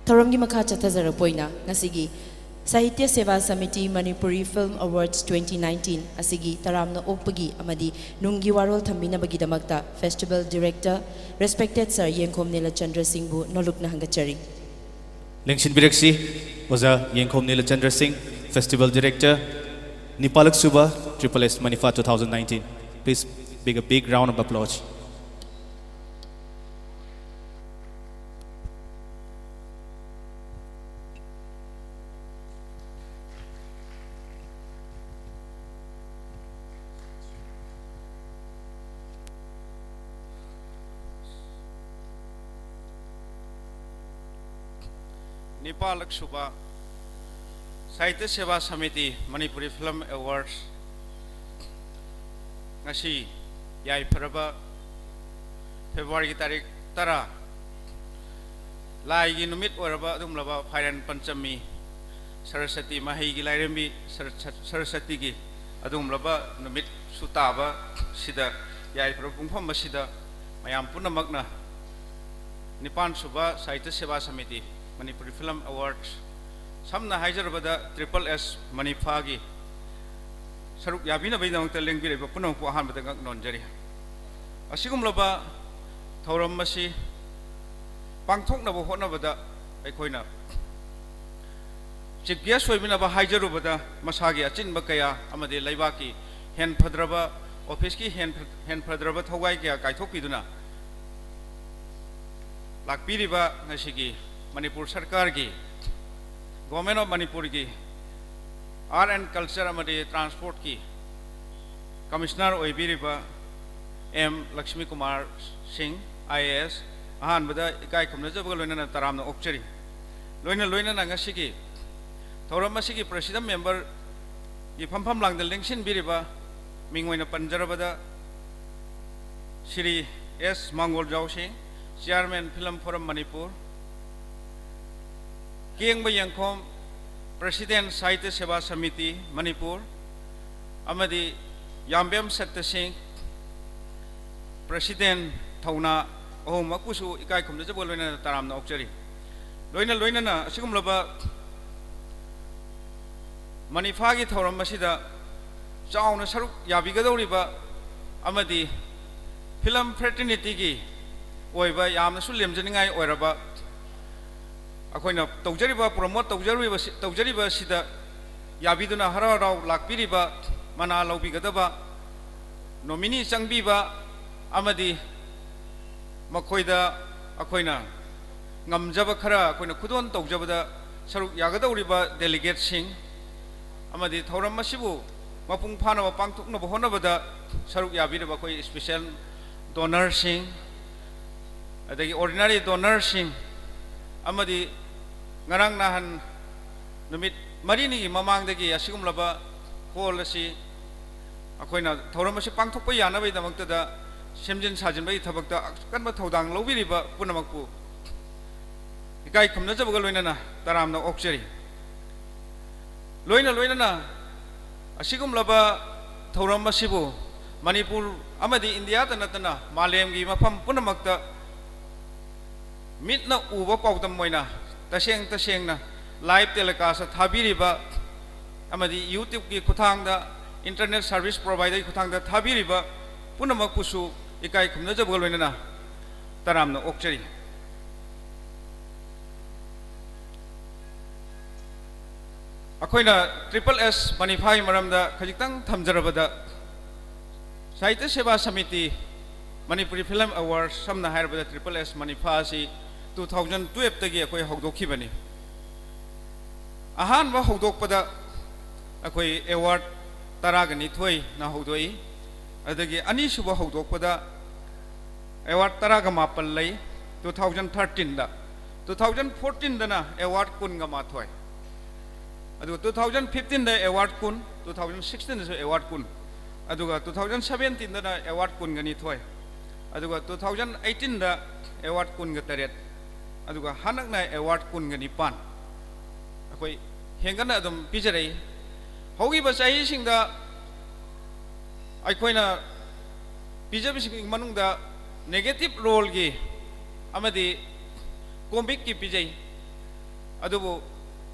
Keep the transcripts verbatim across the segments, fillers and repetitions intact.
ꯊꯧꯔꯝꯒꯤ ꯃꯈꯥ ꯆꯠꯊꯖꯔꯛꯄ ꯑꯣꯏꯅ ꯉꯁꯤꯒꯤ Sahitya Seva Samiti Manipuri film awards twenty nineteen ꯑꯁꯤꯒꯤ ꯇꯔꯥꯝꯅ ꯑꯣꯛꯄꯒꯤ ꯑꯃꯗꯤ ꯅꯨꯡꯒꯤ ꯋꯥꯔꯣꯜ ꯊꯝꯕꯤꯅꯕꯒꯤꯗꯃꯛꯇ festival director, respected sir Yengkhom Nilachandra ꯁꯤꯡꯕꯨ ꯅꯣꯂꯨꯛꯅ ꯍꯪꯒꯠꯆꯔꯤ꯫ ꯂꯦꯡꯁꯤꯟꯕꯤꯔꯛꯁꯤ ꯑꯣꯖꯥ ꯌꯦꯡꯈꯣꯝ ꯅꯤꯂꯆꯟꯗ꯭ꯔ ꯁꯤꯡ, ꯐꯦꯁꯇꯤꯚꯦꯜ ꯗꯤꯔꯦꯛꯇꯔ, ꯅꯤꯄꯥꯜꯂꯛ ꯁꯨꯕ triple S ꯃꯅꯤꯐꯥ two thousand nineteen. Please big, a big round of applause. ꯅꯤꯄꯥꯜꯂꯛ ꯁꯨꯕ ꯁꯥꯍꯤꯇ꯭ꯌ ꯁꯦꯕꯥ ꯁꯃꯤꯇꯤ ꯃꯅꯤꯄꯨꯔꯤ ꯐꯤꯂꯝ ꯑꯦꯋꯥꯔꯗꯁ ꯉꯁꯤ ꯌꯥꯏꯐꯔꯕ ꯐꯦꯕ꯭ꯔꯨꯋꯥꯔꯤꯒꯤ ꯇꯥꯔꯤꯛ ꯇꯔꯥ, ꯂꯥꯏꯒꯤ ꯅꯨꯃꯤꯠ ꯑꯣꯏꯔꯕ ꯑꯗꯨꯒꯨꯝꯂꯕ ꯐꯥꯏꯔꯦꯟ ꯄꯟꯆꯃꯤ, ꯁꯔꯁꯇꯤ ꯃꯍꯩꯒꯤ ꯂꯥꯏꯔꯦꯝꯕꯤ ꯁꯔ-, ꯁꯔꯁꯇꯤꯒꯤ ꯑꯗꯨꯒꯨꯝꯂꯕ ꯅꯨꯃꯤꯠꯁꯨ ꯇꯥꯕ ꯁꯤꯗ ꯌꯥꯏꯐꯔꯕ ꯄꯨꯡꯐꯝ ꯑꯁꯤꯗ ꯃꯌꯥꯝ ꯄꯨꯝꯅꯃꯛꯅ ꯅꯤꯄꯥꯟ ꯁꯨꯕ ꯁꯥꯍꯤꯇ꯭ꯌ ꯁꯦꯕꯥ ꯁꯃꯤꯇꯤ ꯃꯅꯤꯄꯨꯔꯤ ꯐꯤꯂꯝ ꯑꯦꯋꯥꯔꯗꯁ, ꯁꯝꯅ ꯍꯥꯏꯖꯔꯕꯗ ꯇ꯭ꯔꯤꯄꯜ ꯑꯦꯁ ꯃꯅꯤꯐꯥꯒꯤ ꯁꯔꯨꯛ ꯌꯥꯕꯤꯅꯕꯒꯤꯗꯃꯛꯇ ꯂꯦꯡꯕꯤꯔꯛꯏꯕ ꯄꯨꯝꯅꯃꯛꯄꯨ ꯑꯍꯥꯟꯕꯗ ꯉꯛ ꯅꯣꯟꯖꯔꯤ꯫ ꯑꯁꯤꯒꯨꯝꯂꯕ ꯊꯧꯔꯝ ꯑꯁꯤ ꯄꯥꯡꯊꯣꯛꯅꯕ ꯍꯣꯠꯅꯕꯗ ꯑꯩꯈꯣꯏꯅ ꯆꯤꯐ ꯒꯦꯁ ꯑꯣꯏꯕꯤꯅꯕ ꯍꯥꯏꯖꯔꯨꯕꯗ ꯃꯁꯥꯒꯤ ꯑꯆꯤꯟꯕ ꯀꯌꯥ ꯑꯃꯗꯤ ꯂꯩꯕꯥꯛꯀꯤ ꯍꯦꯟꯐꯗ꯭ꯔꯕ, ꯑꯣꯐꯤꯁꯀꯤ ꯍꯦꯟ-, ꯍꯦꯟꯐꯗ꯭ꯔꯕ ꯊꯧꯒꯥꯏ ꯀꯌꯥ ꯀꯥꯏꯊꯣꯛꯄꯤꯗꯨꯅ ꯂꯥꯛꯄꯤꯔꯤꯕ ꯉꯁꯤꯒꯤ ꯃꯅꯤꯄꯨꯔ ꯁꯔꯀꯥꯔꯒꯤ, Government of ꯃꯅꯤꯄꯨꯔꯒꯤ Art and Culture ꯑꯃꯗꯤ ꯇ꯭ꯔꯥꯟꯁꯄꯣꯔꯠꯀꯤ commissioner ꯑꯣꯏꯕꯤꯔꯤꯕ M Lakshmi Kumar Singh, I A ꯑꯦꯁ, ꯑꯍꯥꯟꯕꯗ ꯏꯀꯥꯏ ꯈꯨꯝꯅꯖꯕꯒ ꯂꯣꯏꯅꯅ ꯇꯔꯥꯝꯅ ꯑꯣꯛꯆꯔꯤ꯫ ꯂꯣꯏꯅ ꯂꯣꯏꯅꯅ ꯉꯁꯤꯒꯤ ꯊꯧꯔꯝ ꯑꯁꯤꯒꯤ ꯄ꯭ꯔꯦꯁꯤꯗꯦꯟ ꯃꯦꯝꯕꯔꯒꯤ ꯐꯝꯐꯝ ꯂꯥꯡꯗ ꯂꯦꯡꯁꯤꯟꯕꯤꯔꯤꯕ ꯃꯤꯡ ꯑꯣꯏꯅ ꯄꯟꯖꯔꯕꯗ ꯁ꯭ꯔꯤ ꯑꯦꯁ ꯃꯥꯡꯒꯣꯜꯖꯥꯎ ꯁꯤꯡ, ꯆꯤꯌꯥꯔꯃꯦꯟ ꯐꯤꯂꯝ ꯐꯣꯔꯝ ꯃꯅꯤꯄꯨꯔ, ꯀꯦꯡꯕ ꯌꯦꯡꯈꯣꯝ, ꯄ꯭ꯔꯦꯁꯤꯗꯦꯟ ꯁꯥꯍꯤꯇ꯭ꯌ ꯁꯦꯕꯥ ꯁꯃꯤꯇꯤ ꯃꯅꯤꯄꯨꯔ, ꯑꯃꯗꯤ ꯌꯥꯝꯕꯦꯝ ꯁꯠꯇ ꯁꯤꯡ, ꯄ꯭ꯔꯦꯁꯤꯗꯦꯟ ꯊꯧꯅꯥ, ꯑꯍꯨꯝꯃꯛꯄꯨꯁꯨ ꯏꯀꯥꯏ ꯈꯨꯝꯅꯖꯕꯒ ꯂꯣꯏꯅꯅ ꯇꯔꯥꯝꯅ ꯑꯣꯛꯆꯔꯤ꯫ ꯂꯣꯏꯅ ꯂꯣꯏꯅꯅ ꯑꯁꯤꯒꯨꯝꯂꯕ ꯃꯅꯤꯐꯥꯒꯤ ꯊꯧꯔꯝ ꯑꯁꯤꯗ ꯆꯥꯎꯅ ꯁꯔꯨꯛ ꯌꯥꯕꯤꯒꯗꯧꯔꯤꯕ ꯑꯃꯗꯤ ꯐꯤꯂꯝ ꯐ꯭ꯔꯦꯇꯔꯅꯤꯇꯤꯒꯤ ꯑꯣꯏꯕ ꯌꯥꯝꯅꯁꯨ ꯂꯦꯝꯖꯅꯤꯡꯉꯥꯏ ꯑꯣꯏꯔꯕ ꯑꯩꯈꯣꯏꯅ ꯇꯧꯖꯔꯤꯕ, ꯄ꯭ꯔꯣꯃꯣꯠ ꯇꯧꯖꯔꯤꯕ, ꯇꯧꯖꯔꯤꯕ ꯑꯁꯤꯗ ꯌꯥꯕꯤꯗꯨꯅ ꯍꯔꯥꯎ ꯍꯔꯥꯎ ꯂꯥꯛꯄꯤꯔꯤꯕ, ꯃꯅꯥ ꯂꯧꯕꯤꯒꯗꯕ, ꯅꯣꯃꯤꯅꯤ ꯆꯪꯕꯤꯕ ꯑꯃꯗꯤ ꯃꯈꯣꯏꯗ ꯑꯩꯈꯣꯏꯅ ꯉꯝꯖꯕ ꯈꯔ ꯑꯩꯈꯣꯏꯅ ꯈꯨꯗꯣꯜ ꯇꯧꯖꯕꯗ ꯁꯔꯨꯛ ꯌꯥꯒꯗꯧꯔꯤꯕ ꯗꯦꯂꯤꯒꯦꯠꯁꯤꯡ ꯑꯃꯗꯤ ꯊꯧꯔꯝ ꯑꯁꯤꯕꯨ ꯃꯄꯨꯡ ꯐꯥꯅꯕ ꯄꯥꯡꯊꯣꯛꯅꯕ ꯍꯣꯠꯅꯕꯗ ꯁꯔꯨꯛ ꯌꯥꯕꯤꯔꯤꯕ ꯑꯩꯈꯣꯏ ꯏꯁꯄꯤꯁꯦꯜ ꯗꯣꯅꯔꯁꯤꯡ, ꯑꯗꯒꯤ ꯑꯣꯔꯗꯤꯅꯔꯤ ꯗꯣꯅꯔꯁꯤꯡ ꯑꯃꯗꯤ ꯉꯔꯥꯡ ꯅꯍꯥꯟ ꯅꯨꯃꯤꯠ ꯃꯔꯤꯅꯤꯒꯤ ꯃꯃꯥꯡꯗꯒꯤ ꯑꯁꯤꯒꯨꯝꯂꯕ ꯍꯣꯜ ꯑꯁꯤ ꯑꯩꯈꯣꯏꯅ ꯊꯧꯔꯝ ꯑꯁꯤ ꯄꯥꯡꯊꯣꯛꯄ ꯌꯥꯅꯕꯒꯤꯗꯃꯛꯇꯗ ꯁꯦꯝꯖꯤꯟ ꯁꯥꯖꯤꯟꯕꯒꯤ ꯊꯕꯛꯇ ꯑꯀꯟꯕ ꯊꯧꯗꯥꯡ ꯂꯧꯕꯤꯔꯤꯕ ꯄꯨꯝꯅꯃꯛꯄꯨ ꯏꯀꯥꯏ ꯈꯨꯝꯅꯖꯕꯒ ꯂꯣꯏꯅꯅ ꯇꯔꯥꯝꯅ ꯑꯣꯛꯆꯔꯤ꯫ ꯂꯣꯏꯅ ꯂꯣꯏꯅꯅ ꯑꯁꯤꯒꯨꯝꯂꯕ ꯊꯧꯔꯝ ꯑꯁꯤꯕꯨ ꯃꯅꯤꯄꯨꯔ ꯑꯃꯗꯤ ꯏꯟꯗꯤꯌꯥꯗ ꯅꯠꯇꯅ ꯃꯥꯂꯦꯝꯒꯤ ꯃꯐꯝ ꯄꯨꯝꯅꯃꯛꯇ ꯃꯤꯠꯅ ꯎꯕ ꯄꯥꯎꯗꯝ ꯑꯣꯏꯅ ꯇꯁꯦꯡ ꯇꯁꯦꯡꯅ ꯂꯥꯏꯚ ꯇꯦꯂꯤꯀꯥꯁꯇ ꯊꯥꯕꯤꯔꯤꯕ ꯑꯃꯗꯤ ꯌꯨꯇ꯭ꯌꯨꯕꯀꯤ ꯈꯨꯠꯊꯥꯡꯗ, ꯏꯟꯇꯔꯅꯦꯠ ꯁꯥꯔꯚꯤꯁ ꯄ꯭ꯔꯣꯚꯥꯏꯗꯔꯒꯤ ꯈꯨꯠꯊꯥꯡꯗ ꯊꯥꯕꯤꯔꯤꯕ ꯄꯨꯝꯅꯃꯛꯄꯨꯁꯨ ꯏꯀꯥꯏ ꯈꯨꯝꯅꯖꯕꯒ ꯂꯣꯏꯅꯅ ꯇꯔꯥꯝꯅ ꯑꯣꯛꯆꯔꯤ꯫ ꯑꯩꯈꯣꯏꯅ ꯇ꯭ꯔꯤꯄꯜ ꯑꯦꯁ ꯃꯅꯤꯐꯥꯒꯤ ꯃꯔꯝꯗ ꯈꯖꯤꯛꯇꯪ ꯊꯝꯖꯔꯕꯗ, ꯁꯥꯍꯤꯇ꯭ꯌ ꯁꯦꯕꯥ ꯁꯃꯤꯇꯤ ꯃꯅꯤꯄꯨꯔꯤ ꯐꯤꯂꯝ ꯑꯦꯋꯥꯔꯗ, ꯁꯝꯅ ꯍꯥꯏꯔꯕꯗ ꯇ꯭ꯔꯤꯄꯜ ꯑꯦꯁ ꯃꯅꯤꯐꯥ ꯑꯁꯤ ꯇꯨ ꯊꯥꯎꯖꯟ ꯇꯨꯌꯦꯜꯞꯇꯒꯤ ꯑꯩꯈꯣꯏ ꯍꯧꯗꯣꯛꯈꯤꯕꯅꯤ꯫ ꯑꯍꯥꯟꯕ ꯍꯧꯗꯣꯛꯄꯗ ꯑꯩꯈꯣꯏ ꯑꯦꯋꯥꯔꯗ ꯇꯔꯥꯒ ꯅꯤꯊꯣꯏꯅ ꯍꯧꯗꯣꯛꯏ꯫ ꯑꯗꯒꯤ ꯑꯅꯤꯁꯨꯕ ꯍꯧꯗꯣꯛꯄꯗ ꯑꯦꯋꯥꯔꯗ ꯇꯔꯥꯒ ꯃꯥꯄꯜ ꯂꯩ, ꯇꯨ ꯊꯥꯎꯖꯟ ꯊꯥꯔꯇꯤꯟꯗ꯫ ꯇꯨ ꯊꯥꯎꯖꯟ ꯐꯣꯔꯇꯤꯟꯗꯅ ꯑꯦꯋꯥꯔꯗ ꯀꯨꯟꯒ ꯃꯥꯊꯣꯏ, ꯑꯗꯨꯒ ꯇꯨ ꯊꯥꯎꯖꯟ ꯐꯤꯐꯇꯤꯟꯗ ꯑꯦꯋꯥꯔꯗ ꯀꯨꯟ, ꯇꯨ ꯊꯥꯎꯖꯟ ꯁꯤꯛꯁꯇꯤꯟꯗꯁꯨ ꯑꯦꯋꯥꯔꯗ ꯀꯨꯟ, ꯑꯗꯨꯒ ꯇꯨ ꯊꯥꯎꯖꯟ ꯁꯕꯦꯟꯇꯤꯟꯗꯅ ꯑꯦꯋꯥꯔꯗ ꯀꯨꯟꯒ ꯅꯤꯊꯣꯏ, ꯑꯗꯨꯒ ꯇꯨ ꯊꯥꯎꯖꯟ ꯑꯩꯠꯇꯤꯟꯗ ꯑꯦꯋꯥꯔꯗ ꯀꯨꯟꯒ ꯇꯔꯦꯠ, ꯑꯗꯨꯒ ꯍꯟꯗꯛꯅ ꯑꯦꯋꯥꯔꯗ ꯀꯨꯟꯒ ꯅꯤꯄꯥꯟ ꯑꯩꯈꯣꯏ ꯍꯦꯟꯒꯠꯅ ꯑꯗꯨꯝ ꯄꯤꯖꯔꯛꯏ꯫ ꯍꯧꯈꯤꯕ ꯆꯍꯤꯁꯤꯡꯗ ꯑꯩꯈꯣꯏꯅ ꯄꯤꯖꯕꯁꯤꯡꯒꯤ ꯃꯅꯨꯡꯗ ꯅꯦꯒꯦꯇꯤꯚ ꯔꯣꯜꯒꯤ ꯑꯃꯗꯤ ꯀꯣꯃꯤꯛꯀꯤ ꯄꯤꯖꯩ, ꯑꯗꯨꯕꯨ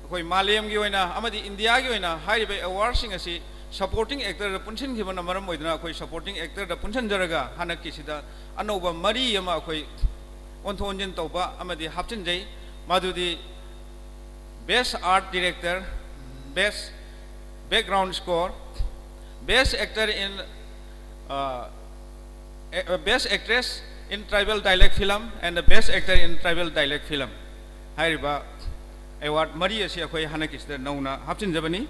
ꯑꯩꯈꯣꯏ ꯃꯥꯂꯦꯝꯒꯤ ꯑꯣꯏꯅ ꯑꯃꯗꯤ ꯏꯟꯗꯤꯌꯥꯒꯤ ꯑꯣꯏꯅ ꯍꯥꯏꯔꯤꯕ ꯑꯦꯋꯥꯔꯗꯁꯤꯡ ꯑꯁꯤ ꯁꯄꯣꯔꯇꯤꯡ ꯑꯦꯛꯇꯔꯗ ꯄꯨꯟꯁꯤꯟꯈꯤꯕꯅ ꯃꯔꯝ ꯑꯣꯏꯗꯨꯅ ꯑꯩꯈꯣꯏ ꯁꯄꯣꯔꯇꯤꯡ ꯑꯦꯛꯇꯔꯗ ꯄꯨꯟꯁꯤꯟꯖꯔꯒ ꯍꯟꯗꯛꯀꯤꯁꯤꯗ ꯑꯅꯧꯕ ꯃꯔꯤ ꯑꯃ ꯑꯩꯈꯣꯏ ꯑꯣꯟꯊꯣꯛ ꯑꯣꯟꯁꯤꯟ ꯇꯧꯕ ꯑꯃꯗꯤ ꯍꯥꯞꯆꯤꯟꯖꯩ꯫ ꯃꯗꯨꯗꯤ Best Art Director, Best Background Score, Best Actor in, uh, Best Actress in Tribal Dialect Film and the Best Actor in Tribal Dialect Film ꯍꯥꯏꯔꯤꯕ ꯑꯦꯋꯥꯔꯗ ꯃꯔꯤ ꯑꯁꯤ ꯑꯩꯈꯣꯏ ꯍꯟꯗꯛꯀꯤꯁꯤꯗ ꯅꯧꯅ ꯍꯥꯞꯆꯤꯟꯖꯕꯅꯤ꯫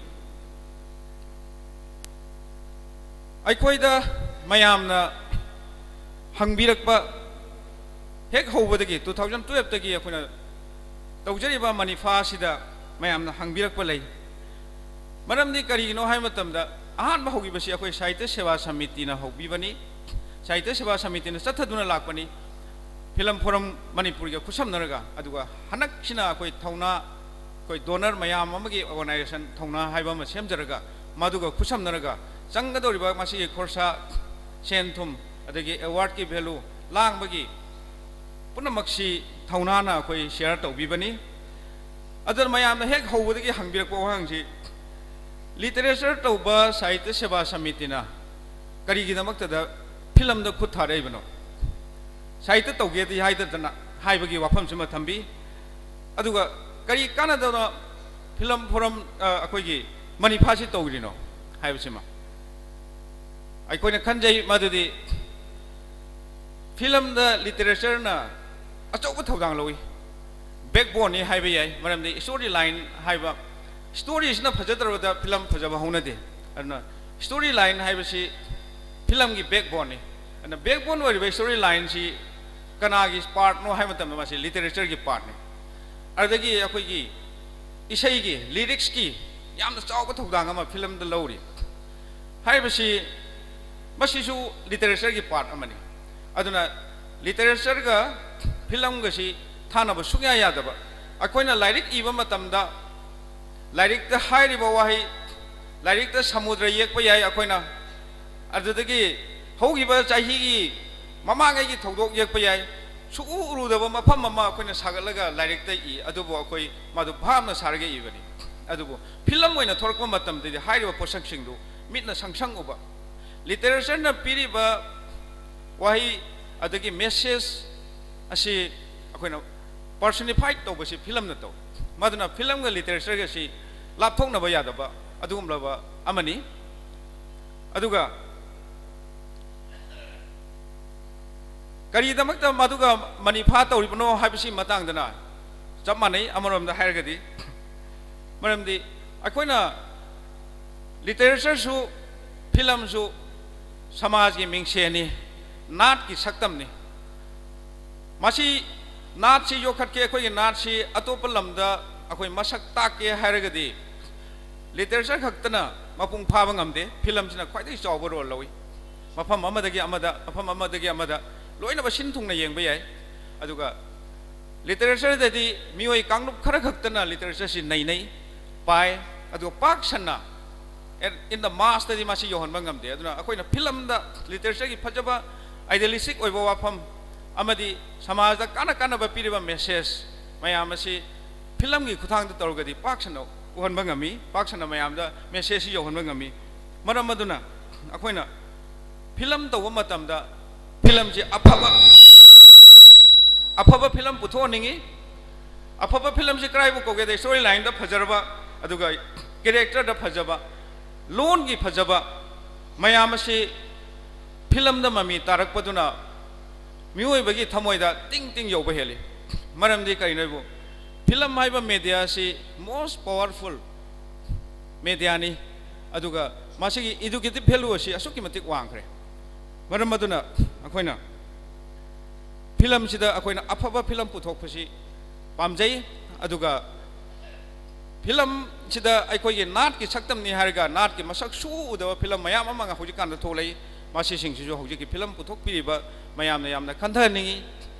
ꯑꯩꯈꯣꯏꯗ ꯃꯌꯥꯝꯅ ꯍꯪꯕꯤꯔꯛꯄ ꯍꯦꯛ ꯍꯧꯕꯗꯒꯤ, two thousand twelve ꯇꯒꯤ ꯑꯩꯈꯣꯏꯅ ꯇꯧꯖꯔꯤꯕ ꯃꯅꯤꯐꯥ ꯑꯁꯤꯗ ꯃꯌꯥꯝꯅ ꯍꯪꯕꯤꯔꯛꯄ ꯂꯩ꯫ ꯃꯔꯝꯗꯤ ꯀꯔꯤꯒꯤꯅꯣ ꯍꯥꯏꯕ ꯃꯇꯝꯗ, ꯑꯍꯥꯟꯕ ꯍꯧꯈꯤꯕꯁꯤ ꯑꯩꯈꯣꯏ ꯁꯥꯍꯤꯇ꯭ꯌ ꯁꯦꯕꯥ ꯁꯃꯤꯇꯤꯅ ꯍꯧꯕꯤꯕꯅꯤ, ꯁꯥꯍꯤꯇ꯭ꯌ ꯁꯦꯕꯥ ꯁꯃꯤꯇꯤꯅ ꯆꯠꯊꯗꯨꯅ ꯂꯥꯛꯄꯅꯤ꯫ ꯐꯤꯂꯝ ꯐꯣꯔꯝ ꯃꯅꯤꯄꯨꯔꯒ ꯈꯨꯠꯁꯝꯅꯔꯒ, ꯑꯗꯨꯒ ꯍꯟꯗꯛꯁꯤꯅ ꯑꯩꯈꯣꯏ ꯊꯧꯅꯥ, ꯑꯩꯈꯣꯏ ꯗꯣꯅꯔ ꯃꯌꯥꯝ ꯑꯃꯒꯤ ꯑꯣꯔꯒꯅꯥꯏꯖꯦꯁꯟ ꯊꯧꯅꯥ ꯍꯥꯏꯕ ꯑꯃ ꯁꯦꯝꯖꯔꯒ, ꯃꯗꯨꯒ ꯈꯨꯠꯁꯝꯅꯔꯒ ꯆꯪꯒꯗꯧꯔꯤꯕ ꯃꯁꯤꯒꯤ ꯈꯣꯔꯁꯥ, ꯁꯦꯟ ꯊꯨꯝ, ꯑꯗꯒꯤ ꯑꯦꯋꯥꯔꯗꯀꯤ ꯚꯦꯂꯨ ꯂꯥꯡꯕꯒꯤ ꯄꯨꯝꯅꯃꯛꯁꯤ ꯊꯧꯅꯥꯅ ꯑꯩꯈꯣꯏ ꯁꯤꯌꯥꯔ ꯇꯧꯕꯤꯕꯅꯤ꯫ ꯑꯗꯨꯅ ꯃꯌꯥꯝꯅ ꯍꯦꯛ ꯍꯧꯕꯗꯒꯤ ꯍꯪꯕꯤꯔꯛꯄ ꯋꯥꯍꯪꯁꯤ, ꯂꯤꯇꯔꯦꯆꯔ ꯇꯧꯕ ꯁꯥꯍꯤꯇ꯭ꯌ ꯁꯦꯕꯥ ꯁꯃꯤꯇꯤꯅ ꯀꯔꯤꯒꯤꯗꯃꯛꯇꯗ ꯐꯤꯂꯝꯗ ꯈꯨꯠ ꯊꯥꯔꯛꯏꯕꯅꯣ? ꯁꯥꯍꯤꯇ꯭ꯌ ꯇꯧꯒꯦꯗꯤ ꯍꯥꯏꯗꯗꯅ ꯍꯥꯏꯕꯒꯤ ꯋꯥꯐꯝꯁꯤꯃ ꯊꯝꯕꯤ꯫ ꯑꯗꯨꯒ ꯀꯔꯤ ꯀꯥꯟꯅꯗꯅ ꯐꯤꯂꯝ ꯐꯣꯔꯝ, ꯑ, ꯑꯩꯈꯣꯏꯒꯤ ꯃꯅꯤꯐꯥꯁꯤ ꯇꯧꯔꯤꯅꯣ ꯍꯥꯏꯕꯁꯤꯃ ꯑꯩꯈꯣꯏꯅ ꯈꯟꯖꯩ꯫ ꯃꯗꯨꯗꯤ ꯐꯤꯂꯝꯗ ꯂꯤꯇꯔꯦꯆꯔꯅ ꯑꯆꯧꯕ ꯊꯧꯗꯥꯡ ꯂꯧꯏ꯫ ꯕꯦꯛꯕꯣꯟꯅꯤ ꯍꯥꯏꯕ ꯌꯥꯏ, ꯃꯔꯝꯗꯤ ꯁ꯭ꯇꯣꯔꯤ ꯂꯥꯏꯟ ꯍꯥꯏꯕ, ꯁ꯭ꯇꯣꯔꯤꯁꯤꯅ ꯐꯖꯗ꯭ꯔꯕꯗ ꯐꯤꯂꯝ ꯐꯖꯕ ꯍꯧꯅꯗꯦ꯫ ꯑꯗꯨꯅ ꯁ꯭ꯇꯣꯔꯤ ꯂꯥꯏꯟ ꯍꯥꯏꯕꯁꯤ ꯐꯤꯂꯝꯒꯤ ꯕꯦꯛꯕꯣꯟꯅꯤ꯫ ꯑꯗꯨꯅ ꯕꯦꯛꯕꯣꯟ ꯑꯣꯏꯔꯤꯕ ꯁ꯭ꯇꯣꯔꯤ ꯂꯥꯏꯟꯁꯤ ꯀꯅꯥꯒꯤ ꯄꯥꯔꯠꯅꯣ ꯍꯥꯏꯕ ꯃꯇꯝꯗ ꯃꯁꯤ ꯂꯤꯇꯔꯦꯆꯔꯒꯤ ꯄꯥꯔꯠꯅꯤ꯫ ꯑꯗꯨꯗꯒꯤ ꯑꯩꯈꯣꯏꯒꯤ ꯏꯁꯩꯒꯤ, ꯂꯤꯔꯤꯛꯁꯀꯤ ꯌꯥꯝꯅ ꯆꯥꯎꯕ ꯊꯧꯗꯥꯡ ꯑꯃ ꯐꯤꯂꯝꯗ ꯂꯧꯔꯤ꯫ ꯍꯥꯏꯔꯤꯕꯁꯤ ꯃꯁꯤꯁꯨ ꯂꯤꯇꯔꯦꯆꯔꯒꯤ ꯄꯥꯔꯠ ꯑꯃꯅꯤ꯫ ꯑꯗꯨꯅ ꯂꯤꯇꯔꯦꯆꯔꯒ ꯐꯤꯂꯝꯒꯁꯤ ꯊꯥꯅꯕ ꯁꯨꯡꯌꯥ ꯌꯥꯗꯕ꯫ ꯑꯩꯈꯣꯏꯅ ꯂꯥꯏꯔꯤꯛ ꯏꯕ ꯃꯇꯝꯗ ꯂꯥꯏꯔꯤꯛꯇ ꯍꯥꯏꯔꯤꯕ ꯋꯥꯍꯩ, ꯂꯥꯏꯔꯤꯛꯇ ꯁꯃꯨꯗ꯭ꯔ ꯌꯦꯛꯄ ꯌꯥꯏ ꯑꯩꯈꯣꯏꯅ, ꯑꯗꯨꯗꯒꯤ ꯍꯧꯈꯤꯕ ꯆꯍꯤꯒꯤ ꯃꯃꯥꯡꯉꯩꯒꯤ ꯊꯧꯗꯣꯛ ꯌꯦꯛꯄ ꯌꯥꯏ, ꯁꯨꯛꯎ ꯎꯔꯨꯗꯕ ꯃꯐꯝ ꯑꯃ ꯑꯩꯈꯣꯏꯅ ꯁꯥꯒꯠꯂꯒ ꯂꯥꯏꯔꯤꯛꯇ ꯏ, ꯑꯗꯨꯕꯨ ꯑꯩꯈꯣꯏ ꯃꯗꯨ ꯚꯥꯞꯅ ꯁꯥꯔꯒ ꯏꯕꯅꯤ꯫ ꯑꯗꯨꯕꯨ ꯐꯤꯂꯝ ꯑꯣꯏꯅ ꯊꯣꯔꯛꯄ ꯃꯇꯝꯗꯗꯤ ꯍꯥꯏꯔꯤꯕ ꯄꯣꯠꯁꯛꯁꯤꯡꯗꯨ ꯃꯤꯠꯅ ꯁꯪꯁꯪ ꯎꯕ, ꯂꯤꯇꯔꯦꯆꯔꯅ ꯄꯤꯔꯤꯕ ꯋꯥꯍꯩ ꯑꯗꯒꯤ ꯃꯦꯁꯦꯖ ꯑꯁꯤ ꯑꯩꯈꯣꯏꯅ ꯄꯔꯁꯣꯅꯤꯐꯥꯏꯠ ꯇꯧꯕꯁꯤ ꯐꯤꯂꯝꯅ ꯇꯧꯏ꯫ ꯃꯗꯨꯅ ꯐꯤꯂꯝꯒ ꯂꯤꯇꯔꯦꯆꯔꯒ ꯑꯁꯤ ꯂꯥꯞꯊꯣꯛꯅꯕ ꯌꯥꯗꯕ ꯑꯗꯨꯒꯨꯝꯂꯕ ꯑꯃꯅꯤ꯫ ꯑꯗꯨꯒ ꯀꯔꯤꯒꯤꯗꯃꯛꯇ ꯃꯗꯨꯒ ꯃꯅꯤꯐꯥ ꯇꯧꯔꯤꯕꯅꯣ ꯍꯥꯏꯕꯁꯤ ꯃꯇꯥꯡꯗꯅ ꯆꯞ ꯃꯥꯟꯅꯩ꯫ ꯑꯃꯔꯣꯝꯗ ꯍꯥꯏꯔꯒꯗꯤ, ꯃꯔꯝꯗꯤ ꯑꯩꯈꯣꯏꯅ ꯂꯤꯇꯔꯦꯆꯔꯁꯨ, ꯐꯤꯂꯝꯁꯨ ꯁꯃꯥꯖꯒꯤ ꯃꯤꯡꯁꯦꯟꯅꯤ, ꯅꯥꯠꯀꯤ ꯁꯛꯇꯝꯅꯤ꯫ ꯃꯁꯤ ꯅꯥꯠꯁꯤ ꯌꯣꯛꯈꯠꯀꯦ, ꯑꯩꯈꯣꯏꯒꯤ ꯅꯥꯠꯁꯤ ꯑꯇꯣꯞꯄ ꯂꯝꯗ ꯑꯩꯈꯣꯏ ꯃꯁꯛ ꯇꯥꯛꯀꯦ ꯍꯥꯏꯔꯒꯗꯤ, ꯂꯤꯇꯔꯦꯆꯔ ꯈꯛꯇꯅ ꯃꯄꯨꯡ ꯐꯥꯕ ꯉꯝꯗꯦ꯫ ꯐꯤꯂꯝꯁꯤꯅ ꯈ꯭ꯋꯥꯏꯗꯒꯤ ꯆꯥꯎꯕ ꯔꯣꯜ ꯂꯧꯏ꯫ ꯃꯐꯝ ꯑꯃꯗꯒꯤ ꯑꯃꯗ, ꯃꯐꯝ ꯑꯃꯗꯒꯤ ꯑꯃꯗ ꯂꯣꯏꯅꯃꯛ ꯁꯤꯟ ꯊꯨꯡꯅ ꯌꯦꯡꯕ ꯌꯥꯏ꯫ ꯑꯗꯨꯒ ꯂꯤꯇꯔꯦꯆꯔꯗꯗꯤ ꯃꯤꯑꯣꯏ ꯀꯥꯡꯂꯨꯞ ꯈꯔ ꯈꯛꯇꯅ ꯂꯤꯇꯔꯦꯆꯔꯁꯤ ꯅꯩꯅꯩ, ꯄꯥꯏ, ꯑꯗꯨꯒ ꯄꯥꯛ ꯁꯟꯅ, in the mass ꯇꯗꯤ ꯃꯁꯤ ꯌꯧꯍꯟꯕ ꯉꯝꯗꯦ꯫ ꯑꯗꯨꯅ ꯑꯩꯈꯣꯏꯅ ꯐꯤꯂꯝꯗ ꯂꯤꯇꯔꯦꯆꯔꯒꯤ ꯐꯖꯕ, ꯑꯥꯏꯗꯤꯌꯥꯂꯤꯁꯇꯤꯛ ꯑꯣꯏꯕ ꯋꯥꯐꯝ ꯑꯃꯗꯤ ꯁꯃꯥꯖꯗ ꯀꯥꯟꯅ ꯀꯥꯟꯅꯕ ꯄꯤꯔꯤꯕ ꯃꯦꯁꯦꯖ ꯃꯌꯥꯝ ꯑꯁꯤ ꯐꯤꯂꯝꯒꯤ ꯈꯨꯠꯊꯥꯡꯗ ꯇꯧꯔꯒꯗꯤ ꯄꯥꯛ ꯁꯟꯅ ꯎꯍꯟꯕ ꯉꯝꯃꯤ, ꯄꯥꯛ ꯁꯟꯅ ꯃꯌꯥꯝꯗ ꯃꯦꯁꯦꯖꯁꯤ ꯌꯧꯍꯟꯕ ꯉꯝꯃꯤ꯫ ꯃꯔꯝ ꯑꯗꯨꯅ ꯑꯩꯈꯣꯏꯅ ꯐꯤꯂꯝ ꯇꯧꯕ ꯃꯇꯝꯗ ꯐꯤꯂꯝꯁꯤ ꯑꯐꯕ, ꯑꯐꯕ ꯐꯤꯂꯝ ꯄꯨꯊꯣꯛꯍꯟꯅꯤꯡꯉꯤ꯫ ꯑꯐꯕ ꯐꯤꯂꯝꯁꯤ ꯀꯗꯥꯏꯕꯨ ꯀꯧꯒꯦꯗ, ꯁ꯭ꯇꯣꯔꯤ ꯂꯥꯏꯟꯗ ꯐꯖꯔꯕ, ꯑꯗꯨꯒ ꯀꯦꯔꯦꯛꯇꯔꯗ ꯐꯖꯕ, ꯂꯣꯟꯒꯤ ꯐꯖꯕ, ꯃꯌꯥꯝ ꯑꯁꯤ ꯐꯤꯂꯝꯗ ꯃꯃꯤ ꯇꯥꯔꯛꯄꯗꯨꯅ ꯃꯤꯑꯣꯏꯕꯒꯤ ꯊꯃꯣꯏꯗ ꯇꯤꯡ ꯇꯤꯡ ꯌꯧꯕ ꯍꯦꯜꯂꯤ꯫ ꯃꯔꯝꯗꯤ ꯀꯔꯤꯅꯣ ꯍꯥꯏꯕꯨ, ꯐꯤꯂꯝ ꯍꯥꯏꯕ ꯃꯦꯗꯤꯌꯥ ꯑꯁꯤ most powerful ꯃꯦꯗꯤꯌꯥꯅꯤ꯫ ꯑꯗꯨꯒ ꯃꯁꯤꯒꯤ ꯏꯗꯨꯀꯦꯇꯤꯞ ꯚꯦꯂꯨ ꯑꯁꯤ ꯑꯁꯨꯛꯀꯤ ꯃꯇꯤꯛ ꯋꯥꯡꯈ꯭ꯔꯦ꯫ ꯃꯔꯝ ꯑꯗꯨꯅ ꯑꯩꯈꯣꯏꯅ ꯐꯤꯂꯝꯁꯤꯗ ꯑꯩꯈꯣꯏꯅ ꯑꯐꯕ ꯐꯤꯂꯝ ꯄꯨꯊꯣꯛꯄꯁꯤ ꯄꯥꯝꯖꯩ꯫ ꯑꯗꯨꯒ ꯐꯤꯂꯝꯁꯤꯗ ꯑꯩꯈꯣꯏꯒꯤ ꯅꯥꯠꯀꯤ ꯁꯛꯇꯝꯅꯤ ꯍꯥꯏꯔꯒ ꯅꯥꯠꯀꯤ ꯃꯁꯛ ꯁꯨꯛꯎ ꯎꯗꯕ ꯐꯤꯂꯝ ꯃꯌꯥꯝ ꯑꯃ ꯍꯧꯖꯤꯛꯀꯥꯟꯗ ꯊꯣꯛꯂꯛꯏ꯫ ꯃꯁꯤꯁꯤꯡꯁꯤꯁꯨ ꯍꯧꯖꯤꯛꯀꯤ ꯐꯤꯂꯝ ꯄꯨꯊꯣꯛꯄꯤꯔꯤꯕ ꯃꯌꯥꯝꯅ ꯌꯥꯝꯅ ꯈꯟꯊꯍꯟꯅꯤꯡꯉꯤ꯫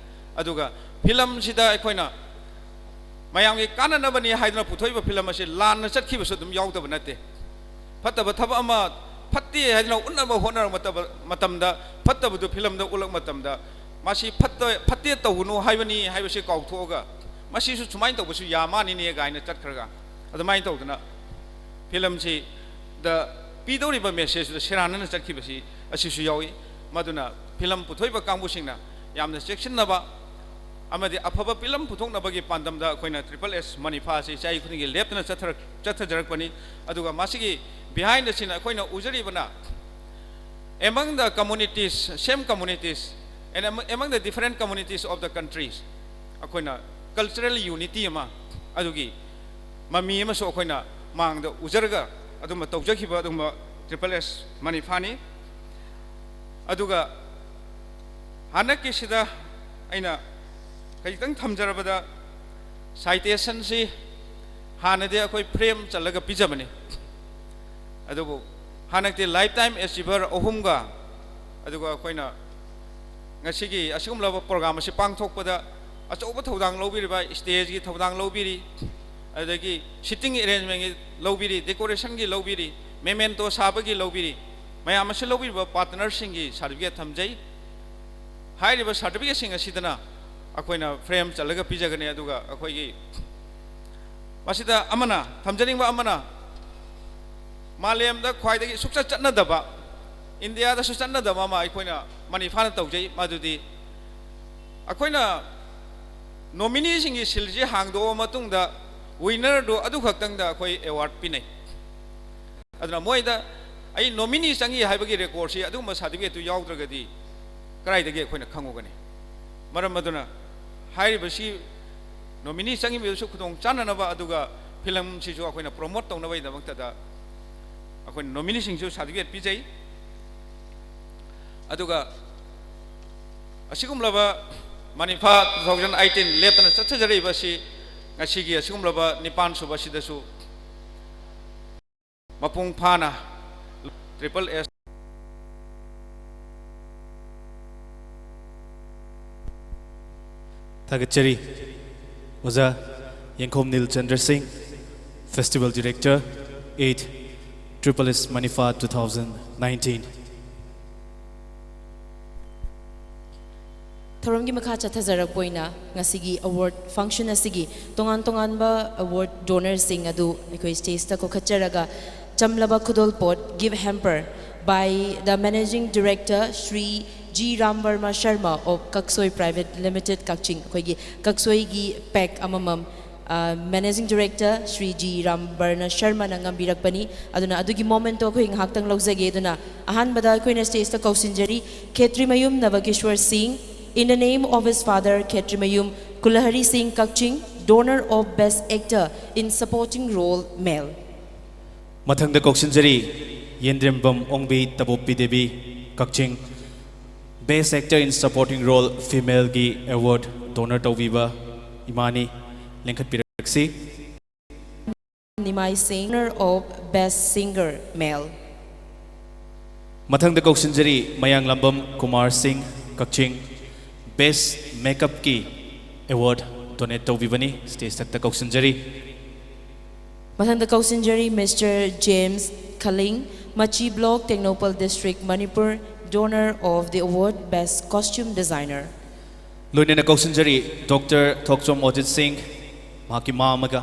ꯑꯗꯨꯒ ꯐꯤꯂꯝꯁꯤꯗ ꯑꯩꯈꯣꯏꯅ ꯃꯌꯥꯝꯒꯤ ꯀꯥꯟꯅꯅꯕꯅꯤ ꯍꯥꯏꯗꯨꯅ ꯄꯨꯊꯣꯛꯏꯕ ꯐꯤꯂꯝ ꯑꯁꯤ ꯂꯥꯟꯅ ꯆꯠꯈꯤꯕꯁꯨ ꯑꯗꯨꯝ ꯌꯥꯎꯗꯕ ꯅꯠꯇꯦ꯫ ꯐꯠꯇꯕ ꯊꯕꯛ ꯑꯃ ꯐꯠꯇꯦ ꯍꯥꯏꯗꯨꯅ ꯎꯠꯅꯕ ꯍꯣꯠꯅꯔꯛꯄ ꯃꯇꯝꯗ, ꯐꯠꯇꯕꯗꯨ ꯐꯤꯂꯝꯗ ꯎꯠꯂꯛꯄ ꯃꯇꯝꯗ, ꯃꯁꯤ ꯐꯠꯇ ꯐꯠꯇꯦ ꯇꯧꯒꯅꯨ ꯍꯥꯏꯕꯅꯤ ꯍꯥꯏꯕꯁꯤ ꯀꯥꯎꯊꯣꯛꯑꯒ, ꯃꯁꯤꯁꯨ ꯁꯨꯃꯥꯏꯅ ꯇꯧꯕꯁꯨ ꯌꯥ ꯃꯥꯅꯤꯅꯦ ꯀꯥꯏꯅ ꯆꯠꯈ꯭ꯔꯒ, ꯑꯗꯨꯃꯥꯏꯅ ꯇꯧꯗꯅ ꯐꯤꯂꯝꯁꯤꯗ ꯄꯤꯗꯧꯔꯤꯕ ꯃꯦꯁꯦꯖꯇꯨꯗ ꯁꯦꯔꯥꯟꯅꯅ ꯆꯠꯈꯤꯕꯁꯤ ꯑꯁꯤꯁꯨ ꯌꯥꯎꯏ꯫ ꯃꯗꯨꯅ ꯐꯤꯂꯝ ꯄꯨꯊꯣꯛꯏꯕ ꯀꯥꯡꯕꯨꯁꯤꯡꯅ ꯌꯥꯝꯅ ꯆꯦꯛꯁꯤꯟꯅꯕ ꯑꯃꯗꯤ ꯑꯐꯕ ꯐꯤꯂꯝ ꯄꯨꯊꯣꯛꯅꯕꯒꯤ ꯄꯥꯟꯗꯝꯗ ꯑꯩꯈꯣꯏꯅ ꯇ꯭ꯔꯤꯄꯜ ꯑꯦꯁ ꯃꯅꯤꯐꯥꯁꯤ ꯆꯍꯤ ꯈꯨꯗꯤꯡꯒꯤ ꯂꯦꯞꯇꯅ ꯆꯠꯊꯔꯛ- ꯆꯠꯊꯖꯔꯛꯄꯅꯤ꯫ ꯑꯗꯨꯒ ꯃꯁꯤꯒꯤ behind the scene ꯑꯩꯈꯣꯏꯅ ꯎꯖꯔꯤꯕꯅ among the communities, same communities, and am- among the different communities of the countries, ꯑꯩꯈꯣꯏꯅ cultural unity ꯑꯃ, ꯑꯗꯨꯒꯤ ꯃꯃꯤ ꯑꯃꯁꯨ ꯑꯩꯈꯣꯏꯅ ꯃꯥꯡꯗ ꯎꯖꯔꯒ ꯑꯗꯨꯝꯕ ꯇꯧꯖꯈꯤꯕ ꯑꯗꯨꯒꯨꯝꯕ ꯇ꯭ꯔꯤꯄꯜ ꯑꯦꯁ ꯃꯅꯤꯐꯥꯅꯤ꯫ ꯑꯗꯨꯒ ꯍꯟꯗꯛꯀꯤꯁꯤꯗ ꯑꯩꯅ ꯈꯖꯤꯛꯇꯪ ꯊꯝꯖꯔꯕꯗ, ꯁꯥꯏꯇꯦꯁꯟꯁꯤ ꯍꯥꯟꯅꯗꯤ ꯑꯩꯈꯣꯏ ꯐ꯭ꯔꯦꯝ ꯆꯜꯂꯒ ꯄꯤꯖꯕꯅꯤ, ꯑꯗꯨꯕꯨ ꯍꯟꯗꯛꯇꯤ ꯂꯥꯏꯐ ꯇꯥꯏꯝ ꯑꯦꯆꯤꯚꯔ ꯑꯍꯨꯝꯒ, ꯑꯗꯨꯒ ꯑꯩꯈꯣꯏꯅ ꯉꯁꯤꯒꯤ ꯑꯁꯤꯒꯨꯝꯂꯕ ꯄ꯭ꯔꯣꯒ꯭ꯔꯥꯝ ꯑꯁꯤ ꯄꯥꯡꯊꯣꯛꯄꯗ ꯑꯆꯧꯕ ꯊꯧꯗꯥꯡ ꯂꯧꯕꯤꯔꯤꯕ ꯁ꯭ꯇꯦꯖꯀꯤ ꯊꯧꯗꯥꯡ ꯂꯧꯕꯤꯔꯤ, ꯑꯗꯒꯤ ꯁꯤꯇꯤꯡ ꯑꯦꯔꯦꯟꯖꯃꯦꯟꯒꯤ ꯂꯧꯕꯤꯔꯤ, ꯗꯦꯀꯣꯔꯦꯁꯟꯒꯤ ꯂꯧꯕꯤꯔꯤ, ꯃꯦꯃꯦꯟꯇꯣ ꯁꯥꯕꯒꯤ ꯂꯧꯕꯤꯔꯤ, ꯃꯌꯥꯝ ꯑꯁꯤ ꯂꯧꯕꯤꯔꯤꯕ ꯄꯥꯔꯠꯅꯔꯁꯤꯡꯒꯤ ꯁꯥꯔꯇꯤꯐꯤꯀꯦꯠ ꯊꯝꯖꯩ꯫ ꯍꯥꯏꯔꯤꯕ ꯁꯥꯔꯇꯤꯐꯤꯀꯦꯠꯁꯤꯡ ꯑꯁꯤꯗꯅ ꯑꯩꯈꯣꯏꯅ ꯐ꯭ꯔꯦꯝ ꯆꯜꯂꯒ ꯄꯤꯖꯒꯅꯤ꯫ ꯑꯗꯨꯒ ꯑꯩꯈꯣꯏꯒꯤ ꯃꯁꯤꯗ ꯑꯃꯅ ꯊꯝꯖꯅꯤꯡꯕ ꯑꯃꯅ, ꯃꯥꯂꯦꯝꯗ ꯈ꯭ꯋꯥꯏꯗꯒꯤ ꯁꯨꯛꯆꯠ ꯆꯠꯅꯗꯕ, ꯏꯟꯗꯤꯌꯥꯗꯁꯨ ꯆꯠꯅꯗꯕ ꯑꯃ ꯑꯩꯈꯣꯏꯅ ꯃꯅꯤꯐꯥꯅ ꯇꯧꯖꯩ꯫ ꯃꯗꯨꯗꯤ ꯑꯩꯈꯣꯏꯅ ꯅꯣꯃꯤꯅꯤꯁꯤꯡꯒꯤ ꯁꯤꯜꯁꯤ ꯍꯥꯡꯗꯣꯛꯑ ꯃꯇꯨꯡꯗ ꯋꯤꯅꯔꯗꯨ ꯑꯗꯨꯈꯛꯇꯪꯗ ꯑꯩꯈꯣꯏ ꯑꯦꯋꯥꯔꯗ ꯄꯤꯅꯩ꯫ ꯑꯗꯨꯅ ꯃꯣꯏꯗ ꯑꯩ ꯅꯣꯃꯤꯅꯤ ꯆꯪꯉꯤ ꯍꯥꯏꯕꯒꯤ ꯔꯦꯀꯣꯔꯗꯁꯤ, ꯑꯗꯨꯒꯨꯝꯕ ꯁꯥꯔꯇꯤꯐꯤꯀꯦꯠꯇꯨ ꯌꯥꯎꯗ꯭ꯔꯒꯗꯤ ꯀꯗꯥꯏꯗꯒꯤ ꯑꯩꯈꯣꯏꯅ ꯈꯪꯉꯨꯒꯅꯤ? ꯃꯔꯝ ꯑꯗꯨꯅ ꯍꯥꯏꯔꯤꯕꯁꯤ ꯅꯣꯃꯤꯅꯤ ꯆꯪꯉꯤꯕꯗꯨꯁꯨ ꯈꯨꯗꯣꯡ ꯆꯥꯅꯅꯕ, ꯑꯗꯨꯒ ꯐꯤꯂꯝꯁꯤꯁꯨ ꯑꯩꯈꯣꯏꯅ ꯄ꯭ꯔꯣꯃꯣꯠ ꯇꯧꯅꯕꯒꯤꯗꯃꯛꯇꯗ ꯑꯩꯈꯣꯏꯅ ꯅꯣꯃꯤꯅꯤꯁꯤꯡꯁꯨ ꯁꯥꯔꯇꯤꯐꯤꯀꯦꯠ ꯄꯤꯖꯩ꯫ ꯑꯗꯨꯒ ꯑꯁꯤꯒꯨꯝꯂꯕ ꯃꯅꯤꯐꯥ ꯇꯨ ꯊꯥꯎꯖꯟ ꯑꯩꯠꯇꯤꯟ ꯂꯦꯞꯇꯅ ꯆꯠꯊꯖꯔꯛꯏꯕ ꯑꯁꯤ ꯉꯁꯤꯒꯤ ꯑꯁꯤꯒꯨꯝꯂꯕ ꯅꯤꯄꯥꯟ ꯁꯨꯕ ꯑꯁꯤꯗꯁꯨ ꯃꯄꯨꯡ ꯐꯥꯅ ꯇ꯭ꯔꯤꯄꯜ ꯑꯦꯁ ꯊꯥꯒꯠꯆꯔꯤ ꯑꯣꯖꯥ ꯌꯦꯡꯈꯣꯝ ꯅꯤꯜ ꯆꯟꯗ꯭ꯔ ꯁꯤꯡ, Festival Director, eight, Triple S Manipha two thousand nineteen. ꯊꯧꯔꯝꯒꯤ ꯃꯈꯥ ꯆꯠꯊꯖꯔꯛꯄ ꯑꯣꯏꯅ ꯉꯁꯤꯒꯤ ꯑꯦꯋꯥꯔꯗ ꯐꯪꯁꯟ ꯑꯁꯤꯒꯤ ꯇꯣꯉꯥꯟ ꯇꯣꯉꯥꯟꯕ ꯑꯦꯋꯥꯔꯗ ꯗꯣꯅꯔꯁꯤꯡ ꯑꯗꯨ ꯑꯩꯈꯣꯏ ꯁ꯭ꯇꯦꯖꯇ ꯀꯧꯈꯠꯆꯔꯒ ꯆꯝꯂꯕ ꯈꯨꯗꯣꯜꯄꯣꯠ, gift hamper, by the Managing Director Shri G Ram Verma Sharma of Kaksoi Private Limited, Kakching, ꯑꯩꯈꯣꯏꯒꯤ ꯀꯛꯁꯣꯏꯒꯤ ꯄꯦꯛ ꯑꯃꯃꯝ ꯃꯦꯅꯦꯖꯤꯡ ꯗꯤꯔꯦꯛꯇꯔ ꯁ꯭ꯔꯤ ꯖꯤ ꯔꯥꯝꯕꯔꯅ ꯁꯔꯃꯅ ꯉꯝꯕꯤꯔꯛꯄꯅꯤ꯫ ꯑꯗꯨꯅ ꯑꯗꯨꯒꯤ ꯃꯣꯃꯦꯟꯠꯇꯣ ꯑꯩꯈꯣꯏ ꯉꯥꯏꯍꯥꯛꯇꯪ ꯂꯧꯖꯒꯦ꯫ ꯑꯗꯨꯅ ꯑꯍꯥꯟꯕꯗ ꯑꯩꯈꯣꯏꯅ ꯁ꯭ꯇꯦꯖꯇ ꯀꯧꯁꯤꯟꯖꯔꯤ ꯈꯦꯇ꯭ꯔꯤꯃꯌꯨꯝ ꯅꯕꯀꯤꯁ꯭ꯋꯔ ꯁꯤꯡ, in the name of his father ꯈꯦꯇ꯭ꯔꯤꯃꯌꯨꯝ ꯀꯨꯂꯍꯔꯤ ꯁꯤꯡ, ꯀꯛꯆꯤꯡ, donor of best actor in supporting role, male. ꯃꯊꯪꯗ ꯀꯧꯁꯤꯟꯖꯔꯤ Yendrembam Ongbi Taboppi Devi, Kakching, best actor in supporting role, femaleꯒꯤ ꯑꯦꯋꯥꯔꯗ ꯗꯣꯅꯔ ꯇꯧꯕꯤꯕ ꯏꯃꯥꯅꯤ꯫ ꯂꯦꯡꯈꯠꯄꯤꯔꯛꯁꯤ꯫ ꯅꯤꯃꯥꯏ ꯁꯤꯡ, winner of best singer, male. ꯃꯊꯪꯗ ꯀꯧꯁꯤꯟꯖꯔꯤ ꯃꯌꯥꯡꯂꯝꯕꯝ ꯀꯨꯃꯥꯔ ꯁꯤꯡ, ꯀꯛꯆꯤꯡ, best makeupꯀꯤ ꯑꯦꯋꯥꯔꯗ ꯗꯣꯅꯦꯠ ꯇꯧꯕꯤꯕꯅꯤ꯫ ꯁ꯭ꯇꯦꯖ ꯊꯛꯇ ꯀꯧꯁꯤꯟꯖꯔꯤ꯫ ꯃꯊꯪꯗ ꯀꯧꯁꯤꯟꯖꯔꯤ ꯃꯤꯁꯇꯔ ꯖꯦꯝꯁ ꯈꯂꯤꯡ, ꯃꯆꯤ block, Tengnoupal district, Manipur, donor of the award best costume designer. ꯂꯣꯏꯅꯅ ꯀꯧꯁꯤꯟꯖꯔꯤ ꯗꯣꯛꯇꯔ ꯊꯣꯛꯆꯣꯝ ꯑꯣꯖꯤꯠ ꯁꯤꯡ, ꯃꯍꯥꯛꯀꯤ ꯃꯥꯃꯒ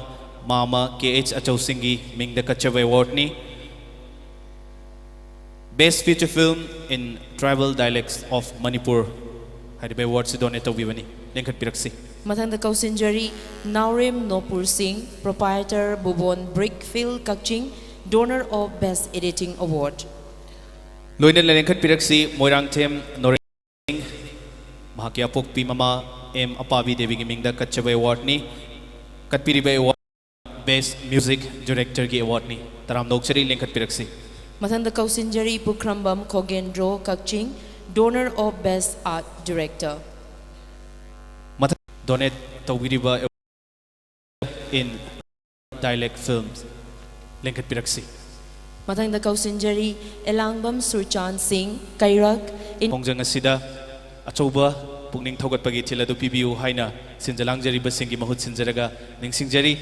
ꯃꯥꯃ ꯀꯦ ꯑꯩꯆ ꯑꯆꯧ ꯁꯤꯡꯒꯤ ꯃꯤꯡꯗ ꯀꯠꯆꯕ ꯑꯦꯋꯥꯔꯗꯅꯤ꯫ Best Feature Film in Tribal Dialects of Manipur ꯍꯥꯏꯔꯤꯕ ꯑꯦꯋꯥꯔꯗꯁꯤ ꯗꯣꯅꯦꯠ ꯇꯧꯕꯤꯕꯅꯤ꯫ ꯂꯦꯡꯈꯠꯄꯤꯔꯛꯁꯤ꯫ ꯃꯊꯪꯗ ꯀꯧꯁꯤꯟꯖꯔꯤ ꯅꯥꯎꯔꯦꯝ Nopur Singh, proprietor Bubon brick field, Kakching, donor of best editing award. ꯂꯣꯏꯅꯅ ꯂꯦꯡꯈꯠꯄꯤꯔꯛꯁꯤ ꯃꯣꯏꯔꯥꯡꯊꯦꯝ ꯅꯣꯔꯦꯟ ꯁꯤꯡ, ꯃꯍꯥꯛꯀꯤ ꯑꯄꯣꯛꯄꯤ ꯃꯃꯥ ꯑꯦꯝ ꯑꯄꯥꯕꯤ ꯗꯦꯕꯤꯒꯤ ꯃꯤꯡꯗ ꯀꯠꯆꯕ ꯑꯦꯋꯥꯔꯗꯅꯤ꯫ ꯀꯠꯄꯤꯔꯤꯕ ꯑꯦꯋꯥꯔꯗ Best Music Directorꯒꯤ ꯑꯦꯋꯥꯔꯗꯅꯤ꯫ ꯇꯔꯥꯝꯅ ꯑꯣꯛꯆꯔꯤ, ꯂꯦꯡꯈꯠꯄꯤꯔꯛꯁꯤ꯫ ꯃꯊꯪꯗ ꯀꯧꯁꯤꯟꯖꯔꯤ ꯄꯨꯈ꯭ꯔꯝꯕꯝ ꯈꯣꯒꯦꯟꯗ꯭ꯔꯣ, ꯀꯛꯆꯤꯡ, donor of best art director. ꯃꯊꯪ ꯗꯣꯅꯦꯠ ꯇꯧꯕꯤꯔꯤꯕ in dialect films ꯂꯦꯡꯈꯠꯄꯤꯔꯛꯁꯤ꯫ ꯃꯊꯪꯗ ꯀꯧꯁꯤꯟꯖꯔꯤ ꯑꯦꯂꯥꯡꯕꯝ ꯁꯨꯔꯆꯥꯟ ꯁꯤꯡ, ꯀꯩꯔꯛ, in ꯈꯣꯡꯖꯪ ꯑꯁꯤꯗ ꯑꯆꯧꯕ ꯄꯨꯛꯅꯤꯡ ꯊꯧꯒꯠꯄꯒꯤ ꯏꯊꯤꯜ ꯑꯗꯨ ꯄꯤꯕꯤꯌꯨ ꯍꯥꯏꯅ ꯁꯤꯟꯖ ꯂꯥꯡꯖꯔꯤꯕꯁꯤꯡꯒꯤ ꯃꯍꯨꯠ ꯁꯤꯟꯖꯔꯒ ꯅꯤꯡꯁꯤꯡꯖꯔꯤ꯫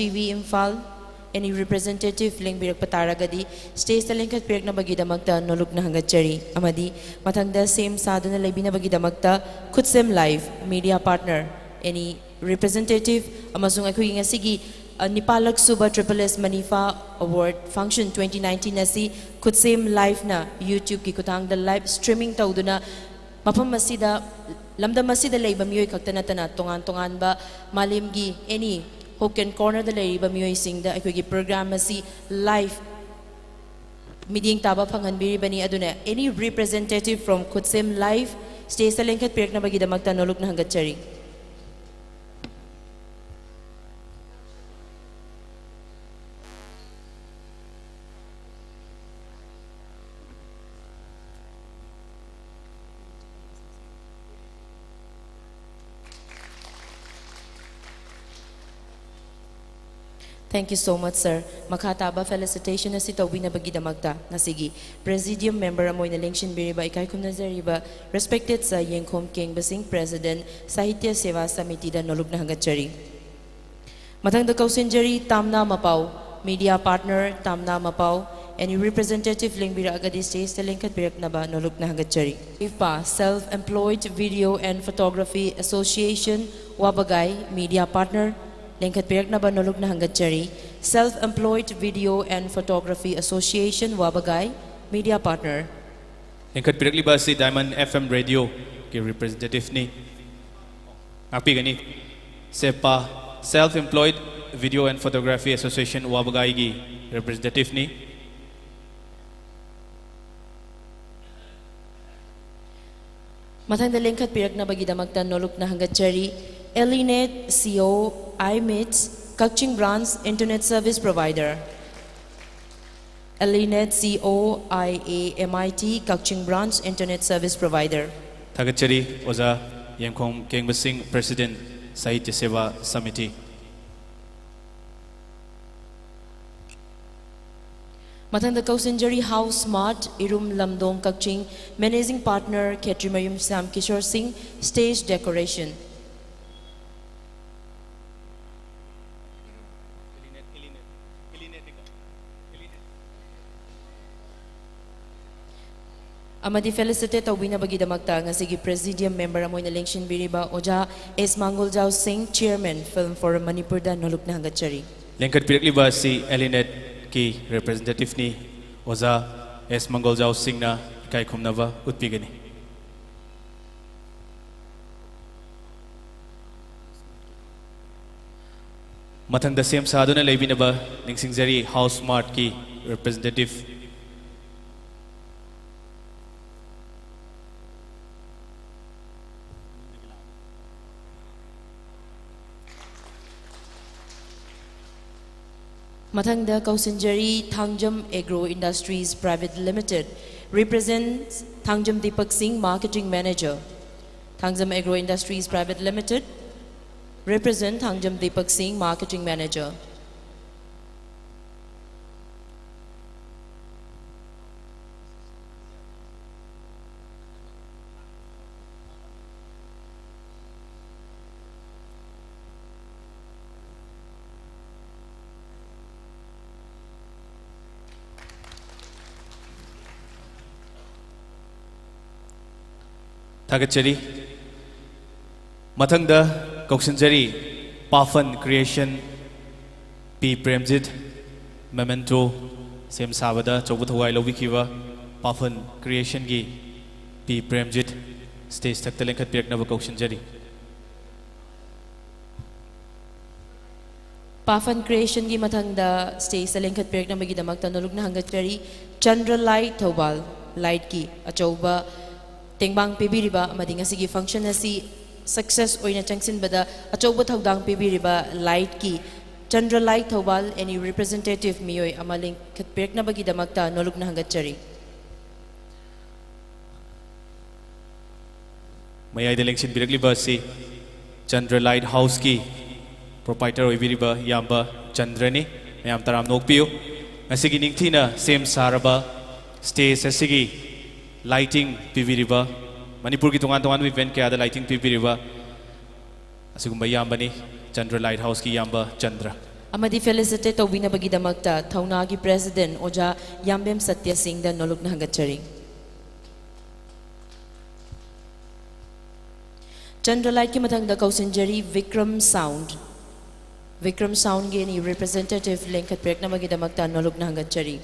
T V Imphal, any representative ꯂꯦꯡꯕꯤꯔꯛꯄ ꯇꯥꯔꯒꯗꯤ stage ꯇ ꯂꯦꯡꯈꯠꯄꯤꯔꯛꯅꯕꯒꯤꯗꯃꯛꯇ ꯅꯣꯂꯨꯛꯅ ꯍꯪꯒꯠꯆꯔꯤ꯫ ꯑꯃꯗꯤ ꯃꯊꯪꯗ ꯁꯦꯝ ꯁꯥꯗꯨꯅ ꯂꯩꯕꯤꯅꯕꯒꯤꯗꯃꯛꯇ ꯈꯨꯠꯁꯦꯝ live media partner, any representative, ꯑꯃꯁꯨꯡ ꯑꯩꯈꯣꯏꯒꯤ ꯉꯁꯤꯒꯤ, ꯑ, ꯅꯤꯄꯥꯜꯂꯛ ꯁꯨꯕ Triple S Manifa Award Function twenty nineteen ꯑꯁꯤ ꯈꯨꯠꯁꯦꯝ ꯂꯥꯏꯚꯅ YouTube ꯀꯤ ꯈꯨꯠꯊꯥꯡꯗ live streaming ꯇꯧꯗꯨꯅ ꯃꯐꯝ ꯑꯁꯤꯗ, ꯂꯝꯗꯝ ꯑꯁꯤꯗ ꯂꯩꯕ ꯃꯤꯑꯣꯏ ꯈꯛꯇ ꯅꯠꯇꯅ ꯇꯣꯉꯥꯟ ꯇꯣꯉꯥꯟꯕ ꯃꯥꯂꯦꯝꯒꯤ any hook and corner ꯗ ꯂꯩꯔꯤꯕ ꯃꯤꯑꯣꯏꯁꯤꯡꯗ ꯑꯩꯈꯣꯏꯒꯤ program ꯑꯁꯤ live ꯃꯤꯠꯌꯦꯡ ꯇꯥꯕ ꯐꯪꯍꯟꯕꯤꯔꯤꯕꯅꯤ꯫ ꯑꯗꯨꯅ any representative from Khutsem live stage ꯇ ꯂꯦꯡꯈꯠꯄꯤꯔꯛꯅꯕꯒꯤꯗꯃꯛꯇ ꯅꯣꯂꯨꯛꯅ ꯍꯪꯒꯠꯆꯔꯤ꯫ Thank you so much, sir. ꯃꯈꯥ ꯇꯥꯕ felicitation ꯑꯁꯤ ꯇꯧꯕꯤꯅꯕꯒꯤꯗꯃꯛꯇ ꯉꯁꯤꯒꯤ Presidium member ꯑꯃ ꯑꯣꯏꯅ ꯂꯦꯡꯁꯤꯟꯕꯤꯔꯤꯕ ꯏꯀꯥꯏ ꯈꯨꯝꯅꯖꯔꯤꯕ respected sir ꯌꯦꯡꯈꯣꯝ ꯀꯦꯡꯕ ꯁꯤꯡ, President, ꯁꯥꯍꯤꯇ꯭ꯌ ꯁꯦꯕꯥ ꯁꯃꯤꯇꯤꯗ ꯅꯣꯂꯨꯛꯅ ꯍꯪꯒꯠꯆꯔꯤ꯫ ꯃꯊꯪꯗ ꯀꯧꯁꯤꯟꯖꯔꯤ Tamna ꯃꯄꯥꯎ, media partner Tamna ꯃꯄꯥꯎ, any representative ꯂꯦꯡꯕꯤꯔꯛꯑꯒꯗꯤ stage ꯇ ꯂꯦꯡꯈꯠꯄꯤꯔꯛꯅꯕ ꯅꯣꯂꯨꯛꯅ ꯍꯪꯒꯠꯆꯔꯤ꯫ ꯏꯐꯄꯥ, Self Employed Video and Photography Association, ꯋꯥꯕꯒꯥꯏ, media partner, ꯂꯦꯡꯈꯠꯄꯤꯔꯛꯅꯕ ꯅꯣꯂꯨꯛꯅ ꯍꯪꯒꯠꯆꯔꯤ꯫ Self Employed Video and Photography Association, ꯋꯥꯕꯒꯥꯏ, media partner꯫ ꯂꯤꯡꯈꯠꯄꯤꯔꯛꯂꯤꯕ ꯑꯁꯤ Diamond F M Radio ꯒꯤ representative ꯅꯤ꯫ ꯉꯥꯛꯄꯤꯒꯅꯤ꯫ ꯁꯦꯄꯥ, Self Employed Video and Photography Association, ꯋꯥꯕꯒꯥꯏꯒꯤ representative ꯅꯤ꯫ ꯃꯊꯪꯗ ꯂꯦꯡꯈꯠꯄꯤꯔꯛꯅꯕꯒꯤꯗꯃꯛꯇ ꯅꯣꯂꯨꯛꯅ ꯍꯪꯒꯠꯆꯔꯤ꯫ Elinet C O I Mits, Kakching Branch, Internet Service Provider꯫ Elinet C O I A M I T, Kakching Branch, Internet Service Provider꯫ ꯊꯥꯒꯠꯆꯔꯤ ꯑꯣꯖꯥ ꯌꯦꯡꯈꯣꯝ ꯀꯦꯡꯕ ꯁꯤꯡ, President, ꯁꯥꯍꯤꯇ꯭ꯌ ꯁꯦꯕꯥ ꯁꯃꯤꯇꯤ꯫ ꯃꯊꯪꯗ ꯀꯧꯁꯤꯟꯖꯔꯤ House Smart, ꯏꯔꯨꯝ ꯂꯝꯗꯣꯡ ꯀꯛꯆꯤꯡ, Managing Partner ꯈꯦꯇ꯭ꯔꯤꯃꯌꯨꯝ ꯁ꯭ꯌꯥꯝ ꯀꯤꯁꯣꯔ ꯁꯤꯡ, stage decoration꯫ ꯑꯃꯗꯤ felicitate ꯇꯧꯕꯤꯅꯕꯒꯤꯗꯃꯛꯇ ꯉꯁꯤꯒꯤ presidium member ꯑꯃ ꯑꯣꯏꯅ ꯂꯦꯡꯁꯤꯟꯕꯤꯔꯤꯕ ꯑꯣꯖꯥ ꯑꯦꯁ ꯃꯥꯡꯒꯣꯜꯖꯥꯎ ꯁꯤꯡ, chairman, Film Forum ꯃꯅꯤꯄꯨꯔꯗ ꯅꯣꯂꯨꯛꯅ ꯍꯪꯒꯠꯆꯔꯤ꯫ ꯂꯦꯡꯈꯠꯄꯤꯔꯛꯂꯤꯕ ꯑꯁꯤ ꯑꯦꯂꯤꯅꯦꯠꯀꯤ representativeꯅꯤ꯫ ꯑꯣꯖꯥ ꯑꯦꯁ ꯃꯪꯒꯣꯜꯖꯥꯎ ꯁꯤꯡꯅ ꯏꯀꯥꯏ ꯈꯨꯝꯅꯕ ꯎꯠꯄꯤꯒꯅꯤ꯫ ꯃꯊꯪꯗ ꯁꯦꯝ ꯁꯥꯗꯨꯅ ꯂꯩꯕꯤꯅꯕ ꯅꯤꯡꯁꯤꯡꯖꯔꯤ, House Martꯀꯤ representative꯫ ꯃꯊꯪꯗ ꯀꯧꯁꯤꯟꯖꯔꯤ, Thangjam Agro Industries Private Limited, represents Thangjam Deepak Singh, marketing manager. Thangjam Agro Industries Private Limited, represent Thangjam Deepak Singh, marketing manager. ꯊꯥꯒꯠꯆꯔꯤ꯫ ꯃꯊꯪꯗ ꯀꯧꯁꯤꯟꯖꯔꯤ, Pafan Creation, ꯄꯤ ꯄ꯭ꯔꯦꯝꯖꯤꯠ, memento ꯁꯦꯝ ꯁꯥꯕꯗ ꯑꯆꯧꯕ ꯊꯋꯥꯏ ꯂꯧꯕꯤꯈꯤꯕ Pafan Creationꯒꯤ ꯄꯤ ꯄ꯭ꯔꯦꯝꯖꯤꯠ stage ꯊꯛꯇ ꯂꯦꯡꯈꯠꯄꯤꯔꯛꯅꯕ ꯀꯧꯁꯤꯟꯖꯔꯤ꯫ Pafan Creationꯒꯤ ꯃꯊꯪꯗ stageꯇ ꯂꯦꯡꯈꯠꯄꯤꯔꯛꯅꯕꯒꯤꯗꯃꯛꯇ ꯅꯣꯂꯨꯛꯅ ꯍꯪꯒꯠꯆꯔꯤ꯫ Chandra Light ꯊꯧꯕꯥꯜ, lightꯀꯤ ꯑꯆꯧꯕ ꯇꯦꯡꯕꯥꯡ ꯄꯤꯕꯤꯔꯤꯕ ꯑꯃꯗꯤ ꯉꯁꯤꯒꯤ function ꯑꯁꯤ success ꯑꯣꯏꯅ ꯆꯪꯁꯤꯟꯕꯗ ꯑꯆꯧꯕ ꯊꯧꯗꯥꯡ ꯄꯤꯕꯤꯔꯤꯕ lightꯀꯤ Chandra Light Thoubal any representative ꯃꯤꯑꯣꯏ ꯑꯃ ꯂꯤꯡꯈꯠꯄꯤꯔꯛꯅꯕꯒꯤꯗꯃꯛꯇ ꯅꯣꯂꯨꯛꯅ ꯍꯪꯒꯠꯆꯔꯤ꯫ ꯃꯌꯥꯏꯗ ꯂꯦꯡꯁꯤꯟꯕꯤꯔꯛꯂꯤꯕ ꯑꯁꯤ Chandra Light Houseꯀꯤ proprietor ꯑꯣꯏꯕꯤꯔꯤꯕ ꯏꯌꯥꯝꯕ ꯆꯟꯗ꯭ꯔꯅꯤ꯫ ꯃꯌꯥꯝ ꯇꯔꯥꯝꯅ ꯑꯣꯛꯄꯤꯌꯨ꯫ ꯉꯁꯤꯒꯤ ꯅꯤꯡꯊꯤꯅ ꯁꯦꯝ ꯁꯥꯔꯕ stage ꯑꯁꯤꯒꯤ lighting ꯄꯤꯕꯤꯔꯤꯕ, ꯃꯅꯤꯄꯨꯔꯒꯤ ꯇꯣꯉꯥꯟ ꯇꯣꯉꯥꯟꯕ event ꯀꯌꯥꯗ lighting ꯄꯤꯕꯤꯔꯤꯕ ꯑꯁꯤꯒꯨꯝꯕ ꯏꯌꯥꯝꯕꯅꯤ, Chandra Light Houseꯀꯤ ꯏꯌꯥꯝꯕ ꯆꯟꯗ꯭ꯔ꯫ ꯑꯃꯗꯤ felicitate ꯇꯧꯕꯤꯅꯕꯒꯤꯗꯃꯛꯇ ꯊꯧꯅꯥꯒꯤ president ꯑꯣꯖꯥ ꯌꯥꯝꯕꯦꯝ ꯁꯇ꯭ꯌ ꯁꯤꯡꯗ ꯅꯣꯂꯨꯛꯅ ꯍꯪꯒꯠꯆꯔꯤ꯫ ꯆꯟꯗ꯭ꯔꯂꯥꯏꯠꯀꯤ ꯃꯊꯪꯗ ꯀꯧꯁꯤꯟꯖꯔꯤ ꯕꯤꯀ꯭ꯔꯝ ꯁꯥꯎꯟ꯫ ꯕꯤꯀ꯭ꯔꯝ ꯁꯥꯎꯟꯒꯤ ꯑꯦꯅꯤ ꯔꯤꯄ꯭ꯔꯖꯦꯟꯇꯦꯇꯤꯚ ꯂꯦꯡꯈꯠꯄꯤꯔꯛꯅꯕꯒꯤꯗꯃꯛꯇ ꯅꯣꯂꯨꯛꯅ ꯍꯪꯒꯠꯆꯔꯤ꯫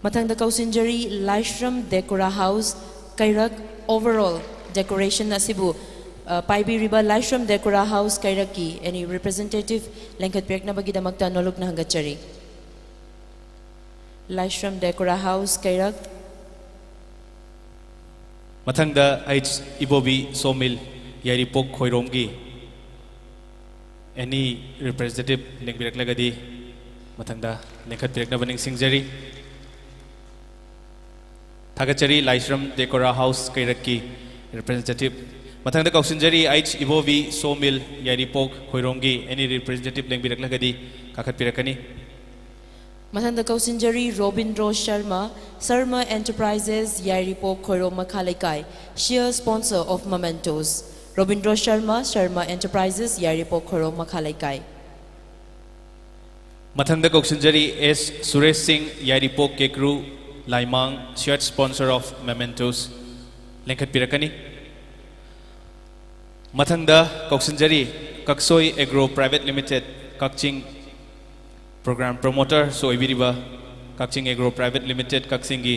ꯃꯊꯪꯗ ꯀꯧꯁꯤꯟꯖꯔꯤ ꯂꯥꯏꯁ꯭ꯔꯝ ꯗꯦꯀꯣꯔꯥ ꯍꯥꯎꯁ ꯀꯩꯔꯛ꯫ ꯑꯣꯚꯔꯑꯣꯜ ꯗꯦꯀꯣꯔꯦꯁꯟ ꯑꯁꯤꯕꯨ ꯑ, ꯄꯥꯏꯕꯤꯔꯤꯕ ꯂꯥꯏꯁ꯭ꯔꯝ ꯗꯦꯀꯣꯔꯥ ꯍꯥꯎꯁ ꯀꯩꯔꯛꯀꯤ ꯑꯦꯅꯤ ꯔꯤꯄ꯭ꯔꯖꯦꯟꯇꯦꯇꯤꯚ ꯂꯦꯡꯈꯠꯄꯤꯔꯛꯅꯕꯒꯤꯗꯃꯛꯇ ꯅꯣꯂꯨꯛꯅ ꯍꯪꯒꯠꯆꯔꯤ꯫ ꯂꯥꯏꯁ꯭ꯔꯝ ꯗꯦꯀꯣꯔꯥ ꯍꯥꯎꯁ ꯀꯩꯔꯛ꯫ ꯃꯊꯪꯗ ꯑꯩꯆ ꯏꯕꯣꯕꯤ ꯁꯣꯃꯤꯜ, ꯌꯥꯏꯔꯤꯄꯣꯛ ꯈꯣꯏꯔꯣꯝꯒꯤ ꯑꯦꯅꯤ ꯔꯤꯄ꯭ꯔꯖꯦꯟꯇꯦꯇꯤꯚ ꯂꯦꯡꯕꯤꯔꯛꯂꯒꯗꯤ ꯃꯊꯪꯗ ꯂꯦꯡꯈꯠꯄꯤꯔꯛꯅꯕ ꯅꯤꯡꯁꯤꯡꯖꯔꯤ꯫ ꯊꯥꯒꯠꯆꯔꯤ ꯂꯥꯏꯁ꯭ꯔꯝ ꯗꯦꯀꯣꯔꯥ ꯍꯥꯎꯁ ꯀꯩꯔꯛꯀꯤ ꯔꯤꯄ꯭ꯔꯖꯦꯟꯇꯦꯇꯤꯚ꯫ ꯃꯊꯪꯗ ꯀꯧꯁꯤꯟꯖꯔꯤ ꯑꯩꯆ ꯏꯕꯣꯕꯤ ꯁꯣꯃꯤꯜ, ꯌꯥꯏꯔꯤꯄꯣꯛ ꯈꯣꯏꯔꯣꯝꯒꯤ ꯑꯦꯅꯤ ꯔꯤꯄ꯭ꯔꯖꯦꯟꯇꯦꯇꯤꯚ ꯂꯦꯡꯕꯤꯔꯛꯂꯒꯗꯤ ꯀꯥꯈꯠꯄꯤꯔꯛꯀꯅꯤ꯫ ꯃꯊꯪꯗ ꯀꯧꯁꯤꯟꯖꯔꯤ ꯔꯣꯕꯤꯟꯗ꯭ꯔꯣ ꯁꯔꯃ, ꯁꯔꯃ ꯑꯦꯟꯇꯔꯄ꯭ꯔꯥꯏꯖꯦꯁ, ꯌꯥꯏꯔꯤꯄꯣꯛ ꯈꯣꯏꯔꯣꯝ ꯃꯈꯥ ꯂꯩꯀꯥꯏ, sheer sponsor of mementos. Robindro Sharma, Sharma ꯑꯦꯟꯇꯔꯄ꯭ꯔꯥꯏꯖꯦꯁ, ꯌꯥꯏꯔꯤꯄꯣꯛ ꯈꯣꯏꯔꯣꯝ ꯃꯈꯥ ꯂꯩꯀꯥꯏ꯫ ꯃꯊꯪꯗ ꯀꯧꯁꯤꯟꯖꯔꯤ ꯑꯦꯁ ꯁꯨꯔꯦꯁ ꯁꯤꯡ, ꯌꯥꯏꯔꯤꯄꯣꯛ ꯀꯦꯀ꯭ꯔꯨ ꯂꯥꯏꯃꯥꯡ, sheer sponsor of mementos, ꯂꯦꯡꯈꯠꯄꯤꯔꯛꯀꯅꯤ꯫ ꯃꯊꯪꯗ ꯀꯧꯁꯤꯟꯖꯔꯤ ꯀꯛꯁꯣꯏ ꯑꯦꯒ꯭ꯔꯣ ꯄ꯭ꯔꯥꯏꯚꯦꯠ ꯂꯤꯃꯤꯇꯦꯠ ꯀꯛꯆꯤꯡ, ꯄ꯭ꯔꯣꯒ꯭ꯔꯥꯝ ꯄ꯭ꯔꯣꯃꯣꯇꯔꯁꯨ ꯑꯣꯏꯕꯤꯔꯤꯕ ꯀꯛꯆꯤꯡ ꯑꯦꯒ꯭ꯔꯣ ꯄ꯭ꯔꯥꯏꯚꯦꯠ ꯂꯤꯃꯤꯇꯦꯠ ꯀꯛꯆꯤꯡꯒꯤ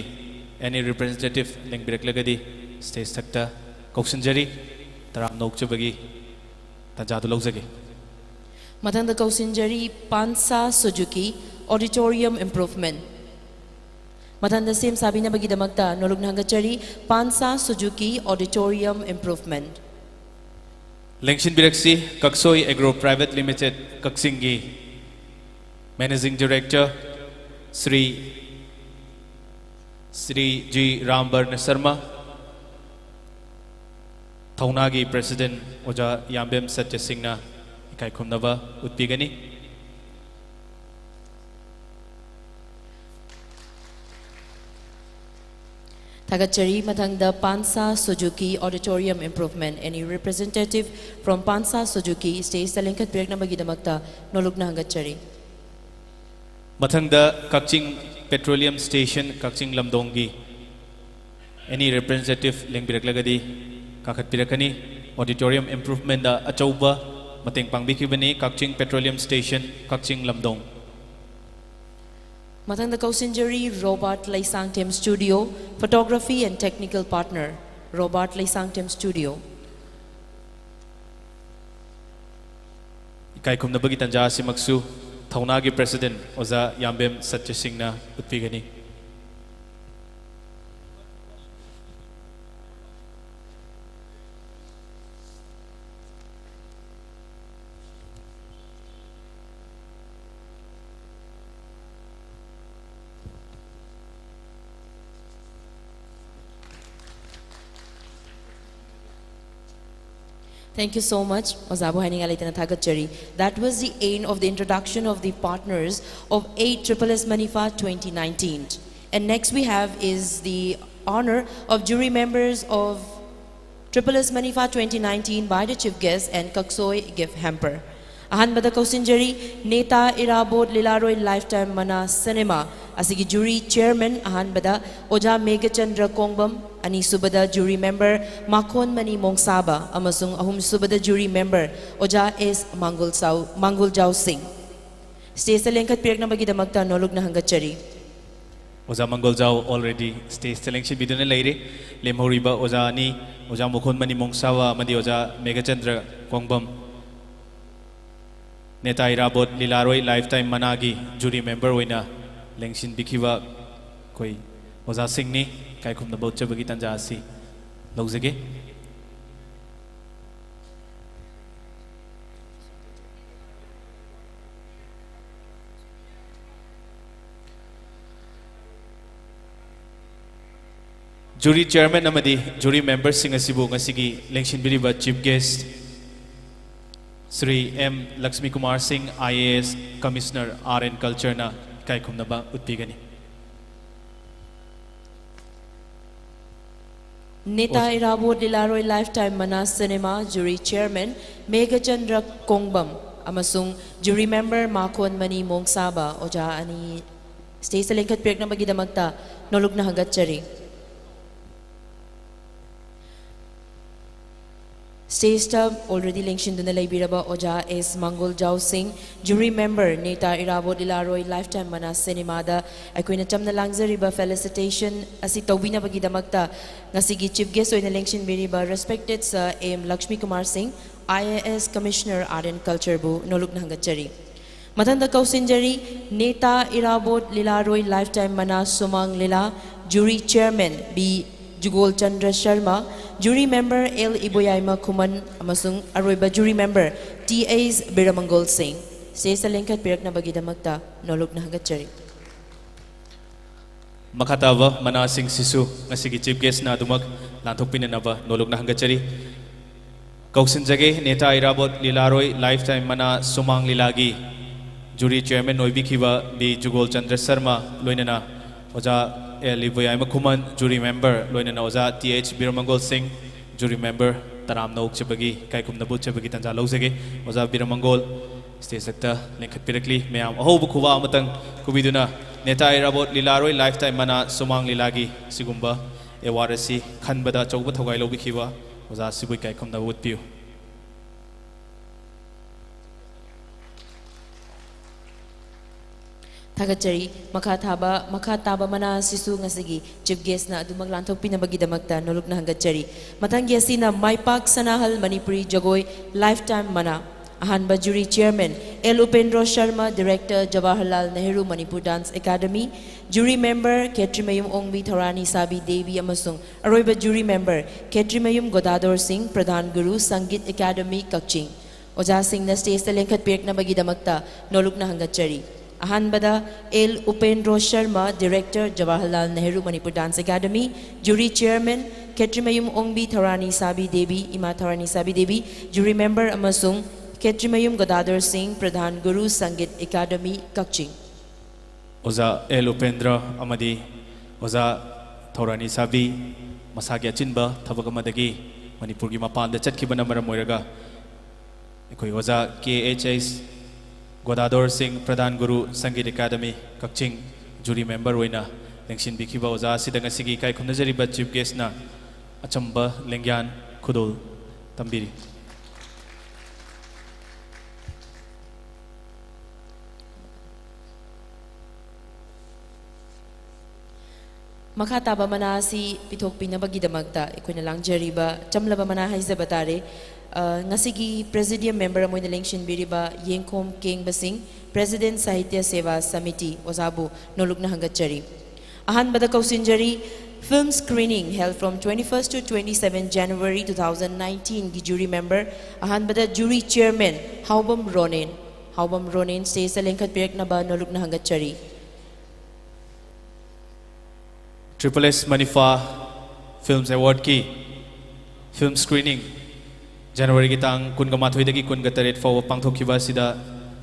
ꯑꯦꯅꯤ ꯔꯤꯄ꯭ꯔꯖꯦꯟꯇꯦꯇꯤꯚ ꯂꯦꯡꯕꯤꯔꯛꯂꯒꯗꯤ ꯁ꯭ꯇꯦꯖ ꯊꯛꯇ ꯀꯧꯁꯤꯟꯖꯔꯤ꯫ ꯇꯔꯥꯝꯅ ꯑꯣꯛꯆꯕꯒꯤ ꯇꯥꯟꯖꯥꯗꯨ ꯂꯧꯖꯒꯦ꯫ ꯃꯊꯪꯗ ꯀꯧꯁꯤꯟꯖꯔꯤ ꯄꯥꯟꯁꯥ ꯁꯨꯖꯨꯀꯤ ꯑꯣꯗꯤꯇꯣꯔꯤꯌꯝ ꯏꯝꯄ꯭ꯔꯨꯚꯃꯦꯟꯠ꯫ ꯃꯊꯪꯗ ꯁꯦꯝ ꯁꯥꯕꯤꯅꯕꯒꯤꯗꯃꯛꯇ ꯅꯣꯂꯨꯛꯅ ꯍꯪꯒꯠꯆꯔꯤ ꯄꯥꯟꯁꯥ ꯁꯨꯖꯨꯀꯤ ꯑꯣꯗꯤꯇꯣꯔꯤꯌꯝ ꯏꯝꯄ꯭ꯔꯨꯚꯃꯦꯟꯠ꯫ ꯂꯦꯡꯁꯤꯟꯕꯤꯔꯛꯁꯤ ꯀꯛꯁꯣꯏ ꯑꯦꯒ꯭ꯔꯣ ꯄ꯭ꯔꯥꯏꯚꯦꯠ ꯂꯤꯃꯤꯇꯦꯠ ꯀꯛꯆꯤꯡꯒꯤ ꯃꯦꯅꯦꯖꯤꯡ ꯗꯤꯔꯦꯛꯇꯔ ꯁ꯭ꯔꯤ ꯁ꯭ꯔꯤ ꯖꯤ ꯔꯥꯝꯕꯔꯅ ꯁꯔꯃ, ꯊꯧꯅꯥꯒꯤ ꯄ꯭ꯔꯦꯁꯤꯗꯦꯟꯠ ꯑꯣꯖꯥ ꯌꯥꯝꯕꯦꯝ ꯁꯠꯌ ꯁꯤꯡꯅ ꯏꯀꯥꯏ ꯈꯨꯝꯅꯕ ꯎꯠꯄꯤꯒꯅꯤ꯫ ꯊꯥꯒꯠꯆꯔꯤ꯫ ꯃꯊꯪꯗ Pansa Suzuki Auditorium Improvement, any representative from Pansa Suzuki stageꯇ ꯂꯦꯡꯈꯠꯄꯤꯔꯛꯅꯕꯒꯤꯗꯃꯛꯇ ꯅꯣꯂꯨꯛꯅ ꯍꯪꯒꯠꯆꯔꯤ꯫ ꯃꯊꯪꯗ ꯀꯛꯆꯤꯡ Petroleum Station, ꯀꯛꯆꯤꯡ ꯂꯝꯗꯣꯡꯒꯤ any representative ꯂꯦꯡꯕꯤꯔꯛꯂꯒꯗꯤ ꯀꯥꯈꯠꯄꯤꯔꯛꯀꯅꯤ꯫ Auditorium improvementꯇ ꯑꯆꯧꯕ ꯃꯇꯦꯡ ꯄꯥꯡꯕꯤꯈꯤꯕꯅꯤ ꯀꯛꯆꯤꯡ Petroleum Station, ꯀꯛꯆꯤꯡ ꯂꯝꯗꯣꯡ꯫ ꯃꯊꯪꯗ ꯀꯧꯁꯤꯟꯖꯔꯤ Robert Leishangthem Studio, Photography and Technical Partner, Robert Leishangthem Studio꯫ ꯏꯀꯥꯏ ꯈꯨꯝꯅꯕꯒꯤ ꯇꯥꯟꯖꯥ ꯑꯁꯤꯃꯛꯁꯨ ꯊꯧꯅꯥꯒꯤ President ꯑꯣꯖꯥ ꯌꯥꯝꯕꯦꯝ ꯁꯠꯌꯁꯤꯡꯅ ꯎꯠꯄꯤꯒꯅꯤ꯫ Thank you so much. ꯑꯣꯖꯥꯕꯨ ꯍꯥꯏꯅꯤꯡꯉꯥꯏ ꯂꯩꯇꯅ ꯊꯥꯒꯠꯆꯔꯤ꯫ That was the end of the introduction of the partners of eight Triple S Manipha twenty nineteen. And next we have is the honor of jury members of Triple S Manipha twenty nineteen by the Chief Guest and Kaksoi Gift Hamper. ꯑꯍꯥꯟꯕꯗ ꯀꯧꯁꯤꯟꯖꯔꯤ, ꯅꯦꯇꯥ ꯏꯔꯥꯕꯣꯠ ꯂꯤꯂꯥꯔꯣꯏ Lifetime Mana Cinema ꯑꯁꯤꯒꯤ jury chairman ꯑꯍꯥꯟꯕꯗ ꯑꯣꯖꯥ ꯃꯦꯘꯆꯟꯗ꯭ꯔ ꯀꯣꯡꯕꯝ, ꯑꯅꯤꯁꯨꯕꯗ jury member ꯃꯥꯈꯣꯟꯃꯅꯤ ꯃꯣꯡꯁꯥꯕ ꯑꯃꯁꯨꯡ ꯑꯍꯨꯝꯁꯨꯕꯗ jury member ꯑꯣꯖꯥ ꯑꯦꯁ ꯃꯥꯡꯒꯣꯜꯖꯥꯎ, ꯃꯥꯡꯒꯣꯜꯖꯥꯎ ꯁꯤꯡ꯫ Stageꯇ ꯂꯦꯡꯈꯠꯄꯤꯔꯛꯅꯕꯒꯤꯗꯃꯛꯇ ꯅꯣꯂꯨꯛꯅ ꯍꯪꯒꯠꯆꯔꯤ꯫ ꯑꯣꯖꯥ ꯃꯪꯒꯣꯜꯖꯥꯎ already stageꯇ ꯂꯦꯡꯁꯤꯟꯕꯤꯗꯨꯅ ꯂꯩꯔꯦ꯫ ꯂꯦꯝꯍꯧꯔꯤꯕ ꯑꯣꯖꯥ ꯑꯅꯤ, ꯑꯣꯖꯥ ꯃꯈꯣꯟꯃꯅꯤ ꯃꯣꯡꯁꯥꯕ ꯑꯃꯗꯤ ꯑꯣꯖꯥ ꯃꯦꯘꯆꯟꯗ꯭ꯔ ꯀꯣꯡꯕꯝ꯫ ꯅꯦꯇꯥ ꯏꯔꯥꯕꯣꯠ ꯂꯤꯂꯥꯔꯣꯏ Lifetime Manaꯒꯤ jury member ꯑꯣꯏꯅ ꯂꯦꯡꯁꯤꯟꯕꯤꯈꯤꯕ ꯑꯩꯈꯣꯏ ꯑꯣꯖꯥꯁꯤꯡꯅꯤ꯫ ꯏꯀꯥꯏ ꯈꯨꯝꯅꯕ ꯎꯠꯆꯕꯒꯤ ꯇꯥꯟꯖꯥ ꯑꯁꯤ ꯂꯧꯖꯒꯦ꯫ Jury chairman ꯑꯃꯗꯤ jury memberꯁꯤꯡ ꯑꯁꯤꯕꯨ ꯉꯁꯤꯒꯤ ꯂꯦꯡꯁꯤꯟꯕꯤꯔꯤꯕ Chief Guest Shri M Lakshmi Kumar Singh, I A S, Commissioner Art and Cultureꯅ ꯏꯀꯥꯏ ꯈꯨꯝꯅꯕ ꯎꯠꯄꯤꯒꯅꯤ꯫ ꯅꯦꯇꯥ ꯏꯔꯥꯕꯣꯠ ꯂꯤꯂꯥꯔꯣꯏ Lifetime ꯃꯅꯥ Cinema Jury Chairman ꯃꯦꯘꯆꯟꯗ꯭ꯔ ꯀꯣꯡꯕꯝ ꯑꯃꯁꯨꯡ Jury Member ꯃꯥꯈꯣꯟ ꯃꯅꯤ ꯃꯣꯡꯁꯥꯕ ꯑꯣꯖꯥ ꯑꯅꯤ stageꯇ ꯂꯦꯡꯈꯠꯄꯤꯔꯛꯅꯕꯒꯤꯗꯃꯛꯇ ꯅꯣꯂꯨꯛꯅ ꯍꯪꯒꯠꯆꯔꯤ꯫ Stageꯇ already ꯂꯦꯡꯁꯤꯟꯗꯨꯅ ꯂꯩꯕꯤꯔꯕ ꯑꯣꯖꯥ ꯑꯦꯁ ꯃꯪꯒꯣꯜꯖꯥꯎ ꯁꯤꯡ, Jury Member ꯅꯦꯇꯥ ꯏꯔꯥꯕꯣꯠ ꯂꯤꯂꯥꯔꯣꯏ Lifetime ꯃꯅꯥ Cinemaꯗ ꯑꯩꯈꯣꯏꯅ ꯆꯝꯅ ꯂꯥꯡꯖꯔꯤꯕ felicitation ꯑꯁꯤ ꯇꯧꯕꯤꯅꯕꯒꯤꯗꯃꯛꯇ ꯉꯁꯤꯒꯤ Chief Guest ꯑꯣꯏꯅ ꯂꯦꯡꯁꯤꯟꯕꯤꯔꯤꯕ respected Sir M Lakshmi Kumar ꯁꯤꯡ, IAS Commissioner Art and Cultureꯕꯨ ꯅꯣꯂꯨꯛꯅ ꯍꯪꯒꯠꯆꯔꯤ꯫ ꯃꯊꯪꯗ ꯀꯧꯁꯤꯟꯖꯔꯤ ꯅꯦꯇꯥ ꯏꯔꯥꯕꯣꯠ ꯂꯤꯂꯥꯔꯣꯏ Lifetime ꯃꯅꯥ ꯁꯨꯃꯥꯡ ꯂꯤꯂꯥ Jury Chairman B Jugol Chandra Sharma, Jury Member L Iboyaima Khuman ꯑꯃꯁꯨꯡ ꯑꯔꯣꯏꯕ Jury Member T H Biramangol Singh stageꯇ ꯂꯦꯡꯈꯠꯄꯤꯔꯛꯅꯕꯒꯤꯗꯃꯛꯇ ꯅꯣꯂꯨꯛꯅ ꯍꯪꯒꯠꯆꯔꯤ꯫ ꯃꯈꯥ ꯇꯥꯕ ꯃꯅꯥꯁꯤꯡꯁꯤꯁꯨ ꯉꯁꯤꯒꯤ Chief Guestꯅ ꯑꯗꯨꯃꯛ ꯂꯥꯟꯊꯣꯛꯄꯤꯅꯅꯕ ꯅꯣꯂꯨꯛꯅ ꯍꯪꯒꯠꯆꯔꯤ꯫ ꯀꯧꯁꯤꯟꯖꯒꯦ ꯅꯦꯇꯥ ꯏꯔꯥꯕꯣꯠ ꯂꯤꯂꯥꯔꯣꯏ Lifetime ꯃꯅꯥ ꯁꯨꯃꯥꯡ ꯂꯤꯂꯥꯒꯤ Jury Chairman ꯑꯣꯏꯕꯤꯈꯤꯕ ꯕꯤ ꯖꯨꯒꯣꯜ ꯆꯟꯗ꯭ꯔ ꯁꯔꯃ ꯂꯣꯏꯅꯅ ꯑꯣꯖꯥ L Iboyaima Khuman, Jury Member ꯂꯣꯏꯅꯅ ꯑꯣꯖꯥ ꯇꯤ ꯑꯩꯆ ꯕꯤꯔꯃꯪꯒꯣꯜ ꯁꯤꯡ, Jury Member ꯇꯔꯥꯝꯅ ꯑꯣꯛꯆꯕꯒꯤ, ꯏꯀꯥꯏ ꯈꯨꯝꯅꯕ ꯎꯠꯆꯕꯒꯤ ꯇꯥꯟꯖꯥ ꯂꯧꯖꯒꯦ꯫ ꯑꯣꯖꯥ ꯕꯤꯔꯃꯪꯒꯣꯜ stageꯇ ꯂꯦꯡꯈꯠꯄꯤꯔꯛꯂꯤ꯫ ꯃꯌꯥꯝ ꯑꯍꯧꯕ ꯈꯨꯕꯥꯛ ꯑꯃꯇꯪ ꯈꯨꯕꯤꯗꯨꯅ ꯅꯦꯇꯥ ꯏꯔꯥꯕꯣꯠ ꯂꯤꯂꯥꯔꯣꯏ Lifetime ꯃꯅꯥ ꯁꯨꯃꯥꯡ ꯂꯤꯂꯥꯒꯤ ꯁꯤꯒꯨꯝꯕ award ꯑꯁꯤ ꯈꯟꯕꯗ ꯑꯆꯧꯕ ꯊꯧꯒꯥꯏ ꯂꯧꯕꯤꯈꯤꯕ ꯑꯣꯖꯥ ꯑꯁꯤꯕꯨ ꯏꯀꯥꯏ ꯈꯨꯝꯅꯕ ꯎꯠꯄꯤꯌꯨ꯫ ꯊꯥꯒꯠꯆꯔꯤ꯫ ꯃꯈꯥ ꯊꯥꯕ, ꯃꯈꯥ ꯇꯥꯕ ꯃꯅꯥ ꯑꯁꯤꯁꯨ ꯉꯁꯤꯒꯤ Chief Guestꯅ ꯑꯗꯨꯃꯛ ꯂꯥꯟꯊꯣꯛꯄꯤꯅꯕꯒꯤꯗꯃꯛꯇ ꯅꯣꯂꯨꯛꯅ ꯍꯪꯒꯠꯆꯔꯤ꯫ ꯃꯊꯪꯒꯤ ꯑꯁꯤꯅ ꯃꯥꯏꯄꯥꯛ ꯁꯅꯥꯍꯜ ꯃꯅꯤꯄꯨꯔꯤ ꯖꯒꯣꯏ Lifetime ꯃꯅꯥ꯫ ꯑꯍꯥꯟꯕ Jury Chairman L Upendro Sharma, Director Jawaharlal Nehru Manipur Dance Academy, Jury Member Khetrimayum Ongbi Thourani Sabi Devi ꯑꯃꯁꯨꯡ ꯑꯔꯣꯏꯕ Jury Member ꯈꯦꯇ꯭ꯔꯤꯃꯌꯨꯝ ꯒꯣꯗꯥꯗꯣꯔ ꯁꯤꯡ, ꯄ꯭ꯔꯙꯥꯟ ꯒꯨꯔꯨ ꯁꯪꯒꯤꯠ ꯑꯦꯀꯥꯗꯃꯤ ꯀꯛꯆꯤꯡ꯫ ꯑꯣꯖꯥꯁꯤꯡꯅ stageꯇ ꯂꯦꯡꯈꯠꯄꯤꯔꯛꯅꯕꯒꯤꯗꯃꯛꯇ ꯅꯣꯂꯨꯛꯅ ꯍꯪꯒꯠꯆꯔꯤ꯫ ꯑꯍꯥꯟꯕꯗ L Upendro Sharma, Director Jawaharlal Nehru Manipur Dance Academy, Jury Chairman Khetrimayum Ongbi Thourani Sabi Devi, ꯏꯃꯥ ꯊꯧꯔꯥꯅꯤ ꯁꯥꯕꯤ ꯗꯦꯕꯤ, Jury Member ꯑꯃꯁꯨꯡ ꯈꯦꯇ꯭ꯔꯤꯃꯌꯨꯝ ꯒꯣꯗꯥꯗꯣꯔ ꯁꯤꯡ, ꯄ꯭ꯔꯙꯥꯟ ꯒꯨꯔꯨ ꯁꯪꯒꯤꯠ ꯑꯦꯀꯥꯗꯃꯤ ꯀꯛꯆꯤꯡ꯫ ꯑꯣꯖꯥ ꯑꯦꯜ ꯎꯄꯦꯟꯗ꯭ꯔ ꯑꯃꯗꯤ ꯑꯣꯖꯥ ꯊꯧꯔꯥꯅꯤ ꯁꯥꯕꯤ ꯃꯁꯥꯒꯤ ꯑꯆꯤꯟꯕ ꯊꯕꯛ ꯑꯃꯗꯒꯤ ꯃꯅꯤꯄꯨꯔꯒꯤ ꯃꯄꯥꯟꯗ ꯆꯠꯈꯤꯕꯅ ꯃꯔꯝ ꯑꯣꯏꯔꯒ ꯑꯩꯈꯣꯏ ꯑꯣꯖꯥ ꯀꯦ ꯑꯩꯆ ꯑꯩꯆ ꯒꯣꯗꯥꯗꯣꯔ ꯁꯤꯡ, ꯄ꯭ꯔꯙꯥꯟ ꯒꯨꯔꯨ, ꯁꯪꯒꯤꯠ ꯑꯦꯀꯥꯗꯃꯤ, ꯀꯛꯆꯤꯡ, ꯖꯨꯔꯤ ꯃꯦꯝꯕꯔ ꯑꯣꯏꯅ ꯂꯦꯡꯁꯤꯟꯕꯤꯈꯤꯕ ꯑꯣꯖꯥ ꯑꯁꯤꯗ ꯉꯁꯤꯒꯤ ꯏꯀꯥꯏ ꯈꯨꯝꯅꯖꯔꯤꯕ ꯆꯤꯐ ꯒꯦꯁꯅ ꯑꯆꯝꯕ ꯂꯦꯡꯌꯥꯟ ꯈꯨꯗꯣꯜ ꯇꯝꯕꯤꯔꯤ꯫ ꯃꯈꯥ ꯇꯥꯕ ꯃꯅꯥ ꯑꯁꯤ ꯄꯤꯊꯣꯛꯄꯤꯅꯕꯒꯤꯗꯃꯛꯇ ꯑꯩꯈꯣꯏꯅ ꯂꯥꯡꯖꯔꯤꯕ ꯆꯝꯂꯕ ꯃꯅꯥ ꯍꯥꯏꯖꯕ ꯇꯥꯔꯦ꯫ ꯑ, ꯉꯁꯤꯒꯤ ꯄ꯭ꯔꯦꯁꯤꯗꯤꯌꯝ ꯃꯦꯝꯕꯔ ꯑꯃ ꯑꯣꯏꯅ ꯂꯦꯡꯁꯤꯟꯕꯤꯔꯤꯕ ꯌꯦꯡꯈꯣꯝ ꯀꯦꯡꯕ ꯁꯤꯡ, ꯄ꯭ꯔꯦꯁꯤꯗꯦꯟꯠ ꯁꯥꯍꯤꯇ꯭ꯌ ꯁꯦꯕꯥ ꯁꯃꯤꯇꯤ ꯑꯣꯖꯥꯕꯨ ꯅꯣꯂꯨꯛꯅ ꯍꯪꯒꯠꯆꯔꯤ꯫ ꯑꯍꯥꯟꯕꯗ ꯀꯧꯁꯤꯟꯖꯔꯤ, film screening held from twenty-first to twenty-seven January two thousand nineteen ꯒꯤ ꯖꯨꯔꯤ ꯃꯦꯝꯕꯔ, ꯑꯍꯥꯟꯕꯗ ꯖꯨꯔꯤ ꯆꯤꯌꯔꯃꯦꯟ ꯍꯥꯎꯕꯝ ꯔꯣꯅꯦꯟ꯫ ꯍꯥꯎꯕꯝ ꯔꯣꯅꯦꯟ ꯁ꯭ꯇꯦꯖꯇ ꯂꯦꯡꯈꯠꯄꯤꯔꯛꯅꯕ ꯅꯣꯂꯨꯛꯅ ꯍꯪꯒꯠꯆꯔꯤ꯫ ꯇ꯭ꯔꯤꯄꯜ ꯑꯦꯁ ꯃꯅꯤꯐꯥ ꯐꯤꯜꯝꯁ ꯑꯦꯋꯥꯔꯗꯀꯤ ꯐꯤꯜꯝ ꯁ꯭ꯀ꯭ꯔꯤꯅꯤꯡ ꯖꯅꯋꯥꯔꯤꯒꯤ ꯇꯥꯡ ꯀꯨꯟꯒ ꯃꯥꯊꯣꯏꯗꯒꯤ ꯀꯨꯟꯒ ꯇꯔꯦꯠ ꯐꯥꯎꯕ ꯄꯥꯡꯊꯣꯛꯈꯤꯕ ꯑꯁꯤꯗ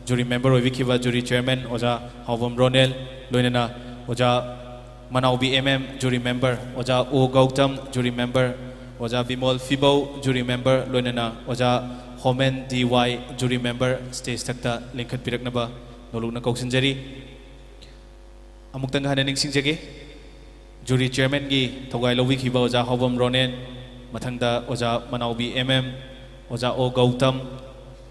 ꯖꯨꯔꯤ ꯃꯦꯝꯕꯔ ꯑꯣꯏꯕꯤꯈꯤꯕ ꯖꯨꯔꯤ ꯆꯤꯌꯔꯃꯦꯟ ꯑꯣꯖꯥ ꯍꯥꯎꯕꯝ ꯔꯣꯅꯦꯜ, ꯂꯣꯏꯅꯅ ꯑꯣꯖꯥ Manaobi M M jury member, ꯑꯣꯖꯥ ꯑꯣ ꯒꯧꯇꯝ ꯖꯨꯔꯤ ꯃꯦꯝꯕꯔ, ꯑꯣꯖꯥ ꯕꯤꯃꯣꯜ ꯐꯤꯕꯧ ꯖꯨꯔꯤ ꯃꯦꯝꯕꯔ, ꯂꯣꯏꯅꯅ ꯑꯣꯖꯥ ꯍꯣꯃꯦꯟ ꯗꯤ ꯋꯥꯏ ꯖꯨꯔꯤ ꯃꯦꯝꯕꯔ ꯁ꯭ꯇꯦꯖ ꯊꯛꯇ ꯂꯤꯡꯈꯠꯄꯤꯔꯛꯅꯕ ꯅꯣꯂꯨꯛꯅ ꯀꯧꯁꯤꯟꯖꯔꯤ꯫ ꯑꯃꯨꯛꯇꯪ ꯍꯟꯅ ꯅꯤꯡꯁꯤꯡꯖꯒꯦ, ꯖꯨꯔꯤ ꯆꯤꯌꯔꯃꯦꯟꯒꯤ ꯊꯧꯒꯥꯏ ꯂꯧꯕꯤꯈꯤꯕ ꯑꯣꯖꯥ ꯍꯥꯎꯕꯝ ꯔꯣꯅꯦꯟ, ꯃꯊꯪꯗ ꯑꯣꯖꯥ ꯃꯅꯥꯎꯕꯤ ꯑꯦꯝ ꯑꯦꯝ, ꯑꯣꯖꯥ ꯑꯣ ꯒꯧꯇꯝ,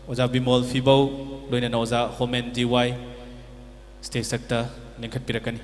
ꯑꯣꯖꯥ ꯕꯤꯃꯣꯜ ꯐꯤꯕꯧ, ꯂꯣꯏꯅꯅ ꯑꯣꯖꯥ ꯍꯣꯃꯦꯟ ꯗꯤ ꯋꯥꯏ ꯁ꯭ꯇꯦꯖ ꯊꯛꯇ ꯂꯤꯡꯈꯠꯄꯤꯔꯛꯀꯅꯤ꯫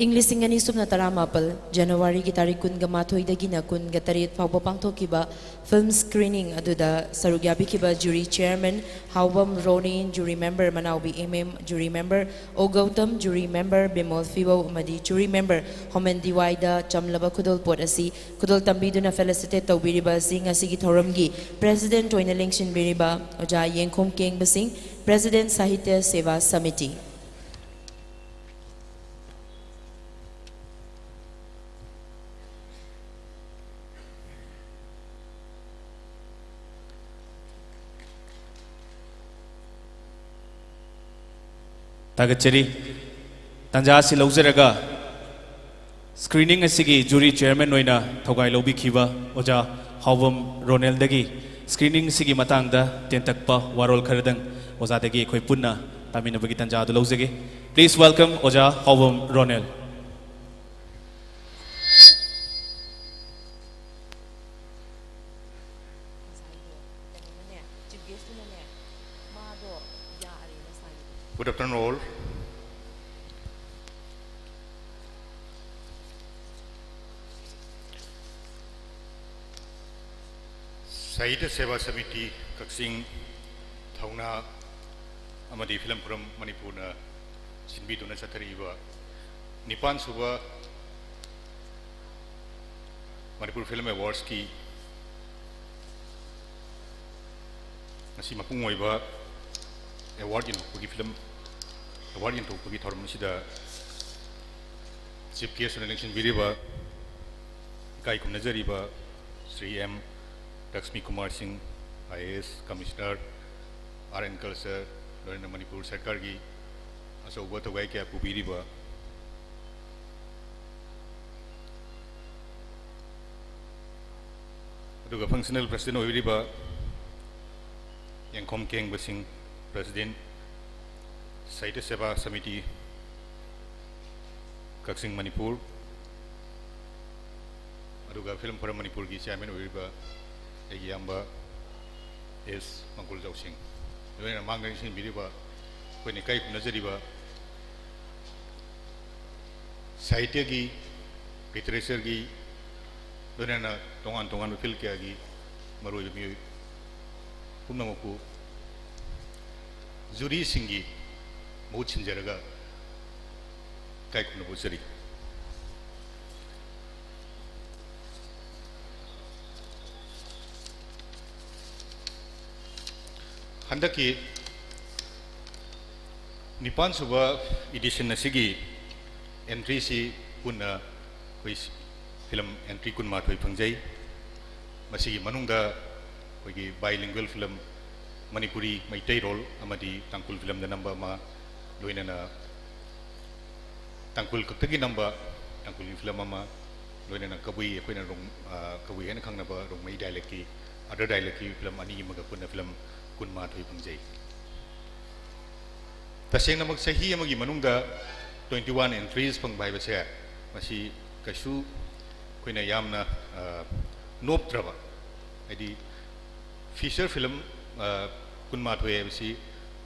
ꯏꯪ ꯂꯤꯁꯤꯡ ꯑꯅꯤ ꯁꯨꯞꯅ ꯇꯔꯥꯃꯥꯄꯜ ꯖꯅꯋꯥꯔꯤꯒꯤ ꯇꯥꯔꯤꯛ ꯀꯨꯟꯒ ꯃꯥꯊꯣꯏꯗꯒꯤꯅ ꯀꯨꯟꯒ ꯇꯔꯦꯠ ꯐꯥꯎꯕ ꯄꯥꯡꯊꯣꯛꯈꯤꯕ film screening ꯑꯗꯨꯗ ꯁꯔꯨꯛ ꯌꯥꯕꯤꯈꯤꯕ jury chairman Haobam Ronen, jury member Manaobi M M, jury member ꯑꯣ ꯒꯧꯇꯝ, jury member ꯕꯤꯃꯣꯜ ꯐꯤꯕꯧ ꯑꯃꯗꯤ jury member ꯍꯣꯃꯦꯟ ꯗꯤ ꯋꯥꯏꯗ ꯆꯝꯂꯕ ꯈꯨꯗꯣꯜꯄꯣꯠ ꯑꯁꯤ ꯈꯨꯗꯣꯜ ꯇꯝꯕꯤꯗꯨꯅ felicitate ꯇꯧꯕꯤꯔꯤꯕ ꯑꯁꯤ ꯉꯁꯤꯒꯤ ꯊꯧꯔꯝꯒꯤ president ꯑꯣꯏꯅ ꯂꯦꯡꯁꯤꯟꯕꯤꯔꯤꯕ ꯑꯣꯖꯥ ꯌꯦꯡꯈꯣꯝ ꯀꯦꯡꯕꯁꯤꯡ, president ꯁꯥꯍꯤꯇ꯭ꯌ ꯁꯦꯕꯥ ꯁꯃꯤꯇꯤ꯫ ꯊꯥꯒꯠꯆꯔꯤ꯫ ꯇꯥꯟꯖꯥ ꯑꯁꯤ ꯂꯧꯖꯔꯒ screening ꯑꯁꯤꯒꯤ jury chairman ꯑꯣꯏꯅ ꯊꯧꯒꯥꯏ ꯂꯧꯕꯤꯈꯤꯕ ꯑꯣꯖꯥ ꯍꯥꯎꯕꯝ ꯔꯣꯅꯦꯜꯗꯒꯤ screening ꯑꯁꯤꯒꯤ ꯃꯇꯥꯡꯗ ꯇꯦꯟꯇꯛꯄ ꯋꯥꯔꯣꯜ ꯈꯔꯗꯪ ꯑꯣꯖꯥꯗꯒꯤ ꯑꯩꯈꯣꯏ ꯄꯨꯟꯅ ꯇꯥꯃꯤꯟꯅꯕꯒꯤ ꯇꯥꯟꯖꯥ ꯑꯗꯨ ꯂꯧꯖꯒꯦ꯫ Please welcome ꯑꯣꯖꯥ ꯍꯥꯎꯕꯝ ꯔꯣꯅꯦꯜ꯫ ꯉꯁꯥꯏꯗꯣ ꯀꯩꯅꯣꯅꯅꯦ, chief guest ꯇꯨꯅꯅꯦ, ꯃꯥꯗꯣ ꯌꯥꯔꯦꯅ ꯁꯥꯏꯗꯣ꯫ Good afternoon all. ꯁꯥꯍꯤꯇ꯭ꯌ ꯁꯦꯕꯥ ꯁꯃꯤꯇꯤ ꯀꯛꯆꯤꯡ ꯊꯧꯅꯥ ꯑꯃꯗꯤ ꯐꯤꯂꯝ ꯐꯣꯔꯝ ꯃꯅꯤꯄꯨꯔꯅ ꯁꯤꯟꯕꯤꯗꯨꯅ ꯆꯠꯊꯔꯛꯏꯕ ꯅꯤꯄꯥꯟ ꯁꯨꯕ ꯃꯅꯤꯄꯨꯔ ꯐꯤꯂꯝ ꯑꯦꯋꯥꯔꯗꯁꯀꯤ ꯉꯁꯤ ꯃꯄꯨꯡ ꯑꯣꯏꯕ ꯑꯦꯋꯥꯔꯗ ꯌꯦꯟꯊꯣꯛꯄꯒꯤ ꯐꯤꯂꯝ ꯑꯦꯋꯥꯔꯗ ꯌꯦꯟꯊꯣꯛꯄꯒꯤ ꯊꯧꯔꯝ ꯑꯁꯤꯗ chief guest ꯑꯣꯏꯅ ꯂꯦꯡꯁꯤꯟꯕꯤꯔꯤꯕ ꯏꯀꯥꯏ ꯈꯨꯝꯅꯖꯔꯤꯕ Shri M Lakshmi Kumar Singh, I A S, commissioner, art and culture, ꯂꯣꯏꯅꯅ ꯃꯅꯤꯄꯨꯔ ꯁꯔꯀꯥꯔꯒꯤ ꯑꯆꯧꯕ ꯊꯧꯒꯥꯏ ꯀꯌꯥ ꯄꯨꯕꯤꯔꯤꯕ, ꯑꯗꯨꯒ functional president ꯑꯣꯏꯕꯤꯔꯤꯕ ꯌꯦꯡꯈꯣꯝ ꯀꯦꯡꯕꯁꯤꯡ, president, ꯁꯥꯍꯤꯇ꯭ꯌ ꯁꯦꯕꯥ ꯁꯃꯤꯇꯤ, ꯀꯛꯆꯤꯡ, ꯃꯅꯤꯄꯨꯔ, ꯑꯗꯨꯒ ꯐꯤꯂꯝ ꯐꯣꯔꯝ ꯃꯅꯤꯄꯨꯔꯒꯤ chairman ꯑꯣꯏꯔꯤꯕ ꯑꯩꯒꯤ ꯏꯌꯥꯝꯕ ꯑꯦꯁ ꯃꯪꯒꯣꯜꯖꯥꯎꯁꯤꯡ, ꯂꯣꯏꯅꯅ ꯃꯥꯡꯗ ꯂꯦꯡꯁꯤꯟꯕꯤꯔꯤꯕ ꯑꯩꯈꯣꯏꯅ ꯏꯀꯥꯏ ꯈꯨꯝꯅꯖꯔꯤꯕ ꯁꯥꯍꯤꯇ꯭ꯌꯒꯤ, ꯂꯤꯇꯔꯦꯆꯔꯒꯤ, ꯂꯣꯏꯅꯅ ꯇꯣꯉꯥꯟ ꯇꯣꯉꯥꯟꯕ ꯐꯤꯜ ꯀꯌꯥꯒꯤ ꯃꯔꯨꯑꯣꯏꯕ ꯃꯤꯑꯣꯏ ꯄꯨꯝꯅꯃꯛꯄꯨ ꯖꯨꯔꯤꯁꯤꯡꯒꯤ ꯃꯍꯨꯠ ꯁꯤꯟꯖꯔꯒ ꯏꯀꯥꯏ ꯈꯨꯝꯅꯕ ꯎꯠꯆꯔꯤ꯫ ꯍꯟꯗꯛꯀꯤ ꯅꯤꯄꯥꯟ ꯁꯨꯕ ꯏꯗꯤꯁꯟ ꯑꯁꯤꯒꯤ ꯑꯦꯟꯇ꯭ꯔꯤꯁꯤ ꯄꯨꯟꯅ ꯑꯩꯈꯣꯏ ꯐꯤꯂꯝ ꯑꯦꯟꯇ꯭ꯔꯤ ꯀꯨꯟꯃꯥꯊꯣꯏ ꯐꯪꯖꯩ꯫ ꯃꯁꯤꯒꯤ ꯃꯅꯨꯡꯗ ꯑꯩꯈꯣꯏꯒꯤ ꯕꯥꯏꯂꯤꯡꯒ꯭ꯋꯦꯜ ꯐꯤꯂꯝ, ꯃꯅꯤꯄꯨꯔꯤ ꯃꯩꯇꯩꯔꯣꯜ ꯑꯃꯗꯤ ꯇꯥꯡꯈꯨꯜ ꯐꯤꯂꯝꯗ ꯅꯝꯕ ꯑꯃ, ꯂꯣꯏꯅꯅ ꯇꯥꯡꯈꯨꯜ ꯈꯛꯇꯒꯤ ꯅꯝꯕ ꯇꯥꯡꯈꯨꯜꯒꯤ ꯐꯤꯂꯝ ꯑꯃ, ꯂꯣꯏꯅꯅ ꯀꯕꯨꯏ, ꯑꯩꯈꯣꯏꯅ ꯔꯣꯡ-, ꯑ, ꯀꯕꯨꯏ ꯍꯥꯏꯅ ꯈꯪꯅꯕ ꯔꯣꯡꯃꯩ ꯗꯥꯏꯂꯦꯛꯀꯤ, ꯑꯗꯔ ꯗꯥꯏꯂꯦꯛꯀꯤ ꯐꯤꯂꯝ ꯑꯅꯤ ꯑꯃꯒ ꯄꯨꯟꯅ ꯐꯤꯂꯝ ꯀꯨꯟꯃꯥꯊꯣꯏ ꯐꯪꯖꯩ꯫ ꯇꯁꯦꯡꯅꯃꯛ ꯆꯍꯤ ꯑꯃꯒꯤ ꯃꯅꯨꯡꯗ twenty one entries ꯐꯪꯕ ꯍꯥꯏꯕꯁꯦ, ꯃꯁꯤ ꯀꯩꯁꯨ ꯑꯩꯈꯣꯏꯅ ꯌꯥꯝꯅ, ꯑ, ꯅꯣꯞꯇ꯭ꯔꯕ, ꯍꯥꯏꯗꯤ ꯐꯤꯆꯔ ꯐꯤꯂꯝ, ꯑ, ꯀꯨꯟꯃꯥꯊꯣꯏ ꯍꯥꯏꯕꯁꯤ,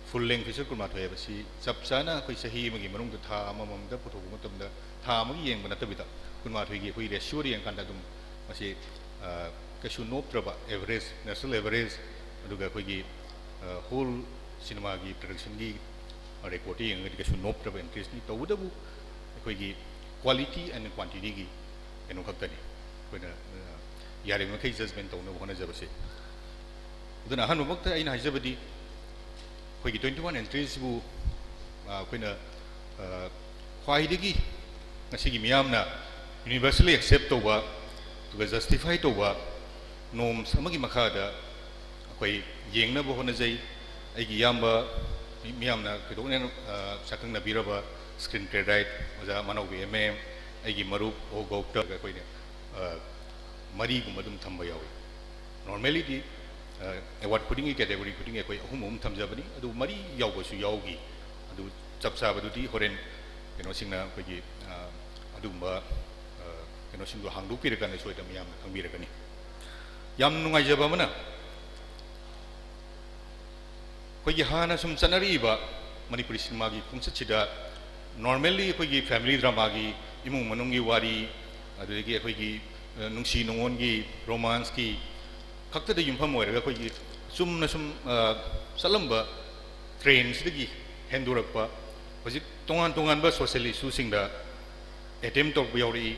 ꯐꯨꯜ ꯂꯦꯡ ꯐꯤꯆꯔ ꯀꯨꯟꯃꯥꯊꯣꯏ ꯍꯥꯏꯕꯁꯤ ꯆꯞ ꯆꯥꯅ ꯑꯩꯈꯣꯏ ꯆꯍꯤ ꯑꯃꯒꯤ ꯃꯅꯨꯡꯗ ꯊꯥ ꯑꯃꯃꯝꯗ ꯄꯨꯊꯣꯛꯄ ꯃꯇꯝꯗ ꯊꯥ ꯑꯃꯒꯤ ꯌꯦꯡꯕ ꯅꯠꯇꯕꯤꯗ ꯀꯨꯟꯃꯥꯊꯣꯏꯒꯤ ꯑꯩꯈꯣꯏ ꯔꯦꯁꯤꯌꯣꯗ ꯌꯦꯡꯀꯥꯟꯗ ꯑꯗꯨꯝ ꯃꯁꯤ, ꯑ, ꯀꯩꯁꯨ ꯅꯣꯞꯇ꯭ꯔꯕ ꯑꯦꯚꯔꯦꯖ, ꯅꯦꯁꯅꯦꯜ ꯑꯦꯚꯔꯦꯖ, ꯑꯗꯨꯒ ꯑꯩꯈꯣꯏꯒꯤ, ꯑ, ꯍꯣꯜ ꯁꯤꯅꯦꯃꯥꯒꯤ ꯄ꯭ꯔꯗꯛꯁꯟꯒꯤ ꯔꯦꯀꯣꯔꯗꯇ ꯌꯦꯡꯉꯒꯗꯤ ꯀꯩꯁꯨ ꯅꯣꯞꯇ꯭ꯔꯕ ꯑꯦꯟꯇ꯭ꯔꯤꯁꯅꯤ꯫ ꯇꯧꯕꯇꯕꯨ ꯑꯩꯈꯣꯏꯒꯤ quality and quantityꯒꯤ ꯀꯩꯅꯣ ꯈꯛꯇꯅꯤ ꯑꯩꯈꯣꯏꯅ, ꯑ, ꯌꯥꯔꯤꯕꯃꯈꯩ ꯖꯖꯃꯦꯟ ꯇꯧꯅꯕ ꯍꯣꯠꯅꯖꯕꯁꯦ꯫ ꯑꯗꯨꯅ ꯑꯍꯥꯟꯕꯃꯛꯇ ꯑꯩꯅ ꯍꯥꯏꯖꯕꯗꯤ ꯑꯩꯈꯣꯏꯒꯤ twenty one entryꯁꯤꯕꯨ, ꯑ, ꯑꯩꯈꯣꯏꯅ, ꯑ, ꯈ꯭ꯋꯥꯏꯗꯒꯤ ꯉꯁꯤꯒꯤ ꯃꯤꯌꯥꯝꯅ universally accept ꯇꯧꯕ, ꯑꯗꯨꯒ justify ꯇꯧꯕ norms ꯑꯃꯒꯤ ꯃꯈꯥꯗ ꯑꯩꯈꯣꯏ ꯌꯦꯡꯅꯕ ꯍꯣꯠꯅꯖꯩ꯫ ꯑꯩꯒꯤ ꯏꯌꯥꯝꯕ ꯃꯤ-, ꯃꯤꯌꯥꯝꯅ ꯊꯣꯏꯗꯣꯛꯅ ꯍꯦꯟꯅ, ꯑ, ꯁꯛꯈꯪꯅꯕꯤꯔꯕ screen playwright ꯑꯣꯖꯥ ꯃꯅꯥꯎꯕꯤ ꯑꯦꯝ ꯑꯦ, ꯑꯩꯒꯤ ꯃꯔꯨꯞ ꯑꯣ ꯒꯧꯇꯝꯒ ꯑꯩꯈꯣꯏꯅ, ꯑ, ꯃꯔꯤꯒꯨꯝꯕ ꯑꯗꯨꯝ ꯊꯝꯕ ꯌꯥꯎꯏ꯫ Normallyꯗꯤ, ꯑ, award ꯈꯨꯗꯤꯡꯒꯤ, category ꯈꯨꯗꯤꯡꯒꯤ ꯑꯩꯈꯣꯏ ꯑꯍꯨꯝ ꯑꯍꯨꯝ ꯊꯝꯖꯕꯅꯤ, ꯑꯗꯨ ꯃꯔꯤ ꯌꯥꯎꯕꯁꯨ ꯌꯥꯎꯈꯤ꯫ ꯑꯗꯨ ꯆꯞ ꯆꯥꯕꯗꯨꯗꯤ ꯍꯣꯔꯦꯟ ꯀꯩꯅꯣꯁꯤꯡꯅ ꯑꯩꯈꯣꯏꯒꯤ, ꯑ, ꯑꯗꯨꯒꯨꯝꯕ, ꯑ, ꯀꯩꯅꯣꯁꯤꯡꯗꯣ ꯍꯥꯡꯗꯣꯛꯄꯤꯔꯀꯥꯟꯗ ꯁꯣꯏꯗꯅ ꯃꯌꯥꯝꯅ ꯈꯪꯕꯤꯔꯒꯅꯤ꯫ ꯌꯥꯝ ꯅꯨꯡꯉꯥꯏꯖꯕ ꯑꯃꯅ, ꯑꯩꯈꯣꯏꯒꯤ ꯍꯥꯟꯅ ꯁꯨꯝ ꯆꯠꯅꯔꯛꯏꯕ ꯃꯅꯤꯄꯨꯔꯤ ꯁꯤꯅꯦꯃꯥꯒꯤ ꯈꯣꯡꯆꯠꯁꯤꯗ normally ꯑꯩꯈꯣꯏꯒꯤ family dramaꯒꯤ ꯏꯃꯨꯡ ꯃꯅꯨꯡꯒꯤ ꯋꯥꯔꯤ, ꯑꯗꯨꯗꯒꯤ ꯑꯩꯈꯣꯏꯒꯤ, ꯑ, ꯅꯨꯡꯁꯤ ꯅꯨꯡꯉꯣꯟꯒꯤ, ꯔꯣꯃꯥꯟꯁꯀꯤ ꯈꯛꯇꯗ ꯌꯨꯝꯐꯝ ꯑꯣꯏꯔꯒ ꯑꯩꯈꯣꯏꯒꯤ ꯆꯨꯝꯅ ꯁꯨꯝ, ꯑ, ꯆꯠꯂꯝꯕ ꯇ꯭ꯔꯦꯟꯁꯤꯗꯒꯤ ꯍꯦꯟꯗꯣꯔꯛꯄ, ꯍꯧꯖꯤꯛ ꯇꯣꯉꯥꯟ ꯇꯣꯉꯥꯟꯕ ꯁꯣꯁꯤꯌꯦꯜ ꯏꯁꯨꯁꯤꯡꯗ ꯑꯦꯇꯦꯝ ꯇꯧꯔꯛꯄ ꯌꯥꯎꯔꯛꯏ꯫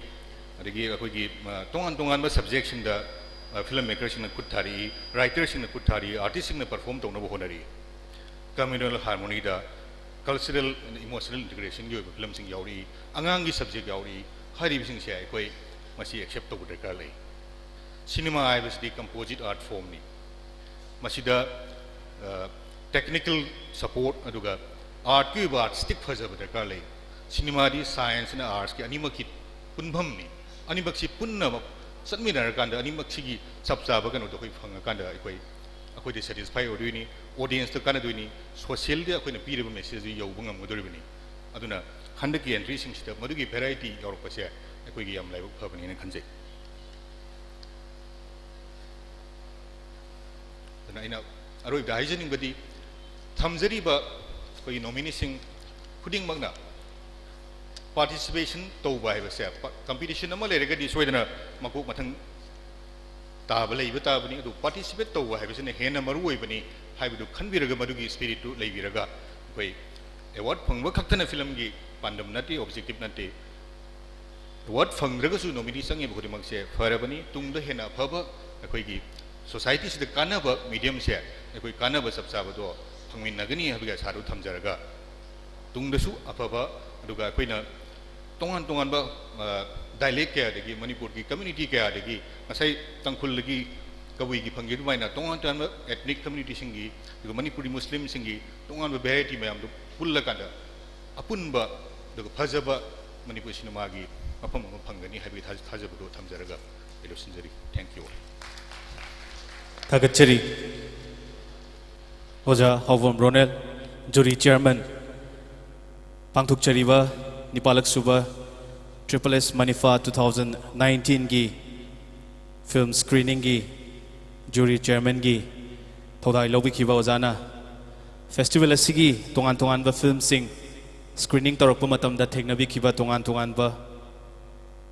ꯑꯗꯒꯤ ꯑꯩꯈꯣꯏꯒꯤ, ꯑ, ꯇꯣꯉꯥꯟ ꯇꯣꯉꯥꯟꯕ ꯁꯕꯖꯦꯛꯁꯤꯡꯗ, ꯑ, ꯐꯤꯂꯝ ꯃꯦꯀꯔꯁꯤꯡꯅ ꯈꯨꯠ ꯊꯥꯔꯛꯏ, ꯔꯥꯏꯇꯔꯁꯤꯡꯅ ꯈꯨꯠ ꯊꯥꯔꯛꯏ, ꯑꯥꯔꯇꯤꯁꯁꯤꯡꯅ ꯄꯔꯐꯣꯔꯝ ꯇꯧꯅꯕ ꯍꯣꯠꯅꯔꯛꯏ꯫ ꯀꯝꯃ꯭ꯌꯨꯅꯦꯜ ꯍꯥꯔꯃꯣꯅꯤꯗ, ꯀꯜꯆꯔꯦꯜ ꯑꯦꯟ ꯏꯃꯣꯁꯅꯦꯜ ꯏꯟꯇꯤꯒ꯭ꯔꯦꯁꯟꯒꯤ ꯑꯣꯏꯕ ꯐꯤꯂꯝꯁꯤꯡ ꯌꯥꯎꯔꯛꯏ, ꯑꯉꯥꯡꯒꯤ ꯁꯕꯖꯦꯛ ꯌꯥꯎꯔꯛꯏ꯫ ꯍꯥꯏꯔꯤꯕꯁꯤꯡꯁꯦ ꯑꯩꯈꯣꯏ ꯃꯁꯤ ꯑꯦꯛꯁꯦꯞ ꯇꯧꯕ ꯗꯔꯀꯥꯔ ꯂꯩ꯫ ꯁꯤꯅꯦꯃꯥ ꯍꯥꯏꯕꯁꯤꯗꯤ ꯀꯝꯄꯣꯖꯤꯠ ꯑꯥꯔꯠ ꯐꯣꯝꯅꯤ꯫ ꯃꯁꯤꯗ, ꯑ, ꯇꯦꯛꯅꯤꯀꯦꯜ ꯁꯄꯣꯔꯠ ꯑꯗꯨꯒ ꯑꯥꯔꯠꯀꯤ ꯑꯣꯏꯕ ꯑꯥꯔꯇꯤꯁꯇꯤꯛ ꯐꯖꯕ ꯗꯔꯀꯥꯔ ꯂꯩ꯫ ꯁꯤꯅꯦꯃꯥꯗꯤ ꯁꯥꯏꯟꯁꯅ ꯑꯥꯔꯠꯁꯀꯤ ꯑꯅꯤꯃꯛꯀꯤ ꯄꯨꯟꯐꯝꯅꯤ꯫ ꯑꯅꯤꯃꯛꯁꯤ ꯄꯨꯟꯅꯃꯛ ꯆꯠꯃꯤꯟꯅꯔꯀꯥꯟꯗ ꯑꯅꯤꯃꯛꯁꯤꯒꯤ ꯆꯞ ꯆꯥꯕ ꯀꯩꯅꯣꯗꯣ ꯑꯩꯈꯣꯏ ꯐꯪꯉꯀꯥꯟꯗ ꯑꯩꯈꯣꯏ, ꯑꯩꯈꯣꯏꯗ ꯁꯦꯇꯤꯁꯐꯥꯏ ꯑꯣꯏꯗꯣꯏꯅꯤ, ꯑꯣꯗꯤꯌꯦꯟꯁꯇ ꯀꯥꯟꯅꯗꯣꯏꯅꯤ, ꯁꯣꯁꯤꯌꯦꯜꯗ ꯑꯩꯈꯣꯏꯅ ꯄꯤꯔꯤꯕ ꯃꯦꯁꯦꯖꯇꯨ ꯌꯧꯕ ꯉꯝꯒꯗꯧꯔꯤꯕꯅꯤ꯫ ꯑꯗꯨꯅ ꯍꯟꯗꯛꯀꯤ ꯑꯦꯟꯇ꯭ꯔꯤꯁꯤꯡꯁꯤꯗ ꯃꯗꯨꯒꯤ ꯚꯦꯔꯥꯏꯇꯤ ꯌꯥꯎꯔꯛꯄꯁꯦ ꯑꯩꯈꯣꯏꯒꯤ ꯌꯥꯝ ꯂꯥꯏꯕꯛ ꯐꯕꯅꯦꯅ ꯈꯟꯖꯩ꯫ ꯑꯗꯨꯅ ꯑꯩꯅ ꯑꯔꯣꯏꯕꯗ ꯍꯥꯏꯖꯅꯤꯡꯕꯗꯤ, ꯊꯝꯖꯔꯤꯕ ꯑꯩꯈꯣꯏꯒꯤ ꯅꯣꯃꯤꯅꯤꯁꯤꯡ ꯈꯨꯗꯤꯡꯃꯛꯅ ꯄꯥꯔꯇꯤꯁꯤꯄꯦꯁꯟ ꯇꯧꯕ ꯍꯥꯏꯕꯁꯦ, ꯄ-, ꯀꯝꯄꯤꯇꯤꯁꯟ ꯑꯃ ꯂꯩꯔꯒꯗꯤ ꯁꯣꯏꯗꯅ ꯃꯀꯣꯛ ꯃꯊꯪ ꯇꯥꯕ ꯂꯩꯕ ꯇꯥꯕꯅꯤ꯫ ꯑꯗꯨ ꯄꯥꯔꯇꯤꯁꯤꯄꯦꯠ ꯇꯧꯕ ꯍꯥꯏꯕꯁꯤꯅ ꯍꯦꯟꯅ ꯃꯔꯨ ꯑꯣꯏꯕꯅꯤ ꯍꯥꯏꯕꯗꯨ ꯈꯟꯕꯤꯔꯒ, ꯃꯗꯨꯒꯤ ꯁ꯭ꯄꯤꯔꯤꯠꯇꯨ ꯂꯩꯕꯤꯔꯒ, ꯑꯩꯈꯣꯏ ꯑꯦꯋꯥꯔꯗ ꯐꯪꯕ ꯈꯛꯇꯅ ꯐꯤꯂꯝꯒꯤ ꯄꯥꯟꯗꯝ ꯅꯠꯇꯦ, ꯑꯣꯕꯖꯦꯛꯇꯤꯞ ꯅꯠꯇꯦ꯫ ꯑꯦꯋꯥꯔꯗ ꯐꯪꯗ꯭ꯔꯒꯁꯨ ꯅꯣꯃꯤꯅꯤ ꯆꯪꯉꯤꯕ ꯈꯨꯗꯤꯡꯃꯛꯁꯦ ꯐꯔꯕꯅꯤ꯫ ꯇꯨꯡꯗ ꯍꯦꯟꯅ ꯑꯐꯕ, ꯑꯩꯈꯣꯏꯒꯤ ꯁꯣꯁꯥꯏꯇꯤꯁꯤꯗ ꯀꯥꯟꯅꯕ ꯃꯤꯗꯤꯌꯝꯁꯦ ꯑꯩꯈꯣꯏ ꯀꯥꯟꯅꯕ ꯆꯞ ꯆꯥꯕꯗꯣ ꯐꯪꯃꯤꯟꯅꯒꯅꯤ ꯍꯥꯏꯕꯒꯤ ꯑꯁꯥꯗꯨ ꯊꯝꯖꯔꯒ, ꯇꯨꯡꯗꯁꯨ ꯑꯐꯕ, ꯑꯗꯨꯒ ꯑꯩꯈꯣꯏꯅ ꯇꯣꯉꯥꯟ ꯇꯣꯉꯥꯟꯕ, ꯑ, ꯗꯥꯏꯂꯦꯛ ꯀꯌꯥꯗꯒꯤ, ꯃꯅꯤꯄꯨꯔꯒꯤ ꯀꯝꯃ꯭ꯌꯨꯅꯤꯇꯤ ꯀꯌꯥꯗꯒꯤ, ꯉꯁꯥꯏ ꯇꯥꯡꯈꯨꯜꯗꯒꯤ ꯀꯕꯨꯏꯒꯤ ꯐꯪꯈꯤ ꯑꯗꯨꯃꯥꯏꯅ ꯇꯣꯉꯥꯟ ꯇꯣꯉꯥꯟꯕ ꯑꯦꯊꯅꯤꯛ ꯀꯝꯃ꯭ꯌꯨꯅꯤꯇꯤꯁꯤꯡꯒꯤ, ꯑꯗꯨꯒ ꯃꯅꯤꯄꯨꯔꯤ ꯃꯨꯁꯂꯤꯝꯁꯤꯡꯒꯤ ꯇꯣꯉꯥꯟꯕ ꯚꯦꯔꯥꯏꯇꯤ ꯃꯌꯥꯝꯗꯨ ꯄꯨꯜꯂꯀꯥꯟꯗ ꯑꯄꯨꯟꯕ ꯑꯗꯨꯒ ꯐꯖꯕ ꯃꯅꯤꯄꯨꯔꯤ ꯁꯤꯅꯦꯃꯥꯒꯤ ꯃꯐꯝ ꯑꯃ ꯐꯪꯒꯅꯤ ꯍꯥꯏꯕꯒꯤ ꯊꯥꯖ-, ꯊꯥꯖꯕꯗꯨ ꯊꯝꯖꯔꯒ ꯑꯩ ꯂꯣꯏꯁꯤꯟꯖꯔꯤ꯫ Thank you all. ꯊꯥꯒꯠꯆꯔꯤ꯫ ꯑꯣꯖꯥ ꯍꯥꯎꯕꯝ ꯔꯣꯅꯦꯜ, ꯖꯨꯔꯤ ꯆꯤꯌꯔꯃꯦꯟ꯫ ꯄꯥꯡꯊꯣꯛꯆꯔꯤꯕ ꯅꯤꯄꯥꯜꯂꯛ ꯁꯨꯕ triple S Manifa two thousand ꯅꯥꯏꯟꯇꯤꯟꯒꯤ ꯐꯤꯜꯝ ꯁ꯭ꯀ꯭ꯔꯤꯅꯤꯡꯒꯤ ꯖꯨꯔꯤ ꯆꯤꯌꯔꯃꯦꯟꯒꯤ ꯊꯧꯗꯥꯡ ꯂꯧꯕꯤꯈꯤꯕ ꯑꯣꯖꯥꯅ ꯐꯦꯁꯇꯤꯚꯦꯜ ꯑꯁꯤꯒꯤ ꯇꯣꯉꯥꯟ ꯇꯣꯉꯥꯟꯕ ꯐꯤꯜꯝꯁꯤꯡ ꯁ꯭ꯀ꯭ꯔꯤꯅꯤꯡ ꯇꯧꯔꯛꯄ ꯃꯇꯝꯗ ꯊꯦꯡꯅꯕꯤꯈꯤꯕ ꯇꯣꯉꯥꯟ ꯇꯣꯉꯥꯟꯕ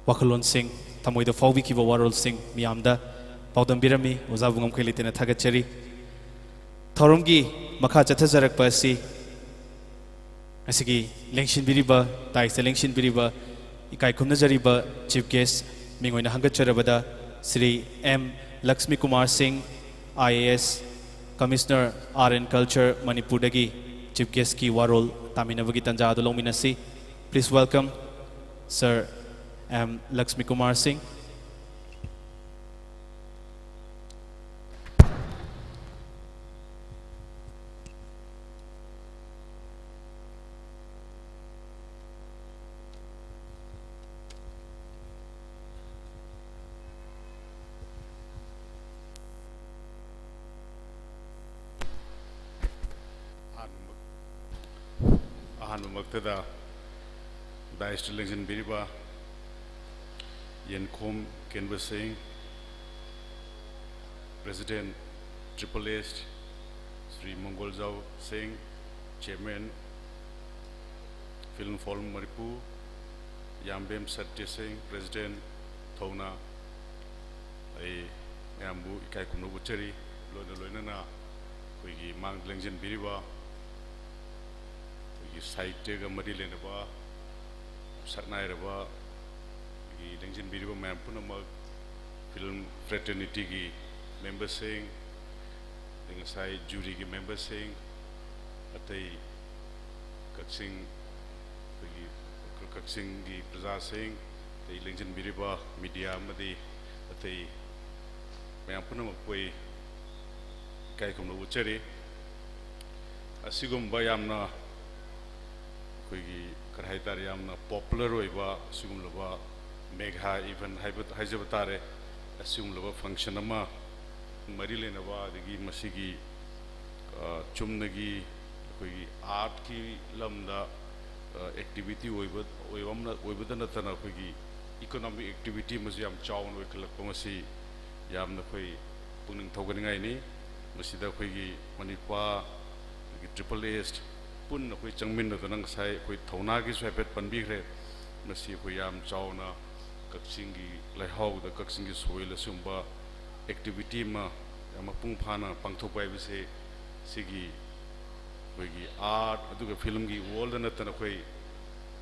ꯋꯥꯈꯜꯂꯣꯟꯁꯤꯡ, ꯊꯃꯣꯏꯗ ꯐꯥꯎꯕꯤꯈꯤꯕ ꯋꯥꯔꯣꯜꯁꯤꯡ ꯃꯤꯌꯥꯝꯗ ꯄꯥꯎꯗꯝꯕꯤꯔꯝꯃꯤ꯫ ꯑꯣꯖꯥꯕꯨ ꯉꯝꯈꯩ ꯂꯩꯇꯅ ꯊꯥꯒꯠꯆꯔꯤ꯫ ꯊꯧꯔꯝꯒꯤ ꯃꯈꯥ ꯆꯠꯊꯖꯔꯛꯄ ꯑꯁꯤ ꯉꯁꯤꯒꯤ ꯂꯦꯡꯁꯤꯟꯕꯤꯔꯤꯕ, ꯇꯥꯏꯁꯇ ꯂꯦꯡꯁꯤꯟꯕꯤꯔꯤꯕ, ꯏꯀꯥꯏ ꯈꯨꯝꯅꯖꯔꯤꯕ ꯆꯤꯐ ꯒꯦꯁ ꯃꯤꯡ ꯑꯣꯏꯅ ꯍꯪꯒꯠꯆꯔꯕꯗ Shri M Lakshmi Kumar Singh, I A S, commissioner art and culture ꯃꯅꯤꯄꯨꯔꯗꯒꯤ ꯆꯤꯐ ꯒꯦꯁꯀꯤ ꯋꯥꯔꯣꯜ ꯇꯥꯃꯤꯟꯅꯕꯒꯤ ꯇꯥꯟꯖꯥ ꯑꯗꯨ ꯂꯧꯃꯤꯟꯅꯁꯤ꯫ Please welcome Sir M Lakshmi Kumar Singh. ꯑꯍꯥꯟꯕꯃꯛ-, ꯑꯍꯥꯟꯕꯃꯛꯇꯗ ꯗꯥꯏꯁꯇ ꯂꯦꯡꯁꯤꯟꯕꯤꯔꯤꯕ ꯌꯦꯟꯈꯣꯝ ꯀꯦꯟꯕ ꯁꯤꯡ, President Triple S, ꯁ꯭ꯔꯤ ꯃꯪꯒꯣꯜꯖꯥꯎ ꯁꯤꯡ, Chairman, Film Forum Manipur, ꯌꯥꯝꯕꯦꯝ Satya ꯁꯤꯡ, President, ꯊꯧꯅꯥ, ꯑꯩ ꯃꯌꯥꯝꯕꯨ ꯏꯀꯥꯏ ꯈꯨꯝꯅꯕ ꯎꯠꯆꯔꯤ꯫ ꯂꯣꯏꯅ ꯂꯣꯏꯅꯅ ꯑꯩꯈꯣꯏꯒꯤ ꯃꯥꯡꯗ ꯂꯦꯡꯁꯤꯟꯕꯤꯔꯤꯕ ꯑꯩꯈꯣꯏꯒꯤ ꯁꯥꯍꯤꯇ꯭ꯌꯒ ꯃꯔꯤ ꯂꯩꯅꯕ ꯁꯛꯅꯥꯏꯔꯕ ꯑꯩꯈꯣꯏꯒꯤ ꯂꯦꯡꯁꯤꯟꯕꯤꯔꯤꯕ ꯃꯌꯥꯝ ꯄꯨꯝꯅꯃꯛ, film fraternityꯒꯤ memberꯁꯤꯡ, ꯑꯗꯩ ꯉꯁꯥꯏ juryꯒꯤ memberꯁꯤꯡ, ꯑꯇꯩ ꯀꯛꯆꯤꯡ, ꯑꯩꯈꯣꯏꯒꯤ ꯀꯛꯆꯤꯡꯒꯤ ꯄ꯭ꯔꯖꯥꯁꯤꯡ, ꯑꯇꯩ ꯂꯦꯡꯁꯤꯟꯕꯤꯔꯤꯕ media ꯑꯃꯗꯤ ꯑꯇꯩ ꯃꯌꯥꯝ ꯄꯨꯝꯅꯃꯛꯄꯨ ꯑꯩ ꯏꯀꯥꯏ ꯈꯨꯝꯅꯕ ꯎꯠꯆꯔꯤ꯫ ꯑꯁꯤꯒꯨꯝꯕ ꯌꯥꯝꯅ ꯑꯩꯈꯣꯏꯒꯤ ꯀꯔꯤ ꯍꯥꯏꯇꯥꯔꯦ, ꯌꯥꯝꯅ popular ꯑꯣꯏꯕ ꯑꯁꯤꯒꯨꯝꯂꯕ mega event ꯍꯥꯏꯕ, ꯍꯥꯏꯖꯕ ꯇꯥꯔꯦ, ꯑꯁꯤꯒꯨꯝꯂꯕ function ꯑꯃ ꯃꯔꯤ ꯂꯩꯅꯕ, ꯑꯗꯒꯤ ꯃꯁꯤꯒꯤ, ꯑ, ꯆꯨꯝꯅꯒꯤ ꯑꯩꯈꯣꯏꯒꯤ artꯀꯤ ꯂꯝꯗ, ꯑ, activity ꯑꯣꯏꯕ, ꯑꯣꯏꯕ ꯑꯃꯅ, ꯑꯣꯏꯕꯗ ꯅꯠꯇꯅ ꯑꯩꯈꯣꯏꯒꯤ economic activity ꯑꯃꯁꯨ ꯌꯥꯝ ꯆꯥꯎꯅ ꯑꯣꯏꯈꯠꯂꯛꯄ, ꯃꯁꯤ ꯌꯥꯝꯅ ꯑꯩꯈꯣꯏ ꯄꯨꯛꯅꯤꯡ ꯊꯧꯒꯠꯅꯤꯡꯉꯥꯏꯅꯤ꯫ ꯃꯁꯤꯗ ꯑꯩꯈꯣꯏꯒꯤ ꯃꯅꯤꯄꯥ, ꯑꯗꯒꯤ Triple S ꯄꯨꯟꯅ ꯑꯩꯈꯣꯏ ꯆꯪꯃꯤꯟꯅꯗꯅ, ꯉꯁꯥꯏ ꯑꯩꯈꯣꯏ ꯊꯧꯅꯥꯒꯤꯁꯨ ꯍꯥꯏꯐꯦꯠ ꯄꯟꯕꯤꯈ꯭ꯔꯦ, ꯃꯁꯤ ꯑꯩꯈꯣꯏ ꯌꯥꯝ ꯆꯥꯎꯅ ꯀꯛꯆꯤꯡꯒꯤ ꯂꯩꯍꯥꯎꯗ, ꯀꯛꯆꯤꯡꯒꯤ soil ꯑꯁꯤꯒꯨꯝꯕ activity ꯑꯃ ꯌꯥꯝ ꯃꯄꯨꯡ ꯐꯥꯅ ꯄꯥꯡꯊꯣꯛꯄ ꯍꯥꯏꯕꯁꯦ, ꯁꯤꯒꯤ ꯑꯩꯈꯣꯏꯒꯤ art ꯑꯗꯨꯒ filmꯒꯤ worldꯗ ꯅꯠꯇꯅ, ꯑꯩꯈꯣꯏ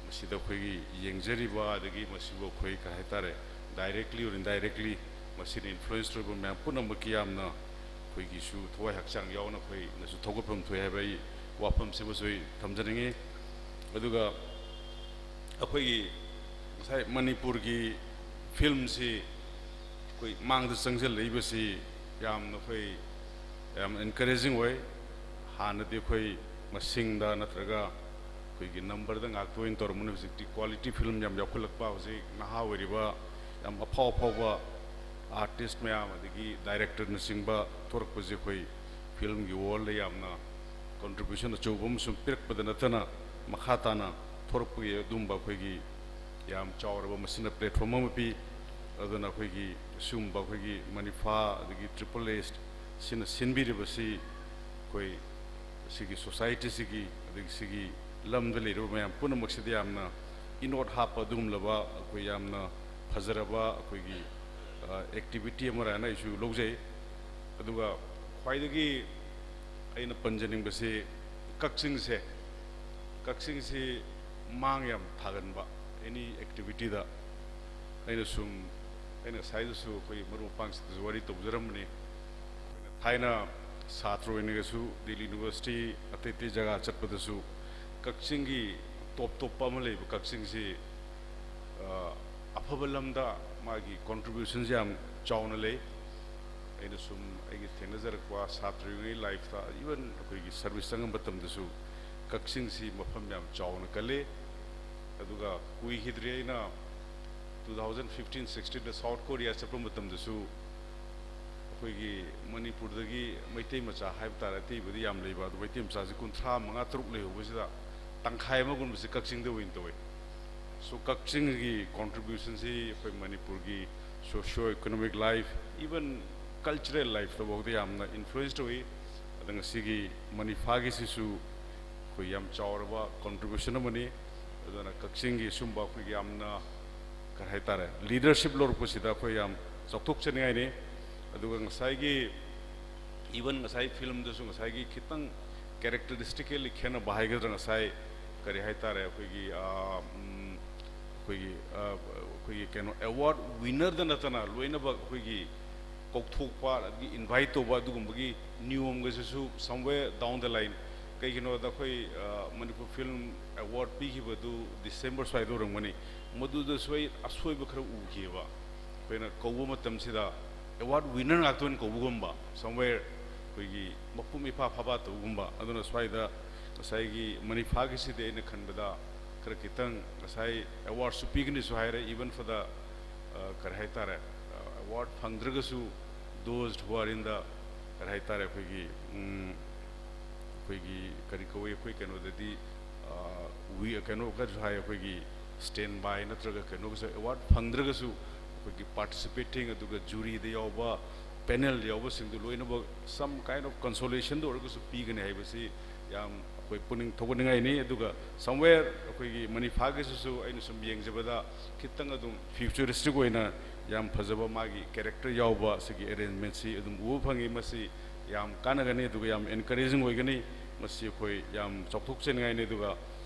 ꯃꯁꯤꯗ ꯑꯩꯈꯣꯏꯒꯤ ꯌꯦꯡꯖꯔꯤꯕ, ꯑꯗꯒꯤ ꯃꯁꯤꯕꯨ ꯑꯩꯈꯣꯏ ꯀꯩ ꯍꯥꯏꯇꯥꯔꯦ, directly or indirectly ꯃꯁꯤꯅ influence ꯇꯧꯔꯤꯕ ꯃꯌꯥꯝ ꯄꯨꯝꯅꯃꯛꯀꯤ ꯌꯥꯝꯅ ꯑꯩꯈꯣꯏꯒꯤꯁꯨ ꯊꯋꯥꯏ ꯍꯛꯆꯥꯡ ꯌꯥꯎꯅ ꯑꯩꯈꯣꯏꯅꯁꯨ ꯊꯧꯒꯠꯐꯝ ꯊꯣꯛꯑꯦ ꯍꯥꯏꯕ ꯑꯩ ꯋꯥꯐꯝꯁꯤꯃꯁꯨ ꯑꯩ ꯊꯝꯖꯅꯤꯡꯉꯤ꯫ ꯑꯗꯨꯒ ꯑꯩꯈꯣꯏꯒꯤ ꯉꯁꯥꯏ ꯃꯅꯤꯄꯨꯔꯒꯤ filmꯁꯤ ꯑꯩꯈꯣꯏ ꯃꯥꯡꯗ ꯆꯪꯁꯤꯜꯂꯛꯏꯕꯁꯤ ꯌꯥꯝꯅ ꯑꯩꯈꯣꯏ ꯌꯥꯝ encouraging ꯑꯣꯏ꯫ ꯍꯥꯟꯅꯗꯤ ꯑꯩꯈꯣꯏ ꯃꯁꯤꯡꯗ ꯅꯠꯇ꯭ꯔꯒ ꯑꯩꯈꯣꯏꯒꯤ numberꯗ ꯉꯥꯛꯇ ꯑꯣꯏꯅ ꯇꯧꯔꯝꯕꯅꯤ꯫ ꯍꯧꯖꯤꯛꯇꯤ quality film ꯌꯥꯝ ꯌꯥꯎꯈꯠꯂꯛꯄ, ꯍꯧꯖꯤꯛ ꯅꯍꯥ ꯑꯣꯏꯔꯤꯕ ꯌꯥꯝ ꯑꯐꯥꯎ ꯑꯐꯥꯎꯕ artist ꯃꯌꯥꯝ, ꯑꯗꯒꯤ directorꯅꯆꯤꯡꯕ ꯊꯣꯔꯛꯄꯁꯦ ꯑꯩꯈꯣꯏ filmꯒꯤ worldꯗ ꯌꯥꯝꯅ contribution ꯑꯆꯧꯕ ꯑꯃꯁꯨ ꯄꯤꯔꯛꯄꯗ ꯅꯠꯇꯅ, ꯃꯈꯥ ꯇꯥꯅ ꯊꯣꯔꯛꯄꯒꯤ ꯑꯗꯨꯝꯕ ꯑꯩꯈꯣꯏꯒꯤ ꯌꯥꯝ ꯆꯥꯎꯔꯕ ꯃꯁꯤꯅ platform ꯑꯃ ꯄꯤ꯫ ꯑꯗꯨꯅ ꯑꯩꯈꯣꯏꯒꯤ ꯁꯤꯒꯨꯝꯕ ꯑꯩꯈꯣꯏꯒꯤ ꯃꯅꯤꯐꯥ ꯑꯗꯒꯤ Triple S ꯁꯤꯅ ꯁꯤꯟꯕꯤꯔꯤꯕꯁꯤ ꯑꯩꯈꯣꯏ ꯁꯤꯒꯤ societyꯁꯤꯒꯤ, ꯑꯗꯒꯤ ꯁꯤꯒꯤ ꯂꯝꯗ ꯂꯩꯔꯤꯕ ꯃꯌꯥꯝ ꯄꯨꯝꯅꯃꯛꯁꯤꯗ ꯌꯥꯝꯅ ꯏꯅꯣꯠ ꯍꯥꯞꯄ ꯑꯗꯨꯒꯨꯝꯂꯕ ꯑꯩꯈꯣꯏ ꯌꯥꯝꯅ ꯐꯖꯔꯕ ꯑꯩꯈꯣꯏꯒꯤ, ꯑ, activity ꯑꯃꯔ ꯍꯥꯏꯅ ꯑꯩꯁꯨ ꯂꯧꯖꯩ꯫ ꯑꯗꯨꯒ ꯈ꯭ꯋꯥꯏꯗꯒꯤ ꯑꯩꯅ ꯄꯟꯖꯅꯤꯡꯕꯁꯤ ꯀꯛꯆꯤꯡꯁꯦ, ꯀꯛꯆꯤꯡꯁꯤ ꯃꯥꯡ ꯌꯥꯝ ꯊꯥꯒꯟꯕ, any activityꯗ꯫ ꯑꯩꯅ ꯁꯨꯝ, ꯑꯩꯅ ꯉꯁꯥꯏꯗꯁꯨ ꯑꯩꯈꯣꯏ ꯃꯔꯨꯞ ꯃꯄꯥꯡꯁꯤꯡꯗꯁꯨ ꯋꯥꯔꯤ ꯇꯧꯖꯔꯝꯕꯅꯤ꯫ ꯊꯥꯏꯅ ꯁꯥꯇ꯭ꯔ ꯑꯣꯏꯅꯒꯁꯨ ꯗꯤꯜꯂꯤ university, ꯑꯇꯩ ꯑꯇꯩ ꯖꯒꯥ ꯆꯠꯄꯗꯁꯨ ꯀꯛꯆꯤꯡꯒꯤ top ꯇꯣꯞꯄ ꯑꯃ ꯂꯩꯕ ꯀꯛꯆꯤꯡꯁꯤ, ꯑ, ꯑꯐꯕ ꯂꯝꯗ ꯃꯥꯒꯤ contributionꯁꯦ ꯌꯥꯝ ꯆꯥꯎꯅ ꯂꯩ꯫ ꯑꯩꯅ ꯁꯨꯝ ꯑꯩꯒꯤ ꯊꯦꯡꯅꯖꯔꯛꯄ ꯁꯥꯇ꯭ꯔ ꯑꯣꯏꯔꯤꯉꯩ lifeꯇ, even ꯑꯩꯈꯣꯏꯒꯤ service ꯆꯪꯕ ꯃꯇꯝꯗꯁꯨ ꯀꯛꯆꯤꯡꯁꯤ ꯃꯐꯝ ꯌꯥꯝ ꯆꯥꯎꯅ ꯀꯜꯂꯤ꯫ ꯑꯗꯨꯒ ꯀꯨꯏꯈꯤꯗ꯭ꯔꯤ, ꯑꯩꯅ two thousand fifteen sixteenꯗ South Korea ꯆꯠꯄ ꯃꯇꯝꯗꯁꯨ ꯑꯩꯈꯣꯏꯒꯤ ꯃꯅꯤꯄꯨꯔꯗꯒꯤ ꯃꯩꯇꯩ ꯃꯆꯥ ꯍꯥꯏꯕ ꯇꯥꯔꯦ, ꯑꯇꯩꯕꯨꯗꯤ ꯌꯥꯝ ꯂꯩꯕ, ꯑꯗꯨ ꯃꯩꯇꯩ ꯃꯆꯥꯁꯤ ꯀꯨꯟꯊ꯭ꯔꯥ ꯃꯉꯥ ꯇꯔꯨꯛ ꯂꯩꯍꯧꯕꯁꯤꯗ ꯇꯪꯈꯥꯏ ꯑꯃꯒꯨꯝꯕꯁꯤ ꯀꯛꯆꯤꯡꯗ ꯑꯣꯏꯅ ꯇꯧꯋꯤ꯫ So ꯀꯛꯆꯤꯡꯒꯤ contributionꯁꯤ ꯑꯩꯈꯣꯏ ꯃꯅꯤꯄꯨꯔꯒꯤ socio economic life, even cultural lifeꯇ ꯐꯥꯎꯗ ꯌꯥꯝꯅ influence ꯇꯧꯏ꯫ ꯑꯗ ꯉꯁꯤꯒꯤ ꯃꯅꯤꯐꯥꯒꯤꯁꯤꯁꯨ ꯑꯩꯈꯣꯏ ꯌꯥꯝ ꯆꯥꯎꯔꯕ contribution ꯑꯃꯅꯤ꯫ ꯑꯗꯨꯅ ꯀꯛꯆꯤꯡꯒꯤ ꯁꯨꯝꯕ ꯑꯩꯈꯣꯏꯒꯤ ꯌꯥꯝꯅ ꯀꯔꯤ ꯍꯥꯏꯇꯥꯔꯦ, ꯂꯤꯗꯔꯁꯤꯞ ꯂꯧꯔꯛꯄꯁꯤꯗ ꯑꯩꯈꯣꯏ ꯌꯥꯝ ꯆꯥꯎꯊꯣꯛꯆꯅꯤꯡꯉꯥꯏꯅꯤ꯫ ꯑꯗꯨꯒ ꯉꯁꯥꯏꯒꯤ, ꯏꯚꯟ ꯉꯁꯥꯏ ꯐꯤꯂꯝꯗꯁꯨ ꯉꯁꯥꯏꯒꯤ ꯈꯤꯇꯪ ꯀꯦꯔꯦꯛꯇꯔꯤꯁꯇꯤꯀꯦꯜꯂꯤ ꯈꯦꯠꯅꯕ ꯍꯥꯏꯒꯗ꯭ꯔꯥ, ꯉꯁꯥꯏ ꯀꯔꯤ ꯍꯥꯏꯇꯥꯔꯦ, ꯑꯩꯈꯣꯏꯒꯤ, ꯑꯥ, ꯎꯝ, ꯑꯩꯈꯣꯏꯒꯤ, ꯑꯥ, ꯑꯩꯈꯣꯏꯒꯤ ꯀꯩꯅꯣ, ꯑꯦꯋꯥꯔꯗ ꯋꯤꯟꯅꯔꯗ ꯅꯠꯇꯅ ꯂꯣꯏꯅꯃꯛ ꯑꯩꯈꯣꯏꯒꯤ ꯀꯧꯊꯣꯛꯄ, ꯑꯗꯒꯤ ꯏꯟꯚꯥꯏꯠ ꯇꯧꯕ, ꯑꯗꯨꯒꯨꯝꯕꯒꯤ ꯅꯤꯌꯣꯝꯒꯁꯤꯁꯨ somewhere down the line, ꯀꯩꯒꯤꯅꯣꯗ ꯑꯩꯈꯣꯏ, ꯑ, ꯃꯅꯤꯄꯨꯔ ꯐꯤꯂꯝ ꯑꯦꯋꯥꯔꯗ ꯄꯤꯈꯤꯕꯗꯨ ꯗꯤꯁꯦꯝꯕꯔ ꯁ꯭ꯋꯥꯏꯗ ꯑꯣꯏꯔꯝꯒꯅꯤ꯫ ꯃꯗꯨꯗꯁꯨ ꯑꯩ ꯑꯁꯣꯏꯕ ꯈꯔ ꯎꯈꯤꯑꯕ꯫ ꯑꯩꯈꯣꯏꯅ ꯀꯧꯕ ꯃꯇꯝꯁꯤꯗ ꯑꯦꯋꯥꯔꯗ ꯋꯤꯟꯅꯔ ꯉꯥꯛꯇ ꯑꯣꯏꯅ ꯀꯧꯕꯒꯨꯝꯕ, somewhere ꯑꯩꯈꯣꯏꯒꯤ ꯃꯄꯨꯡ ꯏꯐꯥ ꯐꯥꯕ ꯇꯧꯕꯒꯨꯝꯕ꯫ ꯑꯗꯨꯅ ꯁ꯭ꯋꯥꯏꯗ ꯉꯁꯥꯏꯒꯤ ꯃꯅꯤꯐꯥꯒꯤꯁꯤꯗꯤ ꯑꯩꯅ ꯈꯟꯕꯗ ꯈꯔ ꯈꯤꯇꯪ, ꯉꯁꯥꯏ ꯑꯦꯋꯥꯔꯗꯁꯨ ꯄꯤꯒꯅꯤꯁꯨ ꯍꯥꯏꯔꯦ, even for the, ꯑ, ꯀꯔꯤ ꯍꯥꯏꯇꯥꯔꯦ, award ꯐꯪꯗ꯭ꯔꯒꯁꯨ, those who are in the, ꯀꯔꯤ ꯍꯥꯏꯇꯥꯔꯦ, ꯑꯩꯈꯣꯏꯒꯤ, ꯎꯝ, ꯑꯩꯈꯣꯏꯒꯤ ꯀꯔꯤ ꯀꯧꯏ, ꯑꯩꯈꯣꯏ ꯀꯩꯅꯣꯗꯗꯤ, ꯑ, ꯋꯤ-, ꯀꯩꯅꯣ ꯈꯔꯁꯨ ꯍꯥꯏ, ꯑꯩꯈꯣꯏꯒꯤ ꯁ꯭ꯇꯦꯟ ꯕꯥꯏ ꯅꯠꯇ꯭ꯔꯒ ꯀꯩꯅꯣꯒꯁꯨ, ꯑꯦꯋꯥꯔꯗ ꯐꯪꯗ꯭ꯔꯒꯁꯨ ꯑꯩꯈꯣꯏꯒꯤ ꯄꯥꯔꯇꯤꯁꯤꯄꯦꯇꯤꯡ, ꯑꯗꯨꯒ ꯖꯨꯔꯤꯗ ꯌꯥꯎꯕ, ꯄꯦꯅꯦꯜꯗ ꯌꯥꯎꯕꯁꯤꯡꯗꯨ ꯂꯣꯏꯅꯃꯛ some kind of consolation ꯗ ꯑꯣꯏꯔꯒꯁꯨ ꯄꯤꯒꯅꯤ ꯍꯥꯏꯕꯁꯤ ꯌꯥꯝ ꯑꯩꯈꯣꯏ ꯄꯨꯛꯅꯤꯡ ꯊꯧꯒꯠꯅꯤꯡꯉꯥꯏꯅꯤ꯫ ꯑꯗꯨꯒ somewhere ꯑꯩꯈꯣꯏꯒꯤ ꯃꯅꯤꯐꯥꯒꯤꯁꯤꯁꯨ ꯑꯩꯅ ꯁꯨꯝ ꯌꯦꯡꯖꯕꯗ ꯈꯤꯇꯪ ꯑꯗꯨꯝ ꯐ꯭ꯌꯨꯆꯔꯤꯁꯇꯤꯛ ꯑꯣꯏꯅ ꯌꯥꯝ ꯐꯖꯕ ꯃꯥꯒꯤ ꯀꯦꯔꯦꯛꯇꯔ ꯌꯥꯎꯕ ꯁꯤꯒꯤ ꯑꯦꯔꯦꯟꯖꯃꯦꯟꯁꯤ ꯑꯗꯨꯝ ꯎꯕ ꯐꯪꯉꯤ꯫ ꯃꯁꯤ ꯌꯥꯝ ꯀꯥꯟꯅꯒꯅꯤ, ꯑꯗꯨꯒ ꯌꯥꯝ ꯑꯦꯟꯀꯔꯦꯖꯤꯡ ꯑꯣꯏꯒꯅꯤ꯫ ꯃꯁꯤ ꯑꯩꯈꯣꯏ ꯌꯥꯝ ꯆꯥꯎꯊꯣꯛꯆꯅꯤꯡꯉꯥꯏꯅꯤ꯫ ꯑꯗꯨꯒ,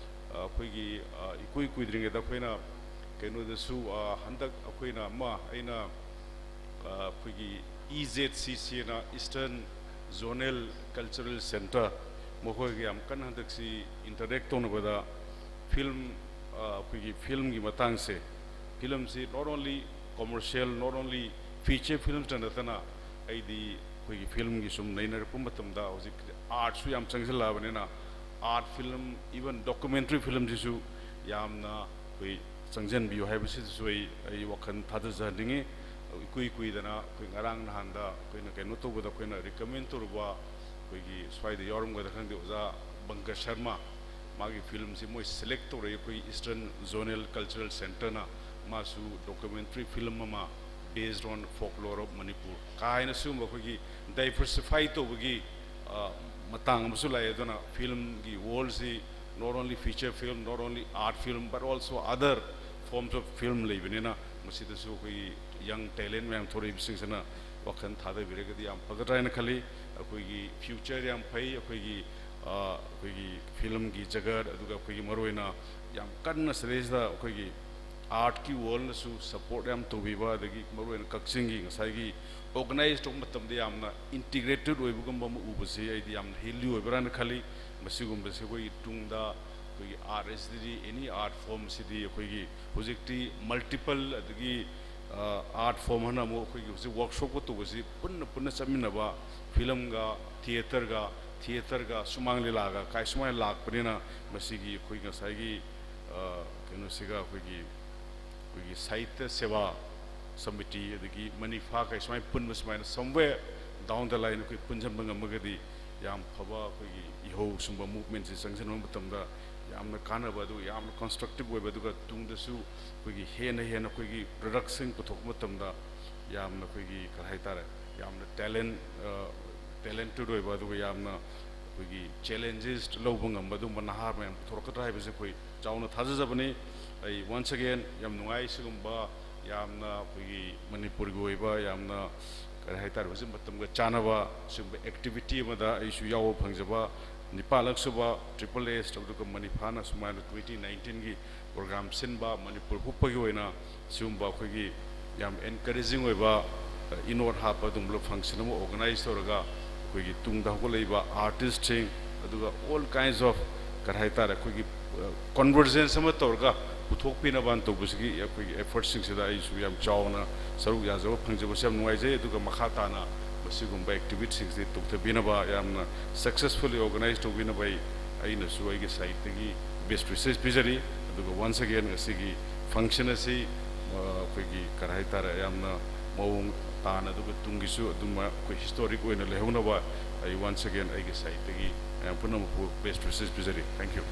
ꯑ, ꯑꯩꯈꯣꯏꯒꯤ, ꯑ, ꯏꯀꯨꯏ ꯀꯨꯏꯗ꯭ꯔꯤꯉꯩꯗ ꯑꯩꯈꯣꯏꯅ ꯀꯩꯅꯣꯗꯁꯨ, ꯑ, ꯍꯟꯗꯛ ꯑꯩꯈꯣꯏꯅ ꯑꯃ, ꯑꯩꯅ, ꯑ, ꯑꯩꯈꯣꯏꯒꯤ ꯏ ꯖꯦꯠ ꯁꯤ ꯁꯤ ꯅ, Eastern Zonal Cultural Centre, ꯃꯈꯣꯏꯒ ꯌꯥꯝ ꯀꯟꯅ ꯍꯟꯗꯛꯁꯤ ꯏꯟꯇꯔꯦꯛ ꯇꯧꯅꯕꯗ ꯐꯤꯂꯝ, ꯑ, ꯑꯩꯈꯣꯏꯒꯤ ꯐꯤꯂꯝꯒꯤ ꯃꯇꯥꯡꯁꯦ, ꯐꯤꯂꯝꯁꯤ not only commercial, not only feature films ꯇ ꯅꯠꯇꯅ, ꯑꯩꯗꯤ ꯑꯩꯈꯣꯏꯒꯤ ꯐꯤꯂꯝꯒꯤ ꯁꯨꯝ ꯅꯩꯅꯔꯛꯄ ꯃꯇꯝꯗ ꯍꯧꯖꯤꯛ ꯑꯥꯔꯠꯁꯨ ꯌꯥꯝ ꯆꯪꯁꯤꯜꯂꯛꯑꯕꯅꯤꯅ, ꯑꯥꯔꯠ ꯐꯤꯂꯝ, ꯏꯚꯟ ꯗꯣꯀꯨꯃꯦꯟꯇꯔꯤ ꯐꯤꯂꯝꯁꯤꯁꯨ ꯌꯥꯝꯅ ꯑꯩꯈꯣꯏ ꯆꯪꯁꯤꯟꯕꯤꯌꯨ ꯍꯥꯏꯕꯁꯤꯗꯁꯨ ꯑꯩ, ꯑꯩ ꯋꯥꯈꯜ ꯊꯥꯗꯖꯍꯟꯅꯤꯡꯉꯤ꯫ ꯏꯀꯨꯏ ꯀꯨꯏꯗꯅ ꯑꯩꯈꯣꯏ ꯉꯔꯥꯡ ꯅꯍꯥꯟꯗ ꯑꯩꯈꯣꯏꯅ ꯀꯩꯅꯣ ꯇꯧꯕꯗ, ꯑꯩꯈꯣꯏꯅ ꯔꯤꯀꯃꯦꯟ ꯇꯧꯔꯨꯕ, ꯑꯩꯈꯣꯏꯒꯤ ꯁ꯭ꯋꯥꯏꯗ ꯌꯥꯎꯔꯝꯒꯗ꯭ꯔꯥ ꯈꯪꯗꯦ, ꯑꯣꯖꯥ ꯕꯪꯀꯖ ꯁꯔꯃ, ꯃꯥꯒꯤ ꯐꯤꯂꯝꯁꯤ ꯃꯣꯏ ꯁꯦꯂꯦꯛ ꯇꯧꯔꯛꯏ, ꯑꯩꯈꯣꯏ Eastern Zonal Cultural Centre ꯅ꯫ ꯃꯥꯁꯨ ꯗꯣꯀꯨꯃꯦꯟꯇꯔꯤ ꯐꯤꯂꯝ ꯑꯃ, Based on Folklore of Manipur ꯀꯥꯏꯅ ꯁꯤꯒꯨꯝꯕ ꯑꯩꯈꯣꯏꯒꯤ ꯗꯥꯏꯕꯔꯁꯤꯐꯥꯏ ꯇꯧꯕꯒꯤ, ꯑ, ꯃꯇꯥꯡ ꯑꯃꯁꯨ ꯂꯥꯛꯑꯦ꯫ ꯑꯗꯨꯅ ꯐꯤꯂꯝꯒꯤ ꯋꯥꯔꯜꯁꯤ not only feature film, not only art film, but also other forms of film ꯂꯩꯕꯅꯤꯅ, ꯃꯁꯤꯗꯁꯨ ꯑꯩꯈꯣꯏꯒꯤ young talent ꯃꯌꯥꯝ ꯊꯣꯔꯛꯏꯕꯁꯤꯡꯁꯤꯅ ꯋꯥꯈꯜ ꯊꯥꯗꯕꯤꯔꯒꯗꯤ ꯌꯥꯝ ꯐꯒꯗ꯭ꯔꯥ ꯍꯥꯏꯅ ꯈꯜꯂꯤ꯫ ꯑꯩꯈꯣꯏꯒꯤ future ꯌꯥꯝ ꯐꯩ꯫ ꯑꯩꯈꯣꯏꯒꯤ, ꯑ, ꯑꯩꯈꯣꯏꯒꯤ filmꯒꯤ ꯖꯒꯠ, ꯑꯗꯨꯒ ꯑꯩꯈꯣꯏꯒꯤ ꯃꯔꯨꯑꯣꯏꯅ ꯌꯥꯝ ꯀꯟꯅ ꯁꯤꯗꯩꯁꯤꯗ ꯑꯩꯈꯣꯏꯒꯤ artꯀꯤ worldꯅꯁꯨ support ꯌꯥꯝ ꯇꯧꯕꯤꯕ, ꯑꯗꯒꯤ ꯃꯔꯨꯑꯣꯏꯅ ꯀꯛꯆꯤꯡꯒꯤ ꯉꯁꯥꯏꯒꯤ organize ꯇꯧꯕ ꯃꯇꯝꯗ ꯌꯥꯝꯅ integrated ꯑꯣꯏꯕꯒꯨꯝꯕ ꯑꯃ ꯎꯕꯁꯤ ꯑꯩꯗꯤ ꯌꯥꯝꯅ healthy ꯑꯣꯏꯕ꯭ꯔꯥꯅ ꯈꯜꯂꯤ꯫ ꯃꯁꯤꯒꯨꯝꯕꯁꯤ ꯑꯩꯈꯣꯏꯒꯤ ꯇꯨꯡꯗ ꯑꯩꯈꯣꯏꯒꯤ art ꯑꯁꯤꯗꯤ, any art form ꯑꯁꯤꯗꯤ ꯑꯩꯈꯣꯏꯒꯤ ꯍꯧꯖꯤꯛꯇꯤ multiple, ꯑꯗꯒꯤ, ꯑ, art form ꯍꯥꯏꯅ ꯑꯃꯨꯛ ꯑꯩꯈꯣꯏꯒꯤ ꯍꯧꯖꯤꯛ workshopꯀ ꯇꯧꯕꯁꯤ ꯄꯨꯟꯅ ꯄꯨꯟꯅ ꯆꯠꯃꯤꯟꯅꯕ, filmꯒ, theatreꯒ, theatreꯒ, ꯁꯨꯃꯥꯡ ꯂꯤꯂꯥꯒ ꯀꯥꯏ ꯁꯨꯃꯥꯏꯅ ꯂꯥꯛꯄꯅꯤꯅ, ꯃꯁꯤꯒꯤ ꯑꯩꯈꯣꯏ ꯉꯁꯥꯏꯒꯤ, ꯑ, ꯀꯩꯅꯣꯁꯤꯒ ꯑꯩꯈꯣꯏꯒꯤ, ꯑꯩꯈꯣꯏꯒꯤ ꯁꯥꯍꯤꯇ꯭ꯌ ꯁꯦꯕꯥ ꯁꯃꯤꯇꯤ, ꯑꯗꯒꯤ ꯃꯅꯤꯐꯥ ꯀꯩ ꯁꯨꯃꯥꯏꯅ ꯄꯨꯟꯕ, ꯁꯨꯃꯥꯏꯅ somewhere down the line ꯑꯩꯈꯣꯏ ꯄꯨꯟꯁꯤꯟꯕ ꯉꯝꯃꯒꯗꯤ ꯌꯥꯝ ꯐꯕ ꯑꯩꯈꯣꯏꯒꯤ ꯏꯍꯧ ꯁꯨꯝꯕ movementꯁꯤ ꯆꯪꯁꯤꯟꯕ ꯃꯇꯝꯗ ꯌꯥꯝꯅ ꯀꯥꯟꯅꯕ, ꯑꯗꯨꯒ ꯌꯥꯝꯅ constructive ꯑꯣꯏꯕ, ꯑꯗꯨꯒ ꯇꯨꯡꯗꯁꯨ ꯑꯩꯈꯣꯏꯒꯤ ꯍꯦꯟꯅ ꯍꯦꯟꯅ ꯑꯩꯈꯣꯏꯒꯤ productꯁꯤꯡ ꯄꯨꯊꯣꯛꯄ ꯃꯇꯝꯗ ꯌꯥꯝꯅ ꯑꯩꯈꯣꯏꯒꯤ ꯀꯔꯤ ꯍꯥꯏꯇꯥꯔꯦ, ꯌꯥꯝꯅ talent, ꯑ, talented ꯑꯣꯏꯕ, ꯑꯗꯨꯒ ꯌꯥꯝꯅ ꯑꯩꯈꯣꯏꯒꯤ challenges ꯂꯧꯕ ꯉꯝꯕ ꯑꯗꯨꯒꯨꯝꯕ ꯅꯍꯥ ꯃꯌꯥꯝ ꯄꯨꯊꯣꯔꯛꯀꯗ꯭ꯔꯥ ꯍꯥꯏꯕꯁꯦ ꯑꯩꯈꯣꯏ ꯆꯥꯎꯅ ꯊꯥꯖꯖꯕꯅꯤ꯫ ꯑꯩ once again ꯌꯥꯝ ꯅꯨꯡꯉꯥꯏ ꯁꯤꯒꯨꯝꯕ ꯌꯥꯝꯅ ꯑꯩꯈꯣꯏꯒꯤ ꯃꯅꯤꯄꯨꯔꯒꯤ ꯑꯣꯏꯕ ꯌꯥꯝꯅ ꯀꯔꯤ ꯍꯥꯏꯇꯥꯔꯦ, ꯍꯧꯖꯤꯛ ꯃꯇꯝꯒ ꯆꯥꯟꯅꯕ ꯁꯤꯒꯨꯝꯕ activity ꯑꯃꯗ ꯑꯩꯁꯨ ꯌꯥꯎꯕ ꯐꯪꯖꯕ, ꯅꯤꯄꯥꯜꯂꯛ ꯁꯨꯕ triple S ꯑꯗꯨꯒ ꯃꯅꯤꯐꯥꯅ ꯁꯨꯃꯥꯏꯅ twenty nineteenꯒꯤ program ꯁꯤꯟꯕ, ꯃꯅꯤꯄꯨꯔ ꯍꯨꯞꯄꯒꯤ ꯑꯣꯏꯅ ꯁꯤꯒꯨꯝꯕ ꯑꯩꯈꯣꯏꯒꯤ ꯌꯥꯝ encouraging ꯑꯣꯏꯕ, ꯑ, ꯏꯅꯣꯠ ꯍꯥꯞꯄ ꯑꯗꯨꯒꯨꯝꯕ function ꯑꯃ organize ꯇꯧꯔꯒ ꯑꯩꯈꯣꯏꯒꯤ ꯇꯨꯡꯗ ꯍꯧꯒꯠꯂꯛꯏꯕ artistꯁꯤꯡ, ꯑꯗꯨꯒ all kinds of ꯀꯔꯤ ꯍꯥꯏꯇꯥꯔꯦ, ꯑꯩꯈꯣꯏꯒꯤ, ꯑ, convergence ꯑꯃ ꯇꯧꯔꯒ ꯄꯨꯊꯣꯛꯄꯤꯅꯕ ꯇꯧꯕꯁꯤꯒꯤ ꯑꯩꯈꯣꯏꯒꯤ effortꯁꯤꯡꯁꯤꯗ ꯑꯩꯁꯨ ꯌꯥꯝ ꯆꯥꯎꯅ ꯁꯔꯨꯛ ꯌꯥꯖꯕ ꯐꯪꯖꯕꯁꯦ ꯌꯥꯝ ꯅꯨꯡꯉꯥꯏꯖꯩ꯫ ꯑꯗꯨꯒ ꯃꯈꯥ ꯇꯥꯅ ꯃꯁꯤꯒꯨꯝꯕ activityꯁꯤꯡꯁꯤ ꯇꯧꯊꯕꯤꯅꯕ, ꯌꯥꯝꯅ successfully organize ꯇꯧꯕꯤꯅꯕ ꯑꯩ, ꯑꯩꯅꯁꯨ ꯑꯩꯒꯤ sideꯇꯒꯤ best wishes ꯄꯤꯖꯔꯤ꯫ ꯑꯗꯨꯒ once again ꯉꯁꯤꯒꯤ function ꯑꯁꯤ, ꯑ, ꯑꯩꯈꯣꯏꯒꯤ ꯀꯔꯤ ꯍꯥꯏꯇꯥꯔꯦ, ꯌꯥꯝꯅ ꯃꯑꯣꯡ ꯇꯥꯅ, ꯑꯗꯨꯒ ꯇꯨꯡꯒꯤꯁꯨ ꯑꯗꯨꯝ ꯑꯩꯈꯣꯏ historic ꯑꯣꯏꯅ ꯂꯩꯍꯧꯅꯕ ꯑꯩ once again ꯑꯩꯒꯤ sideꯇꯒꯤ ꯃꯌꯥꯝ ꯄꯨꯝꯅꯃꯛꯄꯨ best wishes ꯄꯤꯖꯔꯤ꯫ Thank you꯫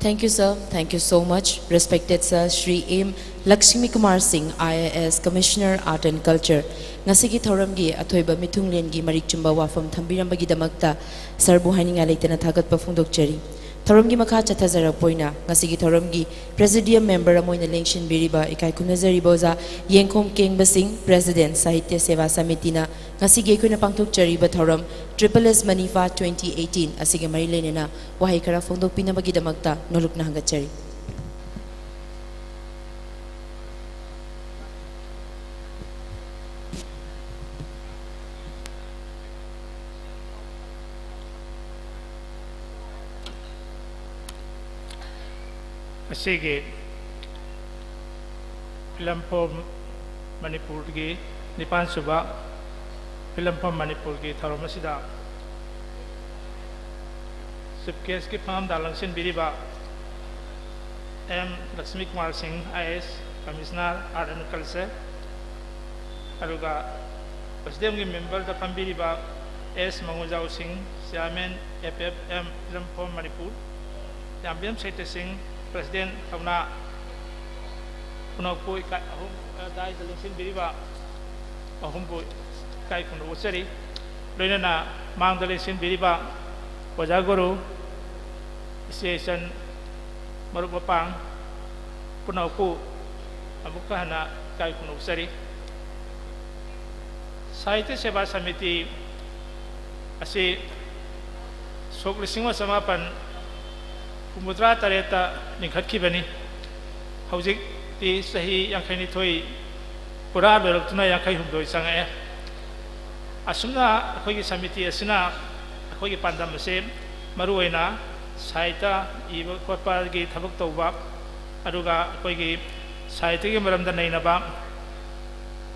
Thank you, sir. Thank you so much. Respected sir, Shri M Lakshmi Kumar Singh, I A S, Commissioner, Art and Culture, ꯉꯁꯤꯒꯤ ꯊꯧꯔꯝꯒꯤ ꯑꯊꯣꯏꯕ ꯃꯤꯊꯨꯡꯂꯦꯟꯒꯤ ꯃꯔꯤꯛ ꯆꯨꯝꯕ ꯋꯥꯐꯝ ꯊꯝꯕꯤꯔꯝꯕꯒꯤꯗꯃꯛꯇ ꯁꯔꯕꯨ ꯍꯥꯏꯅꯤꯡꯉꯥꯏ ꯂꯩꯇꯅ ꯊꯥꯒꯠꯄ ꯐꯣꯡꯗꯣꯛꯆꯔꯤ꯫ ꯊꯧꯔꯝꯒꯤ ꯃꯈꯥ ꯆꯠꯊꯖꯔꯛꯄ ꯑꯣꯏꯅ ꯉꯁꯤꯒꯤ ꯊꯧꯔꯝꯒꯤ Presidium Member ꯑꯃ ꯑꯣꯏꯅ ꯂꯦꯡꯁꯤꯟꯕꯤꯔꯤꯕ ꯏꯀꯥꯏ ꯈꯨꯝꯅꯖꯔꯤꯕ ꯑꯣꯖꯥ ꯌꯦꯡꯈꯣꯝ ꯀꯦꯡꯕ ꯁꯤꯡ, President, ꯁꯥꯍꯤꯇ꯭ꯌ ꯁꯦꯕꯥ ꯁꯃꯤꯇꯤꯅ ꯉꯁꯤꯒꯤ ꯑꯩꯈꯣꯏꯅ ꯄꯥꯡꯊꯣꯛꯆꯔꯤꯕ ꯊꯧꯔꯝ Triple S Manipha twenty eighteen ꯑꯁꯤꯒꯤ ꯃꯔꯤ ꯂꯩꯅꯅ ꯋꯥꯍꯩ ꯈꯔ ꯐꯣꯡꯗꯣꯛꯄꯤꯅꯕꯒꯤꯗꯃꯛꯇ ꯅꯣꯂꯨꯛꯅ ꯍꯪꯒꯠꯆꯔꯤ꯫ ꯉꯁꯤꯒꯤ Film for ꯃꯅꯤꯄꯨꯔꯒꯤ ꯅꯤꯄꯥꯟ ꯁꯨꯕ Film for ꯃꯅꯤꯄꯨꯔꯒꯤ ꯊꯧꯔꯝ ꯑꯁꯤꯗ Chief Guestꯀꯤ ꯐꯝꯗ ꯂꯥꯡꯁꯤꯟꯕꯤꯔꯤꯕ M Lakshmi Kumar Singh, I A S, Commissioner, Art and Culture, ꯑꯗꯨꯒ Presidentꯀꯤ memberꯗ ꯐꯝꯕꯤꯔꯤꯕ S ꯃꯉꯣꯟꯖꯥꯎ ꯁꯤꯡ, Chairman, F F M Film for Manipur, ꯌꯥꯝꯕꯦꯝ ꯁꯩꯇ ꯁꯤꯡ, President ꯊꯧꯅꯥ, ꯈꯨꯅꯧꯄꯨ ꯏꯀꯥꯏ ꯑꯍꯨꯝ, ꯑ, ꯗꯥꯏꯗ ꯂꯦꯡꯁꯤꯟꯕꯤꯔꯤꯕ ꯑꯍꯨꯝꯕꯨ ꯏꯀꯥꯏ ꯈꯨꯝꯅꯕ ꯎꯠꯆꯔꯤ꯫ ꯂꯣꯏꯅꯅ ꯃꯥꯡꯗ ꯂꯦꯡꯁꯤꯟꯕꯤꯔꯤꯕ ꯑꯣꯖꯥ ꯒꯨꯔꯨ, ꯏꯆꯦ ꯏꯆꯟ, ꯃꯔꯨꯞ ꯃꯄꯥꯡ ꯄꯨꯝꯅꯃꯛꯄꯨ ꯑꯃꯨꯛꯀ ꯍꯟꯅ ꯏꯀꯥꯏ ꯈꯨꯝꯅꯕ ꯎꯠꯆꯔꯤ꯫ ꯁꯥꯍꯤꯇ꯭ꯌ ꯁꯦꯕꯥ ꯁꯃꯤꯇꯤ ꯑꯁꯤ ꯁꯣꯛ ꯂꯤꯁꯤꯡ ꯑꯃ ꯆꯃꯥꯄꯟ ꯍꯨꯝꯐꯨꯇꯔꯥ ꯇꯔꯦꯠꯇ ꯂꯤꯡꯈꯠꯈꯤꯕꯅꯤ꯫ ꯍꯧꯖꯤꯛꯇꯤ ꯆꯍꯤ ꯌꯥꯡꯈꯩꯅꯤꯊꯣꯏ ꯄꯨꯔꯥ ꯂꯣꯏꯔꯛꯇꯨꯅ ꯌꯥꯡꯈꯩ ꯍꯨꯝꯗꯣꯏ ꯆꯪꯉꯛꯑꯦ꯫ ꯑꯁꯨꯝꯅ ꯑꯩꯈꯣꯏꯒꯤ ꯁꯃꯤꯇꯤ ꯑꯁꯤꯅ ꯑꯩꯈꯣꯏꯒꯤ ꯄꯥꯟꯗꯝ ꯑꯁꯤ ꯃꯔꯨꯑꯣꯏꯅ ꯁꯥꯍꯤꯇ꯭ꯌ ꯏꯕ ꯈꯣꯠꯄꯒꯤ ꯊꯕꯛ ꯇꯧꯕ, ꯑꯗꯨꯒ ꯑꯩꯈꯣꯏꯒꯤ ꯁꯥꯍꯤꯇ꯭ꯌꯒꯤ ꯃꯔꯝꯗ ꯅꯩꯅꯕ,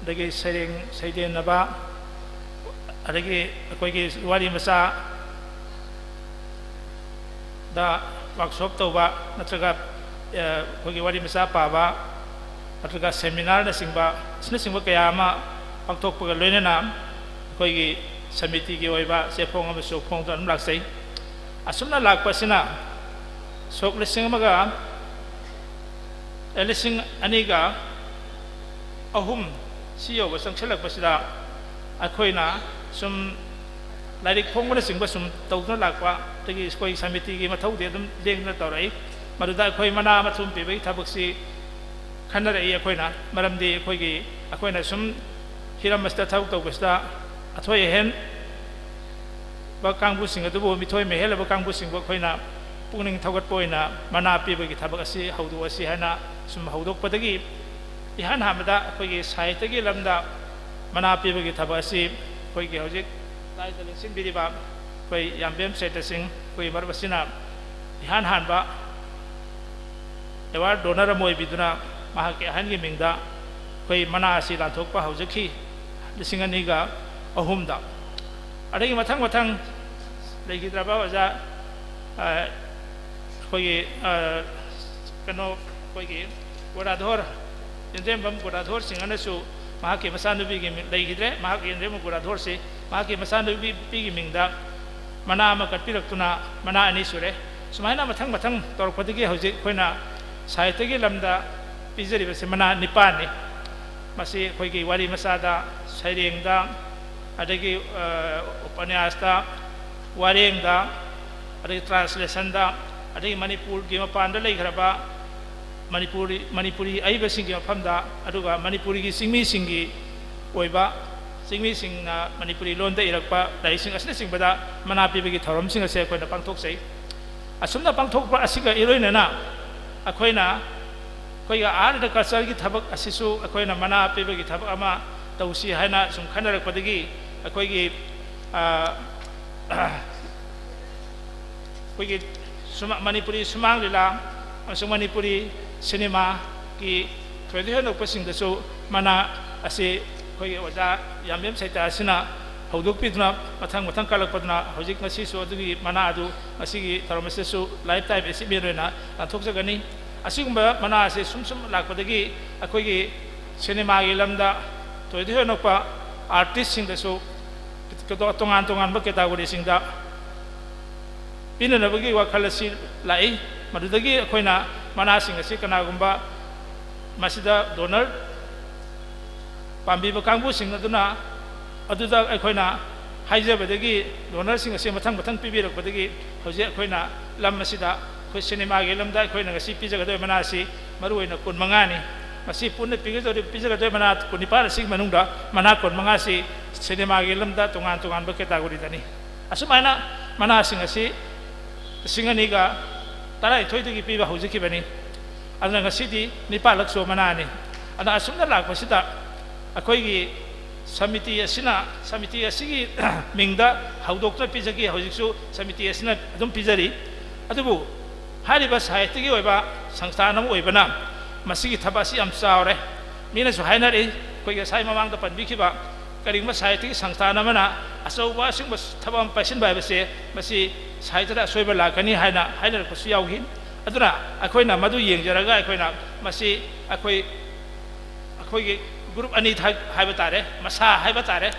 ꯑꯗꯒꯤ ꯁꯩꯔꯦꯡ ꯁꯩꯗꯦꯟꯅꯕ, ꯑꯗꯒꯤ ꯑꯩꯈꯣꯏꯒꯤ ꯋꯥꯔꯤ ꯃꯆꯥ ꯗ workshop ꯇꯧꯕ ꯅꯠꯇ꯭ꯔꯒ, ꯑ, ꯑꯩꯈꯣꯏꯒꯤ ꯋꯥꯔꯤ ꯃꯆꯥ ꯄꯥꯕ ꯅꯠꯇ꯭ꯔꯒ seminarꯅꯆꯤꯡꯕ ꯑꯁꯤꯅꯆꯤꯡꯕ ꯀꯌꯥ ꯑꯃ ꯄꯥꯡꯊꯣꯛꯄꯒ ꯂꯣꯏꯅꯅ ꯑꯩꯈꯣꯏꯒꯤ ꯁꯃꯤꯇꯤꯒꯤ ꯑꯣꯏꯕ ꯆꯦꯐꯣꯡ ꯑꯃꯁꯨ ꯐꯣꯡꯗꯨꯅ ꯑꯗꯨꯝ ꯂꯥꯛꯆꯩ꯫ ꯑꯁꯨꯝꯅ ꯂꯥꯛꯄ ꯑꯁꯤꯅ ꯁꯣꯛ ꯂꯤꯁꯤꯡ ꯑꯃꯒ, ꯑꯦ, ꯂꯤꯁꯤꯡ ꯑꯅꯤꯒ ꯑꯍꯨꯝ ꯁꯤ ꯌꯧꯕ ꯆꯪꯁꯤꯜꯂꯛꯄꯁꯤꯗ ꯑꯩꯈꯣꯏꯅ ꯁꯨꯝ ꯂꯥꯏꯔꯤꯛ ꯐꯣꯡꯕꯅꯆꯤꯡꯕ ꯁꯨꯝ ꯇꯧꯗꯨꯅ ꯂꯥꯛꯄ, ꯑꯗꯒꯤ ꯑꯩꯈꯣꯏ ꯁꯃꯤꯇꯤꯒꯤ ꯃꯊꯧꯗꯤ ꯑꯗꯨꯝ ꯂꯦꯡꯗꯅ ꯇꯧꯔꯛꯏ꯫ ꯃꯗꯨꯗ ꯑꯩꯈꯣꯏ ꯃꯅꯥ ꯃꯊꯨꯝ ꯄꯤꯕꯒꯤ ꯊꯕꯛꯁꯤ ꯈꯟꯅꯔꯛꯏ ꯑꯩꯈꯣꯏꯅ, ꯃꯔꯝꯗꯤ ꯑꯩꯈꯣꯏꯒꯤ, ꯑꯩꯈꯣꯏꯅ ꯁꯨꯝ ꯍꯤꯔꯝ ꯑꯁꯤꯗ ꯊꯕꯛ ꯇꯧꯕꯁꯤꯗ ꯑꯊꯣꯏ ꯑꯍꯦꯟꯕ ꯀꯥꯡꯕꯨꯁꯤꯡ ꯑꯗꯨꯕꯨ, ꯃꯤꯊꯣꯏ ꯃꯍꯦꯜꯂꯕ ꯀꯥꯡꯕꯨꯁꯤꯡꯕꯨ ꯑꯩꯈꯣꯏꯅ ꯄꯨꯛꯅꯤꯡ ꯊꯧꯒꯠꯄ ꯑꯣꯏꯅ ꯃꯅꯥ ꯄꯤꯕꯒꯤ ꯊꯕꯛ ꯑꯁꯤ ꯍꯧꯗꯣꯛꯑꯁꯤ ꯍꯥꯏꯅ ꯁꯨꯝ ꯍꯧꯗꯣꯛꯄꯗꯒꯤ, ꯏꯍꯥꯟ ꯍꯥꯟꯕꯗ ꯑꯩꯈꯣꯏꯒꯤ ꯁꯥꯍꯤꯇ꯭ꯌꯒꯤ ꯂꯝꯗ ꯃꯅꯥ ꯄꯤꯕꯒꯤ ꯊꯕꯛ ꯑꯁꯤ ꯑꯩꯈꯣꯏꯒꯤ ꯍꯧꯖꯤꯛ ꯂꯥꯏꯗ ꯂꯦꯡꯁꯤꯟꯕꯤꯔꯤꯕ ꯑꯩꯈꯣꯏ ꯌꯥꯝꯕꯦꯝ ꯁꯦꯇ꯭ꯔ ꯁꯤꯡ, ꯑꯩꯈꯣꯏ ꯃꯔꯨꯞ ꯑꯁꯤꯅ ꯏꯍꯥꯟ ꯍꯥꯟꯕ ꯑꯦꯋꯥꯔꯗ ꯗꯣꯅꯔ ꯑꯃ ꯑꯣꯏꯕꯤꯗꯨꯅ ꯃꯍꯥꯛꯀꯤ ꯑꯍꯟꯒꯤ ꯃꯤꯡꯗ ꯑꯩꯈꯣꯏ ꯃꯅꯥ ꯑꯁꯤ ꯂꯥꯟꯊꯣꯛꯄ ꯍꯧꯖꯈꯤ, ꯂꯤꯁꯤꯡ ꯑꯅꯤꯒ ꯑꯍꯨꯝꯗ꯫ ꯑꯗꯒꯤ ꯃꯊꯪ ꯃꯊꯪ ꯂꯩꯈꯤꯗ꯭ꯔꯕ ꯑꯣꯖꯥ, ꯑ, ꯑꯩꯈꯣꯏꯒꯤ, ꯑ, ꯀꯩꯅꯣ, ꯑꯩꯈꯣꯏꯒꯤ ꯒꯣꯗꯥꯙꯣꯔ, ꯏꯟꯗ꯭ꯔꯦꯝꯕꯝ ꯒꯣꯗꯥꯙꯣꯔ ꯁꯤꯡꯍꯅꯁꯨ ꯃꯍꯥꯛꯀꯤ ꯃꯆꯥꯅꯨꯄꯤꯒꯤ ꯃꯤꯡ ꯂꯩꯈꯤꯗ꯭ꯔꯦ꯫ ꯃꯍꯥꯛꯀꯤ ꯏꯟꯗ꯭ꯔꯦꯝꯕꯝ ꯒꯣꯗꯥꯙꯣꯔꯁꯤ ꯃꯍꯥꯛꯀꯤ ꯃꯆꯥꯅꯨꯄꯤꯒꯤ ꯃꯤꯡꯗ ꯃꯅꯥ ꯑꯃ ꯀꯠꯄꯤꯔꯛꯇꯨꯅ ꯃꯅꯥ ꯑꯅꯤ ꯁꯨꯔꯦ꯫ ꯁꯨꯃꯥꯏꯅ ꯃꯊꯪ ꯃꯊꯪ ꯇꯧꯔꯛꯄꯗꯒꯤ ꯍꯧꯖꯤꯛ ꯑꯩꯈꯣꯏꯅ ꯁꯥꯍꯤꯇ꯭ꯌꯒꯤ ꯂꯝꯗ ꯄꯤꯖꯔꯤꯕꯁꯦ ꯃꯅꯥ ꯅꯤꯄꯥꯟꯅꯤ꯫ ꯃꯁꯤ ꯑꯩꯈꯣꯏꯒꯤ ꯋꯥꯔꯤ ꯃꯆꯥꯗ, ꯁꯩꯔꯦꯡꯗ, ꯑꯗꯒꯤ, ꯑ, ꯎꯄꯅ꯭ꯌꯥꯁꯇ, ꯋꯥꯔꯦꯡꯗ, ꯑꯗꯒꯤ ꯇ꯭ꯔꯥꯟꯁꯂꯦꯁꯟꯗ, ꯑꯗꯒꯤ ꯃꯅꯤꯄꯨꯔꯒꯤ ꯃꯄꯥꯟꯗ ꯂꯩꯈ꯭ꯔꯕ ꯃꯅꯤꯄꯨꯔꯤ, ꯃꯅꯤꯄꯨꯔꯤ ꯑꯏꯕꯁꯤꯡꯒꯤ ꯃꯐꯝꯗ, ꯑꯗꯨꯒ ꯃꯅꯤꯄꯨꯔꯤꯒꯤ ꯆꯤꯡꯃꯤꯁꯤꯡꯒꯤ ꯑꯣꯏꯕ, ꯆꯤꯡꯃꯤꯁꯤꯡꯅ ꯃꯅꯤꯄꯨꯔꯤ ꯂꯣꯟꯗ ꯏꯔꯛꯄ ꯂꯥꯏꯔꯤꯛꯁꯤꯡ ꯑꯁꯤꯅꯆꯤꯡꯕꯗ ꯃꯅꯥ ꯄꯤꯕꯒꯤ ꯊꯧꯔꯝꯁꯤꯡ ꯑꯁꯦ ꯑꯩꯈꯣꯏꯅ ꯄꯥꯡꯊꯣꯛꯆꯩ꯫ ꯑꯁꯨꯝꯅ ꯄꯥꯡꯊꯣꯛꯄ ꯑꯁꯤꯒ ꯏꯔꯣꯏꯅꯅ ꯑꯩꯈꯣꯏꯅ, ꯑꯩꯈꯣꯏꯒꯤ art and culture ꯒꯤ ꯊꯕꯛ ꯑꯁꯤꯁꯨ ꯑꯩꯈꯣꯏꯅ ꯃꯅꯥ ꯄꯤꯕꯒꯤ ꯊꯕꯛ ꯑꯃ ꯇꯧꯁꯤ ꯍꯥꯏꯅ ꯁꯨꯝ ꯈꯟꯅꯔꯛꯄꯗꯒꯤ ꯑꯩꯈꯣꯏꯒꯤ, ꯑ, ꯑꯩꯈꯣꯏꯒꯤ ꯁꯨꯃꯥ-, ꯃꯅꯤꯄꯨꯔꯤ ꯁꯨꯃꯥꯡ ꯂꯤꯂꯥ ꯑꯃꯁꯨꯡ ꯃꯅꯤꯄꯨꯔꯤ ꯁꯤꯅꯦꯃꯥꯒꯤ ꯊꯣꯏꯗꯣꯛ ꯍꯦꯟꯗꯣꯛꯄꯁꯤꯡꯗꯁꯨ ꯃꯅꯥ ꯑꯁꯤ ꯑꯩꯈꯣꯏꯒꯤ ꯑꯣꯖꯥ ꯌꯥꯝꯕꯦꯝ ꯁꯩꯇꯥ ꯑꯁꯤꯅ ꯍꯧꯗꯣꯛꯄꯤꯗꯨꯅ ꯃꯊꯪ ꯃꯊꯪ ꯀꯠꯂꯛꯄꯗꯨꯅ ꯍꯧꯖꯤꯛ ꯉꯁꯤꯁꯨ ꯑꯗꯨꯒꯤ ꯃꯅꯥ ꯑꯗꯨ ꯉꯁꯤꯒꯤ ꯊꯧꯔꯝ ꯑꯁꯤꯗꯁꯨ lifetime achievement ꯑꯣꯏꯅ ꯂꯥꯟꯊꯣꯛꯆꯒꯅꯤ꯫ ꯑꯁꯤꯒꯨꯝꯕ ꯃꯅꯥ ꯑꯁꯤ ꯁꯨꯝ ꯁꯨꯝ ꯂꯥꯛꯄꯗꯒꯤ ꯑꯩꯈꯣꯏꯒꯤ ꯁꯤꯅꯦꯃꯥꯒꯤ ꯂꯝꯗ ꯊꯣꯏꯗꯣꯛ ꯍꯦꯟꯗꯣꯛꯄ artist ꯁꯤꯡꯗꯁꯨ ꯇꯣꯉꯥꯟ ꯇꯣꯉꯥꯟꯕ category ꯁꯤꯡꯗ ꯄꯤꯅꯅꯕꯒꯤ ꯋꯥꯈꯜ ꯑꯁꯤ ꯂꯥꯛꯏ꯫ ꯃꯗꯨꯗꯒꯤ ꯑꯩꯈꯣꯏꯅ ꯃꯅꯥꯁꯤꯡ ꯑꯁꯤ ꯀꯅꯥꯒꯨꯝꯕ ꯃꯁꯤꯗ ꯗꯣꯅꯔ ꯄꯥꯝꯕꯤꯕ ꯀꯥꯡꯕꯨꯁꯤꯡ ꯑꯗꯨꯅ, ꯑꯗꯨꯗ ꯑꯩꯈꯣꯏꯅ ꯍꯥꯏꯖꯕꯗꯒꯤ ꯗꯣꯅꯔꯁꯤꯡ ꯑꯁꯤ ꯃꯊꯪ ꯃꯊꯪ ꯄꯤꯕꯤꯔꯛꯄꯗꯒꯤ ꯍꯧꯖꯤꯛ ꯑꯩꯈꯣꯏꯅ ꯂꯝ ꯑꯁꯤꯗ, ꯑꯩꯈꯣꯏ ꯁꯤꯅꯦꯃꯥꯒꯤ ꯂꯝꯗ ꯑꯩꯈꯣꯏꯅ ꯉꯁꯤ ꯄꯤꯖꯒꯗꯧꯔꯤꯕ ꯃꯅꯥ ꯑꯁꯤ ꯃꯔꯨ ꯑꯣꯏꯅ ꯀꯨꯟ ꯃꯉꯥꯅꯤ꯫ ꯃꯁꯤ ꯄꯨꯟꯅ ꯄꯤꯒꯗꯧꯔꯤꯕ, ꯄꯤꯖꯒꯗꯧꯔꯤꯕ ꯃꯅꯥ ꯀꯨꯟꯅꯤꯄꯥꯟ ꯑꯁꯤꯒꯤ ꯃꯅꯨꯡꯗ ꯃꯅꯥ ꯀꯨꯟ ꯃꯉꯥ ꯑꯁꯤ ꯁꯤꯅꯦꯃꯥꯒꯤ ꯂꯝꯗ ꯇꯣꯉꯥꯟ ꯇꯣꯉꯥꯟꯕ ꯀꯦꯇꯥꯒꯣꯔꯤꯗꯅꯤ꯫ ꯑꯁꯨꯃꯥꯏꯅ ꯃꯅꯥꯁꯤꯡ ꯑꯁꯤ ꯂꯤꯁꯤꯡ ꯑꯅꯤꯒ ꯇꯔꯥꯅꯤꯊꯣꯏꯗꯒꯤ ꯄꯤꯕ ꯍꯧꯖꯈꯤꯕꯅꯤ꯫ ꯑꯗꯨꯅ ꯉꯁꯤꯗꯤ ꯅꯤꯄꯥꯜꯂꯛ ꯁꯨꯕ ꯃꯅꯥꯅꯤ꯫ ꯑꯗꯨꯅ ꯑꯁꯨꯝꯅ ꯂꯥꯛꯄꯁꯤꯗ ꯑꯩꯈꯣꯏꯒꯤ ꯁꯃꯤꯇꯤ ꯑꯁꯤꯅ, ꯁꯃꯤꯇꯤ ꯑꯁꯤꯒꯤ ꯃꯤꯡꯗ ꯍꯧꯗꯣꯛꯇꯨꯅ ꯄꯤꯖꯈꯤ, ꯍꯧꯖꯤꯛꯁꯨ ꯁꯃꯤꯇꯤ ꯑꯁꯤꯅ ꯑꯗꯨꯝ ꯄꯤꯖꯔꯤ꯫ ꯑꯗꯨꯕꯨ ꯍꯥꯏꯔꯤꯕ ꯁꯥꯍꯤꯇ꯭ꯌꯒꯤ ꯑꯣꯏꯕ ꯁꯪꯁꯊꯥꯟ ꯑꯃ ꯑꯣꯏꯕꯅ ꯃꯁꯤꯒꯤ ꯊꯕꯛ ꯑꯁꯤ ꯌꯥꯝ ꯆꯥꯎꯔꯦ꯫ ꯃꯤꯅꯁꯨ ꯍꯥꯏꯅꯔꯤ, ꯑꯩꯈꯣꯏꯒꯤ ꯉꯁꯥꯏ ꯃꯃꯥꯡꯗ ꯄꯟꯕꯤꯈꯤꯕ ꯀꯔꯤꯒꯨꯝꯕ ꯁꯥꯍꯤꯇ꯭ꯌꯒꯤ ꯁꯪꯁꯊꯥꯟ ꯑꯃꯅ ꯑꯆꯧꯕ ꯑꯁꯤꯒꯨꯝꯕ ꯊꯕꯛ ꯑꯃ ꯄꯥꯏꯁꯤꯟꯕ ꯍꯥꯏꯕꯁꯦ, ꯃꯁꯤ ꯁꯥꯍꯤꯇ꯭ꯌꯗ ꯑꯁꯣꯏꯕ ꯂꯥꯛꯀꯅꯤ ꯍꯥꯏꯅ ꯍꯥꯏꯅꯔꯛꯄꯁꯨ ꯌꯥꯎꯈꯤ꯫ ꯑꯗꯨꯅ ꯑꯩꯈꯣꯏꯅ ꯃꯗꯨ ꯌꯦꯡꯖꯔꯒ ꯑꯩꯈꯣꯏꯅ ꯃꯁꯤ ꯑꯩꯈꯣꯏ, ꯑꯩꯈꯣꯏꯒꯤ ꯒ꯭ꯔꯨꯞ ꯑꯅꯤ ꯊꯥ-, ꯍꯥꯏꯕ ꯇꯥꯔꯦ, ꯃꯁꯥ ꯍꯥꯏꯕ ꯇꯥꯔꯦ,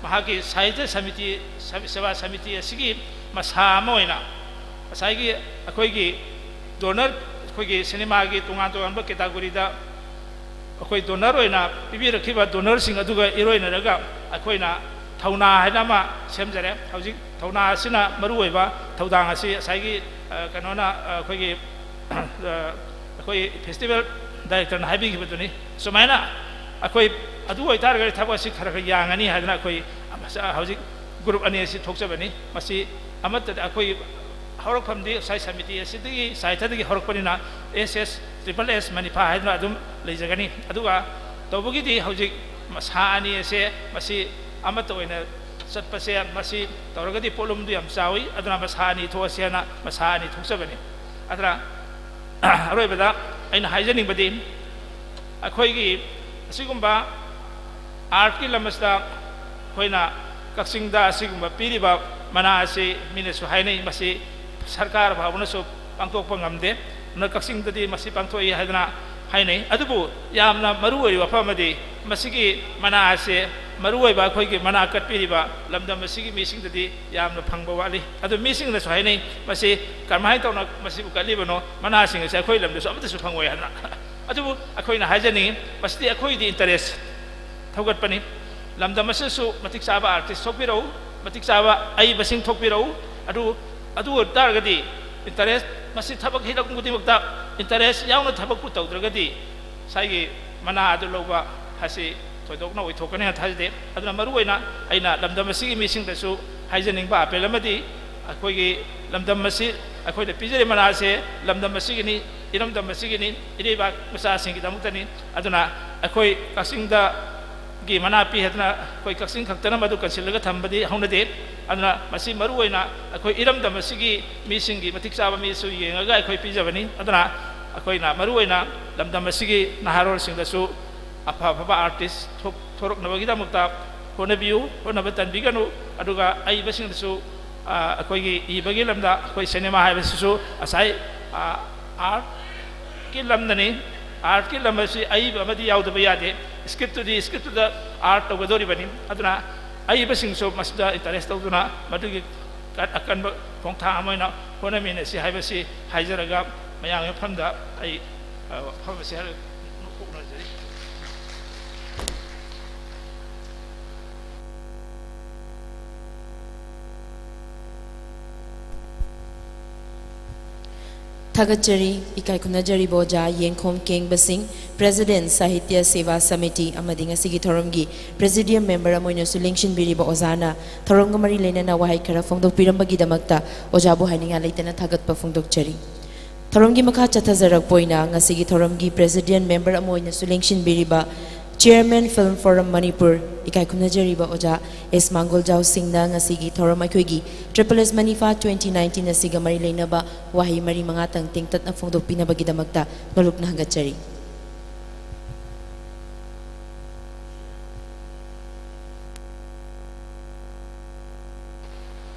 ꯃꯍꯥꯛꯀꯤ ꯁꯥꯍꯤꯇ꯭ꯌ ꯁꯃꯤꯇꯤ, ꯁꯦꯕꯥ ꯁꯃꯤꯇꯤ ꯑꯁꯤꯒꯤ ꯃꯁꯥ ꯑꯃ ꯑꯣꯏꯅ ꯉꯁꯥꯏꯒꯤ ꯑꯩꯈꯣꯏꯒꯤ ꯗꯣꯅꯔ, ꯑꯩꯈꯣꯏꯒꯤ ꯁꯤꯅꯦꯃꯥꯒꯤ ꯇꯣꯉꯥꯟ ꯇꯣꯉꯥꯟꯕ ꯀꯦꯇꯥꯒꯣꯔꯤꯗ ꯑꯩꯈꯣꯏ ꯗꯣꯅꯔ ꯑꯣꯏꯅ ꯄꯤꯕꯤꯔꯛꯈꯤꯕ ꯗꯣꯅꯔꯁꯤꯡ ꯑꯗꯨꯒ ꯏꯔꯣꯏꯅꯔꯒ ꯑꯩꯈꯣꯏꯅ ꯊꯧꯅꯥ ꯍꯥꯏꯅ ꯑꯃ ꯁꯦꯝꯖꯔꯦ꯫ ꯍꯧꯖꯤꯛ ꯊꯧꯅꯥ ꯑꯁꯤꯅ ꯃꯔꯨꯑꯣꯏꯕ ꯊꯧꯗꯥꯡ ꯑꯁꯤ ꯉꯁꯥꯏꯒꯤ, ꯑ, ꯀꯩꯅꯣꯅ, ꯑ, ꯑꯩꯈꯣꯏꯒꯤ, ꯑ, ꯑꯩꯈꯣꯏ ꯐꯦꯁꯇꯤꯚꯦꯜ ꯗꯥꯏꯔꯦꯛꯇꯔꯅ ꯍꯥꯏꯕꯤꯈꯤꯕꯗꯨꯅꯤ꯫ ꯁꯨꯃꯥꯏꯅ ꯑꯩꯈꯣꯏ ꯑꯗꯨ ꯑꯣꯏꯇꯥꯔꯒꯗꯤ ꯊꯕꯛ ꯑꯁꯤ ꯈꯔ ꯈꯔ ꯌꯥꯡꯉꯅꯤ ꯍꯥꯏꯗꯅ ꯑꯩꯈꯣꯏ ꯍꯧꯖꯤꯛ ꯒ꯭ꯔꯨꯞ ꯑꯅꯤ ꯑꯁꯤ ꯊꯣꯛꯆꯕꯅꯤ꯫ ꯃꯁꯤ ꯑꯃꯠꯇꯗ ꯑꯩꯈꯣꯏ ꯍꯧꯔꯛꯐꯝꯗꯤ ꯉꯁꯥꯏ ꯁꯃꯤꯇꯤ ꯑꯁꯤꯗꯒꯤ, ꯁꯥꯍꯤꯇ꯭ꯌꯗꯒꯤ ꯍꯧꯔꯛꯄꯅꯤꯅ ꯑꯦꯁ ꯑꯦꯁ, ꯇ꯭ꯔꯤꯄꯜ ꯑꯦꯁ ꯃꯅꯤꯐꯥ ꯍꯥꯏꯗꯨꯅ ꯑꯗꯨꯝ ꯂꯩꯖꯒꯅꯤ꯫ ꯑꯗꯨꯒ ꯇꯧꯕꯒꯤꯗꯤ ꯍꯧꯖꯤꯛ ꯃꯁꯥ ꯑꯅꯤ ꯑꯁꯦ ꯃꯁꯤ ꯑꯃꯠꯇ ꯑꯣꯏꯅ ꯆꯠꯄꯁꯦ, ꯃꯁꯤ ꯇꯧꯔꯒꯗꯤ ꯄꯣꯠꯂꯨꯝꯗꯨ ꯌꯥꯝ ꯆꯥꯎꯏ, ꯑꯗꯨꯅ ꯃꯁꯥ ꯑꯅꯤ ꯊꯣꯛꯑꯁꯦꯅ ꯃꯁꯥ ꯑꯅꯤ ꯊꯣꯛꯆꯕꯅꯤ꯫ ꯑꯗꯨꯅ ꯑꯔꯣꯏꯕꯗ ꯑꯩꯅ ꯍꯥꯏꯖꯅꯤꯡꯕꯗꯤ, ꯑꯩꯈꯣꯏꯒꯤ ꯑꯁꯤꯒꯨꯝꯕ ꯑꯥꯔꯠꯀꯤ ꯂꯝ ꯑꯁꯤꯗ ꯑꯩꯈꯣꯏꯅ ꯀꯛꯆꯤꯡꯗ ꯑꯁꯤꯒꯨꯝꯕ ꯄꯤꯔꯤꯕ ꯃꯅꯥ ꯑꯁꯤ ꯃꯤꯅꯁꯨ ꯍꯥꯏꯅꯩ, ꯃꯁꯤ ꯁꯔꯀꯥꯔ ꯐꯥꯎꯕꯅꯁꯨ ꯄꯥꯡꯊꯣꯛꯄ ꯉꯝꯗꯦ, ꯑꯗꯨꯅ ꯀꯛꯆꯤꯡꯗꯗꯤ ꯃꯁꯤ ꯄꯥꯡꯊꯣꯛꯏ ꯍꯥꯏꯗꯅ ꯍꯥꯏꯅꯩ꯫ ꯑꯗꯨꯕꯨ ꯌꯥꯝꯅ ꯃꯔꯨ ꯑꯣꯏꯔꯤꯕ ꯋꯥꯐꯝ ꯑꯃꯗꯤ ꯃꯁꯤꯒꯤ ꯃꯅꯥ ꯑꯁꯤ ꯃꯔꯨꯑꯣꯏꯕ ꯑꯩꯈꯣꯏꯒꯤ ꯃꯅꯥ ꯀꯠꯄꯤꯔꯤꯕ ꯂꯝꯗꯝ ꯑꯁꯤꯒꯤ ꯃꯤꯁꯤꯡꯗꯗꯤ ꯌꯥꯝꯅ ꯐꯪꯕ ꯋꯥꯠꯂꯤ꯫ ꯑꯗꯨ ꯃꯤꯁꯤꯡꯅꯁꯨ ꯍꯥꯏꯅꯩ, "ꯃꯁꯤ ꯀꯔꯝꯍꯥꯏꯅ ꯇꯧꯅ ꯃꯁꯤꯕꯨ ꯀꯠꯂꯤꯕꯅꯣ? ꯃꯅꯥꯁꯤꯡ ꯑꯁꯤ ꯑꯩꯈꯣꯏ ꯂꯝꯗꯁꯨ ꯑꯃꯠꯇꯁꯨ ꯐꯪꯉꯣꯏ" ꯍꯥꯏꯅ꯫ ꯑꯗꯨꯕꯨ ꯑꯩꯈꯣꯏꯅ ꯍꯥꯏꯖꯅꯤꯡꯉꯤ, ꯃꯁꯤꯗꯤ ꯑꯩꯈꯣꯏꯒꯤ interest ꯊꯧꯒꯠꯄꯅꯤ꯫ ꯂꯝꯗꯝ ꯑꯁꯤꯗꯁꯨ ꯃꯇꯤꯛ ꯆꯥꯕ artist ꯊꯣꯛꯄꯤꯔꯛꯎ, ꯃꯇꯤꯛ ꯆꯥꯕ ꯑꯍꯩꯕꯁꯤꯡ ꯊꯣꯛꯄꯤꯔꯛꯎ꯫ ꯑꯗꯨ, ꯑꯗꯨ ꯑꯣꯏꯕ ꯇꯥꯔꯒꯗꯤ interest, ꯃꯁꯤ ꯊꯕꯛ ꯍꯤꯔꯝ ꯈꯨꯗꯤꯡꯃꯛꯇ interest ꯌꯥꯎꯅ ꯊꯕꯛꯄꯨ ꯇꯧꯗ꯭ꯔꯒꯗꯤ ꯉꯁꯥꯏꯒꯤ ꯃꯅꯥ ꯑꯗꯨ ꯂꯧꯕ ꯍꯥꯏꯁꯤ ꯊꯣꯏꯗꯣꯛꯅ ꯑꯣꯏꯊꯣꯛꯀꯅꯤ ꯍꯥꯏꯅ ꯊꯥꯖꯗꯦ꯫ ꯑꯗꯨꯅ ꯃꯔꯨꯑꯣꯏꯅ ꯑꯩꯅ ꯂꯝꯗꯝ ꯑꯁꯤꯒꯤ ꯃꯤꯁꯤꯡꯗꯁꯨ ꯍꯥꯏꯖꯅꯤꯡꯕ appeal ꯑꯃꯗꯤ ꯑꯩꯈꯣꯏꯒꯤ ꯂꯝꯗꯝ ꯑꯁꯤ, ꯑꯩꯈꯣꯏꯅ ꯄꯤꯖꯔꯤꯕ ꯃꯅꯥ ꯑꯁꯦ ꯂꯝꯗꯝ ꯑꯁꯤꯒꯤꯅꯤ, ꯏꯔꯝꯗꯝ ꯑꯁꯤꯒꯤꯅꯤ, ꯏꯔꯩꯕꯥꯛ ꯃꯆꯥꯁꯤꯡꯒꯤꯗꯃꯛꯇꯅꯤ꯫ ꯑꯗꯨꯅ ꯑꯩꯈꯣꯏ ꯀꯛꯆꯤꯡꯗꯒꯤ ꯃꯅꯥ ꯄꯤ ꯍꯥꯏꯗꯅ ꯑꯩꯈꯣꯏ ꯀꯛꯆꯤꯡ ꯈꯛꯇꯅ ꯃꯗꯨ ꯀꯟꯁꯤꯜꯂꯒ ꯊꯝꯕꯗꯤ ꯍꯧꯅꯗꯦ꯫ ꯑꯗꯨꯅ ꯃꯁꯤ ꯃꯔꯨꯑꯣꯏꯅ ꯑꯩꯈꯣꯏ ꯏꯔꯝꯗꯝ ꯑꯁꯤꯒꯤ ꯃꯤꯁꯤꯡꯒꯤ ꯃꯇꯤꯛ ꯆꯥꯕ ꯃꯤꯁꯨ ꯌꯦꯡꯉꯒ ꯑꯩꯈꯣꯏ ꯄꯤꯖꯕꯅꯤ꯫ ꯑꯗꯨꯅ ꯑꯩꯈꯣꯏꯅ ꯃꯔꯨꯑꯣꯏꯅ ꯂꯝꯗꯝ ꯑꯁꯤꯒꯤ ꯅꯍꯥꯔꯣꯜꯁꯤꯡꯗꯁꯨ ꯑꯐ ꯑꯐꯕ artist ꯊꯣꯛ-, ꯊꯣꯔꯛꯅꯕꯒꯤꯗꯃꯛꯇ ꯍꯣꯠꯅꯕꯤꯌꯨ, ꯍꯣꯠꯅꯕ ꯇꯟꯕꯤꯒꯅꯨ꯫ ꯑꯗꯨꯒ ꯑꯍꯩꯕꯁꯤꯡꯗꯁꯨ, ꯑ, ꯑꯩꯈꯣꯏꯒꯤ ꯏꯕꯒꯤ ꯂꯝꯗ ꯑꯩꯈꯣꯏ cinema ꯍꯥꯏꯕꯁꯤꯁꯨ ꯉꯁꯥꯏ, ꯑ, artꯀꯤ ꯂꯝꯗꯅꯤ꯫ Artꯀꯤ ꯂꯝ ꯑꯁꯤ ꯑꯏꯕ ꯑꯃꯗꯤ ꯌꯥꯎꯗꯕ ꯌꯥꯗꯦ꯫ Scriptꯇꯨꯗꯤ, scriptꯇꯨꯗ art ꯇꯧꯒꯗꯧꯔꯤꯕꯅꯤ꯫ ꯑꯗꯨꯅ ꯑꯏꯕꯁꯤꯡꯁꯨ ꯃꯁꯤꯗ interest ꯇꯧꯗꯨꯅ ꯃꯗꯨꯒꯤ ꯀ-, ꯑꯀꯟꯕ ꯈꯣꯡꯊꯥꯡ ꯑꯃ ꯑꯣꯏꯅ ꯍꯣꯠꯅꯃꯤꯟꯅꯁꯤ ꯍꯥꯏꯕꯁꯤ ꯍꯥꯏꯖꯔꯒ ꯃꯌꯥꯝꯒꯤ ꯃꯐꯝꯗ ꯑꯩ, ꯑ, ꯋꯥꯐꯝ ꯑꯁꯤ ꯍꯥꯏꯔ-, ꯐꯣꯡꯗꯣꯛꯅꯖꯔꯤ꯫ ꯊꯥꯒꯠꯆꯔꯤ꯫ ꯏꯀꯥꯏ ꯈꯨꯝꯅꯖꯔꯤꯕ ꯑꯣꯖꯥ ꯌꯦꯡꯈꯣꯝ ꯀꯦꯡꯕ ꯁꯤꯡ, President, ꯁꯥꯍꯤꯇ꯭ꯌ ꯁꯦꯕꯥ ꯁꯃꯤꯇꯤ, ꯑꯃꯗꯤ ꯉꯁꯤꯒꯤ ꯊꯧꯔꯝꯒꯤ Presidium Member ꯑꯃ ꯑꯣꯏꯅꯁꯨ ꯂꯦꯡꯁꯤꯟꯕꯤꯔꯤꯕ ꯑꯣꯖꯥꯅ ꯊꯧꯔꯝꯒ ꯃꯔꯤ ꯂꯩꯅꯅ ꯋꯥꯍꯩ ꯈꯔ ꯐꯣꯡꯗꯣꯛꯄꯤꯔꯝꯕꯒꯤꯗꯃꯛꯇ ꯑꯣꯖꯥꯕꯨ ꯍꯥꯏꯅꯤꯡꯉꯥꯏ ꯂꯩꯇꯅ ꯊꯥꯒꯠꯄ ꯐꯣꯡꯗꯣꯛꯆꯔꯤ꯫ ꯊꯧꯔꯝꯒꯤ ꯃꯈꯥ ꯆꯠꯊꯖꯔꯛꯄ ꯑꯣꯏꯅ ꯉꯁꯤꯒꯤ ꯊꯧꯔꯝꯒꯤ President Member ꯑꯃ ꯑꯣꯏꯅꯁꯨ ꯂꯦꯡꯁꯤꯟꯕꯤꯔꯤꯕ Chairman Film Forum ꯃꯅꯤꯄꯨꯔ, ꯏꯀꯥꯏ ꯈꯨꯝꯅꯖꯔꯤꯕ ꯑꯣꯖꯥ ꯑꯦꯁ ꯃꯥꯡꯒꯣꯜꯖꯥꯎ ꯁꯤꯡꯅ ꯉꯁꯤꯒꯤ ꯊꯧꯔꯝ ꯑꯩꯈꯣꯏꯒꯤ Triple S ꯃꯅꯤꯐꯥ twenty nineteen ꯑꯁꯤꯒ ꯃꯔꯤ ꯂꯩꯅꯕ ꯋꯥꯍꯩ ꯃꯔꯤ ꯃꯉꯥꯇꯪ ꯇꯦꯡꯇꯠꯅ ꯐꯣꯡꯗꯣꯛꯄꯤꯅꯕꯒꯤꯗꯃꯛꯇ ꯅꯣꯂꯨꯛꯅ ꯍꯪꯒꯠꯆꯔꯤ꯫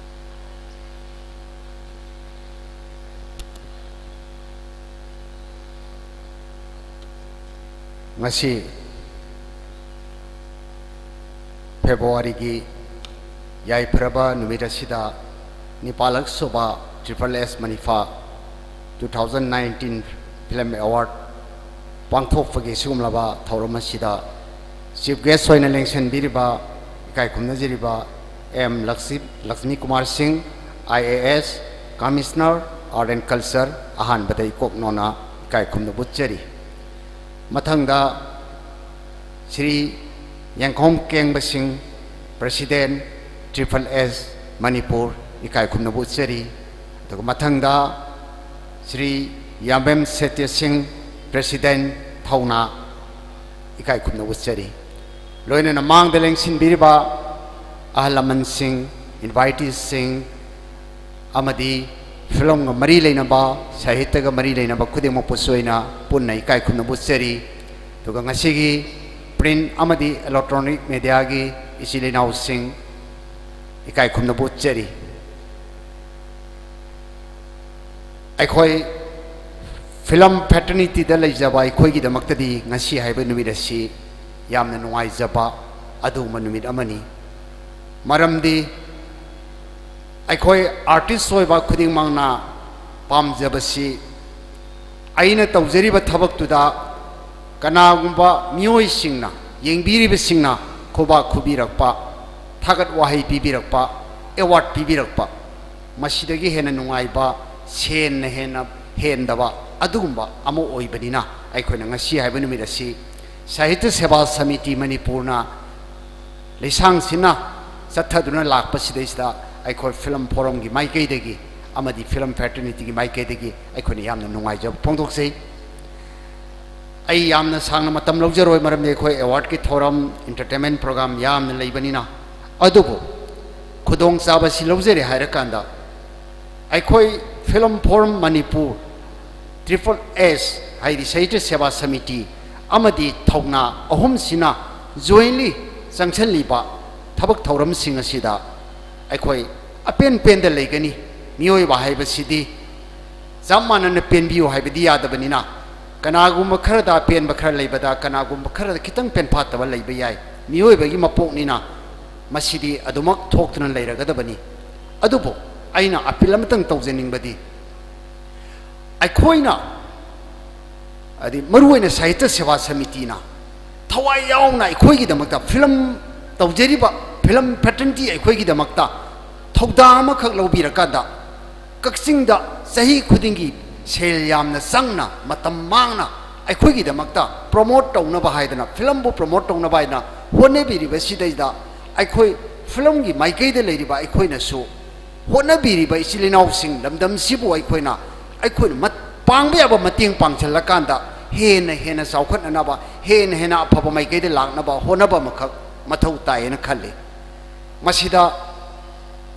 ꯉꯁꯤ ꯐꯦꯕ꯭ꯔꯨꯋꯥꯔꯤꯒꯤ ꯌꯥꯏꯐꯔꯕ ꯅꯨꯃꯤꯠ ꯑꯁꯤꯗ ꯅꯤꯄꯥꯜꯂꯛ ꯁꯨꯕ triple S Manifa two thousand nineteen film award ꯄꯥꯡꯊꯣꯛꯄꯒꯤ ꯁꯤꯒꯨꯝꯂꯕ ꯊꯧꯔꯝ ꯑꯁꯤꯗ ꯆꯤꯐ ꯒꯦꯁ ꯑꯣꯏꯅ ꯂꯦꯡꯁꯤꯟꯕꯤꯔꯤꯕ ꯏꯀꯥꯏ ꯈꯨꯝꯅꯖꯔꯤꯕ M Lakshmi Kumar Singh, I A S, commissioner, art and culture, ꯑꯍꯥꯟꯕꯗ ꯏꯀꯣꯛ ꯅꯣꯅ ꯏꯀꯥꯏ ꯈꯨꯝꯅꯕ ꯎꯠꯆꯔꯤ꯫ ꯃꯊꯪꯗ ꯁ꯭ꯔꯤ ꯌꯦꯡꯈꯣꯝ ꯀꯦꯡꯕ ꯁꯤꯡ, ꯄ꯭ꯔꯦꯁꯤꯗꯦꯟ, ꯇ꯭ꯔꯤꯄꯜ ꯑꯦꯁ ꯃꯅꯤꯄꯨꯔ, ꯏꯀꯥꯏ ꯈꯨꯝꯅꯕ ꯎꯠꯆꯔꯤ꯫ ꯑꯗꯨꯒ ꯃꯊꯪꯗ ꯁ꯭ꯔꯤ ꯌꯥꯝꯕꯦꯝ ꯁꯇ꯭ꯌ ꯁꯤꯡ, ꯄ꯭ꯔꯦꯁꯤꯗꯦꯟ, ꯊꯧꯅꯥ, ꯏꯀꯥꯏ ꯈꯨꯝꯅꯕ ꯎꯠꯆꯔꯤ꯫ ꯂꯣꯏꯅꯅ ꯃꯥꯡꯗ ꯂꯦꯡꯁꯤꯟꯕꯤꯔꯤꯕ ꯑꯍꯜ ꯂꯃꯟꯁꯤꯡ, ꯏꯟꯚꯥꯏꯇꯤꯁꯁꯤꯡ ꯑꯃꯗꯤ ꯐꯤꯂꯝꯒ ꯃꯔꯤ ꯂꯩꯅꯕ, ꯁꯥꯍꯤꯇ꯭ꯌꯒ ꯃꯔꯤ ꯂꯩꯅꯕ ꯈꯨꯗꯤꯡꯃꯛꯄꯨꯁꯨ ꯑꯩꯅ ꯄꯨꯟꯅ ꯏꯀꯥꯏ ꯈꯨꯝꯅꯕ ꯎꯠꯆꯔꯤ꯫ ꯑꯗꯨꯒ ꯉꯁꯤꯒꯤ ꯄ꯭ꯔꯤꯟ ꯑꯃꯗꯤ ꯏꯂꯦꯛꯇ꯭ꯔꯣꯅꯤꯛ ꯃꯦꯗꯤꯌꯥꯒꯤ ꯏꯆꯤꯜ ꯏꯅꯥꯎꯁꯤꯡ ꯏꯀꯥꯏ ꯈꯨꯝꯅꯕ ꯎꯠꯆꯔꯤ꯫ ꯑꯩꯈꯣꯏ ꯐꯤꯂꯝ ꯐ꯭ꯔꯦꯇꯔꯅꯤꯇꯤꯗ ꯂꯩꯖꯕ ꯑꯩꯈꯣꯏꯒꯤꯗꯃꯛꯇꯗꯤ ꯉꯁꯤ ꯍꯥꯏꯕ ꯅꯨꯃꯤꯠ ꯑꯁꯤ ꯌꯥꯝꯅ ꯅꯨꯡꯉꯥꯏꯖꯕ ꯑꯗꯨꯒꯨꯝꯕ ꯅꯨꯃꯤꯠ ꯑꯃꯅꯤ꯫ ꯃꯔꯝꯗꯤ ꯑꯩꯈꯣꯏ ꯑꯥꯔꯇꯤꯁ ꯑꯣꯏꯕ ꯈꯨꯗꯤꯡꯃꯛꯅ ꯄꯥꯝꯖꯕꯁꯤ ꯑꯩꯅ ꯇꯧꯖꯔꯤꯕ ꯊꯕꯛꯇꯨꯗ ꯀꯅꯥꯒꯨꯝꯕ ꯃꯤꯑꯣꯏꯁꯤꯡꯅ, ꯌꯦꯡꯕꯤꯔꯤꯕꯁꯤꯡꯅ ꯈꯨꯕꯥꯛ ꯈꯨꯕꯤꯔꯛꯄ, ꯊꯥꯒꯠ ꯋꯥꯍꯩ ꯄꯤꯕꯤꯔꯛꯄ, ꯑꯦꯋꯥꯔꯗ ꯄꯤꯕꯤꯔꯛꯄ, ꯃꯁꯤꯗꯒꯤ ꯍꯦꯟꯅ ꯅꯨꯡꯉꯥꯏꯕ, ꯁꯦꯟꯅ ꯍꯦꯟꯅ ꯍꯦꯟꯗꯕ ꯑꯗꯨꯒꯨꯝꯕ ꯑꯃ ꯑꯣꯏꯕꯅꯤꯅ, ꯑꯩꯈꯣꯏꯅ ꯉꯁꯤ ꯍꯥꯏꯕ ꯅꯨꯃꯤꯠ ꯑꯁꯤ ꯁꯥꯍꯤꯇ꯭ꯌ ꯁꯦꯕꯥ ꯁꯃꯤꯇꯤ ꯃꯅꯤꯄꯨꯔꯅ ꯂꯩꯁꯥꯡꯁꯤꯟꯅ ꯆꯠꯊꯗꯨꯅ ꯂꯥꯛꯄꯁꯤꯗꯩꯁꯤꯗ ꯑꯩꯈꯣꯏ ꯐꯤꯂꯝ ꯐꯣꯔꯝꯒꯤ ꯃꯥꯏꯀꯩꯗꯒꯤ ꯑꯃꯗꯤ ꯐꯤꯂꯝ ꯐ꯭ꯔꯦꯇꯔꯅꯤꯇꯤꯒꯤ ꯃꯥꯏꯀꯩꯗꯒꯤ ꯑꯩꯈꯣꯏꯅ ꯌꯥꯝꯅ ꯅꯨꯡꯉꯥꯏꯖꯕ ꯐꯣꯡꯗꯣꯛꯆꯩ꯫ ꯑꯩ ꯌꯥꯝꯅ ꯁꯥꯡꯅ ꯃꯇꯝ ꯂꯧꯖꯔꯣꯏ, ꯃꯔꯝꯗꯤ ꯑꯩꯈꯣꯏ ꯑꯦꯋꯥꯔꯗꯀꯤ ꯊꯧꯔꯝ, ꯏꯟꯇꯔꯇꯦꯟꯃꯦꯟ ꯄ꯭ꯔꯣꯒ꯭ꯔꯥꯝ ꯌꯥꯝꯅ ꯂꯩꯕꯅꯤꯅ꯫ ꯑꯗꯨꯕꯨ ꯈꯨꯗꯣꯡꯆꯥꯕꯁꯤ ꯂꯧꯖꯔꯦ ꯍꯥꯏꯔꯀꯥꯟꯗ, ꯑꯩꯈꯣꯏ ꯐꯤꯂꯝ ꯐꯣꯔꯝ ꯃꯅꯤꯄꯨꯔ, ꯇ꯭ꯔꯤꯄꯜ ꯑꯦꯁ ꯍꯥꯏꯗꯤ ꯁꯥꯍꯤꯇ꯭ꯌ ꯁꯦꯕꯥ ꯁꯃꯤꯇꯤ ꯑꯃꯗꯤ ꯊꯧꯅꯥ ꯑꯍꯨꯝꯁꯤꯅ ꯖꯣꯏꯟꯂꯤ ꯆꯪꯁꯤꯜꯂꯤꯕ ꯊꯕꯛ ꯊꯧꯔꯝꯁꯤꯡ ꯑꯁꯤꯗ ꯑꯩꯈꯣꯏ ꯑꯄꯦꯟ ꯄꯦꯟꯗ ꯂꯩꯒꯅꯤ꯫ ꯃꯤꯑꯣꯏꯕ ꯍꯥꯏꯕꯁꯤꯗꯤ ꯆꯞ ꯃꯥꯟꯅꯅ ꯄꯦꯟꯕꯤꯌꯨ ꯍꯥꯏꯕꯗꯤ ꯌꯥꯗꯕꯅꯤꯅ, ꯀꯅꯥꯒꯨꯝꯕ ꯈꯔꯗ ꯑꯄꯦꯟꯕ ꯈꯔ ꯂꯩꯕꯗ, ꯀꯅꯥꯒꯨꯝꯕ ꯈꯔꯗ ꯈꯤꯇꯪ ꯄꯦꯟꯐꯥꯠꯇꯕ ꯂꯩꯕ ꯌꯥꯏ꯫ ꯃꯤꯑꯣꯏꯕꯒꯤ ꯃꯄꯣꯛꯅꯤꯅ ꯃꯁꯤꯗꯤ ꯑꯗꯨꯃꯛ ꯊꯣꯛꯇꯨꯅ ꯂꯩꯔꯒꯗꯕꯅꯤ꯫ ꯑꯗꯨꯕꯨ ꯑꯩꯅ ꯑꯄꯤꯜ ꯑꯃꯇꯪ ꯇꯧꯖꯅꯤꯡꯕꯗꯤ, ꯑꯩꯈꯣꯏꯅ, ꯍꯥꯏꯗꯤ ꯃꯔꯨꯑꯣꯏꯅ ꯁꯥꯍꯤꯇ꯭ꯌ ꯁꯦꯕꯥ ꯁꯃꯤꯇꯤꯅ ꯊꯋꯥꯏ ꯌꯥꯎꯅ ꯑꯩꯈꯣꯏꯒꯤꯗꯃꯛꯇ, ꯐꯤꯂꯝ ꯇꯧꯖꯔꯤꯕ ꯐꯤꯂꯝ ꯐ꯭ꯔꯦꯇꯔꯅꯤꯇꯤ ꯑꯩꯈꯣꯏꯒꯤꯗꯃꯛꯇ ꯊꯧꯗꯥꯡ ꯑꯃꯈꯛ ꯂꯧꯕꯤꯔꯀꯥꯟꯗ, ꯀꯛꯆꯤꯡꯗ ꯆꯍꯤ ꯈꯨꯗꯤꯡꯒꯤ ꯁꯦꯜ ꯌꯥꯝꯅ ꯆꯪꯅ, ꯃꯇꯝ ꯃꯥꯡꯅ ꯑꯩꯈꯣꯏꯒꯤꯗꯃꯛꯇ ꯄ꯭ꯔꯣꯃꯣꯠ ꯇꯧꯅꯕ ꯍꯥꯏꯗꯅ, ꯐꯤꯂꯝꯕꯨ ꯄ꯭ꯔꯣꯃꯣꯠ ꯇꯧꯅꯕ ꯍꯥꯏꯗꯅ ꯍꯣꯠꯅꯕꯤꯔꯤꯕꯁꯤꯗꯩꯗ, ꯑꯩꯈꯣꯏ ꯐꯤꯂꯝꯒꯤ ꯃꯥꯏꯀꯩꯗ ꯂꯩꯔꯤꯕ ꯑꯩꯈꯣꯏꯅꯁꯨ ꯍꯣꯠꯅꯕꯤꯔꯤꯕ ꯏꯆꯤꯜ ꯏꯅꯥꯎꯁꯤꯡ, ꯂꯝꯗꯝꯁꯤꯕꯨ ꯑꯩꯈꯣꯏꯅ, ꯑꯩꯈꯣꯏꯅ ꯃꯠ-, ꯄꯥꯡꯕ ꯌꯥꯕ ꯃꯇꯦꯡ ꯄꯥꯡꯁꯤꯜꯂꯀꯥꯟꯗ ꯍꯦꯟꯅ ꯍꯦꯟꯅ ꯆꯥꯎꯈꯠꯅꯅꯕ, ꯍꯦꯟꯅ ꯍꯦꯟꯅ ꯑꯐꯕ ꯃꯥꯏꯀꯩꯗ ꯂꯥꯛꯅꯕ ꯍꯣꯠꯅꯕ ꯑꯃꯈꯛ ꯃꯊꯧ ꯇꯥꯏꯌꯦꯅ ꯈꯜꯂꯤ꯫ ꯃꯁꯤꯗ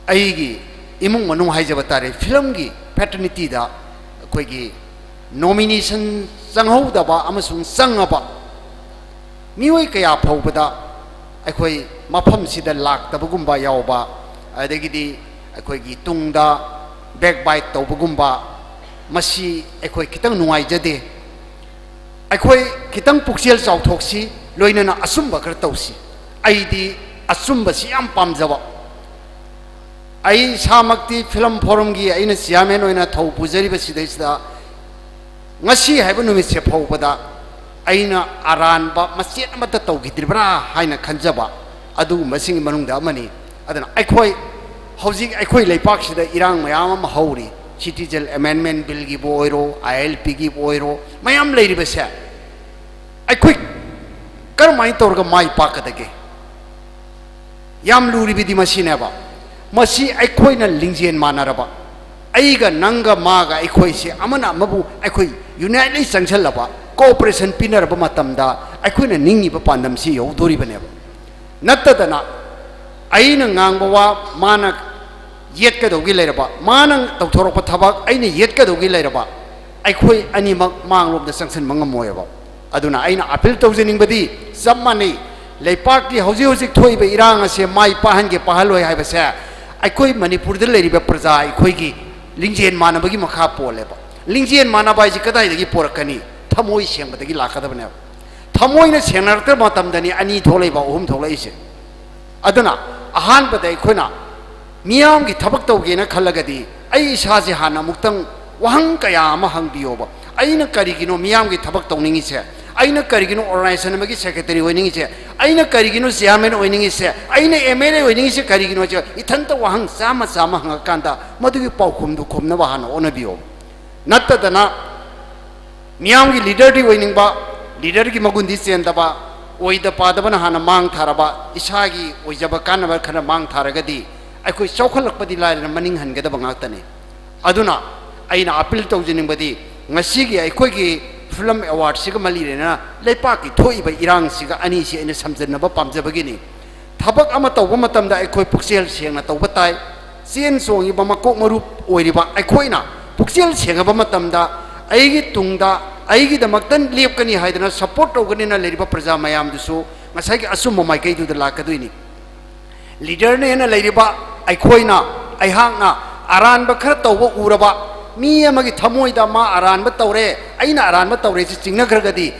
ꯑꯩꯒꯤ ꯏꯃꯨꯡ ꯃꯅꯨꯡ ꯍꯥꯏꯖꯕ ꯇꯥꯔꯦ, ꯐꯤꯂꯝꯒꯤ ꯐ꯭ꯔꯦꯇꯔꯅꯤꯇꯤꯗ ꯑꯩꯈꯣꯏꯒꯤ ꯅꯣꯃꯤꯅꯦꯁꯟ ꯆꯪꯍꯧꯗꯕ ꯑꯃꯁꯨꯡ ꯆꯪꯉꯕ ꯃꯤꯑꯣꯏ ꯀꯌꯥ ꯐꯥꯎꯕꯗ ꯑꯩꯈꯣꯏ ꯃꯐꯝꯁꯤꯗ ꯂꯥꯛꯇꯕꯒꯨꯝꯕ ꯌꯥꯎꯕ, ꯑꯗꯒꯤꯗꯤ ꯑꯩꯈꯣꯏꯒꯤ ꯇꯨꯡꯗ ꯕꯦꯛꯕꯥꯏꯠ ꯇꯧꯕꯒꯨꯝꯕ, ꯃꯁꯤ ꯑꯩꯈꯣꯏ ꯈꯤꯇꯪ ꯅꯨꯡꯉꯥꯏꯖꯗꯦ꯫ ꯑꯩꯈꯣꯏ ꯈꯤꯇꯪ ꯄꯨꯛꯆꯦꯜ ꯆꯥꯎꯊꯣꯛꯁꯤ, ꯂꯣꯏꯅꯅ ꯑꯆꯨꯝꯕ ꯈꯔ ꯇꯧꯁꯤ꯫ ꯑꯩꯗꯤ ꯑꯆꯨꯝꯕꯁꯤ ꯌꯥꯝ ꯄꯥꯝꯖꯕ꯫ ꯑꯩ ꯏꯁꯥꯃꯛꯇꯤ ꯐꯤꯂꯝ ꯐꯣꯔꯝꯒꯤ ꯑꯩꯅ ꯆꯤꯌꯥꯔꯃꯦꯟ ꯑꯣꯏꯅ ꯊꯧ ꯄꯨꯖꯔꯤꯕ ꯁꯤꯗꯩꯁꯤꯗ, ꯉꯁꯤ ꯍꯥꯏꯕ ꯅꯨꯃꯤꯠꯁꯦ ꯐꯥꯎꯕꯗ ꯑꯩꯅ ꯑꯔꯥꯟꯕ ꯃꯆꯦꯠ ꯑꯃꯠꯇ ꯇꯧꯈꯤꯗ꯭ꯔꯤꯕ꯭ꯔꯥ ꯍꯥꯏꯅ ꯈꯟꯖꯕ ꯑꯗꯨꯒꯨꯝꯕꯁꯤꯡꯒꯤ ꯃꯅꯨꯡꯗ ꯑꯃꯅꯤ꯫ ꯑꯗꯨꯅ ꯑꯩꯈꯣꯏ ꯍꯧꯖꯤꯛ ꯑꯩꯈꯣꯏ ꯂꯩꯄꯥꯛꯁꯤꯗ ꯏꯔꯥꯡ ꯃꯌꯥꯝ ꯑꯃ ꯍꯧꯔꯤ꯫ ꯁꯤꯇꯤꯖꯦꯟ ꯑꯦꯃꯦꯟꯃꯦꯟ ꯕꯤꯜꯒꯤꯕꯨ ꯑꯣꯏꯔꯣ, ꯑꯥꯏ ꯑꯦꯜ ꯄꯤꯒꯤꯕꯨ ꯑꯣꯏꯔꯣ, ꯃꯌꯥꯝ ꯂꯩꯔꯤꯕꯁꯦ ꯑꯩꯈꯣꯏ ꯀꯔꯝꯍꯥꯏꯅ ꯇꯧꯔꯒ ꯃꯥꯏ ꯄꯥꯛꯀꯗꯒꯦ? ꯌꯥꯝ ꯂꯨꯔꯤꯕꯗꯤ ꯃꯁꯤꯅꯦꯕ꯫ ꯃꯁꯤ ꯑꯩꯈꯣꯏꯅ ꯂꯤꯡꯖꯦꯜ ꯃꯥꯟꯅꯔꯕ, ꯑꯩꯒ ꯅꯪꯒ ꯃꯥꯒ ꯑꯩꯈꯣꯏꯁꯦ ꯑꯃꯅ ꯑꯃꯕꯨ ꯑꯩꯈꯣꯏ ꯌꯨꯅꯥꯏꯠꯂꯤ ꯆꯪꯁꯜꯂꯕ, ꯀꯣꯑꯣꯄꯔꯦꯁꯟ ꯄꯤꯅꯔꯕ ꯃꯇꯝꯗ ꯑꯩꯈꯣꯏꯅ ꯅꯤꯡꯉꯤꯕ ꯄꯥꯟꯗꯝꯁꯤ ꯌꯧꯗꯣꯔꯤꯕꯅꯦꯕ꯫ ꯅꯠꯇꯗꯅ ꯑꯩꯅ ꯉꯥꯡꯕ ꯋꯥ ꯃꯥꯅ ꯌꯦꯠꯀꯗꯧꯒꯤ ꯂꯩꯔꯕ, ꯃꯥꯅ ꯇꯧꯊꯣꯔꯛꯄ ꯊꯕꯛ ꯑꯩꯅ ꯌꯦꯠꯀꯗꯧꯒꯤ ꯂꯩꯔꯕ, ꯑꯩꯈꯣꯏ ꯑꯅꯤꯃꯛ ꯃꯥꯡꯂꯣꯝꯗ ꯆꯪꯁꯤꯟꯕ ꯉꯝꯃꯣꯏꯕ꯫ ꯑꯗꯨꯅ ꯑꯩꯅ ꯑꯄꯤꯜ ꯇꯧꯖꯅꯤꯡꯕꯗꯤ ꯆꯞ ꯃꯥꯟꯅꯩ꯫ ꯂꯩꯄꯥꯛꯀꯤ ꯍꯧꯖꯤꯛ ꯍꯧꯖꯤꯛ ꯊꯣꯛꯏꯕ ꯏꯔꯥꯡ ꯑꯁꯦ ꯃꯥꯏ ꯄꯥꯛꯍꯟꯒꯦ ꯄꯥꯛꯍꯜꯂꯣꯏ ꯍꯥꯏꯕꯁꯦ ꯑꯩꯈꯣꯏ ꯃꯅꯤꯄꯨꯔꯗ ꯂꯩꯔꯤꯕ ꯄ꯭ꯔꯖꯥ ꯑꯩꯈꯣꯏꯒꯤ ꯂꯤꯡꯖꯦꯜ ꯃꯥꯟꯅꯕꯒꯤ ꯃꯈꯥ ꯄꯣꯜꯂꯦꯕ꯫ ꯂꯤꯡꯖꯦꯜ ꯃꯥꯟꯅꯕ ꯍꯥꯏꯁꯦ ꯀꯗꯥꯏꯗꯒꯤ ꯄꯣꯔꯛꯀꯅꯤ? ꯊꯃꯣꯏ ꯁꯦꯡꯕꯗꯒꯤ ꯂꯥꯛꯀꯗꯕꯅꯦꯕ꯫ ꯊꯃꯣꯏꯅ ꯁꯦꯡꯅꯔꯛꯇꯕ ꯃꯇꯝꯗꯅꯤ ꯑꯅꯤ ꯊꯣꯛꯂꯛꯏꯕ, ꯑꯍꯨꯝ ꯊꯣꯛꯂꯛꯏꯁꯦ꯫ ꯑꯗꯨꯅ ꯑꯍꯥꯟꯕꯗ ꯑꯩꯈꯣꯏꯅ ꯃꯤꯌꯥꯝꯒꯤ ꯊꯕꯛ ꯇꯧꯒꯦꯅ ꯈꯜꯂꯒꯗꯤ ꯑꯩ ꯏꯁꯥꯁꯦ ꯍꯥꯟꯅ ꯑꯃꯨꯛꯇꯪ ꯋꯥꯍꯪ ꯀꯌꯥ ꯑꯃ ꯍꯪꯕꯤꯌꯣꯕ꯫ ꯑꯩꯅ ꯀꯔꯤꯒꯤꯅꯣ ꯃꯤꯌꯥꯝꯒꯤ ꯊꯕꯛ ꯇꯧꯅꯤꯡꯉꯤꯁꯦ? ꯑꯩꯅ ꯀꯔꯤꯒꯤꯅꯣ ꯑꯣꯔꯒꯅꯥꯏꯖꯦꯁꯟ ꯑꯃꯒꯤ ꯁꯦꯀ꯭ꯔꯦꯇꯔꯤ ꯑꯣꯏꯅꯤꯡꯉꯤꯁꯦ? ꯑꯩꯅ ꯀꯔꯤꯒꯤꯅꯣ ꯆꯤꯌꯥꯔꯃꯦꯟ ꯑꯣꯏꯅꯤꯡꯉꯤꯁꯦ? ꯑꯩꯅ ꯑꯦꯝ ꯑꯦꯜ ꯑꯦ ꯑꯣꯏꯅꯤꯡꯉꯤꯁꯦ ꯀꯔꯤꯒꯤꯅꯣ ꯍꯥꯏꯁꯦ ꯏꯊꯟꯇ ꯋꯥꯍꯪ ꯆꯥꯝꯃ ꯆꯥꯝꯃ ꯍꯪꯉꯀꯥꯟꯗ ꯃꯗꯨꯒꯤ ꯄꯥꯎꯈꯨꯝꯗꯨ ꯈꯨꯝꯅꯕ ꯍꯥꯟꯅ ꯍꯣꯠꯅꯕꯤꯌꯣ꯫ ꯅꯠꯇꯗꯅ ꯃꯤꯌꯥꯝꯒꯤ ꯂꯤꯗꯔꯗꯤ ꯑꯣꯏꯅꯤꯡꯕ, ꯂꯤꯗꯔꯒꯤ ꯃꯒꯨꯟꯗꯤ ꯆꯦꯟꯗꯕ, ꯑꯣꯏꯗ ꯄꯥꯗꯕꯅ ꯍꯥꯟꯅ ꯃꯥꯡ ꯊꯥꯔꯕ, ꯏꯁꯥꯒꯤ ꯑꯣꯏꯖꯕ ꯀꯥꯟꯅꯕ ꯈꯔ ꯃꯥꯡ ꯊꯥꯔꯒꯗꯤ ꯑꯩꯈꯣꯏ ꯆꯥꯎꯈꯠꯂꯛꯄꯗꯤ ꯂꯥꯏꯔꯅ ꯃꯅꯤꯡ ꯍꯟꯒꯗꯕ ꯉꯥꯛꯇꯅꯤ꯫ ꯑꯗꯨꯅ ꯑꯩꯅ ꯑꯄꯤꯜ ꯇꯧꯖꯅꯤꯡꯕꯗꯤ ꯉꯁꯤꯒꯤ ꯑꯩꯈꯣꯏꯒꯤ ꯐꯤꯂꯝ ꯑꯦꯋꯥꯔꯗꯁꯤꯒ ꯃꯔꯤ ꯂꯩꯅꯅ ꯂꯩꯄꯥꯛꯀꯤ ꯊꯣꯛꯏꯕ ꯏꯔꯥꯡꯁꯤꯒ ꯑꯅꯤꯁꯤ ꯑꯩꯅ ꯁꯝꯖꯟꯅꯕ ꯄꯥꯝꯖꯕꯒꯤꯅꯤ꯫ ꯊꯕꯛ ꯑꯃ ꯇꯧꯕ ꯃꯇꯝꯗ ꯑꯩꯈꯣꯏ ꯄꯨꯛꯆꯦꯜ ꯁꯦꯡꯅ ꯇꯧꯕ ꯇꯥꯏ꯫ ꯆꯦꯟ ꯆꯣꯡꯉꯤꯕ ꯃꯀꯣꯛ ꯃꯔꯨ ꯑꯣꯏꯔꯤꯕ ꯑꯩꯈꯣꯏꯅ ꯄꯨꯛꯆꯦꯜ ꯁꯦꯡꯉꯕ ꯃꯇꯝꯗ ꯑꯩꯒꯤ ꯇꯨꯡꯗ ꯑꯩꯒꯤꯗꯃꯛꯇ ꯂꯦꯞꯀꯅꯤ ꯍꯥꯏꯗꯅ ꯁꯄꯣꯔꯠ ꯇꯧꯒꯅꯤꯅ ꯂꯩꯔꯤꯕ ꯄ꯭ꯔꯖꯥ ꯃꯌꯥꯝꯗꯨꯁꯨ ꯉꯁꯥꯏꯒꯤ ꯑꯆꯨꯝꯕ ꯃꯥꯏꯀꯩꯗꯨꯗ ꯂꯥꯛꯀꯗꯣꯏꯅꯤ꯫ ꯂꯤꯗꯔꯅꯦꯅ ꯂꯩꯔꯤꯕ ꯑꯩꯈꯣꯏꯅ, ꯑꯩꯍꯥꯛꯅ ꯑꯔꯥꯟꯕ ꯈꯔ ꯇꯧꯕ ꯎꯔꯕ, ꯃꯤ ꯑꯃꯒꯤ ꯊꯃꯣꯏꯗ ꯃꯥ ꯑꯔꯥꯟꯕ ꯇꯧꯔꯦ, ꯑꯩꯅ ꯑꯔꯥꯟꯕ ꯇꯧꯔꯦꯁꯤ ꯆꯤꯡꯅꯈ꯭ꯔꯒꯗꯤ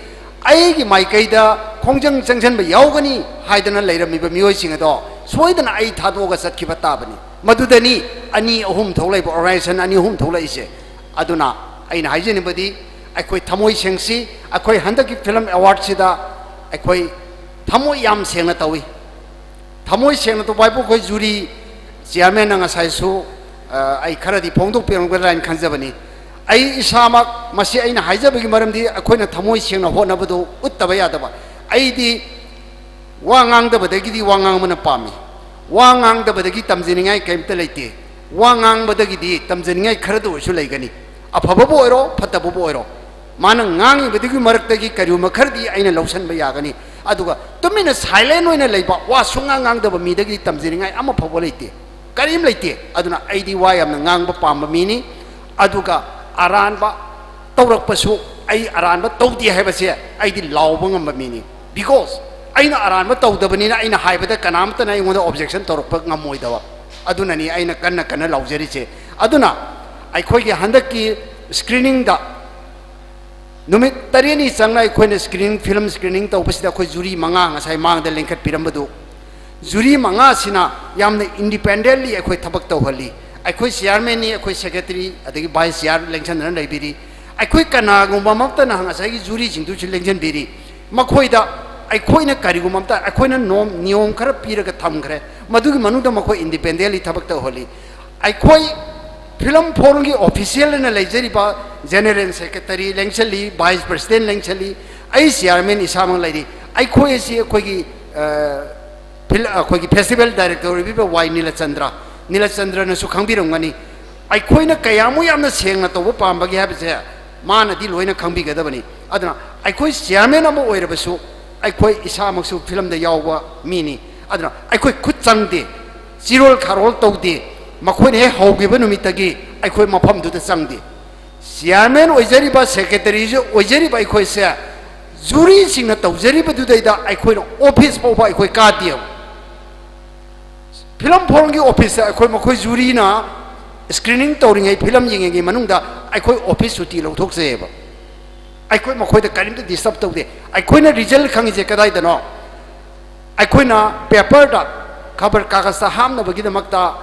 ꯑꯩꯒꯤ ꯃꯥꯏꯀꯩꯗ ꯈꯣꯡꯖꯪ ꯆꯪꯁꯤꯟꯕ ꯌꯥꯎꯒꯅꯤ ꯍꯥꯏꯗꯅ ꯂꯩꯔꯝꯃꯤꯕ ꯃꯤꯑꯣꯏꯁꯤꯡ ꯑꯗꯣ ꯁꯣꯏꯗꯅ ꯑꯩ ꯊꯥꯗꯣꯛꯑꯒ ꯆꯠꯈꯤꯕ ꯇꯥꯕꯅꯤ꯫ ꯃꯗꯨꯗꯅꯤ ꯑꯅꯤ ꯑꯍꯨꯝ ꯊꯣꯛꯂꯛꯏꯕ, ꯑꯣꯔꯒꯅꯥꯏꯖꯦꯁꯟ ꯑꯅꯤ ꯑꯍꯨꯝ ꯊꯣꯛꯂꯛꯏꯁꯦ꯫ ꯑꯗꯨꯅ ꯑꯩꯅ ꯍꯥꯏꯖꯅꯤꯡꯕꯗꯤ ꯑꯩꯈꯣꯏ ꯊꯃꯣꯏ ꯁꯦꯡꯁꯤ꯫ ꯑꯩꯈꯣꯏ ꯍꯟꯗꯛꯀꯤ ꯐꯤꯂꯝ ꯑꯦꯋꯥꯔꯗꯁꯤꯗ ꯑꯩꯈꯣꯏ ꯊꯃꯣꯏ ꯌꯥꯝ ꯁꯦꯡꯅ ꯇꯧꯏ꯫ ꯊꯃꯣꯏ ꯁꯦꯡꯅ ꯇꯧꯕ ꯍꯥꯏꯕꯨ ꯑꯩꯈꯣꯏ ꯖꯨꯔꯤ ꯆꯤꯌꯥꯔꯃꯦꯟꯅ ꯉꯁꯥꯏꯁꯨ, ꯑ, ꯑꯩ ꯈꯔꯗꯤ ꯐꯣꯡꯗꯣꯛꯄꯤꯔꯝꯒꯗ꯭ꯔꯥ ꯍꯥꯏꯅ ꯈꯟꯖꯕꯅꯤ꯫ ꯑꯩ ꯏꯁꯥꯃꯛ ꯃꯁꯤ ꯑꯩꯅ ꯍꯥꯏꯖꯕꯒꯤ ꯃꯔꯝꯗꯤ ꯑꯩꯈꯣꯏꯅ ꯊꯃꯣꯏ ꯁꯦꯡꯅ ꯍꯣꯠꯅꯕꯗꯨ ꯎꯠꯇꯕ ꯌꯥꯗꯕ꯫ ꯑꯩꯗꯤ ꯋꯥ ꯉꯥꯡꯗꯕꯗꯒꯤꯗꯤ ꯋꯥ ꯉꯥꯡꯕꯅ ꯄꯥꯝꯃꯤ꯫ ꯋꯥ ꯉꯥꯡꯗꯕꯗꯒꯤ ꯇꯝꯖꯅꯤꯡꯉꯥꯏ ꯀꯔꯤꯝꯇ ꯂꯩꯇꯦ꯫ ꯋꯥ ꯉꯥꯡꯕꯗꯒꯤꯗꯤ ꯇꯝꯖꯅꯤꯡꯉꯥꯏ ꯈꯔꯗ ꯑꯣꯏꯔꯁꯨ ꯂꯩꯒꯅꯤ꯫ ꯑꯐꯕꯕꯨ ꯑꯣꯏꯔꯣ, ꯐꯠꯇꯕꯕꯨ ꯑꯣꯏꯔꯣ, ꯃꯥꯅ ꯉꯥꯡꯉꯤꯕꯗꯨꯒꯤ ꯃꯔꯛꯇꯒꯤ ꯀꯔꯤꯒꯨꯝꯕ ꯈꯔꯗꯤ ꯑꯩꯅ ꯂꯧꯁꯤꯟꯕ ꯌꯥꯒꯅꯤ꯫ ꯑꯗꯨꯒ ꯇꯨꯃꯤꯟꯅ ꯁꯥꯏꯂꯦꯟ ꯑꯣꯏꯅ ꯂꯩꯕ, ꯋꯥ ꯁꯨꯡꯉꯥꯡ ꯉꯥꯡꯗꯕ ꯃꯤꯗꯒꯤꯗꯤ ꯇꯝꯖꯅꯤꯡꯉꯥꯏ ꯑꯃ ꯐꯥꯎꯕ ꯂꯩꯇꯦ, ꯀꯔꯤꯝ ꯂꯩꯇꯦ꯫ ꯑꯗꯨꯅ ꯑꯩꯗꯤ ꯋꯥ ꯌꯥꯝꯅ ꯉꯥꯡꯕ ꯄꯥꯝꯕ ꯃꯤꯅꯤ꯫ ꯑꯗꯨꯒ ꯑꯔꯥꯟꯕ ꯇꯧꯔꯛꯄꯁꯨ ꯑꯩ ꯑꯔꯥꯟꯕ ꯇꯧꯗꯦ ꯍꯥꯏꯕꯁꯦ ꯑꯩꯗꯤ ꯂꯥꯎꯕ ꯉꯝꯕ ꯃꯤꯅꯤ꯫ Because ꯑꯩꯅ ꯑꯔꯥꯟꯕ ꯇꯧꯗꯕꯅꯤꯅ ꯑꯩꯅ ꯍꯥꯏꯕꯗ ꯀꯅꯥꯝꯇꯅ ꯑꯩꯉꯣꯟꯗ ꯑꯣꯕꯖꯦꯛꯁꯟ ꯇꯧꯔꯛꯄ ꯉꯝꯃꯣꯏꯗꯕ꯫ ꯑꯗꯨꯅꯅꯤ ꯑꯩꯅ ꯀꯟꯅ ꯀꯟꯅ ꯂꯥꯎꯖꯔꯤꯁꯦ꯫ ꯑꯗꯨꯅ ꯑꯩꯈꯣꯏꯒꯤ ꯍꯟꯗꯛꯀꯤ ꯁ꯭ꯀ꯭ꯔꯤꯅꯤꯡꯗ ꯅꯨꯃꯤꯠ ꯇꯔꯦꯠꯅꯤ ꯆꯪꯅ ꯑꯩꯈꯣꯏꯅ ꯁ꯭ꯀ꯭ꯔꯤꯅꯤꯡ, ꯐꯤꯂꯝ ꯁ꯭ꯀ꯭ꯔꯤꯅꯤꯡ ꯇꯧꯕꯁꯤꯗ ꯑꯩꯈꯣꯏ ꯖꯨꯔꯤ ꯃꯉꯥ ꯉꯁꯥꯏ ꯃꯥꯡꯗ ꯂꯤꯡꯈꯠꯄꯤꯔꯝꯕꯗꯨ ꯖꯨꯔꯤ ꯃꯉꯥꯁꯤꯅ ꯌꯥꯝꯅ ꯏꯟꯗꯤꯄꯦꯟꯗꯦꯟꯂꯤ ꯑꯩꯈꯣꯏ ꯊꯕꯛ ꯇꯧꯍꯜꯂꯤ꯫ ꯑꯩꯈꯣꯏ ꯆꯤꯌꯥꯔꯃꯦꯟꯅꯤ, ꯑꯩꯈꯣꯏ ꯁꯦꯀ꯭ꯔꯦꯇꯔꯤ, ꯑꯗꯒꯤ ꯚꯥꯏꯁ ꯆꯤꯌꯥꯔ ꯂꯦꯡꯁꯟꯗꯅ ꯂꯩꯕꯤꯔꯤ꯫ ꯑꯩꯈꯣꯏ ꯀꯅꯥꯒꯨꯝꯕ ꯑꯃꯠꯇꯅ ꯉꯁꯥꯏꯒꯤ ꯖꯨꯔꯤꯁꯤꯡꯗꯨꯁꯨ ꯂꯦꯡꯁꯤꯟꯕꯤꯔꯤ꯫ ꯃꯈꯣꯏꯗ ꯑꯩꯈꯣꯏꯅ ꯀꯔꯤꯒꯨꯝꯕ ꯑꯝꯇ, ꯑꯩꯈꯣꯏꯅ ꯅꯣꯝ ꯅꯤꯌꯣꯝ ꯈꯔ ꯄꯤꯔꯒ ꯊꯝꯈ꯭ꯔꯦ, ꯃꯗꯨꯒꯤ ꯃꯅꯨꯡꯗ ꯃꯈꯣꯏ ꯏꯟꯗꯤꯄꯦꯟꯗꯦꯟꯂꯤ ꯊꯕꯛ ꯇꯧꯍꯜꯂꯤ꯫ ꯑꯩꯈꯣꯏ ꯐꯤꯂꯝ ꯐꯣꯔꯝꯒꯤ ꯑꯣꯐꯤꯁꯤꯌꯦꯜ ꯑꯣꯏꯅ ꯂꯩꯖꯔꯤꯕ ꯖꯦꯅꯦꯔꯦꯜ ꯁꯦꯀ꯭ꯔꯦꯇꯔꯤ ꯂꯦꯡꯁꯜꯂꯤ, ꯚꯥꯏꯁ ꯄ꯭ꯔꯁꯤꯗꯦꯟ ꯂꯦꯡꯁꯜꯂꯤ, ꯑꯩ ꯆꯤꯌꯥꯔꯃꯦꯟ ꯏꯁꯥꯃꯛ ꯂꯩꯔꯤ꯫ ꯑꯩꯈꯣꯏ ꯑꯁꯤ ꯑꯩꯈꯣꯏꯒꯤ, ꯑ, ꯐꯤꯜ-, ꯑꯩꯈꯣꯏꯒꯤ ꯐꯦꯁꯇꯤꯚꯦꯜ ꯗꯥꯏꯔꯦꯛꯇꯔ ꯑꯣꯏꯕꯤꯕ ꯋꯥꯏ ꯅꯤꯂꯆꯟꯗ꯭ꯔ, ꯅꯤꯂꯆꯟꯗ꯭ꯔꯅꯁꯨ ꯈꯪꯕꯤꯔꯝꯒꯅꯤ꯫ ꯑꯩꯈꯣꯏꯅ ꯀꯌꯥꯃꯨꯛ ꯌꯥꯝꯅ ꯁꯦꯡꯅ ꯇꯧꯕ ꯄꯥꯝꯕꯒꯦ ꯍꯥꯏꯕꯁꯦ ꯃꯥꯅꯗꯤ ꯂꯣꯏꯅ ꯈꯪꯕꯤꯒꯗꯕꯅꯤ꯫ ꯑꯗꯨꯅ ꯑꯩꯈꯣꯏ ꯆꯤꯌꯥꯔꯃꯦꯟ ꯑꯃ ꯑꯣꯏꯔꯕꯁꯨ ꯑꯩꯈꯣꯏ ꯏꯁꯥꯃꯛꯁꯨ ꯐꯤꯂꯝꯗ ꯌꯥꯎꯕ ꯃꯤꯅꯤ꯫ ꯑꯗꯨꯅ ꯑꯩꯈꯣꯏ ꯈꯨꯠ ꯆꯪꯗꯦ, ꯆꯤꯔꯣꯜ ꯈꯥꯔꯣꯜ ꯇꯧꯗꯦ꯫ ꯃꯈꯣꯏꯅ ꯍꯦꯛ ꯍꯧꯈꯤꯕ ꯅꯨꯃꯤꯠꯇꯒꯤ ꯑꯩꯈꯣꯏ ꯃꯐꯝꯗꯨꯗ ꯆꯪꯗꯦ꯫ ꯆꯤꯌꯥꯔꯃꯦꯟ ꯑꯣꯏꯖꯔꯤꯕ, ꯁꯦꯀ꯭ꯔꯦꯇꯔꯤꯁꯨ ꯑꯣꯏꯖꯔꯤꯕ ꯑꯩꯈꯣꯏꯁꯦ ꯖꯨꯔꯤꯁꯤꯡꯅ ꯇꯧꯖꯔꯤꯕꯗꯨꯗꯩꯗ ꯑꯩꯈꯣꯏꯅ ꯑꯣꯐꯤꯁ ꯐꯥꯎꯕ ꯑꯩꯈꯣꯏ ꯀꯥꯗꯦꯕ꯫ ꯐꯤꯂꯝ ꯐꯣꯔꯝꯒꯤ ꯑꯣꯐꯤꯁꯇ ꯑꯩꯈꯣꯏ, ꯃꯈꯣꯏ ꯖꯨꯔꯤꯅ ꯁ꯭ꯀ꯭ꯔꯤꯅꯤꯡ ꯇꯧꯔꯤꯉꯩ, ꯐꯤꯂꯝ ꯌꯦꯡꯉꯤꯉꯩ ꯃꯅꯨꯡꯗ ꯑꯩꯈꯣꯏ ꯑꯣꯐꯤꯁ ꯁꯨꯇꯤ ꯂꯧꯊꯣꯛꯆꯩꯌꯦꯕ꯫ ꯑꯩꯈꯣꯏ ꯃꯈꯣꯏꯗ ꯀꯔꯤꯝꯇ ꯗꯤꯁꯇꯔꯕ ꯇꯧꯗꯦ꯫ ꯑꯩꯈꯣꯏꯅ ꯔꯤꯖꯜ ꯈꯪꯉꯤꯁꯦ ꯀꯗꯥꯏꯗꯅꯣ? ꯑꯩꯈꯣꯏꯅ ꯄꯦꯄꯔꯗ, ꯈꯕꯔ ꯀꯥꯒꯖꯇ ꯍꯥꯞꯅꯕꯒꯤꯗꯃꯛꯇ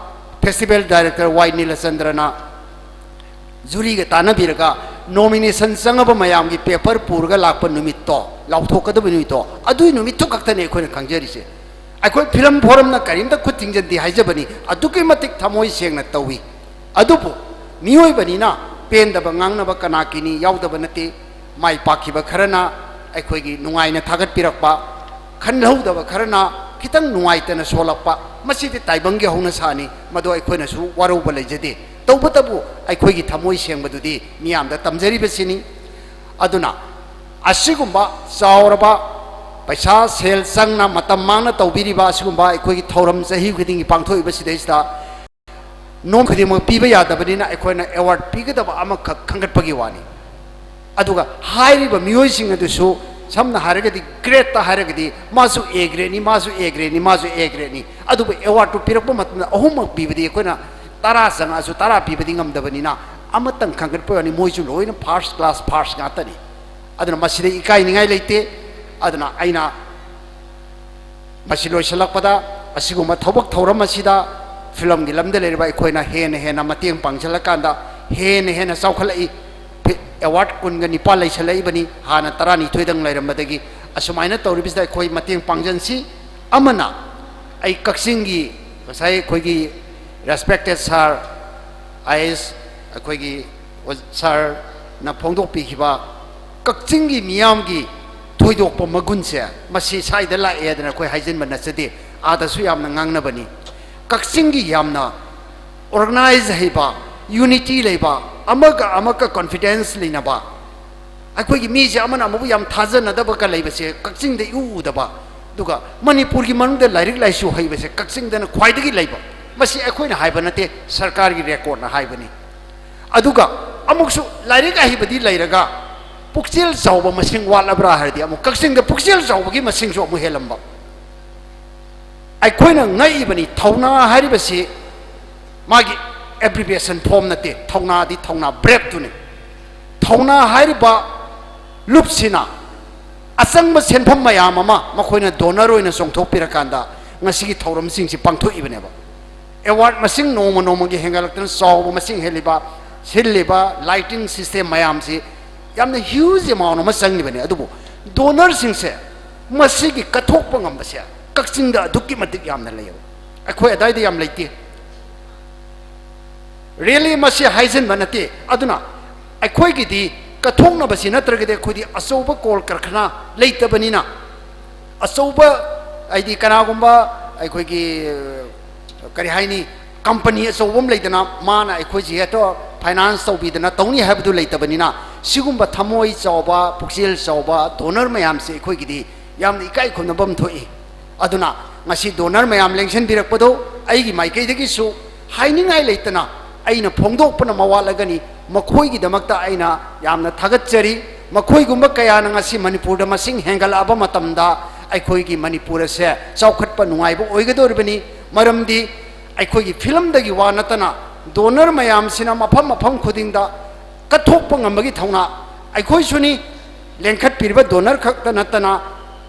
ꯐꯦꯁꯇꯤꯚꯦꯜ ꯗꯥꯏꯔꯦꯛꯇꯔ ꯋꯥꯏ ꯅꯤꯂꯆꯟꯗ꯭ꯔꯅ ꯖꯨꯔꯤꯒ ꯇꯥꯟꯅꯕꯤꯔꯒ ꯅꯣꯃꯤꯅꯦꯁꯟ ꯆꯪꯉꯕ ꯃꯌꯥꯝꯒꯤ ꯄꯦꯄꯔ ꯄꯨꯔꯒ ꯂꯥꯛꯄ ꯅꯨꯃꯤꯠꯇꯣ, ꯂꯥꯎꯊꯣꯛꯀꯗꯕ ꯅꯨꯃꯤꯠꯇꯣ, ꯑꯗꯨꯒꯤ ꯅꯨꯃꯤꯠꯇꯨ ꯈꯛꯇꯅꯦ ꯑꯩꯈꯣꯏꯅ ꯈꯪꯖꯔꯤꯁꯦ꯫ ꯑꯩꯈꯣꯏ ꯐꯤꯂꯝ ꯐꯣꯔꯝꯅ ꯀꯔꯤꯝꯇ ꯈꯨꯠ ꯊꯤꯡꯖꯤꯟꯗꯦ ꯍꯥꯏꯖꯕꯅꯤ, ꯑꯗꯨꯛꯀꯤ ꯃꯇꯤꯛ ꯊꯃꯣꯏ ꯁꯦꯡꯅ ꯇꯧꯏ꯫ ꯑꯗꯨꯕꯨ ꯃꯤꯑꯣꯏꯕꯅꯤꯅ ꯄꯦꯟꯗꯕ ꯉꯥꯡꯅꯕ ꯀꯅꯥꯒꯤꯅꯤ ꯌꯥꯎꯗꯕ ꯅꯠꯇꯦ꯫ ꯃꯥꯏ ꯄꯥꯛꯈꯤꯕ ꯈꯔꯅ ꯑꯩꯈꯣꯏꯒꯤ ꯅꯨꯡꯉꯥꯏꯅ ꯊꯥꯒꯠꯄꯤꯔꯛꯄ, ꯈꯟꯍꯧꯗꯕ ꯈꯔꯅ ꯈꯤꯇꯪ ꯅꯨꯡꯉꯥꯏꯇꯅ ꯁꯣꯜꯂꯛꯄ, ꯃꯁꯤꯗꯤ ꯇꯥꯏꯕꯪꯒꯤ ꯍꯧꯅꯁꯥꯅꯤ, ꯃꯗꯨ ꯑꯩꯈꯣꯏꯅꯁꯨ ꯋꯥꯔꯧꯕ ꯂꯩꯖꯗꯦ꯫ ꯇꯧꯕꯇꯕꯨ ꯑꯩꯈꯣꯏꯒꯤ ꯊꯃꯣꯏ ꯁꯦꯡꯕꯗꯨꯗꯤ ꯃꯤꯌꯥꯝꯗ ꯇꯝꯖꯔꯤꯕꯁꯤꯅꯤ꯫ ꯑꯗꯨꯅ ꯑꯁꯤꯒꯨꯝꯕ ꯆꯥꯎꯔꯕ ꯄꯩꯁꯥ ꯁꯦꯜ ꯆꯪꯅ ꯃꯇꯝ ꯃꯥꯡꯅ ꯇꯧꯕꯤꯔꯤꯕ ꯑꯁꯤꯒꯨꯝꯕ ꯑꯩꯈꯣꯏꯒꯤ ꯊꯧꯔꯝ ꯆꯍꯤ ꯈꯨꯗꯤꯡꯒꯤ ꯄꯥꯡꯊꯣꯛꯏꯕꯁꯤꯗꯩꯁꯤꯗ ꯅꯣꯝ ꯈꯨꯗꯤꯡꯃꯛ ꯄꯤꯕ ꯌꯥꯗꯕꯅꯤꯅ ꯑꯩꯈꯣꯏꯅ ꯑꯦꯋꯥꯔꯗ ꯄꯤꯒꯗꯕ ꯑꯃꯈꯛ ꯈꯟꯒꯠꯄꯒꯤ ꯋꯥꯅꯤ꯫ ꯑꯗꯨꯒ ꯍꯥꯏꯔꯤꯕ ꯃꯤꯑꯣꯏꯁꯤꯡ ꯑꯗꯨꯁꯨ, ꯁꯝꯅ ꯍꯥꯏꯔꯒꯗꯤ, ꯒ꯭ꯔꯦꯠꯇ ꯍꯥꯏꯔꯒꯗꯤ ꯃꯥꯁꯨ ꯑꯦ ꯒ꯭ꯔꯦꯠꯅꯤ, ꯃꯥꯁꯨ ꯑꯦ ꯒ꯭ꯔꯦꯠꯅꯤ, ꯃꯥꯁꯨ ꯑꯦ ꯒ꯭ꯔꯦꯠꯅꯤ꯫ ꯑꯗꯨꯕꯨ ꯑꯦꯋꯥꯔꯗꯇꯨ ꯄꯤꯔꯛꯄ ꯃꯇꯝꯗ ꯑꯍꯨꯝꯃꯛ ꯄꯤꯕꯗꯤ ꯑꯩꯈꯣꯏꯅ ꯇꯔꯥ ꯆꯪꯉꯛꯑꯁꯨ ꯇꯔꯥ ꯄꯤꯕꯗꯤ ꯉꯝꯗꯕꯅꯤꯅ ꯑꯃꯇꯪ ꯈꯟꯒꯠꯄ ꯋꯥꯅꯤ, ꯃꯣꯏꯁꯨ ꯂꯣꯏꯅ ꯐꯥꯔꯁ ꯀ꯭ꯂꯥꯁ ꯐꯥꯔꯁ ꯉꯥꯛꯇꯅꯤ꯫ ꯑꯗꯨꯅ ꯃꯁꯤꯗ ꯏꯀꯥꯏꯅꯤꯡꯉꯥꯏ ꯂꯩꯇꯦ꯫ ꯑꯗꯨꯅ ꯑꯩꯅ ꯃꯁꯤ ꯂꯣꯏꯁꯤꯜꯂꯛꯄꯗ, ꯑꯁꯤꯒꯨꯝꯕ ꯊꯕꯛ ꯊꯧꯔꯝ ꯑꯁꯤꯗ ꯐꯤꯂꯝꯒꯤ ꯂꯝꯗ ꯂꯩꯔꯤꯕ ꯑꯩꯈꯣꯏꯅ ꯍꯦꯟꯅ ꯍꯦꯟꯅ ꯃꯇꯦꯡ ꯄꯥꯡꯁꯤꯜꯂꯀꯥꯟꯗ ꯍꯦꯟꯅ ꯍꯦꯟꯅ ꯆꯥꯎꯈꯠꯂꯛꯏ꯫ ꯐꯤ-, ꯑꯦꯋꯥꯔꯗ ꯀꯨꯟꯒ ꯅꯤꯄꯥꯜ ꯂꯩꯁꯜꯂꯛꯏꯕꯅꯤ, ꯍꯥꯟꯅ ꯇꯔꯥꯅꯤꯊꯣꯏꯗꯪ ꯂꯩꯔꯝꯕꯗꯒꯤ꯫ ꯑꯁꯨꯃꯥꯏꯅ ꯇꯧꯔꯤꯕꯁꯤꯗ ꯑꯩꯈꯣꯏ ꯃꯇꯦꯡ ꯄꯥꯡꯁꯤꯟꯁꯤ꯫ ꯑꯃꯅ, ꯑꯩ ꯀꯛꯆꯤꯡꯒꯤ ꯉꯁꯥꯏ ꯑꯩꯈꯣꯏꯒꯤ ꯔꯦꯁꯄꯦꯛꯇꯦꯠ ꯁꯥꯔ ꯑꯥꯏ ꯑꯦꯁ ꯑꯩꯈꯣꯏꯒꯤ ꯑꯣ-, ꯁꯥꯔꯅ ꯐꯣꯡꯗꯣꯛꯄꯤꯈꯤꯕ ꯀꯛꯆꯤꯡꯒꯤ ꯃꯤꯌꯥꯝꯒꯤ ꯊꯣꯏꯗꯣꯛꯄ ꯃꯒꯨꯟꯁꯦ, ꯃꯁꯤ ꯁ꯭ꯋꯥꯏꯗ ꯂꯥꯛꯑꯦ ꯍꯥꯏꯗꯅ ꯑꯩꯈꯣꯏ ꯍꯥꯏꯖꯤꯟꯕ ꯅꯠꯆꯗꯦ, ꯑꯥꯗꯁꯨ ꯌꯥꯝꯅ ꯉꯥꯡꯅꯕꯅꯤ꯫ ꯀꯛꯆꯤꯡꯒꯤ ꯌꯥꯝꯅ ꯑꯣꯔꯒꯅꯥꯏꯖ ꯍꯩꯕ, ꯌꯨꯅꯤꯇꯤ ꯂꯩꯕ, ꯑꯃꯒ ꯑꯃꯒ ꯀꯣꯟꯐꯤꯗꯦꯟꯁ ꯂꯩꯅꯕ, ꯑꯩꯈꯣꯏꯒꯤ ꯃꯤꯁꯦ ꯑꯃꯅ ꯑꯃꯕꯨ ꯌꯥꯝ ꯊꯥꯖꯅꯗꯕꯒ ꯂꯩꯕꯁꯦ ꯀꯛꯆꯤꯡꯗ ꯏꯎ ꯎꯗꯕ, ꯑꯗꯨꯒ ꯃꯅꯤꯄꯨꯔꯒꯤ ꯃꯅꯨꯡꯗ ꯂꯥꯏꯔꯤꯛ ꯂꯥꯏꯁꯨ ꯍꯩꯕꯁꯦ ꯀꯛꯆꯤꯡꯗꯅ ꯈ꯭ꯋꯥꯏꯗꯒꯤ ꯂꯩꯕ꯫ ꯃꯁꯤ ꯑꯩꯈꯣꯏꯅ ꯍꯥꯏꯕ ꯅꯠꯇꯦ, ꯁꯔꯀꯥꯔꯒꯤ ꯔꯦꯀꯣꯔꯗꯅ ꯍꯥꯏꯕꯅꯤ꯫ ꯑꯗꯨꯒ ꯑꯃꯨꯛꯁꯨ ꯂꯥꯏꯔꯤꯛ ꯑꯍꯩꯕꯗꯤ ꯂꯩꯔꯒ ꯄꯨꯛꯆꯦꯜ ꯆꯥꯎꯕ ꯃꯁꯤꯡ ꯋꯥꯠꯂꯕ꯭ꯔꯥ ꯍꯥꯏꯔꯗꯤ, ꯑꯃꯨꯛ ꯀꯛꯆꯤꯡꯗ ꯄꯨꯛꯆꯦꯜ ꯆꯥꯎꯕꯒꯤ ꯃꯁꯤꯡꯁꯨ ꯑꯃꯨꯛ ꯍꯦꯜꯂꯝꯕ꯫ ꯑꯩꯈꯣꯏꯅ ꯉꯛꯏꯕꯅꯤ꯫ ꯊꯧꯅꯥ ꯍꯥꯏꯔꯤꯕꯁꯤ ꯃꯥꯒꯤ ꯑꯦꯕ꯭ꯔꯤꯕꯤꯌꯦꯁꯟ ꯐꯣꯝ ꯅꯠꯇꯦ꯫ ꯊꯧꯅꯥꯗꯤ ꯊꯧꯅꯥ, ꯕ꯭ꯔꯦꯞꯇꯨꯅꯤ꯫ ꯊꯧꯅꯥ ꯍꯥꯏꯔꯤꯕ ꯂꯨꯞꯁꯤꯅ ꯑꯆꯪꯕ ꯁꯦꯟꯐꯝ ꯃꯌꯥꯝ ꯑꯃ ꯃꯈꯣꯏꯅ ꯗꯣꯅꯔ ꯑꯣꯏꯅ ꯆꯣꯡꯊꯣꯛꯄꯤꯔꯀꯥꯟꯗ ꯉꯁꯤꯒꯤ ꯊꯧꯔꯝꯁꯤꯡꯁꯤ ꯄꯥꯡꯊꯣꯛꯏꯕꯅꯦꯕ꯫ ꯑꯦꯋꯥꯔꯗ ꯃꯁꯤꯡ ꯅꯣꯡꯃ ꯅꯣꯡꯃꯒꯤ ꯍꯦꯟꯒꯠꯂꯛꯇꯨꯅ ꯆꯥꯎꯕ ꯃꯁꯤꯡ ꯍꯦꯜꯂꯤꯕ, ꯁꯤꯜꯂꯤꯕ ꯂꯥꯏꯇꯤꯡ ꯁꯤꯁꯇꯦꯝ ꯃꯌꯥꯝꯁꯤ ꯌꯥꯝꯅ ꯍ꯭ꯌꯨꯖ ꯑꯦꯃꯥꯎꯟ ꯑꯃ ꯆꯪꯉꯤꯕꯅꯤ꯫ ꯑꯗꯨꯕꯨ ꯗꯣꯅꯔꯁꯤꯡꯁꯦ ꯃꯁꯤꯒꯤ ꯀꯠꯊꯣꯛꯄ ꯉꯝꯕꯁꯦ ꯀꯛꯆꯤꯡꯗ ꯑꯗꯨꯛꯀꯤ ꯃꯇꯤꯛ ꯌꯥꯝꯅ ꯂꯩꯌꯦꯕ꯫ ꯑꯩꯈꯣꯏ ꯑꯗꯥꯏꯗ ꯌꯥꯝ ꯂꯩꯇꯦ꯫ ꯔꯤꯌꯦꯂꯤ ꯃꯁꯤ ꯍꯥꯏꯖꯤꯟꯕ ꯅꯠꯇꯦ꯫ ꯑꯗꯨꯅ ꯑꯩꯈꯣꯏꯒꯤꯗꯤ ꯀꯠꯊꯣꯛꯅꯕꯁꯤ ꯅꯠꯇ꯭ꯔꯒꯗꯤ ꯑꯩꯈꯣꯏꯗꯤ ꯑꯆꯧꯕ ꯀꯣꯜ ꯀꯔꯈꯅꯥ ꯂꯩꯇꯕꯅꯤꯅ, ꯑꯆꯧꯕ, ꯍꯥꯏꯗꯤ ꯀꯅꯥꯒꯨꯝꯕ ꯑꯩꯈꯣꯏꯒꯤ, ꯀꯔꯤ ꯍꯥꯏꯅꯤ, ꯀꯝꯄꯅꯤ ꯑꯆꯧꯕ ꯑꯃ ꯂꯩꯗꯅ ꯃꯥꯅ ꯑꯩꯈꯣꯏꯁꯤ ꯍꯦꯛꯇ ꯐꯥꯏꯅꯥꯟꯁ ꯇꯧꯕꯤꯗꯅ ꯇꯧꯅꯤ ꯍꯥꯏꯕꯗꯨ ꯂꯩꯇꯕꯅꯤꯅ, ꯁꯤꯒꯨꯝꯕ ꯊꯃꯣꯏ ꯆꯥꯎꯕ, ꯄꯨꯛꯆꯦꯜ ꯆꯥꯎꯕ ꯗꯣꯅꯔ ꯃꯌꯥꯝꯁꯦ ꯑꯩꯈꯣꯏꯒꯤꯗꯤ ꯌꯥꯝꯅ ꯏꯀꯥꯏ ꯈꯨꯝꯅꯐꯝ ꯊꯣꯛꯏ꯫ ꯑꯗꯨꯅ ꯉꯁꯤ ꯗꯣꯅꯔ ꯃꯌꯥꯝ ꯂꯦꯡꯁꯤꯟꯕꯤꯔꯛꯄꯗꯣ ꯑꯩꯒꯤ ꯃꯥꯏꯀꯩꯗꯒꯤꯁꯨ ꯍꯥꯏꯅꯤꯡꯉꯥꯏ ꯂꯩꯇꯅ ꯑꯩꯅ ꯐꯣꯡꯗꯣꯛꯄꯅ ꯃꯋꯥꯠꯂꯒꯅꯤ꯫ ꯃꯈꯣꯏꯒꯤꯗꯃꯛꯇ ꯑꯩꯅ ꯌꯥꯝꯅ ꯊꯥꯒꯠꯆꯔꯤ꯫ ꯃꯈꯣꯏꯒꯨꯝꯕ ꯀꯌꯥꯅ ꯉꯁꯤ ꯃꯅꯤꯄꯨꯔꯗ ꯃꯁꯤꯡ ꯍꯦꯟꯒꯠꯂꯛꯑꯕ ꯃꯇꯝꯗ ꯑꯩꯈꯣꯏꯒꯤ ꯃꯅꯤꯄꯨꯔ ꯑꯁꯦ ꯆꯥꯎꯈꯠꯄ ꯅꯨꯡꯉꯥꯏꯕ ꯑꯣꯏꯒꯗꯧꯔꯤꯕꯅꯤ꯫ ꯃꯔꯝꯗꯤ ꯑꯩꯈꯣꯏꯒꯤ ꯐꯤꯂꯝꯗꯒꯤ ꯋꯥ ꯅꯠꯇꯅ ꯗꯣꯅꯔ ꯃꯌꯥꯝꯁꯤꯅ ꯃꯐꯝ ꯃꯐꯝ ꯈꯨꯗꯤꯡꯗ ꯀꯠꯊꯣꯛꯄ ꯉꯝꯕꯒꯤ ꯊꯧꯅꯥ ꯑꯩꯈꯣꯏꯁꯨꯅꯤ꯫ ꯂꯦꯡꯈꯠꯄꯤꯔꯤꯕ ꯗꯣꯅꯔ ꯈꯛꯇ ꯅꯠꯇꯅ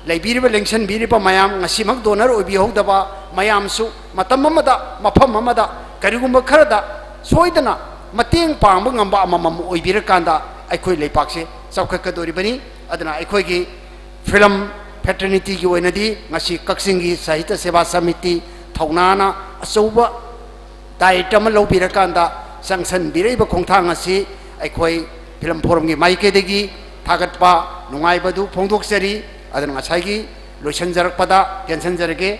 ꯂꯩꯕꯤꯔꯤꯕ, ꯂꯦꯡꯁꯟꯕꯤꯔꯤꯕ ꯃꯌꯥꯝ, ꯉꯁꯤꯃꯛ ꯗꯣꯅꯔ ꯑꯣꯏꯕꯤꯍꯧꯗꯕ ꯃꯌꯥꯝꯁꯨ ꯃꯇꯝ ꯑꯃꯗ, ꯃꯐꯝ ꯑꯃꯗ, ꯀꯔꯤꯒꯨꯝꯕ ꯈꯔꯗ ꯁꯣꯏꯗꯅ ꯃꯇꯦꯡ ꯄꯥꯡꯕ ꯉꯝꯕ ꯑꯃꯃꯝ ꯑꯣꯏꯕꯤꯔꯀꯥꯟꯗ ꯑꯩꯈꯣꯏ ꯂꯩꯄꯥꯛꯁꯦ ꯆꯥꯎꯈꯠꯀꯗꯧꯔꯤꯕꯅꯤ꯫ ꯑꯗꯨꯅ ꯑꯩꯈꯣꯏꯒꯤ ꯐꯤꯂꯝ ꯐꯦꯇꯔꯅꯤꯇꯤꯒꯤ ꯑꯣꯏꯅꯗꯤ ꯉꯁꯤ ꯀꯛꯆꯤꯡꯒꯤ ꯁꯥꯍꯤꯇ꯭ꯌ ꯁꯦꯕꯥ ꯁꯃꯤꯇꯤ ꯊꯧꯅꯥꯅ ꯑꯆꯧꯕ ꯗꯥꯏꯠ ꯑꯃ ꯂꯧꯕꯤꯔꯀꯥꯟꯗ ꯆꯪꯁꯟꯕꯤꯔꯛꯏꯕ ꯈꯣꯡꯊꯥꯡ ꯑꯁꯤ ꯑꯩꯈꯣꯏ ꯐꯤꯂꯝ ꯐꯣꯔꯝꯒꯤ ꯃꯥꯏꯀꯩꯗꯒꯤ ꯊꯥꯒꯠꯄ ꯅꯨꯡꯉꯥꯏꯕꯗꯨ ꯐꯣꯡꯗꯣꯛꯆꯔꯤ꯫ ꯑꯗꯨꯅ ꯉꯁꯥꯏꯒꯤ ꯂꯣꯏꯁꯤꯟꯖꯔꯛꯄꯗ ꯇꯦꯟꯁꯤꯟꯖꯔꯒꯦ,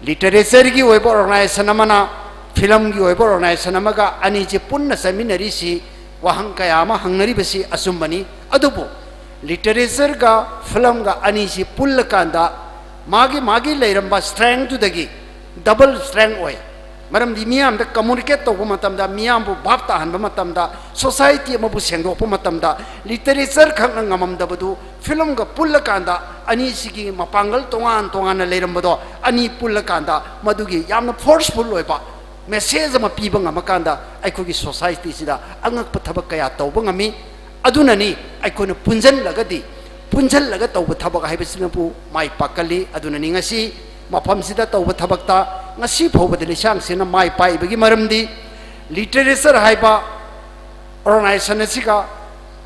ꯂꯤꯇꯔꯦꯆꯔꯒꯤ ꯑꯣꯏꯕ ꯑꯣꯔꯒꯅꯥꯏꯖꯦꯁꯟ ꯑꯃꯅ ꯐꯤꯂꯝꯒꯤ ꯑꯣꯏꯕ ꯑꯣꯔꯒꯅꯥꯏꯖꯦꯁꯟ ꯑꯃꯒ ꯑꯅꯤꯁꯤ ꯄꯨꯟꯅ ꯆꯠꯃꯤꯟꯅꯔꯤꯁꯤ ꯋꯥꯍꯪ ꯀꯌꯥ ꯑꯃ ꯍꯪꯅꯔꯤꯕꯁꯤ ꯑꯆꯨꯝꯕꯅꯤ꯫ ꯑꯗꯨꯕꯨ ꯂꯤꯇꯔꯦꯆꯔꯒ ꯐꯤꯂꯝꯒ ꯑꯅꯤꯁꯤ ꯄꯨꯜꯂꯀꯥꯟꯗ ꯃꯥꯒꯤ ꯃꯥꯒꯤ ꯂꯩꯔꯝꯕ ꯁ꯭ꯇꯔꯦꯡꯗꯨꯗꯒꯤ ꯗꯕꯜ ꯁ꯭ꯇꯔꯦꯡ ꯑꯣꯏ꯫ ꯃꯔꯝꯗꯤ ꯃꯤꯌꯥꯝꯗ ꯀꯝꯃꯨꯅꯤꯀꯦꯠ ꯇꯧꯕ ꯃꯇꯝꯗ, ꯃꯤꯌꯥꯝꯕꯨ ꯚꯥꯞ ꯇꯥꯍꯟꯕ ꯃꯇꯝꯗ, ꯁꯣꯁꯥꯏꯇꯤ ꯑꯃꯕꯨ ꯁꯦꯡꯗꯣꯛꯄ ꯃꯇꯝꯗ ꯂꯤꯇꯔꯦꯆꯔ ꯈꯛꯅ ꯉꯝꯃꯝꯗꯕꯗꯨ ꯐꯤꯂꯝꯒ ꯄꯨꯜꯂꯀꯥꯟꯗ ꯑꯅꯤꯁꯤꯒꯤ ꯃꯄꯥꯡꯒꯜ ꯇꯣꯉꯥꯟ ꯇꯣꯉꯥꯟꯅ ꯂꯩꯔꯝꯕꯗꯣ ꯑꯅꯤ ꯄꯨꯜꯂꯀꯥꯟꯗ ꯃꯗꯨꯒꯤ ꯌꯥꯝꯅ ꯐꯣꯔꯁꯐꯨꯜ ꯑꯣꯏꯕ ꯃꯦꯁꯦꯖ ꯑꯃ ꯄꯤꯕ ꯉꯝꯃꯀꯥꯟꯗ ꯑꯩꯈꯣꯏꯒꯤ ꯁꯣꯁꯥꯏꯇꯤꯁꯤꯗ ꯑꯉꯛꯄ ꯊꯕꯛ ꯀꯌꯥ ꯇꯧꯕ ꯉꯝꯃꯤ꯫ ꯑꯗꯨꯅꯅꯤ ꯑꯩꯈꯣꯏꯅ ꯄꯨꯟꯁꯤꯜꯂꯒꯗꯤ, ꯄꯨꯟꯁꯤꯜꯂꯒ ꯇꯧꯕ ꯊꯕꯛ ꯍꯥꯏꯕꯁꯤꯅꯕꯨ ꯃꯥꯏ ꯄꯥꯛꯀꯜꯂꯤ꯫ ꯑꯗꯨꯅꯅꯤ ꯉꯁꯤ ꯃꯐꯝꯁꯤꯗ ꯇꯧꯕ ꯊꯕꯛꯇ ꯉꯁꯤ ꯐꯥꯎꯕꯗ ꯂꯤꯁꯥꯡꯁꯤꯟꯅ ꯃꯥꯏ ꯄꯥꯛꯏꯕꯒꯤ ꯃꯔꯝꯗꯤ ꯂꯤꯇꯔꯦꯆꯔ ꯍꯥꯏꯕ ꯑꯣꯔꯒꯅꯥꯏꯖꯦꯁꯟ ꯑꯁꯤꯒ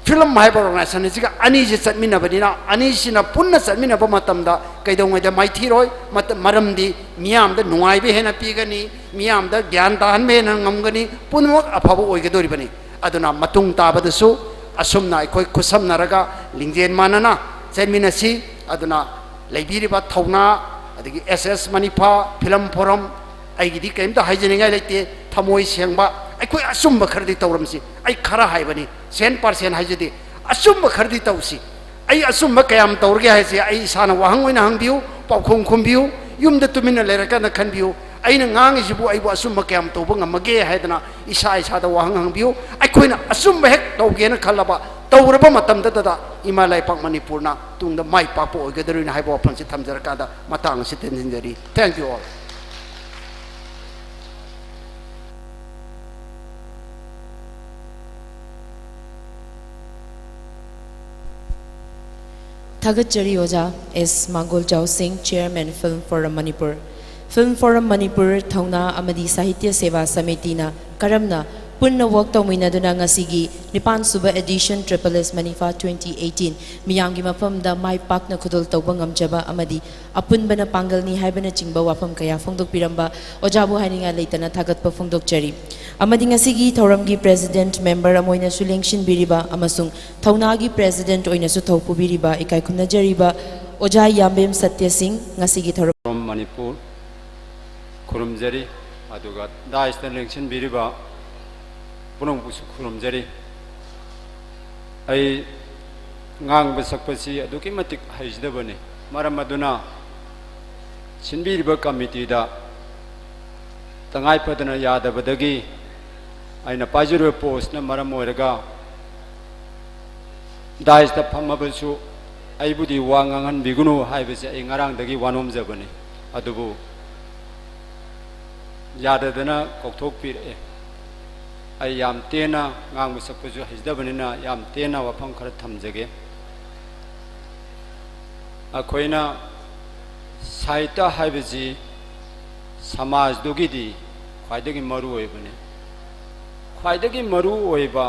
ꯐꯤꯂꯝ ꯍꯥꯏꯕ ꯑꯣꯔꯒꯅꯥꯏꯖꯦꯁꯟ ꯑꯁꯤꯒ ꯑꯅꯤꯁꯤ ꯆꯠꯃꯤꯟꯅꯕꯅꯤꯅ, ꯑꯅꯤꯁꯤꯅ ꯄꯨꯟꯅ ꯆꯠꯃꯤꯟꯅꯕ ꯃꯇꯝꯗ ꯀꯩꯗꯧꯉꯩꯗ ꯃꯥꯏꯊꯤꯔꯣꯏ꯫ ꯃꯇꯝ, ꯃꯔꯝꯗꯤ ꯃꯤꯌꯥꯝꯗ ꯅꯨꯡꯉꯥꯏꯕ ꯍꯦꯟꯅ ꯄꯤꯒꯅꯤ, ꯃꯤꯌꯥꯝꯗ ꯒ꯭ꯌꯥꯟ ꯇꯥꯍꯟꯕ ꯍꯦꯟꯅ ꯉꯝꯒꯅꯤ, ꯄꯨꯝꯅꯃꯛ ꯑꯐꯕ ꯑꯣꯏꯒꯗꯧꯔꯤꯕꯅꯤ꯫ ꯑꯗꯨꯅ ꯃꯇꯨꯡ ꯇꯥꯕꯗꯁꯨ ꯑꯁꯨꯝꯅ ꯑꯩꯈꯣꯏ ꯈꯨꯠꯁꯝꯅꯔꯒ ꯂꯤꯡꯖꯦꯜ ꯃꯥꯟꯅꯅ ꯆꯦꯟꯃꯤꯟꯅꯁꯤ꯫ ꯑꯗꯨꯅ ꯂꯩꯕꯤꯔꯤꯕ ꯊꯧꯅꯥ, ꯑꯗꯒꯤ ꯑꯦꯁ ꯑꯦꯁ ꯃꯅꯤꯐꯥ ꯐꯤꯂꯝ ꯐꯣꯔꯝ, ꯑꯩꯒꯤꯗꯤ ꯀꯔꯤꯝꯇ ꯍꯥꯏꯖꯅꯤꯡꯉꯥꯏ ꯂꯩꯇꯦ꯫ ꯊꯃꯣꯏ ꯁꯦꯡꯕ, ꯑꯩꯈꯣꯏ ꯑꯆꯨꯝꯕ ꯈꯔꯗꯤ ꯇꯧꯔꯝꯁꯤ꯫ ꯑꯩ ꯈꯔ ꯍꯥꯏꯕꯅꯤ, ꯁꯦꯟ ꯄꯥꯔꯁꯦꯟ ꯍꯥꯏꯖꯗꯦ꯫ ꯑꯆꯨꯝꯕ ꯈꯔꯗꯤ ꯇꯧꯁꯤ꯫ ꯑꯩ ꯑꯆꯨꯝꯕ ꯀꯌꯥꯝ ꯇꯧꯔꯒꯦ ꯍꯥꯏꯁꯦ ꯑꯩ ꯏꯁꯥꯅ ꯋꯥꯍꯪ ꯑꯣꯏꯅ ꯍꯪꯕꯤꯌꯨ, ꯄꯥꯎꯈꯨꯝ ꯈꯨꯝꯕꯤꯌꯨ, ꯌꯨꯝꯗ ꯇꯨꯃꯤꯟꯅ ꯂꯩꯔꯀꯥꯟꯗ ꯈꯟꯕꯤꯌꯨ꯫ ꯑꯩꯅ ꯉꯥꯡꯉꯤꯁꯤꯕꯨ ꯑꯩꯕꯨ ꯑꯆꯨꯝꯕ ꯀꯌꯥꯝ ꯇꯧꯕ ꯉꯝꯃꯒꯦ ꯍꯥꯏꯗꯅ ꯏꯁꯥ ꯏꯁꯥꯗ ꯋꯥꯍꯪ ꯍꯪꯕꯤꯌꯨ꯫ ꯑꯩꯈꯣꯏꯅ ꯑꯆꯨꯝꯕ ꯍꯦꯛ ꯇꯧꯒꯦꯅ ꯈꯜꯂꯕ, ꯇꯧꯔꯕ ꯃꯇꯝꯗꯇꯗ ꯏꯃꯥ ꯂꯩꯄꯥꯛ ꯃꯅꯤꯄꯨꯔꯅ ꯇꯨꯡꯗ ꯃꯥꯏ ꯄꯥꯛꯄ ꯑꯣꯏꯒꯗꯧꯔꯤꯅꯤ ꯍꯥꯏꯕ ꯋꯥꯐꯝꯁꯤ ꯊꯝꯖꯔꯀꯥꯟꯗ ꯃꯇꯥꯡ ꯑꯁꯤ ꯇꯦꯟꯁꯤꯟꯖꯔꯤ꯫ Thank you all. ꯊꯥꯒꯠꯆꯔꯤ ꯑꯣꯖꯥ ꯑꯦꯁ ꯃꯥꯡꯒꯣꯜꯖꯥꯎ ꯁꯤꯡ, Chairman Film Forum Manipur꯫ Film Forum Manipur ꯊꯧꯅꯥ ꯑꯃꯗꯤ ꯁꯥꯍꯤꯇ꯭ꯌ ꯁꯦꯕꯥ ꯁꯃꯤꯇꯤꯅ ꯀꯔꯝꯅ ꯄꯨꯟꯅ ꯋꯥꯛ ꯇꯧꯃꯤꯟꯅꯗꯨꯅ ꯉꯁꯤꯒꯤ ꯅꯤꯄꯥꯟ ꯁꯨꯕ edition Triple S Manifa twenty eighteen ꯃꯤꯌꯥꯝꯒꯤ ꯃꯐꯝꯗ ꯃꯥꯏ ꯄꯥꯛꯅ ꯈꯨꯗꯣꯜ ꯇꯧꯕ ꯉꯝꯖꯕ ꯑꯃꯗꯤ ꯑꯄꯨꯟꯕꯅ ꯄꯥꯡꯒꯜꯅꯤ ꯍꯥꯏꯕꯅꯆꯤꯡꯕ ꯋꯥꯐꯝ ꯀꯌꯥ ꯐꯣꯡꯗꯣꯛꯄꯤꯔꯝꯕ ꯑꯣꯖꯥꯕꯨ ꯍꯥꯏꯅꯤꯡꯉꯥꯏ ꯂꯩꯇꯅ ꯊꯥꯒꯠꯄ ꯐꯣꯡꯗꯣꯛꯆꯔꯤ꯫ ꯑꯃꯗꯤ ꯉꯁꯤꯒꯤ ꯊꯧꯔꯝꯒꯤ President, Member ꯑꯃ ꯑꯣꯏꯅꯁꯨ ꯂꯦꯡꯁꯤꯟꯕꯤꯔꯤꯕ ꯑꯃꯁꯨꯡ ꯊꯧꯅꯥꯒꯤ President ꯑꯣꯏꯅꯁꯨ ꯊꯧꯄꯨꯕꯤꯔꯤꯕ ꯏꯀꯥꯏ ꯈꯨꯝꯅꯖꯔꯤꯕ ꯑꯣꯖꯥ ꯌꯥꯝꯕꯦꯝ ꯁꯇ꯭ꯌ ꯁꯤꯡ, ꯉꯁꯤꯒꯤ ꯊꯧꯔꯝ From Manipur ꯈꯨꯔꯨꯝꯖꯔꯤ, ꯑꯗꯨꯒ ꯗꯥꯏꯁꯇ ꯂꯦꯡꯁꯤꯟꯕꯤꯔꯤꯕ ꯄꯨꯝꯅꯃꯛꯄꯨꯁꯨ ꯈꯨꯔꯨꯝꯖꯔꯤ꯫ ꯑꯩ ꯉꯥꯡꯕ ꯁꯛꯄꯁꯤ ꯑꯗꯨꯛꯀꯤ ꯃꯇꯤꯛ ꯍꯩꯖꯗꯕꯅꯤ꯫ ꯃꯔꯝ ꯑꯗꯨꯅ ꯁꯤꯟꯕꯤꯔꯤꯕ ꯀꯃꯤꯇꯤꯗ ꯇꯉꯥꯏ ꯐꯗꯅ ꯌꯥꯗꯕꯗꯒꯤ ꯑꯩꯅ ꯄꯥꯏꯖꯔꯤꯕ ꯄꯣꯁꯅ ꯃꯔꯝ ꯑꯣꯏꯔꯒ ꯗꯥꯏꯁꯇ ꯐꯝꯃꯕꯁꯨ ꯑꯩꯕꯨꯗꯤ ꯋꯥ ꯉꯥꯡꯍꯟꯕꯤꯒꯅꯨ ꯍꯥꯏꯕꯁꯦ ꯑꯩ ꯉꯔꯥꯡꯗꯒꯤ ꯋꯥꯅꯣꯝꯖꯕꯅꯤ꯫ ꯑꯗꯨꯕꯨ ꯌꯥꯗꯗꯅ ꯀꯧꯊꯣꯛꯄꯤꯔꯛꯑꯦ꯫ ꯑꯩ ꯌꯥꯝ ꯇꯦꯟꯅ ꯉꯥꯡꯕ ꯁꯛꯄꯁꯨ ꯍꯩꯖꯗꯕꯅꯤꯅ ꯌꯥꯝ ꯇꯦꯟꯅ ꯋꯥꯐꯝ ꯈꯔ ꯊꯝꯖꯒꯦ꯫ ꯑꯩꯈꯣꯏꯅ ꯁꯥꯍꯤꯇ꯭ꯌ ꯍꯥꯏꯕꯁꯤ ꯁꯃꯥꯖꯗꯨꯒꯤꯗꯤ ꯈ꯭ꯋꯥꯏꯗꯒꯤ ꯃꯔꯨ ꯑꯣꯏꯕꯅꯤ꯫ ꯈ꯭ꯋꯥꯏꯗꯒꯤ ꯃꯔꯨ ꯑꯣꯏꯕ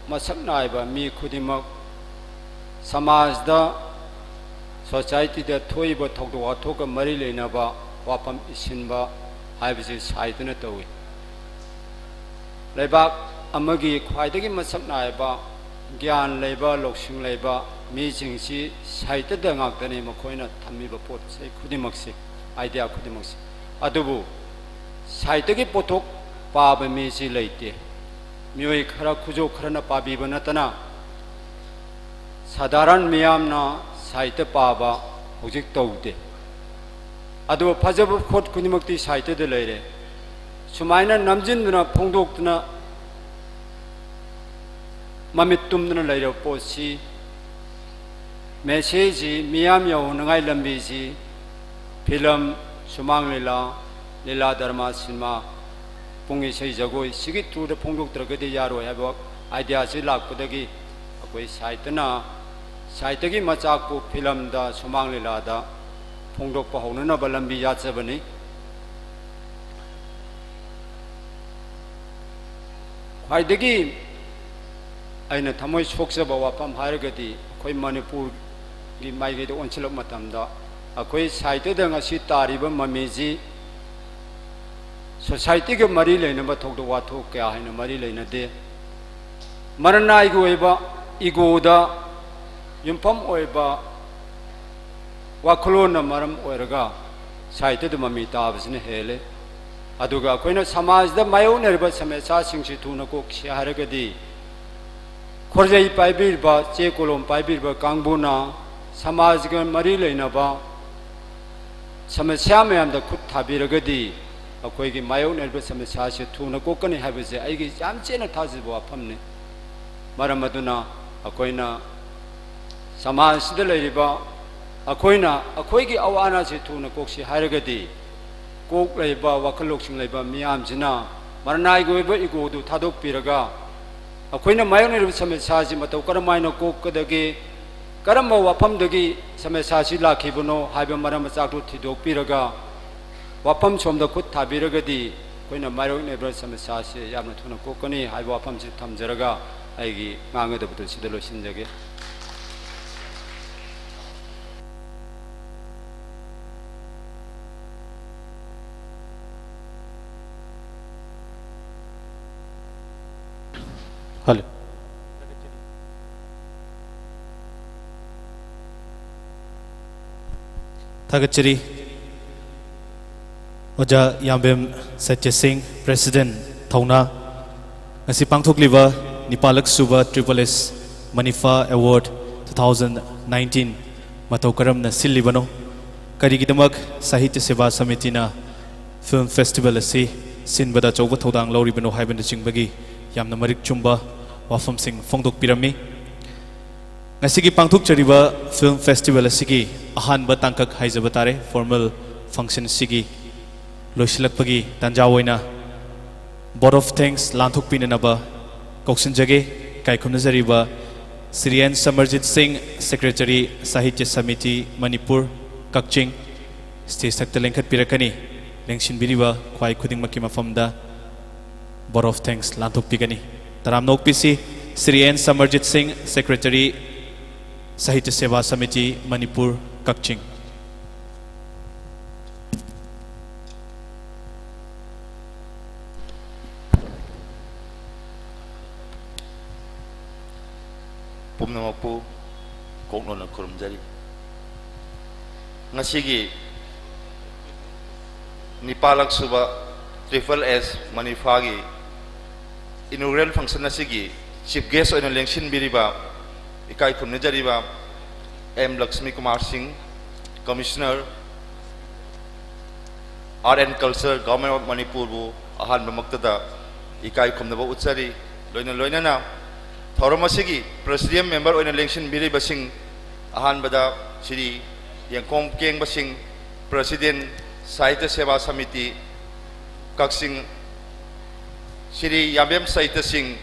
ꯃꯁꯛ ꯅꯥꯏꯕ ꯃꯤ ꯈꯨꯗꯤꯡꯃꯛ ꯁꯃꯥꯖꯗ, ꯁꯣꯁꯥꯏꯇꯤꯗ ꯊꯣꯛꯏꯕ ꯊꯧꯗꯣꯛ ꯋꯥꯊꯣꯛꯀ ꯃꯔꯤ ꯂꯩꯅꯕ ꯋꯥꯐꯝ ꯏꯁꯤꯟꯕ ꯍꯥꯏꯕꯁꯤ ꯁꯥꯍꯤꯇ꯭ꯌꯅ ꯇꯧꯏ꯫ ꯂꯩꯕꯥꯛ ꯑꯃꯒꯤ ꯈ꯭ꯋꯥꯏꯗꯒꯤ ꯃꯁꯛ ꯅꯥꯏꯕ, ꯒ꯭ꯌꯥꯟ ꯂꯩꯕ, ꯂꯧꯁꯤꯡ ꯂꯩꯕ ꯃꯤꯁꯤꯡꯁꯤ ꯁꯥꯍꯤꯇ꯭ꯌꯗ ꯉꯥꯛꯇꯅꯤ ꯃꯈꯣꯏꯅ ꯊꯝꯃꯤꯕ ꯄꯣꯠ ꯆꯩ ꯈꯨꯗꯤꯡꯃꯛꯁꯤ, ꯑꯥꯏꯗꯤꯌꯥ ꯈꯨꯗꯤꯡꯃꯛꯁꯤ꯫ ꯑꯗꯨꯕꯨ ꯁꯥꯍꯤꯇ꯭ꯌꯒꯤ ꯄꯣꯠꯊꯣꯛ ꯄꯥꯕ ꯃꯤꯁꯤ ꯂꯩꯇꯦ꯫ ꯃꯤꯑꯣꯏ ꯈꯔ, ꯈꯨꯖꯣꯛ ꯈꯔꯅ ꯄꯥꯕꯤꯕ ꯅꯠꯇꯅ ꯁꯥꯙꯥꯔꯟ ꯃꯤꯌꯥꯝꯅ ꯁꯥꯍꯤꯇ꯭ꯌ ꯄꯥꯕ ꯍꯧꯖꯤꯛ ꯇꯧꯗꯦ꯫ ꯑꯗꯨꯕꯨ ꯐꯖꯕ ꯄꯣꯠ ꯈꯨꯗꯤꯡꯃꯛꯇꯤ ꯁꯥꯍꯤꯇ꯭ꯌꯗ ꯂꯩꯔꯦ꯫ ꯁꯨꯃꯥꯏꯅ ꯅꯝꯖꯤꯟꯗꯨꯅ ꯐꯣꯡꯗꯣꯛꯇꯨꯅ ꯃꯃꯤꯠ ꯇꯨꯝꯗꯨꯅ ꯂꯩꯔꯕ ꯄꯣꯠꯁꯤ, ꯃꯦꯁꯦꯖꯁꯤ ꯃꯤꯌꯥꯝ ꯌꯧꯍꯟꯅꯉꯥꯏ ꯂꯝꯕꯤꯁꯤ ꯐꯤꯂꯝ, ꯁꯨꯃꯥꯡ ꯂꯤꯂꯥ, ꯂꯤꯂꯥ ꯗ꯭ꯔꯃꯥ, ꯁꯤꯅꯦꯃꯥ, ꯄꯨꯡ ꯏꯁꯩ ꯖꯒꯣꯏ ꯁꯤꯒꯤ ꯊ꯭ꯔꯨꯗ ꯐꯣꯡꯗꯣꯛꯇ꯭ꯔꯒꯗꯤ ꯌꯥꯔꯣꯏ ꯍꯥꯏꯕ ꯑꯥꯏꯗꯤꯌꯥꯁꯤ ꯂꯥꯛꯄꯗꯒꯤ ꯑꯩꯈꯣꯏ ꯁꯥꯍꯤꯇ꯭ꯌꯅ ꯁꯥꯍꯤꯇ꯭ꯌꯒꯤ ꯃꯆꯥꯛꯄꯨ ꯐꯤꯂꯝꯗ, ꯁꯨꯃꯥꯡ ꯂꯤꯂꯥꯗ ꯐꯣꯡꯗꯣꯛꯄ ꯍꯧꯅꯅꯕ ꯂꯝꯕꯤ ꯌꯥꯠꯆꯕꯅꯤ꯫ ꯈ꯭ꯋꯥꯏꯗꯒꯤ ꯑꯩꯅ ꯊꯃꯣꯏ ꯁꯣꯛꯆꯕ ꯋꯥꯐꯝ ꯍꯥꯏꯔꯒꯗꯤ, ꯑꯩꯈꯣꯏ ꯃꯅꯤꯄꯨꯔꯒꯤ ꯃꯥꯏꯀꯩꯗ ꯑꯣꯟꯁꯤꯜꯂꯛꯄ ꯃꯇꯝꯗ, ꯑꯩꯈꯣꯏ ꯁꯥꯍꯤꯇ꯭ꯌꯗ ꯉꯁꯤ ꯇꯥꯔꯤꯕ ꯃꯃꯤꯁꯤ ꯁꯣꯁꯥꯏꯇꯤꯒ ꯃꯔꯤ ꯂꯩꯅꯕ ꯊꯧꯗꯣꯛ ꯋꯥꯊꯣꯛ ꯀꯌꯥ ꯍꯦꯟꯅ ꯃꯔꯤ ꯂꯩꯅꯗꯦ꯫ ꯃꯔꯅꯥꯏꯒꯤ ꯑꯣꯏꯕ ꯏꯒꯣꯗ ꯌꯨꯝꯐꯝ ꯑꯣꯏꯕ ꯋꯥꯈꯜꯂꯣꯟꯅ ꯃꯔꯝ ꯑꯣꯏꯔꯒ ꯁꯥꯍꯤꯇ꯭ꯌꯗ ꯃꯃꯤ ꯇꯥꯕꯁꯤꯅ ꯍꯦꯜꯂꯦ꯫ ꯑꯗꯨꯒ ꯑꯩꯈꯣꯏꯅ ꯁꯃꯥꯖꯗ ꯃꯥꯌꯣꯛꯅꯔꯤꯕ ꯁꯃꯁ꯭ꯌꯥꯁꯤꯡꯁꯤ ꯊꯨꯅ ꯀꯣꯛꯁꯤ ꯍꯥꯏꯔꯒꯗꯤ, ꯈꯣꯔꯖꯩ ꯄꯥꯏꯕꯤꯔꯤꯕ, ꯆꯦ ꯀꯣꯂꯣꯝ ꯄꯥꯏꯕꯤꯔꯤꯕ ꯀꯥꯡꯕꯨꯅ ꯁꯃꯥꯖꯒ ꯃꯔꯤ ꯂꯩꯅꯕ ꯁꯃꯁ꯭ꯌꯥ ꯃꯌꯥꯝꯗ ꯈꯨꯠ ꯊꯥꯕꯤꯔꯒꯗꯤ, ꯑꯩꯈꯣꯏꯒꯤ ꯃꯥꯌꯣꯛꯅꯔꯤꯕ ꯁꯃꯁ꯭ꯌꯥꯁꯤ ꯊꯨꯅ ꯀꯣꯛꯀꯅꯤ ꯍꯥꯏꯕꯁꯦ ꯑꯩꯒꯤ ꯌꯥꯝ ꯆꯦꯠꯅ ꯊꯥꯖꯕ ꯋꯥꯐꯝꯅꯤ꯫ ꯃꯔꯝ ꯑꯗꯨꯅ ꯑꯩꯈꯣꯏꯅ ꯁꯃꯥꯖꯁꯤꯗ ꯂꯩꯔꯤꯕ ꯑꯩꯈꯣꯏꯅ ꯑꯩꯈꯣꯏꯒꯤ ꯑꯋꯥ ꯑꯅꯥꯁꯤ ꯊꯨꯅ ꯀꯣꯛꯁꯤ ꯍꯥꯏꯔꯒꯗꯤ, ꯀꯣꯛ ꯂꯩꯕ, ꯋꯥꯈꯜ ꯂꯧꯁꯤꯡ ꯂꯩꯕ ꯃꯤꯌꯥꯝꯁꯤꯅ ꯃꯔꯅꯥꯏꯒꯤ ꯑꯣꯏꯕ ꯏꯒꯣꯗꯨ ꯊꯥꯗꯣꯛꯄꯤꯔꯒ, ꯑꯩꯈꯣꯏꯅ ꯃꯥꯌꯣꯛꯅꯔꯤꯕ ꯁꯃꯁ꯭ꯌꯥꯁꯤ ꯃꯇꯧ ꯀꯔꯝ ꯍꯥꯏꯅ ꯀꯣꯛꯀꯗꯒꯦ, ꯀꯔꯝꯕ ꯋꯥꯐꯝꯗꯒꯤ ꯁꯃꯁ꯭ꯌꯥꯁꯤ ꯂꯥꯛꯈꯤꯕꯅꯣ ꯍꯥꯏꯕ ꯃꯔꯝ ꯃꯆꯥꯛꯇꯨ ꯊꯤꯗꯣꯛꯄꯤꯔꯒ, ꯋꯥꯐꯝ ꯁꯣꯝꯗ ꯈꯨꯠ ꯊꯥꯕꯤꯔꯒꯗꯤ, ꯑꯩꯈꯣꯏꯅ ꯃꯥꯌꯣꯛꯅꯔꯤꯕ ꯁꯃꯁ꯭ꯌꯥꯁꯤ ꯌꯥꯝꯅ ꯊꯨꯅ ꯀꯣꯛꯀꯅꯤ ꯍꯥꯏꯕ ꯋꯥꯐꯝꯁꯤ ꯊꯝꯖꯔꯒ, ꯑꯩꯒꯤ ꯉꯥꯡꯒꯗꯕꯗꯨ ꯁꯤꯗ ꯂꯣꯏꯁꯤꯟꯖꯒꯦ꯫ ꯍꯜꯂꯣ꯫ ꯊꯥꯒꯠꯆꯔꯤ꯫ ꯑꯣꯖꯥ ꯌꯥꯝꯕꯦꯝ ꯁꯇ꯭ꯌ ꯁꯤꯡ, President, ꯊꯧꯅꯥ꯫ ꯉꯁꯤ ꯄꯥꯡꯊꯣꯛꯂꯤꯕ ꯅꯤꯄꯥꯜꯂꯛ ꯁꯨꯕ Triple S Manipha Award two thousand nineteen ꯃꯇꯧ ꯀꯔꯝꯅ ꯁꯤꯜꯂꯤꯕꯅꯣ? ꯀꯔꯤꯒꯤꯗꯃꯛ ꯁꯥꯍꯤꯇ꯭ꯌ ꯁꯦꯕꯥ ꯁꯃꯤꯇꯤꯅ Film Festival ꯑꯁꯤ ꯁꯤꯟꯕꯗ ꯑꯆꯧꯕ ꯊꯧꯗꯥꯡ ꯂꯧꯔꯤꯕꯅꯣ ꯍꯥꯏꯕꯅꯆꯤꯡꯕꯒꯤ ꯌꯥꯝꯅ ꯃꯔꯤꯛ ꯆꯨꯝꯕ ꯋꯥꯐꯝꯁꯤꯡ ꯐꯣꯡꯗꯣꯛꯄꯤꯔꯝꯃꯤ꯫ ꯉꯁꯤꯒꯤ ꯄꯥꯡꯊꯣꯛꯆꯔꯤꯕ Film Festival ꯑꯁꯤꯒꯤ ꯑꯍꯥꯟꯕ ꯇꯥꯡꯀꯛ ꯍꯥꯏꯖꯕ ꯇꯥꯔꯦ, formal function ꯑꯁꯤꯒꯤ ꯂꯣꯏꯁꯤꯜꯂꯛꯄꯒꯤ ꯇꯥꯟꯖꯥ ꯑꯣꯏꯅ vote of thanks ꯂꯥꯟꯊꯣꯛꯄꯤꯅꯅꯕ ꯀꯧꯁꯤꯟꯖꯒꯦ꯫ ꯏꯀꯥꯏ ꯈꯨꯝꯅꯖꯔꯤꯕ ꯁ꯭ꯔꯤ ꯑꯦꯟ ꯁꯃꯔꯖꯤꯠ ꯁꯤꯡ, ꯁꯦꯀ꯭ꯔꯦꯇꯔꯤ, ꯁꯥꯍꯤꯇ꯭ꯌ ꯁꯃꯤꯇꯤ, ꯃꯅꯤꯄꯨꯔ, ꯀꯛꯆꯤꯡ, ꯁ꯭ꯇꯦꯖ ꯊꯛꯇ ꯂꯦꯡꯈꯠꯄꯤꯔꯛꯀꯅꯤ꯫ ꯂꯦꯡꯁꯤꯟꯕꯤꯔꯤꯕ ꯈ꯭ꯋꯥꯏ ꯈꯨꯗꯤꯡꯃꯛꯀꯤ ꯃꯐꯝꯗ vote of thanks ꯂꯥꯟꯊꯣꯛꯄꯤꯒꯅꯤ꯫ ꯇꯔꯥꯝꯅ ꯑꯣꯛꯄꯤꯁꯤ, ꯁ꯭ꯔꯤ ꯑꯦꯟ ꯁꯃꯔꯖꯤꯠ ꯁꯤꯡ, ꯁꯦꯀ꯭ꯔꯦꯇꯔꯤ, ꯁꯥꯍꯤꯇ꯭ꯌ ꯁꯦꯕꯥ ꯁꯃꯤꯇꯤ, ꯃꯅꯤꯄꯨꯔ, ꯀꯛꯆꯤꯡ꯫ ꯄꯨꯝꯅꯃꯛꯄꯨ ꯀꯣꯛꯅꯣꯟꯅ ꯈꯨꯔꯨꯝꯖꯔꯤ꯫ ꯉꯁꯤꯒꯤ ꯅꯤꯄꯥꯜꯂꯛ ꯁꯨꯕ Triple S ꯃꯅꯤꯐꯥꯒꯤ inaugural function ꯑꯁꯤꯒꯤ chief guest ꯑꯣꯏꯅ ꯂꯦꯡꯁꯤꯟꯕꯤꯔꯤꯕ ꯏꯀꯥꯏ ꯈꯨꯝꯅꯖꯔꯤꯕ ꯑꯦꯝ ꯂꯛꯁꯃꯤ ꯀꯨꯃꯥꯔ ꯁꯤꯡ, Commissioner, Art and Culture, Government of ꯃꯅꯤꯄꯨꯔꯕꯨ ꯑꯍꯥꯟꯕꯃꯛꯇꯗ ꯏꯀꯥꯏ ꯈꯨꯝꯅꯕ ꯎꯠꯆꯔꯤ꯫ ꯂꯣꯏꯅ ꯂꯣꯏꯅꯅ ꯊꯧꯔꯝ ꯑꯁꯤꯒꯤ president member ꯑꯣꯏꯅ ꯂꯦꯡꯁꯤꯟꯕꯤꯔꯤꯕꯁꯤꯡ, ꯑꯍꯥꯟꯕꯗ ꯁ꯭ꯔꯤ ꯌꯦꯡꯈꯣꯝ ꯀꯦꯡꯕ ꯁꯤꯡ, President, ꯁꯥꯍꯤꯇ꯭ꯌ ꯁꯦꯕꯥ ꯁꯃꯤꯇꯤ, ꯀꯛꯆꯤꯡ, ꯁ꯭ꯔꯤ ꯌꯥꯝꯕꯦꯝ ꯁꯥꯍꯤꯇ꯭ꯌ ꯁꯤꯡ,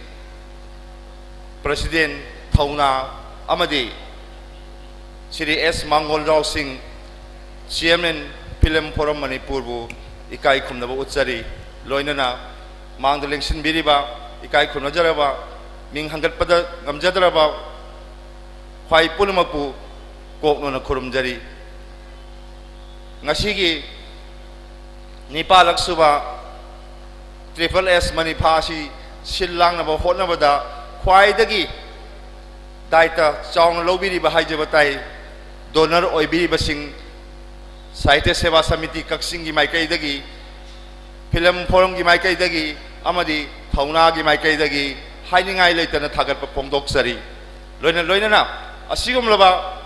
President, ꯊꯧꯅꯥ, ꯑꯃꯗꯤ ꯁ꯭ꯔꯤ ꯑꯦꯁ ꯃꯥꯡꯒꯣꯜꯖꯥꯎ ꯁꯤꯡ, Chairman, Film Forum ꯃꯅꯤꯄꯨꯔꯕꯨ ꯏꯀꯥꯏ ꯈꯨꯝꯅꯕ ꯎꯠꯆꯔꯤ꯫ ꯂꯣꯏꯅꯅ ꯃꯥꯡꯗ ꯂꯦꯡꯁꯤꯟꯕꯤꯔꯤꯕ ꯏꯀꯥꯏ ꯈꯨꯝꯅꯖꯔꯕ, ꯃꯤꯡ ꯍꯟꯒꯠꯄꯗ ꯉꯝꯖꯗ꯭ꯔꯕ ꯈ꯭ꯋꯥꯏ ꯄꯨꯝꯅꯃꯛꯄꯨ ꯀꯣꯛꯅꯣꯟꯅ ꯈꯨꯔꯨꯝꯖꯔꯤ꯫ ꯉꯁꯤꯒꯤ ꯅꯤꯄꯥꯜꯂꯛ ꯁꯨꯕ Triple S ꯃꯅꯤꯐꯥ ꯑꯁꯤ ꯁꯤꯜ ꯂꯥꯡꯅꯕ ꯍꯣꯠꯅꯕꯗ ꯈ꯭ꯋꯥꯏꯗꯒꯤ ꯗꯥꯏꯇ ꯆꯥꯎꯅ ꯂꯧꯕꯤꯔꯤꯕ ꯍꯥꯏꯖꯕ ꯇꯥꯏ, donor ꯑꯣꯏꯕꯤꯔꯤꯕꯁꯤꯡ, ꯁꯥꯍꯤꯇ꯭ꯌ ꯁꯦꯕꯥ ꯁꯃꯤꯇꯤ ꯀꯛꯆꯤꯡꯒꯤ ꯃꯥꯏꯀꯩꯗꯒꯤ, Film Forumꯒꯤ ꯃꯥꯏꯀꯩꯗꯒꯤ ꯑꯃꯗꯤ ꯊꯧꯅꯥꯒꯤ ꯃꯥꯏꯀꯩꯗꯒꯤ ꯍꯥꯏꯅꯤꯡꯉꯥꯏ ꯂꯩꯇꯅ ꯊꯥꯒꯠꯄ ꯐꯣꯡꯗꯣꯛꯆꯔꯤ꯫ ꯂꯣꯏꯅ ꯂꯣꯏꯅꯅ ꯑꯁꯤꯒꯨꯝꯂꯕ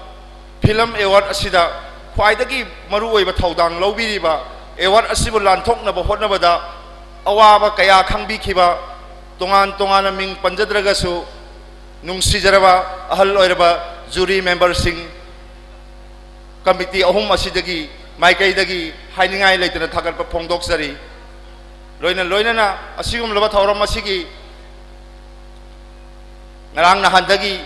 Film Award ꯑꯁꯤꯗ ꯈ꯭ꯋꯥꯏꯗꯒꯤ ꯃꯔꯨꯑꯣꯏꯕ ꯊꯧꯗꯥꯡ ꯂꯧꯕꯤꯔꯤꯕ, award ꯑꯁꯤꯕꯨ ꯂꯥꯟꯊꯣꯛꯅꯕ ꯍꯣꯠꯅꯕꯗ ꯑꯋꯥꯕ ꯀꯌꯥ ꯈꯪꯕꯤꯈꯤꯕ, ꯇꯣꯉꯥꯟ ꯇꯣꯉꯥꯟꯅ ꯃꯤꯡ ꯄꯟꯖꯗ꯭ꯔꯒꯁꯨ, ꯅꯨꯡꯁꯤꯖꯔꯕ ꯑꯍꯜ ꯑꯣꯏꯔꯕ jury memberꯁꯤꯡ, committee ꯑꯍꯨꯝ ꯑꯁꯤꯗꯒꯤ ꯃꯥꯏꯀꯩꯗꯒꯤ ꯍꯥꯏꯅꯤꯡꯉꯥꯏ ꯂꯩꯇꯅ ꯊꯥꯒꯠꯄ ꯐꯣꯡꯗꯣꯛꯆꯔꯤ꯫ ꯂꯣꯏꯅ ꯂꯣꯏꯅꯅ ꯑꯁꯤꯒꯨꯝꯂꯕ ꯊꯧꯔꯝ ꯑꯁꯤꯒꯤ ꯉꯔꯥꯡ ꯅꯍꯥꯟꯗꯒꯤ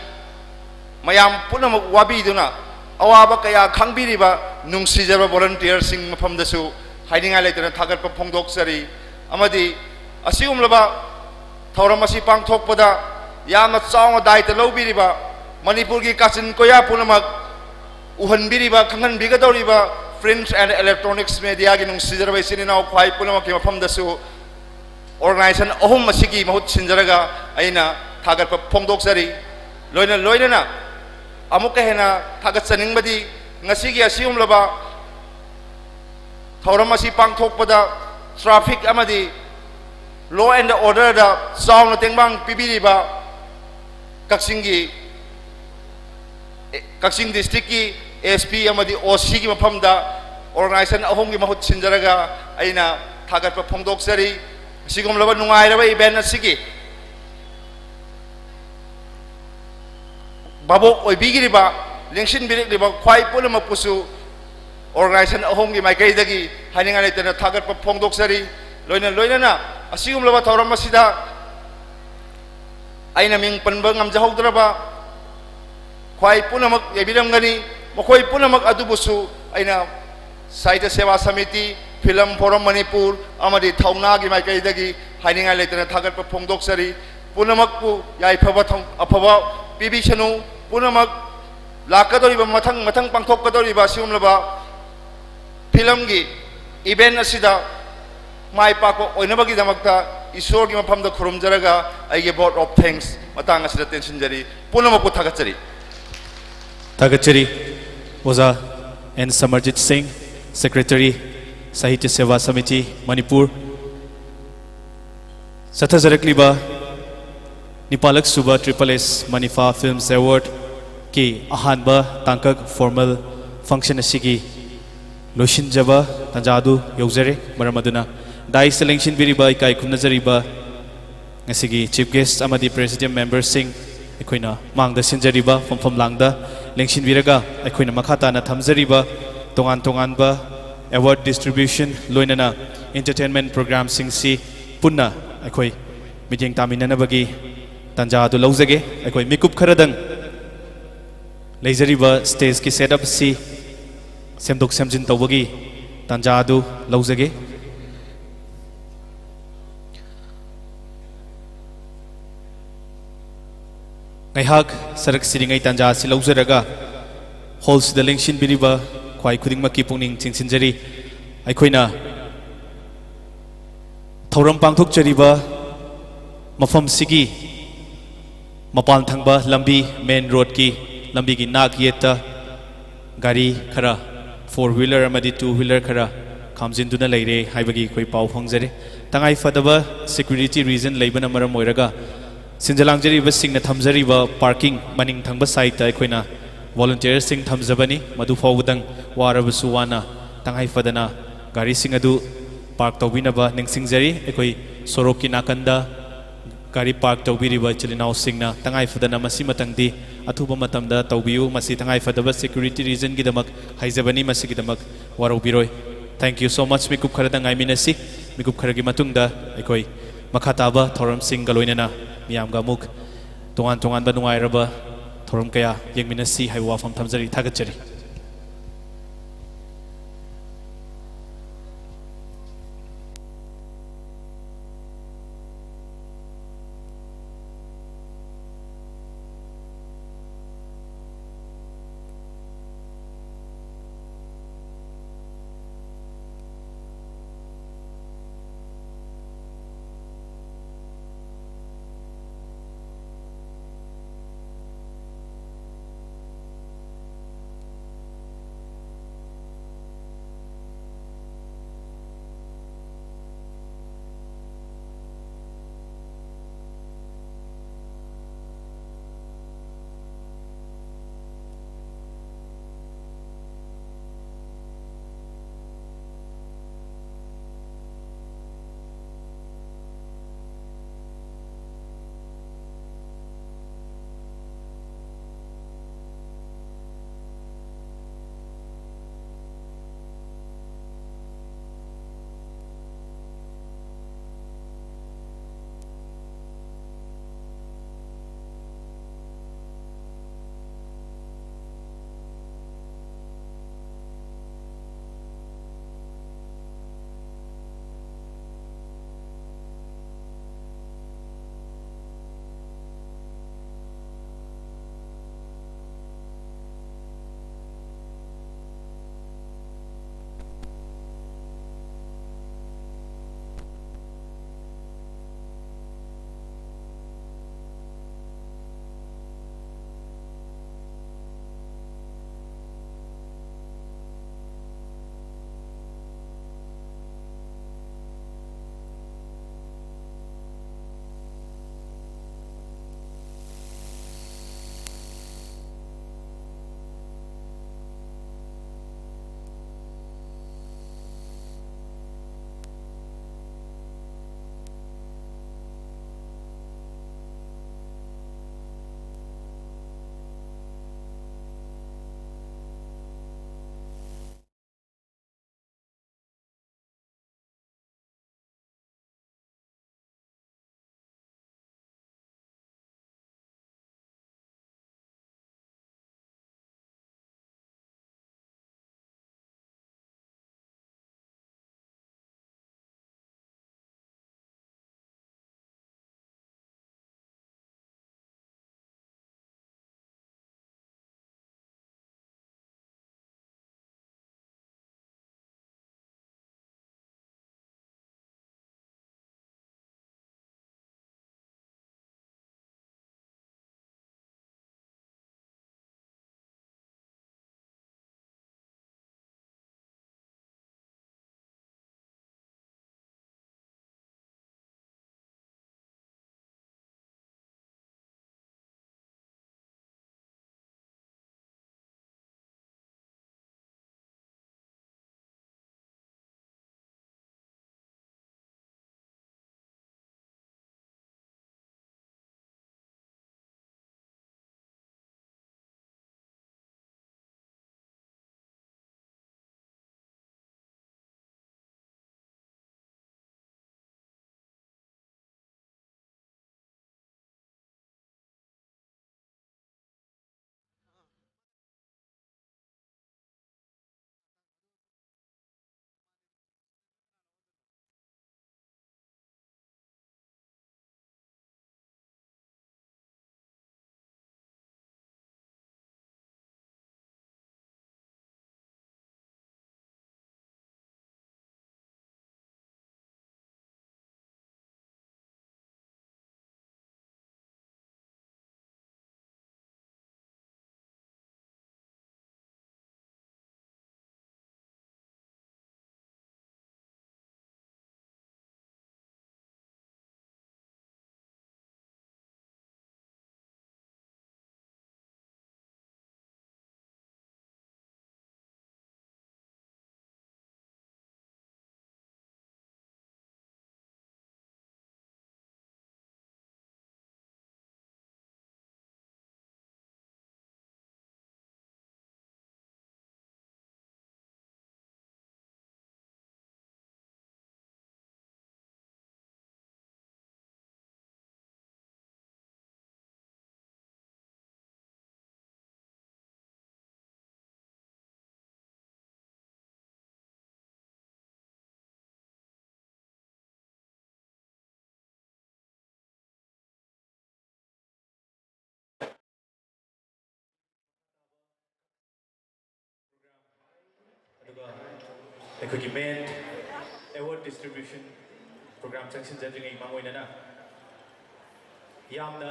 ꯃꯌꯥꯝ ꯄꯨꯝꯅꯃꯛ ꯋꯥꯕꯤꯗꯨꯅ ꯑꯋꯥꯕ ꯀꯌꯥ ꯈꯪꯕꯤꯔꯤꯕ ꯅꯨꯡꯁꯤꯖꯔꯕ volunteerꯁꯤꯡ ꯃꯐꯝꯗꯁꯨ ꯍꯥꯏꯅꯤꯡꯉꯥꯏ ꯂꯩꯇꯅ ꯊꯥꯒꯠꯄ ꯐꯣꯡꯗꯣꯛꯆꯔꯤ꯫ ꯑꯃꯗꯤ ꯑꯁꯤꯒꯨꯝꯂꯕ ꯊꯧꯔꯝ ꯑꯁꯤ ꯄꯥꯡꯊꯣꯛꯄꯗ ꯌꯥꯝꯅ ꯆꯥꯎꯅ ꯗꯥꯏꯇ ꯂꯧꯕꯤꯔꯤꯕ ꯃꯅꯤꯄꯨꯔꯒꯤ ꯀꯥꯆꯤꯟ ꯀꯣꯌꯥ ꯄꯨꯝꯅꯃꯛ ꯎꯍꯟꯕꯤꯔꯤꯕ, ꯈꯪꯍꯟꯕꯤꯒꯗꯧꯔꯤꯕ print and electronics mediaꯒꯤ ꯅꯨꯡꯁꯤꯖꯔꯕ ꯏꯆꯤꯟ ꯏꯅꯥꯎ ꯈ꯭ꯋꯥꯏ ꯄꯨꯝꯅꯃꯛꯀꯤ ꯃꯐꯝꯗꯁꯨ organization ꯑꯍꯨꯝ ꯑꯁꯤꯒꯤ ꯃꯍꯨꯠ ꯁꯤꯟꯖꯔꯒ ꯑꯩꯅ ꯊꯥꯒꯠꯄ ꯐꯣꯡꯗꯣꯛꯆꯔꯤ꯫ ꯂꯣꯏꯅ ꯂꯣꯏꯅꯅ ꯑꯃꯨꯛꯀ ꯍꯦꯟꯅ ꯊꯥꯒꯠꯆꯅꯤꯡꯕꯗꯤ ꯉꯁꯤꯒꯤ ꯑꯁꯤꯒꯨꯝꯂꯕ ꯊꯧꯔꯝ ꯑꯁꯤ ꯄꯥꯡꯊꯣꯛꯄꯗ traffic ꯑꯃꯗꯤ law and orderꯗ ꯆꯥꯎꯅ ꯇꯦꯡꯕꯥꯡ ꯄꯤꯕꯤꯔꯤꯕ ꯀꯛꯆꯤꯡꯒꯤ, ꯀꯛꯆꯤꯡ districtꯀꯤ SP ꯑꯃꯗꯤ OCꯒꯤ ꯃꯐꯝꯗ organization ꯑꯍꯨꯝꯒꯤ ꯃꯍꯨꯠ ꯁꯤꯟꯖꯔꯒ ꯑꯩꯅ ꯊꯥꯒꯠꯄ ꯐꯣꯡꯗꯣꯛꯆꯔꯤ꯫ ꯑꯁꯤꯒꯨꯝꯂꯕ ꯅꯨꯡꯉꯥꯏꯔꯕ event ꯑꯁꯤꯒꯤ ꯚꯥꯕꯣꯛ ꯑꯣꯏꯕꯤꯔꯤꯕ, ꯂꯦꯡꯁꯤꯟꯕꯤꯔꯛꯂꯤꯕ ꯈ꯭ꯋꯥꯏ ꯄꯨꯝꯅꯃꯛꯄꯨꯁꯨ organization ꯑꯍꯨꯝꯒꯤ ꯃꯥꯏꯀꯩꯗꯒꯤ ꯍꯥꯏꯅꯤꯡꯉꯥꯏ ꯂꯩꯇꯅ ꯊꯥꯒꯠꯄ ꯐꯣꯡꯗꯣꯛꯆꯔꯤ꯫ ꯂꯣꯏꯅ ꯂꯣꯏꯅꯅ ꯑꯁꯤꯒꯨꯝꯂꯕ ꯊꯧꯔꯝ ꯑꯁꯤꯗ ꯑꯩꯅ ꯃꯤꯡ ꯄꯟꯕ ꯉꯝꯖꯍꯧꯗ꯭ꯔꯕ ꯈ꯭ꯋꯥꯏ ꯄꯨꯝꯅꯃꯛ ꯌꯥꯕꯤꯔꯝꯒꯅꯤ꯫ ꯃꯈꯣꯏ ꯄꯨꯝꯅꯃꯛ ꯑꯗꯨꯕꯨꯁꯨ ꯑꯩꯅ ꯁꯥꯍꯤꯇ꯭ꯌ ꯁꯦꯕꯥ ꯁꯃꯤꯇꯤ, ꯐꯤꯂꯝ ꯐꯣꯔꯝ ꯃꯅꯤꯄꯨꯔ ꯑꯃꯗꯤ ꯊꯧꯅꯥꯒꯤ ꯃꯥꯏꯀꯩꯗꯒꯤ ꯍꯥꯏꯅꯤꯡꯉꯥꯏ ꯂꯩꯇꯅ ꯊꯥꯒꯠꯄ ꯐꯣꯡꯗꯣꯛꯆꯔꯤ꯫ ꯄꯨꯝꯅꯃꯛꯄꯨ ꯌꯥꯏꯐꯕ ꯊꯧ-, ꯑꯐꯕ ꯄꯤꯕꯤꯁꯅꯨ꯫ ꯄꯨꯝꯅꯃꯛ ꯂꯥꯛꯀꯗꯧꯔꯤꯕ ꯃꯊꯪ ꯃꯊꯪ ꯄꯥꯡꯊꯣꯛꯀꯗꯧꯔꯤꯕ ꯑꯁꯤꯒꯨꯝꯂꯕ ꯐꯤꯂꯝꯒꯤ event ꯑꯁꯤꯗ ꯃꯥꯏ ꯄꯥꯛꯄ ꯑꯣꯏꯅꯕꯒꯤꯗꯃꯛꯇ ꯏꯁꯣꯔꯒꯤ ꯃꯐꯝꯗ ꯈꯨꯔꯨꯝꯖꯔꯒ ꯑꯩꯒꯤ vote of thanks ꯃꯇꯥꯡ ꯑꯁꯤꯗ ꯇꯦꯟꯁꯤꯟꯖꯔꯤ꯫ ꯄꯨꯝꯅꯃꯛꯄꯨ ꯊꯥꯒꯠꯆꯔꯤ꯫ ꯊꯥꯒꯠꯆꯔꯤ꯫ ꯑꯣꯖꯥ ꯑꯦꯟ ꯁꯃꯔꯖꯤꯠ ꯁꯤꯡ, Secretary, ꯁꯥꯍꯤꯇ꯭ꯌ ꯁꯦꯕꯥ ꯁꯃꯤꯇꯤ, ꯃꯅꯤꯄꯨꯔ꯫ ꯆꯠꯊꯖꯔꯛꯂꯤꯕ ꯅꯤꯄꯥꯜꯂꯛ ꯁꯨꯕ Triple S Manipha Films Awardꯀꯤ ꯑꯍꯥꯟꯕ ꯇꯥꯡꯀꯛ formal function ꯑꯁꯤꯒꯤ ꯂꯣꯏꯁꯤꯟꯖꯕ ꯇꯥꯟꯖꯥ ꯑꯗꯨ ꯌꯧꯖꯔꯦ꯫ ꯃꯔꯝ ꯑꯗꯨꯅ dais ꯇ ꯂꯦꯡꯁꯤꯟꯕꯤꯔꯤꯕ, ꯏꯀꯥꯏ ꯈꯨꯝꯅꯖꯔꯤꯕ ꯉꯁꯤꯒꯤ Chief Guest ꯑꯃꯗꯤ Presidium Member ꯁꯤꯡ, ꯑꯩꯈꯣꯏꯅ ꯃꯥꯡꯗ ꯁꯤꯟꯖꯔꯤꯕ ꯐꯝꯐꯝ ꯂꯥꯡꯗ ꯂꯦꯡꯁꯤꯟꯕꯤꯔꯒ, ꯑꯩꯈꯣꯏꯅ ꯃꯈꯥ ꯇꯥꯅ ꯊꯝꯖꯔꯤꯕ ꯇꯣꯉꯥꯟ ꯇꯣꯉꯥꯟꯕ award distribution, ꯂꯣꯏꯅꯅ entertainment program ꯁꯤꯡꯁꯤ ꯄꯨꯟꯅ ꯑꯩꯈꯣꯏ ꯃꯤꯠꯌꯦꯡ ꯇꯥꯃꯤꯟꯅꯅꯕꯒꯤ ꯇꯥꯟꯖꯥ ꯑꯗꯨ ꯂꯧꯖꯒꯦ꯫ ꯑꯩꯈꯣꯏ ꯃꯤꯀꯨꯞ ꯈꯔꯗꯪ ꯂꯩꯖꯔꯤꯕ stageꯀꯤ setup ꯑꯁꯤ ꯁꯦꯝꯗꯣꯛ ꯁꯦꯝꯖꯤꯟ ꯇꯧꯕꯒꯤ ꯇꯥꯟꯖꯥ ꯑꯗꯨ ꯂꯧꯖꯒꯦ꯫ ꯉꯥꯏꯍꯥꯛ ꯁꯔꯨꯛ ꯁꯤꯔꯤꯉꯩ ꯇꯥꯟꯖꯥ ꯑꯁꯤ ꯂꯧꯖꯔꯒ hallꯁꯤꯗ ꯂꯦꯡꯁꯤꯟꯕꯤꯔꯤꯕ ꯈ꯭ꯋꯥꯏ ꯈꯨꯗꯤꯡꯃꯛꯀꯤ ꯄꯨꯛꯅꯤꯡ ꯆꯤꯡꯁꯤꯟꯖꯔꯤ꯫ ꯑꯩꯈꯣꯏꯅ ꯊꯧꯔꯝ ꯄꯥꯡꯊꯣꯛꯆꯔꯤꯕ ꯃꯐꯝꯁꯤꯒꯤ ꯃꯄꯥꯟ ꯊꯪꯕ ꯂꯝꯕꯤ, main roadꯀꯤ ꯂꯝꯕꯤꯒꯤ ꯅꯥꯛ ꯌꯦꯠꯇ ꯒꯥꯔꯤ ꯈꯔ, four wheeler ꯑꯃꯗꯤ two wheeler ꯈꯔ ꯈꯥꯝꯖꯤꯟꯗꯨꯅ ꯂꯩꯔꯦ ꯍꯥꯏꯕꯒꯤ ꯑꯩꯈꯣꯏ ꯄꯥꯎ ꯐꯪꯖꯔꯦ꯫ ꯇꯉꯥꯏ ꯐꯗꯕ security reason ꯂꯩꯕꯅ ꯃꯔꯝ ꯑꯣꯏꯔꯒ ꯁꯤꯟꯖ ꯂꯥꯡꯖꯔꯤꯕꯁꯤꯡꯅ ꯊꯝꯖꯔꯤꯕ parking ꯃꯅꯤꯡ ꯊꯪꯕ sideꯇ ꯑꯩꯈꯣꯏꯅ volunteerꯁꯤꯡ ꯊꯝꯖꯕꯅꯤ꯫ ꯃꯗꯨ ꯐꯥꯎꯕꯗꯪ ꯋꯥꯔꯕꯁꯨ ꯋꯥꯅ ꯇꯉꯥꯏ ꯐꯗꯅ ꯒꯥꯔꯤꯁꯤꯡ ꯑꯗꯨ park ꯇꯧꯕꯤꯅꯕ ꯅꯤꯡꯁꯤꯡꯖꯔꯤ꯫ ꯑꯩꯈꯣꯏ ꯁꯣꯔꯣꯛꯀꯤ ꯅꯥꯀꯟꯗ ꯒꯥꯔꯤ park ꯇꯧꯕꯤꯔꯤꯕ ꯏꯆꯤꯜ ꯏꯅꯥꯎꯁꯤꯡꯅ ꯇꯉꯥꯏ ꯐꯗꯅ ꯃꯁꯤꯃꯇꯪꯗꯤ ꯑꯊꯨꯕ ꯃꯇꯝꯗ ꯇꯧꯕꯤꯌꯨ꯫ ꯃꯁꯤ ꯇꯉꯥꯏ ꯐꯗꯕ security reasonꯒꯤꯗꯃꯛ ꯍꯥꯏꯖꯕꯅꯤ, ꯃꯁꯤꯒꯤꯗꯃꯛ ꯋꯥꯔꯧꯕꯤꯔꯣꯏ꯫ Thank you so much꯫ ꯃꯤꯀꯨꯞ ꯈꯔꯗ ꯉꯥꯏꯃꯤꯟꯅꯁꯤ꯫ ꯃꯤꯀꯨꯞ ꯈꯔꯒꯤ ꯃꯇꯨꯡꯗ ꯑꯩꯈꯣꯏ ꯃꯈꯥ ꯇꯥꯕ ꯊꯧꯔꯝꯁꯤꯡꯒ ꯂꯣꯏꯅꯅ ꯃꯤꯌꯥꯝꯒ ꯑꯃꯨꯛ ꯇꯣꯉꯥꯟ ꯇꯣꯉꯥꯟꯕ ꯅꯨꯡꯉꯥꯏꯔꯕ ꯊꯧꯔꯝ ꯀꯌꯥ ꯌꯦꯡꯃꯤꯟꯅꯁꯤ ꯍꯥꯏꯕ ꯋꯥꯐꯝ ꯊꯝꯖꯔꯤ꯫ ꯊꯥꯒꯠꯆꯔꯤ꯫ ꯑꯩꯈꯣꯏꯒꯤ main award distribution program ꯆꯪꯁꯤꯟꯖꯗ꯭ꯔꯤꯉꯩ ꯃꯥꯡꯑꯣꯏꯅꯅ ꯌꯥꯝꯅ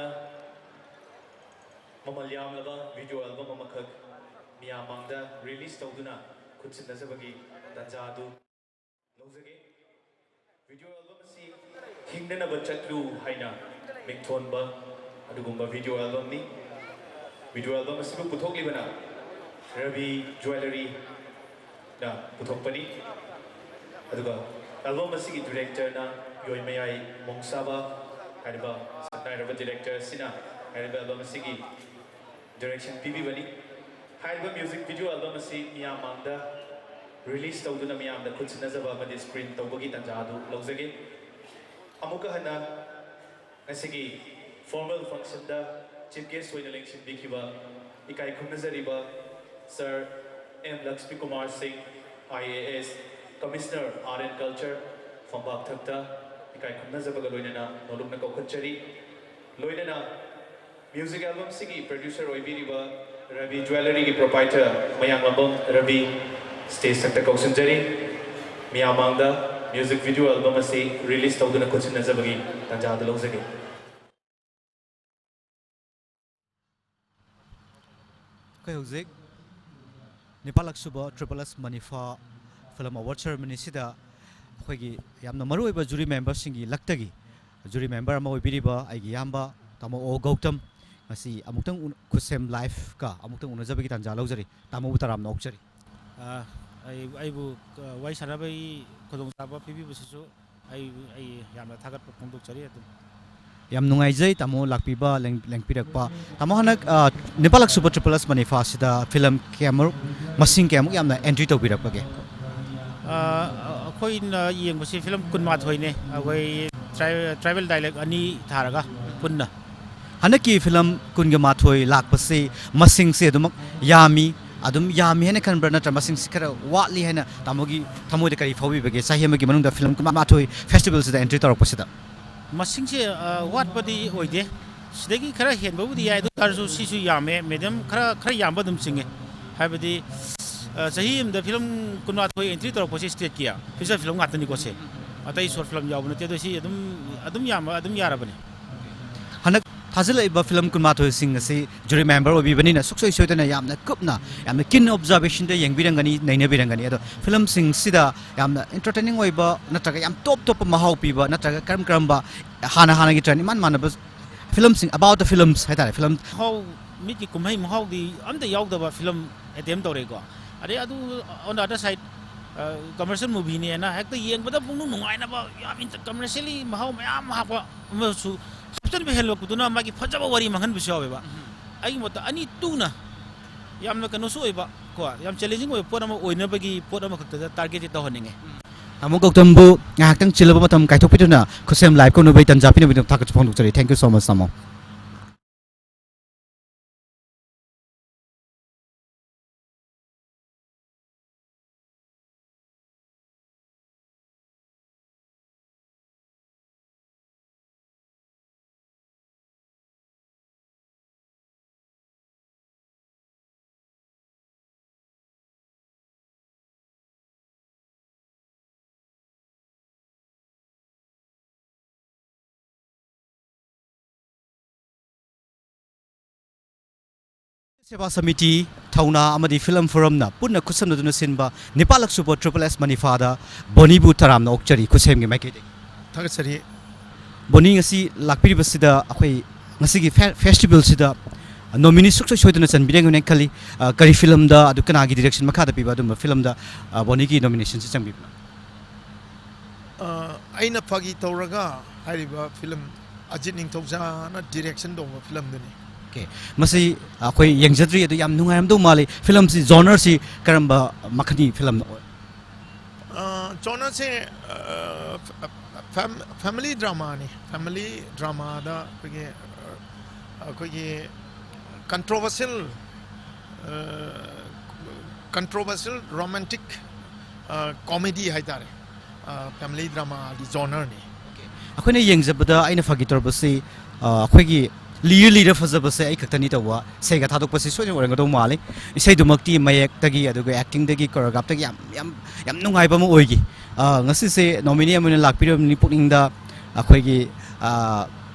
ꯃꯃꯜ ꯌꯥꯝꯂꯕ video album ꯑꯃꯈꯛ ꯃꯤꯌꯥꯝ ꯃꯥꯡꯗ release ꯇꯧꯗꯨꯅ ꯈꯨꯠꯁꯤꯟꯅꯖꯕꯒꯤ ꯇꯥꯟꯖꯥ ꯑꯗꯨ ꯂꯧꯖꯒꯦ꯫ Video album ꯑꯁꯤ ꯍꯤꯡꯅꯅꯕ ꯆꯠꯂꯨ ꯍꯥꯏꯅ ꯃꯤꯡꯊꯣꯟꯕ ꯑꯗꯨꯒꯨꯝꯕ video albumꯅꯤ꯫ Video album ꯑꯁꯤꯕꯨ ꯄꯨꯊꯣꯛꯂꯤꯕꯅ ꯔꯕꯤ Jewelleryꯅ ꯄꯨꯊꯣꯛꯄꯅꯤ꯫ ꯑꯗꯨꯒ album ꯑꯁꯤꯒꯤ directorꯅ ꯌꯣꯏꯃꯌꯥꯏ ꯃꯣꯡꯁꯥꯕ ꯍꯥꯏꯔꯤꯕ ꯁꯛꯅꯥꯏꯔꯕ director ꯑꯁꯤꯅ ꯍꯥꯏꯔꯤꯕ album ꯑꯁꯤꯒꯤ direction ꯄꯤꯕꯤꯕꯅꯤ꯫ ꯍꯥꯏꯔꯤꯕ music video album ꯑꯁꯤ ꯃꯤꯌꯥꯝ ꯃꯥꯡꯗ release ꯇꯧꯗꯨꯅ ꯃꯤꯌꯥꯝꯗ ꯈꯨꯠꯁꯤꯟꯅꯖꯕ ꯑꯃꯗꯤ screen ꯇꯧꯕꯒꯤ ꯇꯥꯟꯖꯥ ꯑꯗꯨ ꯂꯧꯖꯒꯦ꯫ ꯑꯃꯨꯛꯀ ꯍꯟꯅ ꯉꯁꯤꯒꯤ formal functionꯗ chief guest ꯑꯣꯏꯅ ꯂꯦꯡꯁꯤꯟꯕꯤꯈꯤꯕ ꯏꯀꯥꯏ ꯈꯨꯝꯅꯖꯔꯤꯕ Sir ꯑꯦꯝ ꯂꯛꯁꯃꯤ ꯀꯨꯃꯥꯔ ꯁꯤꯡ, IAS, Commissioner Art and Culture, ꯐꯝꯕꯥꯛ ꯊꯛꯇ ꯏꯀꯥꯏ ꯈꯨꯝꯅꯖꯕꯒ ꯂꯣꯏꯅꯅ ꯅꯣꯂꯨꯛꯅ ꯀꯧꯈꯠꯆꯔꯤ꯫ ꯂꯣꯏꯅꯅ music albumꯁꯤꯒꯤ producer ꯑꯣꯏꯕꯤꯔꯤꯕ ꯔꯕꯤ Jewelleryꯒꯤ proprietor ꯃꯌꯥꯡꯂꯝꯕꯝ ꯔꯕꯤ stage ꯊꯛꯇ ꯀꯧꯁꯤꯟꯖꯔꯤ꯫ ꯃꯤꯌꯥꯝ ꯃꯥꯡꯗ music video album ꯑꯁꯤ release ꯇꯧꯗꯨꯅ ꯈꯨꯠꯁꯤꯟꯅꯖꯕꯒꯤ ꯇꯥꯟꯖꯥ ꯑꯗꯨ ꯂꯧꯖꯒꯦ꯫ ꯑꯩꯈꯣꯏ ꯍꯧꯖꯤꯛ ꯅꯤꯄꯥꯜꯂꯛ ꯁꯨꯕ Triple S Manipha Film Award Ceremonyꯁꯤꯗ ꯑꯩꯈꯣꯏꯒꯤ ꯌꯥꯝꯅ ꯃꯔꯨꯑꯣꯏꯕ jury memberꯁꯤꯡꯒꯤ ꯂꯛꯇꯒꯤ jury member ꯑꯃ ꯑꯣꯏꯕꯤꯔꯤꯕ ꯑꯩꯒꯤ ꯏꯌꯥꯝꯕ ꯇꯥꯃꯣ ꯑꯣ ꯒꯧꯇꯝ ꯉꯁꯤ ꯑꯃꯨꯛꯇꯪ ꯎ- ꯈꯨꯠꯁꯦꯝ liveꯀ ꯑꯃꯨꯛꯇꯪ ꯎꯅꯖꯕꯒꯤ ꯇꯥꯟꯖꯥ ꯂꯧꯖꯔꯤ꯫ ꯇꯥꯃꯣꯕꯨ ꯇꯔꯥꯝꯅ ꯑꯣꯛꯆꯔꯤ꯫ ꯑ, ꯑꯩ ꯑꯩꯕꯨ ꯑ, ꯋꯥꯔꯤ ꯁꯥꯟꯅꯕꯒꯤ ꯈꯨꯗꯣꯡꯆꯥꯕ ꯄꯤꯕꯤꯕꯁꯤꯁꯨ ꯑꯩ ꯑꯩ ꯌꯥꯝꯅ ꯊꯥꯒꯠꯄ ꯐꯣꯡꯗꯣꯛꯆꯔꯤ ꯑꯗꯨꯝ꯫ ꯌꯥꯝ ꯅꯨꯡꯉꯥꯏꯖꯩ ꯇꯥꯃꯣ ꯂꯥꯛꯄꯤꯕ ꯂꯦꯡ- ꯂꯦꯡꯕꯤꯔꯛꯄ꯫ ꯇꯥꯃꯣ ꯍꯟꯗꯛ ꯑ, ꯅꯤꯄꯥꯜꯂꯛ ꯁꯨꯕ Triple S Maniphaꯁꯤꯗ film ꯀꯌꯥꯃꯔꯨꯛ ꯃꯁꯤꯡ ꯀꯌꯥꯃꯨꯛ ꯌꯥꯝꯅ entry ꯇꯧꯕꯤꯔꯛꯄꯒꯦ? ꯑ, ꯑꯩꯈꯣꯏꯅ ꯌꯦꯡꯕꯁꯤ film ꯀꯨꯟꯃꯥꯊꯣꯏꯅꯦ, ꯑꯩꯈꯣꯏ tri- tribal dialect ꯑꯅꯤ ꯊꯥꯔꯒ ꯄꯨꯟꯅ꯫ ꯍꯟꯗꯛꯀꯤ film ꯀꯨꯟꯒ ꯃꯥꯊꯣꯏ ꯂꯥꯛꯄꯁꯤ ꯃꯁꯤꯡꯁꯦ ꯑꯗꯨꯃꯛ ꯌꯥꯝꯃꯤ ꯑꯗꯨꯝ ꯌꯥꯝꯃꯤ ꯍꯥꯏꯅ ꯈꯟꯕ꯭ꯔꯥ, ꯅꯠꯇ꯭ꯔ ꯃꯁꯤꯡꯁꯤ ꯈꯔ ꯋꯥꯠꯂꯤ ꯍꯥꯏꯅ ꯇꯥꯃꯣꯒꯤ ꯊꯃꯣꯏꯗ ꯀꯔꯤ ꯐꯥꯎꯕꯤꯕꯒꯦ ꯆꯍꯤ ꯑꯃꯒꯤ ꯃꯅꯨꯡꯗ film ꯀꯨꯟꯃꯥꯊꯣꯏ festivalꯁꯤꯗ entry ꯇꯧꯔꯛꯄꯁꯤꯗ? ꯃꯁꯤꯡꯁꯦ ꯑ, ꯋꯥꯠꯄꯗꯤ ꯑꯣꯏꯗꯦ, ꯁꯤꯗꯒꯤ ꯈꯔ ꯍꯦꯟꯕꯕꯨꯗꯤ ꯌꯥꯏ, ꯑꯗꯨ ꯇꯥꯔꯁꯨ ꯁꯤꯁꯨ ꯌꯥꯝꯃꯦ medium, ꯈꯔ ꯈꯔ ꯌꯥꯝꯕ ꯑꯗꯨꯝ ꯆꯤꯡꯉꯦ꯫ ꯍꯥꯏꯕꯗꯤ ꯑ, ꯆꯍꯤ ꯑꯃꯗ ꯐꯤꯂꯝ ꯀꯨꯟꯃꯥꯊꯣꯏ ꯑꯦꯟꯇ꯭ꯔꯤ ꯇꯧꯔꯛꯄꯁꯦ ꯁ꯭ꯇꯦꯠꯀꯤ ꯐꯤꯆꯔ ꯐꯤꯂꯝ ꯉꯥꯛꯇꯅꯤꯀꯣ ꯁꯦ꯫ ꯑꯇꯩ ꯁꯣꯔꯠ ꯐꯤꯂꯝ ꯌꯥꯎꯕ ꯅꯠꯇꯦ, ꯑꯗꯣ ꯁꯤ ꯑꯗꯨꯝ, ꯑꯗꯨꯝ ꯌꯥꯝꯕ, ꯑꯗꯨꯝ ꯌꯥꯔꯕꯅꯤ꯫ ꯍꯟꯗꯛ ꯊꯥꯖꯤꯜꯂꯛꯏꯕ ꯐꯤꯂꯝ ꯀꯨꯟꯃꯥꯊꯣꯏꯁꯤꯡ ꯑꯁꯤ ꯖꯨꯔꯤ ꯃꯦꯝꯕꯔ ꯑꯣꯏꯕꯤꯕꯅꯤꯅ ꯁꯨꯡꯁꯣꯏ ꯁꯣꯏꯗꯅ ꯌꯥꯝꯅ ꯀꯨꯞꯅ, ꯌꯥꯝꯅ ꯀꯤꯟ ꯑꯣꯕꯖꯥꯔꯕꯦꯁꯟꯗ ꯌꯦꯡꯕꯤꯔꯝꯒꯅꯤ, ꯅꯩꯅꯕꯤꯔꯝꯒꯅꯤ꯫ ꯑꯗꯣ ꯐꯤꯂꯝꯁꯤꯡꯁꯤꯗ ꯌꯥꯝꯅ ꯏꯟꯇꯔꯇꯦꯅꯤꯡ ꯑꯣꯏꯕ ꯅꯠꯇ꯭ꯔꯒ ꯌꯥꯝ ꯇꯣꯞ ꯇꯣꯞꯄ ꯃꯍꯥꯎ ꯄꯤꯕ ꯅꯠꯇ꯭ꯔꯒ ꯀꯔꯝ ꯀꯔꯝꯕ ꯍꯥꯟꯅ ꯍꯥꯟꯅꯒꯤ ꯇ꯭ꯔꯦꯟ ꯏꯃꯥꯟ ꯃꯥꯟꯅꯕ ꯐꯤꯂꯝꯁꯤꯡ, about the films ꯍꯥꯏꯇꯥꯔꯦ, ꯐꯤꯂꯝ ꯃꯍꯥꯎ, ꯃꯤꯠꯀꯤ ꯀꯨꯝꯍꯩ ꯃꯍꯥꯎꯗꯤ ꯑꯝꯇ ꯌꯥꯎꯗꯕ ꯐꯤꯂꯝ ꯑꯦꯇꯦꯝ ꯇꯧꯔꯦꯀꯣ꯫ ꯑꯗꯩ ꯑꯗꯨ on the other side, ꯑ, ꯀꯃꯔꯁꯤꯌꯦꯜ ꯃꯨꯚꯤꯅꯦꯅ ꯍꯦꯛꯇ ꯌꯦꯡꯕꯗ ꯄꯨꯛꯅꯤꯡ ꯅꯨꯡꯉꯥꯏꯅꯕ ꯌꯥꯝ ꯏꯟꯇ-, ꯀꯃꯔꯁꯤꯌꯦꯜꯂꯤ ꯃꯍꯥꯎ ꯃꯌꯥꯝ ꯍꯥꯞꯄ ꯑꯃꯁꯨ ꯍꯥꯞꯆꯤꯟꯕ ꯍꯦꯜꯂꯛꯄꯗꯨꯅ ꯃꯥꯒꯤ ꯐꯖꯕ ꯋꯥꯔꯤ ꯃꯥꯡꯍꯟꯕꯁꯨ ꯌꯥꯎꯋꯦꯕ꯫ ꯎꯝ꯫ ꯑꯩꯒꯤ ꯃꯣꯠꯇ ꯑꯅꯤ ꯇꯨꯅ ꯌꯥꯝꯅ ꯀꯩꯅꯣꯁꯨ ꯑꯣꯏꯕ ꯀꯣ, ꯌꯥꯝ ꯆꯦꯂꯦꯟꯖꯤꯡ ꯑꯣꯏꯕ ꯄꯣꯠ ꯑꯃ ꯑꯣꯏꯅꯕꯒꯤ ꯄꯣꯠ ꯑꯃꯈꯛꯇꯗ ꯇꯥꯔꯒꯦꯠꯇꯤ ꯇꯧꯍꯟꯅꯤꯡꯉꯦ꯫ ꯎꯝ꯫ ꯇꯥꯃꯣ ꯒꯧꯇꯝꯕꯨ ꯉꯥꯏꯍꯥꯛꯇꯪ ꯆꯤꯜꯂꯕ ꯃꯇꯝ ꯀꯥꯏꯊꯣꯛꯄꯤꯗꯨꯅ ꯈꯨꯠꯁꯦꯝ ꯂꯥꯏꯚ ꯀꯧꯅꯕꯒꯤ ꯇꯥꯟꯖꯥ ꯄꯤꯅꯕꯒꯤꯗꯃꯛ ꯊꯥꯒꯠꯄ ꯐꯣꯡꯗꯣꯛꯆꯔꯤ꯫ Thank you so much, ꯇꯥꯃꯣ꯫ ꯁꯦꯕꯥ ꯁꯃꯤꯇꯤ, ꯊꯧꯅꯥ ꯑꯃꯗꯤ ꯐꯤꯂꯝ ꯐꯣꯔꯝꯅ ꯄꯨꯟꯅ ꯈꯨꯠꯁꯝꯅꯗꯨꯅ ꯁꯤꯟꯕ ꯅꯤꯄꯥꯜꯂꯛ ꯁꯨꯕ ꯇ꯭ꯔꯤꯄꯜ ꯑꯦꯁ ꯃꯅꯤꯐꯥꯗ ꯕꯣꯅꯤꯕꯨ ꯇꯔꯥꯝꯅ ꯑꯣꯛꯆꯔꯤ ꯈꯨꯠꯁꯦꯝꯒꯤ ꯃꯥꯏꯀꯩꯗꯒꯤ꯫ ꯊꯥꯒꯠꯆꯔꯤ꯫ ꯕꯣꯅꯤ ꯉꯁꯤ ꯂꯥꯛꯄꯤꯔꯤꯕꯁꯤꯗ ꯑꯩꯈꯣꯏ ꯉꯁꯤꯒꯤ ꯐꯦ-, ꯐꯦꯁꯇꯤꯚꯦꯜꯁꯤꯗ ꯅꯣꯃꯤꯅꯤ ꯁꯨꯡꯁꯣꯏ ꯁꯣꯏꯗꯅ ꯆꯟꯕꯤꯔꯝꯒꯅꯤ ꯈꯜꯂꯤ꯫ ꯑ, ꯀꯔꯤ ꯐꯤꯂꯝꯗ, ꯑꯗꯨ ꯀꯅꯥꯒꯤ ꯗꯤꯔꯦꯛꯁꯟ ꯃꯈꯥꯗ ꯄꯤꯕ ꯑꯗꯨꯝꯕ ꯐꯤꯂꯝꯗ, ꯑ, ꯕꯣꯅꯤꯒꯤ ꯅꯣꯃꯤꯅꯦꯁꯟꯁꯤ ꯆꯪꯕꯤꯕꯅꯣ? ꯑ, ꯑꯩꯅ ꯐꯥꯒꯤ ꯇꯧꯔꯒ ꯍꯥꯏꯔꯤꯕ ꯐꯤꯂꯝ ꯑꯖꯤꯠ ꯅꯤꯡꯊꯧꯖꯥꯅ ꯗꯤꯔꯦꯛꯁꯟ ꯇꯧꯕ ꯐꯤꯂꯝꯗꯨꯅꯤ꯫ ꯑꯣꯀꯦ꯫ ꯃꯁꯤ ꯑꯩꯈꯣꯏ ꯌꯦꯡꯖꯗ꯭ꯔꯤ, ꯑꯗꯨ ꯌꯥꯝ ꯅꯨꯡꯉꯥꯏꯔꯝꯗꯧ ꯃꯥꯜꯂꯤ꯫ ꯐꯤꯂꯝꯁꯤ, ꯖꯣꯅꯔꯁꯤ ꯀꯔꯝꯕ ꯃꯈꯜꯒꯤ ꯐꯤꯂꯝꯅꯣ? ꯑ, ꯖꯣꯅꯔꯁꯦ, ꯑ, ꯐꯦꯝ-, ꯐꯦꯃꯤꯂꯤ ꯗ꯭ꯔꯃꯥꯅꯤ꯫ ꯐꯦꯃꯤꯂꯤ ꯗ꯭ꯔꯃꯥꯗ ꯑꯩꯈꯣꯏꯒꯤ, ꯑ, ꯑꯩꯈꯣꯏꯒꯤ ꯀꯟꯇ꯭ꯔꯣꯚꯔꯁꯤꯌꯦꯜ, ꯑ, ꯀꯟꯇ꯭ꯔꯣꯚꯔꯁꯤꯌꯦꯜ ꯔꯣꯃꯥꯟꯇꯤꯛ, ꯑ, ꯀꯣꯃꯦꯗꯤ ꯍꯥꯏꯇꯥꯔꯦ꯫ ꯑ, ꯐꯦꯃꯤꯂꯤ ꯗ꯭ꯔꯃꯥꯒꯤ ꯖꯣꯅꯔꯅꯤ꯫ ꯑꯣꯀꯦ꯫ ꯑꯩꯈꯣꯏꯅ ꯌꯦꯡꯖꯕꯗ ꯑꯩꯅ ꯐꯥꯒꯤ ꯇꯧꯔꯕꯁꯤ, ꯑ, ꯑꯩꯈꯣꯏꯒꯤ ꯂꯤꯔ ꯂꯤꯔ ꯐꯖꯕꯁꯦ ꯑꯩ ꯈꯛꯇꯅꯤ ꯇꯧꯕ ꯏꯁꯩꯒ ꯊꯥꯗꯣꯛꯄꯁꯤ ꯁꯣꯏꯗꯅ ꯑꯣꯏꯔꯝꯒꯗꯧ ꯃꯥꯜꯂꯤ꯫ ꯏꯁꯩꯗꯨꯃꯛꯇꯤ ꯃꯌꯦꯛꯇꯒꯤ, ꯑꯗꯨꯒ acting-ꯗꯒꯤ, choreograph-ꯇꯒꯤ ꯌꯥꯝ, ꯌꯥꯝ, ꯌꯥꯝ ꯅꯨꯡꯉꯥꯏꯕ ꯑꯃ ꯑꯣꯏꯈꯤ꯫ ꯑ, ꯉꯁꯤꯁꯦ nominee ꯑꯃ ꯑꯣꯏꯅ ꯂꯥꯛꯄꯤꯔꯕꯅꯤ, ꯄꯨꯛꯅꯤꯡꯗ ꯑꯩꯈꯣꯏꯒꯤ, ꯑ,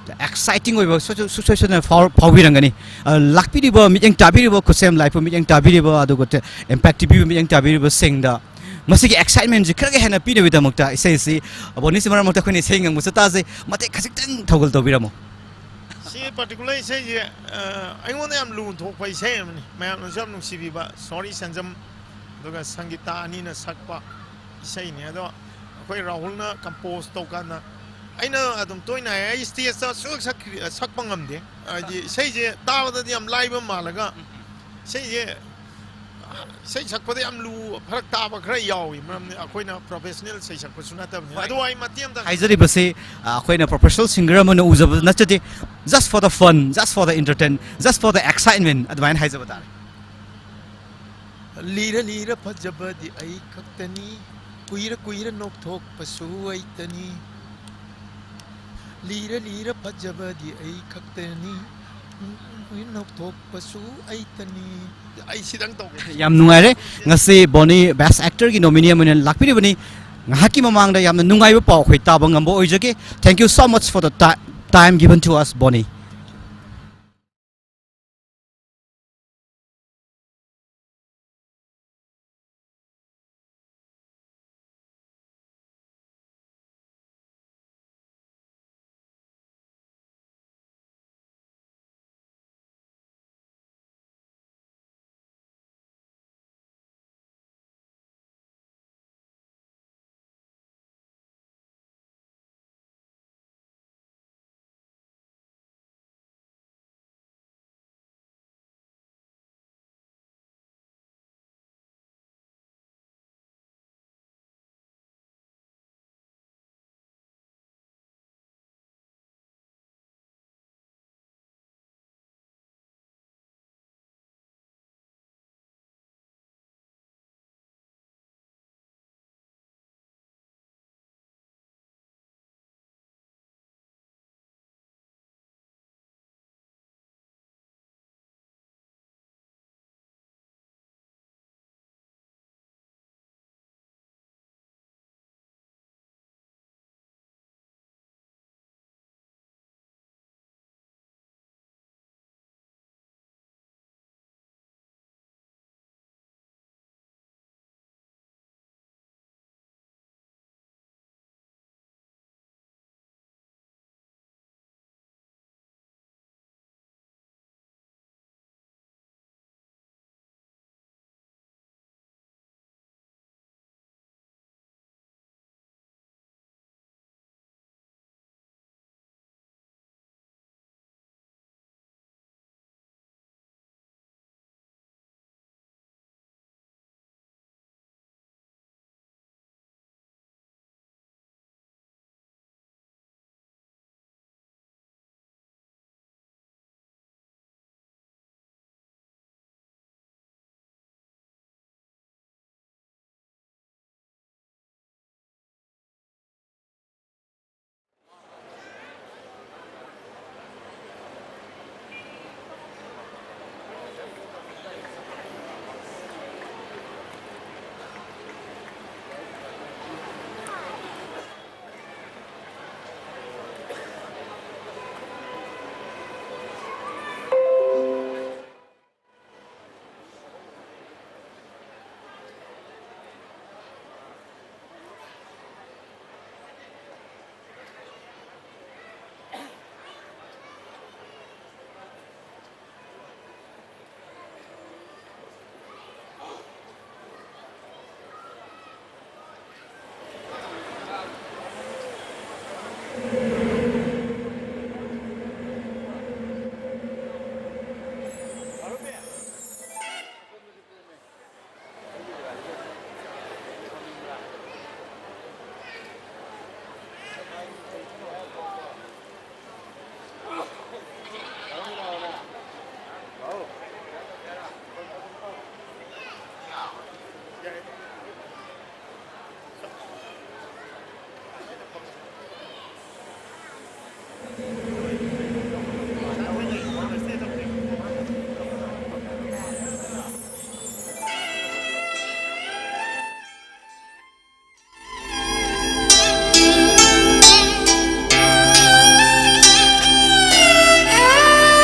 exciting ꯑꯣꯏꯕ ꯁꯣꯏ-, ꯁꯣꯏ-, ꯁꯣꯏ-, ꯁꯣꯏꯗꯅ ꯐꯥꯎ-, ꯐꯥꯎꯕꯤꯔꯝꯒꯅꯤ꯫ ꯑ, ꯂꯥꯛꯄꯤꯔꯤꯕ ꯃꯤꯠꯌꯦꯡ ꯇꯥꯕꯤꯔꯤꯕ, ꯈꯨꯠꯁꯦꯝ ꯂꯥꯏꯄꯨ ꯃꯤꯠꯌꯦꯡ ꯇꯥꯕꯤꯔꯤꯕ, ꯑꯗꯨꯒ ꯇꯦ-, Impact TV ꯃꯤꯠꯌꯦꯡ ꯇꯥꯕꯤꯔꯤꯕꯁꯤꯡꯗ ꯃꯁꯤꯒꯤ excitement-ꯁꯤ ꯈꯔꯒ ꯍꯦꯟꯅ ꯄꯤꯅꯕꯒꯤꯗꯃꯛꯇ ꯏꯁꯩꯁꯤ ꯕꯣꯅꯤꯁꯤ ꯃꯔꯛ ꯃꯔꯛꯇ ꯑꯩꯈꯣꯏꯅ ꯏꯁꯩ ꯉꯪꯕꯁꯨ ꯇꯥꯖꯩ, ꯃꯇꯦꯛ ꯈꯖꯤꯛꯇꯪ ꯊꯧꯒꯜ ꯇꯧꯕꯤꯔꯝꯃꯨ꯫ ꯁꯤ particular ꯏꯁꯩꯁꯦ, ꯑ, ꯑꯩꯉꯣꯟꯗ ꯌꯥꯝ ꯂꯨꯅ ꯊꯣꯛꯄ ꯏꯁꯩ ꯑꯃꯅꯤ, ꯃꯌꯥꯝꯅꯁꯨ ꯌꯥꯝ ꯅꯨꯡꯁꯤꯕꯤꯕ, ꯁꯣꯔꯤ ꯁꯦꯟꯖꯝ ꯑꯗꯨꯒ ꯁꯪꯒꯤꯇꯥ ꯑꯅꯤꯅ ꯁꯛꯄ ꯏꯁꯩꯅꯤ꯫ ꯑꯗꯣ ꯑꯩꯈꯣꯏ ꯔꯥꯍꯨꯜꯅ compose ꯇꯧꯀꯥꯟꯗ, ꯑꯩꯅ ꯑꯗꯨꯝ ꯇꯣꯏꯅ ꯍꯥꯏ, ꯑꯩ stage-ꯇ ꯁꯨꯛꯁꯛ ꯁꯛꯈꯤ-, ꯁꯛꯄ ꯉꯝꯗꯦ꯫ ꯍꯥꯏꯗꯤ ꯏꯁꯩꯁꯦ ꯇꯥꯕꯗꯗꯤ ꯌꯥꯝ ꯂꯥꯏꯕ ꯃꯥꯜꯂꯒ, ꯏꯁꯩꯁꯦ, ꯏꯁꯩ ꯁꯛꯄꯗ ꯌꯥꯝ ꯂꯨ, ꯐꯔꯛ ꯇꯥꯕ ꯈꯔ ꯌꯥꯎꯏ, ꯃꯔꯝꯗꯤ ꯑꯩꯈꯣꯏꯅ professional ꯏꯁꯩ ꯁꯛꯄꯁꯨ ꯅꯠꯇꯕꯅꯤꯅ꯫ ꯍꯣꯏ꯫ ꯑꯗꯣ ꯑꯩ ꯃꯇꯦꯛ ꯑꯝꯇ ꯍꯥꯏꯖꯔꯤꯕꯁꯤ, ꯑ, ꯑꯩꯈꯣꯏꯅ professional singer ꯑꯃ ꯑꯣꯏꯅ ꯎꯖꯕ ꯅꯠꯆꯗꯦ, just for the fun, just for the entertain, just for the excitement ꯑꯗꯨꯃꯥꯏꯅ ꯍꯥꯏꯖꯕ ꯇꯥꯔꯦ꯫ ꯂꯤꯔ ꯂꯤꯔ ꯐꯖꯕꯗꯤ ꯑꯩ ꯈꯛꯇꯅꯤ, ꯀꯨꯏꯔ ꯀꯨꯏꯔ ꯅꯣꯛꯊꯣꯛꯄꯁꯨ ꯑꯩꯇꯅꯤ꯫ ꯂꯤꯔ ꯂꯤꯔ ꯐꯖꯕꯗꯤ ꯑꯩ ꯈꯛꯇꯅꯤ, ꯀꯨꯏꯔ ꯀꯨꯏꯔ ꯅꯣꯛꯊꯣꯛꯄꯁꯨ ꯑꯩꯇꯅꯤ꯫ ꯑꯩ ꯁꯤꯗꯪ ꯇꯧꯒꯦ꯫ ꯌꯥꯝ ꯅꯨꯡꯉꯥꯏꯔꯦ꯫ ꯉꯁꯤ ꯕꯣꯅꯤ Best Actor-ꯒꯤ nominee ꯑꯃ ꯑꯣꯏꯅ ꯂꯥꯛꯄꯤꯔꯤꯕꯅꯤ꯫ ꯉꯥꯏꯍꯥꯛꯀꯤ ꯃꯃꯥꯡꯗ ꯌꯥꯝꯅ ꯅꯨꯡꯉꯥꯏꯕ ꯄꯥꯎ ꯑꯩꯈꯣꯏ ꯇꯥꯕ ꯉꯝꯕ ꯑꯣꯏꯖꯒꯦ꯫ Thank you so much for the ti-, time given to us, Bonnie.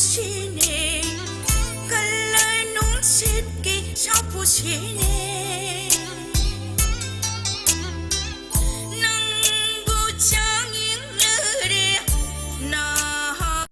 ꯁꯤꯅꯦ, ꯀꯜꯂ ꯅꯨꯡꯁꯤꯠꯀꯤ ꯁꯥꯐꯨꯁꯤꯅꯦ꯫ ꯅꯪꯕꯨ ꯆꯥꯡ ꯌꯦꯡꯂꯔꯦ ꯅꯍꯥꯛ꯫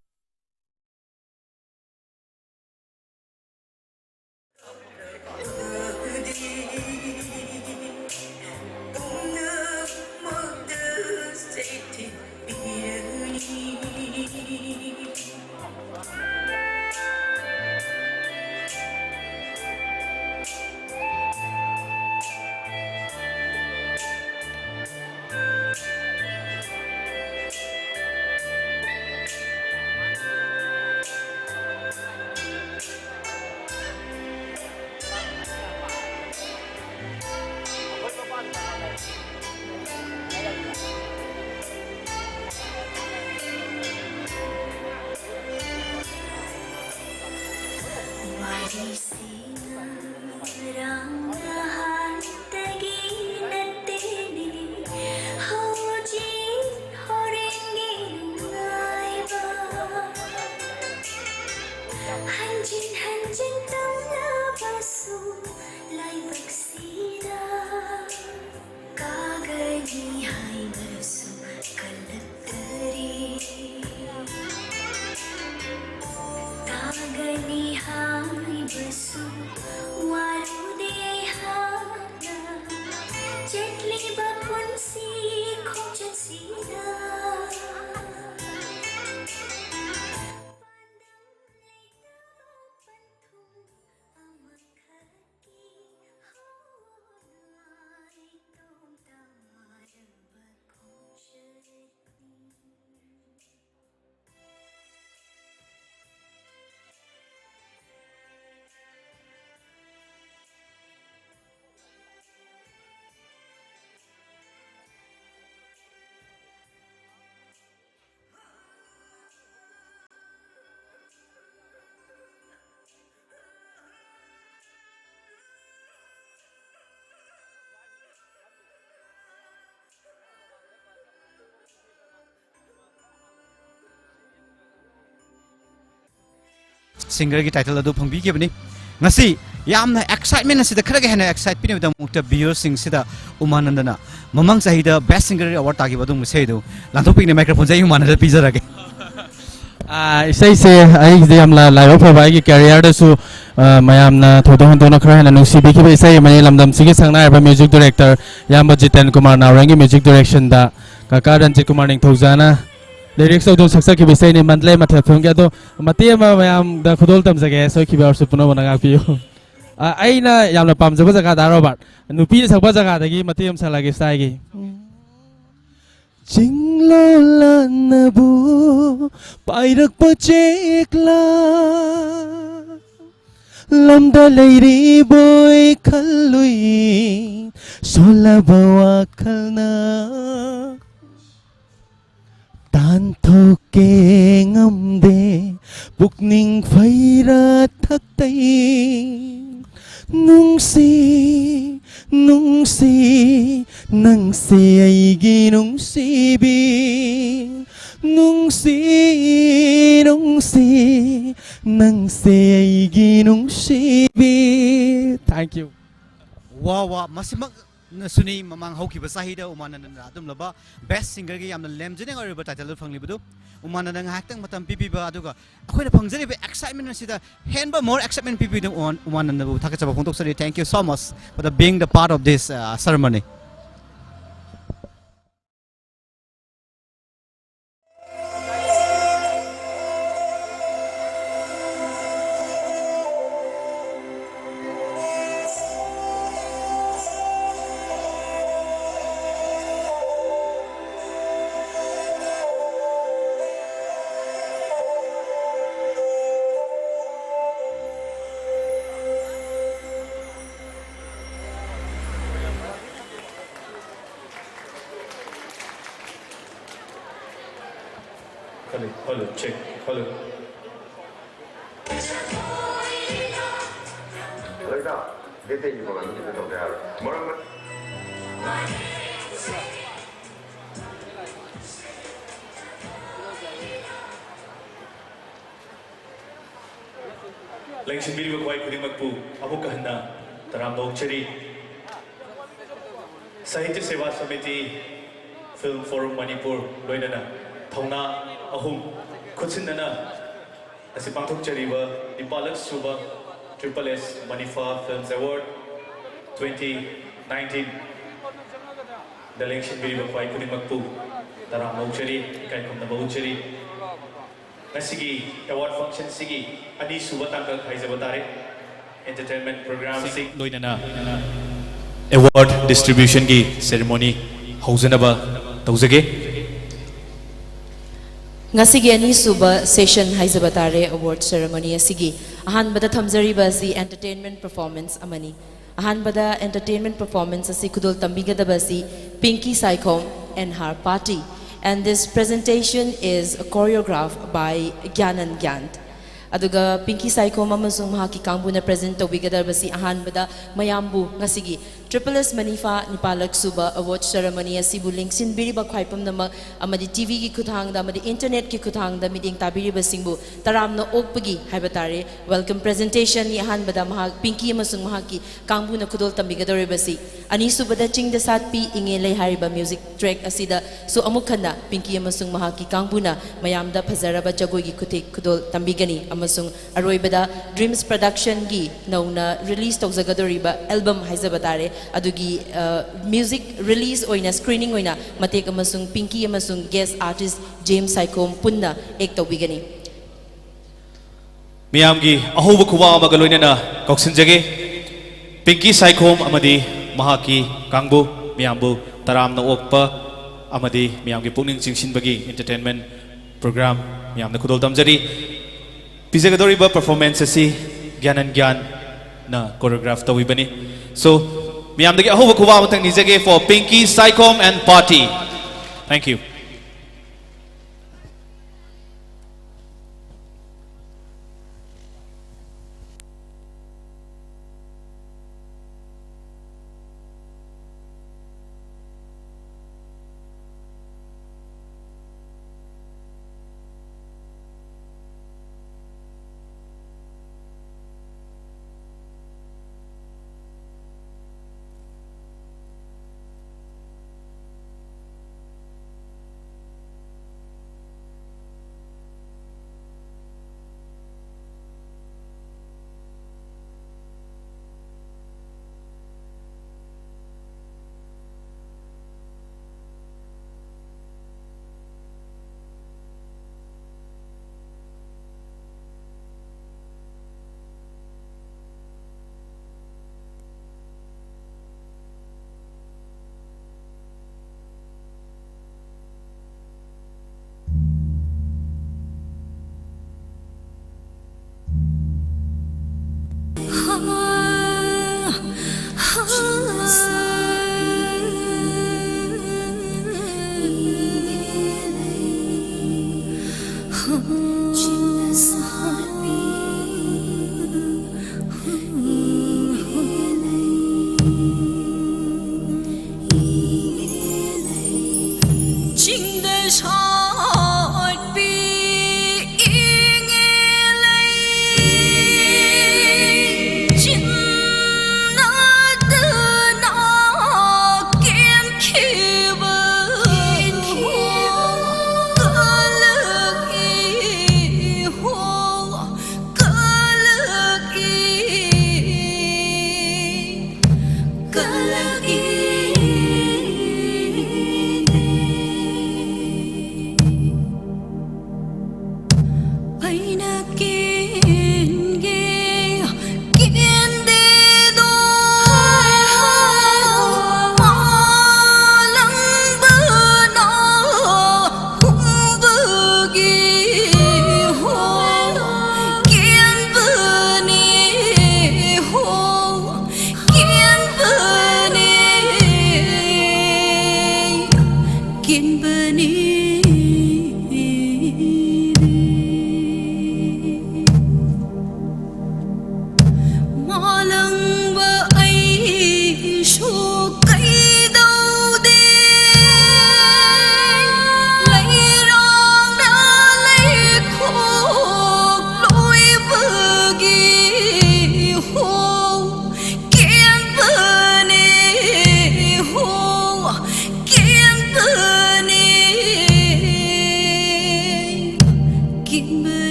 ꯋꯥꯔꯤꯁꯤꯅ ꯉꯔꯥꯡ ꯅꯍꯥꯟꯇꯒꯤ ꯅꯠꯇꯦꯅꯦ, ꯍꯧꯖꯤꯛ ꯍꯣꯔꯦꯟꯒꯤ ꯅꯨꯡꯉꯥꯏꯕ꯫ ꯍꯟꯖꯤꯟ ꯍꯟꯖꯤꯟ ꯇꯧꯅꯕꯁꯨ ꯂꯥꯏꯕꯛꯁꯤꯗ꯫ ꯀꯥꯒꯅꯤ ꯍꯥꯏꯕꯁꯨ ꯀꯜꯂꯛꯇꯔꯦ꯫ ꯇꯥꯒꯅꯤ ꯍꯥꯏꯕꯁꯨ ꯋꯥꯔꯨꯗꯦ ꯑꯩꯍꯥꯛꯅ ꯆꯠꯂꯤꯕ ꯄꯨꯟꯁꯤ ꯈꯣꯡꯆꯠꯁꯤꯗ꯫ ꯄꯥꯟꯗꯝ ꯂꯩꯇꯕ ꯄꯟꯊꯨꯡ ꯑꯃꯈꯛꯀꯤ ꯍꯣꯅꯥꯏꯇꯣꯝ ꯇꯥꯔꯕ ꯈꯣꯡꯆꯠꯅꯤ꯫ ꯁꯤꯡꯒꯔꯒꯤ ꯇꯥꯏꯇꯜ ꯑꯗꯨ ꯐꯪꯕꯤꯈꯤꯕꯅꯤ꯫ ꯉꯁꯤ ꯌꯥꯝꯅ ꯑꯦꯛꯁꯥꯏꯠꯃꯦꯟ ꯑꯁꯤꯗ ꯈꯔꯒ ꯍꯦꯟꯅ ꯑꯦꯛꯁꯥꯏꯠ ꯄꯤꯅꯕꯒꯤꯗꯃꯛꯇ ꯚꯤꯌꯨꯋꯔꯁꯤꯡꯁꯤꯗ ꯎꯃꯥꯅꯟꯗꯅ ꯃꯃꯥꯡ ꯆꯍꯤꯗ ꯕꯦꯁ ꯁꯤꯡꯒꯔꯒꯤ ꯑꯦꯋꯥꯔꯗ ꯇꯥꯈꯤꯕ ꯑꯗꯨꯒꯨꯝꯕ ꯏꯁꯩꯗꯨ ꯂꯥꯟꯊꯣꯛꯄꯤꯒꯅꯤ꯫ ꯃꯥꯏꯀ꯭ꯔꯣꯐꯣꯟꯁꯦ ꯑꯩ ꯎꯃꯥꯅꯟꯗ ꯄꯤꯖꯔꯒꯦ꯫ ꯑꯥ, ꯏꯁꯩꯁꯦ ꯑꯩꯒꯤꯗꯤ ꯌꯥꯝꯅ ꯂꯥꯏꯕꯛ ꯐꯕ, ꯑꯩꯒꯤ ꯀꯦꯔꯤꯌꯔꯗꯁꯨ, ꯑꯥ, ꯃꯌꯥꯝꯅ ꯊꯣꯏꯗꯣꯛ ꯍꯦꯟꯗꯣꯛꯅ ꯈꯔ ꯍꯦꯟꯅ ꯅꯨꯡꯁꯤꯕꯤꯈꯤꯕ ꯏꯁꯩ ꯑꯃꯅꯤ꯫ ꯂꯝꯗꯝꯁꯤꯒꯤ ꯁꯛꯅꯥꯏꯔꯕ ꯃ꯭ꯌꯨꯖꯤꯛ ꯗꯤꯔꯦꯛꯇꯔ ꯏꯌꯥꯝꯕ ꯖꯤꯇꯦꯟ ꯀꯨꯃꯥꯔ ꯅꯥꯎꯔꯦꯝꯒꯤ ꯃ꯭ꯌꯨꯖꯤꯛ ꯗꯤꯔꯦꯛꯁꯟꯗ ꯀꯀꯥ ꯔꯟꯖꯤꯠ ꯀꯨꯃꯥꯔ ꯅꯤꯡꯊꯧꯖꯥꯅ ꯂꯤꯔꯤꯛꯁ ꯑꯗꯨꯝ ꯁꯛꯆꯈꯤꯕ ꯏꯁꯩꯅꯤ, ꯃꯟꯗꯂꯦ ꯃꯊꯦꯜ ꯐꯤꯂꯝꯒꯤ꯫ ꯑꯗꯣ ꯃꯇꯦꯛ ꯑꯃ ꯃꯌꯥꯝꯗ ꯈꯨꯗꯣꯜ ꯇꯝꯖꯒꯦ, ꯁꯣꯏꯈꯤꯕ ꯌꯥꯎꯔꯁꯨ ꯄꯨꯝꯅꯃꯛꯅ ꯉꯥꯛꯄꯤꯌꯨ꯫ ꯑ, ꯑꯩꯅ ꯌꯥꯝꯅ ꯄꯥꯝꯖꯕ ꯖꯒꯥꯗ ꯔꯣꯕꯥꯔꯠ, ꯅꯨꯄꯤꯅ ꯁꯛꯄ ꯖꯒꯥꯗꯒꯤ ꯃꯇꯦꯛ ꯑꯃ ꯁꯛꯂꯒꯦ ꯏꯁꯇꯥꯏꯒꯤ꯫ ꯆꯤꯡꯂꯣꯜꯂꯥꯟꯅꯕꯨ ꯄꯥꯏꯔꯛꯄ ꯆꯦꯛꯂꯥ, ꯂꯝꯗ ꯂꯩꯔꯤꯕꯣꯏ ꯈꯜꯂꯨꯏ ꯁꯣꯜꯂꯕ ꯋꯥꯈꯜꯅ꯫ ꯇꯥꯟꯊꯣꯛꯀꯦ ꯉꯝꯗꯦ ꯄꯨꯛꯅꯤꯡ ꯐꯩꯔꯥ ꯊꯛꯇꯩ꯫ ꯅꯨꯡꯁꯤ, ꯅꯨꯡꯁꯤ, ꯅꯪꯁꯦ ꯑꯩꯒꯤ ꯅꯨꯡꯁꯤꯕꯤ꯫ ꯅꯨꯡꯁꯤ, ꯅꯨꯡꯁꯤ, ꯅꯪꯁꯦ ꯑꯩꯒꯤ ꯅꯨꯡꯁꯤꯕꯤ꯫ Thank you. ꯋꯥ ꯋꯥ, ꯃꯁꯤꯃꯛ ꯅꯁꯨꯅꯤ ꯃꯃꯥꯡ ꯍꯧꯈꯤꯕ ꯆꯍꯤꯗ ꯎꯃꯥꯅꯟꯗꯅ ꯑꯗꯨꯝꯂꯕ ꯕꯦꯁ ꯁꯤꯡꯒꯔꯒꯤ ꯌꯥꯝꯅ ꯂꯦꯝꯖꯅꯤꯡ ꯑꯣꯏꯔꯕ ꯇꯥꯏꯇꯜ ꯑꯗꯨ ꯐꯪꯂꯤꯕꯗꯨ꯫ ꯎꯃꯥꯅꯟꯗ ꯉꯥꯏꯍꯥꯛꯇꯪ ꯃꯇꯝ ꯄꯤꯕꯤꯕ, ꯑꯗꯨꯒ ꯑꯩꯈꯣꯏꯅ ꯐꯪꯖꯔꯤꯕ ꯑꯦꯛꯁꯥꯏꯠꯃꯦꯟ ꯑꯁꯤꯗ ꯍꯦꯟꯕ ꯃꯣꯔ ꯑꯦꯛꯁꯥꯏꯠꯃꯦꯟ ꯄꯤꯕꯤꯗꯨꯅ ꯎꯃꯥꯟ-, ꯎꯃꯥꯅꯟꯗꯕꯨ ꯊꯥꯒꯠꯆꯕ ꯐꯣꯡꯗꯣꯛꯆꯔꯤ꯫ Thank you so much for the being the part of this, uh, ceremony. Hello, hello, check, hello. ꯂꯣꯏꯗ, date eight ꯒꯤ program ꯗꯨ cancel ꯇꯧꯗ ꯌꯥꯔꯣꯏ꯫ ꯃꯔꯝ ꯑꯃ- ꯂꯦꯡꯁꯤꯟꯕꯤꯔꯤꯕ ꯈ꯭ꯋꯥꯏ ꯈꯨꯗꯤꯡꯃꯛꯄꯨ ꯑꯃꯨꯛꯀ ꯍꯟꯅ ꯇꯔꯥꯝꯅ ꯑꯣꯛꯆꯔꯤ꯫ ꯁꯥꯍꯤꯇ꯭ꯌ ꯁꯦꯕꯥ ꯁꯃꯤꯇꯤ, ꯐꯤꯜꯝ ꯐꯣꯔꯝ ꯃꯅꯤꯄꯨꯔ ꯂꯣꯏꯅꯅ ꯊꯧꯅꯥ ꯑꯍꯨꯝ ꯈꯨꯠꯁꯤꯟꯅꯅ ꯑꯁꯤ ꯄꯥꯡꯊꯣꯛꯆꯔꯤꯕ ꯅꯤꯄꯥꯜꯂꯛ ꯁꯨꯕ Triple S Manipha Films Award twenty nineteen ꯗ ꯂꯦꯡꯁꯤꯟꯕꯤꯔꯤꯕ ꯈ꯭ꯋꯥꯏ ꯈꯨꯗꯤꯡꯃꯛꯄꯨ ꯇꯔꯥꯝꯅ ꯑꯣꯛꯆꯔꯤ, ꯏꯀꯥꯏ ꯈꯨꯝꯅꯕ ꯎꯠꯆꯔꯤ꯫ ꯉꯁꯤꯒꯤ ꯑꯦꯋꯥꯔꯗ ꯐꯪꯁꯟꯁꯤꯒꯤ ꯑꯅꯤꯁꯨꯕ ꯇꯥꯡꯀꯛ ꯍꯥꯏꯖꯕ ꯇꯥꯔꯦ꯫ Entertainment program ꯁꯤꯡ ꯂꯣꯏꯅꯅ ꯑꯦꯋꯥꯔꯗ ꯗꯤꯁꯇ꯭ꯔꯤꯕ꯭ꯌꯨꯁꯟꯒꯤ ꯁꯦꯔꯦꯃꯣꯅꯤ ꯍꯧꯖꯅꯕ ꯇꯧꯖꯒꯦ꯫ ꯉꯁꯤꯒꯤ ꯑꯅꯤꯁꯨꯕ ꯁꯦꯁꯟ ꯍꯥꯏꯖꯕ ꯇꯥꯔꯦ ꯑꯦꯋꯥꯔꯗ ꯁꯦꯔꯦꯃꯣꯅꯤ ꯑꯁꯤꯒꯤ꯫ ꯑꯍꯥꯟꯕꯗ ꯊꯝꯖꯔꯤꯕ ꯑꯁꯤ ꯑꯦꯟꯇꯔꯇꯦꯟꯃꯦꯟ ꯄꯔꯐꯣꯔꯃꯦꯟꯁ ꯑꯃꯅꯤ꯫ ꯑꯍꯥꯟꯕꯗ ꯑꯦꯟꯇꯔꯇꯦꯟꯃꯦꯟ ꯄꯔꯐꯣꯔꯃꯦꯟꯁ ꯑꯁꯤ ꯈꯨꯗꯣꯜ ꯇꯝꯕꯤꯒꯗꯕ ꯑꯁꯤ Pinky Saikhom and her party, and this presentation is choreographed by Gyanan Gyant. ꯑꯗꯨꯒ ꯄꯤꯡꯀꯤ ꯁꯥꯏꯈꯣꯝ ꯑꯃꯁꯨꯡ ꯃꯍꯥꯛꯀꯤ ꯀꯥꯡꯕꯨꯅ ꯄ꯭ꯔꯖꯦꯟ ꯇꯧꯕꯤꯒꯗꯕꯁꯤ ꯑꯍꯥꯟꯕꯗ ꯃꯌꯥꯝꯕꯨ ꯉꯁꯤꯒꯤ Triple S Manipha ꯅꯤꯄꯥꯜꯂꯛ ꯁꯨꯕ ꯑꯦꯋꯥꯔꯗ ꯁꯦꯔꯦꯃꯣꯅꯤ ꯑꯁꯤꯕꯨ ꯂꯦꯡꯁꯤꯟꯕꯤꯔꯤꯕ ꯈ꯭ꯋꯥꯏ ꯄꯨꯝꯅꯃꯛ ꯑꯃꯗꯤ ꯇꯤꯚꯤꯒꯤ ꯈꯨꯠꯊꯥꯡꯗ ꯑꯃꯗꯤ ꯏꯟꯇꯔꯅꯦꯠꯀꯤ ꯈꯨꯠꯊꯥꯡꯗ ꯃꯤꯠꯌꯦꯡ ꯇꯥꯕꯤꯔꯤꯕꯁꯤꯡꯕꯨ ꯇꯔꯥꯝꯅ ꯑꯣꯛꯄꯒꯤ ꯍꯥꯏꯕ ꯇꯥꯔꯦ ꯋꯦꯜꯀꯝ ꯄ꯭ꯔꯖꯦꯟꯇꯦꯁꯟꯅꯤ꯫ ꯑꯍꯥꯟꯕꯗ ꯃꯍꯥꯛ ꯄꯤꯡꯀꯤ ꯑꯃꯁꯨꯡ ꯃꯍꯥꯛꯀꯤ ꯀꯥꯡꯕꯨꯅ ꯈꯨꯗꯣꯜ ꯇꯝꯕꯤꯒꯗꯧꯔꯤꯕꯁꯤ꯫ ꯑꯅꯤꯁꯨꯕꯗ ꯆꯤꯡꯗ ꯁꯥꯠꯄꯤ ꯏꯪꯉꯦ ꯂꯩ ꯍꯥꯏꯔꯤꯕ ꯃ꯭ꯌꯨꯖꯤꯛ ꯇ꯭ꯔꯦꯛ ꯑꯁꯤꯗꯁꯨ ꯑꯃꯨꯛ ꯍꯟꯅ ꯄꯤꯡꯀꯤ ꯑꯃꯁꯨꯡ ꯃꯍꯥꯛꯀꯤ ꯀꯥꯡꯕꯨꯅ ꯃꯌꯥꯝꯗ ꯐꯖꯔꯕ ꯖꯒꯣꯏꯒꯤ ꯈꯨꯊꯦꯛ ꯈꯨꯗꯣꯜ ꯇꯝꯕꯤꯒꯅꯤ꯫ ꯑꯃꯁꯨꯡ ꯑꯔꯣꯏꯕꯗ ꯗ꯭ꯔꯤꯝꯁ ꯄ꯭ꯔꯗꯛꯁꯟꯒꯤ ꯅꯧꯅ ꯔꯤꯂꯤꯁ ꯇꯧꯖꯒꯗꯧꯔꯤꯕ ꯑꯦꯜꯕꯝ ꯍꯥꯏꯖꯕ ꯇꯥꯔꯦ, ꯑꯗꯨꯒꯤ, ꯑ, ꯃ꯭ꯌꯨꯖꯤꯛ ꯔꯤꯂꯤꯁ ꯑꯣꯏꯅ ꯁ꯭ꯀ꯭ꯔꯤꯅꯤꯡ ꯑꯣꯏꯅ ꯃꯇꯦꯛ ꯑꯃꯁꯨꯡ ꯄꯤꯡꯀꯤ ꯑꯃꯁꯨꯡ ꯒꯦꯁ ꯑꯥꯔꯇꯤꯁ ꯖꯦꯝꯁ ꯁꯥꯏꯈꯣꯝ ꯄꯨꯟꯅ ꯑꯦꯛ ꯇꯧꯕꯤꯒꯅꯤ꯫ ꯃꯤꯌꯥꯝꯒꯤ ꯑꯍꯧꯕ ꯈꯨꯋꯥ ꯑꯃꯒ ꯂꯣꯏꯅꯅ ꯀꯧꯁꯤꯟꯖꯒꯦ꯫ ꯄꯤꯡꯀꯤ ꯁꯥꯏꯈꯣꯝ ꯑꯃꯗꯤ ꯃꯍꯥꯛꯀꯤ ꯀꯥꯡꯕꯨ ꯃꯤꯌꯥꯝꯕꯨ ꯇꯔꯥꯝꯅ ꯑꯣꯛꯄ ꯑꯃꯗꯤ ꯃꯤꯌꯥꯝꯒꯤ ꯄꯨꯛꯅꯤꯡ ꯆꯤꯡꯁꯤꯟꯕꯒꯤ entertainment program ꯃꯤꯌꯥꯝꯅ ꯈꯨꯗꯣꯜ ꯇꯝꯖꯔꯤ꯫ ꯄꯤꯖꯒꯗꯧꯔꯤꯕ performance ꯑꯁꯤ ꯒ꯭ꯌꯥꯅꯟ ꯒ꯭ꯌꯥꯟꯅ choreograph ꯇꯧꯕꯤꯕꯅꯤ꯫ So, ꯃꯤꯌꯥꯝꯗꯒꯤ ꯑꯍꯧꯕ ꯈꯨꯋꯥ ꯑꯃꯇꯪ ꯅꯤꯖꯒꯦ for Pinky Saikhom and party. Thank you.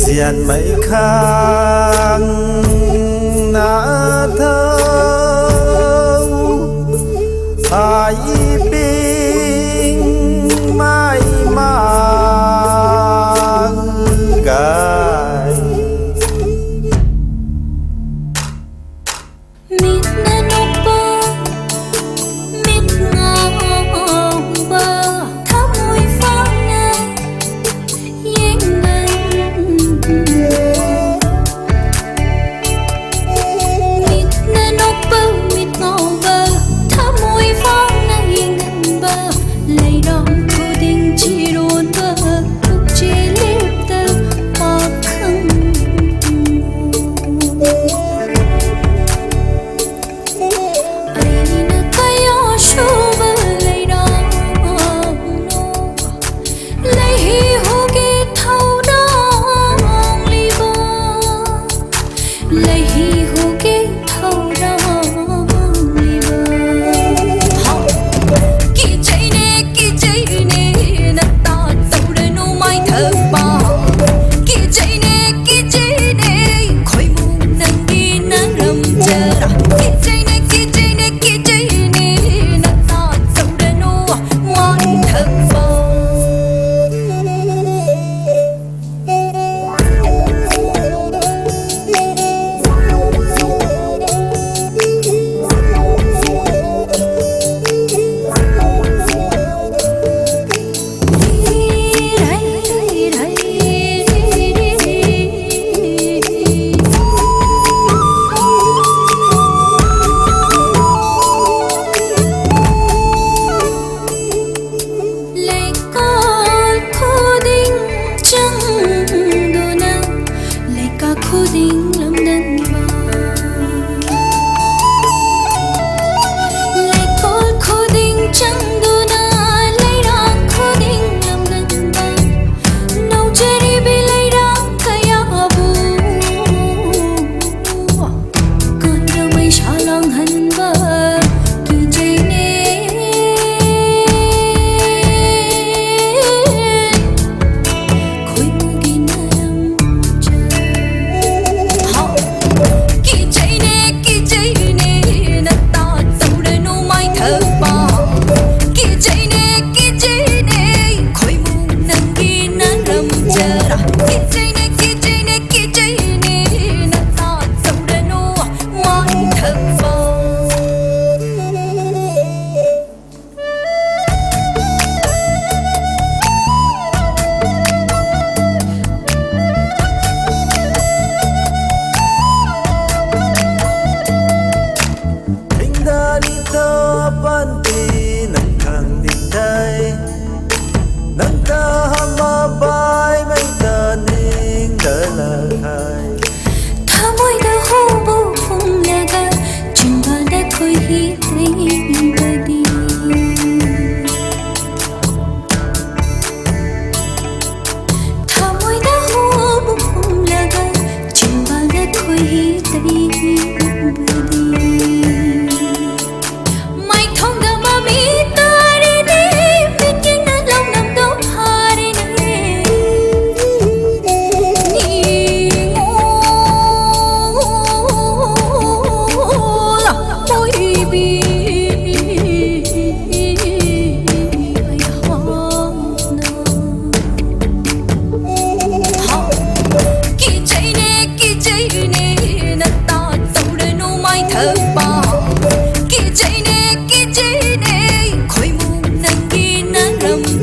Zian mai khang na thau ai ping mai ma gai. Mit na nokpa, mit ngauba, thamui fana yengan. Mit na nokpa, mit ngauba, thamui fana yenganba, leiram khuding chironba,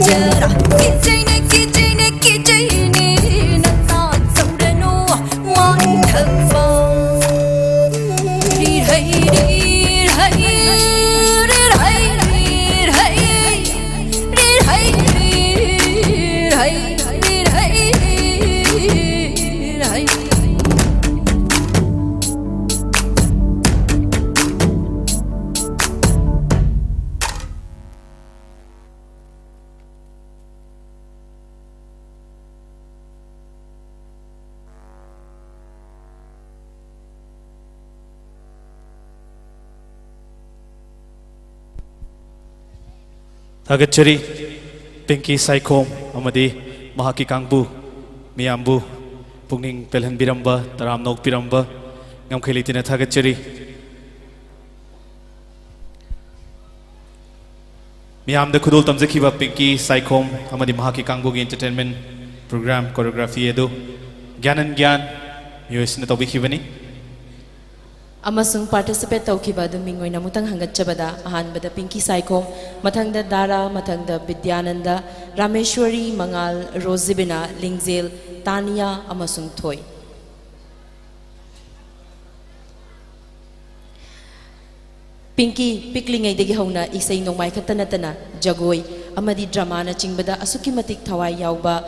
ꯆꯔꯥ꯫ ꯀꯤꯆꯩꯅꯦ, ꯀꯤꯆꯩꯅꯦ, ꯀꯤꯆꯩꯅꯦ, ꯅꯆꯥ ꯆꯧꯔꯅꯨ ꯃꯥꯡꯊꯕ꯫ ꯔꯤꯔꯍꯩ, ꯔꯤꯔꯍꯩ, ꯔꯤꯔꯍꯩ, ꯔꯤꯔꯍꯩ, ꯔꯤꯔꯍꯩ, ꯔꯤꯔꯍꯩ, ꯔꯤꯔꯍꯩ, ꯔꯤꯔꯍꯩ꯫ ꯊꯥꯒꯠꯆꯔꯤ꯫ ꯄꯤꯡꯀꯤ ꯁꯥꯏꯈꯣꯝ ꯑꯃꯗꯤ ꯃꯍꯥꯛꯀꯤ ꯀꯥꯡꯕꯨ ꯃꯤꯌꯥꯝꯕꯨ ꯄꯨꯛꯅꯤꯡ ꯄꯦꯜꯍꯟꯕꯤꯔꯝꯕ, ꯇꯔꯥꯝꯅ ꯑꯣꯛꯄꯤꯔꯝꯕ ꯉꯝꯈꯩ ꯂꯩꯇꯅ ꯊꯥꯒꯠꯆꯔꯤ꯫ ꯃꯤꯌꯥꯝꯗ ꯈꯨꯗꯣꯜ ꯇꯝꯖꯈꯤꯕ ꯄꯤꯡꯀꯤ ꯁꯥꯏꯈꯣꯝ ꯑꯃꯗꯤ ꯃꯍꯥꯛꯀꯤ ꯀꯥꯡꯕꯨꯒꯤ entertainment program choreography ꯑꯗꯨ ꯒ꯭ꯌꯥꯅꯟ ꯒ꯭ꯌꯥꯟ ꯃꯤꯑꯣꯏꯁꯤꯡꯅ ꯇꯧꯕꯤꯈꯤꯕꯅꯤ꯫ ꯑꯃꯁꯨꯡ participate ꯇꯧꯈꯤꯕ ꯑꯗꯨ ꯃꯤꯡ ꯑꯣꯏꯅ ꯑꯃꯨꯛꯇꯪ ꯍꯪꯒꯠꯆꯕꯗ, ꯑꯍꯥꯟꯕꯗ ꯄꯤꯡꯀꯤ ꯁꯥꯏꯈꯣꯝ, ꯃꯊꯪꯗ ꯗꯥꯔꯥ, ꯃꯊꯪꯗ ꯕꯤꯗ꯭ꯌꯥꯅꯟꯗ, ꯔꯥꯃꯦꯁ꯭ꯋꯔꯤ, ꯃꯉꯥꯜ, ꯔꯣꯖꯤꯕꯤꯅꯥ, ꯂꯤꯡꯖꯦꯜ, ꯇꯥꯅꯤꯌꯥ ꯑꯃꯁꯨꯡ ꯊꯣꯏ꯫ ꯄꯤꯡꯀꯤ ꯄꯤꯛꯂꯤꯉꯩꯗꯒꯤ ꯍꯧꯅ ꯏꯁꯩ ꯅꯣꯡꯃꯥꯏ ꯈꯛꯇ ꯅꯠꯇꯅ ꯖꯒꯣꯏ ꯑꯃꯗꯤ dramaꯅꯆꯤꯡꯕꯗ ꯑꯁꯨꯛꯀꯤ ꯃꯇꯤꯛ ꯊꯋꯥꯏ ꯌꯥꯎꯕ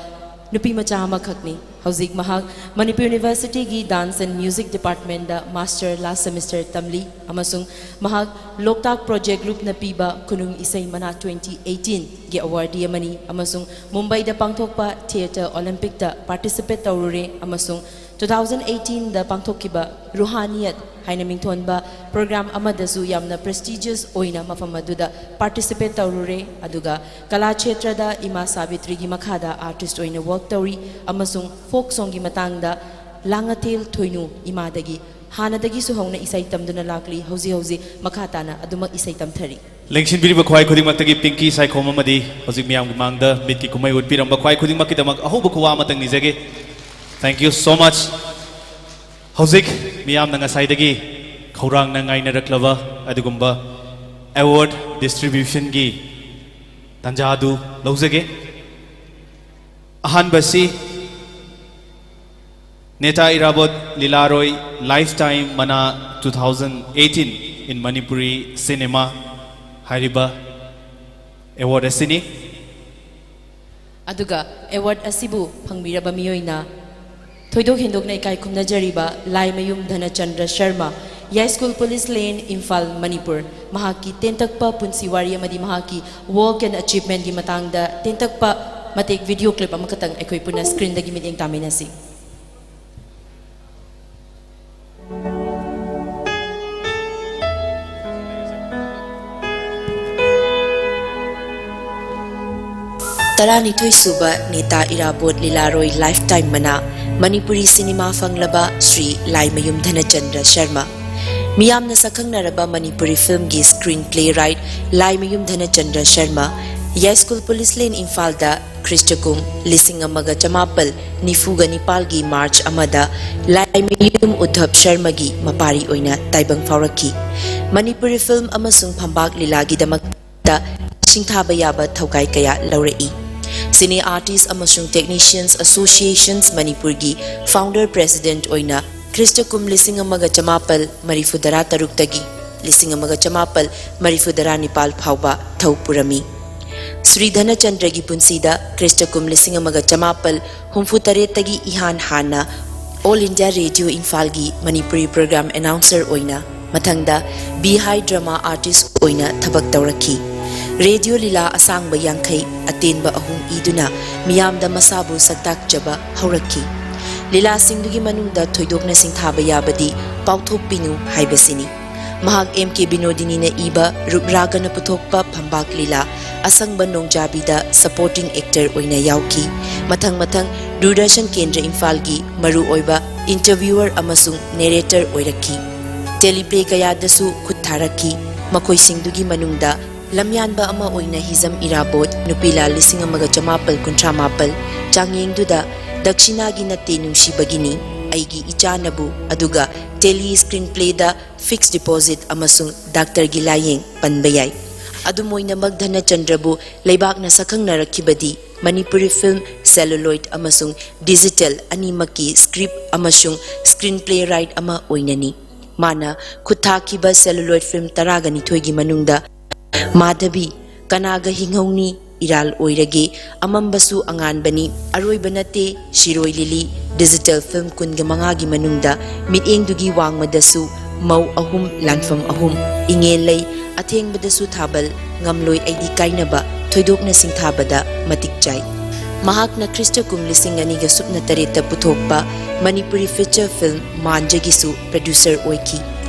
ꯅꯨꯄꯤ ꯃꯆꯥ ꯑꯃꯈꯛꯅꯤ꯫ ꯍꯧꯖꯤꯛ ꯃꯍꯥꯛ Manipur Universityꯒꯤ Dance and Music Departmentꯇ master last semester ꯇꯝꯂꯤ ꯑꯃꯁꯨꯡ ꯃꯍꯥꯛ ꯂꯣꯛꯇꯥꯛ Project Groupꯅ ꯄꯤꯕ ꯈꯨꯅꯨꯡ ꯏꯁꯩ ꯃꯅꯥ twenty eighteenꯒꯤ awardee ꯑꯃꯅꯤ ꯑꯃꯁꯨꯡ ꯃꯨꯝꯕꯥꯏꯗ ꯄꯥꯡꯊꯣꯛꯄ Theatre Olympicꯇ participate ꯇꯧꯔꯨꯔꯦ ꯑꯃꯁꯨꯡ two thousand eighteenꯗ ꯄꯥꯡꯊꯣꯛꯈꯤꯕ ꯔꯨꯍꯥꯅꯤꯌꯠ ꯍꯥꯏꯅ ꯃꯤꯡꯊꯣꯟꯕ program ꯑꯃꯗꯁꯨ ꯌꯥꯝꯅ prestigious ꯑꯣꯏꯅ ꯃꯐꯝ ꯑꯗꯨꯗ participate ꯇꯧꯔꯨꯔꯦ꯫ ꯑꯗꯨꯒ ꯀꯂꯥ ꯀ꯭ꯁꯦꯇ꯭ꯔꯗ ꯏꯃꯥ ꯁꯥꯕꯤꯇ꯭ꯔꯤꯒꯤ ꯃꯈꯥꯗ artist ꯑꯣꯏꯅ work ꯇꯧꯔꯤ ꯑꯃꯁꯨꯡ folk songꯒꯤ ꯃꯇꯥꯡꯗ ꯂꯥꯡꯉꯊꯦꯜ ꯊꯣꯏꯅꯨ ꯏꯃꯥꯗꯒꯤ ꯍꯥꯟꯅꯗꯒꯤꯁꯨ ꯍꯧꯅ ꯏꯁꯩ ꯇꯝꯗꯨꯅ ꯂꯥꯛꯂꯤ꯫ ꯍꯧꯖꯤꯛ ꯍꯧꯖꯤꯛ ꯃꯈꯥ ꯇꯥꯅ ꯑꯗꯨꯃꯛ ꯏꯁꯩ ꯇꯝꯊꯔꯤ꯫ ꯂꯦꯡꯁꯤꯟꯕꯤꯔꯤꯕ ꯈ꯭ꯋꯥꯏ ꯈꯨꯗꯤꯡꯃꯛꯇꯒꯤ ꯄꯤꯡꯀꯤ ꯁꯥꯏꯈꯣꯝ ꯑꯃꯗꯤ ꯍꯧꯖꯤꯛ ꯃꯤꯌꯥꯝꯒꯤ ꯃꯥꯡꯗ ꯃꯤꯠꯀꯤ ꯀꯨꯝꯍꯩ ꯎꯠꯄꯤꯔꯝꯕ ꯈ꯭ꯋꯥꯏ ꯈꯨꯗꯤꯡꯃꯛꯀꯤꯗꯃꯛ ꯑꯍꯧꯕ ꯈꯨꯋꯥ ꯑꯃꯇꯪ ꯅꯤꯖꯒꯦ꯫ Thank you so much꯫ ꯍꯧꯖꯤꯛ ꯃꯤꯌꯥꯝꯅ ꯉꯁꯥꯏꯗꯒꯤ ꯈꯧꯔꯥꯡꯅ ꯉꯥꯏꯅꯔꯛꯂꯕ ꯑꯗꯨꯒꯨꯝꯕ award distributionꯒꯤ ꯇꯥꯟꯖꯥꯗꯨ ꯂꯧꯖꯒꯦ꯫ ꯑꯍꯥꯟꯕꯁꯤ ꯅꯦꯇꯥ ꯏꯔꯥꯕꯣꯠ ꯂꯤꯂꯥꯔꯣꯏ Lifetime Mana two thousand eighteen in Manipuri Cinema ꯍꯥꯏꯔꯤꯕ ꯑꯦꯋꯥꯔꯗ ꯑꯁꯤꯅꯤ꯫ ꯑꯗꯨꯒ ꯑꯦꯋꯥꯔꯗ ꯑꯁꯤꯕꯨ ꯐꯪꯕꯤꯔꯕ ꯃꯤꯑꯣꯏꯅ ꯊꯣꯏꯗꯣꯛ ꯍꯦꯟꯗꯣꯛꯅ ꯏꯀꯥꯏ ꯈꯨꯝꯅꯖꯔꯤꯕ ꯂꯥꯏꯃꯌꯨꯝ ꯙꯅꯆꯟꯗ꯭ꯔ ꯁꯔꯃ, ꯌꯥꯏꯁ꯭ꯀꯨꯜ ꯄꯨꯂꯤꯁ ꯂꯦꯟ, ꯏꯝꯐꯥꯜ, ꯃꯅꯤꯄꯨꯔ, ꯃꯍꯥꯛꯀꯤ ꯇꯦꯟꯇꯛꯄ ꯄꯨꯟꯁꯤ ꯋꯥꯔꯤ ꯑꯃꯗꯤ ꯃꯍꯥꯛꯀꯤ work and achievementꯀꯤ ꯃꯇꯥꯡꯗ ꯇꯦꯟꯇꯛꯄ ꯃꯇꯦꯛ video clip ꯑꯃꯈꯛꯇꯪ ꯑꯩꯈꯣꯏ ꯄꯨꯟꯅ screenꯗꯒꯤ ꯃꯤꯠꯌꯦꯡ ꯇꯥꯃꯤꯟꯅꯁꯤ꯫ ꯇꯔꯥꯅꯤꯊꯣꯏ ꯁꯨꯕ ꯅꯦꯇꯥ ꯏꯔꯥꯕꯣꯠ ꯂꯤꯂꯥꯔꯣꯏ Lifetime Mana ꯃꯅꯤꯄꯨꯔꯤ ꯁꯤꯅꯦꯃꯥ ꯐꯪꯂꯕ ꯁ꯭ꯔꯤ ꯂꯥꯏꯃꯌꯨꯝ ꯙꯅꯆꯟꯗ꯭ꯔ ꯁꯔꯃ꯫ ꯃꯤꯌꯥꯝꯅ ꯁꯛꯈꯪꯅꯔꯕ ꯃꯅꯤꯄꯨꯔꯤ ꯐꯤꯜꯝꯒꯤ screen playwright Laimayum Dhanachandra Sharma, Yaiskul police lane, ꯏꯝꯐꯥꯜꯗ ꯈ꯭ꯔꯤꯁꯇ ꯀꯨꯝ ꯂꯤꯁꯤꯡ ꯑꯃꯒ ꯆꯃꯥꯄꯜ ꯅꯤꯐꯨꯒ ꯅꯤꯄꯥꯜꯒꯤ ꯃꯥꯔꯆ ꯑꯃꯗ ꯂꯥꯏꯃꯌꯨꯝ ꯎꯗꯙꯕ ꯁꯔꯃꯒꯤ ꯃꯄꯥꯔꯤ ꯑꯣꯏꯅ ꯇꯥꯏꯕꯪ ꯐꯥꯎꯔꯛꯈꯤ꯫ ꯃꯅꯤꯄꯨꯔꯤ ꯐꯤꯜꯝ ꯑꯃꯁꯨꯡ ꯐꯝꯕꯥꯛ ꯂꯤꯂꯥꯒꯤꯗꯃꯛꯇ ꯁꯤꯡꯊꯥꯕ ꯌꯥꯕ ꯊꯧꯒꯥꯏ ꯀꯌꯥ ꯂꯧꯔꯛꯏ꯫ Cine Artist ꯑꯃꯁꯨꯡ Technicians Associations ꯃꯅꯤꯄꯨꯔꯒꯤ founder president ꯑꯣꯏꯅ ꯈ꯭ꯔꯤꯁꯇ ꯀꯨꯝ ꯂꯤꯁꯤꯡ ꯑꯃꯒ ꯆꯃꯥꯄꯜ ꯃꯔꯤꯐꯨꯇꯔꯥ ꯇꯔꯨꯛꯇꯒꯤ ꯂꯤꯁꯤꯡ ꯑꯃꯒ ꯆꯃꯥꯄꯜ ꯃꯔꯤꯐꯨꯇꯔꯥ ꯅꯤꯄꯥꯜ ꯐꯥꯎꯕ ꯊꯧ ꯄꯨꯔꯝꯃꯤ꯫ ꯁ꯭ꯔꯤ ꯙꯅꯆꯟꯗ꯭ꯔꯒꯤ ꯄꯨꯟꯁꯤꯗ ꯈ꯭ꯔꯤꯁꯇ ꯀꯨꯝ ꯂꯤꯁꯤꯡ ꯑꯃꯒ ꯆꯃꯥꯄꯜ ꯍꯨꯝꯐꯨꯇꯔꯦꯠꯇꯒꯤ ꯏꯍꯥꯟ ꯍꯥꯟꯅ All India Radio ꯏꯝꯐꯥꯜꯒꯤ ꯃꯅꯤꯄꯨꯔꯤ program announcer ꯑꯣꯏꯅ, ꯃꯊꯪꯗ ꯕꯤꯍꯥꯏ drama artist ꯑꯣꯏꯅ ꯊꯕꯛ ꯇꯧꯔꯛꯈꯤ꯫ ꯔꯦꯗꯤꯑꯣ ꯂꯤꯂꯥ ꯑꯁꯥꯡꯕ ꯌꯥꯡꯈꯩ, ꯑꯇꯦꯟꯕ ꯑꯍꯨꯝ ꯏꯗꯨꯅ ꯃꯤꯌꯥꯝꯗ ꯃꯁꯥꯕꯨ ꯁꯛꯇꯥꯛꯆꯕ ꯍꯧꯔꯛꯈꯤ꯫ ꯂꯤꯂꯥꯁꯤꯡꯗꯨꯒꯤ ꯃꯅꯨꯡꯗ ꯊꯣꯏꯗꯣꯛꯅ ꯁꯤꯡꯊꯥꯕ ꯌꯥꯕꯗꯤ ꯄꯥꯎꯊꯣꯛꯄꯤꯅꯨ ꯍꯥꯏꯕꯁꯤꯅꯤ꯫ ꯃꯍꯥꯛ ꯑꯦꯝ ꯀꯦ ꯕꯤꯅꯣꯗꯤꯅꯤꯅ ꯏꯕ ꯔꯨꯞ ꯔꯥꯒꯅ ꯄꯨꯊꯣꯛꯄ ꯐꯝꯕꯥꯛ ꯂꯤꯂꯥ ꯑꯁꯪꯕ ꯅꯣꯡꯖꯥꯕꯤꯗ supporting actor ꯑꯣꯏꯅ ꯌꯥꯎꯈꯤ꯫ ꯃꯊꯪ ꯃꯊꯪ ꯗꯨꯔꯗꯔꯁꯟ ꯀꯦꯟꯗ꯭ꯔ ꯏꯝꯐꯥꯜꯒꯤ ꯃꯔꯨꯑꯣꯏꯕ interviewer ꯑꯃꯁꯨꯡ narrator ꯑꯣꯏꯔꯛꯈꯤ꯫ Teleplay ꯀꯌꯥꯗꯁꯨ ꯈꯨꯠ ꯊꯥꯔꯛꯈꯤ꯫ ꯃꯈꯣꯏꯁꯤꯡꯗꯨꯒꯤ ꯃꯅꯨꯡꯗ ꯂꯝꯌꯥꯟꯕ ꯑꯃ ꯑꯣꯏꯅ ꯍꯤꯖꯝ ꯏꯔꯥꯕꯣꯠ, ꯅꯨꯄꯤꯂꯥꯜ ꯂꯤꯁꯤꯡ ꯑꯃꯒ ꯆꯃꯥꯄꯜ ꯀꯨꯟꯊ꯭ꯔꯥ ꯃꯥꯄꯜ, ꯆꯥꯡꯌꯦꯡꯗꯨꯗ ꯗꯛꯁꯤꯅꯥꯒꯤ ꯅꯠꯇꯦ ꯅꯨꯡꯁꯤꯕꯒꯤꯅꯤ, ꯑꯩꯒꯤ ꯏꯆꯥꯅꯕꯨ, ꯑꯗꯨꯒ tele screenplayꯗ Fixed Deposit ꯑꯃꯁꯨꯡ ꯗꯥꯛꯇꯔꯒꯤ ꯂꯥꯌꯦꯡ ꯄꯟꯕ ꯌꯥꯏ꯫ ꯑꯗꯨꯝ ꯑꯣꯏꯅꯃꯛ ꯙꯅꯆꯟꯗ꯭ꯔꯕꯨ ꯂꯩꯕꯥꯛꯅ ꯁꯛꯈꯪꯅꯔꯛꯈꯤꯕꯗꯤ ꯃꯅꯤꯄꯨꯔꯤ ꯐꯤꯜꯝ ꯁꯦꯂꯨꯂꯣꯏꯗ ꯑꯃꯁꯨꯡ ꯗꯤꯖꯤꯇꯦꯜ ꯑꯅꯤꯃꯛꯀꯤ ꯁ꯭ꯀ꯭ꯔꯤꯞ ꯑꯃꯁꯨꯡ ꯁ꯭ꯀ꯭ꯔꯤꯟ ꯄ꯭ꯂꯦ ꯔꯥꯏꯠ ꯑꯃ ꯑꯣꯏꯅꯅꯤ꯫ ꯃꯥꯅ ꯈꯨꯠ ꯊꯥꯈꯤꯕ ꯁꯦꯂꯨꯂꯣꯏꯗ ꯐꯤꯜꯝ ꯇꯔꯥꯒ ꯅꯤꯊꯣꯏꯒꯤ ꯃꯅꯨꯡꯗ ꯃꯥꯙꯕꯤ, ꯀꯅꯥꯒ ꯍꯤꯡꯍꯧꯅꯤ, ꯏꯔꯥꯜ ꯑꯣꯏꯔꯒꯦ, ꯑꯃꯝꯕꯁꯨ ꯑꯉꯥꯟꯕꯅꯤ, ꯑꯔꯣꯏꯕ ꯅꯠꯇꯦ, ꯁꯤꯔꯣꯏ ꯂꯤꯂꯤ, ꯗꯤꯖꯤꯇꯦꯜ ꯐꯤꯜꯝ ꯀꯨꯟꯒ ꯃꯉꯥꯒꯤ ꯃꯅꯨꯡꯗ ꯃꯤꯠꯌꯦꯡꯗꯨꯒꯤ ꯋꯥꯡꯃꯗꯁꯨ ꯃꯧ ꯑꯍꯨꯝ, ꯂꯥꯟꯐꯝ ꯑꯍꯨꯝ, ꯏꯉꯦꯜ ꯂꯩ, ꯑꯊꯦꯡꯕꯗꯁꯨ ꯊꯥꯕꯜ, ꯉꯝꯂꯣꯏ ꯑꯩꯗꯤ ꯀꯥꯏꯅꯕ, ꯊꯣꯏꯗꯣꯛꯅ ꯁꯤꯡꯊꯥꯕꯗ ꯃꯇꯤꯛ ꯆꯥꯏ꯫ ꯃꯍꯥꯛꯅ ꯈ꯭ꯔꯤꯁꯇ ꯀꯨꯝ ꯂꯤꯁꯤꯡ ꯑꯅꯤꯒ ꯁꯨꯞꯅ ꯇꯔꯦꯠꯇ ꯄꯨꯊꯣꯛꯄ ꯃꯅꯤꯄꯨꯔꯤ ꯐꯤꯆꯔ ꯐꯤꯜꯝ ꯃꯥꯟꯖꯒꯤꯁꯨ ꯄ꯭ꯔꯣꯗ꯭ꯌꯨꯁꯔ ꯑꯣꯏꯈꯤ꯫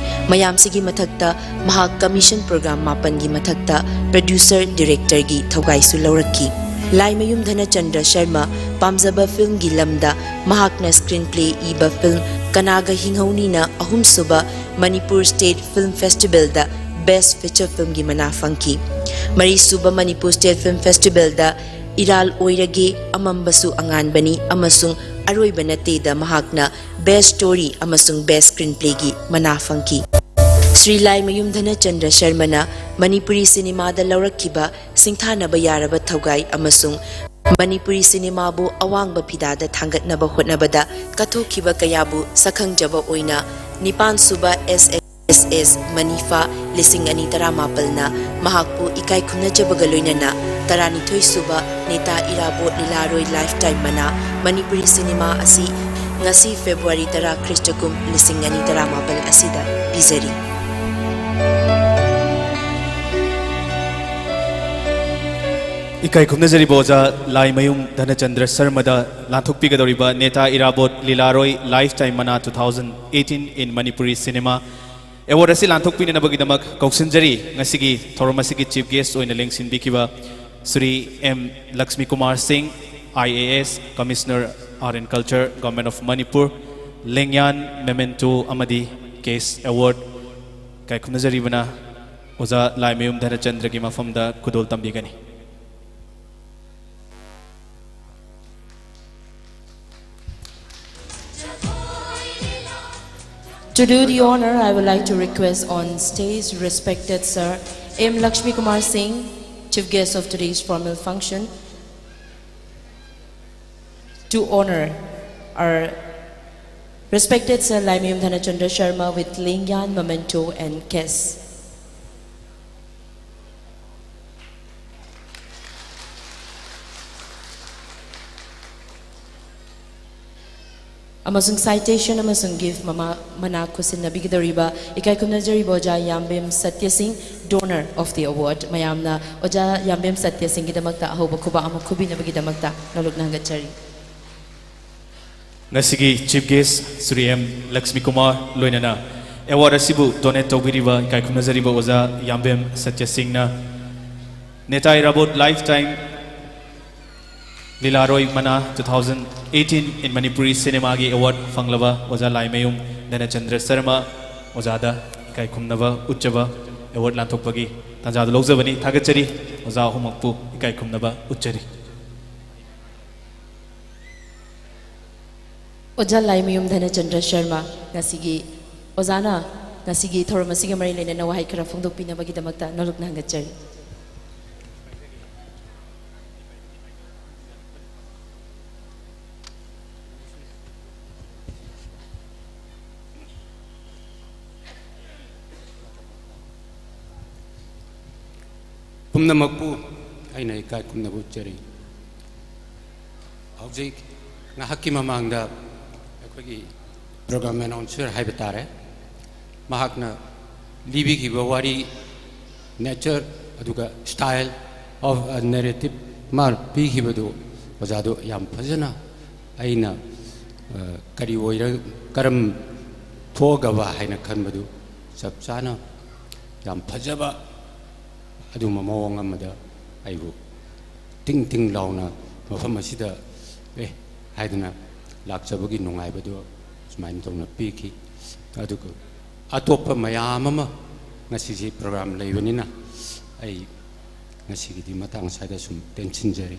ꯃꯌꯥꯝꯁꯤꯒꯤ ꯃꯊꯛꯇ ꯃꯍꯥꯛ ꯀꯃꯤꯁꯟ ꯄ꯭ꯔꯣꯒ꯭ꯔꯥꯝ ꯃꯥꯄꯟꯒꯤ ꯃꯊꯛꯇ ꯄ꯭ꯔꯣꯗ꯭ꯌꯨꯁꯔ ꯗꯤꯔꯦꯛꯇꯔꯒꯤ ꯊꯧꯒꯥꯏꯁꯨ ꯂꯧꯔꯛꯈꯤ꯫ ꯂꯥꯏꯃꯌꯨꯝ ꯙꯅꯆꯟꯗ꯭ꯔ ꯁꯔꯃ ꯄꯥꯝꯖꯕ ꯐꯤꯜꯝꯒꯤ ꯂꯝꯗ ꯃꯍꯥꯛꯅ ꯁ꯭ꯀ꯭ꯔꯤꯟ ꯄ꯭ꯂꯦ ꯏꯕ ꯐꯤꯜꯝ ꯀꯅꯥꯒ ꯍꯤꯡꯍꯧꯅꯤꯅ ꯑꯍꯨꯝꯁꯨꯕ ꯃꯅꯤꯄꯨꯔ ꯁ꯭ꯇꯦꯠ ꯐꯤꯜꯝ ꯐꯦꯁꯇꯤꯚꯦꯜꯗ ꯕꯦꯁ꯭ꯠ ꯐꯤꯆꯔ ꯐꯤꯜꯝꯒꯤ ꯃꯅꯥ ꯐꯪꯈꯤ꯫ ꯃꯔꯤꯁꯨꯕ ꯃꯅꯤꯄꯨꯔ ꯁ꯭ꯇꯦꯠ ꯐꯤꯜꯝ ꯐꯦꯁꯇꯤꯚꯦꯜꯗ ꯏꯔꯥꯜ ꯑꯣꯏꯔꯒꯦ, ꯑꯃꯝꯕꯁꯨ ꯑꯉꯥꯟꯕꯅꯤ ꯑꯃꯁꯨꯡ ꯑꯔꯣꯏꯕ ꯅꯠꯇꯦꯗ ꯃꯍꯥꯛꯅ ꯕꯦꯁ꯭ꯠ ꯁ꯭ꯇꯣꯔꯤ ꯑꯃꯁꯨꯡ ꯕꯦꯁ꯭ꯠ ꯁ꯭ꯀ꯭ꯔꯤꯟ ꯄ꯭ꯂꯦꯒꯤ ꯃꯅꯥ ꯐꯪꯈꯤ꯫ ꯁ꯭ꯔꯤ ꯂꯥꯏꯃꯌꯨꯝ ꯙꯅꯆꯟꯗ꯭ꯔ ꯁꯔꯃꯅ ꯃꯅꯤꯄꯨꯔꯤ ꯁꯤꯅꯦꯃꯥꯗ ꯂꯧꯔꯛꯈꯤꯕ ꯁꯤꯡꯊꯥꯅꯕ ꯌꯥꯔꯕ ꯊꯧꯒꯥꯏ ꯑꯃꯁꯨꯡ ꯃꯅꯤꯄꯨꯔꯤ ꯁꯤꯅꯦꯃꯥꯕꯨ ꯑꯋꯥꯡꯕ ꯐꯤꯗꯥꯗ ꯊꯥꯡꯒꯠꯅꯕ ꯍꯣꯠꯅꯕꯗ ꯀꯠꯊꯣꯛꯈꯤꯕ ꯀꯌꯥꯕꯨ ꯁꯛꯈꯪꯖꯕ ꯑꯣꯏꯅ ꯅꯤꯄꯥꯟ ꯁꯨꯕ ꯑꯦꯁ ꯑꯦꯁ ꯑꯦꯁ ꯑꯦꯁ ꯃꯅꯤꯐꯥ ꯂꯤꯁꯤꯡ ꯑꯅꯤ ꯇꯔꯥꯃꯥꯄꯜꯅ ꯃꯍꯥꯛꯄꯨ ꯏꯀꯥꯏ ꯈꯨꯝꯅꯖꯕꯒ ꯂꯣꯏꯅꯅ ꯇꯔꯥꯅꯤꯊꯣꯏ ꯁꯨꯕ ꯅꯦꯇꯥ ꯏꯔꯥꯕꯣꯠ ꯂꯤꯂꯥꯔꯣꯏ ꯂꯥꯏꯐꯇꯥꯏꯝ ꯃꯅꯥ ꯃꯅꯤꯄꯨꯔꯤ ꯁꯤꯅꯦꯃꯥ ꯑꯁꯤ ꯉꯁꯤ ꯐꯦꯕ꯭ꯔꯨꯋꯥꯔꯤ ꯇꯔꯥ ꯈ꯭ꯔꯤꯁꯇ ꯀꯨꯝ ꯂꯤꯁꯤꯡ ꯑꯅꯤ ꯇꯔꯥꯃꯥꯄꯜ ꯑꯁꯤꯗ ꯄꯤꯖꯔꯤ꯫ ꯏꯀꯥꯏ ꯈꯨꯝꯅꯖꯔꯤꯕ ꯑꯣꯖꯥ ꯂꯥꯏꯃꯌꯨꯝ ꯙꯅꯆꯟꯗ꯭ꯔ ꯁꯔꯃꯗ ꯂꯥꯟꯊꯣꯛꯄꯤꯒꯗꯧꯔꯤꯕ ꯅꯦꯇꯥ ꯏꯔꯥꯕꯣꯠ ꯂꯤꯂꯥꯔꯣꯏ ꯂꯥꯏꯐꯇꯥꯏꯝ ꯃꯅꯥ two thousand eighteen in Manipuri cinema award ꯑꯁꯤ ꯂꯥꯟꯊꯣꯛꯄꯤꯅꯅꯕꯒꯤꯗꯃꯛ ꯀꯧꯁꯤꯟꯖꯔꯤ ꯉꯁꯤꯒꯤ ꯊꯧꯔꯝ ꯑꯁꯤꯒꯤ ꯆꯤꯐ ꯒꯦꯁ꯭ꯠ ꯑꯣꯏꯅ ꯂꯦꯡꯁꯤꯟꯕꯤꯈꯤꯕ Shri M Lakshmi Kumar Singh, I A S, commissioner art and culture, government of Manipur, ꯂꯦꯡꯌꯥꯟ, ꯃꯦꯃꯦꯟꯇꯣ ꯑꯃꯗꯤ ꯀꯦꯁ ꯑꯦꯋꯥꯔꯗ ꯀꯥꯏꯈꯨꯝꯅꯖꯔꯤꯕꯅ ꯑꯣꯖꯥ ꯂꯥꯏꯃꯌꯨꯝ ꯙꯅꯆꯟꯗ꯭ꯔꯒꯤ ꯃꯐꯝꯗ ꯈꯨꯗꯣꯜ ꯇꯝꯕꯤꯒꯅꯤ꯫ To do the honor, I would like to request on stage respected Sir M Lakshmi Kumar Singh, chief guest of today's formal function, to honor our respected Sir Laimayum Dhanachandra Sharma with Lingyan, memento and case. ꯑꯃꯁꯨꯡ citation ꯑꯃꯁꯨꯡ gift ꯃꯃꯥ ꯃꯅꯥ ꯈꯨꯠꯁꯤꯟꯅꯕꯤꯒꯗꯧꯔꯤꯕ ꯏꯀꯥꯏ ꯈꯨꯝꯅꯖꯔꯤꯕ ꯑꯣꯖꯥ ꯌꯥꯝꯕꯦꯝ ꯁꯇ꯭ꯌ ꯁꯤꯡ, donor of the award꯫ ꯃꯌꯥꯝꯅ ꯑꯣꯖꯥ ꯌꯥꯝꯕꯦꯝ ꯁꯇ꯭ꯌ ꯁꯤꯡꯒꯤꯗꯃꯛꯇ ꯑꯍꯧꯕ ꯈꯨꯕꯥꯛ ꯑꯃ ꯈꯨꯕꯤꯅꯕꯒꯤꯗꯃꯛꯇ ꯅꯣꯂꯨꯛꯅ ꯍꯪꯒꯠꯆꯔꯤ꯫ ꯉꯁꯤꯒꯤ chief guest Shri M Lakshmi Kumar ꯂꯣꯏꯅꯅ award ꯑꯁꯤꯕꯨ donate ꯇꯧꯕꯤꯔꯤꯕ ꯏꯀꯥꯏ ꯈꯨꯝꯅꯖꯔꯤꯕ ꯑꯣꯖꯥ ꯌꯥꯝꯕꯦꯝ ꯁꯇ꯭ꯌ ꯁꯤꯡꯅ ꯅꯦꯇꯥꯏ ꯔꯥꯕꯣꯠ lifetime ꯂꯤꯂꯥꯔꯣꯏ ꯃꯅꯥ two thousand eighteen in Manipuri cinemaꯒꯤ award ꯐꯪꯂꯕ ꯑꯣꯖꯥ ꯂꯥꯏꯃꯌꯨꯝ ꯙꯅꯆꯟꯗ꯭ꯔ ꯁꯔꯃ ꯑꯣꯖꯥꯗ ꯏꯀꯥꯏ ꯈꯨꯝꯅꯕ ꯎꯠꯆꯕ, award ꯂꯥꯟꯊꯣꯛꯄꯒꯤ ꯇꯥꯟꯖꯥꯗꯨ ꯂꯧꯖꯕꯅꯤ꯫ ꯊꯥꯒꯠꯆꯔꯤ꯫ ꯑꯣꯖꯥ ꯑꯍꯨꯝꯃꯛꯄꯨ ꯏꯀꯥꯏ ꯈꯨꯝꯅꯕ ꯎꯠꯆꯔꯤ꯫ ꯑꯣꯖꯥ ꯂꯥꯏꯃꯌꯨꯝ ꯙꯅꯆꯟꯗ꯭ꯔ ꯁꯔꯃ, ꯉꯁꯤꯒꯤ ꯑꯣꯖꯥꯅ ꯉꯁꯤꯒꯤ ꯊꯧꯔꯝ ꯑꯁꯤꯒ ꯃꯔꯤ ꯂꯩꯅꯅ ꯋꯥꯍꯩ ꯈꯔ ꯐꯣꯡꯗꯣꯛꯄꯤꯅꯕꯒꯤꯗꯃꯛꯇ ꯅꯣꯂꯨꯛꯅ ꯍꯪꯒꯠꯆꯔꯤ꯫ ꯄꯨꯝꯅꯃꯛꯄꯨ ꯑꯩꯅ ꯏꯀꯥꯏ ꯈꯨꯝꯅꯕ ꯎꯠꯆꯔꯤ꯫ ꯍꯧꯖꯤꯛ ꯉꯥꯏꯍꯥꯛꯀꯤ ꯃꯃꯥꯡꯗ ꯑꯩꯈꯣꯏꯒꯤ program announcer ꯍꯥꯏꯕ ꯇꯥꯔꯦ, ꯃꯍꯥꯛꯅ ꯂꯤꯕꯤꯈꯤꯕ ꯋꯥꯔꯤ, nature, ꯑꯗꯨꯒ style of a narrative ꯃꯥ ꯄꯤꯈꯤꯕꯗꯨ ꯑꯣꯖꯥꯗꯨ ꯌꯥꯝ ꯐꯖꯅ ꯑꯩꯅ, ꯑ, ꯀꯔꯤ ꯑꯣꯏꯔ-, ꯀꯔꯝ ꯊꯣꯛꯑꯒꯕ ꯍꯥꯏꯅ ꯈꯟꯕꯗꯨ ꯆꯞ ꯆꯥꯅ ꯌꯥꯝ ꯐꯖꯕ ꯑꯗꯨꯝꯕ ꯃꯑꯣꯡ ꯑꯃꯗ ꯑꯩꯕꯨ ꯇꯤꯡ ꯇꯤꯡ ꯂꯥꯎꯅ ꯃꯐꯝ ꯑꯁꯤꯗ, "ꯑꯦ" ꯍꯥꯏꯗꯅ ꯂꯥꯛꯆꯕꯒꯤ ꯅꯨꯡꯉꯥꯏꯕꯗꯨ ꯁꯨꯃꯥꯏꯅ ꯇꯧꯅ ꯄꯤꯈꯤ꯫ ꯑꯗꯨꯒ ꯑꯇꯣꯞꯄ ꯃꯌꯥꯝ ꯑꯃ ꯉꯁꯤꯁꯤ program ꯂꯩꯕꯅꯤꯅ ꯑꯩ ꯉꯁꯤꯒꯤꯗꯤ ꯃꯇꯥꯡ ꯑꯁ꯭ꯋꯥꯏꯗ ꯁꯨꯝ ꯇꯦꯟꯁꯤꯟꯖꯔꯤ꯫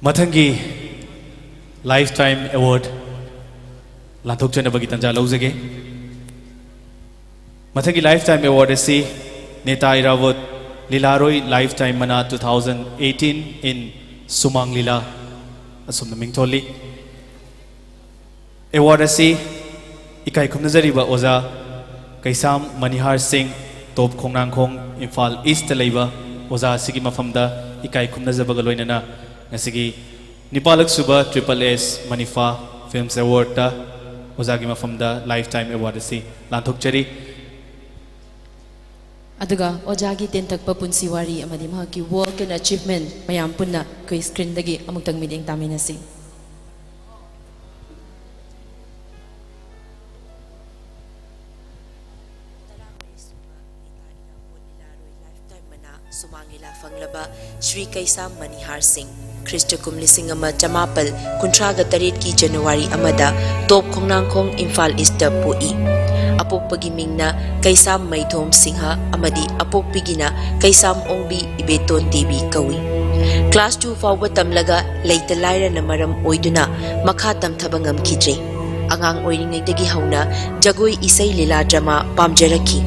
ꯃꯊꯪꯒꯤ ꯂꯥꯏꯐ ꯇꯥꯏꯝ ꯑꯦꯋꯥꯔꯗ ꯂꯥꯟꯊꯣꯛꯆꯅꯕꯒꯤ ꯇꯥꯟꯖꯥ ꯂꯧꯖꯒꯦ꯫ ꯃꯊꯪꯒꯤ ꯂꯥꯏꯐ ꯇꯥꯏꯝ ꯑꯦꯋꯥꯔꯗ ꯑꯁꯤ ꯅꯦꯇꯥ ꯏꯔꯥꯕꯣꯠ ꯂꯤꯂꯥꯔꯣꯏ ꯂꯥꯏꯐ ꯇꯥꯏꯝ ꯃꯅꯥ two thousand eighteen in ꯁꯨꯃꯥꯡ ꯂꯤꯂꯥ ꯑꯁꯨꯝꯅ ꯃꯤꯡꯊꯣꯜꯂꯤ꯫ ꯑꯦꯋꯥꯔꯗ ꯑꯁꯤ ꯏꯀꯥꯏ ꯈꯨꯝꯅꯖꯔꯤꯕ ꯑꯣꯖꯥ ꯀꯩꯁꯥꯝ ꯃꯅꯤꯍꯥꯔ ꯁꯤꯡ, ꯇꯣꯞ ꯈꯣꯡꯅꯥꯡꯈꯣꯡ, ꯏꯝꯐꯥꯜ ꯏꯁꯇ ꯂꯩꯕ ꯑꯣꯖꯥ ꯑꯁꯤꯒꯤ ꯃꯐꯝꯗ ꯏꯀꯥꯏ ꯈꯨꯝꯅꯖꯕꯒ ꯂꯣꯏꯅꯅ ꯉꯁꯤꯒꯤ ꯅꯤꯄꯥꯜꯂꯛ ꯁꯨꯕ Triple S ꯃꯅꯤꯐꯥ ꯐꯤꯜꯝꯁ ꯑꯦꯋꯥꯔꯗꯇ ꯑꯣꯖꯥꯒꯤ ꯃꯐꯝꯗ ꯂꯥꯏꯐ ꯇꯥꯏꯝ ꯑꯦꯋꯥꯔꯗ ꯑꯁꯤ ꯂꯥꯟꯊꯣꯛꯆꯔꯤ꯫ ꯑꯗꯨꯒ ꯑꯣꯖꯥꯒꯤ ꯇꯦꯟꯊꯛꯄ ꯄꯨꯟꯁꯤ ꯋꯥꯔꯤ ꯑꯃꯗꯤ ꯃꯍꯥꯛꯀꯤ work and achievement ꯃꯌꯥꯝ ꯄꯨꯟꯅ ꯑꯩꯈꯣꯏ ꯁ꯭ꯀ꯭ꯔꯤꯟꯗꯒꯤ ꯑꯃꯨꯛꯇꯪ ꯃꯤꯠꯌꯦꯡ ꯇꯥꯃꯤꯟꯅꯁꯤ꯫ ꯁꯨꯃꯥꯡ ꯂꯤꯂꯥ ꯐꯪꯂꯕ ꯁ꯭ꯔꯤ ꯀꯩꯁꯥꯝ ꯃꯅꯤꯍꯥꯔ ꯁꯤꯡ, ꯈ꯭ꯔꯤꯁꯇ ꯀꯨꯝ ꯂꯤꯁꯤꯡ ꯑꯃ ꯆꯃꯥꯄꯜ ꯀꯨꯟꯊ꯭ꯔꯥꯒ ꯇꯔꯦꯠꯀꯤ ꯖꯅꯋꯥꯔꯤ ꯑꯃꯗ ꯇꯣꯞ ꯈꯣꯡꯅꯥꯡꯈꯣꯡ, ꯏꯝꯐꯥꯜ ꯏꯁꯇ ꯄꯣꯛꯏ꯫ ꯑꯄꯣꯛꯄꯒꯤ ꯃꯤꯡꯅ ꯀꯩꯁꯥꯝ ꯃꯩꯊꯣꯝ ꯁꯤꯡꯍ ꯑꯃꯗꯤ ꯑꯄꯣꯛꯄꯤꯒꯤꯅ ꯀꯩꯁꯥꯝ ꯑꯣꯡꯕꯤ ꯏꯕꯦꯇꯣꯟ ꯗꯦꯕꯤ ꯀꯧꯏ꯫ ꯀ꯭ꯂꯥꯁ two ꯐꯥꯎꯕ ꯇꯝꯂꯒ ꯂꯩꯇ ꯂꯥꯏꯔꯅ ꯃꯔꯝ ꯑꯣꯏꯗꯨꯅ ꯃꯈꯥ ꯇꯝꯊꯕ ꯉꯝꯈꯤꯗ꯭ꯔꯦ꯫ ꯑꯉꯥꯡ ꯑꯣꯏꯔꯤꯉꯩꯗꯒꯤ ꯍꯧꯅ ꯖꯒꯣꯏ, ꯏꯁꯩ, ꯂꯤꯂꯥ, ꯗ꯭ꯔꯃꯥ ꯄꯥꯝꯖꯔꯛꯈꯤ꯫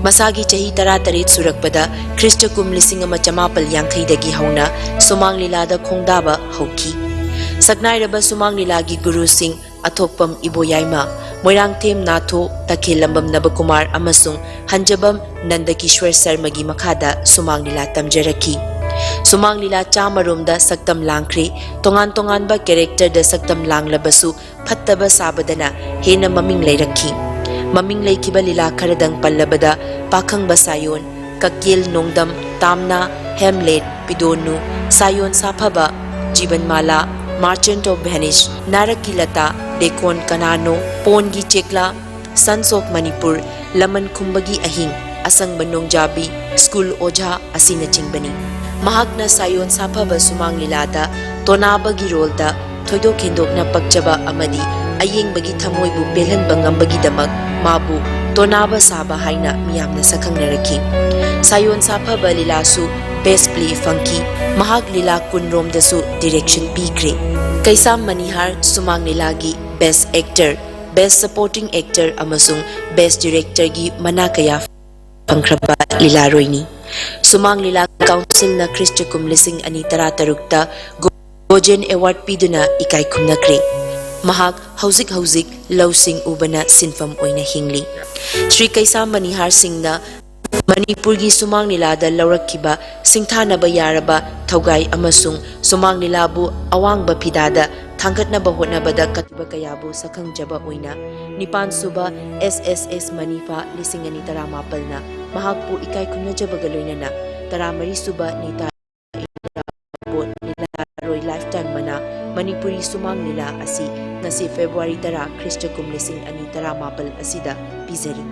ꯃꯁꯥꯒꯤ ꯆꯍꯤ ꯇꯔꯥꯇꯔꯦꯠ ꯁꯨꯔꯛꯄꯗ ꯈ꯭ꯔꯤꯁꯇ ꯀꯨꯝ ꯂꯤꯁꯤꯡ ꯑꯃ ꯆꯃꯥꯄꯜ ꯌꯥꯡꯈꯩꯗꯒꯤ ꯍꯧꯅ ꯁꯨꯃꯥꯡ ꯂꯤꯂꯥꯗ ꯈꯣꯡꯗꯥꯕ ꯍꯧꯈꯤ꯫ ꯁꯛꯅꯥꯏꯔꯕ ꯁꯨꯃꯥꯡ ꯂꯤꯂꯥꯒꯤ ꯒꯨꯔꯨꯁꯤꯡ ꯑꯊꯣꯛꯄꯝ ꯏꯕꯣꯌꯥꯏꯃ, ꯃꯣꯏꯔꯥꯡꯊꯦꯝ ꯅꯥꯊꯣ, ꯇꯈꯦꯜꯂꯝꯕꯝ ꯅꯕꯀꯨꯃꯥꯔ ꯑꯃꯁꯨꯡ ꯍꯟꯖꯕꯝ ꯅꯟꯗꯀꯤꯁ꯭ꯋꯔ ꯁꯔꯃꯒꯤ ꯃꯈꯥꯗ ꯁꯨꯃꯥꯡ ꯂꯤꯂꯥ ꯇꯝꯖꯔꯛꯈꯤ꯫ ꯁꯨꯃꯥꯡ ꯂꯤꯂꯥ ꯆꯥꯝꯃꯔꯣꯝꯗ ꯁꯛꯇꯝ ꯂꯥꯡꯈ꯭ꯔꯦ꯫ ꯇꯣꯉꯥꯟ ꯇꯣꯉꯥꯟꯕ ꯀꯦꯔꯦꯛꯇꯔꯗ ꯁꯛꯇꯝ ꯂꯥꯡꯂꯕꯁꯨ ꯐꯠꯇꯕ ꯁꯥꯕꯗꯅ ꯍꯦꯟꯅ ꯃꯃꯤꯡ ꯂꯩꯔꯛꯈꯤ꯫ ꯃꯃꯤꯡ ꯂꯩꯈꯤꯕ ꯂꯤꯂꯥ ꯈꯔꯗꯪ ꯄꯜꯂꯕꯗ ꯄꯥꯈꯪꯕ ꯁꯥꯌꯣꯟ, ꯀꯛꯀꯦꯜ ꯅꯣꯡꯗꯝ, ꯇꯥꯝꯅꯥ, ꯍꯦꯝꯂꯦꯠ, ꯄꯤꯗꯣꯟꯅꯨ, ꯁꯥꯌꯣꯟ ꯁꯥꯐꯕ, ꯖꯤꯕꯟꯃꯥꯂꯥ, Merchant of Venice, ꯅꯥꯔꯛꯀꯤ ꯂꯇꯥ, ꯗꯦꯀꯣꯟ ꯀꯅꯥꯅꯣ, ꯄꯣꯟꯒꯤ ꯆꯦꯛꯂꯥ, Sons of Manipur, ꯂꯃꯟ ꯈꯨꯝꯕꯒꯤ ꯑꯍꯤꯡ, ꯑꯁꯪꯕ ꯅꯣꯡꯖꯥꯕꯤ, ꯁ꯭ꯀꯨꯜ ꯑꯣꯖꯥ ꯑꯁꯤꯅꯆꯤꯡꯕꯅꯤ꯫ ꯃꯍꯥꯛꯅ ꯁꯥꯌꯣꯟ ꯁꯥꯐꯕ ꯁꯨꯃꯥꯡ ꯂꯤꯂꯥꯗ ꯇꯣꯅꯥꯕꯒꯤ ꯔꯣꯜꯗ ꯊꯣꯏꯗꯣꯛ ꯍꯦꯟꯗꯣꯛꯅ ꯄꯛꯆꯕ ꯑꯃꯗꯤ ꯑꯌꯦꯡꯕꯒꯤ ꯊꯃꯣꯏꯕꯨ ꯄꯦꯜꯍꯟꯕ ꯉꯝꯕꯒꯤꯗꯃꯛ ꯃꯥꯕꯨ ꯇꯣꯅꯥꯕ ꯁꯥꯕ ꯍꯥꯏꯅ ꯃꯤꯌꯥꯝꯅ ꯁꯛꯈꯪꯅꯔꯛꯈꯤ꯫ ꯁꯥꯌꯣꯟ ꯁꯥꯐꯕ ꯂꯤꯂꯥꯁꯨ Best Play ꯐꯪꯈꯤ꯫ ꯃꯍꯥꯛ ꯂꯤꯂꯥ ꯀꯨꯟꯔꯣꯝꯗꯁꯨ direction ꯄꯤꯈ꯭ꯔꯦ꯫ ꯀꯩꯁꯥꯝ ꯃꯅꯤꯍꯥꯔ ꯁꯨꯃꯥꯡ ꯂꯤꯂꯥꯒꯤ Best Actor, Best Supporting Actor ꯑꯃꯁꯨꯡ Best Directorꯒꯤ ꯃꯅꯥ ꯀꯌꯥ ꯐꯪꯈ꯭ꯔꯕ ꯂꯤꯂꯥꯔꯣꯏꯅꯤ꯫ ꯁꯨꯃꯥꯡ ꯂꯤꯂꯥ ꯀꯥꯎꯟꯁꯤꯜꯅ ꯈ꯭ꯔꯤꯁꯇ ꯀꯨꯝ ꯂꯤꯁꯤꯡ ꯑꯅꯤ ꯇꯔꯥꯇꯔꯨꯛꯇ ꯒꯣꯖꯦꯟ Award ꯄꯤꯗꯨꯅ ꯏꯀꯥꯏ ꯈꯨꯝꯅꯈ꯭ꯔꯦ꯫ ꯃꯍꯥꯛ ꯍꯧꯖꯤꯛ ꯍꯧꯖꯤꯛ ꯂꯧꯁꯤꯡ ꯎꯕꯅ ꯁꯤꯟꯐꯝ ꯑꯣꯏꯅ ꯍꯤꯡꯂꯤ꯫ ꯁ꯭ꯔꯤ ꯀꯩꯁꯥꯝ ꯃꯅꯤꯍꯥꯔ ꯁꯤꯡꯅ ꯃꯅꯤꯄꯨꯔꯒꯤ ꯁꯨꯃꯥꯡ ꯂꯤꯂꯥꯗ ꯂꯧꯔꯛꯈꯤꯕ ꯁꯤꯡꯊꯥꯅꯕ ꯌꯥꯔꯕ ꯊꯧꯒꯥꯏ ꯑꯃꯁꯨꯡ ꯁꯨꯃꯥꯡ ꯂꯤꯂꯥꯕꯨ ꯑꯋꯥꯡꯕ ꯐꯤꯗꯥꯗ ꯊꯥꯡꯒꯠꯅꯕ ꯍꯣꯠꯅꯕꯗ ꯀꯠꯈꯤꯕ ꯀꯌꯥꯕꯨ ꯁꯛꯈꯪꯖꯕ ꯑꯣꯏꯅ ꯅꯤꯄꯥꯟ ꯁꯨꯕ S S S ꯃꯅꯤꯐꯥ ꯂꯤꯁꯤꯡ ꯑꯅꯤ ꯇꯔꯥꯃꯥꯄꯜꯅ ꯃꯍꯥꯛꯄꯨ ꯏꯀꯥꯏ ꯈꯨꯝꯅꯖꯕꯒ ꯂꯣꯏꯅꯅ ꯇꯔꯥꯃꯔꯤ ꯁꯨꯕ ꯅꯤꯇꯥ ꯕꯣꯠ ꯂꯤꯂꯥꯔꯣꯏ Lifetime ꯃꯅꯥ ꯃꯅꯤꯄꯨꯔꯤ ꯁꯨꯃꯥꯡ ꯂꯤꯂꯥ ꯑꯁꯤ ꯉꯁꯤ ꯐꯦꯕ꯭ꯔꯨꯋꯥꯔꯤ ꯇꯔꯥ, ꯈ꯭ꯔꯤꯁꯇ ꯀꯨꯝ ꯂꯤꯁꯤꯡ ꯑꯅꯤ ꯇꯔꯥꯃꯥꯄꯜ ꯑꯁꯤꯗ ꯄꯤꯖꯔꯤ꯫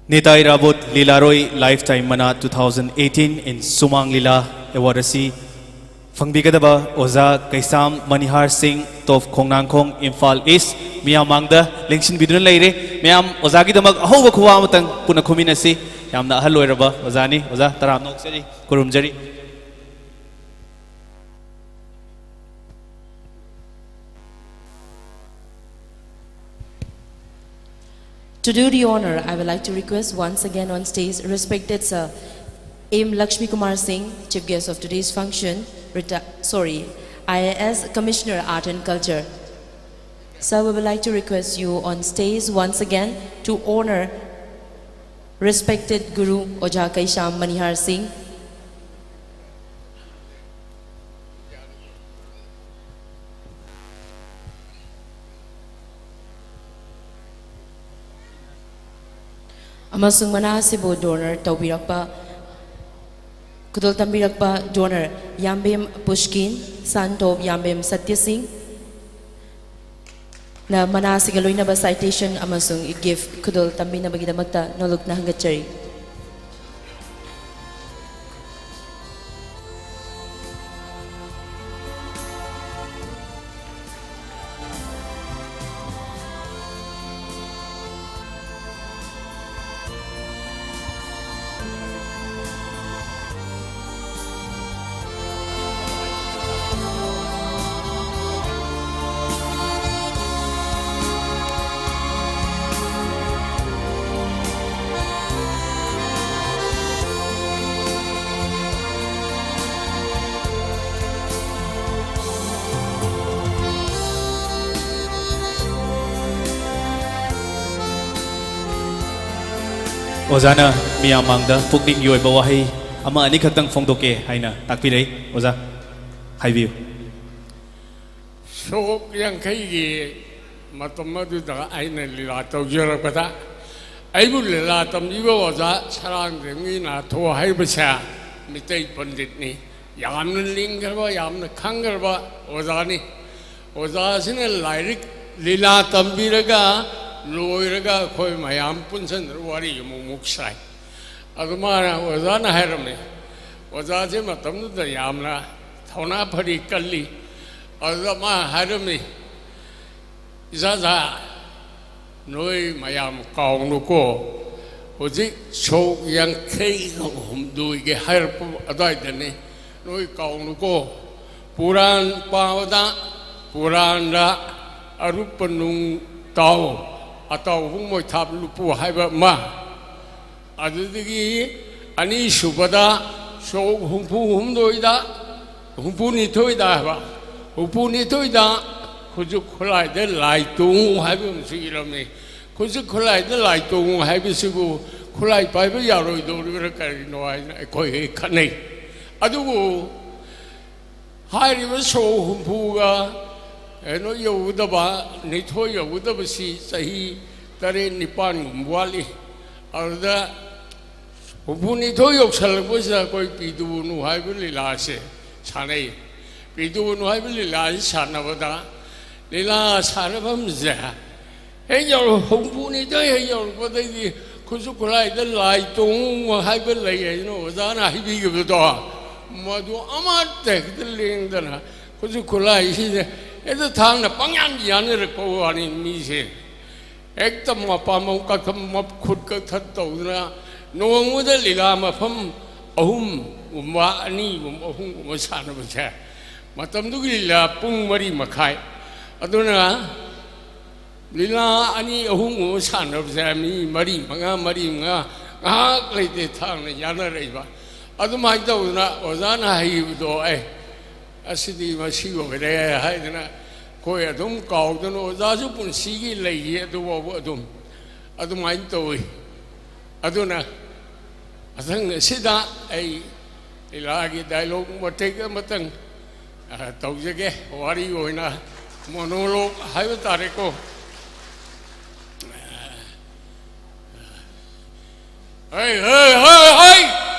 ꯅꯤꯇꯥꯏ ꯔꯥꯕꯣꯠ ꯂꯤꯂꯥꯔꯣꯏ Lifetime ꯃꯅꯥ two thousand eighteen in ꯁꯨꯃꯥꯡ ꯂꯤꯂꯥ Award ꯑꯁꯤ ꯐꯪꯕꯤꯒꯗꯕ ꯑꯣꯖꯥ ꯀꯩꯁꯥꯝ ꯃꯅꯤꯍꯥꯔ ꯁꯤꯡ, ꯇꯣꯞ ꯈꯣꯡꯅꯥꯡꯈꯣꯡ, ꯏꯝꯐꯥꯜ ꯏꯁ, ꯃꯤꯌꯥꯝ ꯃꯥꯡꯗ ꯂꯦꯡꯁꯤꯟꯕꯤꯗꯨꯅ ꯂꯩꯔꯦ꯫ ꯃꯌꯥꯝ ꯑꯣꯖꯥꯒꯤꯗꯃꯛ ꯑꯍꯧꯕ ꯈꯨꯋꯥ ꯑꯃꯇꯪ ꯄꯨꯟꯅ ꯈꯨꯃꯤꯟꯅꯁꯤ꯫ ꯌꯥꯝꯅ ꯑꯍꯜ ꯑꯣꯏꯔꯕ ꯑꯣꯖꯥꯅꯤ꯫ ꯑꯣꯖꯥ ꯇꯔꯥꯝꯅ ꯑꯣꯛꯆꯔꯤ, ꯈꯨꯔꯨꯝꯖꯔꯤ꯫ To do the honor, I would like to request once again on stage respected Sir M Lakshmi Kumar Singh, Chief Guest of today's function, reti-, sorry, I A S Commissioner Art and Culture. Sir, we would like to request you on stage once again to honor respected Guru Oja Kaisham Manihar Singh. ꯑꯃꯁꯨꯡ ꯃꯅꯥ ꯑꯁꯤꯕꯨ donor ꯇꯧꯕꯤꯔꯛꯄ, ꯈꯨꯗꯣꯜ ꯇꯝꯕꯤꯔꯛꯄ donor ꯌꯥꯝꯕꯦꯝ ꯄꯨꯁꯀꯤꯟ, ꯁꯟꯇꯣꯞ ꯌꯥꯝꯕꯦꯝ Satya ꯁꯤꯡ ꯅ ꯃꯅꯥ ꯑꯁꯤꯒ ꯂꯣꯏꯅꯕ citation ꯑꯃꯁꯨꯡ gift ꯈꯨꯗꯣꯜ ꯇꯝꯕꯤꯅꯕꯒꯤꯗꯃꯛꯇ ꯅꯣꯂꯨꯛꯅ ꯍꯪꯒꯠꯆꯔꯤ꯫ ꯑꯣꯖꯥꯅ ꯃꯤꯌꯥꯝ ꯃꯥꯡꯗ ꯄꯨꯛꯅꯤꯡꯒꯤ ꯑꯣꯏꯕ ꯋꯥꯍꯩ ꯑꯃ ꯑꯅꯤꯈꯛꯇꯪ ꯐꯣꯡꯗꯣꯛꯀꯦ ꯍꯥꯏꯅ ꯇꯥꯛꯄꯤꯔꯛꯏ꯫ ꯑꯣꯖꯥ, ꯍꯥꯏꯕꯤꯌꯨ꯫ ꯁꯣꯛ ꯌꯥꯡꯈꯩꯒꯤ ꯃꯇꯝ ꯑꯗꯨꯗ ꯑꯩꯅ ꯂꯤꯂꯥ ꯇꯧꯖꯔꯛꯄꯗ, ꯑꯩꯕꯨ ꯂꯤꯂꯥ ꯇꯝꯕꯤꯕ ꯑꯣꯖꯥ ꯁꯔꯥꯡꯗꯦꯝꯒꯤ ꯅꯥꯊꯣ ꯍꯥꯏꯕꯁꯦ ꯃꯤꯇꯩ ꯄꯟꯗꯤꯠꯅꯤ꯫ ꯌꯥꯝꯅ ꯂꯤꯡꯈ꯭ꯔꯕ, ꯌꯥꯝꯅ ꯈꯪꯈ꯭ꯔꯕ ꯑꯣꯖꯥꯅꯤ꯫ ꯑꯣꯖꯥꯁꯤꯅ ꯂꯥꯏꯔꯤꯛ ꯂꯤꯂꯥ ꯇꯝꯕꯤꯔꯒ ꯂꯣꯏꯔꯒ ꯑꯩꯈꯣꯏ ꯃꯌꯥꯝ ꯄꯨꯟꯁꯤꯟꯗꯅ ꯋꯥꯔꯤ ꯑꯃꯨꯛꯃꯨꯛ ꯁꯥꯏ꯫ ꯑꯗꯨ ꯃꯥꯅ, ꯑꯣꯖꯥꯅ ꯍꯥꯏꯔꯝꯃꯤ, ꯑꯣꯖꯥꯁꯦ ꯃꯇꯝꯗꯨꯗ ꯌꯥꯝꯅ ꯊꯧꯅꯥ ꯐꯔꯤ, ꯀꯜꯂꯤ꯫ ꯑꯗꯨꯗ ꯃꯥ ꯍꯥꯏꯔꯝꯃꯤ, "ꯏꯆꯥꯖꯥ, ꯅꯣꯏ ꯃꯌꯥꯝ ꯀꯥꯎꯅꯨꯀꯣ, ꯍꯧꯖꯤꯛ ꯁꯣꯛ ꯌꯥꯡꯈꯩꯒ ꯍꯨꯝꯗꯣꯏꯒꯤ ꯍꯥꯏꯔꯛꯄ ꯑꯗꯨꯋꯥꯏꯗꯅꯤ, ꯅꯣꯏ ꯀꯥꯎꯅꯨꯀꯣ, ꯄꯨꯔꯥꯟ ꯄꯥꯕꯗ, ꯄꯨꯔꯥꯟꯗ ꯑꯔꯨꯞꯄ ꯅꯨꯡ ꯇꯥꯎ, ꯑꯇꯥꯎꯕ ꯃꯣꯏꯊꯥꯞ ꯂꯨꯞꯄꯨ" ꯍꯥꯏꯕ ꯑꯃ, ꯑꯗꯨꯗꯒꯤ ꯑꯅꯤꯁꯨꯕꯗ ꯁꯣꯛ ꯍꯨꯝꯐꯨ ꯍꯨꯝꯗꯣꯏꯗ, ꯍꯨꯝꯐꯨ ꯅꯤꯊꯣꯏꯗ ꯍꯥꯏꯕ, ꯍꯨꯝꯐꯨ ꯅꯤꯊꯣꯏꯗ ꯈꯨꯠꯁꯨ ꯈꯨꯠꯂꯥꯏꯗ ꯂꯥꯏ ꯇꯣꯡꯉꯨ ꯍꯥꯏꯕ ꯑꯃꯁꯨ ꯏꯔꯝꯃꯤ꯫ ꯈꯨꯠꯁꯨ ꯈꯨꯠꯂꯥꯏꯗ ꯂꯥꯏ ꯇꯣꯡꯉꯨ ꯍꯥꯏꯕꯁꯤꯕꯨ ꯈꯨꯠꯂꯥꯏ ꯄꯥꯏꯕ ꯌꯥꯔꯣꯏꯗꯧꯔꯤꯕ꯭ꯔꯥ ꯀꯔꯤꯅꯣ ꯍꯥꯏꯅ ꯑꯩꯈꯣꯏ ꯈꯟꯅꯩ꯫ ꯑꯗꯨꯕꯨ ꯍꯥꯏꯔꯤꯕ ꯁꯣꯛ ꯍꯨꯝꯐꯨꯒ ꯀꯩꯅꯣ ꯌꯧꯒꯗꯕ, ꯅꯤꯊꯣꯏ ꯌꯧꯒꯗꯕꯁꯤ ꯆꯍꯤ ꯇꯔꯦꯠ ꯅꯤꯄꯥꯟꯒꯨꯝꯕ ꯋꯥꯠꯂꯤ꯫ ꯑꯗꯨꯗ ꯍꯨꯝꯐꯨꯅꯤꯊꯣꯏ ꯌꯧꯁꯜꯂꯛꯄꯁꯤꯗ ꯑꯩꯈꯣꯏ ꯄꯤꯗꯨꯅꯨ ꯍꯥꯏꯕ ꯂꯤꯂꯥꯁꯦ ꯁꯥꯟꯅꯩ꯫ ꯄꯤꯗꯨꯅꯨ ꯍꯥꯏꯕ ꯂꯤꯂꯥꯁꯤ ꯁꯥꯟꯅꯕꯗ, ꯂꯤꯂꯥ ꯁꯥꯟꯅꯐꯝꯁꯦ ꯍꯦꯛ ꯌꯧꯔ-, ꯍꯨꯝꯐꯨꯅꯤꯊꯣꯏ ꯍꯦꯛ ꯌꯧꯔꯛꯄꯗꯩꯗꯤ ꯈꯨꯠꯁꯨ ꯈꯨꯠꯂꯥꯏꯗ ꯂꯥꯏ ꯇꯣꯡꯉꯨ ꯍꯥꯏꯕ ꯂꯩ ꯍꯥꯏꯅ ꯑꯣꯖꯥꯅ ꯍꯥꯏꯕꯤꯈꯤꯕꯗꯣ, ꯃꯗꯨ ꯑꯃꯠꯇ ꯍꯦꯛꯇ ꯂꯦꯡꯗꯅ ꯈꯨꯠꯁꯨ ꯈꯨꯠꯂꯥꯏꯁꯤꯗ ꯍꯦꯛꯇ ꯊꯥꯡꯅ ꯄꯪꯌꯥꯟ ꯌꯥꯟꯅꯔꯛꯄ ꯋꯥꯅꯤ ꯃꯤꯁꯦ꯫ ꯍꯦꯛꯇ ꯃꯄꯥꯃꯝ ꯀꯛꯊꯠ, ꯃꯈꯨꯠ ꯀꯛꯊꯠ ꯇꯧꯗꯅ ꯅꯣꯡꯃꯗ ꯂꯤꯂꯥ ꯃꯐꯝ ꯑꯍꯨꯝꯒꯨꯝꯕ, ꯑꯅꯤꯒꯨꯝꯕ, ꯑꯍꯨꯝꯒꯨꯝꯕ ꯁꯥꯟꯅꯕꯁꯦ, ꯃꯇꯝꯗꯨꯒꯤ ꯂꯤꯂꯥ ꯄꯨꯡ ꯃꯔꯤ ꯃꯈꯥꯏ꯫ ꯑꯗꯨꯅ ꯂꯤꯂꯥ ꯑꯅꯤ ꯑꯍꯨꯝꯒꯨꯝꯕ ꯁꯥꯟꯅꯕꯁꯦ ꯃꯤ ꯃꯔꯤ ꯃꯉꯥ, ꯃꯔꯤ ꯃꯉꯥ ꯉꯥꯏꯍꯥꯛ ꯂꯩꯇꯦ ꯊꯥꯡꯅ ꯌꯥꯅꯔꯛꯏꯕ꯫ ꯑꯗꯨꯃꯥꯏꯅ ꯇꯧꯗꯅ ꯑꯣꯖꯥꯅ ꯍꯩꯕꯗꯣ, "ꯑꯦ, ꯑꯁꯤꯗꯤ ꯃꯁꯤ ꯑꯣꯏꯔꯦ" ꯍꯥꯏꯗꯅ ꯑꯩꯈꯣꯏ ꯑꯗꯨꯝ ꯀꯥꯎꯗꯅ, ꯑꯣꯖꯥꯁꯨ ꯄꯨꯟꯁꯤꯒꯤ ꯂꯩꯈꯤ ꯑꯗꯨꯐꯥꯎꯕ ꯑꯗꯨꯝ ꯑꯗꯨꯃꯥꯏꯅ ꯇꯧꯏ꯫ ꯑꯗꯨꯅ ꯃꯊꯪ ꯑꯁꯤꯗ ꯑꯩ ꯂꯤꯂꯥꯒꯤ ꯗꯥꯏꯂꯣꯒ ꯃꯇꯦꯛ ꯑꯃꯇꯪ, ꯑ, ꯇꯧꯖꯒꯦ꯫ ꯋꯥꯔꯤ ꯑꯣꯏꯅ ꯃꯣꯅꯣꯂꯣꯒ ꯍꯥꯏꯕ ꯇꯥꯔꯦꯀꯣ꯫ ꯍꯩ, ꯍꯩ, ꯍꯩ, ꯍꯩ!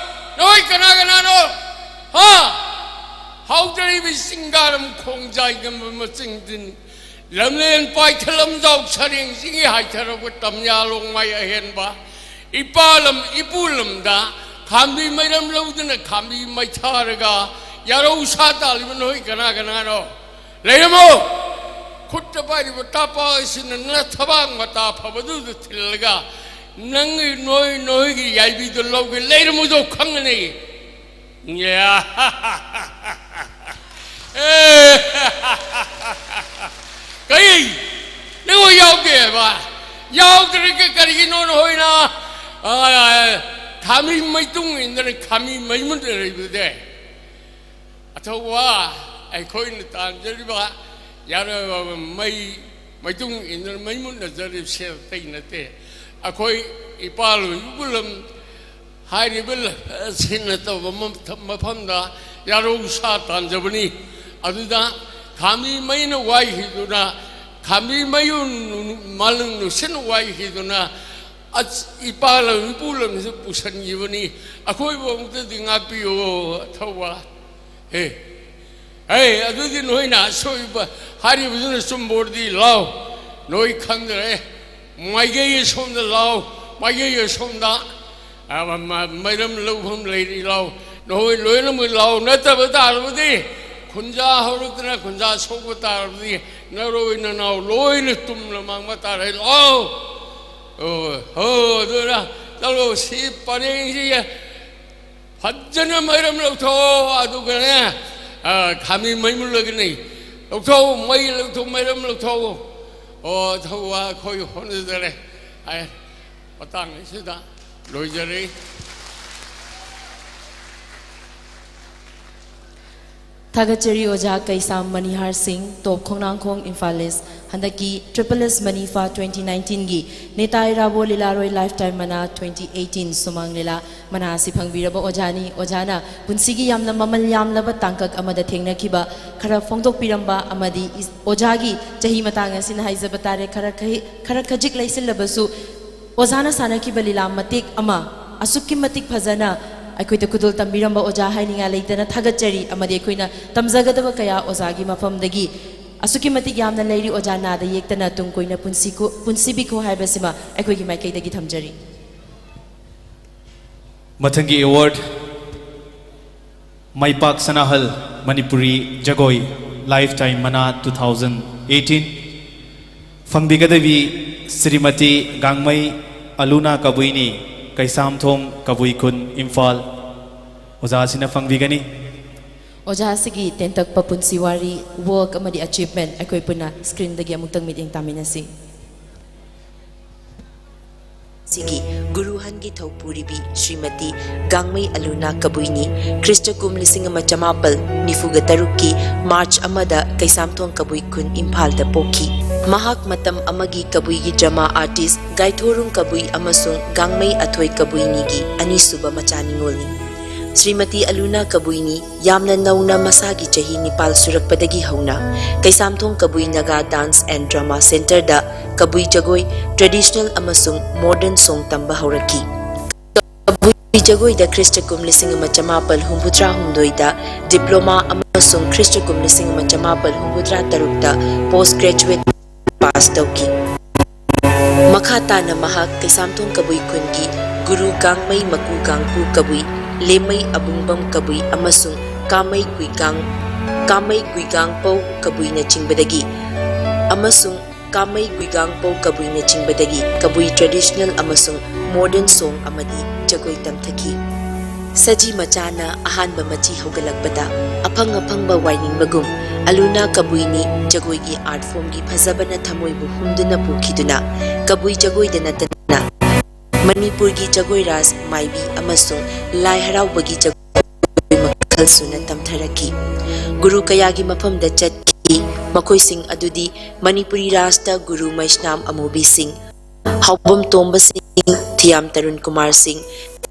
ꯅꯣꯏ ꯀꯅꯥ ꯀꯅꯥꯅꯣ? ꯍꯥ? ꯍꯥꯎꯗꯔꯤꯕ ꯆꯤꯡꯒꯥꯔꯝ ꯈꯣꯡꯖꯥꯏꯒꯝꯕ ꯃꯆꯤꯡꯗꯤꯟ, ꯂꯝꯂꯦꯟ ꯄꯥꯏꯊ ꯂꯝꯖꯥꯎ ꯁꯔꯦꯡ ꯆꯤꯡꯒꯤ ꯍꯥꯏꯊꯔꯛꯄ ꯇꯝꯌꯥ ꯂꯣꯡꯃꯥꯏ ꯑꯍꯦꯟꯕ, ꯏꯄꯥ ꯂꯝ ꯏꯄꯨ ꯂꯝꯗ ꯈꯥꯝꯕꯤ ꯃꯩꯔꯝ ꯂꯧꯗꯨꯅ ꯈꯥꯝꯕꯤ ꯃꯩꯊꯥꯔꯒ ꯌꯥꯔꯧ ꯁꯥ ꯇꯥꯜꯂꯤꯕ ꯅꯣꯏ ꯀꯅꯥ ꯀꯅꯥꯅꯣ? ꯂꯩꯔꯝꯃꯣ! ꯈꯨꯠꯇ ꯄꯥꯏꯔꯤꯕ ꯇꯥꯄꯥ ꯑꯁꯤꯅ ꯅꯊꯕꯥꯛ ꯃꯇꯥ ꯐꯕꯗꯨꯗ ꯊꯤꯜꯂꯒ ꯅꯪꯒꯤ, ꯅꯣꯏ, ꯅꯣꯏꯒꯤ ꯌꯥꯏꯕꯤꯗꯨ ꯂꯧꯒꯦ꯫ ꯂꯩꯔꯝꯃꯨꯗꯣ ꯈꯪꯒꯅꯤ꯫ ꯌꯥ! ꯑꯦ! ꯀꯩ? ꯅꯪ ꯌꯥꯎꯗꯦꯕ? ꯌꯥꯎꯗ꯭ꯔꯒ ꯀꯔꯤꯒꯤꯅꯣ ꯅꯈꯣꯏꯅ, ꯑ, ꯈꯥꯃꯤ ꯃꯩꯇꯨꯡ ꯏꯟꯗꯅ ꯈꯥꯃꯤ ꯃꯩ ꯃꯨꯠꯅ ꯂꯩꯕꯗꯨꯗꯤ? ꯑꯊꯧꯕ, ꯑꯩꯈꯣꯏꯅ ꯇꯥꯟꯖꯔꯤꯕ ꯌꯥꯔꯣꯏꯕ ꯃꯩ, ꯃꯩꯇꯨꯡ ꯏꯟꯗꯨꯅ ꯃꯩ ꯃꯨꯠꯅꯖꯔꯤꯕ ꯁꯦꯜ ꯑꯇꯩ ꯅꯠꯇꯦ꯫ ꯑꯩꯈꯣꯏ ꯏꯄꯥ ꯂꯣꯏꯕ ꯂꯝ ꯍꯥꯏꯔꯤꯕ ꯂ-, ꯁꯤꯟꯅ ꯇꯧꯕ ꯃꯐꯝ-, ꯃꯐꯝꯗ ꯌꯥꯔꯧ ꯁꯥ ꯇꯥꯟꯖꯕꯅꯤ꯫ ꯑꯗꯨꯗ ꯈꯥꯃꯤ ꯃꯩꯅ ꯋꯥꯏꯈꯤꯗꯨꯅ, ꯈꯥꯃꯤ ꯃꯌꯨ ꯅꯨ-, ꯃꯥꯂꯪ ꯅꯨꯡꯁꯤꯠꯅ ꯋꯥꯏꯈꯤꯗꯨꯅ, ꯑꯁ, ꯏꯄꯥ ꯂꯝ, ꯏꯄꯨ ꯂꯝꯁꯤꯗ ꯄꯨꯁꯟꯈꯤꯕꯅꯤ꯫ ꯑꯩꯈꯣꯏꯕꯨ ꯑꯃꯨꯛꯇꯗꯤ ꯉꯥꯛꯄꯤꯌꯨ, ꯑꯊꯧꯕ꯫ ꯍꯦ, ꯍꯦ, ꯑꯗꯨꯗꯤ ꯅꯣꯏꯅ ꯑꯁꯣꯏꯕ ꯍꯥꯏꯔꯤꯕꯗꯨꯅ ꯆꯨꯝꯕꯣꯔꯗꯤ ꯂꯥꯎ꯫ ꯅꯣꯏ ꯈꯪꯗ꯭ꯔꯦ꯫ ꯃꯥꯏꯀꯩ ꯑꯁꯣꯝꯗ ꯂꯥꯎ꯫ ꯃꯥꯏꯀꯩ ꯑꯁꯣꯝꯗ, ꯑ, ꯃ-, ꯃ-, ꯃꯩꯔꯝ ꯂꯧꯐꯝ ꯂꯩꯔꯤ ꯂꯥꯎ꯫ ꯅꯈꯣꯏ ꯂꯣꯏꯅꯃꯛ ꯂꯥꯎ꯫ ꯅꯠꯇꯕ ꯇꯥꯔꯕꯗꯤ, ꯈꯨꯟꯖꯥ ꯍꯧꯔꯛꯇꯅ ꯈꯨꯟꯖꯥ ꯁꯣꯛꯄ ꯇꯥꯔꯕꯗꯤ, ꯅꯔꯣꯏ ꯅꯅꯥꯎ ꯂꯣꯏꯅ ꯇꯨꯝꯅ ꯃꯥꯡꯕ ꯇꯥꯔꯦ꯫ ꯂꯥꯎ꯫ ꯑꯣ, ꯍꯣ, ꯑꯗꯨꯅ ꯆꯠꯂꯣ, ꯁꯤ ꯄꯔꯦꯡꯁꯤ ꯐꯖꯅ ꯃꯩꯔꯝ ꯂꯧꯊꯣꯛꯑꯣ, ꯑꯗꯨꯒꯅꯦ, ꯑ, ꯈꯥꯃꯤ ꯃꯩ ꯃꯨꯠꯂꯒꯅꯤ꯫ ꯂꯧꯊꯣꯛꯑꯣ, ꯃꯩ ꯂꯧꯊꯣꯛ, ꯃꯩꯔꯝ ꯂꯧꯊꯣꯛꯑꯣ꯫ ꯑꯣ, ꯊꯧꯕ ꯑꯩꯈꯣꯏ ꯍꯣꯠꯅꯖꯔꯦ꯫ ꯑꯩ ꯃꯇꯥꯡ ꯑꯁꯤꯗ ꯂꯣꯏꯖꯔꯦ꯫ ꯊꯥꯒꯠꯆꯔꯤ ꯑꯣꯖꯥ ꯀꯩꯁꯥꯝ ꯃꯅꯤꯍꯥꯔ ꯁꯤꯡ, ꯇꯣꯞ ꯈꯣꯡꯅꯥꯡꯈꯣꯡ, ꯏꯝꯐꯥꯜ ꯏꯁ꯫ ꯍꯟꯗꯛꯀꯤ ꯇ꯭ꯔꯤꯄꯜ ꯑꯦꯁ ꯃꯅꯤꯐꯥ ꯇ꯭ꯋꯦꯟꯇꯤ ꯅꯥꯏꯟꯇꯤꯟꯒꯤ ꯅꯦꯇꯥ ꯏꯔꯥꯕꯣꯠ ꯂꯤꯂꯥꯔꯣꯏ ꯂꯥꯏꯐ ꯇꯥꯏꯝ ꯃꯅꯥ ꯇ꯭ꯋꯦꯟꯇꯤ ꯑꯩꯠꯇꯤꯟ ꯁꯨꯃꯥꯡ ꯂꯤꯂꯥ ꯃꯅꯥ ꯑꯁꯤ ꯐꯪꯕꯤꯔꯕ ꯑꯣꯖꯥꯅꯤ꯫ ꯑꯣꯖꯥꯅ ꯄꯨꯟꯁꯤꯒꯤ ꯌꯥꯝꯅ ꯃꯃꯜ ꯌꯥꯝꯂꯕ ꯇꯥꯡꯀꯛ ꯑꯃꯗ ꯊꯦꯡꯅꯈꯤꯕ ꯈꯔ ꯐꯣꯡꯗꯣꯛꯄꯤꯔꯝꯕ ꯑꯃꯗꯤ ꯏꯁ-, ꯑꯣꯖꯥꯒꯤ ꯆꯍꯤ ꯃꯇꯥꯡ ꯑꯁꯤꯅ ꯍꯥꯏꯖꯕ ꯇꯥꯔꯦ, ꯈꯔ ꯈꯩ-, ꯈꯔ ꯈꯖꯤꯛ ꯂꯩꯁꯤꯜꯂꯕꯁꯨ ꯑꯣꯖꯥꯅ ꯁꯥꯟꯅꯈꯤꯕ ꯂꯤꯂꯥ ꯃꯇꯦꯛ ꯑꯃ ꯑꯁꯨꯛꯀꯤ ꯃꯇꯤꯛ ꯐꯖꯅ ꯑꯩꯈꯣꯏꯗ ꯈꯨꯗꯣꯜ ꯇꯝꯕꯤꯔꯝꯕ ꯑꯣꯖꯥ ꯍꯥꯏꯅꯤꯡꯉꯥꯏ ꯂꯩꯇꯅ ꯊꯥꯒꯠꯆꯔꯤ, ꯑꯃꯗꯤ ꯑꯩꯈꯣꯏꯅ ꯇꯝꯖꯒꯗꯕ ꯀꯌꯥ ꯑꯣꯖꯥꯒꯤ ꯃꯐꯝꯗꯒꯤ ꯑꯁꯨꯛꯀꯤ ꯃꯇꯤꯛ ꯌꯥꯝꯅ ꯂꯩꯔꯤ꯫ ꯑꯣꯖꯥ ꯅꯥꯗ ꯌꯦꯛꯇꯅ ꯇꯨꯡ ꯀꯣꯏꯅ ꯄꯨꯟꯁꯤꯀꯣ-, ꯄꯨꯟꯁꯤꯕꯤꯈꯣ ꯍꯥꯏꯕꯁꯤꯃ ꯑꯩꯈꯣꯏꯒꯤ ꯃꯥꯏꯀꯩꯗꯒꯤ ꯊꯝꯖꯔꯤ꯫ ꯃꯊꯪꯒꯤ ꯑꯦꯋꯥꯔꯗ ꯃꯥꯏꯄꯥꯛ ꯁꯅꯥꯍꯜ ꯃꯅꯤꯄꯨꯔꯤ ꯖꯒꯣꯏ ꯂꯥꯏꯐ ꯇꯥꯏꯝ ꯃꯅꯥ two thousand eighteen ꯐꯪꯕꯤꯒꯗꯕꯤ Shrimati ꯒꯥꯡꯃꯩ ꯑꯂꯨꯅꯥ ꯀꯕꯨꯏꯅꯤ, Keishamthong ꯀꯕꯨꯏ ꯈꯨꯟ, ꯏꯝꯐꯥꯜ꯫ ꯑꯣꯖꯥꯁꯤꯅ ꯐꯪꯕꯤꯒꯅꯤ꯫ ꯑꯣꯖꯥꯁꯤꯒꯤ ꯇꯦꯟꯇꯛꯄ ꯄꯨꯟꯁꯤ ꯋꯥꯔꯤ, ꯋꯥꯔꯛ ꯑꯃꯗꯤ ꯑꯦꯆꯤꯚꯃꯦꯟ ꯑꯩꯈꯣꯏ ꯄꯨꯟꯅ ꯁ꯭ꯀ꯭ꯔꯤꯟꯗꯒꯤ ꯑꯃꯨꯛꯇꯪ ꯃꯤꯠꯌꯦꯡ ꯇꯥꯃꯤꯟꯅꯁꯤ꯫ ꯁꯤꯒꯤ ꯒꯨꯔꯨꯍꯟꯒꯤ ꯊꯧꯄꯨꯔꯤꯕꯤ ꯁ꯭ꯔꯤꯃꯇꯤ ꯒꯥꯡꯃꯩ ꯑꯂꯨꯅꯥ ꯀꯕꯨꯏꯅꯤ꯫ ꯈ꯭ꯔꯤꯁꯇ ꯀꯨꯝ ꯂꯤꯁꯤꯡ ꯑꯃ ꯆꯃꯥꯄꯜ ꯅꯤꯐꯨꯒ ꯇꯔꯨꯛꯀꯤ ꯃꯥꯔꯆ ꯑꯃꯗ ꯀꯩꯁꯥꯝꯊꯣꯡ ꯀꯕꯨꯏ ꯈꯨꯟ ꯏꯝꯐꯥꯜꯗ ꯄꯣꯛꯈꯤ꯫ ꯃꯍꯥꯛ ꯃꯇꯝ ꯑꯃꯒꯤ ꯀꯕꯨꯏꯒꯤ ꯗ꯭ꯔꯃꯥ ꯑꯥꯔꯇꯤꯁ ꯒꯥꯏꯊꯣꯔꯨꯡ ꯀꯕꯨꯏ ꯑꯃꯁꯨꯡ ꯒꯥꯡꯃꯩ ꯑꯊꯣꯏ ꯀꯕꯨꯏꯅꯤꯒꯤ ꯑꯅꯤꯁꯨꯕ ꯃꯆꯥ ꯅꯤꯉꯣꯜꯅꯤ꯫ ꯁ꯭ꯔꯤꯃꯇꯤ ꯑꯂꯨꯅꯥ ꯀꯕꯨꯏꯅꯤ ꯌꯥꯝꯅ ꯅꯧꯅ ꯃꯁꯥꯒꯤ ꯆꯍꯤ ꯅꯤꯄꯥꯜ ꯁꯨꯔꯛꯄꯗꯒꯤ ꯍꯧꯅ ꯀꯩꯁꯥꯝꯊꯣꯡ ꯀꯕꯨꯏ ꯅꯥꯒꯥ ꯗꯥꯟꯁ ꯑꯦꯟ ꯗ꯭ꯔꯃꯥ ꯁꯦꯟꯇꯔꯗ ꯀꯕꯨꯏ ꯖꯒꯣꯏ, ꯇ꯭ꯔꯦꯗꯤꯁꯅꯦꯜ ꯑꯃꯁꯨꯡ ꯃꯣꯗꯔꯟ ꯁꯣꯡ ꯇꯝꯕ ꯍꯧꯔꯛꯈꯤ꯫ ꯀꯕꯨꯏ ꯖꯒꯣꯏꯗ ꯈ꯭ꯔꯤꯁꯇ ꯀꯨꯝ ꯂꯤꯁꯤꯡ ꯑꯃ ꯆꯃꯥꯄꯜ ꯍꯨꯝꯐꯨꯇꯔꯥ ꯍꯨꯝꯗꯣꯏꯗ ꯗꯤꯄ꯭ꯂꯣꯃꯥ ꯑꯃꯁꯨꯡ ꯈ꯭ꯔꯤꯁꯇ ꯀꯨꯝ ꯂꯤꯁꯤꯡ ꯑꯃ ꯆꯃꯥꯄꯜ ꯍꯨꯝꯐꯨꯇꯔꯥ ꯇꯔꯨꯛꯇ ꯄꯣꯁ ꯒ꯭ꯔꯦꯖꯨꯋꯦꯠ ꯄꯥꯁ ꯇꯧꯈꯤ꯫ ꯃꯈꯥ ꯇꯥꯅ ꯃꯍꯥꯛ ꯀꯩꯁꯥꯝꯊꯣꯡ ꯀꯕꯨꯏ ꯈꯨꯟꯒꯤ ꯒꯨꯔꯨ ꯒꯥꯡꯃꯩ ꯃꯀꯨ ꯒꯥꯡꯄꯨ ꯀꯕꯨꯏ, ꯂꯦꯃꯩ ꯑꯕꯨꯡꯕꯝ ꯀꯕꯨꯏ ꯑꯃꯁꯨꯡ ꯀꯥꯃꯩ ꯒꯨꯏꯒꯥꯡ, ꯀꯥꯃꯩ ꯒꯨꯏꯒꯥꯡꯄꯧ ꯀꯕꯨꯏꯅꯆꯤꯡꯕꯗꯒꯤ ꯑꯃꯁꯨꯡ ꯀꯥꯃꯩ ꯒꯨꯏꯒꯥꯡꯄꯧ ꯀꯕꯨꯏꯅꯆꯤꯡꯕꯗꯒꯤ ꯀꯕꯨꯏ ꯇ꯭ꯔꯦꯗꯤꯁꯅꯦꯜ ꯑꯃꯁꯨꯡ ꯃꯣꯗꯔꯟ ꯁꯣꯡ ꯑꯃꯗꯤ ꯖꯒꯣꯏ ꯇꯝꯊꯈꯤ꯫ ꯁꯖꯤ ꯃꯆꯥꯅ ꯑꯍꯥꯟꯕ ꯃꯆꯤ ꯍꯧꯒꯠꯂꯛꯄꯗ ꯑꯐꯪ ꯑꯐꯪꯕ ꯋꯥꯏꯅꯤꯡꯕꯒꯨꯝ ꯑꯂꯨꯅꯥ ꯀꯕꯨꯏꯅꯤ ꯖꯒꯣꯏꯒꯤ ꯑꯥꯔꯠ ꯐꯣꯝꯒꯤ ꯐꯖꯕꯅ ꯊꯃꯣꯏꯕꯨ ꯍꯨꯝꯗꯨꯅ ꯄꯨꯈꯤꯗꯨꯅ ꯀꯕꯨꯏ ꯖꯒꯣꯏꯗ ꯅꯠꯇꯅ ꯃꯅꯤꯄꯨꯔꯒꯤ ꯖꯒꯣꯏ ꯔꯥꯁ, ꯃꯥꯏꯕꯤ ꯑꯃꯁꯨꯡ ꯂꯥꯏ ꯍꯔꯥꯎꯕꯒꯤ ꯖꯒꯣꯏ ꯃꯈꯜ ꯁꯨꯅ ꯇꯝꯊꯔꯛꯈꯤ꯫ ꯒꯨꯔꯨ ꯀꯌꯥꯒꯤ ꯃꯐꯝꯗ ꯆꯠꯈꯤ꯫ ꯃꯈꯣꯏꯁꯤꯡ ꯑꯗꯨꯗꯤ ꯃꯅꯤꯄꯨꯔꯤ ꯔꯥꯖꯇ ꯒꯨꯔꯨ ꯃꯩꯁꯅꯥꯝ ꯑꯃꯨꯕꯤ ꯁꯤꯡ, ꯍꯥꯎꯕꯝ ꯇꯣꯝꯕ ꯁꯤꯡ, ꯊꯤꯌꯥꯝ ꯇꯔꯨꯟ ꯀꯨꯃꯥꯔ ꯁꯤꯡ,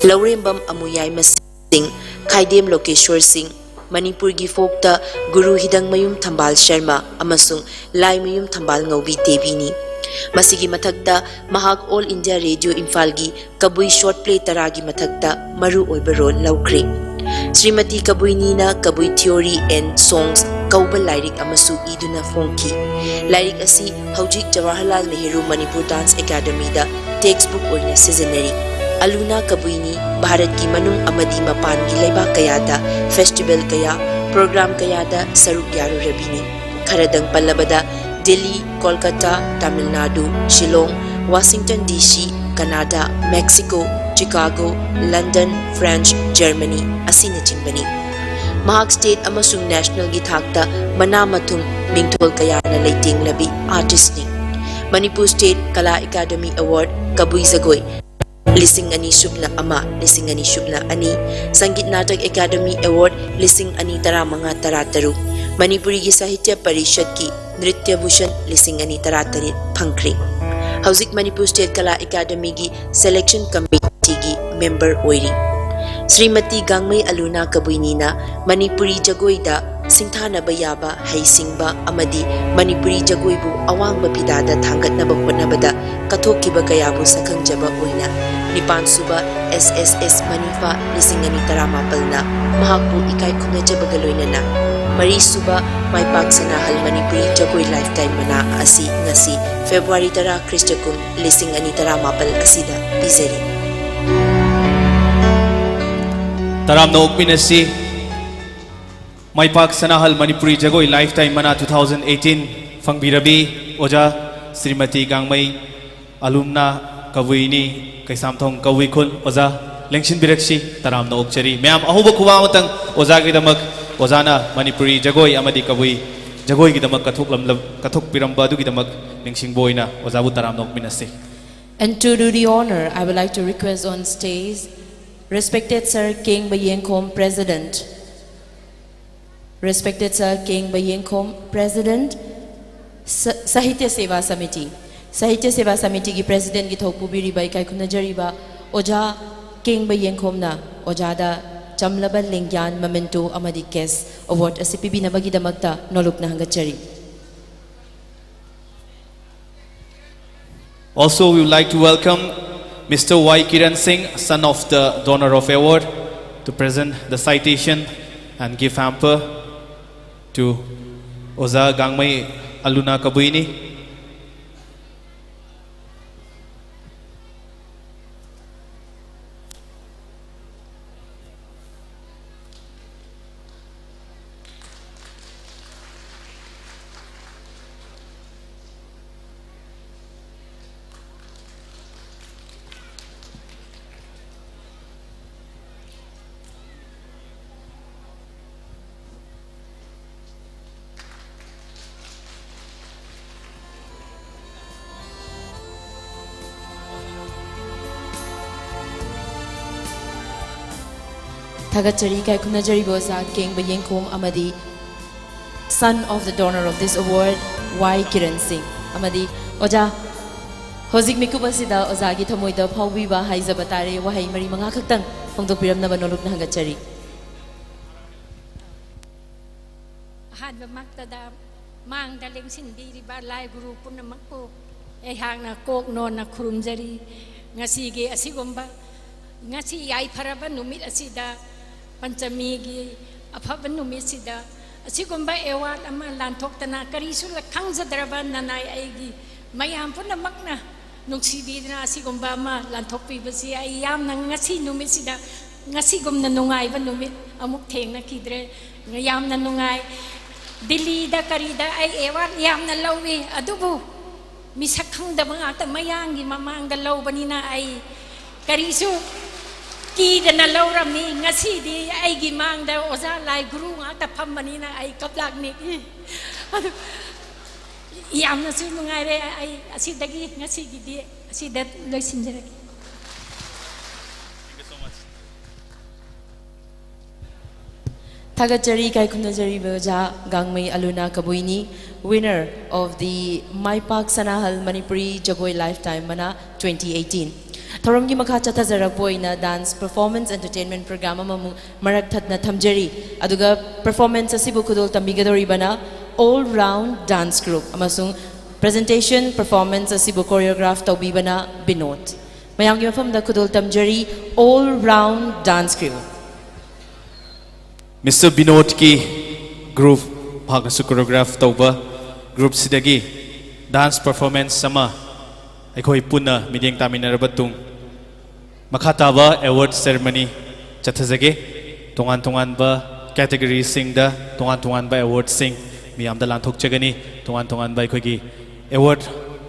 ꯂꯧꯔꯦꯝꯕꯝ ꯑꯃꯨꯌꯥꯏꯃ ꯁꯤꯡ, ꯈꯥꯏꯗꯦꯝ ꯂꯣꯀꯦꯁꯣꯔ ꯁꯤꯡ, ꯃꯅꯤꯄꯨꯔꯒꯤ ꯐꯣꯛꯇ ꯒꯨꯔꯨ ꯍꯤꯗꯪꯃꯌꯨꯝ ꯊꯝꯕꯥꯜ ꯁꯔꯃ ꯑꯃꯁꯨꯡ ꯂꯥꯏꯃꯌꯨꯝ ꯊꯝꯕꯥꯜ ꯉꯧꯕꯤ ꯗꯦꯕꯤꯅꯤ꯫ ꯃꯁꯤꯒꯤ ꯃꯊꯛꯇ ꯃꯍꯥꯛ ꯑꯣꯜ ꯏꯟꯗꯤꯌꯥ ꯔꯦꯗꯤꯑꯣ ꯏꯝꯐꯥꯜꯒꯤ ꯀꯕꯨꯏ ꯁꯣꯔꯠ ꯄ꯭ꯂꯦ ꯇꯔꯥꯒꯤ ꯃꯊꯛꯇ ꯃꯔꯨ ꯑꯣꯏꯕ ꯔꯣꯜ ꯂꯧꯈ꯭ꯔꯦ꯫ ꯁ꯭ꯔꯤꯃꯇꯤ ꯀꯕꯨꯏꯅꯤꯅ ꯀꯕꯨꯏ ꯊꯤꯑꯣꯔꯤ ꯑꯦꯟ ꯁꯣꯡꯁ ꯀꯧꯕ ꯂꯥꯏꯔꯤꯛ ꯑꯃꯁꯨ ꯏꯗꯨꯅ ꯐꯣꯡꯈꯤ꯫ ꯂꯥꯏꯔꯤꯛ ꯑꯁꯤ ꯍꯧꯖꯤꯛ ꯖꯋꯥꯍꯔꯂꯥꯜ ꯅꯦꯍꯔꯨ ꯃꯅꯤꯄꯨꯔ ꯗꯥꯟꯁ ꯑꯦꯀꯥꯗꯃꯤꯗ ꯇꯦꯛꯁ ꯕꯨꯛ ꯑꯣꯏꯅ ꯁꯤꯖꯤꯟꯅꯔꯤ꯫ ꯑꯂꯨꯅꯥ ꯀꯕꯨꯏꯅꯤ ꯚꯥꯔꯠꯀꯤ ꯃꯅꯨꯡ ꯑꯃꯗꯤ ꯃꯄꯥꯟꯒꯤ ꯂꯩꯕꯥꯛ ꯀꯌꯥꯗ ꯐꯦꯁꯇꯤꯚꯦꯜ ꯀꯌꯥ, ꯄ꯭ꯔꯣꯒ꯭ꯔꯥꯝ ꯀꯌꯥꯗ ꯁꯔꯨꯛ ꯌꯥꯔꯨꯔꯕꯤꯅꯤ꯫ ꯈꯔꯗꯪ ꯄꯜꯂꯕꯗ Delhi, Kolkata, Tamil Nadu, Shillong, Washington D C, Canada, Mexico, Chicago, London, French, Germany ꯑꯁꯤꯅꯆꯤꯡꯕꯅꯤ꯫ ꯃꯍꯥꯛ ꯁ꯭ꯇꯦꯠ ꯑꯃꯁꯨꯡ ꯅꯦꯁꯅꯦꯜꯒꯤ ꯊꯥꯛꯇ ꯃꯅꯥ ꯃꯊꯨꯝ ꯃꯤꯡꯊꯣꯜ ꯀꯌꯥꯅ ꯂꯩꯇꯦꯡꯂꯕꯤ ꯑꯥꯔꯇꯤꯁꯅꯤ꯫ ꯃꯅꯤꯄꯨꯔ ꯁ꯭ꯇꯦꯠ ꯀꯂꯥ ꯑꯦꯀꯥꯗꯃꯤ ꯑꯦꯋꯥꯔꯗ ꯀꯕꯨꯏ ꯖꯒꯣꯏ ꯂꯤꯁꯤꯡ ꯑꯅꯤ ꯁꯨꯞꯅ ꯑꯃ, ꯂꯤꯁꯤꯡ ꯑꯅꯤ ꯁꯨꯞꯅ ꯑꯅꯤ, ꯁꯪꯒꯤꯠ ꯅꯥꯇꯛ ꯑꯦꯀꯥꯗꯃꯤ ꯑꯦꯋꯥꯔꯗ ꯂꯤꯁꯤꯡ ꯑꯅꯤ ꯇꯔꯥꯃꯉꯥ ꯇꯔꯥꯇꯔꯨꯛ, ꯃꯅꯤꯄꯨꯔꯤꯒꯤ ꯁꯥꯍꯤꯇ꯭ꯌ ꯄꯔꯤꯁꯠꯀꯤ ꯅ꯭ꯔꯤꯇ꯭ꯌ ꯚꯨꯁꯟ ꯂꯤꯁꯤꯡ ꯑꯅꯤ ꯇꯔꯥꯇꯔꯦꯠ ꯐꯪꯈ꯭ꯔꯦ꯫ ꯍꯧꯖꯤꯛ ꯃꯅꯤꯄꯨꯔ ꯁ꯭ꯇꯦꯠ ꯀꯂꯥ ꯑꯦꯀꯥꯗꯃꯤꯒꯤ ꯁꯦꯂꯦꯛꯁꯟ ꯀꯃꯤꯇꯤꯒꯤ ꯃꯦꯝꯕꯔ ꯑꯣꯏꯔꯤ꯫ ꯁ꯭ꯔꯤꯃꯇꯤ ꯒꯥꯡꯃꯩ ꯑꯂꯨꯅꯥ ꯀꯕꯨꯏꯅꯤꯅ ꯃꯅꯤꯄꯨꯔꯤ ꯖꯒꯣꯏꯗ ꯁꯤꯡꯊꯥꯅꯕ ꯌꯥꯕ ꯍꯩꯁꯤꯡꯕ ꯑꯃꯗꯤ ꯃꯅꯤꯄꯨꯔꯤ ꯖꯒꯣꯏꯕꯨ ꯑꯋꯥꯡꯕ ꯐꯤꯗꯥꯗ ꯊꯥꯡꯒꯠꯅꯕ ꯍꯣꯠꯅꯕꯗ ꯀꯠꯊꯣꯛꯈꯤꯕ ꯀꯌꯥꯕꯨ ꯁꯛꯈꯪꯖꯕ ꯑꯣꯏꯅ ꯅꯤꯄꯥꯟ ꯁꯨꯕ ꯑꯦꯁ ꯑꯦꯁ ꯑꯦꯁ ꯃꯅꯤꯐꯥ ꯂꯤꯁꯤꯡ ꯑꯅꯤ ꯇꯔꯥꯃꯥꯄꯜꯅ ꯃꯍꯥꯛꯄꯨ ꯏꯀꯥꯏ ꯈꯨꯝꯅꯖꯕꯒ ꯂꯣꯏꯅꯅ ꯃꯔꯤ ꯁꯨꯕ ꯃꯥꯏꯄꯥꯛ ꯁꯅꯥꯍꯜ ꯃꯅꯤꯄꯨꯔꯤ ꯖꯒꯣꯏ ꯂꯥꯏꯐꯇꯥꯏꯝ ꯃꯅꯥ ꯑꯁꯤ ꯉꯁꯤ ꯐꯦꯕ꯭ꯔꯨꯋꯥꯔꯤ ꯇꯔꯥ, ꯈ꯭ꯔꯤꯁꯇ ꯀꯨꯝ ꯂꯤꯁꯤꯡ ꯑꯅꯤ ꯇꯔꯥꯃꯥꯄꯜ ꯑꯁꯤꯗ ꯄꯤꯖꯔꯤ꯫ ꯇꯔꯥꯝꯅ ꯑꯣꯛꯃꯤꯟꯅꯁꯤ꯫ ꯃꯥꯏꯄꯥꯛ ꯁꯅꯥꯍꯜ ꯃꯅꯤꯄꯨꯔꯤ ꯖꯒꯣꯏ ꯂꯥꯏꯐꯇꯥꯏꯝ ꯃꯅꯥ ꯇꯨ ꯊꯥꯎꯖꯟ ꯑꯩꯠꯇꯤꯟ ꯐꯪꯕꯤꯔꯕꯤ ꯑꯣꯖꯥ ꯁ꯭ꯔꯤꯃꯇꯤ ꯒꯥꯡꯃꯩ ꯑꯂꯨꯝꯅꯥ ꯀꯕꯨꯏꯅꯤ, ꯀꯩꯁꯥꯝꯊꯣꯡ ꯀꯕꯨꯏ ꯈꯨꯜ꯫ ꯑꯣꯖꯥ, ꯂꯦꯡꯁꯤꯟꯕꯤꯔꯛꯁꯤ, ꯇꯔꯥꯝꯅ ꯑꯣꯛꯆꯔꯤ꯫ ꯃꯌꯥꯝ ꯑꯍꯧꯕ ꯈꯨꯕꯥꯛ ꯑꯃꯇꯪ ꯑꯣꯖꯥꯒꯤꯗꯃꯛ, ꯑꯣꯖꯥꯅ ꯃꯅꯤꯄꯨꯔꯤ ꯖꯒꯣꯏ ꯑꯃꯗꯤ ꯀꯕꯨꯏ ꯖꯒꯣꯏꯒꯤꯗꯃꯛ ꯀꯠꯊꯣꯛꯂꯝꯂ-, ꯀꯠꯊꯣꯛꯄꯤꯔꯝꯕ ꯑꯗꯨꯒꯤꯗꯃꯛ ꯅꯤꯡꯁꯤꯡꯕ ꯑꯣꯏꯅ ꯑꯣꯖꯥꯕꯨ ꯇꯔꯥꯝꯅ ꯑꯣꯛꯃꯤꯟꯅꯁꯤ꯫ And to do the honor, I would like to request on stage respected Sir Kengba Yengkhom, President. Respected Sir Kengba Yengkhom, President, Sa- Sahitya Seva Samiti, Sahitya Seva Samitiꯒꯤ Presidentꯒꯤ ꯊꯧ ꯄꯨꯕꯤꯔꯤꯕ ꯏꯀꯥꯏ ꯈꯨꯝꯅꯖꯔꯤꯕ ꯑꯣꯖꯥ ꯀꯦꯡꯕ ꯌꯦꯡꯈꯣꯝꯅ ꯑꯣꯖꯥꯗ ꯆꯝꯂꯕ ꯂꯦꯡꯌꯥꯟ, memento ꯑꯃꯗꯤ cash award ꯑꯁꯤ ꯄꯤꯕꯤꯅꯕꯒꯤꯗꯃꯛꯇ ꯅꯣꯂꯨꯛꯅ ꯍꯪꯒꯠꯆꯔꯤ꯫ Also, we would like to welcome Mister Y Kiran Singh, son of the donor of award, to present the citation and gift hamper to Oza Gangmei Aluna Kabuini. ꯊꯥꯒꯠꯆꯔꯤ ꯏꯀꯥꯏ ꯈꯨꯝꯅꯖꯔꯤꯕ ꯑꯣꯖꯥ ꯀꯦꯡꯕ ꯌꯦꯡꯈꯣꯝ ꯑꯃꯗꯤ son of the donor of this award, Y Kiran Singh꯫ ꯑꯃꯗꯤ ꯑꯣꯖꯥ, ꯍꯧꯖꯤꯛ ꯃꯤꯀꯨꯞ ꯑꯁꯤꯗ ꯑꯣꯖꯥꯒꯤ ꯊꯃꯣꯏꯗ ꯐꯥꯎꯕꯤꯕ ꯍꯥꯏꯖꯕ ꯇꯥꯔꯦ, ꯋꯥꯍꯩ ꯃꯔꯤ ꯃꯉꯥ ꯈꯛꯇꯪ ꯐꯣꯡꯗꯣꯛꯄꯤꯔꯝꯅꯕ ꯅꯣꯂꯨꯛꯅ ꯍꯪꯒꯠꯆꯔꯤ꯫ ꯑꯍꯥꯟꯕꯃꯛꯇꯗ ꯃꯥꯡꯗ ꯂꯦꯡꯁꯤꯟꯕꯤꯔꯤꯕ ꯂꯥꯏ ꯒꯨꯔꯨ ꯄꯨꯝꯅꯃꯛꯄꯨ ꯑꯩꯍꯥꯛꯅ ꯀꯣꯛ ꯅꯣꯟꯅ ꯈꯨꯔꯨꯝꯖꯔꯤ꯫ ꯉꯁꯤꯒꯤ ꯑꯁꯤꯒꯨꯝꯕ, ꯉꯁꯤ ꯌꯥꯏꯐꯔꯕ ꯅꯨꯃꯤꯠ ꯑꯁꯤꯗ, ꯄꯟꯆꯃꯤꯒꯤ ꯑꯐꯕ ꯅꯨꯃꯤꯠꯁꯤꯗ ꯑꯁꯤꯒꯨꯝꯕ award ꯑꯃ ꯂꯥꯟꯊꯣꯛꯇꯅ ꯀꯔꯤꯁꯨ ꯈꯪꯖꯗ꯭ꯔꯕ ꯅꯅꯥꯏ ꯑꯩꯒꯤ ꯃꯌꯥꯝ ꯄꯨꯝꯅꯃꯛꯅ ꯅꯨꯡꯁꯤꯕꯤꯗꯨꯅ ꯑꯁꯤꯒꯨꯝꯕ ꯑꯃ ꯂꯥꯟꯊꯣꯛꯄꯤꯕꯁꯤ ꯑꯩ ꯌꯥꯝꯅ ꯉꯁꯤ ꯅꯨꯃꯤꯠꯁꯤꯗ ꯉꯁꯤꯒꯨꯝꯅ ꯅꯨꯡꯉꯥꯏꯕ ꯅꯨꯃꯤꯠ ꯑꯃꯨꯛ ꯊꯦꯡꯅꯈꯤꯗ꯭ꯔꯦ꯫ ꯌꯥꯝꯅ ꯅꯨꯡꯉꯥꯏ꯫ ꯗꯤꯜꯂꯤꯗ ꯀꯔꯤꯗ ꯑꯩ award ꯌꯥꯝꯅ ꯂꯧꯏ, ꯑꯗꯨꯕꯨ ꯃꯤꯁꯛ ꯈꯪꯗꯕ ꯉꯥꯛꯇ ꯃꯌꯥꯝꯒꯤ ꯃꯃꯥꯡꯗ ꯂꯧꯕꯅꯤꯅ ꯑꯩ ꯀꯔꯤꯁꯨ ꯀꯤꯗꯅ ꯂꯧꯔꯝꯃꯤ꯫ ꯉꯁꯤꯗꯤ ꯑꯩꯒꯤ ꯃꯥꯡꯗ ꯑꯣꯖꯥ ꯂꯥꯏ ꯒꯨꯔꯨ ꯉꯥꯛꯇ ꯐꯝꯕꯅꯤꯅ ꯑꯩ ꯀꯞꯂꯥꯛ ꯅꯤꯛꯏ꯫ ꯑꯗꯨ ꯌꯥꯝꯅꯁꯨ ꯅꯨꯡꯉꯥꯏꯔꯦ꯫ ꯑꯩ ꯑꯁꯤꯗꯒꯤ ꯉꯁꯤꯒꯤꯗꯤ ꯑꯁꯤꯗ ꯂꯣꯏꯁꯤꯟꯖꯔꯒꯦ꯫ ꯊꯥꯒꯠꯆꯔꯤ ꯏꯀꯥꯏ ꯈꯨꯝꯅꯖꯔꯤꯕ ꯑꯣꯖꯥ ꯒꯥꯡꯃꯩ ꯑꯂꯨꯅꯥ ꯀꯕꯨꯏꯅꯤ, winner of the ꯃꯥꯏꯄꯥꯛ ꯁꯅꯥꯍꯜ ꯃꯅꯤꯄꯨꯔꯤ ꯖꯒꯣꯏ lifetime ꯃꯅꯥ twenty eighteen꯫ ꯊꯧꯔꯝꯒꯤ ꯃꯈꯥ ꯆꯠꯊꯖꯔꯛꯄ ꯑꯣꯏꯅ dance performance entertainment program ꯑꯃꯃꯨꯛ ꯃꯔꯛ ꯊꯠꯅ ꯊꯝꯖꯔꯤ꯫ ꯑꯗꯨꯒ performance ꯑꯁꯤꯕꯨ ꯈꯨꯗꯣꯜ ꯇꯝꯕꯤꯒꯗꯧꯔꯤꯕꯅ all round dance group ꯑꯃꯁꯨꯡ presentation performance ꯑꯁꯤꯕꯨ choreograph ꯇꯧꯕꯤꯕꯅ ꯕꯤꯅꯣꯗ꯫ ꯃꯌꯥꯝꯒꯤ ꯃꯐꯝꯗ ꯈꯨꯗꯣꯜ ꯇꯝꯖꯔꯤ, all round dance group꯫ Mister ꯕꯤꯅꯣꯗꯀꯤ group, ꯃꯍꯥꯛꯅꯁꯨ choreograph ꯇꯧꯕ groupꯁꯤꯗꯒꯤ dance performance ꯑꯃ ꯑꯩꯈꯣꯏ ꯄꯨꯟꯅ ꯃꯤꯠꯌꯦꯡ ꯇꯥꯃꯤꯟꯅꯔꯕ ꯇꯨꯡ, ꯃꯈꯥ ꯇꯥꯕ award ceremony ꯆꯠꯊꯖꯒꯦ꯫ ꯇꯣꯉꯥꯟ ꯇꯣꯉꯥꯟꯕ categoryꯁꯤꯡꯗ ꯇꯣꯉꯥꯟ ꯇꯣꯉꯥꯟꯕ awardꯁꯤꯡ ꯃꯤꯌꯥꯝꯗ ꯂꯥꯟꯊꯣꯛꯆꯒꯅꯤ꯫ ꯇꯣꯉꯥꯟ ꯇꯣꯉꯥꯟꯕ ꯑꯩꯈꯣꯏꯒꯤ award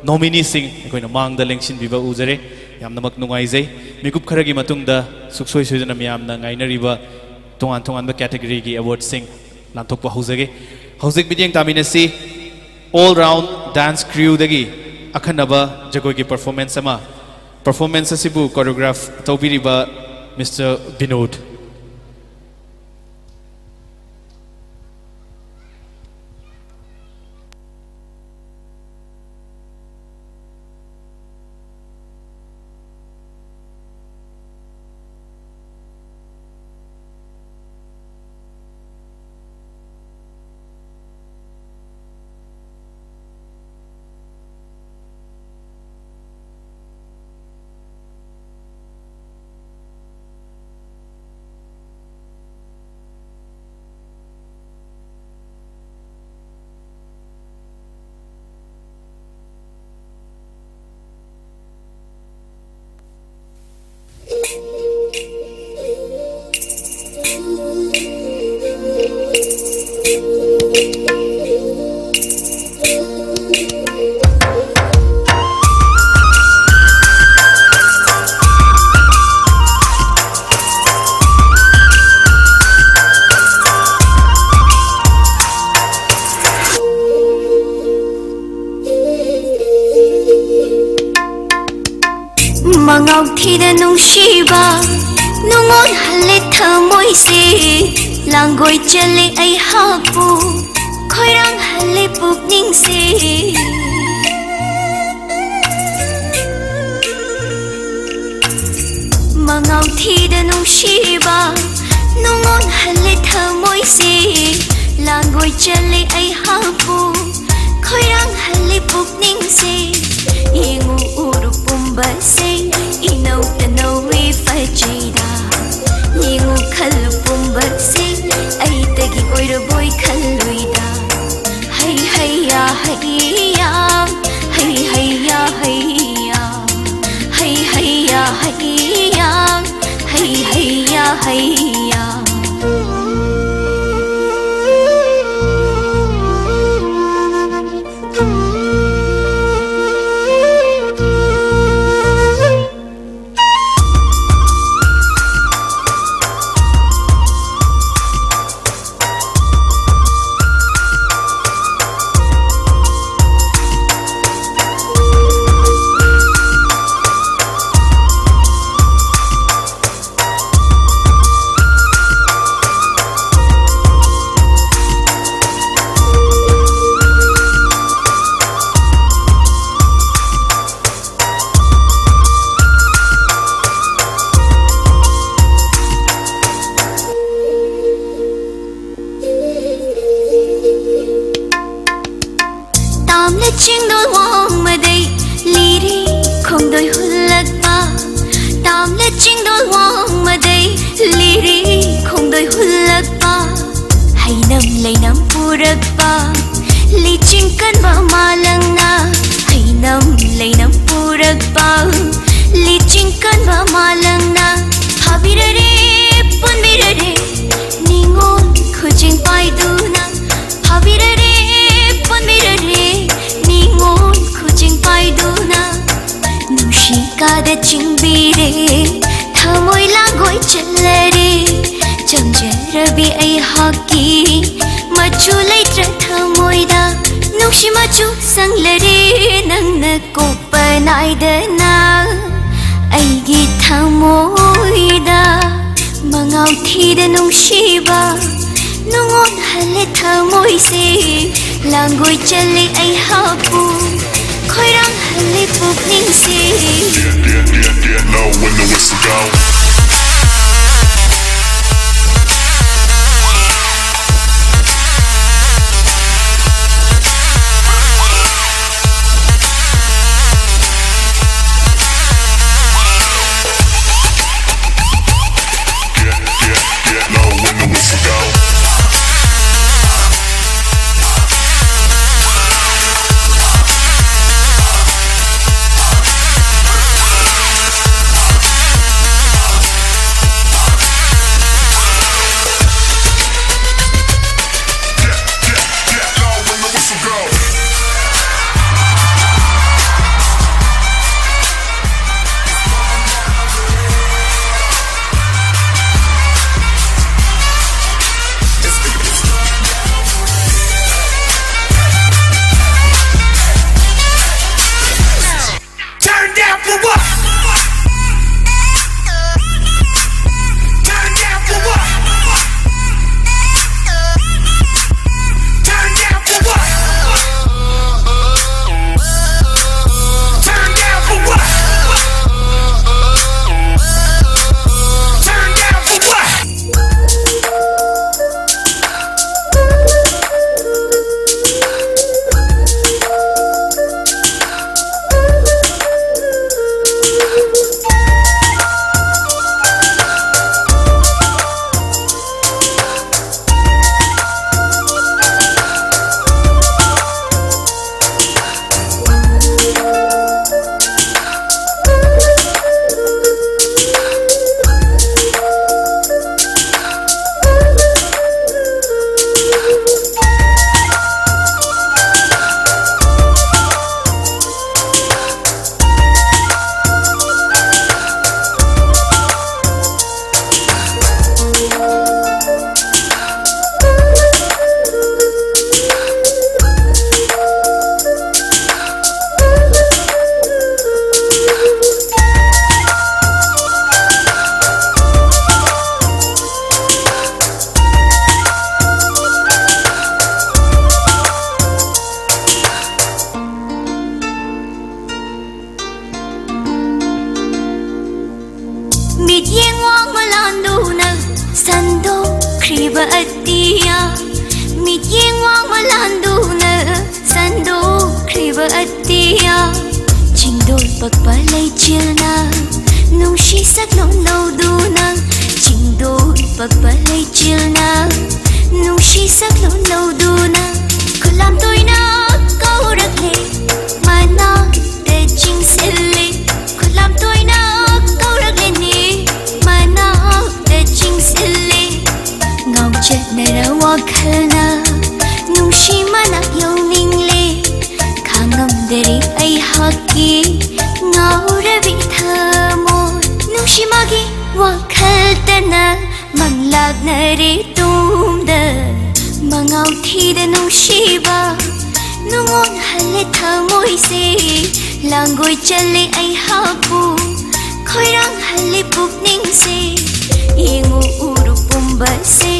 nomineeꯁꯤꯡ ꯑꯩꯈꯣꯏꯅ ꯃꯥꯡꯗ ꯂꯦꯡꯁꯤꯟꯕꯤꯕ ꯎꯖꯔꯦ꯫ ꯌꯥꯝꯅꯃꯛ ꯅꯨꯡꯉꯥꯏꯖꯩ꯫ ꯃꯤꯀꯨꯞ ꯈꯔꯒꯤ ꯃꯇꯨꯡꯗ ꯁꯨꯛꯁꯣꯏ ꯁꯣꯏꯗꯅ ꯃꯤꯌꯥꯝꯅ ꯉꯥꯏꯅꯔꯤꯕ ꯇꯣꯉꯥꯟ ꯇꯣꯉꯥꯟꯕ categoryꯒꯤ awardꯁꯤꯡ ꯂꯥꯟꯊꯣꯛꯄ ꯍꯧꯖꯒꯦ꯫ ꯍꯧꯖꯤꯛ ꯃꯤꯠꯌꯦꯡ ꯇꯥꯃꯤꯟꯅꯁꯤ, all round dance crewꯗꯒꯤ ꯑꯈꯟꯅꯕ ꯖꯒꯣꯏꯒꯤ performance ꯑꯃ꯫ Performance ꯑꯁꯤꯕꯨ choreograph ꯇꯧꯕꯤꯔꯤꯕ ꯃꯤꯁꯇꯔ ꯕꯤꯅꯣꯗ꯫ ꯃꯉꯥꯎ ꯊꯤꯗ ꯅꯨꯡꯁꯤꯕ ꯅꯨꯡꯉꯣꯟ ꯍꯜꯂꯦ ꯊꯃꯣꯏꯁꯦ꯫ ꯂꯥꯡꯒꯣꯏ ꯆꯠꯂꯦ ꯑꯩꯍꯥꯛꯄꯨ ꯈꯣꯏꯔꯥꯡꯍꯜꯂꯦ ꯄꯨꯛꯅꯤꯡꯁꯦ꯫ ꯃꯉꯥꯎ ꯊꯤꯗ ꯅꯨꯡꯁꯤꯕ ꯅꯨꯡꯉꯣꯟꯍꯜꯂꯦ ꯊꯃꯣꯏꯁꯦ꯫ ꯂꯥꯡꯒꯣꯏ ꯆꯠꯂꯦ ꯑꯩꯍꯥꯛꯄꯨ ꯈꯣꯏꯔꯥꯡꯍꯜꯂꯦ ꯄꯨꯛꯅꯤꯡꯁꯦ꯫ ꯌꯦꯡꯉꯨ ꯎꯔꯨ ꯄꯨꯝꯕꯁꯦ ꯏꯅꯧ ꯇꯅꯧꯋꯤ ꯐꯖꯩꯗ꯫ ꯌꯦꯡꯉꯨ ꯈꯜꯂꯨ ꯄꯨꯝꯕꯁꯦ ꯑꯩꯇꯒꯤ ꯑꯣꯏꯔꯕꯣꯏ ꯈꯜꯂꯨꯏꯗ꯫ ꯍꯩ ꯍꯩꯌꯥ ꯍꯩꯌꯥ ꯍꯩ ꯍꯩꯌꯥ ꯍꯩꯌꯥ ꯍꯩ ꯍꯩꯌꯥ ꯍꯩꯌꯥ ꯍꯩ ꯍꯩꯌꯥ ꯍꯩꯌꯥ꯫ ꯇꯥꯝꯂ ꯆꯤꯡꯗꯣꯜ ꯋꯥꯡꯃꯗꯩ ꯂꯤꯔꯤ ꯈꯣꯡꯗꯣꯏ ꯍꯨꯜꯂꯛꯄ꯫ ꯇꯥꯝꯂ ꯆꯤꯡꯗꯣꯜ ꯋꯥꯡꯃꯗꯩ ꯂꯤꯔꯤ ꯈꯣꯡꯗꯣꯏ ꯍꯨꯜꯂꯛꯄ꯫ ꯍꯩꯅꯝ ꯂꯩꯅꯝ ꯄꯨꯔꯛꯄ ꯂꯤꯆꯤꯡ ꯀꯟꯕ ꯃꯥꯂꯪꯅ꯫ ꯍꯩꯅꯝ ꯂꯩꯅꯝ ꯄꯨꯔꯛꯄ ꯂꯤꯆꯤꯡ ꯀꯟꯕ ꯃꯥꯂꯪꯅ꯫ ꯐꯥꯕꯤꯔꯔꯦ ꯄꯨꯟꯕꯤꯔꯔꯦ ꯅꯤꯉꯣꯜ ꯈꯨꯖꯤꯡ ꯄꯥꯏꯗꯨꯅ꯫ ꯐꯥꯕꯤꯔꯔꯦ ꯄꯨꯟꯕꯤꯔꯔꯦ ꯅꯤꯉꯣꯜ ꯈꯨꯖꯤꯡ ꯄꯥꯏꯗꯨꯅ꯫ ꯅꯨꯡꯁꯤ ꯀꯥꯗ ꯆꯤꯡꯕꯤꯔꯦ ꯊꯃꯣꯏ ꯂꯥꯡꯒꯣꯏ ꯆꯜꯂꯔꯦ꯫ ꯆꯝꯖꯔꯕꯤ ꯑꯩꯍꯥꯛꯀꯤ ꯃꯆꯨ ꯂꯩꯇ꯭ꯔ ꯊꯃꯣꯏꯗ ꯅꯨꯡꯁꯤ ꯃꯆꯨ ꯁꯪꯂꯔꯦ꯫ ꯅꯪꯅ ꯀꯣꯛꯄ ꯅꯥꯏꯗꯅ ꯑꯩꯒꯤ ꯊꯃꯣꯏꯗ ꯉꯥꯎꯊꯤꯗ ꯅꯨꯡꯁꯤꯕ ꯅꯉꯣꯟ ꯍꯜꯂꯦ ꯊꯃꯣꯏꯁꯦ, ꯂꯥꯡꯒꯣꯏ ꯆꯠꯂꯦ ꯑꯩꯍꯥꯛꯄꯨ ꯈꯣꯏꯔꯥꯡ ꯍꯜꯂꯦ ꯄꯨꯛꯅꯤꯡꯁꯦ꯫ Get, get, get, get low when the whistle go. Get, get, get low when the whistle go. ꯄꯛꯄ ꯂꯩꯆꯤꯜꯅ ꯅꯨꯡꯁꯤ ꯁꯛꯂꯣꯟ ꯂꯧꯗꯨꯅ, ꯆꯤꯡꯗꯣꯟ ꯄꯛꯄ ꯂꯩꯆꯤꯜꯅ ꯅꯨꯡꯁꯤ ꯁꯛꯂꯣꯟ ꯂꯧꯗꯨꯅ, ꯈꯨꯂꯥꯝ ꯇꯣꯏꯅ ꯀꯧꯔꯛꯂꯦ, ꯃꯅꯥꯛꯇ ꯆꯤꯡꯁꯤꯜꯂꯦ, ꯈꯨꯂꯥꯝ ꯇꯣꯏꯅ ꯀꯧꯔꯛꯂꯦꯅꯦ, ꯃꯅꯥꯛꯇ ꯆꯤꯡꯁꯤꯜꯂꯦ꯫ ꯉꯥꯎꯆꯠꯅꯔ ꯋꯥꯈꯜꯅ ꯅꯨꯡꯁꯤ ꯃꯅꯥꯛ ꯌꯧꯅꯤꯡꯂꯦ, ꯈꯥꯡꯉꯝꯗꯔꯦ ꯑꯩꯍꯥꯛꯀꯤ ꯉꯥꯎꯔꯕꯤ ꯊꯃꯣꯏ꯫ ꯅꯨꯡꯁꯤ ꯃꯥꯒꯤ ꯋꯥꯈꯜꯇꯅ ꯃꯪꯂꯥꯛꯅꯔꯦ ꯇꯨꯝꯗ, ꯃꯉꯥꯎ ꯊꯤꯗ ꯅꯨꯡꯁꯤꯕ ꯅꯨꯡꯉꯣꯟ ꯍꯜꯂꯦ ꯊꯃꯣꯏꯁꯦ, ꯂꯥꯡꯒꯣꯏ ꯆꯜꯂꯦ ꯑꯩꯍꯥꯛꯄꯨ ꯈꯣꯏꯔꯥꯡ ꯍꯜꯂꯦ ꯄꯨꯛꯅꯤꯡꯁꯦ꯫ ꯌꯦꯡꯉꯨ ꯎꯔꯨ ꯄꯨꯝꯕꯁꯦ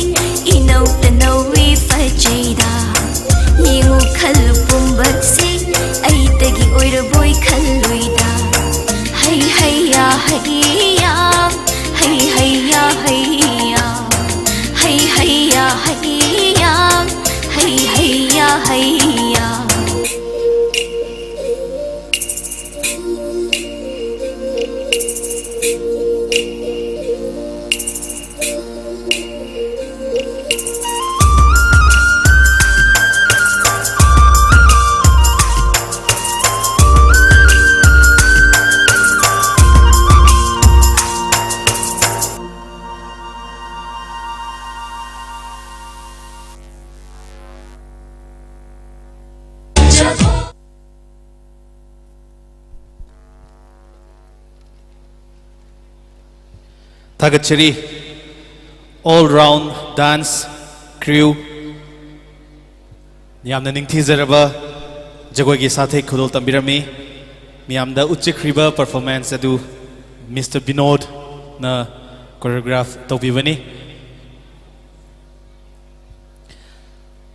ꯏꯅꯧ ꯇꯅꯧꯏ ꯐꯖꯩꯗ, ꯌꯦꯡꯉꯨ ꯈꯜꯂꯨ ꯄꯨꯝꯕꯁꯦ ꯑꯩꯇꯒꯤ ꯑꯣꯏꯔꯕꯣꯏ ꯈꯜꯂꯨꯏꯗ꯫ ꯍꯩ ꯍꯩꯌꯥ ꯍꯩꯌꯥ, ꯍꯩ ꯍꯩꯌꯥ ꯍꯩꯌꯥ, ꯍꯩ ꯍꯩꯌꯥ ꯍꯩꯌꯥ, ꯍꯩ ꯍꯩꯌꯥ ꯍꯩꯌꯥ꯫ ꯊꯥꯒꯠꯆꯔꯤ꯫ All round dance crew, ꯌꯥꯝꯅ ꯅꯤꯡꯊꯤꯖꯔꯕ ꯖꯒꯣꯏꯒꯤ ꯁꯥꯊꯦꯛ ꯈꯨꯗꯣꯜ ꯇꯝꯕꯤꯔꯝꯃꯤ꯫ ꯃꯤꯌꯥꯝꯗ ꯎꯠꯆꯈ꯭ꯔꯤꯕ performance ꯑꯗꯨ ꯃꯤꯁꯇꯔ ꯕꯤꯅꯣꯗꯅ choreograph ꯇꯧꯕꯤꯕꯅꯤ꯫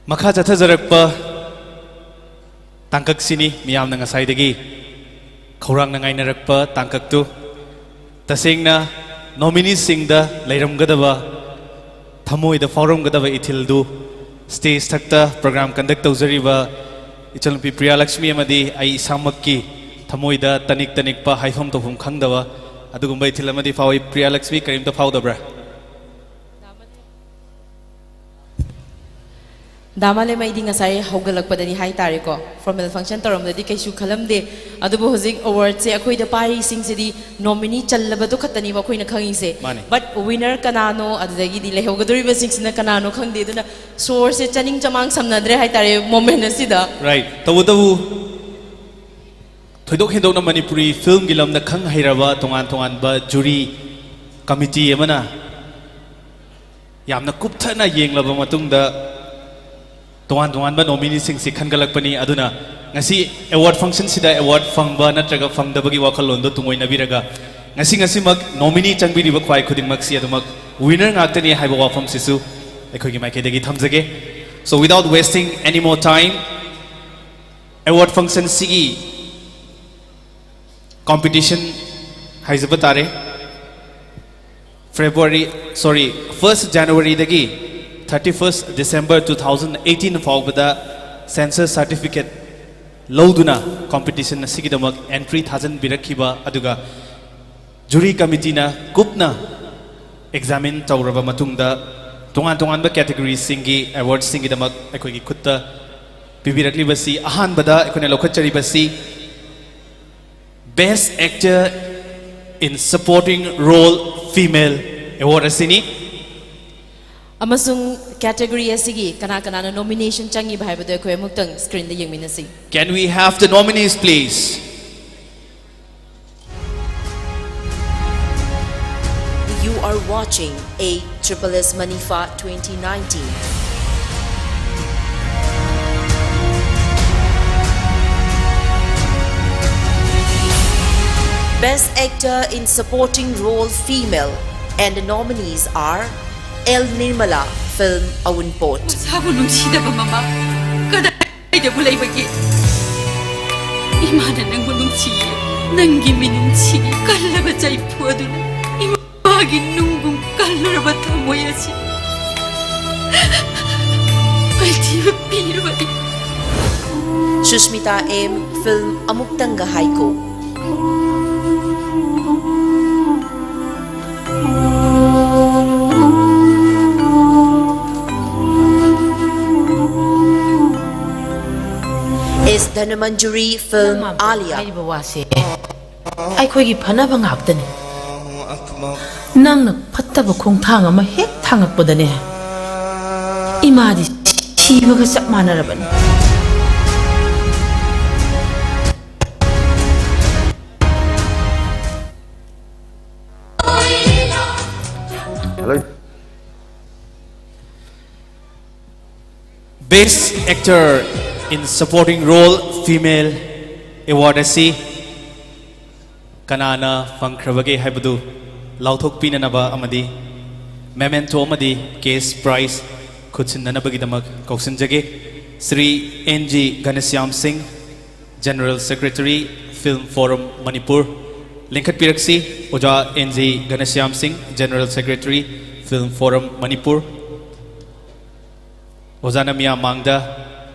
ꯃꯈꯥ ꯆꯠꯊꯖꯔꯛꯄ ꯇꯥꯡꯀꯛꯁꯤꯅꯤ ꯃꯤꯌꯥꯝꯅ ꯉꯁꯥꯏꯗꯒꯤ ꯈꯧꯔꯥꯡꯅ ꯉꯥꯏꯅꯔꯛꯄ ꯇꯥꯡꯀꯛꯇꯨ꯫ ꯇꯁꯦꯡꯅ nomineeꯁꯤꯡꯗ ꯂꯩꯔꯝꯒꯗꯕ, ꯊꯃꯣꯏꯗ ꯐꯥꯎꯔꯝꯒꯗꯕ ꯏꯊꯤꯜꯗꯨ stage ꯊꯛꯇ program conduct ꯇꯧꯖꯔꯤꯕ ꯏꯆꯟꯅꯨꯄꯤ ꯄ꯭ꯔꯤꯌꯥꯂꯛꯁꯃꯤ ꯑꯃꯗꯤ ꯑꯩ ꯏꯁꯥꯃꯛꯀꯤ ꯊꯃꯣꯏꯗ ꯇꯅꯤꯛ ꯇꯅꯤꯛꯄ, ꯍꯥꯏꯐꯝ ꯇꯧꯐꯝ ꯈꯪꯗꯕ ꯑꯗꯨꯒꯨꯝꯕ ꯏꯊꯤꯜ ꯑꯃꯗꯤ ꯐꯥꯎꯏ꯫ ꯄ꯭ꯔꯤꯌꯥꯂꯛꯁꯃꯤ, ꯀꯔꯤꯝꯇ ꯐꯥꯎꯗꯕ꯭ꯔꯥ? ꯗꯥ ꯃꯥꯂꯦꯝ, ꯑꯩꯗꯤ ꯉꯁꯥꯏ ꯍꯧꯒꯠꯂꯛꯄꯗꯅꯤ ꯍꯥꯏꯇꯥꯔꯦꯀꯣ, ꯐꯣꯔꯃꯦꯜ ꯐꯪꯁꯟ ꯇꯧꯔꯝꯗꯗꯤ ꯀꯩꯁꯨ ꯈꯜꯂꯝꯗꯦ꯫ ꯑꯗꯨꯕꯨ ꯍꯧꯖꯤꯛ ꯑꯦꯋꯥꯔꯗꯁꯦ ꯑꯩꯈꯣꯏꯗ ꯄꯥꯏꯔꯤꯁꯤꯡꯁꯤꯗꯤ ꯅꯣꯃꯤꯅꯤ ꯆꯜꯂꯕꯗꯨ ꯈꯛꯇꯅꯦꯕ ꯑꯩꯈꯣꯏꯅ ꯈꯪꯉꯤꯁꯦ꯫ ꯃꯥꯅꯦ꯫ ꯕꯠ ꯋꯤꯅꯔ ꯀꯅꯥꯅꯣ, ꯑꯗꯨꯗꯒꯤꯗꯤ ꯂꯩꯍꯧꯒꯗꯧꯔꯤꯕꯁꯤꯡꯁꯤꯅ ꯀꯅꯥꯅꯣ ꯈꯪꯗꯦ꯫ ꯑꯗꯨꯅ ꯁꯣꯔꯁꯦ ꯆꯥꯅꯤꯡ ꯆꯃꯥꯡ ꯁꯝꯅꯗ꯭ꯔꯦ ꯍꯥꯏꯇꯥꯔꯦ ꯃꯣꯃꯦꯟ ꯑꯁꯤꯗ꯫ ꯔꯥꯏꯠ꯫ ꯇꯧꯕꯇꯕꯨ ꯊꯣꯏꯗꯣꯛ ꯍꯦꯟꯗꯣꯛꯅ ꯃꯅꯤꯄꯨꯔꯤ ꯐꯤꯜꯝꯒꯤ ꯂꯝꯗ ꯈꯪ ꯍꯩꯔꯕ ꯇꯣꯉꯥꯟ ꯇꯣꯉꯥꯟꯕ ꯖꯨꯔꯤ ꯀꯃꯤꯇꯤ ꯑꯃꯅ ꯌꯥꯝꯅ ꯀꯨꯞꯊꯅ ꯌꯦꯡꯂꯕ ꯃꯇꯨꯡꯗ ꯇꯣꯉꯥꯟ ꯇꯣꯉꯥꯟꯕ ꯅꯣꯃꯤꯅꯤꯁꯤꯡꯁꯤ ꯈꯟꯒꯠꯂꯛꯄꯅꯤ꯫ ꯑꯗꯨꯅ ꯉꯁꯤ ꯑꯦꯋꯥꯔꯗ ꯐꯪꯁꯟꯁꯤꯗ ꯑꯦꯋꯥꯔꯗ ꯐꯪꯕ ꯅꯠꯇ꯭ꯔꯒ ꯐꯪꯗꯕꯒꯤ ꯋꯥꯈꯜꯂꯣꯟꯗꯣ ꯇꯨꯡꯑꯣꯏꯅꯕꯤꯔꯒ ꯉꯁꯤ ꯉꯁꯤꯃꯛ ꯅꯣꯃꯤꯅꯤ ꯆꯪꯕꯤꯔꯤꯕ ꯈ꯭ꯋꯥꯏ ꯈꯨꯗꯤꯡꯃꯛꯁꯤ ꯑꯗꯨꯃꯛ ꯋꯤꯅꯔ ꯉꯥꯛꯇꯅꯤ ꯍꯥꯏꯕ ꯋꯥꯐꯝꯁꯤꯁꯨ ꯑꯩꯈꯣꯏꯒꯤ ꯃꯥꯏꯀꯩꯗꯒꯤ ꯊꯝꯖꯒꯦ꯫ So without wasting any more time, award ꯐꯪꯁꯟꯁꯤꯒꯤ ꯀꯣꯝꯄꯤꯇꯤꯁꯟ ꯍꯥꯏꯖꯕ ꯇꯥꯔꯦ꯫ ꯐꯦꯕ꯭ꯔꯨꯋꯥꯔꯤ, ꯁꯣꯔꯤ, ꯐꯥꯔꯁ ꯖꯅꯋꯥꯔꯤꯗꯒꯤ thirty first December two thousand eighteen ꯐꯥꯎꯕꯗ ꯁꯦꯟꯁꯁ ꯁꯥꯔꯇꯤꯐꯤꯀꯦꯠ ꯂꯧꯗꯨꯅ ꯀꯣꯝꯄꯤꯇꯤꯁꯟ ꯑꯁꯤꯒꯤꯗꯃꯛ ꯑꯦꯟꯇ꯭ꯔꯤ ꯊꯥꯖꯤꯟꯕꯤꯔꯛꯈꯤꯕ, ꯑꯗꯨꯒ ꯖꯨꯔꯤ ꯀꯃꯤꯇꯤꯅ ꯀꯨꯞꯅ ꯑꯦꯛꯖꯥꯃꯤꯟ ꯇꯧꯔꯕ ꯃꯇꯨꯡꯗ ꯇꯣꯉꯥꯟ ꯇꯣꯉꯥꯟꯕ ꯀꯦꯇꯦꯒꯣꯔꯤꯁꯤꯡꯒꯤ ꯑꯦꯋꯥꯔꯗꯁꯤꯡꯒꯤꯗꯃꯛ ꯑꯩꯈꯣꯏꯒꯤ ꯈꯨꯠꯇ ꯄꯤꯕꯤꯔꯛꯂꯤꯕꯁꯤ, ꯑꯍꯥꯟꯕꯗ ꯑꯩꯈꯣꯏꯅ ꯂꯧꯈꯠꯆꯔꯤꯕꯁꯤ Best Actor in Supporting Role Female Award ꯑꯁꯤꯅꯤ꯫ ꯑꯃꯁꯨꯡ ꯀꯦꯇꯦꯒꯣꯔꯤ ꯑꯁꯤꯒꯤ ꯀꯅꯥ ꯀꯅꯥꯅ ꯅꯣꯃꯤꯅꯦꯁꯟ ꯆꯪꯉꯤꯕ ꯍꯥꯏꯕꯗꯨ ꯑꯩꯈꯣꯏ ꯑꯃꯨꯛꯇꯪ ꯁ꯭ꯀ꯭ꯔꯤꯟꯗ ꯌꯦꯡꯃꯤꯟꯅꯁꯤ꯫ Can we have the nominees, please? You are watching A Triple S Manifa twenty nineteen. Best Actor in Supporting Role Female, and the nominees are L Nirmala, Film Aunpot. ꯃꯁꯥꯕꯨ ꯅꯨꯡꯁꯤꯗꯕ ꯃꯃꯥ ꯀꯗꯥꯏꯗꯕꯨ ꯂꯩꯕꯒꯦ? ꯏꯃꯥꯅ ꯅꯪꯕꯨ ꯅꯨꯡꯁꯤꯌꯦ꯫ ꯅꯪꯒꯤ ꯃꯤꯅꯨꯡꯁꯤꯒꯤ ꯀꯜꯂꯕ ꯆꯩꯐꯨ ꯑꯗꯨꯅ ꯏꯃꯥꯒꯤ ꯅꯨꯡꯕꯨ ꯀꯜꯂꯨꯔꯕ ꯊꯃꯣꯏ ꯑꯁꯤ ꯃꯥꯏꯊꯤꯕ ꯄꯤꯔꯕꯅꯤ꯫ Sushmita M, film Amuktanga Haiko. S Dhanamanjuri, film Alia. ꯍꯥꯏꯔꯤꯕ ꯋꯥꯁꯦ ꯑꯩꯈꯣꯏꯒꯤ ꯐꯅꯕ ꯉꯥꯛꯇꯅꯤ꯫ ꯅꯪꯅ ꯐꯠꯇꯕ ꯈꯣꯡꯊꯥꯡ ꯑꯃ ꯍꯦꯛ ꯊꯥꯡꯉꯛꯄꯗꯅꯦ, ꯏꯃꯥꯗꯤ ꯁꯤꯕꯒ ꯆꯞ ꯃꯥꯟꯅꯔꯕꯅꯤ꯫ Best Actor in Supporting Role Female Award ꯑꯁꯤ ꯀꯅꯥꯅ ꯐꯪꯈ꯭ꯔꯕꯒꯦ ꯍꯥꯏꯕꯗꯨ ꯂꯥꯎꯊꯣꯛꯄꯤꯅꯅꯕ ꯑꯃꯗꯤ memento ꯑꯃꯗꯤ cash prize ꯈꯨꯠꯁꯤꯟꯅꯅꯕꯒꯤꯗꯃꯛ ꯀꯧꯁꯤꯟꯖꯒꯦ꯫ Shri N G Ghanashyam Singh, General Secretary, Film Forum Manipur. ꯂꯤꯡꯈꯠꯄꯤꯔꯛꯁꯤ, ꯑꯣꯖꯥ and G Ghanashyam Singh, General Secretary, Film Forum Manipur. ꯑꯣꯖꯥꯅ ꯃꯤꯌꯥꯝ ꯃꯥꯡꯗ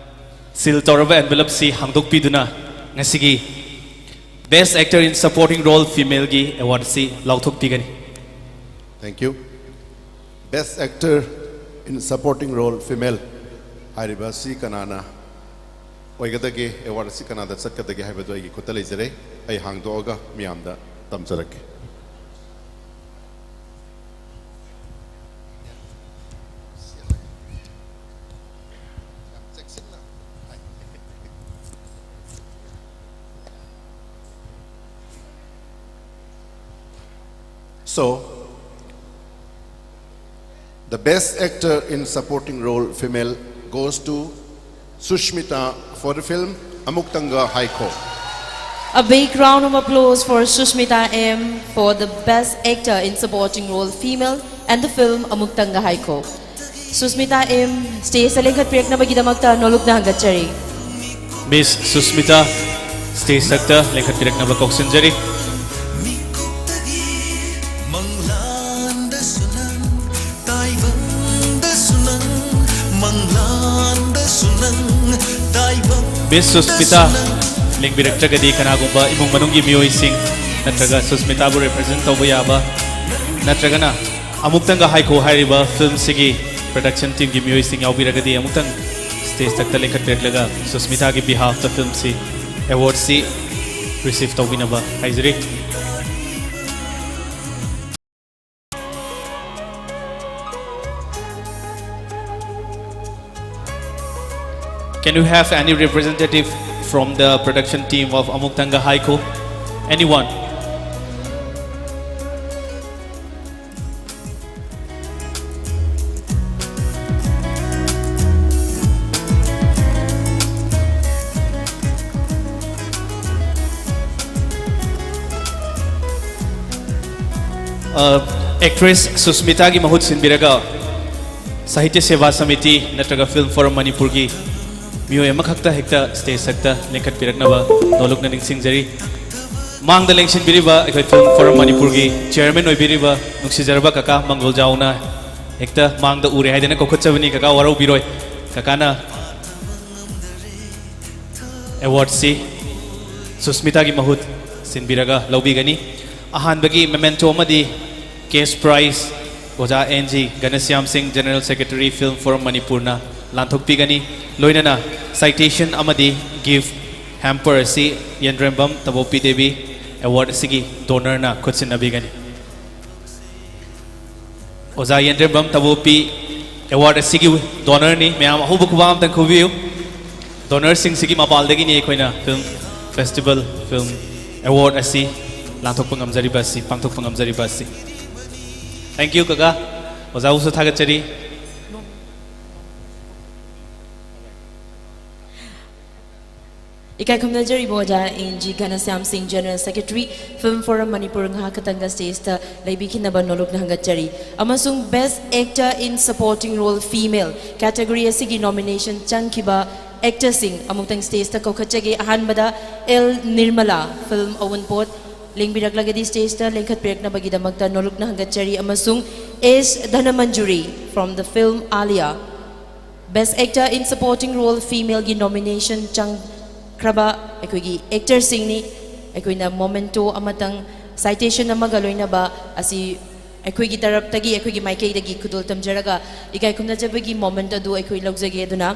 seal ꯇꯧꯔꯕ envelope ꯁꯤ ꯍꯥꯡꯗꯣꯛꯄꯤꯗꯨꯅ ꯉꯁꯤꯒꯤ Best Actor in Supporting Role Female ꯒꯤ award ꯁꯤ ꯂꯥꯎꯊꯣꯛꯄꯤꯒꯅꯤ꯫ Thank you. Best Actor in Supporting Role Female ꯍꯥꯏꯔꯤꯕ ꯑꯁꯤ ꯀꯅꯥꯅ ꯑꯣꯏꯒꯗꯒꯦ, award ꯑꯁꯤ ꯀꯅꯥꯗ ꯆꯠꯀꯗꯒꯦ ꯍꯥꯏꯕꯗꯨ ꯑꯩꯒꯤ ꯈꯨꯠꯇ ꯂꯩꯖꯔꯦ꯫ ꯑꯩ ꯍꯥꯡꯗꯣꯛꯑꯒ ꯃꯤꯌꯥꯝꯗ ꯇꯝꯖꯔꯛꯀꯦ꯫ So, the best actor in supporting role female goes to Sushmita for the film Amuktanga Haiko. A big round of applause for Sushmita M for the best actor in supporting role female and the film Amuktanga Haiko. Sushmita M, stage ꯇ ꯂꯦꯡꯈꯠꯄꯤꯔꯛꯅꯕꯒꯤꯗꯃꯛꯇ ꯅꯣꯂꯨꯛꯅ ꯍꯪꯒꯠꯆꯔꯤ꯫ Miss Sushmita, stage ꯇ ꯂꯦꯡꯈꯠꯄꯤꯔꯛꯅꯕ ꯀꯧꯁꯤꯟꯖꯔꯤ꯫ ꯃꯪꯂꯥꯟꯗꯁꯨ ꯅꯪ, ꯇꯥꯏꯕꯪꯗꯁꯨ ꯅꯪ, ꯃꯪꯂꯥꯟꯗꯁꯨ ꯅꯪ, ꯇꯥꯏꯕꯪ ꯃꯤꯁ ꯁꯨꯁꯃꯤꯇꯥ ꯂꯦꯡꯕꯤꯔꯛꯇ꯭ꯔꯒꯗꯤ, ꯀꯅꯥꯒꯨꯝꯕ ꯏꯃꯨꯡ ꯃꯅꯨꯡꯒꯤ ꯃꯤꯑꯣꯏꯁꯤꯡ ꯅꯠꯇ꯭ꯔꯒ ꯁꯨꯁꯃꯤꯇꯥꯕꯨ ꯔꯤꯄ꯭ꯔꯖꯦꯟ ꯇꯧꯕ ꯌꯥꯕ, ꯅꯠꯇ꯭ꯔꯒꯅ ꯑꯃꯨꯛꯇꯪꯒ ꯍꯥꯏꯈꯣ ꯍꯥꯏꯔꯤꯕ ꯐꯤꯜꯝꯁꯤꯒꯤ ꯄ꯭ꯔꯗꯛꯁꯟ ꯇꯤꯝꯒꯤ ꯃꯤꯑꯣꯏꯁꯤꯡ ꯌꯥꯎꯕꯤꯔꯒꯗꯤ, ꯑꯃꯨꯛꯇꯪ ꯁ꯭ꯇꯦꯖ ꯊꯛꯇ ꯂꯦꯡꯈꯠꯄꯤꯔꯛꯂꯒ ꯁꯨꯁꯃꯤꯇꯥꯒꯤ ꯕꯤꯍꯥꯐꯇ ꯐꯤꯜꯝꯁꯤ, ꯑꯦꯋꯥꯔꯗꯁꯤ ꯔꯤꯁꯤꯞ ꯇꯧꯕꯤꯅꯕ ꯍꯥꯏꯖꯔꯤ꯫ Can we have any representative from the production team of Amuktanga Haiku? Anyone? Actress ꯁꯨꯁꯃꯤꯇꯥꯒꯤ ꯃꯍꯨꯠ ꯁꯤꯟꯕꯤꯔꯒ ꯁꯥꯍꯤꯇ꯭ꯌ ꯁꯦꯕꯥ ꯁꯃꯤꯇꯤ ꯅꯠꯇ꯭ꯔꯒ ꯐꯤꯜꯝ ꯐꯣꯔꯝ ꯃꯅꯤꯄꯨꯔꯒꯤ ꯃꯤꯑꯣꯏ ꯑꯃꯈꯛꯇ ꯍꯦꯛꯇ ꯁ꯭ꯇꯦꯖ ꯊꯛꯇ ꯂꯦꯡꯈꯠꯄꯤꯔꯛꯅꯕ ꯅꯣꯂꯨꯛꯅ ꯅꯤꯡꯁꯤꯡꯖꯔꯤ꯫ ꯃꯥꯡꯗ ꯂꯦꯡꯁꯤꯟꯕꯤꯔꯤꯕ ꯑꯩꯈꯣꯏ ꯐꯤꯜꯝ ꯐꯣꯔꯝ ꯃꯅꯤꯄꯨꯔꯒꯤ ꯆꯤꯌꯔꯃꯦꯟ ꯑꯣꯏꯕꯤꯔꯤꯕ ꯅꯨꯡꯁꯤꯖꯔꯕ ꯀꯀꯥ ꯃꯪꯒꯣꯜꯖꯥꯎꯅ ꯍꯦꯛꯇ ꯃꯥꯡꯗ ꯎꯔꯦ ꯍꯥꯏꯗꯅ ꯀꯧꯈꯠꯆꯕꯅꯤ꯫ ꯀꯀꯥ ꯋꯥꯔꯧꯕꯤꯔꯣꯏ꯫ ꯀꯀꯥꯅ ꯑꯦꯋꯥꯔꯗꯁꯤ ꯁꯨꯁꯃꯤꯇꯥꯒꯤ ꯃꯍꯨꯠ ꯁꯤꯟꯕꯤꯔꯒ ꯂꯧꯕꯤꯒꯅꯤ꯫ ꯑꯍꯥꯟꯕꯒꯤ ꯃꯦꯃꯦꯟꯇꯣ ꯑꯃꯗꯤ ꯀꯦꯁ ꯄ꯭ꯔꯥꯏꯖ ꯑꯣꯖꯥ ꯑꯦꯟ ꯖꯤ ꯘꯅꯁ꯭ꯌꯥꯝ ꯁꯤꯡ, ꯖꯦꯅꯔꯦꯜ ꯁꯦꯀ꯭ꯔꯦꯇꯔꯤ, ꯐꯤꯜꯝ ꯐꯣꯔꯝ ꯃꯅꯤꯄꯨꯔꯅ ꯂꯥꯟꯊꯣꯛꯄꯤꯒꯅꯤ꯫ ꯂꯣꯏꯅꯅ ꯁꯥꯏꯇꯦꯁꯟ ꯑꯃꯗꯤ ꯒꯤꯐ ꯍꯦꯝꯄꯔ ꯑꯁꯤ ꯌꯦꯟꯗ꯭ꯔꯦꯝꯕꯝ ꯇꯕꯣꯄꯤ ꯗꯦꯕꯤ, ꯑꯦꯋꯥꯔꯗ ꯑꯁꯤꯒꯤ ꯗꯣꯅꯔꯅ ꯈꯨꯠꯁꯤꯟꯅꯕꯤꯒꯅꯤ꯫ ꯑꯣꯖꯥ ꯌꯦꯟꯗ꯭ꯔꯦꯝꯕꯝ ꯇꯕꯣꯄꯤ ꯑꯦꯋꯥꯔꯗ ꯑꯁꯤꯒꯤ ꯗꯣꯅꯔꯅꯤ꯫ ꯃꯌꯥꯝ ꯑꯍꯧꯕ ꯈꯨꯕꯥꯛ ꯑꯝꯇꯪ ꯈꯨꯕꯤꯌꯨ꯫ ꯗꯣꯅꯔꯁꯤꯡꯁꯤꯒꯤ ꯃꯄꯥꯜꯗꯒꯤꯅꯤ ꯑꯩꯈꯣꯏꯅ ꯐꯤꯜꯝ ꯐꯦꯁꯇꯤꯚꯦꯜ ꯐꯤꯜꯝ ꯑꯦꯋꯥꯔꯗ ꯑꯁꯤ ꯂꯥꯟꯊꯣꯛꯄ ꯉꯝꯖꯔꯤꯕ ꯑꯁꯤ, ꯄꯥꯡꯊꯣꯛꯄ ꯉꯝꯖꯔꯤꯕ ꯑꯁꯤ꯫ Thank you, ꯀꯀꯥ꯫ ꯑꯣꯖꯥꯕꯨꯁꯨ ꯊꯥꯒꯠꯆꯔꯤ꯫ ꯏꯀꯥꯏ ꯈꯨꯝꯅꯖꯔꯤꯕ ꯑꯣꯖꯥ ꯑꯦꯟ ꯖꯤ ꯘꯅꯁ꯭ꯌꯥꯝ ꯁꯤꯡ, general secretary, film form Manipur, ꯉꯥꯏꯍꯥꯛ ꯈꯛꯇꯪꯒ ꯁ꯭ꯇꯦꯖꯇ ꯂꯩꯕꯤꯈꯤꯅꯕ ꯅꯣꯂꯨꯛꯅ ꯍꯪꯒꯠꯆꯔꯤ꯫ ꯑꯃꯁꯨꯡ Best Actor in Supporting Role Female category ꯑꯁꯤꯒꯤ ꯅꯣꯃꯤꯅꯦꯁꯟ ꯆꯪꯈꯤꯕ ꯑꯦꯛꯇꯔꯁꯤꯡ ꯑꯃꯨꯛꯇꯪ ꯁ꯭ꯇꯦꯖꯇ ꯀꯧꯈꯠꯆꯒꯦ꯫ ꯑꯍꯥꯟꯕꯗ ꯑꯦꯜ ꯅꯤꯔꯃꯂꯥ, ꯐꯤꯜꯝ ꯑꯋꯨꯟꯄꯣꯠ, ꯂꯦꯡꯕꯤꯔꯛꯂꯒꯗꯤ ꯁ꯭ꯇꯦꯖꯇ ꯂꯦꯡꯈꯠꯄꯤꯔꯛꯅꯕꯒꯤꯗꯃꯛꯇ ꯅꯣꯂꯨꯛꯅ ꯍꯪꯒꯠꯆꯔꯤ꯫ ꯑꯃꯁꯨꯡ ꯑꯦꯁ Dhanamanjuri, from the film Alia꯫ Best Actor in Supporting Role Female ꯒꯤ nomination ꯆꯪꯈ꯭ꯔꯕ ꯑꯩꯈꯣꯏꯒꯤ actor ꯁꯤꯡꯅꯤ꯫ ꯑꯩꯈꯣꯏꯅ memento ꯑꯃꯇꯪ, citation ꯑꯃꯒ ꯂꯣꯏꯅꯕ ꯑꯁꯤ ꯑꯩꯈꯣꯏꯒꯤ ꯇꯔꯞꯇꯒꯤ, ꯑꯩꯈꯣꯏꯒꯤ ꯃꯥꯏꯀꯩꯗꯒꯤ ꯈꯨꯗꯣꯜ ꯇꯝꯖꯔꯒ ꯏꯀꯥꯏ ꯈꯨꯝꯅꯖꯕꯒꯤ moment ꯑꯗꯨ ꯑꯩꯈꯣꯏ ꯂꯧꯖꯒꯦ꯫ ꯑꯗꯨꯅ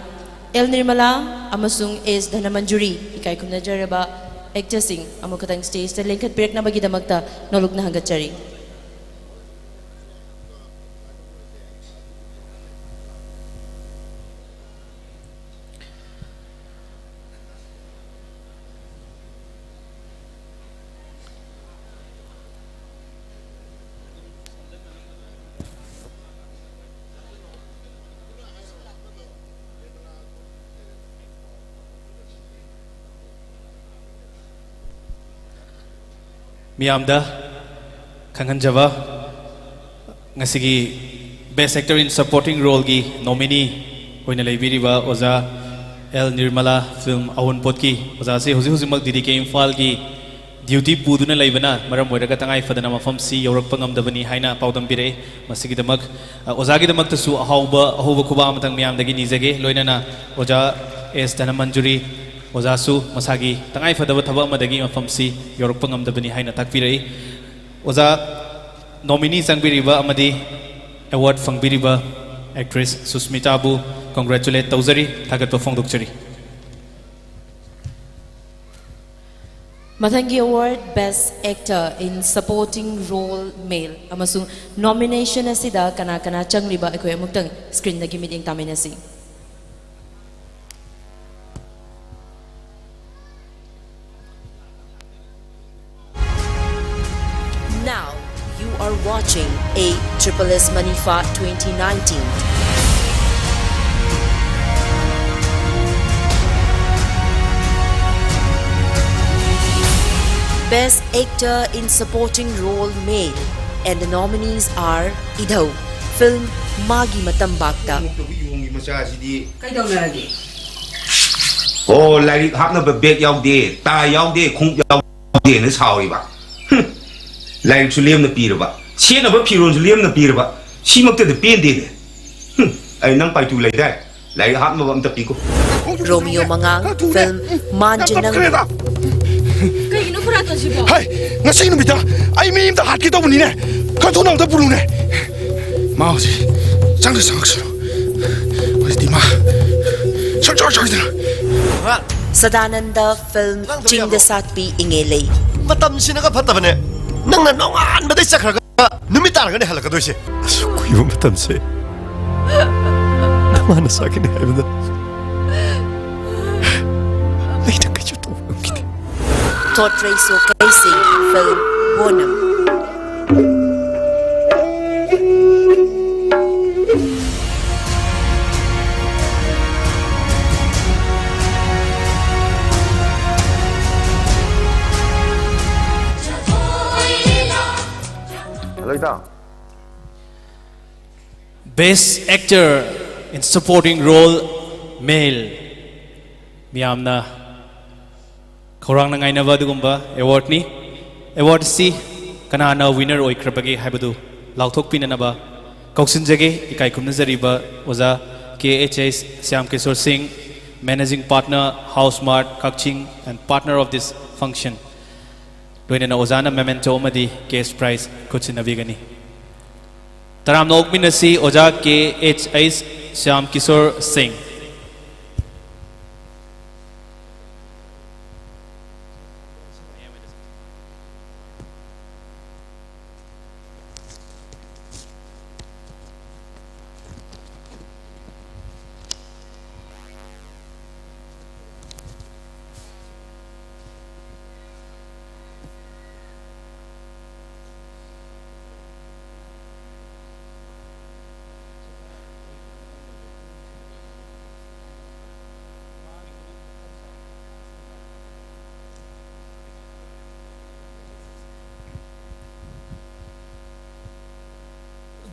ꯑꯦꯜ ꯅꯤꯔꯃꯂꯥ ꯑꯃꯁꯨꯡ ꯑꯦꯁ ꯙꯅꯃꯟꯖꯨꯔꯤ, ꯏꯀꯥꯏ ꯈꯨꯝꯅꯖꯔꯕ actor ꯁꯤꯡ, ꯑꯃꯨꯛ ꯈꯛꯇꯪ stage ꯇ ꯂꯦꯡꯈꯠꯄꯤꯔꯛꯅꯕꯒꯤꯗꯃꯛꯇ ꯅꯣꯂꯨꯛꯅ ꯍꯪꯒꯠꯆꯔꯤ꯫ ꯃꯤꯌꯥꯝꯗ ꯈꯪꯍꯟꯖꯕ, ꯉꯁꯤꯒꯤ Best Actor in Supporting Role ꯒꯤ nominee ꯑꯣꯏꯅ ꯂꯩꯕꯤꯔꯤꯕ ꯑꯣꯖꯥ ꯑꯦꯜ ꯅꯤꯔꯃꯂꯥ, film ꯑꯋꯨꯟꯄꯣꯠꯀꯤ ꯑꯣꯖꯥꯁꯤ ꯍꯧꯖꯤꯛ ꯍꯧꯖꯤꯛꯃꯛ ꯗꯤ ꯗꯤ ꯀꯦ ꯏꯝꯐꯥꯜꯒꯤ duty ꯄꯨꯗꯨꯅ ꯂꯩꯕꯅ ꯃꯔꯝ ꯑꯣꯏꯔꯒ ꯇꯉꯥꯏ ꯐꯗꯅ ꯃꯐꯝꯁꯤ ꯌꯧꯔꯛꯄ ꯉꯝꯗꯕꯅꯤ ꯍꯥꯏꯅ ꯄꯥꯎꯗꯝꯕꯤꯔꯛꯏ꯫ ꯃꯁꯤꯒꯤꯗꯃꯛ, ꯑ, ꯑꯣꯖꯥꯒꯤꯗꯃꯛꯇꯁꯨ ꯑꯍꯥꯎꯕ, ꯑꯍꯧꯕ ꯈꯨꯕꯥꯛ ꯑꯃꯇꯪ ꯃꯤꯌꯥꯝꯗꯒꯤ ꯅꯤꯖꯒꯦ꯫ ꯂꯣꯏꯅꯅ ꯑꯣꯖꯥ ꯑꯦꯁ ꯙꯅꯃꯟꯖꯨꯔꯤ ꯑꯣꯖꯥꯁꯨ ꯃꯁꯥꯒꯤ ꯇꯉꯥꯏ ꯐꯗꯕ ꯊꯕꯛ ꯑꯃꯗꯒꯤ ꯃꯐꯝꯁꯤ ꯌꯧꯔꯛꯄ ꯉꯝꯗꯕꯅꯤ ꯍꯥꯏꯅ ꯇꯥꯛꯄꯤꯔꯛꯏ꯫ ꯑꯣꯖꯥ, nominee ꯆꯪꯕꯤꯔꯤꯕ ꯑꯃꯗꯤ award ꯐꯪꯕꯤꯔꯤꯕ actress ꯁꯨꯁꯃꯤꯇꯥꯕꯨ congratulate ꯇꯧꯖꯔꯤ, ꯊꯥꯒꯠꯄ ꯐꯣꯡꯗꯣꯛꯆꯔꯤ꯫ ꯃꯊꯪꯒꯤ award, Best Actor in Supporting Role Male, ꯑꯃꯁꯨꯡ nomination ꯑꯁꯤꯗ ꯀꯅꯥ ꯀꯅꯥ ꯆꯪꯂꯤꯕ ꯑꯩꯈꯣꯏ ꯑꯃꯨꯛꯇꯪ screen ꯗꯒꯤ ꯃꯤꯠꯌꯦꯡ ꯇꯥꯃꯤꯟꯅꯁꯤ꯫ Now you are watching A Triple S Manipha twenty nineteen. Best Actor in Supporting Role Male, and the nominees are Idhau, film Magi Matambakta. ꯈꯣꯡꯎꯞꯇꯕꯨ ꯌꯣꯡꯒꯤ ꯃꯆꯥꯁꯤꯗꯤ꯫ ꯀꯩꯗꯧꯅꯔꯒꯦ? ꯑꯣ, ꯂꯥꯏꯔꯤꯛ ꯍꯥꯞꯅꯕ bag ꯌꯥꯎꯗꯦ, tie ꯌꯥꯎꯗꯦ, ꯈꯣꯡꯎꯞ ꯌꯥꯎꯗꯦꯅ ꯁꯥꯎꯔꯤꯕ꯫ ꯍꯨꯝ꯫ ꯂꯥꯏꯔꯤꯛꯁꯨ ꯂꯦꯝꯅ ꯄꯤꯔꯕ, ꯁꯦꯠꯅꯕ ꯐꯤꯔꯣꯜꯁꯨ ꯂꯦꯝꯅ ꯄꯤꯔꯕ, ꯁꯤꯃꯛꯇꯗ ꯄꯦꯟꯗꯦꯅꯦ꯫ ꯍꯨꯝ꯫ ꯑꯩ ꯅꯪ ꯄꯥꯏꯇꯨ ꯂꯩꯗꯥꯏ? ꯂꯥꯏꯔꯤꯛ ꯍꯥꯞꯅꯕ ꯑꯝꯇ ꯄꯤꯈꯣ꯫ ꯔꯣꯃꯤꯌꯣ ꯃꯉꯥꯡ ꯐꯤꯜꯝ ꯃꯥꯟꯖꯤ ꯅꯪ ꯀꯩꯒꯤꯅꯣ ꯈꯨꯔꯥꯇꯣꯟꯁꯤꯕꯣ? ꯍꯥꯏ, ꯉꯁꯤ ꯅꯨꯃꯤꯠꯇ ꯑꯩ ꯃꯤ ꯑꯝꯇ ꯍꯥꯠꯀꯦ ꯇꯧꯕꯅꯤꯅꯦ꯫ ꯈꯔ ꯊꯨꯅ ꯑꯝꯇ ꯄꯨꯔꯨꯅꯦ꯫ ꯃꯥ ꯍꯧꯖꯤꯛ ꯆꯪꯗ ꯆꯪꯉꯛꯁꯅꯨ꯫ ꯍꯧꯖꯤꯛꯇꯤ ꯃꯥ ꯁꯨꯡꯆꯪ ꯆꯪꯗꯅ꯫ ꯁꯗꯥꯅꯟꯗ ꯐꯤꯜꯝ ꯆꯤꯡꯗ ꯁꯥꯠꯄꯤ ꯏꯉꯦ ꯂꯩ꯫ ꯃꯇꯝꯁꯤꯅꯒ ꯐꯠꯇꯕꯅꯦ꯫ ꯅꯪꯅ ꯅꯣꯡꯉꯥꯟꯕꯗꯩ ꯆꯠꯈ꯭ꯔꯒ ꯅꯨꯃꯤꯠ ꯇꯥꯔꯒꯅꯦ ꯍꯜꯂꯛꯀꯗꯣꯏꯁꯦ꯫ ꯑꯁꯨꯛ ꯀꯨꯏꯕ ꯃꯇꯝꯁꯦ ꯅꯃꯥꯅ ꯆꯥꯒꯅꯤ ꯍꯥꯏꯕꯗ ꯑꯩꯅ ꯀꯩꯁꯨ ꯇꯧꯕ ꯉꯝꯈꯤꯗꯦ꯫ ꯊꯣꯠꯔꯩꯁꯣ ꯀꯩꯁꯤꯡ ꯐꯤꯜꯝ ꯕꯣꯅꯝ꯫ ꯍꯜꯂꯣ, ꯏꯇꯥꯎ꯫ Best Actor in Supporting Role, Male. ꯃꯤꯌꯥꯝꯅ ꯈꯧꯔꯥꯡꯅ ꯉꯥꯏꯅꯕ ꯑꯗꯨꯒꯨꯝꯕ ꯑꯦꯋꯥꯔꯗꯅꯤ꯫ ꯑꯦꯋꯥꯔꯗꯁꯤ ꯀꯅꯥꯅ ꯋꯤꯅꯔ ꯑꯣꯏꯈ꯭ꯔꯕꯒꯦ ꯍꯥꯏꯕꯗꯨ ꯂꯥꯎꯊꯣꯛꯄꯤꯅꯅꯕ ꯀꯧꯁꯤꯟꯖꯒꯦ꯫ ꯏꯀꯥꯏ ꯈꯨꯝꯅꯖꯔꯤꯕ ꯑꯣꯖꯥ ꯀꯦ ꯑꯩꯆ ꯑꯩꯁ ꯁ꯭ꯌꯥꯝ ꯀꯤꯁꯣꯔ ꯁꯤꯡ, Managing Partner, House Mart, Kakching, and Partner of this function꯫ ꯂꯣꯏꯅꯅ ꯑꯣꯖꯥꯅ memento ꯑꯃꯗꯤ cash prize ꯈꯨꯠꯁꯤꯟꯅꯕꯤꯒꯅꯤ꯫ ꯇꯔꯥꯝꯅ ꯑꯣꯛꯃꯤꯟꯅꯁꯤ ꯑꯣꯖꯥ ꯀꯦ ꯑꯩꯆ ꯑꯩꯁ ꯁ꯭ꯌꯥꯝ ꯀꯤꯁꯣꯔ ꯁꯤꯡ꯫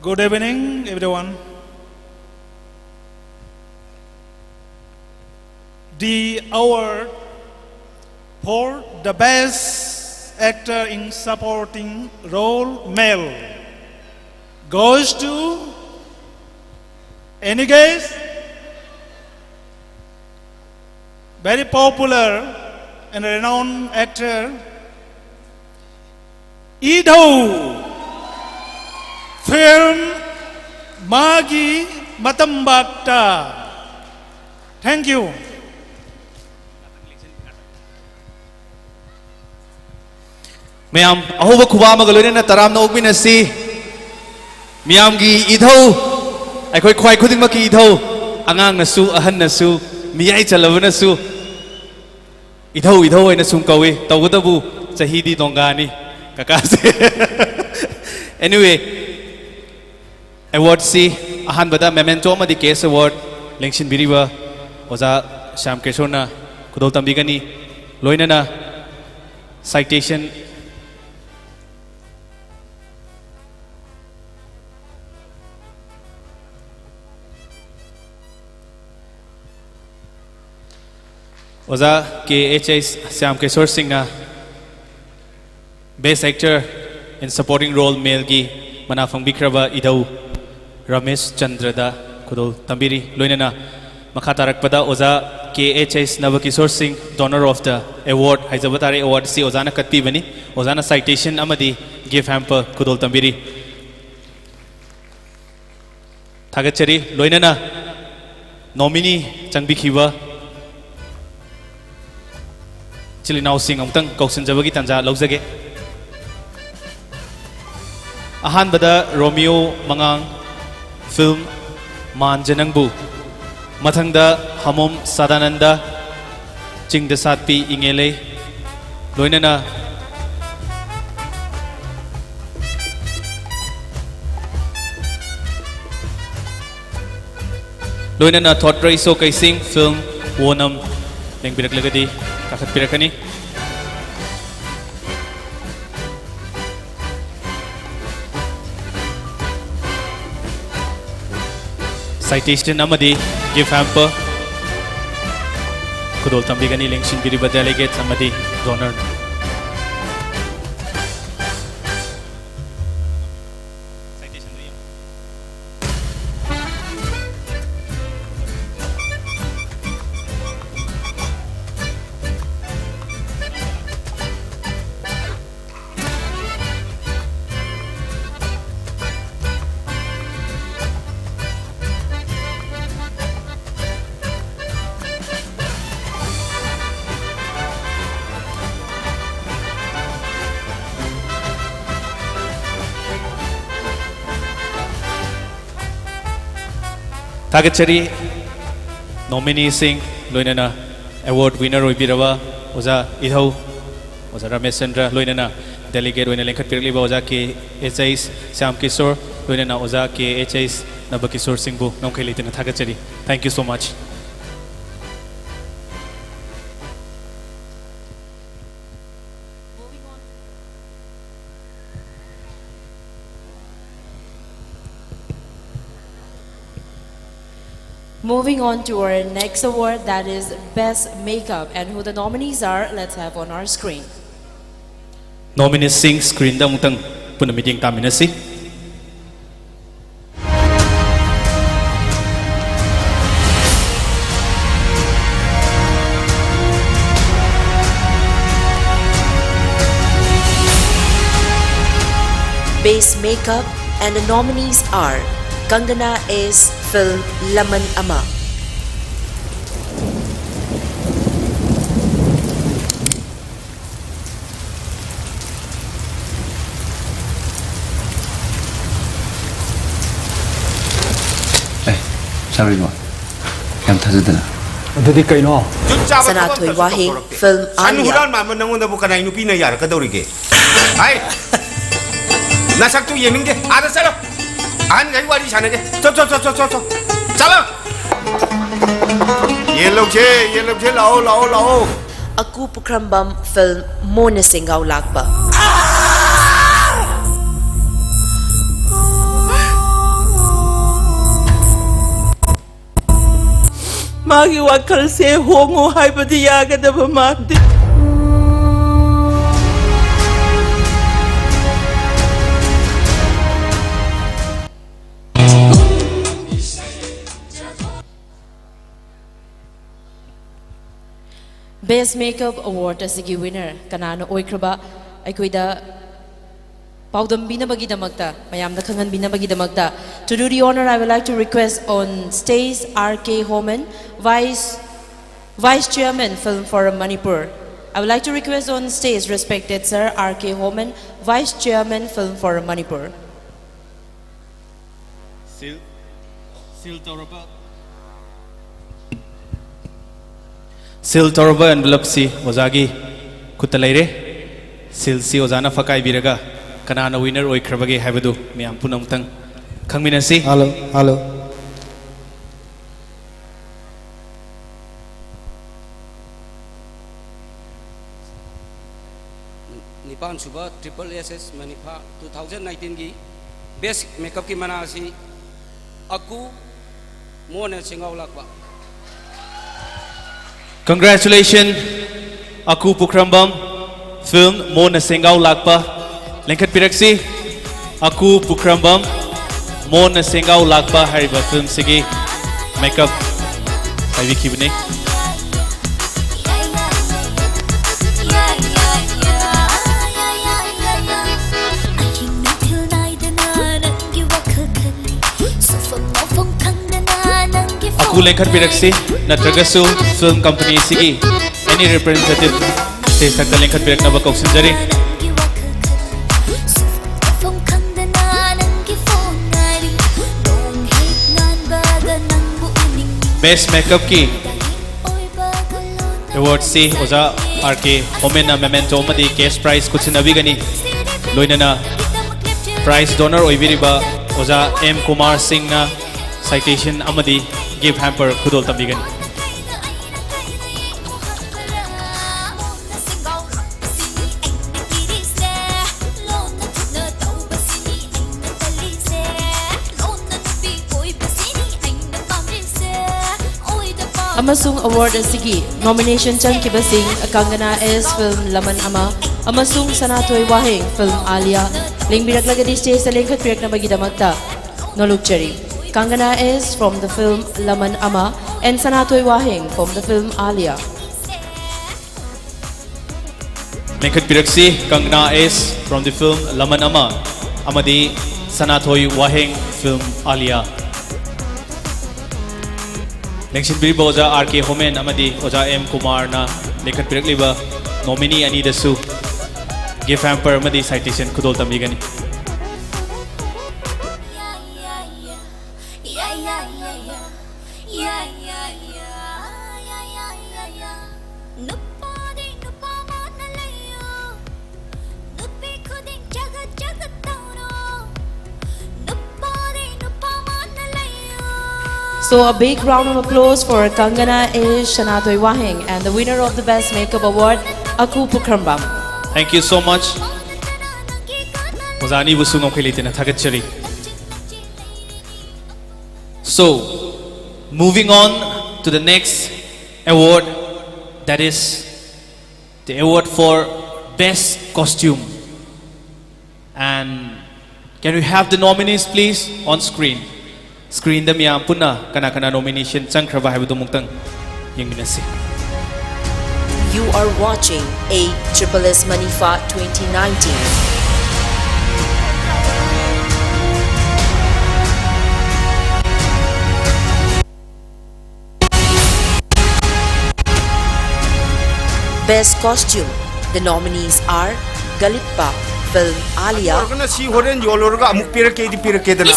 Good evening, everyone. The award for the best actor in supporting role, male, goes to any guess? Very popular and renowned actor, Idhou, film Magi Matambakta. Thank you. ꯃꯌꯥꯝ ꯑꯍꯧꯕ ꯈꯨꯕꯥꯛ ꯑꯃꯒ ꯂꯣꯏꯅꯅ ꯇꯔꯥꯝꯅ ꯑꯣꯛꯃꯤꯟꯅꯁꯤ꯫ ꯃꯤꯌꯥꯝꯒꯤ ꯏꯙꯧ, ꯑꯩꯈꯣꯏ ꯈ꯭ꯋꯥꯏ ꯈꯨꯗꯤꯡꯃꯛꯀꯤ ꯏꯙꯧ, ꯑꯉꯥꯡꯅꯁꯨ, ꯑꯍꯟꯅꯁꯨ, ꯃꯤꯌꯥꯏ ꯆꯜꯂꯕꯅꯁꯨ ꯏꯙꯧ, ꯏꯙꯧ ꯍꯥꯏꯅ ꯁꯨꯝ ꯀꯧꯏ꯫ ꯇꯧꯕꯇꯕꯨ ꯆꯍꯤꯗꯤ ꯗꯣꯡꯒꯥꯅꯤ ꯀꯀꯥꯁꯦ꯫ Anyway, ꯑꯦꯋꯥꯔꯗꯁꯤ ꯑꯍꯥꯟꯕꯗ memento ꯑꯃꯗꯤ cash award ꯂꯦꯡꯁꯤꯟꯕꯤꯔꯤꯕ ꯑꯣꯖꯥ ꯁ꯭ꯌꯥꯝ ꯀꯦꯁꯣꯔꯅ ꯈꯨꯗꯣꯜ ꯇꯝꯕꯤꯒꯅꯤ꯫ ꯂꯣꯏꯅꯅ citation, ꯑꯣꯖꯥ ꯀꯦ ꯑꯩꯆ ꯑꯩꯆ ꯁ꯭ꯌꯥꯝ ꯀꯦꯁꯣꯔ ꯁꯤꯡꯅ Best Actor in Supporting Role Maleꯒꯤ ꯃꯅꯥ ꯐꯪꯕꯤꯈ꯭ꯔꯕ ꯏꯙꯧ ꯔꯃꯦꯁ ꯆꯟꯗ꯭ꯔꯗ ꯈꯨꯗꯣꯜ ꯇꯝꯕꯤꯔꯤ꯫ ꯂꯣꯏꯅꯅ ꯃꯈꯥ ꯇꯥꯔꯛꯄꯗ ꯑꯣꯖꯥ ꯀꯦ ꯑꯩꯆ ꯑꯩꯆ ꯅꯕꯀꯤꯁꯣꯔ ꯁꯤꯡ, donor of the award ꯍꯥꯏꯖꯕ ꯇꯥꯔꯦ꯫ Awardꯁꯤ ꯑꯣꯖꯥꯅ ꯀꯠꯄꯤꯕꯅꯤ꯫ ꯑꯣꯖꯥꯅ citation ꯑꯃꯗꯤ gift hamper ꯈꯨꯗꯣꯜ ꯇꯝꯕꯤꯔꯤ꯫ ꯊꯥꯒꯠꯆꯔꯤ꯫ ꯂꯣꯏꯅꯅ nominee ꯆꯪꯕꯤꯈꯤꯕ ꯏꯆꯤꯜ ꯏꯅꯥꯎꯁꯤꯡ ꯑꯃꯨꯛꯇꯪ ꯀꯧꯁꯤꯟꯖꯕꯒꯤ ꯇꯥꯟꯖꯥ ꯂꯧꯖꯒꯦ꯫ ꯑꯍꯥꯟꯕꯗ ꯔꯣꯃꯤꯌꯣ ꯃꯉꯥꯡ, film ꯃꯥꯟꯖ ꯅꯪꯕꯨ꯫ ꯃꯊꯪꯗ ꯍꯃꯣꯝ ꯁꯗꯥꯅꯟꯗ, ꯆꯤꯡꯗ ꯁꯥꯠꯄꯤ ꯏꯉꯦꯂꯩ꯫ ꯂꯣꯏꯅꯅ ꯂꯣꯏꯅꯅ ꯊꯣꯠꯔꯩꯁꯣ ꯀꯩꯁꯤꯡ, film ꯑꯣꯅꯝ ꯂꯦꯡꯕꯤꯔꯛꯂꯒꯗꯤ ꯀꯥꯈꯠꯄꯤꯔꯛꯀꯅꯤ꯫ Citation ꯑꯃꯗꯤ gift hamper ꯈꯨꯗꯣꯜ ꯇꯝꯕꯤꯒꯅꯤ ꯂꯦꯡꯁꯤꯟꯕꯤꯔꯤꯕ delegates ꯑꯃꯗꯤ donor꯫ ꯊꯥꯒꯠꯆꯔꯤ꯫ Nomineeꯁꯤꯡ, ꯂꯣꯏꯅꯅ award winner ꯑꯣꯏꯕꯤꯔꯕ ꯑꯣꯖꯥ ꯏꯙꯧ, ꯑꯣꯖꯥ ꯔꯥꯃꯦꯁꯆꯟꯗ꯭ꯔ, ꯂꯣꯏꯅꯅ delegate ꯑꯣꯏꯅ ꯂꯦꯡꯈꯠꯄꯤꯔꯛꯂꯤꯕ ꯑꯣꯖꯥ ꯀꯦ ꯑꯩꯆ ꯑꯩꯆ ꯁ꯭ꯌꯥꯝ ꯀꯤꯁꯣꯔ, ꯂꯣꯏꯅꯅ ꯑꯣꯖꯥ ꯀꯦ ꯑꯩꯆ ꯑꯩꯆ ꯅꯕ ꯀꯤꯁꯣꯔ ꯁꯤꯡꯕꯨ ꯉꯝꯈꯩ ꯂꯩꯇꯅ ꯊꯥꯒꯠꯆꯔꯤ꯫ Thank you so much. Moving on to our next award, that is Best Makeup, and who the nominees are, let's have on our screen. Nomineesꯁꯤꯡ screenꯗ ꯑꯃꯨꯛꯇꯪ ꯄꯨꯟꯅ ꯃꯤꯠꯌꯦꯡ ꯇꯥꯃꯤꯟꯅꯁꯤ꯫ Best Makeup, and the nominees are Kangana S film Laman Ama. ꯑꯦ, ꯁꯥꯔꯣꯏꯕ, ꯌꯥꯝ ꯊꯥꯖꯗꯅ꯫ ꯑꯗꯨꯗꯤ ꯀꯩꯅꯣ? ꯁꯅꯥꯊꯣꯏ Waheng film ꯁꯟ Alia. ꯍꯨꯔꯥꯟꯕ ꯑꯃ ꯅꯪꯉꯣꯟꯗꯕꯨ ꯀꯅꯥꯏ ꯅꯨꯄꯤꯅ ꯌꯥꯔꯛꯀꯗꯧꯔꯤꯒꯦ? ꯍꯥꯏ! ꯅꯁꯛꯇꯨ ꯌꯦꯡꯅꯤꯡꯗꯦ꯫ ꯑꯥꯗ ꯆꯠꯂꯣ꯫ ꯑꯍꯟꯈꯩ ꯋꯥꯔꯤ ꯁꯥꯟꯅꯒꯦ꯫ ꯆꯣ, ꯆꯣ, ꯆꯣ, ꯆꯣ, ꯆꯣ, ꯆꯣ꯫ ꯆꯠꯂꯣ꯫ ꯌꯦꯟ ꯂꯧꯁꯦ, ꯌꯦꯟ ꯂꯧꯁꯦ, ꯂꯥꯛꯑꯣ, ꯂꯥꯛꯑꯣ, ꯂꯥꯛꯑꯣ꯫ ꯑꯀꯨ ꯄꯨꯈ꯭ꯔꯝꯕꯝ film ꯃꯣꯟꯅ ꯁꯦꯡꯒꯥꯎ ꯂꯥꯛꯄ꯫ ꯃꯥꯒꯤ ꯋꯥꯈꯜꯁꯦ ꯍꯣꯡꯉꯨ ꯍꯥꯏꯕꯗꯤ ꯌꯥꯒꯗꯕ ꯃꯥꯟꯗꯦ꯫ Best Makeup Award ꯑꯁꯤꯒꯤ winner ꯀꯅꯥꯅ ꯑꯣꯏꯈ꯭ꯔꯕ ꯑꯩꯈꯣꯏꯗ ꯄꯥꯎꯗꯝꯕꯤꯅꯕꯒꯤꯗꯃꯛꯇ, ꯃꯌꯥꯝꯗ ꯈꯪꯍꯟꯕꯤꯅꯕꯒꯤꯗꯃꯛꯇ, to do the honor, I would like to request on stage R K Homan, Vice, Vice Chairman, Film Forum Manipur. I would like to request on stage respected Sir R K Homan, Vice Chairman, Film Forum Manipur. Sil-, ꯁꯤꯜ ꯇꯧꯔꯕ ꯁꯤꯜ ꯇꯧꯔꯕ ꯑꯦꯟꯚꯦꯂꯞꯁꯤ ꯑꯣꯖꯥꯒꯤ ꯈꯨꯠꯇ ꯂꯩꯔꯦ꯫ ꯁꯤꯜꯁꯤ ꯑꯣꯖꯥꯅ ꯐꯛꯀꯥꯏꯕꯤꯔꯒ ꯀꯅꯥꯅ winner ꯑꯣꯏꯈ꯭ꯔꯕꯒꯦ ꯍꯥꯏꯕꯗꯨ ꯃꯌꯥꯝ ꯄꯨꯝꯅꯃꯛꯇꯪ ꯈꯪꯃꯤꯟꯅꯁꯤ꯫ Hello, hello. ꯅꯤꯄꯥꯟ ꯁꯨꯕ ꯇ꯭ꯔꯤꯄꯜ ꯑꯦꯁ ꯑꯦꯁ ꯃꯅꯤꯐꯥ ꯇꯨ ꯊꯥꯎꯖꯟ ꯅꯥꯏꯟꯇꯤꯟꯒꯤ ꯕꯦꯁ ꯃꯦꯀꯞꯀꯤ ꯃꯅꯥ ꯑꯁꯤ ꯑꯀꯨ ꯃꯣꯟꯅ ꯁꯦꯡꯒꯥꯎ ꯂꯥꯛꯄ꯫ Congratulations, ꯑꯀꯨ ꯄꯨꯈ꯭ꯔꯝꯕꯝ, film ꯃꯣꯟꯅ ꯁꯦꯡꯒꯥꯎ ꯂꯥꯛꯄ꯫ ꯂꯦꯡꯈꯠꯄꯤꯔꯛꯁꯤ꯫ ꯑꯀꯨ ꯄꯨꯈ꯭ꯔꯝꯕꯝ, ꯃꯣꯟꯅ ꯁꯦꯡꯒꯥꯎ ꯂꯥꯛꯄ ꯍꯥꯏꯔꯤꯕ filmꯁꯤꯒꯤ ꯃꯦꯀꯞ ꯄꯥꯏꯕꯤꯈꯤꯕꯅꯤ꯫ ꯑꯀꯨ ꯂꯦꯡꯈꯠꯄꯤꯔꯛꯁꯤ, ꯅꯠꯇ꯭ꯔꯒꯁꯨ film company ꯑꯁꯤꯒꯤ any representative stage ꯊꯛꯇ ꯂꯦꯡꯈꯠꯄꯤꯔꯛꯅꯕ ꯀꯧꯁꯤꯟꯖꯔꯤ꯫ Best Makeupꯀꯤ awardꯁꯤ ꯑꯣꯖꯥ ꯑꯥꯔ ꯀꯦ ꯍꯣꯃꯦꯟꯅ memento ꯑꯃꯗꯤ cash prize ꯈꯨꯠꯁꯤꯟꯅꯕꯤꯒꯅꯤ꯫ ꯂꯣꯏꯅꯅ prize donor ꯑꯣꯏꯕꯤꯔꯤꯕ ꯑꯣꯖꯥ ꯑꯦꯝ ꯀꯨꯃꯥꯔ ꯁꯤꯡꯅ citation ꯑꯃꯗꯤ gift hamper ꯈꯨꯗꯣꯜ ꯇꯝꯕꯤꯒꯅꯤ꯫ ꯑꯃꯁꯨꯡ award ꯑꯁꯤꯒꯤ nomination ꯆꯪꯈꯤꯕꯁꯤꯡ ꯀꯪꯒꯅꯥ ꯑꯦꯁ film ꯂꯃꯟ ꯑꯃ ꯑꯃꯁꯨꯡ ꯁꯅꯥꯊꯣꯏ ꯋꯥꯍꯦꯡ film ꯑꯥꯂꯤꯌꯥ ꯂꯦꯡꯕꯤꯔꯛꯂꯒꯗꯤ stageꯇ ꯂꯦꯡꯈꯠꯄꯤꯔꯛꯅꯕꯒꯤꯗꯃꯛꯇ ꯅꯣꯂꯨꯛꯆꯔꯤ꯫ Kangana as from the film Laman Ama and Sanathoi Waheng from the film Aliya. ꯂꯦꯡꯈꯠꯄꯤꯔꯛꯁꯤ, Kangana as from the film Laman ꯑꯃ ꯑꯃꯗꯤ ꯁꯅꯥꯊꯣꯏ ꯋꯥꯍꯦꯡ film ꯑꯥꯂꯤꯌꯥ꯫ ꯂꯦꯡꯁꯤꯟꯕꯤꯔꯤꯕ ꯑꯣꯖꯥ ꯑꯥꯔ ꯀꯦ ꯍꯣꯃꯦꯟ ꯑꯃꯗꯤ ꯑꯣꯖꯥ ꯑꯦꯝ ꯀꯨꯃꯥꯔꯅ ꯂꯦꯡꯈꯠꯄꯤꯔꯛꯂꯤꯕ nominee ꯑꯅꯤꯗꯁꯨ gift hamper ꯑꯃꯗꯤ citation ꯈꯨꯗꯣꯜ ꯇꯝꯕꯤꯒꯅꯤ꯫ So a big round of applause for Kangana A Shanatoi Wahing and the winner of the Best Makeup Award, Aku Pukhrambam. Thank you so much. ꯑꯣꯖꯥ ꯑꯅꯤꯕꯨꯁꯨ ꯉꯝꯈꯩ ꯂꯩꯇꯅ ꯊꯥꯒꯠꯆꯔꯤ. So, moving on to the next award, that is the award for Best Costume. And can we have the nominees, please, on screen? Screenꯗ ꯃꯌꯥꯝ ꯄꯨꯟꯅ ꯀꯅꯥ ꯀꯅꯥ nomination ꯆꯪꯈ꯭ꯔꯕ ꯍꯥꯏꯕꯗꯨ ꯑꯃꯨꯛꯇꯪ ꯌꯦꯡꯃꯤꯟꯅꯁꯤ. You are watching A Triple S Manipha twenty nineteen. Best Costume. The nominees are Galitpa, film Alia, ꯑꯣꯏꯔꯒꯅ ꯁꯤ ꯍꯣꯔꯦꯟ ꯌꯣꯜꯂꯨꯔꯒ ꯑꯃꯨꯛ ꯄꯤꯔꯛꯀꯦꯗꯤ ꯄꯤꯔꯛꯀꯦꯗꯅ꯫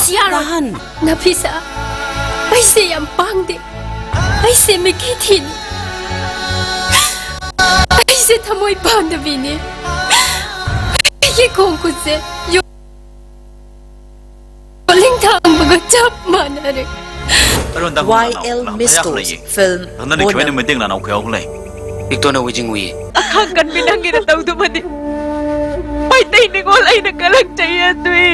ꯅꯐꯤꯁꯥ, ꯑꯩꯁꯦ ꯌꯥꯝ ꯄꯥꯡꯗꯦ꯫ ꯑꯩꯁꯦ ꯃꯤꯀꯤ ꯊꯤꯅꯤ꯫ ꯑꯩꯁꯦ ꯊꯃꯣꯏ ꯄꯥꯟꯗꯕꯤꯅꯤ꯫ ꯑꯩꯒꯤ ꯈꯣꯡ ꯈꯨꯠꯁꯦ ꯌꯣ-, ꯌꯣꯜꯂꯤꯡ ꯊꯥꯡꯕꯒ ꯆꯞ ꯃꯥꯟꯅꯔꯦ꯫ Y L Mistos, film ꯅꯪꯅ ꯈꯤꯕꯩꯅ ꯃꯩꯇꯩ ꯅꯥꯅꯧ ꯈꯨꯌꯥꯎ ꯂꯩ꯫ ꯏꯛꯇꯣꯅ ꯋꯤꯖꯤꯡ ꯎꯏ꯫ ꯑꯈꯥꯡ ꯀꯟꯕꯤ ꯅꯪꯒꯤ ꯅꯇꯧꯗꯨꯃꯗꯤ ꯃꯩꯇꯩ ꯅꯤꯉꯣꯜ ꯑꯩꯅ ꯀꯂꯛꯆꯩ ꯑꯗꯨꯏ꯫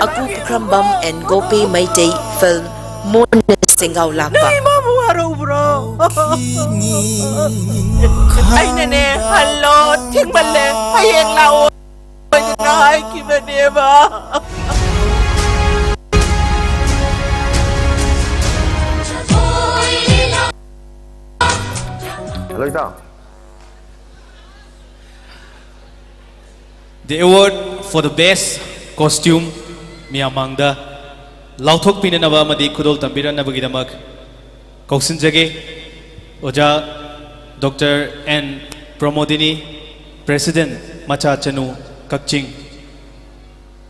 Aku Pukhrambam and Gopi Meitei, film Mona Sengau Lakpa. ꯑꯩꯅꯅꯦ, ꯍꯜꯂꯣ, ꯊꯦꯡꯃꯜꯂꯦ, ꯍꯌꯦꯡ ꯂꯥꯛꯑꯣ ꯍꯥꯏꯗꯅ ꯍꯥꯏꯈꯤꯕꯅꯦꯕ꯫ ꯍꯜꯂꯣ ꯏꯇꯥꯎ꯫ The award for the best costume ꯃꯤꯌꯥꯝ ꯃꯥꯡꯗ ꯂꯥꯎꯊꯣꯛꯄꯤꯅꯅꯕ ꯑꯃꯗꯤ ꯈꯨꯗꯣꯜ ꯇꯝꯕꯤꯔꯛꯅꯕꯒꯤꯗꯃꯛ ꯀꯧꯁꯤꯟꯖꯒꯦ ꯑꯣꯖꯥ ꯗꯣꯛꯇꯔ ꯑꯦꯟ ꯄ꯭ꯔꯃꯣꯗꯤꯅꯤ, President ꯃꯆꯥ ꯆꯅꯨ ꯀꯛꯆꯤꯡ꯫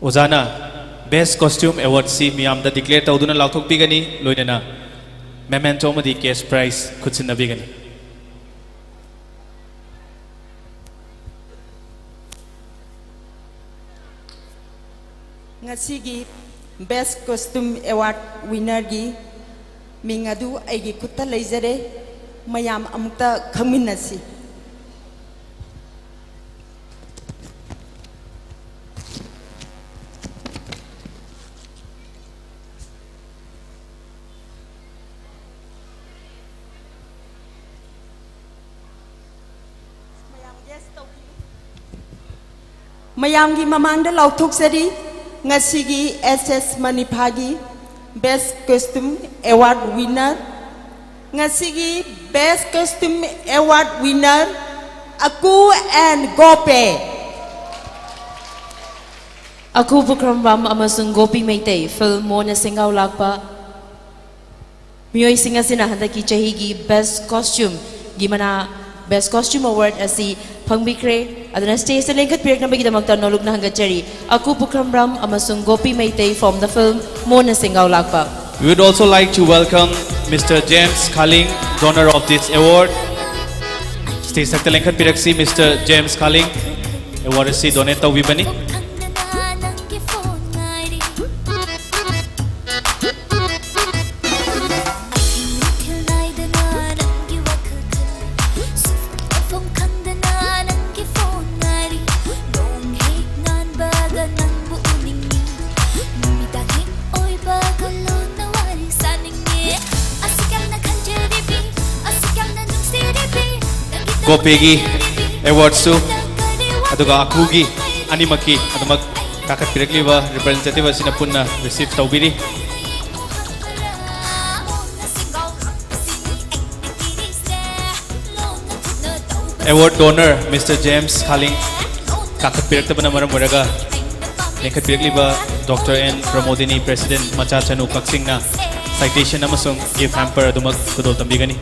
ꯑꯣꯖꯥꯅ Best Costume Award ꯁꯤ ꯃꯤꯌꯥꯝꯗ declare ꯇꯧꯗꯨꯅ ꯂꯥꯎꯊꯣꯛꯄꯤꯒꯅꯤ, ꯂꯣꯏꯅꯅ memento ꯑꯃꯗꯤ cash prize ꯈꯨꯠꯁꯤꯟꯅꯕꯤꯒꯅꯤ꯫ ꯉꯁꯤꯒꯤ Best Costume Award winnerꯒꯤ ꯃꯤꯡ ꯑꯗꯨ ꯑꯩꯒꯤ ꯈꯨꯠꯇ ꯂꯩꯖꯔꯦ꯫ ꯃꯌꯥꯝ ꯑꯃꯨꯛꯇ ꯈꯪꯃꯤꯟꯅꯁꯤ꯫ ꯃꯌꯥꯝꯒꯤ ꯃꯃꯥꯡꯗ ꯂꯥꯎꯊꯣꯛꯆꯔꯤ, ꯉꯁꯤꯒꯤ ꯑꯦꯁ ꯑꯦꯁ ꯃꯅꯤꯐꯥꯒꯤ Best Costume Award winner, ꯉꯁꯤꯒꯤ Best Costume Award winner, ꯑꯀꯨ and ꯒꯣꯄꯦ꯫ ꯑꯀꯨ ꯄꯨꯈ꯭ꯔꯝꯕꯝ ꯑꯃꯁꯨꯡ ꯒꯣꯄꯤ ꯃꯩꯇꯩ ꯐꯤꯜꯝ ꯃꯣꯟꯅ ꯁꯦꯡꯒꯥꯎ ꯂꯥꯛꯄ ꯃꯤꯑꯣꯏꯁꯤꯡ ꯑꯁꯤꯅ ꯍꯟꯗꯛꯀꯤ ꯆꯍꯤꯒꯤ Best Costumeꯒꯤ ꯃꯅꯥ, Best Costume Award ꯑꯁꯤ ꯐꯪꯕꯤꯈ꯭ꯔꯦ꯫ ꯑꯗꯨꯅ stageꯇ ꯂꯦꯡꯈꯠꯄꯤꯔꯛꯅꯕꯒꯤꯗꯃꯛꯇ ꯅꯣꯂꯨꯛꯅ ꯍꯪꯒꯠꯆꯔꯤ꯫ ꯑꯀꯨ ꯄꯨꯈ꯭ꯔꯝꯕ꯭ꯔꯝ ꯑꯃꯁꯨꯡ ꯒꯣꯄꯤ ꯃꯩꯇꯩ from the film ꯃꯣꯟꯅ ꯁꯦꯡꯒꯥꯎ ꯂꯥꯛꯄ꯫ We would also like to welcome Mister James Khaling, donor of this award. Stage ꯊꯛꯇ ꯂꯦꯡꯈꯠꯄꯤꯔꯛꯁꯤ, Mister James Khaling꯫ Award ꯑꯁꯤ donate ꯇꯧꯕꯤꯕꯅꯤ꯫ ꯒꯣꯄꯤꯒꯤ awardꯁꯨ, ꯑꯗꯨꯒ ꯑꯀꯨꯒꯤ ꯑꯅꯤꯃꯛꯀꯤ ꯑꯗꯨꯃꯛ ꯀꯥꯈꯠꯄꯤꯔꯛꯂꯤꯕ representative ꯑꯁꯤꯅ ꯄꯨꯟꯅ receive ꯇꯧꯕꯤꯔꯤ꯫ Award donor Mister James Khaling ꯀꯥꯈꯠꯄꯤꯔꯛꯇꯕꯅ ꯃꯔꯝ ꯑꯣꯏꯔꯒ ꯂꯦꯡꯈꯠꯄꯤꯔꯛꯂꯤꯕ Doctor N ꯄ꯭ꯔꯃꯣꯗꯤꯅꯤ, President ꯃꯆꯥ ꯆꯅꯨ ꯀꯛꯆꯤꯡꯅ citation ꯑꯃꯁꯨꯡ gift hamper ꯑꯗꯨꯃꯛ ꯈꯨꯗꯣꯜ ꯇꯝꯕꯤꯒꯅꯤ꯫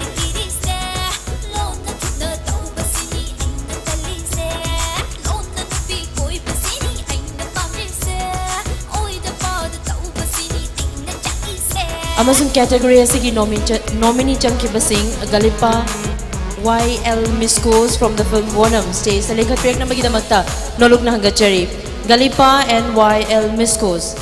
ꯑꯃꯁꯨꯡ category ꯑꯁꯤꯒꯤ nomi-, nominee ꯆꯪꯈꯤꯕꯁꯤꯡ ꯒꯂꯤꯄꯥ Y L Miskos from the film Wonam stageꯇ ꯂꯦꯡꯈꯠꯄꯤꯔꯛꯅꯕꯒꯤꯗꯃꯛꯇ ꯅꯣꯂꯨꯛꯅ ꯍꯪꯒꯠꯆꯔꯤ꯫ ꯒꯂꯤꯄꯥ and Y L Miskos꯫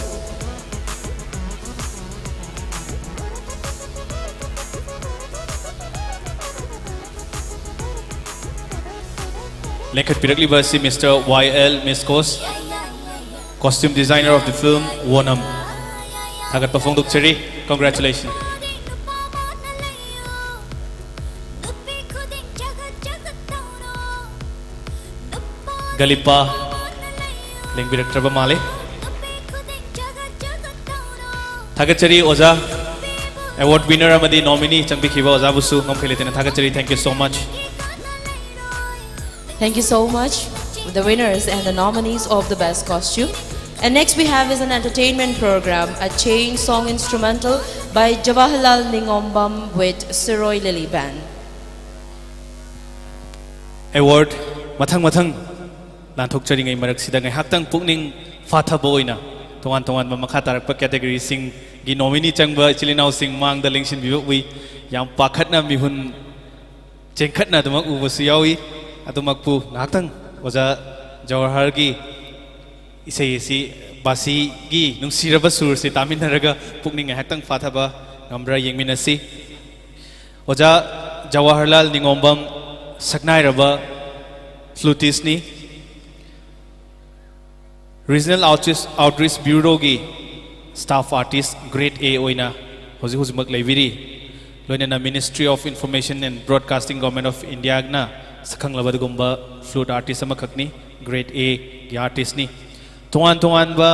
ꯂꯦꯡꯈꯠꯄꯤꯔꯛꯂꯤꯕ ꯑꯁꯤ Mister Y L Miskos, costume designer of the film Wonam꯫ ꯊꯥꯒꯠꯄ ꯐꯣꯡꯗꯣꯛꯆꯔꯤ꯫ Congratulations꯫ ꯒꯂꯤꯄꯥ ꯂꯦꯡꯕꯤꯔꯛꯇ꯭ꯔꯕ ꯃꯥꯜꯂꯤ꯫ ꯊꯥꯒꯠꯆꯔꯤ ꯑꯣꯖꯥ꯫ Award winner ꯑꯃꯗꯤ nominee ꯆꯪꯕꯤꯈꯤꯕ ꯑꯣꯖꯥꯕꯨꯁꯨ ꯉꯝꯈꯩ ꯂꯩꯇꯅ ꯊꯥꯒꯠꯆꯔꯤ꯫ Thank you so much. Thank you so much, the winners and the nominees of the best costume. And next we have is an entertainment program, a chain song instrumental by Jawaharlal Ningombam with Siroi Lily Band. Award ꯃꯊꯪ ꯃꯊꯪ ꯂꯥꯟꯊꯣꯛꯆꯔꯤꯉꯩ ꯃꯔꯛꯁꯤꯗ ꯉꯥꯏꯍꯥꯛꯇꯪ ꯄꯨꯛꯅꯤꯡ ꯐꯥꯊꯕ ꯑꯣꯏꯅ ꯇꯣꯉꯥꯟ ꯇꯣꯉꯥꯟꯕ ꯃꯈꯥ ꯇꯥꯔꯛꯄ categoryꯁꯤꯡꯒꯤ nominee ꯆꯪꯕ ꯏꯆꯤꯜ ꯏꯅꯥꯎꯁꯤꯡ ꯃꯥꯡꯗ ꯂꯦꯡꯁꯤꯟꯕꯤꯕ ꯎꯏ꯫ ꯌꯥꯝ ꯄꯥꯈꯠꯅ ꯃꯤꯍꯨꯟ ꯆꯦꯟꯈꯠꯅ ꯑꯗꯨꯃꯛ ꯎꯕꯁꯨ ꯌꯥꯎꯏ꯫ ꯑꯗꯨꯃꯛꯄꯨ ꯉꯥꯏꯍꯥꯛꯇꯪ ꯑꯣꯖꯥ ꯖꯋꯥꯍꯔꯒꯤ ꯏꯁꯩ ꯑꯁꯤ ꯕꯥꯁꯤꯒꯤ ꯅꯨꯡꯁꯤꯔꯕ ꯁꯨꯔꯁꯤ ꯇꯥꯃꯤꯟꯅꯔꯒ ꯄꯨꯛꯅꯤꯡ ꯉꯥꯏꯍꯥꯛꯇꯪ ꯐꯥꯊꯕ ꯉꯝꯕ꯭ꯔꯥ ꯌꯦꯡꯃꯤꯟꯅꯁꯤ꯫ ꯑꯣꯖꯥ ꯖꯋꯥꯍꯔꯂꯥꯜ ꯅꯤꯉꯣꯝꯕꯝ ꯁꯛꯅꯥꯏꯔꯕ flutistꯅꯤ꯫ Regional Outreach, Outreach Bureauꯒꯤ staff artist grade A ꯑꯣꯏꯅ ꯍꯧꯖꯤꯛ ꯍꯧꯖꯤꯛꯃꯛ ꯂꯩꯕꯤꯔꯤ꯫ ꯂꯣꯏꯅꯅ Ministry of Information and Broadcasting, Government of Indiaꯅ ꯁꯛꯈꯪꯂꯕ ꯑꯗꯨꯒꯨꯝꯕ flute artist ꯑꯃꯈꯛꯅꯤ꯫ Grade Aꯒꯤ artistꯅꯤ꯫ ꯇꯣꯉꯥꯟ ꯇꯣꯉꯥꯟꯕ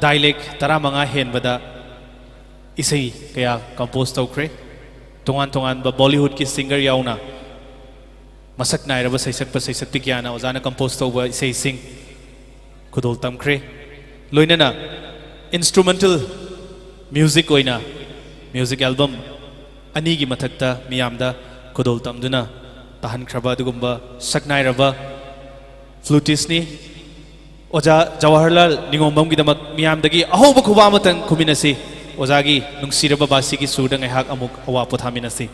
dialect ꯇꯔꯥꯃꯉꯥ ꯍꯦꯟꯕꯗ ꯏꯁꯩ ꯀꯌꯥ compose ꯇꯧꯈ꯭ꯔꯦ꯫ ꯇꯣꯉꯥꯟ ꯇꯣꯉꯥꯟꯕ Bollywoodꯀꯤ singer ꯌꯥꯎꯅ ꯃꯁꯛ ꯅꯥꯏꯔꯕ ꯁꯩꯁꯛꯄ ꯁꯩꯁꯛꯄꯤ ꯀꯌꯥꯅ ꯑꯣꯖꯥꯅ compose ꯇꯧꯕ ꯏꯁꯩꯁꯤꯡ ꯈꯨꯗꯣꯜ ꯇꯝꯈ꯭ꯔꯦ꯫ ꯂꯣꯏꯅꯅ instrumental music ꯑꯣꯏꯅ music album ꯑꯅꯤꯒꯤ ꯃꯊꯛꯇ ꯃꯤꯌꯥꯝꯗ ꯈꯨꯗꯣꯜ ꯇꯝꯗꯨꯅ ꯇꯥꯍꯟꯈ꯭ꯔꯕ ꯑꯗꯨꯒꯨꯝꯕ ꯁꯛꯅꯥꯏꯔꯕ flutistꯅꯤ꯫ ꯑꯣꯖꯥ ꯖꯋꯥꯍꯔꯂꯥꯜ ꯅꯤꯉꯣꯝꯕꯝꯒꯤꯗꯃꯛ ꯃꯤꯌꯥꯝꯗꯒꯤ ꯑꯍꯧꯕ ꯈꯨꯕꯥꯛ ꯑꯃꯇꯪ ꯈꯨꯃꯤꯟꯅꯁꯤ꯫ ꯑꯣꯖꯥꯒꯤ ꯅꯨꯡꯁꯤꯔꯕ ꯕꯥꯁꯤꯒꯤ ꯁꯨꯔꯗ ꯉꯥꯏꯍꯥꯛ ꯑꯃꯨꯛ ꯑꯋꯥ ꯄꯣꯊꯥꯃꯤꯟꯅꯁꯤ꯫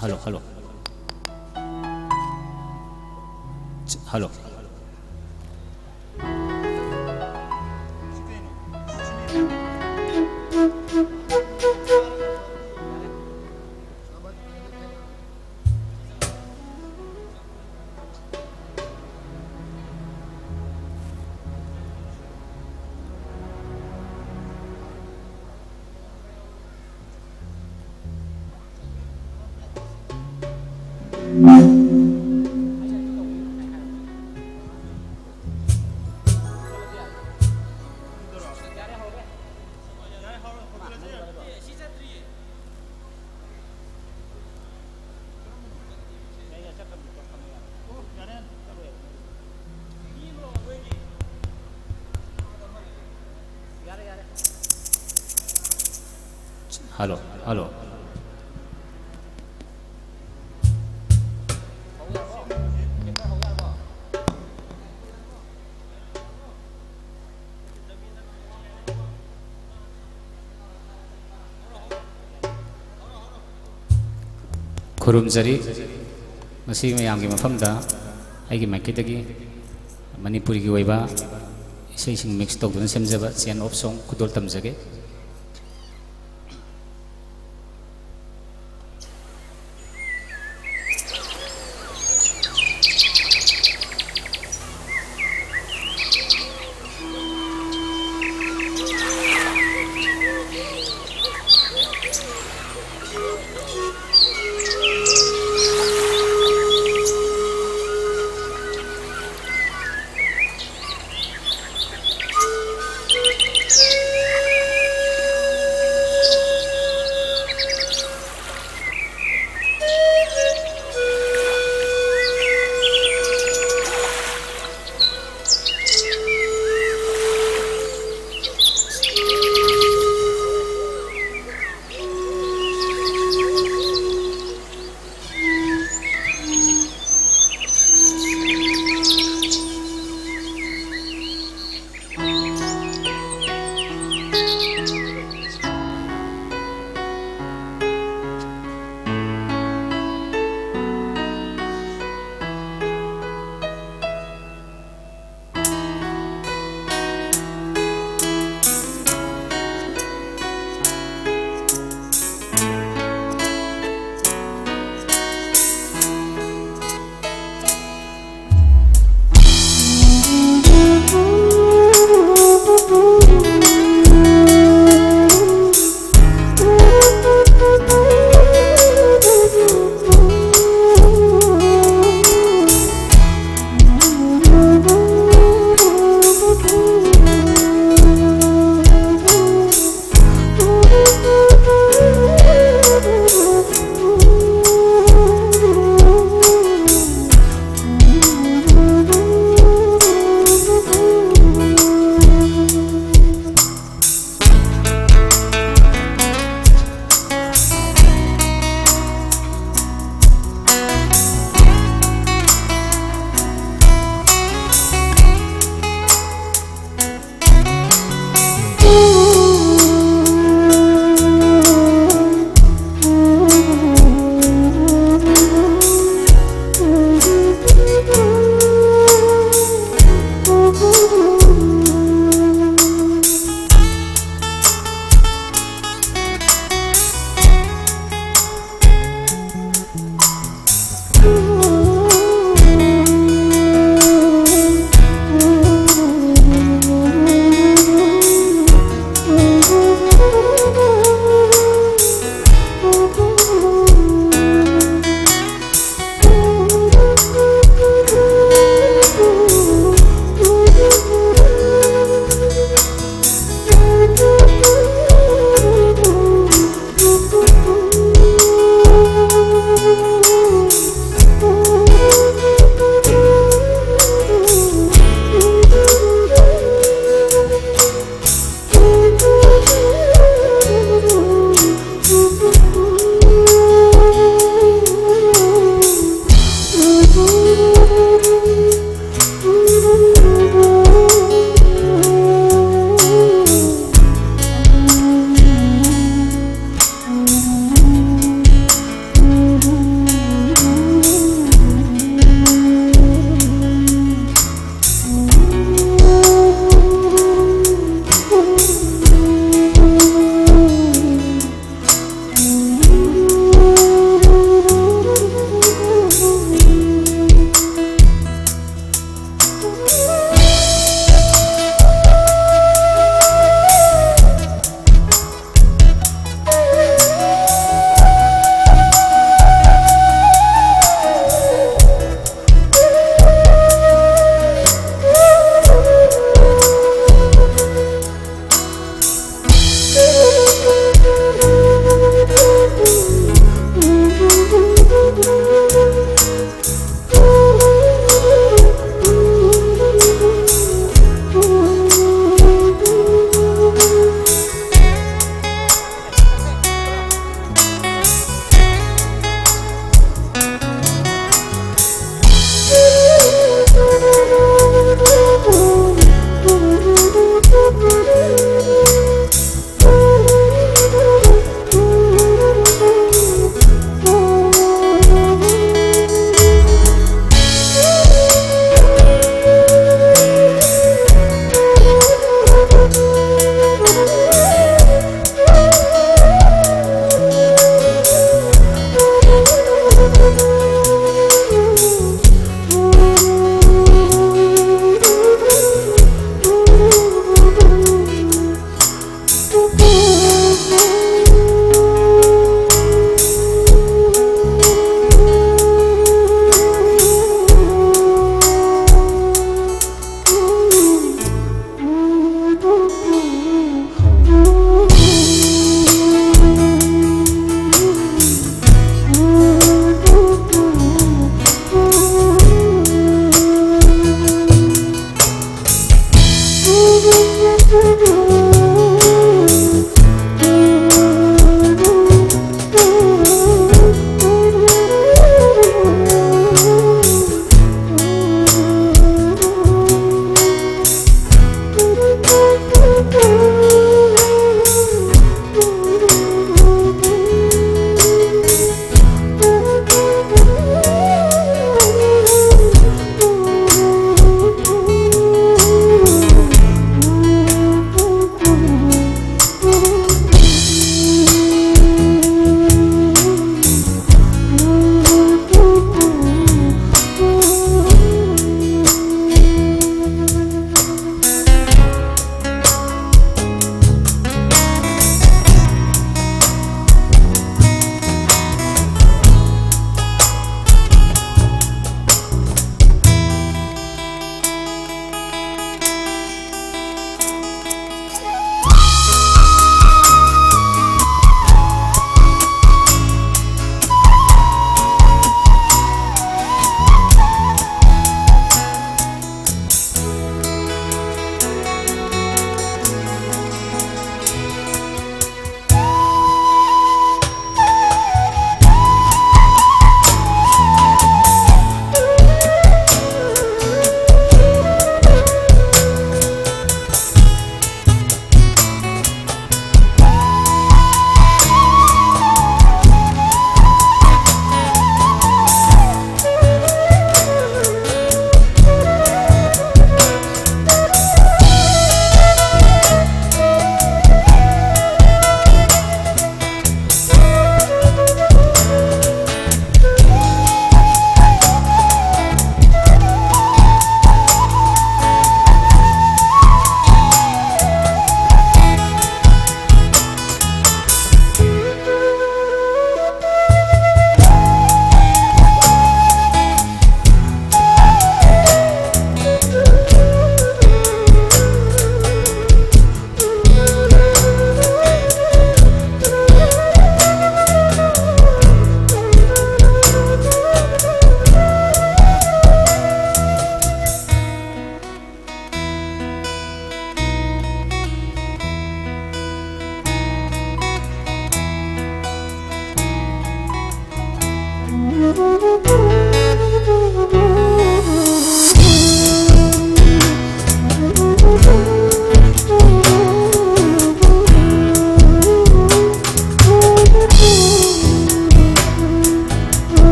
Hello, hello. Hello. Hello, hello. ꯈꯨꯔꯨꯝꯖꯔꯤ꯫ ꯉꯁꯤ ꯃꯌꯥꯝꯒꯤ ꯃꯐꯝꯗ ꯑꯩꯒꯤ ꯃꯥꯏꯀꯩꯗꯒꯤ ꯃꯅꯤꯄꯨꯔꯤꯒꯤ ꯑꯣꯏꯕ ꯏꯁꯩꯁꯤꯡ mix ꯇꯧꯗꯨꯅ ꯁꯦꯝꯖꯕ Chain of Song ꯈꯨꯗꯣꯜ ꯇꯝꯖꯒꯦ꯫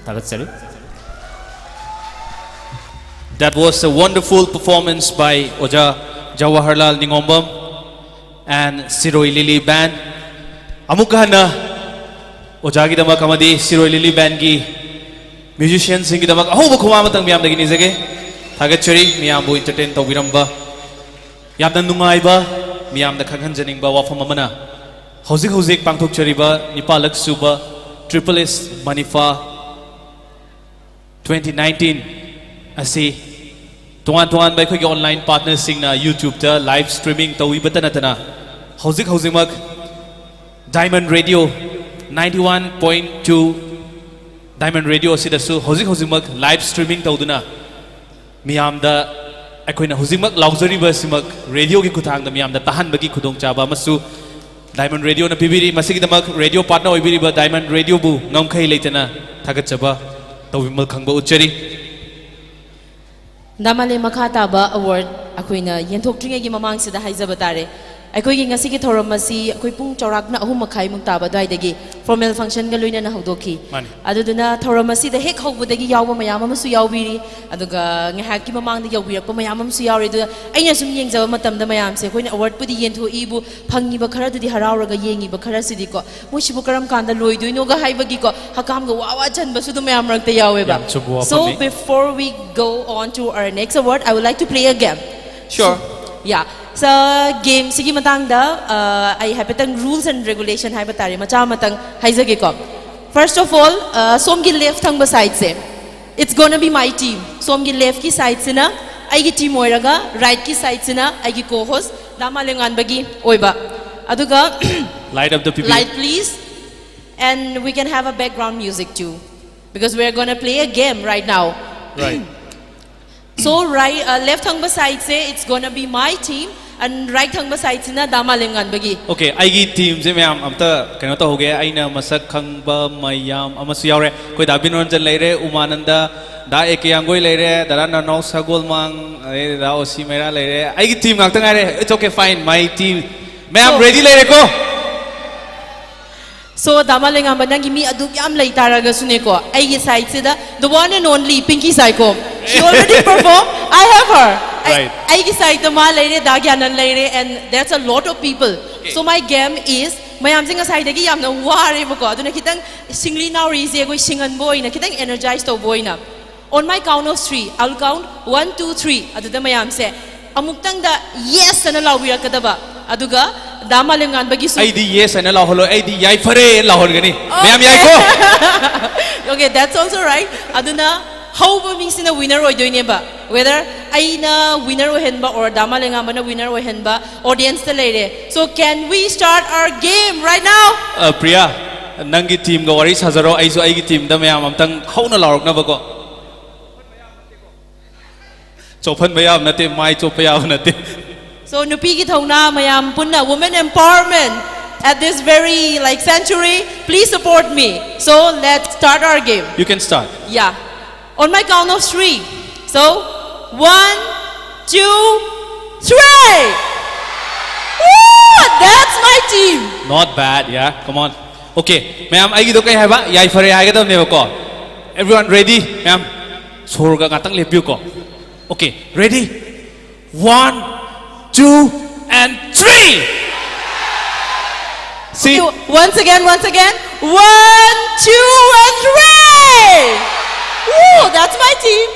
ꯊꯥꯒꯠꯆꯔꯤ꯫ That was a wonderful performance by ꯑꯣꯖꯥ ꯖꯋꯥꯍꯔꯂꯥꯜ ꯅꯤꯉꯣꯝꯕꯝ and ꯁꯤꯔꯣꯏ ꯂꯤꯂꯤ ꯕꯦꯟ꯫ ꯑꯃꯨꯛꯀ ꯍꯟꯅ ꯑꯣꯖꯥꯒꯤꯗꯃꯛ ꯑꯃꯗꯤ ꯁꯤꯔꯣꯏ ꯂꯤꯂꯤ ꯕꯦꯟꯒꯤ ꯃ꯭ꯌꯨꯖꯤꯁꯤꯌꯟꯁꯤꯡꯒꯤꯗꯃꯛ ꯑꯍꯧꯕ ꯈꯨꯕꯥꯛ ꯑꯃꯇꯪ ꯃꯌꯥꯝꯗꯒꯤ ꯅꯤꯖꯒꯦ꯫ ꯊꯥꯒꯠꯆꯔꯤ꯫ ꯃꯌꯥꯝꯕꯨ ꯏꯟꯇꯔꯇꯦꯟ ꯇꯧꯕꯤꯔꯝꯕ ꯌꯥꯝꯅ ꯅꯨꯡꯉꯥꯏꯕ, ꯃꯤꯌꯥꯝꯗ ꯈꯪꯍꯟꯖꯅꯤꯡꯕ ꯋꯥꯐꯝ ꯑꯃꯅ, ꯍꯧꯖꯤꯛ ꯍꯧꯖꯤꯛ ꯄꯥꯡꯊꯣꯛꯆꯔꯤꯕ ꯅꯤꯄꯥꯜꯂꯛ ꯁꯨꯕ ꯇ꯭ꯔꯤꯄꯜ ꯑꯦꯁ ꯃꯅꯤꯐꯥ ꯇ꯭ꯋꯦꯟꯇꯤ ꯅꯥꯏꯟꯇꯤꯟ ꯑꯁꯤ ꯇꯣꯉꯥꯟ ꯇꯣꯉꯥꯟꯕ ꯑꯩꯈꯣꯏꯒꯤ ꯑꯣꯟꯂꯥꯏꯟ ꯄꯥꯔꯠꯅꯔꯁꯤꯡꯅ ꯌꯨꯇ꯭ꯌꯨꯕꯇ ꯂꯥꯏꯚ ꯁ꯭ꯇ꯭ꯔꯤꯃꯤꯡ ꯇꯧꯕꯇ ꯅꯠꯇꯅ, ꯍꯧꯖꯤꯛ ꯍꯧꯖꯤꯛꯃꯛ diamond radio ninety one point two diamond radio ꯑꯁꯤꯗꯁꯨ ꯍꯧꯖꯤꯛ ꯍꯧꯖꯤꯛꯃꯛ ꯂꯥꯏꯚ ꯁ꯭ꯇ꯭ꯔꯤꯃꯤꯡ ꯇꯧꯗꯨꯅ ꯃꯤꯌꯥꯝꯗ ꯑꯩꯈꯣꯏꯅ ꯍꯧꯖꯤꯛꯃꯛ ꯂꯥꯎꯖꯔꯤꯕ ꯑꯁꯤꯃꯛ ꯔꯦꯗꯤꯑꯣꯒꯤ ꯈꯨꯠꯊꯥꯡꯗ ꯃꯤꯌꯥꯝꯗ ꯇꯥꯍꯟꯕꯒꯤ ꯈꯨꯗꯣꯡꯆꯥꯕ ꯑꯃꯁꯨ ꯗꯥꯏꯃꯟ ꯔꯦꯗꯤꯑꯣꯅ ꯄꯤꯕꯤꯔꯤ꯫ ꯃꯁꯤꯒꯤꯗꯃꯛ ꯔꯦꯗꯤꯑꯣ ꯄꯥꯔꯠꯅꯔ ꯑꯣꯏꯕꯤꯔꯤꯕ ꯗꯥꯏꯃꯟ ꯔꯦꯗꯤꯑꯣꯕꯨ ꯉꯝꯈꯩ ꯂꯩꯇꯅ ꯊꯥꯒꯠꯆꯕ ꯇꯧꯕꯤꯃꯜ ꯈꯪꯕ ꯎꯠꯆꯔꯤ꯫ ꯗꯥ ꯃꯥꯂꯦꯝ ꯃꯈꯥ ꯇꯥꯕ ꯑꯦꯋꯥꯔꯗ ꯑꯩꯈꯣꯏꯅ ꯌꯦꯟꯊꯣꯛꯇ꯭ꯔꯤꯉꯩꯒꯤ ꯃꯃꯥꯡꯁꯤꯗ ꯍꯥꯏꯖꯕ ꯇꯥꯔꯦ, ꯑꯩꯈꯣꯏꯒꯤ ꯉꯁꯤꯒꯤ ꯊꯧꯔꯝ ꯑꯁꯤ ꯑꯩꯈꯣꯏ ꯄꯨꯡ ꯆꯥꯎꯔꯥꯛꯅ ꯑꯍꯨꯝ ꯃꯈꯥꯏꯃꯨꯛ ꯇꯥꯕ ꯑꯗꯨꯋꯥꯏꯗꯒꯤ ꯐꯣꯔꯃꯦꯜ ꯐꯪꯁꯟꯒ ꯂꯣꯏꯅꯅ ꯍꯧꯗꯣꯛꯈꯤ꯫ ꯃꯥꯅꯤ꯫ ꯑꯗꯨꯗꯨꯅ ꯊꯧꯔꯝ ꯑꯁꯤꯗ ꯍꯦꯛ ꯍꯧꯕꯗꯒꯤ ꯌꯥꯎꯕ ꯃꯌꯥꯝ ꯑꯃꯁꯨ ꯌꯥꯎꯕꯤꯔꯤ, ꯑꯗꯨꯒ ꯉꯥꯏꯍꯥꯛꯀꯤ ꯃꯃꯥꯡꯗ ꯌꯧꯕꯤꯔꯛꯄ ꯃꯌꯥꯝ ꯑꯃꯁꯨ ꯌꯥꯎꯔꯤ꯫ ꯑꯗꯨꯗ ꯑꯩꯅ ꯁꯨꯝ ꯌꯦꯡꯖꯕ ꯃꯇꯝꯗ ꯃꯌꯥꯝꯁꯦ ꯑꯩꯈꯣꯏꯅ ꯑꯦꯋꯥꯔꯗꯄꯨꯗꯤ ꯌꯦꯟꯊꯣꯛꯏꯕꯨ, ꯐꯪꯉꯤꯕ ꯈꯔꯗꯨꯗꯤ ꯍꯔꯥꯎꯔꯒ ꯌꯦꯡꯉꯤꯕ ꯈꯔꯁꯤꯗꯤꯀꯣ, ꯃꯣꯏꯁꯤꯕꯨ ꯀꯔꯝ ꯀꯥꯟꯗ ꯂꯣꯏꯗꯣꯏꯅꯣꯒ ꯍꯥꯏꯕꯒꯤꯀꯣ, ꯍꯀꯥꯝꯒ ꯋꯥ ꯋꯥ ꯆꯟꯕꯁꯨ ꯑꯗꯨꯝ ꯃꯌꯥꯝ ꯃꯔꯛꯇ ꯌꯥꯎꯋꯦꯕ꯫ ꯌꯥꯝ ꯆꯨꯝꯕ ꯋꯥꯐꯝꯅꯤ꯫ So before we go on to our next award, I would like to play a game. Sure. So, yeah. So, ꯒꯦꯝꯁꯤꯒꯤ ꯃꯇꯥꯡꯗ ꯑ, ꯑꯩ ꯍꯥꯏꯐꯦꯠꯇꯪ rules and regulation ꯍꯥꯏꯕ ꯇꯥꯔꯦ, ꯃꯆꯥ ꯑꯃꯇꯪ ꯍꯥꯏꯖꯒꯦꯀꯣ꯫ First of all, ꯑ, ꯁꯣꯝꯒꯤ ꯂꯦꯐ ꯊꯪꯕ ꯁꯥꯏꯗꯁꯦ, it's gonna be my team. ꯁꯣꯝꯒꯤ ꯂꯦꯐꯀꯤ ꯁꯥꯏꯗꯁꯤꯅ ꯑꯩꯒꯤ ꯇꯤꯝ ꯑꯣꯏꯔꯒ, ꯔꯥꯏꯠꯀꯤ ꯁꯥꯏꯗꯁꯤꯅ ꯑꯩꯒꯤ ꯀꯣ ꯍꯣꯁ ꯗꯥ ꯃꯥꯂꯦꯝꯉꯥꯟꯕꯒꯤ ꯑꯣꯏꯕ꯫ ꯑꯗꯨꯒ light up the P P. Light, please. And we can have a background music too, because we're gonna play a game right now. Right. So, right, uh, left ꯊꯪꯕ ꯁꯥꯏꯗꯁꯦ, it's gonna be my team, and right ꯊꯪꯕ ꯁꯥꯏꯗꯁꯤꯅ ꯗꯥ ꯃꯥꯂꯦꯝꯉꯥꯟꯕꯒꯤ꯫ Okay, ꯑꯩꯒꯤ ꯇꯤꯝꯁꯦ ꯃꯌꯥꯝ ꯑꯝꯇ ꯀꯩꯅꯣ ꯇꯧꯍꯧꯒꯦ꯫ ꯑꯩꯅ ꯃꯁꯛ ꯈꯪꯕ ꯃꯌꯥꯝ ꯑꯃꯁꯨ ꯌꯥꯎꯔꯦ꯫ ꯑꯩꯈꯣꯏ ꯗꯥ ꯕꯤꯅꯣꯔꯟꯖꯟ ꯂꯩꯔꯦ, ꯎꯃꯥꯅꯟꯗ, ꯗꯥ ꯑꯦ ꯀꯦ ꯌꯥꯡꯒꯣꯏ ꯂꯩꯔꯦ, ꯗꯥ ꯅꯅꯥꯎ ꯁꯒꯣꯜꯃꯥꯡ, ꯑꯗꯩ ꯗꯥ ꯑꯣꯁꯤ ꯃꯩꯔꯥ ꯂꯩꯔꯦ꯫ ꯑꯩꯒꯤ ꯇꯤꯝ ꯉꯥꯛꯇ ꯉꯥꯏꯔꯦ꯫ It's okay, fine, my team. ꯃꯌꯥꯝ So, ready ꯂꯩꯔꯦꯀꯣ? So, ꯗꯥ ꯃꯥꯂꯦꯝꯉꯥꯟꯕ, ꯅꯪꯒꯤ ꯃꯤ ꯑꯗꯨꯛ ꯌꯥꯝ ꯂꯩ ꯇꯥꯔꯒꯁꯨꯅꯦꯀꯣ, ꯑꯩꯒꯤ side ꯁꯤꯗ the one and only Pinky Saikho. She already perform. I have her. ꯑꯩ- Right. ꯑꯩꯒꯤ side ꯇ ꯃꯥ ꯂꯩꯔꯦ, ꯗꯥ ꯒ꯭ꯌꯥꯅꯟ ꯂꯩꯔꯦ, and that's a lot of people. So my game is, ꯃꯌꯥꯝꯁꯦ ꯉꯁꯥꯏꯗꯒꯤ ꯌꯥꯝꯅ ꯋꯥꯔꯦꯕꯀꯣ, ꯑꯗꯨꯅ ꯈꯤꯇꯪ ꯁꯤꯡꯂꯤ ꯅꯥꯎꯔꯤꯁꯦ ꯑꯩꯈꯣꯏ ꯁꯤꯡꯍꯟꯕ ꯑꯣꯏꯅ, ꯈꯤꯇꯪ energize ꯇꯧꯕ ꯑꯣꯏꯅ, on my count of three, I will count one, two, three. ꯑꯗꯨꯗ ꯃꯌꯥꯝꯁꯦ ꯑꯃꯨꯛꯇꯪꯗ yes ꯑꯅ ꯂꯥꯎꯕꯤꯔꯛꯀꯗꯕ, ꯑꯗꯨꯒ ꯗꯥ ꯃꯥꯂꯦꯝꯉꯥꯟꯕꯒꯤꯁꯨ. ꯑꯩꯗꯤ yes ꯍꯥꯏꯅ ꯂꯥꯎꯍꯜꯂꯣꯏ, ꯑꯩꯗꯤ ꯌꯥꯏꯐꯔꯦ ꯂꯥꯎꯍꯟꯒꯅꯤ꯫ ꯃꯌꯥꯝ ꯌꯥꯏꯀꯣ? Okay, that's also right. ꯑꯗꯨꯅ ꯍꯧꯕ ꯃꯤꯁꯤꯅ winner ꯑꯣꯏꯗꯣꯏꯅꯦꯕ, whether ꯑꯩꯅ winner ꯑꯣꯏꯍꯟꯕ or ꯗꯥ ꯃꯥꯂꯦꯝꯉꯥꯟꯕꯅ winner ꯑꯣꯏꯍꯟꯕ audience ꯇ ꯂꯩꯔꯦ. So can we start our game right now? ꯑ, ꯄ꯭ꯔꯤꯌꯥ, ꯅꯪꯒꯤ team ꯒ ꯋꯥꯔꯤ ꯁꯥꯖꯔꯣ, ꯑꯩꯁꯨ ꯑꯩꯒꯤ team ꯗ ꯃꯌꯥꯝ ꯑꯝꯇꯪ ꯍꯧꯅ ꯂꯥꯎꯔꯛꯅꯕꯀꯣ꯫ ꯆꯣꯞꯍꯟꯕ ꯌꯥꯕ ꯅꯠꯇꯦ, ꯃꯥꯏ ꯆꯣꯞꯄ ꯌꯥꯕ ꯅꯠꯇꯦ꯫ So ꯅꯨꯄꯤꯒꯤ ꯊꯧꯅꯥ ꯃꯌꯥꯝ ꯄꯨꯟꯅ, women empowerment at this very, like, century. Please support me. So let's start our game. You can start. Yeah. On my count of three. So, one, two, three. Woo! That's my team. Not bad, yeah. Come on. Okay, ꯃꯌꯥꯝ, ꯑꯩꯒꯤꯗꯣ ꯀꯩ ꯍꯥꯏꯕ? ꯌꯥꯏꯐꯔꯦ ꯍꯥꯏꯒꯗꯕꯅꯦꯕꯀꯣ꯫ Everyone ready? ꯃꯌꯥꯝ, ꯁꯣꯔꯒ ꯉꯥꯛꯇꯪ ꯂꯦꯞꯄꯤꯌꯨꯀꯣ꯫ Okay, ready? One, two, and three. See? Okay, once again, once again. One, two, and three. Woo! That's my team.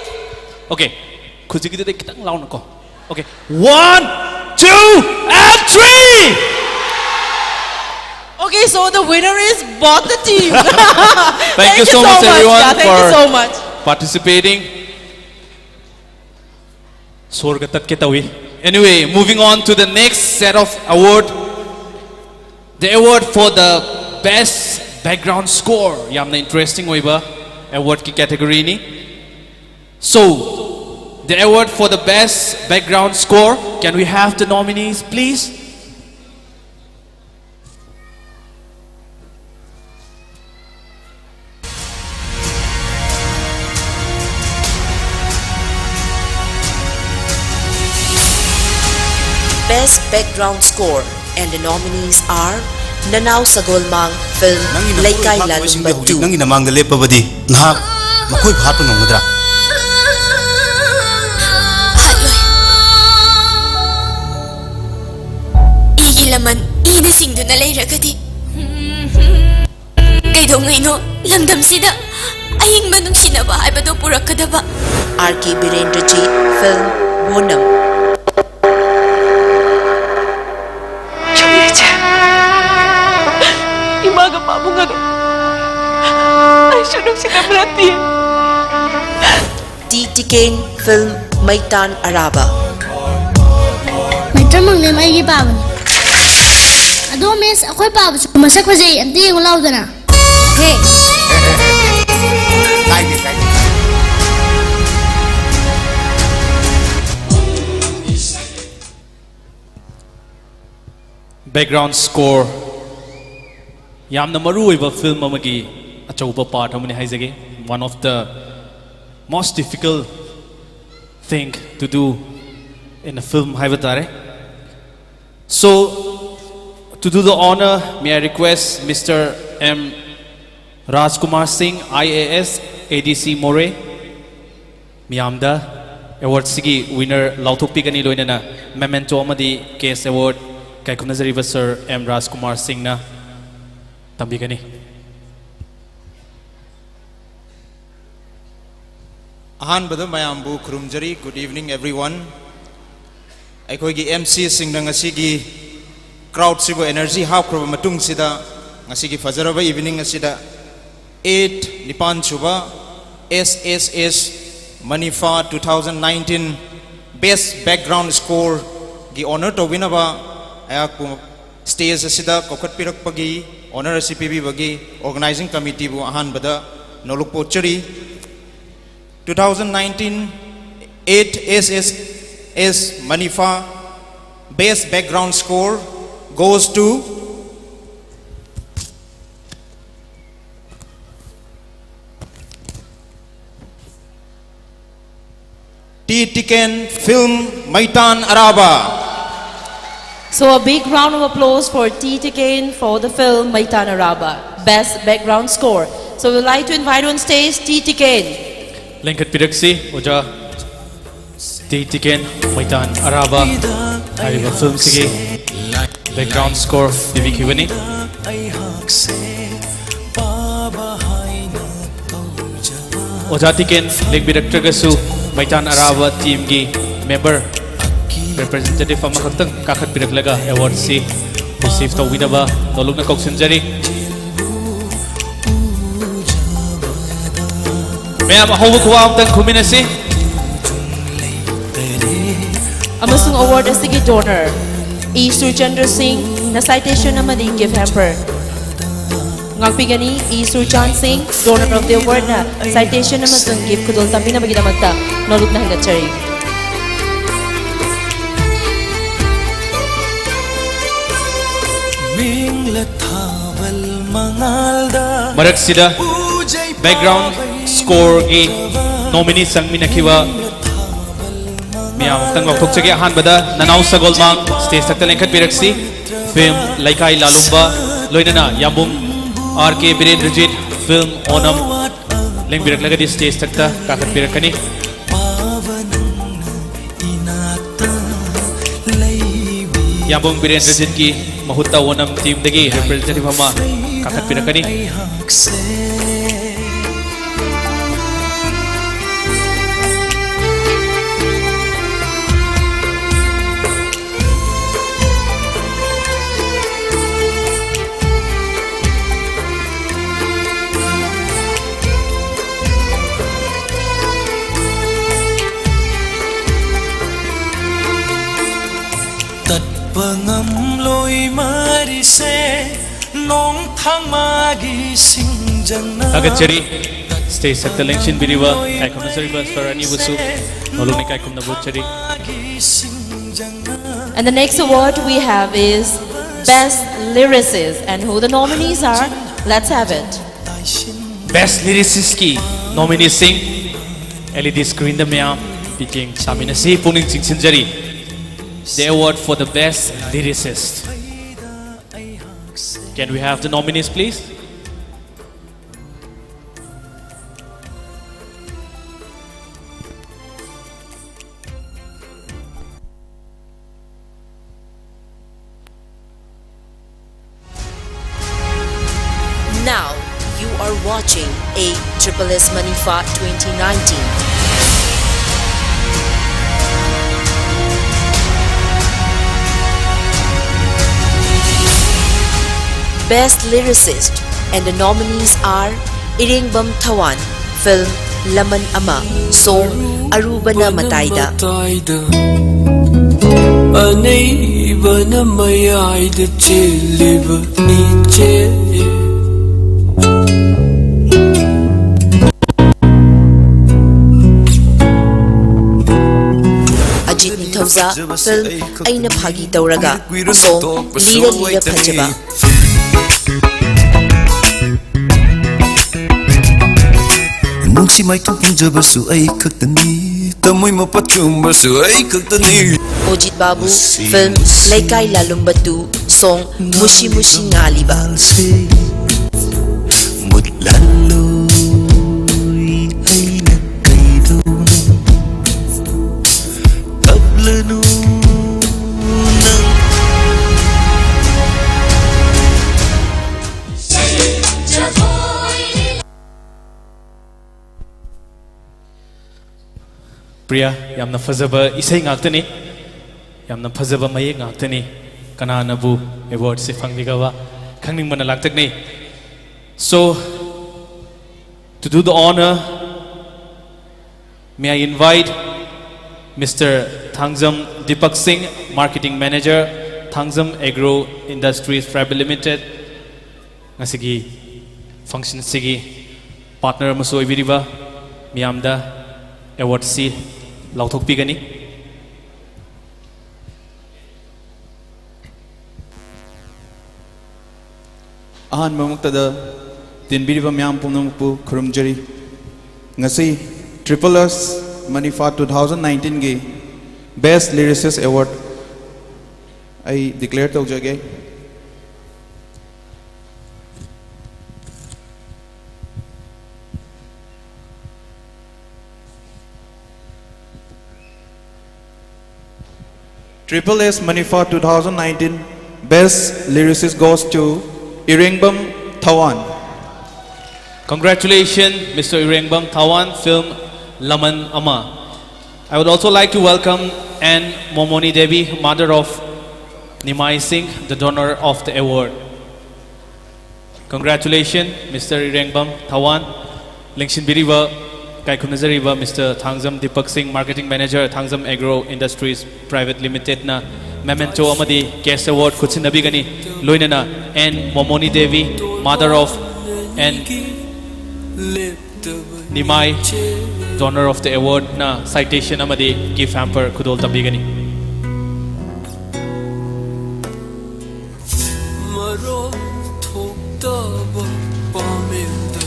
Okay, ꯍꯧꯖꯤꯛꯀꯤꯗꯨꯗꯤ ꯈꯤꯇꯪ ꯂꯥꯎꯅꯀꯣ꯫ Okay, one, two, and three. Okay, so the winner is both the team. Thank you so much, everyone, Yeah, thank you for so much. Participating. ꯁꯣꯔꯒ ꯇꯠꯀꯦ ꯇꯧꯏ꯫ Anyway, moving on to the next set of award. The award for the best background score. ꯌꯥꯝꯅ interesting ꯑꯣꯏꯕ award ꯀꯤ category ꯅꯤ꯫ So, the award for the best background score. Can we have the nominees, please? Best Background Score, and the nominees are ꯅꯅꯥꯎ ꯁꯒꯣꯜꯃꯥꯡ film ꯅꯪꯒꯤ ꯅꯄꯣꯠꯂꯣꯏ ꯂꯩꯀꯥꯏ ꯊꯥꯛꯄ ꯂꯥꯂꯨ ꯏꯁꯤꯡꯗꯤ ꯍꯧꯖꯤꯛ ꯃꯇꯨ꯫ ꯅꯪꯒꯤ ꯅꯃꯥꯡꯗ ꯂꯦꯞꯄꯕꯗꯤ ꯅꯍꯥꯛ ꯃꯈꯣꯏꯕꯨ ꯍꯥꯠꯄ ꯉꯝꯒꯗ꯭ꯔꯥ? ꯍꯥꯠꯂꯣꯏ꯫ ꯏꯒꯤ ꯂꯃꯟ ꯏꯅ ꯆꯤꯡꯗꯨꯅ ꯂꯩꯔꯒꯗꯤ ꯀꯩꯗꯧꯉꯩꯅꯣ ꯂꯝꯗꯝꯁꯤꯗ ꯑꯏꯪꯕ ꯅꯨꯡꯁꯤꯅꯕ ꯍꯥꯏꯕꯗꯣ ꯄꯨꯔꯛꯀꯗꯕ꯫ ꯑꯥꯔ ꯀꯦ ꯕꯤꯔꯦꯟꯗ꯭ꯔꯖꯤ ꯐꯤꯜꯝ ꯕꯣꯅꯝ꯫ ꯆꯨꯝꯃꯤ, ꯏꯆꯦ꯫ ꯏꯃꯥꯒ ꯄꯥꯕꯨꯡꯒꯗꯣ ꯑꯩꯁꯨ ꯅꯨꯡꯁꯤꯅꯕ ꯅꯠꯇꯦ꯫ T Tiken film Meitan Araba. ꯃꯩꯇ꯭ꯔꯝ ꯃꯪꯂꯦꯝ ꯑꯩꯒꯤ ꯄꯥꯕꯅꯤ꯫ ꯑꯗꯣ ꯃꯤꯁ, ꯑꯩꯈꯣꯏ ꯄꯥꯕꯁꯨ ꯃꯁꯛ ꯐꯖꯩ, ꯑꯝꯇ ꯌꯦꯡꯉꯨ ꯂꯥꯎꯗꯅ꯫ ꯍꯦ꯫ ꯀꯥꯏꯗꯦ, ꯀꯥꯏꯗꯦ꯫ Background score꯫ ꯌꯥꯝꯅ ꯃꯔꯨ ꯑꯣꯏꯕ ꯐꯤꯜꯝ ꯑꯃꯒꯤ ꯑꯆꯧꯕ ꯄꯥꯔꯠ ꯑꯃꯅꯤ ꯍꯥꯏꯖꯒꯦ꯫ One of the most difficult thing to do in a film ꯍꯥꯏꯕ ꯇꯥꯔꯦ꯫ So, to do the honor, may I request Mister M Rajkumar Singh, I A S, A D C Moreh, ꯃꯤꯌꯥꯝꯗ ꯑꯦꯋꯥꯔꯗꯁꯤꯒꯤ winner ꯂꯥꯎꯊꯣꯛꯄꯤꯒꯅꯤ, ꯂꯣꯏꯅꯅ ꯃꯦꯃꯦꯟꯇꯣ ꯑꯃꯗꯤ cash award ꯀꯥꯏꯈꯨꯝꯅꯖꯔꯤꯕ sir M ꯔꯥꯖꯀꯨꯃꯥꯔ ꯁꯤꯡꯅ ꯇꯝꯕꯤꯒꯅꯤ꯫ ꯑꯍꯥꯟꯕꯗ ꯃꯌꯥꯝꯕꯨ ꯈꯨꯔꯨꯝꯖꯔꯤ꯫ Good evening, everyone. ꯑꯩꯈꯣꯏꯒꯤ M Cꯁꯤꯡꯅ ꯉꯁꯤꯒꯤ ꯀ꯭ꯔꯥꯎꯗꯁꯤꯕꯨ ꯑꯦꯅꯔꯖꯤ ꯍꯥꯞꯈ꯭ꯔꯕ ꯃꯇꯨꯡꯁꯤꯗ, ꯉꯁꯤꯒꯤ ꯐꯖꯔꯕ ꯏꯚꯤꯅꯤꯡ ꯑꯁꯤꯗ eight, ꯅꯤꯄꯥꯟ ꯁꯨꯕ S S S Manifa two thousand nineteen Best Background Scoreꯒꯤ ꯑꯣꯅꯔ ꯇꯧꯕꯤꯅꯕ ꯑꯩꯍꯥꯛꯄꯨ ꯁ꯭ꯇꯦꯖ ꯑꯁꯤꯗ ꯀꯧꯈꯠꯄꯤꯔꯛꯄꯒꯤ, ꯑꯣꯅꯔ ꯑꯁꯤ ꯄꯤꯕꯤꯕꯒꯤ ꯑꯣꯔꯒꯅꯥꯏꯖꯤꯡ ꯀꯃꯤꯇꯤꯕꯨ ꯑꯍꯥꯟꯕꯗ ꯅꯣꯂꯨꯛ ꯄꯣꯛꯆꯔꯤ꯫ Two thousand nineteen eight S S S Manifa Best Background Score goes to T Tiken Film Maitan Araba. So a big round of applause for T Tiken for the film Maitan Araba, Best Background Score. So we'd like to invite on stage T Tiken. ꯂꯦꯡꯈꯠꯄꯤꯔꯛꯁꯤ ꯑꯣꯖꯥ T ꯇꯤꯀꯦꯟ ꯃꯩꯇꯥꯟ ꯑꯔꯥꯕ ꯍꯥꯏꯔꯤꯕ ꯐꯤꯂꯝꯁꯤꯒꯤ background score ꯄꯤꯕꯤꯈꯤꯕꯅꯤ꯫ ꯑꯣꯖꯥ ꯇꯤꯀꯦꯟ ꯂꯦꯡꯕꯤꯔꯛꯇ꯭ꯔꯒꯁꯨ ꯃꯩꯇꯥꯟ ꯑꯔꯥꯕ ꯇꯤꯝꯒꯤ member representative ꯑꯃꯈꯛꯇꯪ ꯀꯥꯈꯠꯄꯤꯔꯛꯂꯒ ꯑꯦꯋꯥꯔꯗꯁꯤ receipt ꯇꯧꯕꯤꯅꯕ ꯅꯣꯂꯨꯛꯅ ꯀꯧꯁꯤꯟꯖꯔꯤ꯫ ꯃꯌꯥꯝ ꯑꯍꯧꯕ ꯈꯨꯋꯥ ꯑꯝꯇꯪ ꯈꯨꯃꯤꯟꯅꯁꯤ꯫ ꯑꯃꯁꯨꯡ ꯑꯦꯋꯥꯔꯗ ꯑꯁꯤꯒꯤ ꯗꯣꯅꯔ ꯏ ꯁꯨꯔꯆꯟꯗ꯭ꯔ ꯁꯤꯡꯅ ꯁꯥꯏꯇꯦꯁꯟ ꯑꯃꯗꯤ ꯒꯤꯐ ꯍꯦꯝꯄꯔ ꯉꯥꯛꯄꯤꯒꯅꯤ꯫ ꯏ ꯁꯨꯔꯆꯥꯟ ꯁꯤꯡ, ꯗꯣꯅꯔ ꯑꯣꯐ ꯗꯤ ꯑꯦꯋꯥꯔꯗꯅ ꯁꯥꯏꯇꯦꯁꯟ ꯑꯃꯁꯨꯡ ꯒꯤꯐ ꯈꯨꯗꯣꯜ ꯇꯝꯕꯤꯅꯕꯒꯤꯗꯃꯛꯇ ꯅꯣꯂꯨꯛꯅ ꯍꯪꯒꯠꯆꯔꯤ꯫ ꯃꯔꯛꯁꯤꯗ ꯕꯦꯛꯒ꯭ꯔꯥꯎꯟ ꯁ꯭ꯀꯣꯔꯒꯤ ꯅꯣꯃꯤꯅꯤ ꯆꯪꯃꯤꯟꯅꯈꯤꯕ ꯃꯌꯥꯝ ꯑꯃꯨꯛꯇꯪ ꯂꯥꯎꯊꯣꯛꯆꯒꯦ꯫ ꯑꯍꯥꯟꯕꯗ ꯅꯅꯥꯎ ꯁꯒꯣꯜꯃꯥꯡ ꯁ꯭ꯇꯦꯖ ꯊꯛꯇ ꯂꯦꯡꯈꯠꯄꯤꯔꯛꯁꯤ꯫ ꯐꯤꯜꯝ ꯂꯩꯀꯥꯏ ꯂꯥꯂꯨꯝꯕ ꯂꯣꯏꯅꯅ ꯌꯥꯝꯕꯨꯡ ꯑꯥꯔ ꯀꯦ ꯕꯤꯔꯦꯟꯗ꯭ꯔꯖꯤꯠ, ꯐꯤꯜꯝ ꯑꯣꯅꯝ ꯂꯦꯡꯕꯤꯔꯛꯂꯒꯗꯤ ꯁ꯭ꯇꯦꯖ ꯊꯛꯇ ꯀꯥꯈꯠꯄꯤꯔꯛꯀꯅꯤ꯫ ꯌꯥꯝꯕꯨꯡ ꯕꯤꯔꯦꯟꯗ꯭ꯔꯖꯤꯠꯀꯤ ꯃꯍꯨꯠꯇ ꯑꯣꯅꯝ ꯇꯤꯝꯗꯒꯤ ꯔꯤꯄ꯭ꯔꯖꯦꯟꯇꯦꯇꯤꯚ ꯑꯃ ꯀꯥꯈꯠꯄꯤꯔꯛꯀꯅꯤ꯫ ꯇꯠꯄ ꯉꯝꯂꯣꯏ ꯃꯔꯤꯁꯦ ꯅꯣꯡꯊꯥꯡ ꯃꯥꯒꯤ ꯁꯤꯡꯖꯪꯅ꯫ ꯊꯥꯒꯠꯆꯔꯤ꯫ ꯁ꯭ꯇꯦꯖ ꯊꯛꯇ ꯂꯦꯡꯁꯤꯟꯕꯤꯔꯤꯕ ꯏꯀꯥꯏ ꯈꯨꯝꯅꯖꯔꯤꯕ ꯁꯥꯔ ꯑꯅꯤꯕꯨꯁꯨ ꯅꯣꯂꯨꯛꯅ ꯏꯀꯥꯏ ꯈꯨꯝꯅꯕ ꯎꯠꯆꯔꯤ꯫ And the next award we have is Best Lyricist, and who the nominees are, let's have it. Best ꯂꯤꯔꯤꯁꯤꯁꯀꯤ ꯅꯣꯃꯤꯅꯤꯁꯤꯡ ꯑꯦꯜ ꯏ ꯗꯤ ꯁ꯭ꯀ꯭ꯔꯤꯟꯗ ꯃꯌꯥꯝ ꯄꯤꯛꯌꯦꯡ ꯁꯥꯃꯤꯟꯅꯁꯤ꯫ ꯄꯨꯛꯅꯤꯡ ꯆꯤꯡꯁꯤꯟꯖꯔꯤ꯫ The award for the best lyricist. Can we have the nominees, please? Now you are watching A Triple S Manipha twenty nineteen. Best Lyricist, and the nominees are Irengbam Thawan, film Laman Ama, song Arubana Mataida. ꯑꯅꯩꯕꯅ ꯃꯌꯥꯏꯗ ꯆꯦꯜꯂꯤꯕ ꯏꯆꯦ꯫ Ajit Ningthouja, film ꯑꯩꯅ ꯐꯥꯒꯤ ꯇꯧꯔꯒ, song ꯂꯤꯔ ꯂꯤꯔ ꯐꯖꯕ꯫ ꯅꯨꯡꯁꯤ ꯃꯥꯏꯊꯣꯡ ꯄꯨꯟꯖꯕꯁꯨ ꯑꯩ ꯈꯛꯇꯅꯤ, ꯊꯃꯣꯏ ꯃꯄꯥ ꯆꯨꯝꯕꯁꯨ ꯑꯩ ꯈꯛꯇꯅꯤ꯫ Ojit Babu, film ꯂꯩꯀꯥꯏ ꯂꯥꯂꯨꯝꯕ two, song ꯃꯨꯁꯤ ꯃꯨꯁꯤ ꯉꯥꯜꯂꯤꯕ꯫ ꯃꯨꯠꯂꯜꯂꯣ, ꯑꯩꯅ ꯀꯩꯗꯧꯅꯣ? ꯀꯞꯂꯅꯨ ꯅꯪ꯫ ꯄ꯭ꯔꯤꯌꯥ, ꯌꯥꯝꯅ ꯐꯖꯕ ꯏꯁꯩ ꯉꯥꯛꯇꯅꯤ, ꯌꯥꯝꯅ ꯐꯖꯕ ꯃꯌꯦꯛ ꯉꯥꯛꯇꯅꯤ꯫ ꯀꯅꯥꯅꯕꯨ ꯑꯦꯋꯥꯔꯗꯁꯦ ꯐꯪꯕꯤꯒꯕ ꯈꯪꯅꯤꯡꯕꯅ ꯂꯥꯛꯇꯛꯅꯤ꯫ So, to do the honor, may I invite Mister Thangjam Deepak Singh, Marketing Manager, Thangjam Agro Industries Private Limited, ꯉꯁꯤꯒꯤ ꯐꯪꯁꯟꯁꯤꯒꯤ ꯄꯥꯔꯠꯅꯔ ꯑꯃꯁꯨ ꯑꯣꯏꯕꯤꯔꯤꯕ ꯃꯤꯌꯥꯝꯗ ꯑꯦꯋꯥꯔꯗꯁꯤ ꯂꯥꯎꯊꯣꯛꯄꯤꯒꯅꯤ꯫ ꯑꯍꯥꯟꯕꯃꯛꯇꯗ ꯇꯤꯟꯕꯤꯔꯤꯕ ꯃꯌꯥꯝ ꯄꯨꯝꯅꯃꯛꯄꯨ ꯈꯨꯔꯨꯝꯖꯔꯤ꯫ ꯉꯁꯤ Triple S Manipha two thousand nineteenꯒꯤ Best Lyricist Award ꯑꯩ declare ꯇꯧꯖꯒꯦ꯫ Triple S Manipha two thousand nineteen Best Lyricist goes to Irengbam Thawan. Congratulations, Mister Irengbam Thawan, film Laman Ama. I would also like to welcome N Momoni Devi, mother of Nimai Singh, the donor of the award. Congratulations, Mister Irengbam Thawan. ꯂꯦꯡꯁꯤꯟꯕꯤꯔꯤꯕ, ꯏꯀꯥꯏ ꯈꯨꯝꯅꯖꯔꯤꯕ Mister Thangjam Deepak ꯁꯤꯡ, Marketing Manager, Thangjam Agro Industries Private Limited ꯅ memento ꯑꯃꯗꯤ cash award ꯈꯨꯠꯁꯤꯟꯅꯕꯤꯒꯅꯤ꯫ ꯂꯣꯏꯅꯅ N Momoni Devi, mother of N Nimai, donor of the award ꯅ citation ꯑꯃꯗꯤ gift hamper ꯈꯨꯗꯣꯜ ꯇꯝꯕꯤꯒꯅꯤ꯫ ꯃꯔꯣꯜ ꯊꯣꯛꯇꯕ ꯄꯥꯃꯦꯜꯗ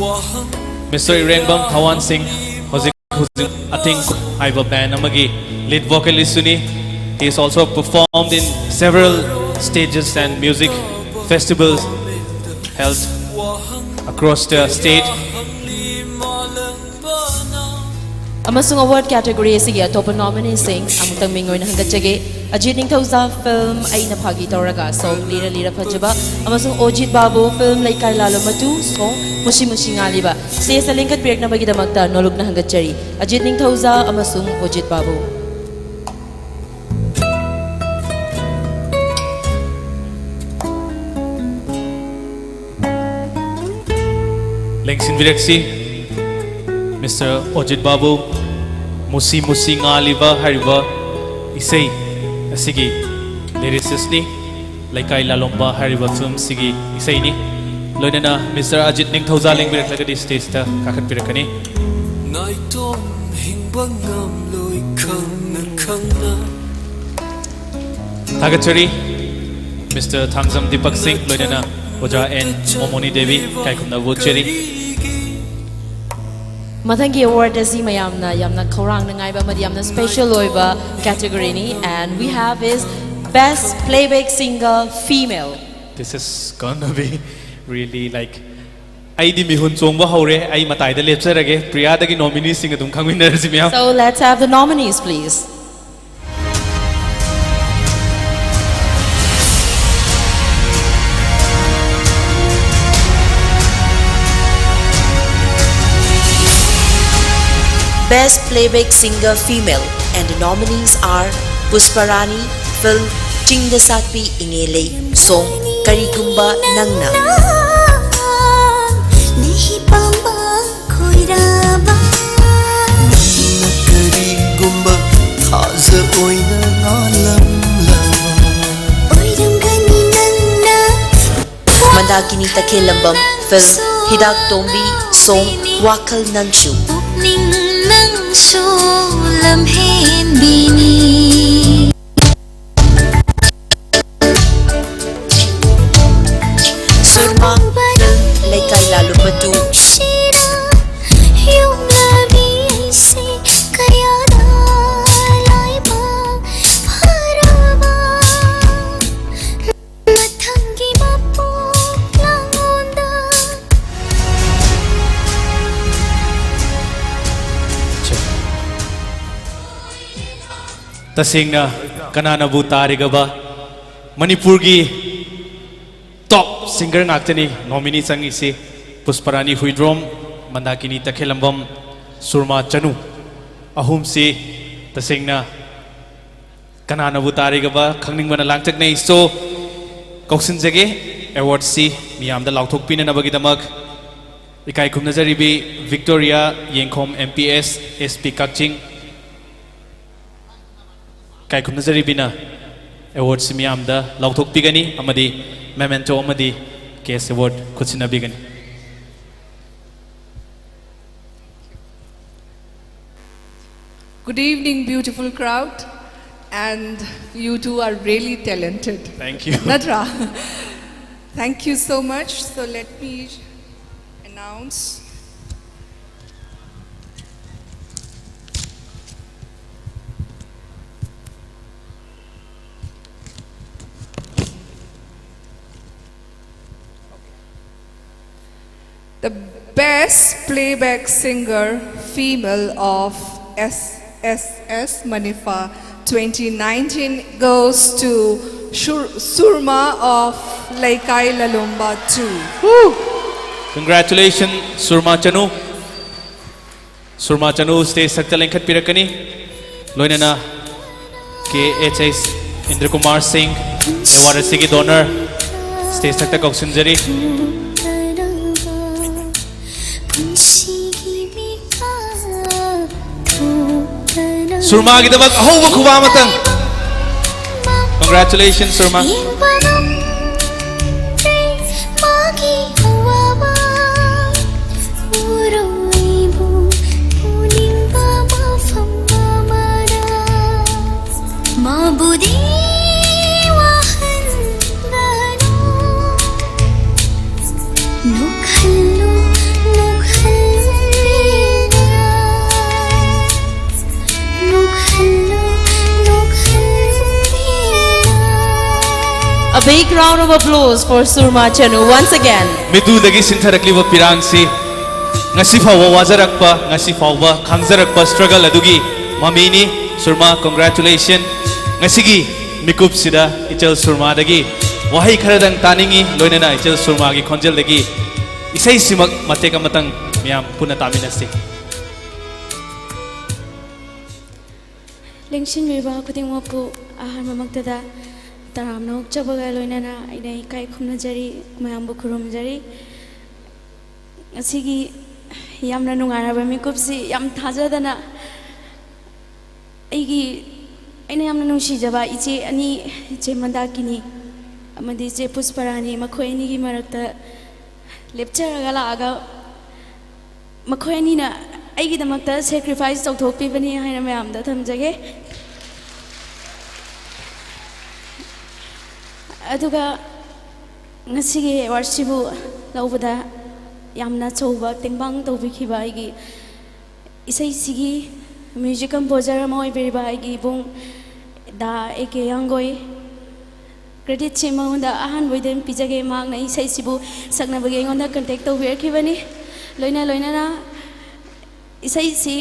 ꯋꯥꯍꯪ Mister ꯏꯔꯦꯡꯕꯝ ꯊꯋꯥꯟ ꯁꯤꯡ ꯍꯧꯖꯤꯛ ꯍꯧꯖꯤꯛ ꯑꯇꯤꯡ ꯍꯥꯏꯕ band ꯑꯃꯒꯤ lead vocalist ꯁꯨꯅꯤ꯫ He is also performed in several stages and music festivals held across the state. ꯑꯃꯁꯨꯡ award category ꯑꯁꯤꯒꯤ ꯑꯇꯣꯞꯄ nomineeꯁꯤꯡ ꯑꯃꯨꯛꯇꯪ ꯃꯤꯡ ꯑꯣꯏꯅ ꯍꯪꯒꯠꯆꯒꯦ꯫ ꯑꯖꯤꯠ ꯅꯤꯡꯊꯧꯖꯥ film ꯑꯩꯅ ꯐꯥꯒꯤ ꯇꯧꯔꯒ song ꯂꯤꯔ ꯂꯤꯔ ꯐꯖꯕ ꯑꯃꯁꯨꯡ ꯑꯣꯖꯤꯠ ꯕꯥꯕꯨ film ꯂꯩꯀꯥꯏ ꯂꯥꯂꯣ ꯃꯇꯨ song ꯃꯨꯁꯤ ꯃꯨꯁꯤ ꯉꯥꯜꯂꯤꯕ stage ꯂꯤꯡꯈꯠꯄꯤꯔꯛꯅꯕꯒꯤꯗꯃꯛꯇ ꯅꯣꯂꯨꯛꯅ ꯍꯪꯒꯠꯆꯔꯤ꯫ ꯑꯖꯤꯠ ꯅꯤꯡꯊꯧꯖꯥ ꯑꯃꯁꯨꯡ ꯑꯣꯖꯤꯠ ꯕꯥꯕꯨ꯫ ꯂꯦꯡꯁꯤꯟꯕꯤꯔꯛꯁꯤ꯫ Mister ꯑꯣꯖꯤꯠ ꯕꯥꯕꯨ, ꯃꯨꯁꯤ ꯃꯨꯁꯤ ꯉꯥꯜꯂꯤꯕ ꯍꯥꯏꯔꯤꯕ ꯏꯁꯩ ꯑꯁꯤꯒꯤ lyricistꯅꯤ꯫ ꯂꯩꯀꯥꯏ ꯂꯥꯂꯣꯝꯕ ꯍꯥꯏꯔꯤꯕ filmꯁꯤꯒꯤ ꯏꯁꯩꯅꯤ꯫ ꯂꯣꯏꯅꯅ Mister ꯑꯖꯤꯠ ꯅꯤꯡꯊꯧꯖꯥ ꯂꯦꯡꯕꯤꯔꯛꯂꯒꯗꯤ stageꯇ ꯀꯥꯈꯠꯄꯤꯔꯛꯀꯅꯤ꯫ ꯅꯥꯏꯇꯣꯝ ꯍꯤꯡꯕ ꯉꯝꯂꯣꯏ ꯈꯪꯅ ꯈꯪꯅ꯫ ꯊꯥꯒꯠꯆꯔꯤ꯫ Mister ꯊꯥꯡꯖꯝ ꯗꯤꯄꯛ ꯁꯤꯡ ꯂꯣꯏꯅꯅ ꯑꯣꯖꯥ ꯑꯦꯟ ꯃꯣꯃꯣꯅꯤ ꯗꯦꯕꯤ ꯏꯀꯥꯏ ꯈꯨꯝꯅꯕ ꯎꯠꯆꯔꯤ꯫ ꯃꯊꯪꯒꯤ award ꯑꯁꯤ ꯃꯌꯥꯝꯅ ꯌꯥꯝꯅ ꯈꯧꯔꯥꯡꯅ ꯉꯥꯏꯕ ꯑꯃꯗꯤ ꯌꯥꯝꯅ special ꯑꯣꯏꯕ categoryꯅꯤ, and we have is Best Playback Singer Female. This is gonna be really like, ꯑꯩꯗꯤ ꯃꯤꯍꯨꯟ ꯆꯣꯡꯕ ꯍꯧꯔꯦ꯫ ꯑꯩ ꯃꯇꯥꯏꯗ ꯂꯦꯞꯆꯔꯒꯦ꯫ ꯄ꯭ꯔꯤꯌꯥꯗꯒꯤ nomineeꯁꯤꯡ ꯑꯗꯨꯝ ꯈꯪꯃꯤꯟꯅꯔꯁꯤ ꯃꯌꯥꯝ꯫ So let's have the nominees, please. Best Playback Singer Female, and the nominees are Pushparani, film Chingda Satpi Ingelei, song Karigumba Nangna. Mandakini Takhelambam, film Hidak Tombi, song Wakhal Nangshu. Sulma, film Leikai Lalupatu. ꯇꯁꯦꯡꯅ ꯀꯅꯥꯅꯕꯨ ꯇꯥꯔꯤꯒꯕ? ꯃꯅꯤꯄꯨꯔꯒꯤ top singer ꯉꯥꯛꯇꯅꯤ nominee ꯆꯪꯉꯤꯁꯤ꯫ ꯄꯨꯁꯄꯔꯥꯅꯤ ꯍꯨꯏꯗ꯭ꯔꯣꯝ, ꯃꯟꯗꯥꯀꯤꯅꯤ ꯇꯈꯦꯂꯝꯕꯝ, ꯁꯨꯔꯃꯥ ꯆꯅꯨ, ꯑꯍꯨꯝꯁꯤ ꯇꯁꯦꯡꯅ ꯀꯅꯥꯅꯕꯨ ꯇꯥꯔꯤꯒꯕ ꯈꯪꯅꯤꯡꯕꯅ ꯂꯥꯡꯇꯛꯅꯩ꯫ So, ꯀꯧꯁꯤꯟꯖꯒꯦ awardꯁꯤ ꯃꯤꯌꯥꯝꯗ ꯂꯥꯎꯊꯣꯛꯄꯤꯅꯅꯕꯒꯤꯗꯃꯛ꯫ ꯏꯀꯥꯏ ꯈꯨꯝꯅꯖꯔꯤꯕꯤ Victoria ꯌꯦꯡꯈꯣꯝ, M P S, S P ꯀꯛꯆꯤꯡ꯫ ꯏꯀꯥꯏ ꯈꯨꯝꯅꯖꯔꯤꯕꯤꯅ awardꯁꯤ ꯃꯤꯌꯥꯝꯗ ꯂꯥꯎꯊꯣꯛꯄꯤꯒꯅꯤ ꯑꯃꯗꯤ memento ꯑꯃꯗꯤ cash award ꯈꯨꯠꯁꯤꯟꯅꯕꯤꯒꯅꯤ꯫ Good evening, beautiful crowd, and you two are really talented. Thank you. ꯅꯠꯇ꯭ꯔꯥ? Thank you so much. So let me announce. The best playback singer female of S S S Manipur twenty nineteen goes to Shur- Surma of Leikai Lalomba two. Congratulations, Surma Chanu. Surma Chanu stage ꯊꯛꯇ ꯂꯦꯡꯈꯠꯄꯤꯔꯛꯀꯅꯤ꯫ ꯂꯣꯏꯅꯅ K H S Indrakumar Singh, award ꯑꯁꯤꯒꯤ donor, stage ꯊꯛꯇ ꯀꯧꯁꯤꯟꯖꯔꯤ꯫ ꯁꯨꯔꯃꯥꯒꯤꯗꯃꯛ ꯑꯍꯧꯕ ꯈꯨꯕꯥꯛ ꯑꯃꯇꯪ꯫ Congratulations, Surma. A big round of applause for Surma Chanu once again. ꯃꯤꯠꯇꯨꯗꯒꯤ ꯁꯤꯟꯊꯔꯛꯂꯤꯕ ꯄꯤꯔꯥꯡꯁꯤ ꯉꯁꯤ ꯐꯥꯎꯕ ꯋꯥꯖꯔꯛꯄ, ꯉꯁꯤ ꯐꯥꯎꯕ ꯈꯥꯡꯖꯔꯛꯄ struggle ꯑꯗꯨꯒꯤ ꯃꯃꯤꯅꯤ꯫ ꯁꯨꯔꯃꯥ, congratulation꯫ ꯉꯁꯤꯒꯤ ꯃꯤꯀꯨꯞꯁꯤꯗ ꯏꯆꯜ ꯁꯨꯔꯃꯥꯗꯒꯤ ꯋꯥꯍꯩ ꯈꯔꯗꯪ ꯇꯥꯅꯤꯡꯏ, ꯂꯣꯏꯅꯅ ꯏꯆꯜ ꯁꯨꯔꯃꯥꯒꯤ ꯈꯣꯟꯖꯦꯜꯗꯒꯤ ꯏꯁꯩꯁꯤꯃꯛ ꯃꯇꯦꯛ ꯑꯃꯇꯪ ꯃꯌꯥꯝ ꯄꯨꯟꯅ ꯇꯥꯃꯤꯟꯅꯁꯤ꯫ ꯂꯦꯡꯁꯤꯟꯕꯤꯕ ꯈꯨꯗꯤꯡꯃꯛꯄꯨ ꯑꯍꯥꯟꯕꯃꯛꯇꯗ ꯇꯔꯥꯝꯅ ꯑꯣꯛꯆꯕꯒ ꯂꯣꯏꯅꯅ ꯑꯩꯅ ꯏꯀꯥꯏ ꯈꯨꯝꯅꯖꯔꯤ, ꯃꯌꯥꯝꯕꯨ ꯈꯨꯔꯨꯝꯖꯔꯤ꯫ ꯉꯁꯤꯒꯤ ꯌꯥꯝꯅ ꯅꯨꯡꯉꯥꯏꯔꯕ ꯃꯤꯀꯨꯞꯁꯤ ꯌꯥꯝ ꯊꯥꯖꯗꯅ ꯑꯩꯒꯤ ꯑꯩꯅ ꯌꯥꯝꯅ ꯅꯨꯡꯁꯤꯖꯕ ꯏꯆꯦ ꯑꯅꯤ, ꯏꯆꯦ ꯃꯟꯗꯥꯀꯤꯅꯤ ꯑꯃꯗꯤ ꯏꯆꯦ ꯄꯨꯁꯄꯔꯥꯅꯤ, ꯃꯈꯣꯏ ꯑꯅꯤꯒꯤ ꯃꯔꯛꯇ ꯂꯦꯞꯆꯔꯒ ꯂꯥꯛꯑꯒ ꯃꯈꯣꯏ ꯑꯅꯤꯅ ꯑꯩꯒꯤꯗꯃꯛꯇ sacrifice ꯇꯧꯊꯣꯛꯄꯤꯕꯅꯤ ꯍꯥꯏꯅ ꯃꯌꯥꯝꯗ ꯊꯝꯖꯒꯦ꯫ ꯑꯗꯨꯒ ꯉꯁꯤꯒꯤ awardꯁꯤꯕꯨ ꯂꯧꯕꯗ ꯌꯥꯝꯅ ꯑꯆꯧꯕ ꯇꯦꯡꯕꯥꯡ ꯇꯧꯕꯤꯈꯤꯕ ꯑꯩꯒꯤ ꯏꯁꯩꯁꯤꯒꯤ music composer ꯑꯃ ꯑꯣꯏꯕꯤꯔꯤꯕ ꯑꯩꯒꯤ ꯏꯕꯨꯡ ꯗꯥ A K ꯌꯥꯡꯒꯣꯏ, ꯀ꯭ꯔꯦꯗꯤꯠꯁꯤ ꯃꯉꯣꯟꯗ ꯑꯍꯥꯟꯕ ꯑꯣꯏꯅ ꯄꯤꯖꯒꯦ꯫ ꯃꯍꯥꯛꯅ ꯏꯁꯩꯁꯤꯕꯨ ꯁꯛꯅꯕꯒꯤ ꯑꯩꯉꯣꯟꯗ ꯀꯟꯇꯦꯛ ꯇꯧꯕꯤꯔꯛꯈꯤꯕꯅꯤ꯫ ꯂꯣꯏꯅ ꯂꯣꯏꯅꯅ ꯏꯁꯩꯁꯤ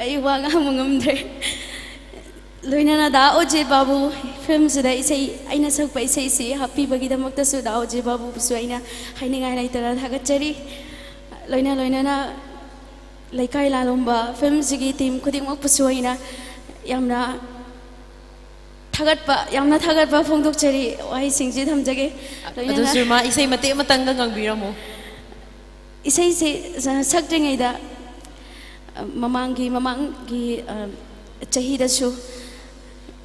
ꯑꯩ ꯋꯥ ꯉꯥꯡꯕ ꯉꯝꯗ꯭ꯔꯦ꯫ ꯂꯣꯏꯅꯅ ꯗꯥ ꯑꯣꯖꯦ ꯕꯥꯕꯨ ꯐꯤꯂꯝꯁꯤꯗ ꯏꯁꯩ, ꯑꯩꯅ ꯁꯛꯄ ꯏꯁꯩꯁꯤ ꯍꯥꯞꯄꯤꯕꯒꯤꯗꯃꯛꯇꯁꯨ ꯗꯥ ꯑꯣꯖꯦ ꯕꯥꯕꯨꯕꯨꯁꯨ ꯑꯩꯅ ꯍꯥꯏꯅꯤꯡꯉꯥꯏ ꯂꯩꯇꯅ ꯊꯥꯒꯠꯆꯔꯤ꯫ ꯂꯣꯏꯅ ꯂꯣꯏꯅꯅ ꯂꯩꯀꯥꯏ ꯂꯥꯂꯣꯝꯕ ꯐꯤꯂꯝꯁꯤꯒꯤ ꯇꯤꯝ ꯈꯨꯗꯤꯡꯃꯛꯄꯨꯁꯨ ꯑꯩꯅ ꯌꯥꯝꯅ ꯊꯥꯒꯠꯄ, ꯌꯥꯝꯅ ꯊꯥꯒꯠꯄ ꯐꯣꯡꯗꯣꯛꯆꯔꯤ꯫ ꯋꯥꯍꯩꯁꯤꯡꯁꯤ ꯊꯝꯖꯒꯦ꯫ ꯑꯗꯨ ꯂꯣꯏꯅꯅ ꯁꯨꯔꯃꯥ, ꯏꯁꯩ ꯃꯇꯦꯛ ꯑꯃꯇꯪꯒ ꯉꯪꯕꯤꯔꯝꯃꯨ꯫ ꯏꯁꯩꯁꯦ ꯁ-, ꯁꯛꯇ꯭ꯔꯤꯉꯩꯗ, ꯑ, ꯃꯃꯥꯡꯒꯤ, ꯃꯃꯥꯡꯒꯤ, ꯑ, ꯆꯍꯤꯗꯁꯨ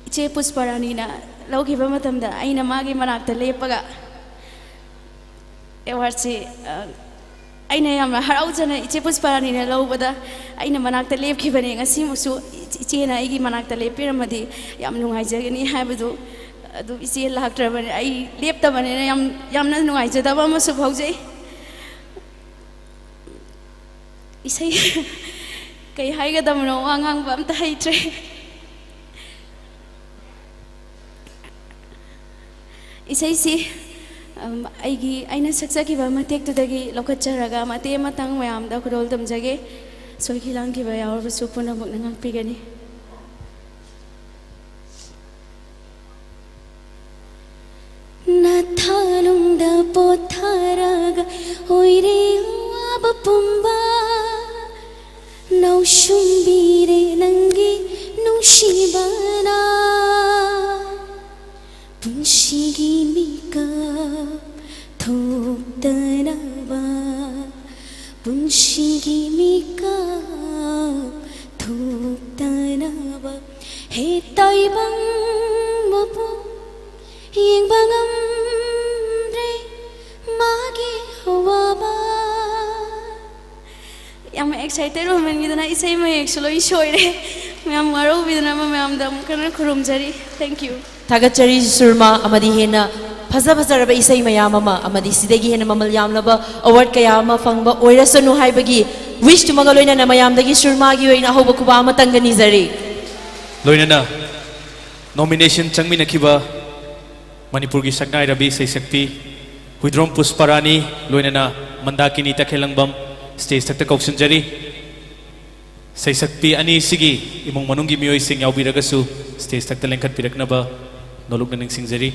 ꯏꯆꯦ ꯄꯨꯁꯄꯔꯥꯅꯤꯅ ꯂꯧꯈꯤꯕ ꯃꯇꯝꯗ ꯑꯩꯅ ꯃꯥꯒꯤ ꯃꯅꯥꯛꯇ ꯂꯦꯞꯄꯒ ꯑꯦꯋꯥꯔꯗꯁꯤ, ꯑ, ꯑꯩꯅ ꯌꯥꯝꯅ ꯍꯔꯥꯎꯖꯅ ꯏꯆꯦ ꯄꯨꯁꯄꯔꯥꯅꯤꯅ ꯂꯧꯕꯗ ꯑꯩꯅ ꯃꯅꯥꯛꯇ ꯂꯦꯞꯈꯤꯕꯅꯦ꯫ ꯉꯁꯤꯃꯛꯁꯨ ꯏꯆꯦꯅ ꯑꯩꯒꯤ ꯃꯅꯥꯛꯇ ꯂꯦꯞꯄꯤꯔꯝꯃꯗꯤ ꯌꯥꯝ ꯅꯨꯡꯉꯥꯏꯖꯒꯅꯤ ꯍꯥꯏꯕꯗꯨ, ꯑꯗꯨ ꯏꯆꯦ ꯂꯥꯛꯇ꯭ꯔꯕꯅꯤꯅ ꯑꯩ ꯂꯦꯞꯇꯕꯅꯤꯅ ꯌꯥꯝ, ꯌꯥꯝꯅ ꯅꯨꯡꯉꯥꯏꯖꯗꯕ ꯑꯃꯁꯨ ꯐꯥꯎꯖꯩ꯫ ꯏꯁꯩ ꯀꯩ ꯍꯥꯏꯒꯗꯕꯅꯣ, ꯋꯥ ꯉꯥꯡꯕ ꯑꯝꯇ ꯍꯩꯇ꯭ꯔꯦ꯫ ꯏꯁꯩꯁꯤ, ꯑꯝ, ꯑꯩꯒꯤ, ꯑꯩꯅ ꯁꯛꯆꯈꯤꯕ ꯃꯇꯦꯛꯇꯨꯗꯒꯤ ꯂꯧꯈꯠꯆꯔꯒ ꯃꯇꯦꯛ ꯑꯃꯇꯪ ꯃꯌꯥꯝꯗ ꯈꯨꯗꯣꯜ ꯇꯝꯖꯒꯦ꯫ ꯁꯣꯏꯈꯤ ꯂꯥꯟꯈꯤꯕ ꯌꯥꯎꯔꯕꯁꯨ ꯄꯨꯝꯅꯃꯛꯅ ꯉꯥꯛꯄꯤꯒꯅꯤ꯫ ꯅꯊꯥꯅꯨꯡꯗ ꯄꯣꯊꯥꯔꯒ ꯑꯣꯏꯔꯦ ꯑꯋꯥꯕ ꯄꯨꯝꯕ꯫ ꯅꯧꯁꯨꯝꯕꯤꯔꯦ ꯅꯪꯒꯤ ꯅꯨꯡꯁꯤꯕꯅ꯫ ꯄꯨꯟꯁꯤꯒꯤ ꯃꯤꯀꯞ ꯊꯣꯛꯇꯅꯕ, ꯄꯨꯟꯁꯤꯒꯤ ꯃꯤꯀꯞ ꯊꯣꯛꯇꯅꯕ꯫ ꯍꯦ ꯇꯥꯏꯕꯪ ꯃꯄꯣꯛ ꯌꯦꯡꯕ ꯉꯝꯗ꯭ꯔꯦ ꯃꯥꯒꯤ ꯑꯋꯥꯕ꯫ ꯌꯥꯝ ꯑꯦꯛꯁꯥꯏꯇꯦꯠ ꯑꯣꯏꯃꯟꯈꯤꯗꯅ ꯏꯁꯩ ꯃꯌꯦꯛꯁꯨ ꯂꯣꯏ ꯁꯣꯏꯔꯦ꯫ ꯃꯌꯥꯝ ꯋꯥꯔꯧꯕꯤꯗꯅꯕ ꯃꯌꯥꯝꯗ ꯑꯃꯨꯛ ꯍꯟꯅ ꯈꯨꯔꯨꯝꯖꯔꯤ꯫ Thank you꯫ ꯊꯥꯒꯠꯆꯔꯤ ꯁꯨꯔꯃꯥ, ꯑꯃꯗꯤ ꯍꯦꯟꯅ ꯐꯖ ꯐꯖꯔꯕ ꯏꯁꯩ ꯃꯌꯥꯝ ꯑꯃ ꯑꯃꯗꯤ ꯁꯤꯗꯒꯤ ꯍꯦꯟꯅ ꯃꯃꯜ ꯌꯥꯝꯂꯕ ꯑꯦꯋꯥꯔꯗ ꯀꯌꯥ ꯑꯃ ꯐꯪꯕ ꯑꯣꯏꯔꯁꯅꯨ ꯍꯥꯏꯕꯒꯤ ꯋꯤꯁꯇꯨꯃꯒ ꯂꯣꯏꯅꯅ ꯃꯌꯥꯝꯗꯒꯤ ꯁꯨꯔꯃꯥꯒꯤ ꯑꯣꯏꯅ ꯑꯍꯧꯕ ꯈꯨꯕꯥꯛ ꯑꯃꯇꯪꯒ ꯅꯤꯖꯔꯤ꯫ ꯂꯣꯏꯅꯅ Nomination ꯆꯪꯃꯤꯟꯅꯈꯤꯕ ꯃꯅꯤꯄꯨꯔꯒꯤ ꯁꯛꯅꯥꯏꯔꯕꯤ ꯁꯩꯁꯛꯄꯤ ꯍꯨꯏꯗ꯭ꯔꯣꯝ ꯄꯨꯁꯄꯔꯥꯅꯤ ꯂꯣꯏꯅꯅ ꯃꯟꯗꯥꯀꯤꯅꯤ ꯇꯈꯦꯜꯂꯝꯕꯝ stage ꯊꯛꯇ ꯀꯧꯁꯤꯟꯖꯔꯤ꯫ ꯁꯩꯁꯛꯄꯤ ꯑꯅꯤꯁꯤꯒꯤ ꯏꯃꯨꯡ ꯃꯅꯨꯡꯒꯤ ꯃꯤꯑꯣꯏꯁꯤꯡ ꯌꯥꯎꯕꯤꯔꯒꯁꯨ stage ꯊꯛꯇ ꯂꯦꯡꯈꯠꯄꯤꯔꯛꯅꯕ ꯅꯣꯂꯨꯛꯅ ꯅꯤꯡꯁꯤꯡꯖꯔꯤ꯫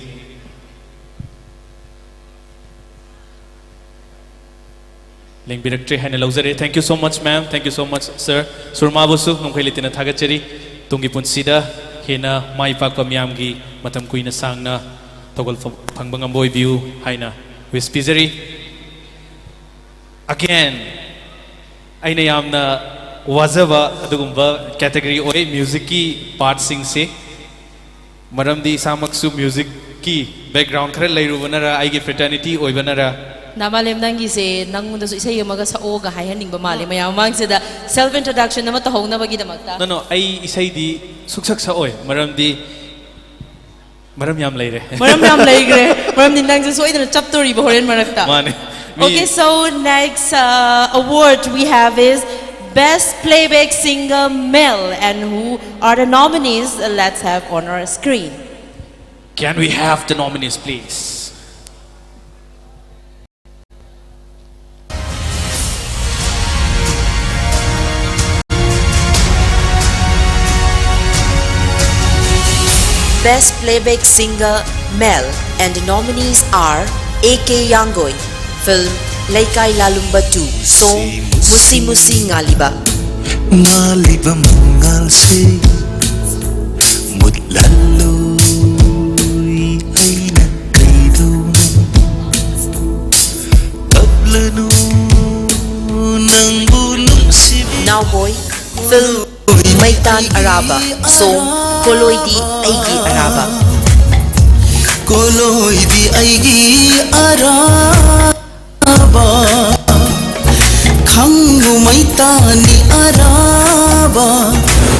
ꯂꯦꯡꯕꯤꯔꯛꯇ꯭ꯔꯦ ꯍꯥꯏꯅ ꯂꯧꯖꯔꯦ꯫ Thank you so much, ma'am. Thank you so much, sir. ꯁꯨꯔꯃꯥꯕꯨꯁꯨ ꯉꯝꯈꯩ ꯂꯩꯇꯅ ꯊꯥꯒꯠꯆꯔꯤ꯫ ꯇꯨꯡꯒꯤ ꯄꯨꯟꯁꯤꯗ ꯍꯦꯟꯅ ꯃꯥꯏ ꯄꯥꯛꯄ ꯃꯤꯌꯥꯝꯒꯤ ꯃꯇꯝ ꯀꯨꯏꯅ ꯁꯥꯡꯅ ꯊꯧꯒꯜ ꯐ-, ꯐꯪꯕ ꯉꯝꯕ ꯑꯣꯏꯕꯤꯌꯨ ꯍꯥꯏꯅ wish ꯄꯤꯖꯔꯤ꯫ Again, ꯑꯩꯅ ꯌꯥꯝꯅ ꯋꯥꯖꯕ ꯑꯗꯨꯒꯨꯝꯕ category ꯑꯣꯏ musicꯀꯤ partꯁꯤꯡꯁꯦ꯫ ꯃꯔꯝꯗꯤ ꯏꯁꯥꯃꯛꯁꯨ musicꯀꯤ background ꯈꯔ ꯂꯩꯔꯨꯕꯅꯔ, ꯑꯩꯒꯤ fraternity ꯑꯣꯏꯕꯅꯔ꯫ ꯅꯥꯃꯥꯂꯦꯝ, ꯅꯪꯒꯤꯁꯦ ꯅꯪꯉꯣꯟꯗꯁꯨ ꯏꯁꯩ ꯑꯃꯒ ꯁꯛꯑꯣꯒ ꯍꯥꯏꯍꯟꯅꯤꯡꯕ ꯃꯥꯜꯂꯦ ꯃꯌꯥꯝ ꯃꯃꯥꯡꯁꯤꯗ self introduction ꯑꯃ ꯇꯧꯍꯧꯅꯕꯒꯤꯗꯃꯛꯇ꯫ No, no, ꯑꯩ ꯏꯁꯩꯗꯤ ꯁꯨꯛꯁꯛ ꯁꯛꯑꯣꯏ, ꯃꯔꯝꯗꯤ ꯃꯔꯝ ꯌꯥꯝ ꯂꯩꯔꯦ꯫ ꯃꯔꯝ ꯌꯥꯝ ꯂꯩꯈ꯭ꯔꯦ꯫ ꯃꯔꯝꯗꯤ ꯅꯪꯁꯦ ꯁꯣꯏꯗꯅ ꯆꯞꯇꯣꯔꯤꯕ ꯍꯣꯔꯦꯟ ꯃꯔꯛꯇ꯫ ꯃꯥꯅꯦ꯫ ꯃꯤ Okay, so next, uh, award we have is Best Playback Singer Male, and who are the nominees? Let's have on our screen. Can we have the nominees, please? Best Playback Singer Male, and the nominees are A K Yangoi, film Leikai Lalumba two, song Musi Musi Ngaliba. ꯉꯥꯜꯂꯤꯕ ꯃꯉꯥꯜꯁꯦ ꯃꯨꯠꯂꯜꯂꯣꯏ ꯑꯩꯅ ꯀꯩꯗꯧꯅꯤ? ꯀꯞꯂꯅꯨ ꯅꯪꯕꯨ ꯅꯨꯡꯁꯤꯕꯤ Naohoi, film Maitan Araba, song Koloidi Aigi Araba. ꯀꯣꯂꯣꯏꯗꯤ ꯑꯩꯒꯤ ꯑꯔꯥꯕ ꯈꯪꯕꯨ ꯃꯩꯇꯥꯅꯤ ꯑꯔꯥꯕ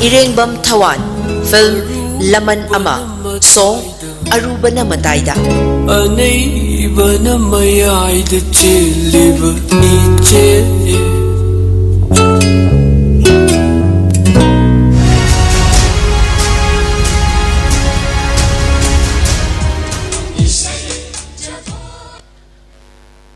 Irengbam Thawan, film Laman Ama, song Arubana Mataida. ꯑꯅꯩꯕꯅ ꯃꯌꯥꯏꯗ ꯆꯦꯜꯂꯤꯕ ꯏꯆꯦ꯫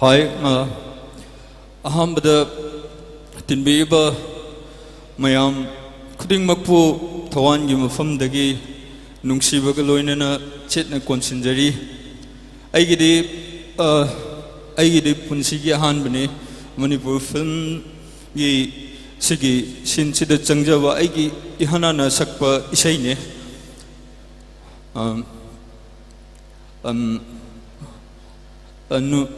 ꯍꯥꯏ, ꯑ, ꯑꯍꯥꯟꯕꯗ ꯇꯤꯟꯕꯤꯔꯤꯕ ꯃꯌꯥꯝ ꯈꯨꯗꯤꯡꯃꯛꯄꯨ ꯊꯋꯥꯟꯒꯤ ꯃꯐꯝꯗꯒꯤ ꯅꯨꯡꯁꯤꯕꯒ ꯂꯣꯏꯅꯅ ꯆꯦꯠꯅ ꯀꯣꯟꯁꯤꯟꯖꯔꯤ꯫ ꯑꯩꯒꯤꯗꯤ, ꯑ, ꯑꯩꯒꯤꯗꯤ ꯄꯨꯟꯁꯤꯒꯤ ꯑꯍꯥꯟꯕꯅꯤ ꯃꯅꯤꯄꯨꯔ ꯐꯤꯂꯝꯒꯤ ꯁꯤꯒꯤ ꯁꯤꯟꯁꯤꯗ ꯆꯪꯖꯕ, ꯑꯩꯒꯤ ꯏꯍꯥꯟ ꯍꯥꯟꯅ ꯁꯛꯄ ꯏꯁꯩꯅꯤ꯫ ꯑꯝ, ꯑꯝ, ꯑ, ꯅꯨ-,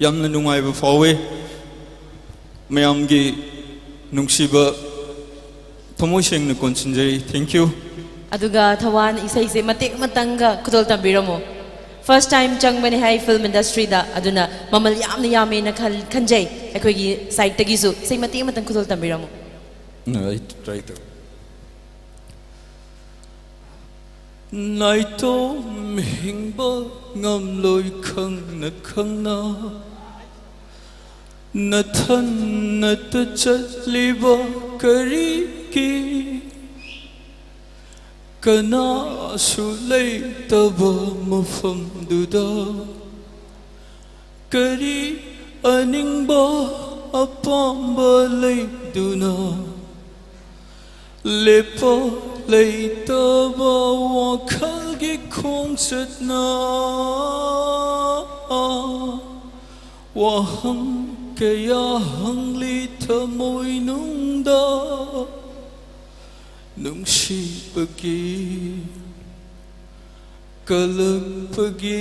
ꯌꯥꯝꯅ ꯅꯨꯡꯉꯥꯏꯕ ꯐꯥꯎꯋꯦ꯫ ꯃꯌꯥꯝꯒꯤ ꯅꯨꯡꯁꯤꯕ ꯊꯃꯣꯏ ꯁꯦꯡꯅ ꯀꯣꯟꯁꯤꯟꯖꯔꯤ꯫ Thank you꯫ ꯑꯗꯨꯒ ꯊꯋꯥꯟ, ꯏꯁꯩꯁꯦ ꯃꯇꯦꯛ ꯑꯃꯇꯪꯒ ꯈꯨꯗꯣꯜ ꯇꯝꯕꯤꯔꯝꯃꯣ꯫ First time ꯆꯪꯕꯅꯦ ꯍꯥꯏ film industryꯗ, ꯑꯗꯨꯅ ꯃꯃꯜ ꯌꯥꯝꯅ ꯌꯥꯝꯃꯦꯅ ꯈꯜ-, ꯈꯟꯖꯩ꯫ ꯑꯩꯈꯣꯏꯒꯤ sideꯇꯒꯤꯁꯨ ꯏꯁꯩ ꯃꯇꯦꯛ ꯑꯃꯇꯪ ꯈꯨꯗꯣꯜ ꯇꯝꯕꯤꯔꯝꯃꯣ꯫ ꯑꯩ try ꯇꯧ꯫ ꯅꯥꯏꯇꯣꯝ ꯍꯤꯡꯕ ꯉꯝꯂꯣꯏ ꯈꯪꯅ ꯈꯪꯅ, ꯅꯊꯟꯅꯇ ꯆꯠꯂꯤꯕ ꯀꯔꯤꯒꯤ? ꯀꯅꯥꯁꯨ ꯂꯩꯇꯕ ꯃꯐꯝꯗꯨꯗ ꯀꯔꯤ ꯑꯅꯤꯡꯕ ꯑꯄꯥꯝꯕ ꯂꯩꯗꯨꯅ ꯂꯦꯞꯄ ꯂꯩꯇꯕ ꯋꯥꯈꯜꯒꯤ ꯈꯣꯡꯆꯠꯅ ꯋꯥꯍꯪ ꯀꯌꯥ ꯍꯪꯂꯤ ꯊꯃꯣꯏꯅꯨꯡꯗ꯫ ꯅꯨꯡꯁꯤꯕꯒꯤ ꯀꯂꯛꯄꯒꯤ꯫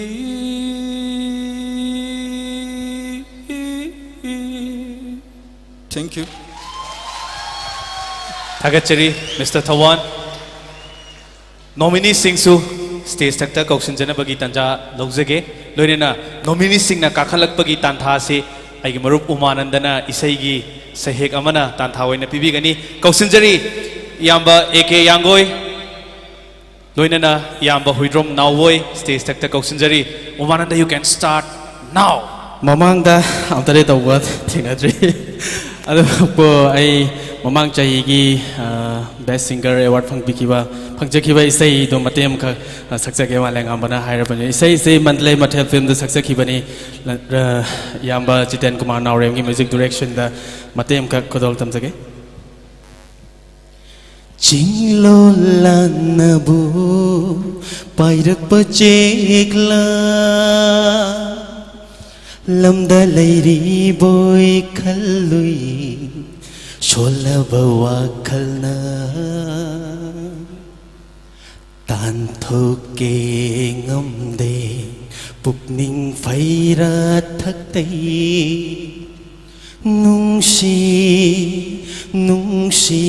Thank you꯫ ꯊꯥꯒꯠꯆꯔꯤ, Mister ꯊꯋꯥꯟ꯫ Nomineeꯁꯤꯡꯁꯨ stage ꯊꯛꯇ ꯀꯧꯁꯤꯟꯖꯅꯕꯒꯤ ꯇꯥꯟꯖꯥ ꯂꯧꯖꯒꯦ꯫ ꯂꯣꯏꯅꯅ nomineeꯁꯤꯡꯅ ꯀꯥꯈꯠꯂꯛꯄꯒꯤ ꯇꯥꯟꯊꯥ ꯑꯁꯤ ꯑꯩꯒꯤ ꯃꯔꯨꯞ ꯎꯃꯥꯅꯟꯗꯅ ꯏꯁꯩꯒꯤ ꯁꯩꯍꯦꯛ ꯑꯃꯅ ꯇꯥꯟꯊꯥ ꯑꯣꯏꯅ ꯄꯤꯕꯤꯒꯅꯤ꯫ ꯀꯧꯁꯤꯟꯖꯔꯤ ꯏꯌꯥꯝꯕ ꯑꯦ ꯀꯦ ꯌꯥꯡꯒꯣꯏ, ꯂꯣꯏꯅꯅ ꯏꯌꯥꯝꯕ Huidrom ꯅꯥꯎꯕꯣꯏ stage ꯊꯛꯇ ꯀꯧꯁꯤꯟꯖꯔꯤ꯫ ꯎꯃꯥꯅꯟꯗ, you can start now꯫ ꯃꯃꯥꯡꯗ ꯑꯝꯇꯗꯤ ꯇꯧꯕ ꯊꯦꯡꯅꯗ꯭ꯔꯤ꯫ ꯑꯗꯨꯕꯨ ꯑꯩ ꯃꯃꯥꯡ ꯆꯍꯤꯒꯤ ꯕꯦꯁ ꯁꯤꯡꯒꯔ ꯑꯦꯋꯥꯔꯗ ꯐꯪꯕꯤꯈꯤꯕ, ꯐꯪꯖꯈꯤꯕ ꯏꯁꯩꯗꯣ ꯃꯇꯦꯛ ꯑꯃꯈꯛ ꯁꯛꯆꯒꯦ꯫ ꯋꯥꯂꯦꯉꯥꯝꯕꯅ ꯍꯥꯏꯔꯕꯅꯤ꯫ ꯏꯁꯩꯁꯤ ꯃꯟꯗꯂꯦ ꯃꯊꯦꯜ ꯐꯤꯂꯝꯗ ꯁꯛꯆꯈꯤꯕꯅꯤ꯫ ꯏꯌꯥꯝꯕ ꯖꯤꯇꯦꯟ ꯀꯨꯃꯥꯔ ꯅꯥꯎꯔꯦꯝꯒꯤ ꯃ꯭ꯌꯨꯖꯤꯛ ꯗꯤꯔꯦꯛꯁꯟꯗ ꯃꯇꯦꯛ ꯑꯃꯈꯛ ꯈꯨꯗꯣꯜ ꯇꯝꯖꯒꯦ꯫ ꯆꯤꯡꯂꯣꯜ ꯂꯥꯟꯅꯕꯨ ꯄꯥꯏꯔꯛꯄ ꯆꯦꯛꯂꯥ, ꯂꯝꯗ ꯂꯩꯔꯤꯕꯣꯏ ꯈꯜꯂꯨꯏ ꯁꯣꯜꯂꯕ ꯋꯥꯈꯜꯅ꯫ ꯇꯥꯟꯊꯣꯛꯀꯦ ꯉꯝꯗꯦ ꯄꯨꯛꯅꯤꯡ ꯐꯩꯔꯥ ꯊꯛꯇꯩ꯫ ꯅꯨꯡꯁꯤ, ꯅꯨꯡꯁꯤ,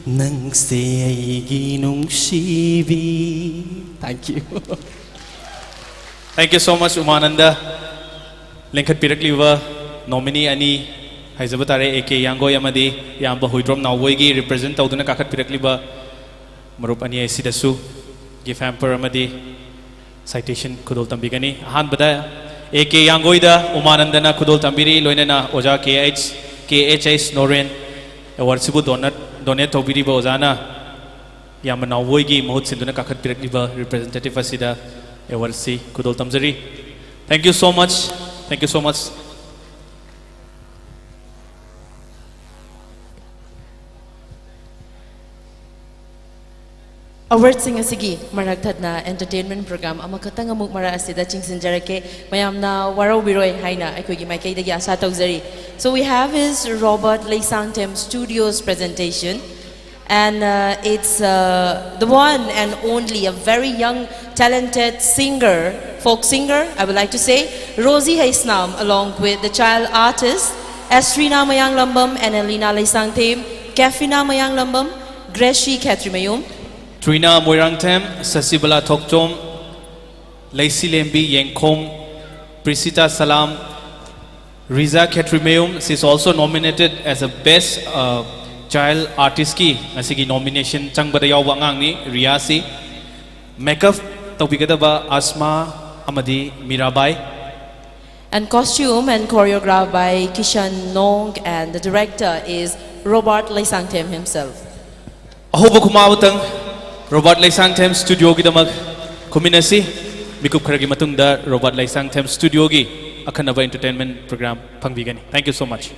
ꯅꯪꯁꯦ ꯑꯩꯒꯤ ꯅꯨꯡꯁꯤꯕꯤ꯫ Thank you꯫ Thank you so much, ꯎꯃꯥꯅꯟꯗ꯫ ꯂꯤꯡꯈꯠꯄꯤꯔꯛꯂꯤꯕ ꯅꯣꯃꯤꯅꯤ ꯑꯅꯤ ꯍꯥꯏꯖꯕ ꯇꯥꯔꯦ, ꯑꯦ ꯀꯦ ꯌꯥꯡꯒꯣꯏ ꯑꯃꯗꯤ ꯏꯌꯥꯝꯕ ꯍꯨꯏꯗ꯭ꯔꯣꯝ ꯅꯥꯎꯕꯣꯏꯒꯤ ꯔꯤꯄ꯭ꯔꯖꯦꯟ ꯇꯧꯗꯨꯅ ꯀꯥꯈꯠꯄꯤꯔꯛꯂꯤꯕ ꯃꯔꯨꯞ ꯑꯅꯤ ꯑꯁꯤꯗꯁꯨ ꯒꯤꯐ ꯍꯦꯝꯄꯔ ꯑꯃꯗꯤ ꯁꯥꯏꯇꯦꯁꯟ ꯈꯨꯗꯣꯜ ꯇꯝꯕꯤꯒꯅꯤ꯫ ꯑꯍꯥꯟꯕꯗ ꯑꯦ ꯀꯦ ꯌꯥꯡꯒꯣꯏꯗ ꯎꯃꯥꯅꯟꯗꯅ ꯈꯨꯗꯣꯜ ꯇꯝꯕꯤꯔꯤ, ꯂꯣꯏꯅꯅ ꯑꯣꯖꯥ ꯀꯦ ꯑꯩꯆ, ꯀꯦ H H Noren. ꯑꯦꯋꯥꯔꯗꯁꯤꯕꯨ donate, donate ꯇꯧꯕꯤꯔꯤꯕ ꯑꯣꯖꯥꯅ ꯏꯌꯥꯝꯕ ꯅꯥꯎꯕꯣꯏꯒꯤ ꯃꯍꯨꯠ ꯁꯤꯟꯗꯨꯅ ꯀꯥꯈꯠꯄꯤꯔꯛꯂꯤꯕ ꯔꯤꯄ꯭ꯔꯖꯦꯟꯇꯦꯇꯤꯚ ꯑꯁꯤꯗ ꯑꯦꯋꯥꯔꯗꯁꯤ ꯈꯨꯗꯣꯜ ꯇꯝꯖꯔꯤ꯫ Thank you so much. Thank you so much. ꯑꯦꯋꯥꯔꯗꯁꯤꯡ ꯑꯁꯤꯒꯤ ꯃꯔꯛ ꯊꯠꯅ ꯑꯦꯟꯇꯔꯇꯦꯟꯃꯦꯟ ꯄ꯭ꯔꯣꯒ꯭ꯔꯥꯝ ꯑꯃꯈꯛꯇꯪ ꯑꯃꯨꯛ ꯃꯔꯛ ꯑꯁꯤꯗ ꯆꯤꯡꯁꯤꯟꯖꯔꯛꯀꯦ꯫ ꯃꯌꯥꯝꯅ ꯋꯥꯔꯧꯕꯤꯔꯣꯏ ꯍꯥꯏꯅ ꯑꯩꯈꯣꯏꯒꯤ ꯃꯥꯏꯀꯩꯗꯒꯤ ꯑꯥꯁꯥ ꯇꯧꯖꯔꯤ꯫ So we have his Robert Leisangthem Studios presentation. And uh, it's uh, the one and only a very young, talented singer, folk singer, I would like to say, Rosie Heisnam, along with the child artists, Estrina Mayanglambam and Elena Leisangthem, Kefina Mayanglambam, Gracie Khetrimayum, Trina Moirangthem, Sasibala Thokchom, Leisilembi Yengkhom, Prisita Salam, Riza Khetrimayum, she is also nominated as a best uh, child artist ꯀꯤ ꯉꯁꯤꯒꯤ nomination ꯆꯪꯕꯗ ꯌꯥꯎꯕ ꯑꯉꯥꯡꯅꯤ ꯔꯤꯌꯥꯁꯤ꯫ Makeup ꯇꯧꯕꯤꯒꯗꯕ ꯑꯁꯃꯥ ꯑꯃꯗꯤ Mirabai. And costume and choreographed by Kishan Nong, and the director is Robert Leisangthem himself. ꯑꯍꯧꯕ ꯈꯨꯃꯥꯎꯇꯪ Robert Leisangthem ꯁ꯭ꯇꯨꯗꯤꯑꯣꯒꯤꯗꯃꯛ ꯈꯨꯝꯃꯤꯟꯅꯁꯤ꯫ ꯃꯤꯀꯨꯞ ꯈꯔꯒꯤ ꯃꯇꯨꯡꯗ ꯔꯣꯕꯥꯔꯠ ꯂꯩꯁꯥꯡꯊꯦꯝ ꯁ꯭ꯇꯨꯗꯤꯑꯣꯒꯤ ꯑꯈꯟꯅꯕ entertainment program ꯐꯪꯕꯤꯒꯅꯤ꯫ Thank you so much.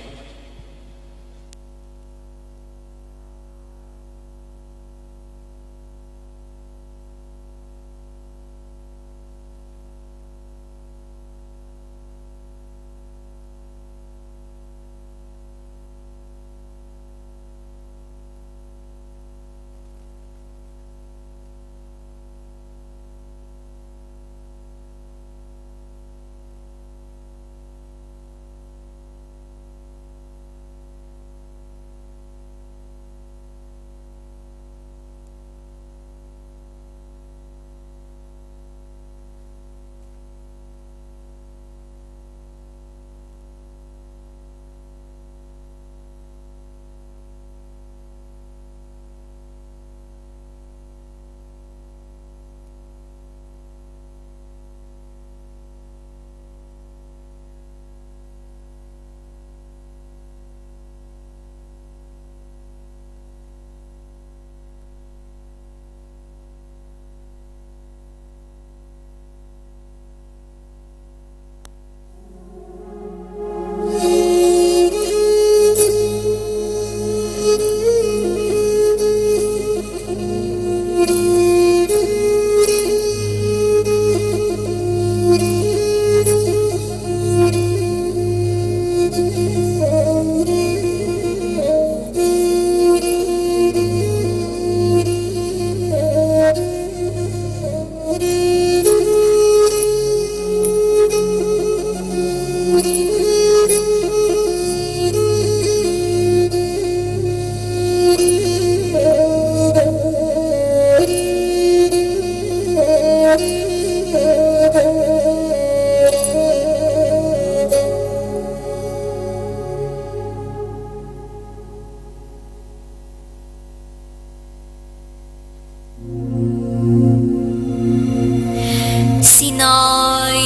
ꯁꯤꯅꯥꯏ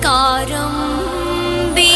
ꯀꯥꯔꯝꯕꯤ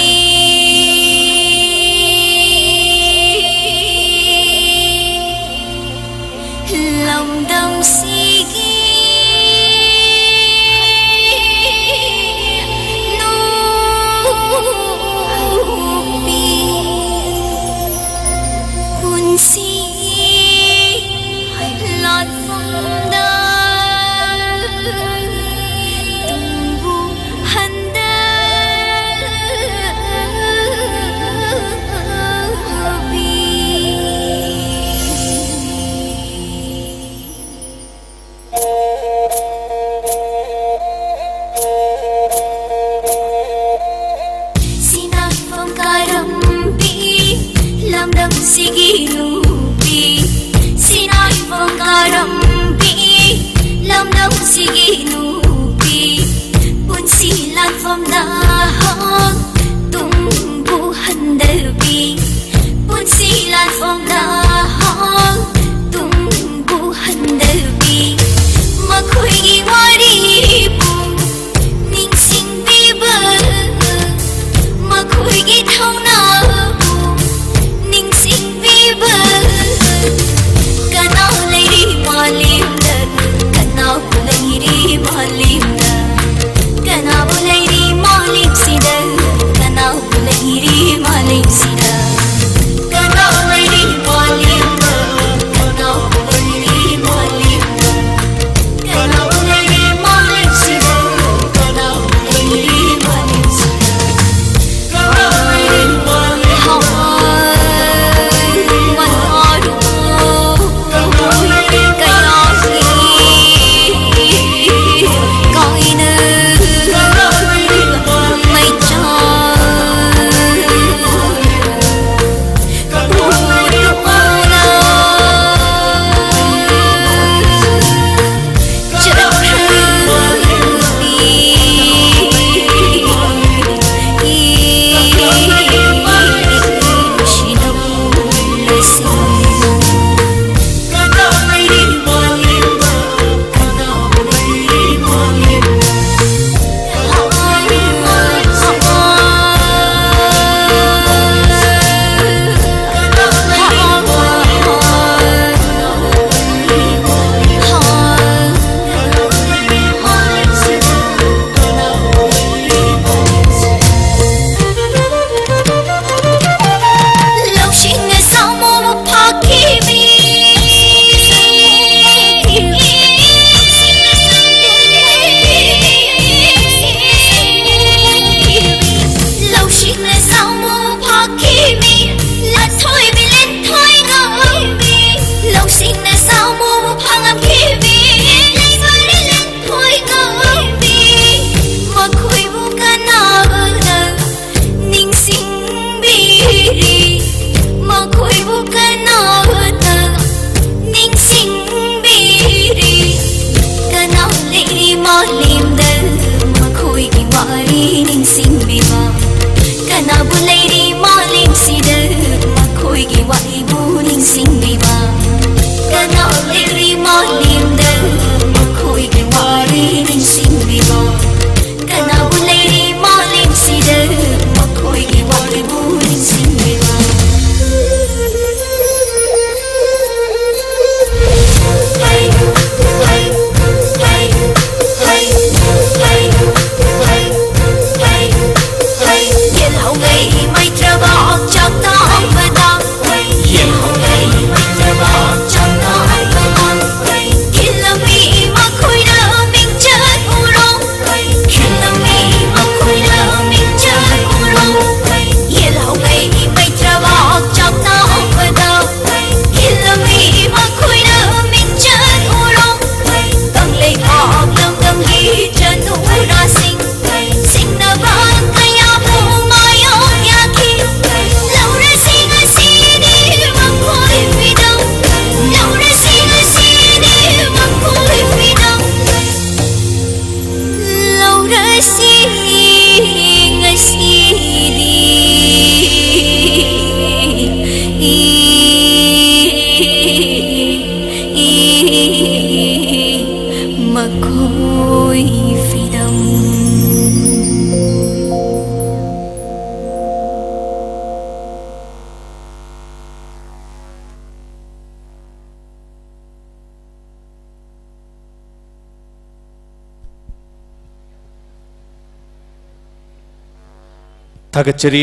ꯊꯥꯒꯠꯆꯔꯤ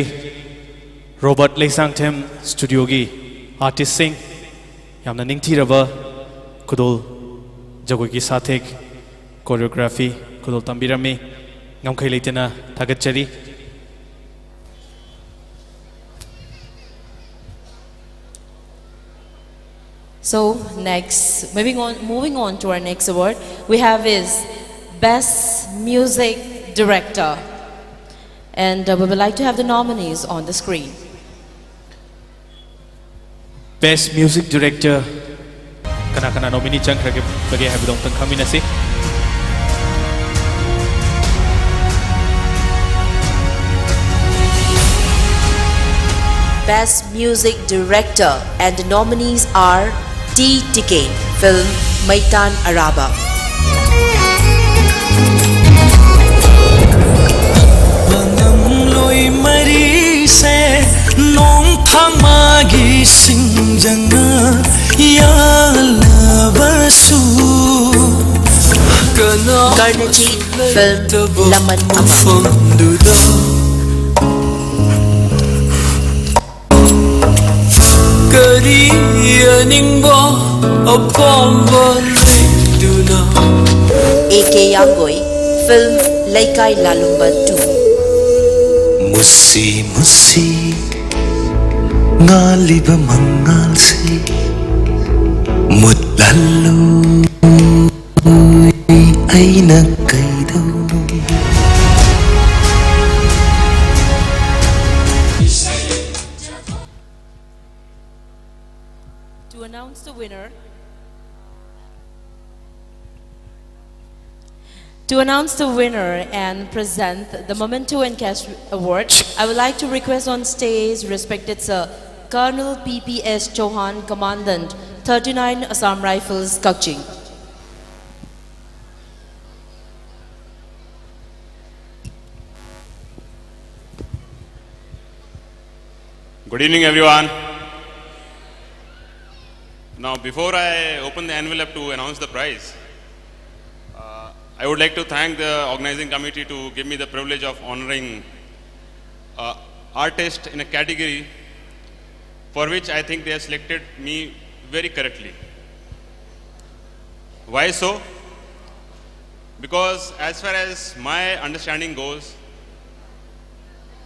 ꯔꯣꯕꯥꯔꯠ ꯂꯩꯁꯥꯡꯊꯦꯝ ꯁ꯭ꯇꯨꯗꯤꯑꯣꯒꯤ ꯑꯥꯔꯇꯤꯁꯁꯤꯡ, ꯌꯥꯝꯅ ꯅꯤꯡꯊꯤꯔꯕ ꯈꯨꯗꯣꯜ ꯖꯒꯣꯏꯒꯤ ꯁꯥꯊꯦꯛ, ꯀꯣꯔꯤꯌꯣꯒ꯭ꯔꯥꯐꯤ ꯈꯨꯗꯣꯜ ꯇꯝꯕꯤꯔꯝꯃꯤ꯫ ꯉꯝꯈꯩ ꯂꯩꯇꯅ ꯊꯥꯒꯠꯆꯔꯤ꯫ So next, moving on, moving on to our next award, we have is Best Music Director, and uh, we would like to have the nominees on the screen. Best Music Director, ꯀꯅꯥ ꯀꯅꯥ ꯅꯣꯃꯤꯅꯤ ꯆꯪꯈ꯭ꯔꯒꯦ ꯍꯥꯏꯕꯗꯣ ꯑꯃꯨꯛꯇꯪ ꯈꯪꯃꯤꯟꯅꯁꯤ꯫ Best Music Director, and the nominees are T Tiken, film Maitan Araba. ꯃꯅꯝꯂꯣꯏ ꯃꯔꯤꯁꯦ ꯅꯣꯡ ꯐꯥꯃꯥꯒꯤ ꯁꯤꯡꯖꯪꯅ ꯌꯥꯜꯂꯕꯁꯨ ꯀꯅꯥ Karnaji, film Laman Aman. ꯃꯐꯝꯗꯨꯗ ꯀꯔꯤ ꯑꯅꯤꯡꯕ ꯑꯄꯥꯝꯕ ꯂꯩꯗꯨꯅ A K Yangoi, film Leikai Lalumba two. ꯃꯨꯁꯤ ꯃꯨꯁꯤ ꯉꯥꯜꯂꯤꯕ ꯃꯉꯥꯜꯁꯤ ꯃꯨꯠꯍꯜꯂꯨ ꯑꯩꯅ ꯀꯩꯗꯧꯅꯤ꯫ To announce the winner, to announce the winner and present the Memento and Cash Award, I would like to request on stage respected Sir Colonel P P S Chauhan, Commandant, thirty-nine Assam Rifles, Kakching. Good evening, everyone. Now, before I open the envelope to announce the prize, uh, I would like to thank the organizing committee to give me the privilege of honoring uh, artist in a category for which I think they have selected me very correctly. Why so? Because as far as my understanding goes,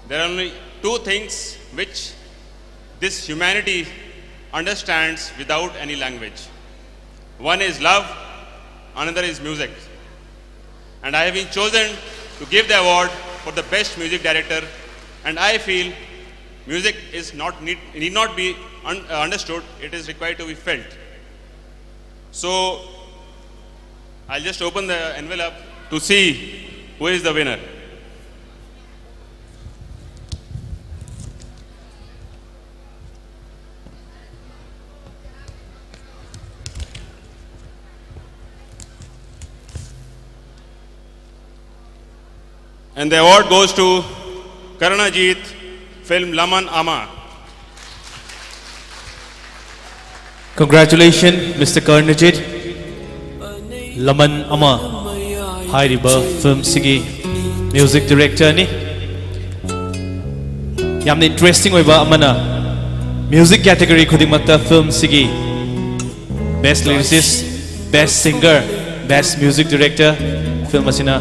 there are only two things which this humanity understands without any language. One is love, another is music. And I have been chosen to give the award for the best music director. And I feel music is not need, need not be un, uh, understood; it is required to be felt. So I'll just open the envelope to see who is the winner. And the award goes to Karanajit, film Laman Ama. Congratulations, Mister Karnajit. Laman Ama ꯍꯥꯏꯔꯤꯕ ꯐꯤꯂꯝꯁꯤꯒꯤ music ꯗꯤꯔꯦꯛꯇꯔꯅꯤ꯫ ꯌꯥꯝꯅ interesting ꯑꯣꯏꯕ ꯑꯃꯅ, music category ꯈꯨꯗꯤꯡꯃꯛꯇ ꯐꯤꯂꯝꯁꯤꯒꯤ Best Lyricist, Best Singer, Best Music Director film ꯑꯁꯤꯅ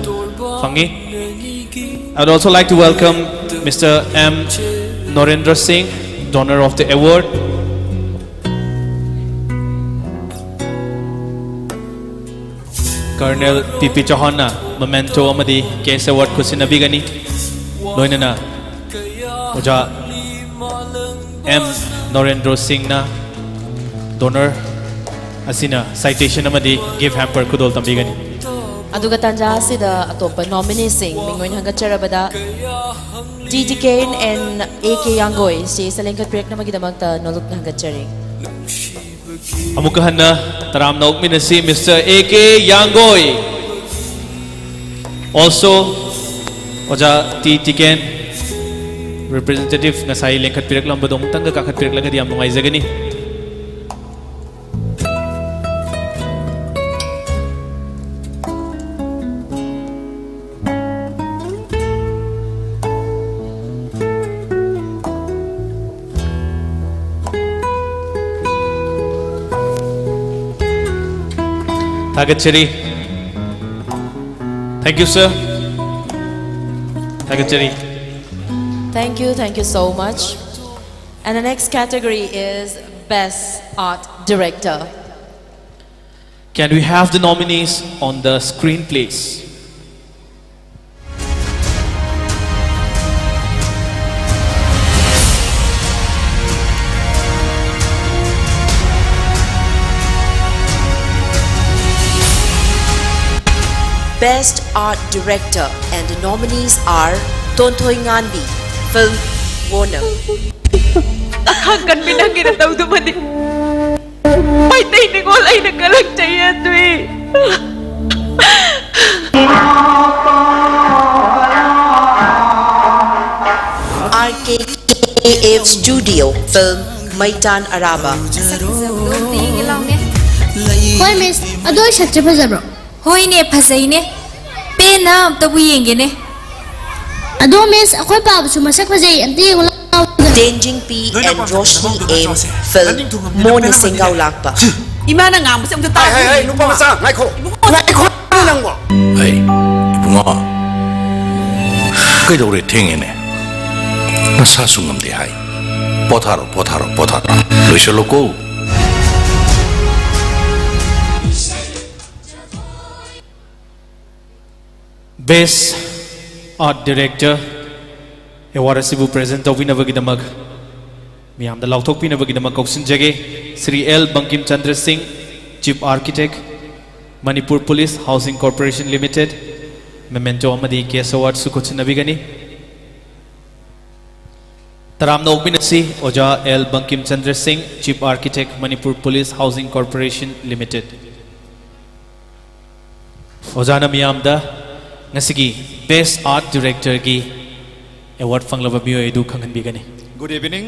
ꯐꯪꯉꯤ꯫ I would also like to welcome Mister M Norendra Singh, donor of the award. Colonel P P Chauhanꯅ memento ꯑꯃꯗꯤ cash award ꯈꯨꯠꯁꯤꯟꯅꯕꯤꯒꯅꯤ꯫ ꯂꯣꯏꯅꯅ ꯑꯣꯖꯥ M Norendra Singhꯅ, donor ꯑꯁꯤꯅ citation ꯑꯃꯗꯤ gift hamper ꯈꯨꯗꯣꯜ ꯇꯝꯕꯤꯒꯅꯤ꯫ ꯑꯗꯨꯒ ꯇꯥꯟꯖꯥ ꯑꯁꯤꯗ ꯑꯇꯣꯞꯄ ꯅꯣꯃꯤꯅꯤꯁꯤꯡ ꯃꯤꯡ ꯑꯣꯏꯅ ꯍꯪꯒꯠꯆꯔꯕꯗ D T K N and A K Yangoi ꯁꯤ ꯂꯦꯡꯈꯠꯄꯤꯔꯛꯅꯕꯒꯤꯗꯃꯛꯇ ꯅꯣꯂꯨꯛꯅ ꯍꯪꯒꯠꯆꯔꯤ꯫ ꯑꯃꯨꯛꯀ ꯍꯟꯅ ꯇꯔꯥꯝꯅ ꯑꯣꯛꯃꯤꯟꯅꯁꯤ Mister A K Yangoi, also ꯑꯣꯖꯥ T Tiken representative ꯉꯁꯥꯏ ꯂꯦꯡꯈꯠꯄꯤꯔꯛꯂꯝꯕꯗꯣ ꯑꯃꯨꯛꯇꯪꯒ ꯀꯥꯈꯠꯄꯤꯔꯛꯂꯒꯗꯤ ꯌꯥꯝ ꯅꯨꯡꯉꯥꯏꯖꯒꯅꯤ꯫ ꯊꯥꯒꯠꯆꯔꯤ꯫ Thank you, sir. ꯊꯥꯒꯠꯆꯔꯤ꯫ Thank you, thank you so much. And the next category is Best Art Director. Can we have the nominees on the screen, please? Best Art Director and the nominees are Tonthoi Nganbi, film Warner. ꯈꯥꯡꯒꯟꯕꯤ ꯅꯪꯒꯤꯅ ꯇꯧꯗꯨꯃꯗꯤ ꯃꯩꯇꯩ ꯅꯤꯉꯣꯜ ꯑꯩꯅ ꯀꯂꯛꯆꯩ ꯑꯗꯨꯏ꯫ R K K F Studio film Maitan Araba. ꯍꯣꯏ ꯃꯤꯁ, ꯑꯗꯣ ꯑꯩ ꯁꯛꯁꯦ ꯐꯖꯕ꯭ꯔꯣ? ꯍꯣꯏꯅꯦ, ꯐꯖꯩꯅꯦ꯫ ꯄꯦꯟꯅ ꯑꯝꯇꯕꯨ ꯌꯦꯡꯒꯦꯅꯦ꯫ ꯑꯗꯣ ꯃꯤꯁ, ꯑꯩꯈꯣꯏ ꯄꯥꯕꯁꯨ ꯃꯁꯛ ꯐꯖꯩ, ꯑꯝꯇ ꯌꯦꯡꯉꯨ ꯂꯥꯎ꯫ Tenjingpi and Roshni M film Mona Sengau Lakpa. ꯏꯃꯥꯅ ꯉꯥꯡꯕꯁꯦ ꯑꯝꯇ ꯍꯥꯏ ꯍꯥꯏ ꯍꯥꯏ ꯇꯥꯕꯤꯌꯨ꯫ ꯅꯨꯄꯥ ꯃꯆꯥ ꯉꯥꯏꯈꯣ ꯉꯥꯏꯈꯣ ꯅꯪꯕꯣ꯫ ꯑꯩ ꯏꯕꯨꯡꯉꯣ, ꯀꯩꯗꯧꯔꯦ? ꯊꯦꯡꯉꯦꯅꯦ꯫ ꯅꯁꯥꯁꯨ ꯉꯝꯗꯦ ꯍꯥꯏ꯫ ꯄꯣꯊꯥꯔꯣ, ꯄꯣꯊꯥꯔꯣ, ꯄꯣꯊꯥꯔꯣ꯫ ꯂꯣꯏꯁꯤꯜꯂꯣꯀꯣ꯫ Best Art Director award ꯑꯁꯤꯕꯨ present ꯇꯧꯕꯤꯅꯕꯒꯤꯗꯃꯛ ꯃꯤꯌꯥꯝꯗ ꯂꯥꯎꯊꯣꯛꯄꯤꯅꯕꯒꯤꯗꯃꯛ ꯀꯧꯁꯤꯟꯖꯒꯦ꯫ ꯁ꯭ꯔꯤ ꯑꯦꯜ ꯕꯪꯀꯤꯝ ꯆꯟꯗ꯭ꯔ ꯁꯤꯡ, Chief Architect, Manipur Police Housing Corporation Limited, memento ꯑꯃꯗꯤ cash award ꯁꯨ ꯈꯨꯠꯁꯤꯟꯅꯕꯤꯒꯅꯤ꯫ ꯇꯔꯥꯝꯅ ꯑꯣꯛꯃꯤꯟꯅꯁꯤ ꯑꯣꯖꯥ ꯑꯦꯜ ꯕꯪꯀꯤꯝ ꯆꯟꯗ꯭ꯔ ꯁꯤꯡ, Chief Architect, Manipur Police Housing Corporation Limited꯫ ꯑꯣꯖꯥꯅ ꯃꯤꯌꯥꯝꯗ ꯉꯁꯤꯒꯤ Best Art Director ꯒꯤ award ꯐꯪꯂꯕ ꯃꯤꯑꯣꯏ ꯑꯗꯨ ꯈꯪꯍꯟꯕꯤꯒꯅꯤ꯫ Good evening.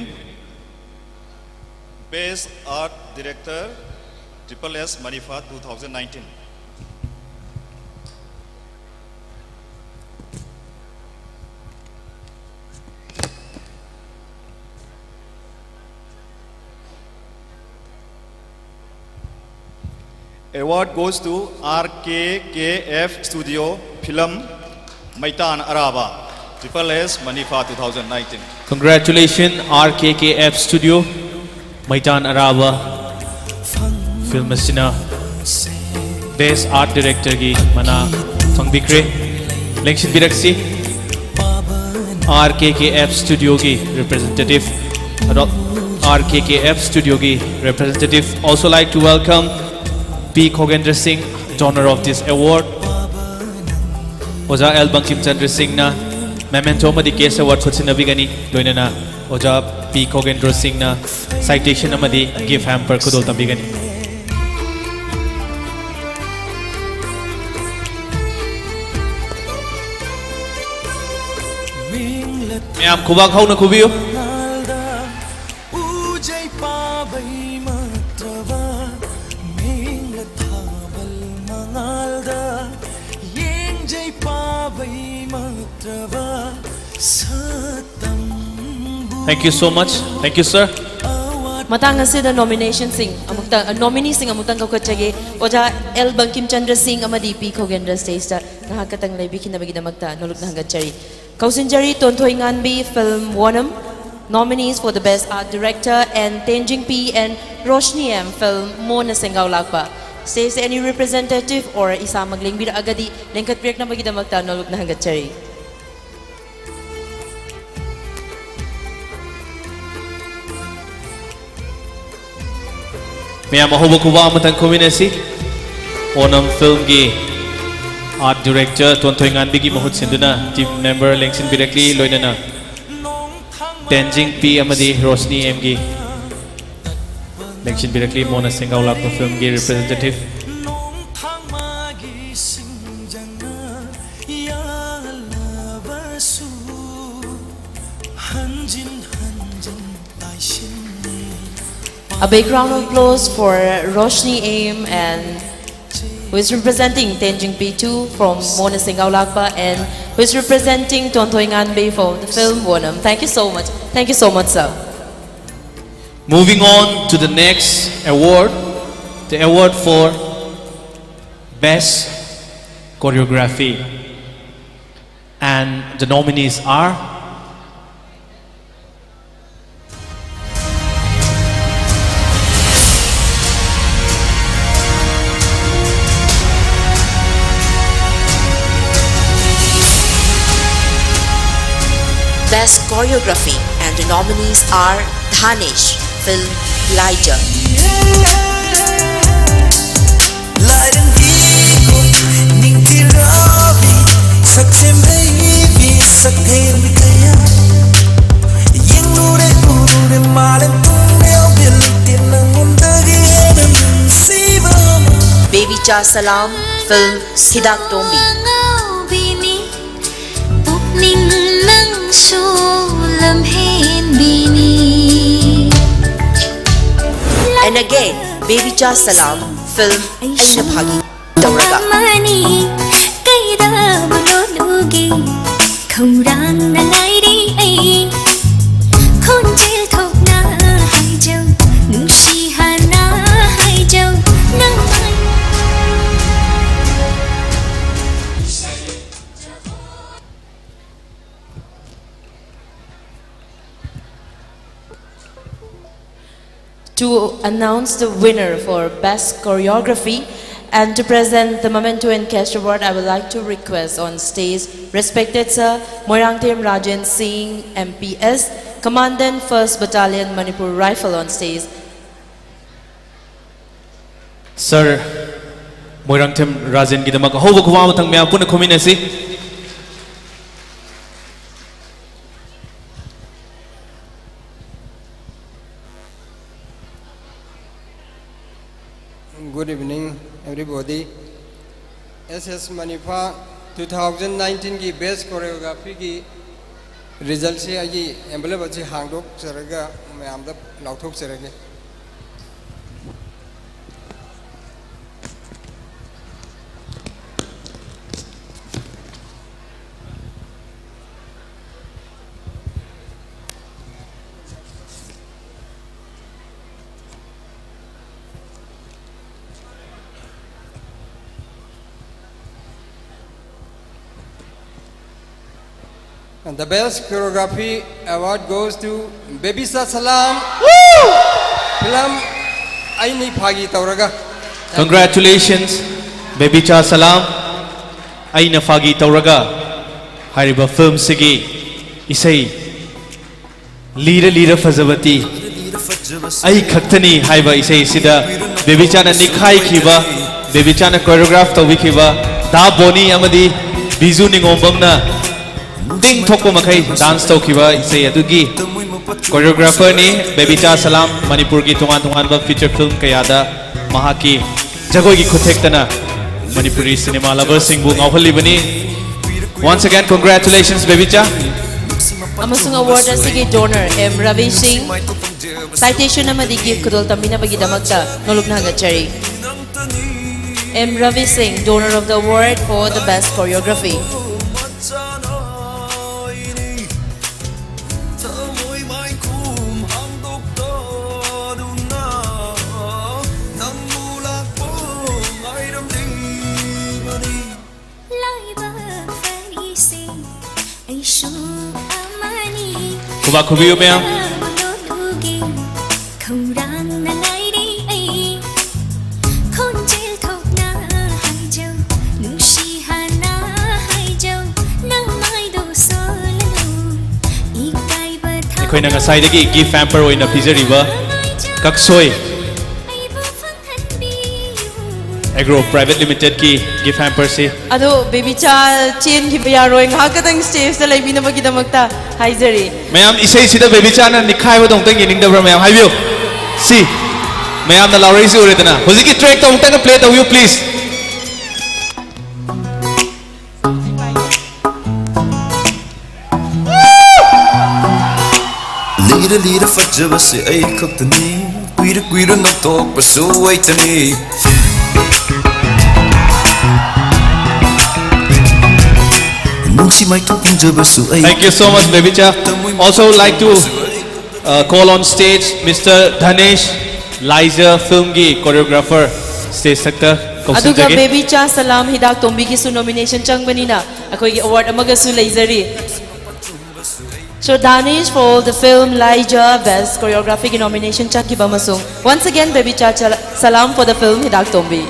Best Art Director, Triple S Manipur two thousand nineteen. Award goes to R K K F Studio, film Maitan Araba, triple S Manifa two thousand nineteen. Congratulations, R K K F Studio, Maitan Araba film ꯑꯁꯤꯅ Best Art Director ꯒꯤ ꯃꯅꯥ ꯐꯪꯕꯤꯈ꯭ꯔꯦ꯫ ꯂꯦꯡꯁꯤꯟꯕꯤꯔꯛꯁꯤ꯫ R K K F Studio ꯒꯤ representative, ꯑꯗꯣ R K K F Studio ꯒꯤ representative also like to welcome P Khogendra Singh, donor of this award. ꯑꯣꯖꯥ L Bangkim Chandra ꯁꯤꯡꯅ memento ꯑꯃꯗꯤ cash award ꯈꯨꯠꯁꯤꯟꯅꯕꯤꯒꯅꯤ꯫ ꯂꯣꯏꯅꯅ ꯑꯣꯖꯥ ꯄꯤ ꯈꯣꯒꯦꯟꯗ꯭ꯔꯣ ꯁꯤꯡꯅ citation ꯑꯃꯗꯤ gift hamper ꯈꯨꯗꯣꯜ ꯇꯝꯕꯤꯒꯅꯤ꯫ ꯃꯌꯥꯝ ꯈꯨꯕꯥꯛ ꯍꯧꯅ ꯈꯨꯕꯤꯌꯨ꯫ Thank you so much. Thank you, sir. ꯃꯇꯥꯡ ꯑꯁꯤꯗ nominationꯁꯤꯡ ꯑꯃꯨꯛꯇ, nomineeꯁꯤꯡ ꯑꯃꯨꯛꯇꯪ ꯀꯧꯈꯠꯆꯒꯦ꯫ ꯑꯣꯖꯥ ꯑꯦꯜ ꯕꯪꯀꯤꯝ ꯆꯟꯗ꯭ꯔ ꯁꯤꯡ ꯑꯃꯗꯤ ꯄꯤ ꯈꯣꯒꯦꯟꯗ꯭ꯔ stageꯇ ꯉꯥꯏꯍꯥꯛ ꯈꯛꯇꯪ ꯂꯩꯕꯤꯈꯤꯅꯕꯒꯤꯗꯃꯛꯇ ꯅꯣꯂꯨꯛꯅ ꯍꯪꯒꯠꯆꯔꯤ꯫ ꯀꯧꯁꯤꯟꯖꯔꯤ Tonthoi Nganbi film Wonam, nominees for the best art director, and Tenzing P and Roshni M film ꯃꯣꯅ ꯁꯦꯡꯒꯥꯎ ꯂꯥꯛꯄ꯫ Stageꯇ any representative or ꯏꯁꯥꯃꯛ ꯂꯦꯡꯕꯤꯔꯛꯑꯒꯗꯤ ꯂꯦꯡꯈꯠꯄꯤꯔꯛꯅꯕꯒꯤꯗꯃꯛꯇ ꯅꯣꯂꯨꯛꯅ ꯍꯪꯒꯠꯆꯔꯤ꯫ ꯃꯌꯥꯝ ꯑꯍꯧꯕ ꯈꯨꯕꯥꯛ ꯑꯃꯇꯪ ꯈꯨꯃꯤꯟꯅꯁꯤ꯫ ꯑꯣꯅꯝ filmꯒꯤ art director ꯇꯣꯟꯊꯣꯏ ꯉꯥꯟꯕꯤꯒꯤ ꯃꯍꯨꯠ ꯁꯤꯟꯗꯨꯅ team member ꯂꯦꯡꯁꯤꯟꯕꯤꯔꯛꯂꯤ, ꯂꯣꯏꯅꯅ ꯇꯦꯟꯖꯤꯡ ꯄꯤ ꯑꯃꯗꯤ ꯔꯣꯁꯅꯤ ꯑꯦꯝꯒꯤ ꯂꯦꯡꯁꯤꯟꯕꯤꯔꯛꯂꯤ꯫ ꯃꯣꯅ ꯁꯦꯡꯒꯥꯎ ꯂꯥꯛꯄ filmꯒꯤ representative꯫ A big round of applause for Roshni Aim and who is representing Tenjing P two from Mona Singao Lakpa and who is representing Tontoi Nganbe for the film Wonam. Thank you so much. Thank you so much, sir. Moving on to the next award, the award for Best Choreography. And the nominees are Best Choreography, and the nominees are Dhanesh, film Elijah. ꯂꯥꯏꯔꯦꯝꯕꯤꯒꯨꯝ ꯅꯤꯡꯊꯤꯔꯕꯤ, ꯁꯛꯁꯦꯝ ꯍꯩꯕꯤ, ꯁꯛꯍꯦꯟꯕꯤ ꯀꯌꯥ꯫ ꯌꯦꯡꯂꯨꯔꯦ ꯎꯔꯨꯔꯦ ꯃꯥꯂꯦꯝ ꯇꯨꯡꯂꯦꯜ ꯕꯤꯜꯇꯤ ꯅꯪꯉꯣꯟꯗꯒꯤ ꯍꯦꯟꯅ ꯅꯨꯡꯁꯤꯕ ꯑꯃ꯫ Bebicha Salam, film Hidak Tombi. ꯑꯉꯥꯎꯕꯤꯅꯤ, ꯄꯨꯛꯅꯤꯡ ꯅꯪꯁꯨ ꯂꯝꯍꯦꯟꯕꯤꯅꯤ꯫ And again, Bebicha Salam, film ꯑꯩꯅ ꯐꯥꯒꯤ ꯇꯧꯔꯒ꯫ ꯑꯃꯅꯤ, ꯀꯩꯗꯕꯨ ꯂꯣꯠꯂꯨꯒꯦ? ꯈꯧꯔꯥꯡꯅ ꯉꯥꯏꯔꯤ ꯑꯩ꯫ ꯈꯣꯟꯖꯦꯜ ꯊꯣꯛꯅ ꯍꯥꯏꯖꯧ, ꯅꯨꯡꯁꯤ ꯍꯥꯟꯅ ꯍꯥꯏꯖꯧ, ꯅꯪ꯫ To announce the winner for Best Choreography and to present the Memento and Cash Award, I would like to request on stage respected Sir Moirangthem Rajen Singh, M P S, Commandant First Battalion Manipur Rifle on stage. Sir Moirangthem Rajenꯒꯤꯗꯃꯛ ꯑꯍꯧꯕ ꯈꯨꯕꯥꯛ ꯑꯃ ꯊꯪ ꯃꯌꯥꯝ ꯄꯨꯟꯅ ꯈꯨꯝꯃꯤꯟꯅꯁꯤ꯫ Good evening, everybody. S S Manipha two thousand nineteen ꯒꯤ Best Choreography ꯒꯤ result ꯁꯤ ꯑꯩꯒꯤ envelope ꯑꯁꯤ ꯍꯥꯡꯗꯣꯛꯆꯔꯒ ꯃꯌꯥꯝꯗ ꯂꯥꯎꯊꯣꯛꯆꯔꯒꯦ꯫ The best choreography award goes to Bebicha Salam. Film ꯑꯩꯅ ꯐꯥꯒꯤ ꯇꯧꯔꯒ. Congratulations, Bebicha Salam. ꯑꯩꯅ ꯐꯥꯒꯤ ꯇꯧꯔꯒ ꯍꯥꯏꯔꯤꯕ ꯐꯤꯂꯝꯁꯤꯒꯤ ꯏꯁꯩ ꯂꯤꯔ ꯂꯤꯔ ꯐꯖꯕꯇꯤ ꯑꯩ ꯈꯛꯇꯅꯤ ꯍꯥꯏꯕ ꯏꯁꯩꯁꯤꯗ ꯕꯦꯕꯤꯆꯥꯅ ꯅꯤꯛꯈꯥꯏꯈꯤꯕ, ꯕꯦꯕꯤꯆꯥꯅ choreograph ꯇꯧꯕꯤꯈꯤꯕ ꯗꯥ ꯕꯣꯅꯤ ꯑꯃꯗꯤ ꯕꯤꯖꯨ ꯅꯤꯉꯣꯝꯕꯝꯅ ꯇꯤꯡ ꯊꯣꯛꯄ ꯃꯈꯩ dance ꯇꯧꯈꯤꯕ ꯏꯁꯩ ꯑꯗꯨꯒꯤ choreographerꯅꯤ ꯕꯦꯕꯤꯆꯥ ꯁꯂꯥꯝ꯫ ꯃꯅꯤꯄꯨꯔꯒꯤ ꯇꯣꯉꯥꯟ ꯇꯣꯉꯥꯟꯕ feature film ꯀꯌꯥꯗ ꯃꯍꯥꯛꯀꯤ ꯖꯒꯣꯏꯒꯤ ꯈꯨꯊꯦꯛꯇꯅ Manipuri cinema loverꯁꯤꯡꯕꯨ ꯉꯥꯎꯍꯜꯂꯤꯕꯅꯤ꯫ Once again, congratulations, ꯕꯦꯕꯤꯆꯥ꯫ ꯑꯃꯁꯨꯡ award ꯑꯁꯤꯒꯤ donor ꯑꯦꯝ ꯔꯕꯤ ꯁꯤꯡ, citation ꯑꯃꯗꯤ gift ꯈꯨꯗꯣꯜ ꯇꯝꯕꯤꯅꯕꯒꯤꯗꯃꯛꯇ ꯅꯣꯂꯨꯛꯅ ꯍꯪꯒꯠꯆꯔꯤ꯫ ꯑꯦꯝ ꯔꯕꯤ ꯁꯤꯡ, donor of the award for the best choreography. ꯂꯥꯏꯕꯛ ꯐꯔꯤꯁꯦ ꯑꯩꯁꯨ ꯑꯃꯅꯤ꯫ ꯈꯨꯕꯥꯛ ꯈꯨꯕꯤꯌꯨ ꯃꯌꯥꯝ꯫ ꯂꯣꯠꯂꯨꯒꯦ ꯈꯧꯔꯥꯡꯅ ꯉꯥꯏꯔꯤ ꯑꯩ꯫ ꯈꯣꯟꯖꯦꯜ ꯊꯣꯛꯅ ꯍꯥꯏꯖꯧ, ꯅꯨꯡꯁꯤ ꯍꯥꯟꯅ ꯍꯥꯏꯖꯧ, ꯅꯃꯥꯏꯗꯣ ꯁꯣꯜꯂꯅꯨ꯫ ꯏꯀꯥꯏꯕ ꯑꯩꯈꯣꯏꯅ ꯉꯁꯥꯏꯗꯒꯤ gift hamper ꯑꯣꯏꯅ ꯄꯤꯖꯔꯤꯕ ꯀꯛꯁꯣꯏ ꯑꯩꯕꯨ ꯐꯪꯍꯟꯕꯤꯌꯨ꯫ Agro Private Limitedꯀꯤ gift hamperꯁꯤ꯫ ꯑꯗꯣ ꯕꯦꯕꯤꯆꯥ ꯆꯦꯟꯈꯤꯕ ꯌꯥꯔꯣꯏ, ꯉꯥꯏꯍꯥꯛ ꯈꯛꯇꯪ stageꯇ ꯂꯩꯕꯤꯅꯕꯒꯤꯗꯃꯛꯇ ꯍꯥꯏꯖꯔꯤ꯫ ꯃꯌꯥꯝ, ꯏꯁꯩꯁꯤꯗ ꯕꯦꯕꯤꯆꯥꯅ ꯅꯤꯛꯈꯥꯏꯕꯗꯣ ꯑꯃꯨꯛꯇꯪ ꯌꯦꯡꯅꯤꯡꯗꯕ꯭ꯔꯥ ꯃꯌꯥꯝ? ꯍꯥꯏꯕꯤꯌꯨ꯫ ꯁꯤ ꯃꯌꯥꯝꯅ ꯂꯥꯎꯔꯛꯏꯁꯤ ꯎꯔꯦꯗꯅ, ꯍꯧꯖꯤꯛꯀꯤ trackꯇꯣ ꯑꯃꯨꯛꯇꯪꯒ play ꯇꯧꯕꯤꯌꯨ please꯫ ꯂꯤꯔ ꯂꯤꯔ ꯐꯖꯕꯁꯦ ꯑꯩ ꯈꯛꯇꯅꯤ, ꯀꯨꯏꯔ ꯀꯨꯏꯔ ꯅꯣꯛꯊꯣꯛꯄꯁꯨ ꯑꯩꯇꯅꯤ꯫ ꯅꯨꯡꯁꯤ ꯃꯥꯏꯊꯣꯡ ꯄꯨꯟꯖꯕꯁꯨ ꯑꯩ Thank you so much, ꯕꯦꯕꯤꯆꯥ꯫ Also like to uh, call on stage Mister Dhanesh, ꯂꯥꯏꯖ filmꯒꯤ choreographer, stage ꯁꯛꯇ ꯑꯗꯨꯒ ꯀꯧꯁꯤꯟꯖꯒꯦ꯫ ꯕꯦꯕꯤꯆꯥ ꯁꯂꯥꯝ ꯍꯤꯗꯥꯛ ꯇꯣꯝꯕꯤꯒꯤꯁꯨ nomination ꯆꯪꯕꯅꯤꯅ ꯑꯩꯈꯣꯏꯒꯤ award ꯑꯃꯒꯁꯨ ꯂꯩꯖꯔꯤ꯫ So Danish for the film Laija, best choreography ꯒꯤ nomination ꯆꯠꯈꯤꯕ ꯑꯃꯁꯨꯡ once again Bebicha Chal- Salam for the film ꯍꯤꯗꯥꯛ ꯇꯣꯝꯕꯤ꯫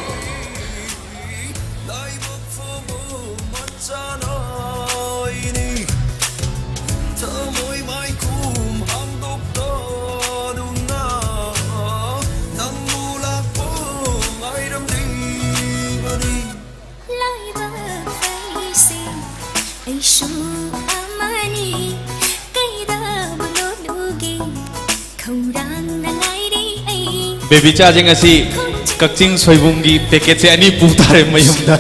ꯂꯥꯏꯕꯛ ꯐꯩꯁꯦ ꯑꯩꯁꯨ ꯑꯃꯅꯤ, ꯀꯩꯗꯧꯕ ꯂꯣꯠꯂꯨꯒꯦ? ꯈꯧꯔꯥꯡꯅ ꯉꯥꯏꯔꯤ ꯑꯩ꯫ ꯕꯦꯕꯤꯆꯥꯁꯦ ꯉꯁꯤ ꯀꯛꯆꯤꯡ ꯁꯣꯏꯕꯨꯝꯒꯤ packet ꯁꯦ ꯑꯅꯤ ꯄꯨ ꯇꯥꯔꯦ ꯃꯌꯨꯝꯗ꯫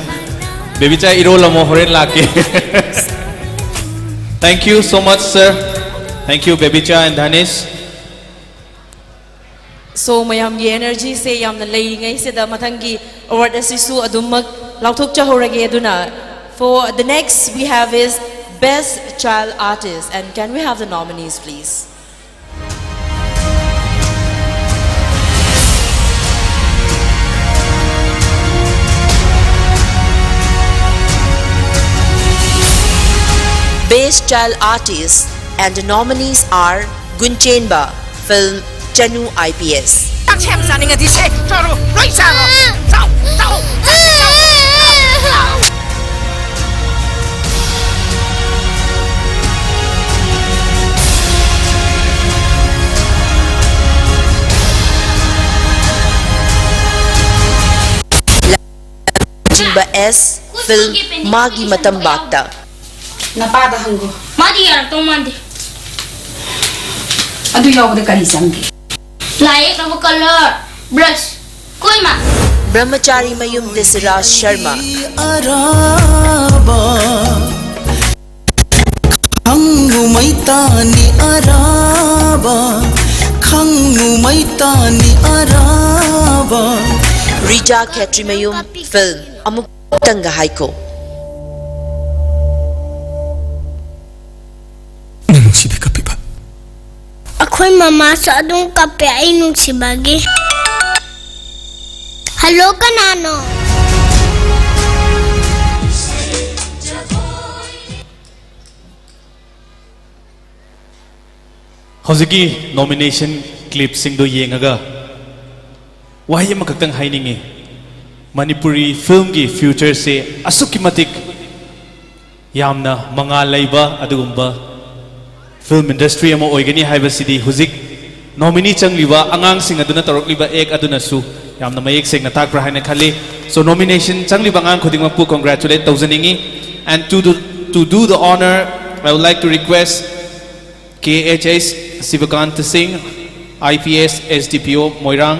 ꯕꯦꯕꯤꯆꯥ, ꯏꯔꯣꯜꯂꯝꯃꯣ, ꯍꯣꯔꯦꯟ ꯂꯥꯛꯀꯦ꯫ Thank you so much, sir. Thank you, Bebicha and Dhanish. So ꯃꯌꯥꯝꯒꯤ energy ꯁꯦ ꯌꯥꯝꯅ ꯂꯩꯔꯤꯉꯩꯁꯤꯗ ꯃꯊꯪꯒꯤ award ꯑꯁꯤꯁꯨ ꯑꯗꯨꯃꯛ ꯂꯥꯎꯊꯣꯛꯆꯍꯧꯔꯒꯦ꯫ ꯑꯗꯨꯅ for the next we have is best child artist, and can we have the nominees, please? Best Child Artist, and the nominees are Gunchenba, film Chanu I P S. ꯆꯥꯛ ꯁꯦꯝ ꯆꯥꯅꯤꯡꯉꯗꯤ ꯁꯦ ꯆꯥꯔꯣ, ꯂꯣꯏ ꯆꯥꯔꯣ꯫ ꯆꯥꯎ, ꯆꯥꯎ, ꯆꯥꯎ, ꯆꯥꯎ꯫ ꯆꯤꯡꯕ S film ꯃꯥꯒꯤ ꯃꯇꯝ ꯕꯥꯛꯇ꯫ ꯅꯄꯥꯗ ꯍꯪꯒꯣ꯫ ꯃꯥꯗꯤ ꯌꯥꯔꯛꯇꯧ ꯃꯥꯟꯗꯦ꯫ ꯑꯗꯨ ꯌꯥꯎꯕꯗ ꯀꯔꯤ ꯆꯪꯒꯦ? ꯂꯥꯏ ꯌꯦꯛꯅꯕ colour, brush, ꯀꯣꯏꯃ꯫ ꯕ꯭ꯔꯍꯃꯆꯥꯔꯤ ꯃꯌꯨꯝ ꯗꯦꯁꯤꯔꯥꯖ ꯁꯔꯃ꯫ ꯑꯔꯥꯕ, ꯈꯪꯉꯨ ꯃꯩꯇꯥꯅꯤ ꯑꯔꯥꯕ, ꯈꯪꯉꯨ ꯃꯩꯇꯥꯅꯤ ꯑꯔꯥꯕ꯫ ꯔꯤꯖꯥ ꯈꯦꯇ꯭ꯔꯤꯃꯌꯨꯝ film ꯑꯃꯨꯛꯇꯪꯒ ꯍꯥꯏꯈꯣ꯫ ꯅꯪ ꯅꯨꯡꯁꯤꯕꯤ ꯀꯞꯄꯤꯕ꯫ ꯑꯩꯈꯣꯏ ꯃꯃꯥꯁꯨ ꯑꯗꯨꯝ ꯀꯞꯄꯦ ꯑꯩ ꯅꯨꯡꯁꯤꯕꯒꯤ꯫ ꯍꯜꯂꯣ, ꯀꯅꯥꯅꯣ? ꯍꯧꯖꯤꯛꯀꯤ ꯅꯣꯃꯤꯅꯦꯁꯟ ꯀ꯭ꯂꯤꯞꯁꯤꯡꯗꯣ ꯌꯦꯡꯉꯒ ꯋꯥꯍꯩ ꯑꯃꯈꯛꯇꯪ ꯍꯥꯏꯅꯤꯡꯉꯤ꯫ ꯃꯅꯤꯄꯨꯔꯤ ꯐꯤꯜꯝꯒꯤ ꯐ꯭ꯌꯨꯆꯔꯁꯦ ꯑꯁꯨꯛꯀꯤ ꯃꯇꯤꯛ ꯌꯥꯝꯅ ꯃꯉꯥꯜ ꯂꯩꯕ ꯑꯗꯨꯒꯨꯝꯕ ꯐꯤꯜꯝ ꯏꯟꯗꯁꯇ꯭ꯔꯤ ꯑꯃ ꯑꯣꯏꯒꯅꯤ ꯍꯥꯏꯕꯁꯤꯗꯤ ꯍꯧꯖꯤꯛ ꯅꯣꯃꯤꯅꯤ ꯆꯪꯂꯤꯕ ꯑꯉꯥꯡꯁꯤꯡ ꯑꯗꯨꯅ ꯇꯧꯔꯛꯂꯤꯕ ꯑꯦꯛ ꯑꯗꯨꯅꯁꯨ ꯌꯥꯝꯅ ꯃꯌꯦꯛ ꯁꯦꯡꯅ ꯇꯥꯛꯄ꯭ꯔꯥ ꯍꯥꯏꯅ ꯈꯜꯂꯤ꯫ So, ꯅꯣꯃꯤꯅꯦꯁꯟ ꯆꯪꯂꯤꯕ ꯑꯉꯥꯡ ꯈꯨꯗꯤꯡꯃꯛꯄꯨ congratulate ꯇꯧꯖꯅꯤꯡꯉꯤ꯫ And to do, to do the honor, I would like to request K H S Sivakanta Singh, I P S, S D P O Moirang,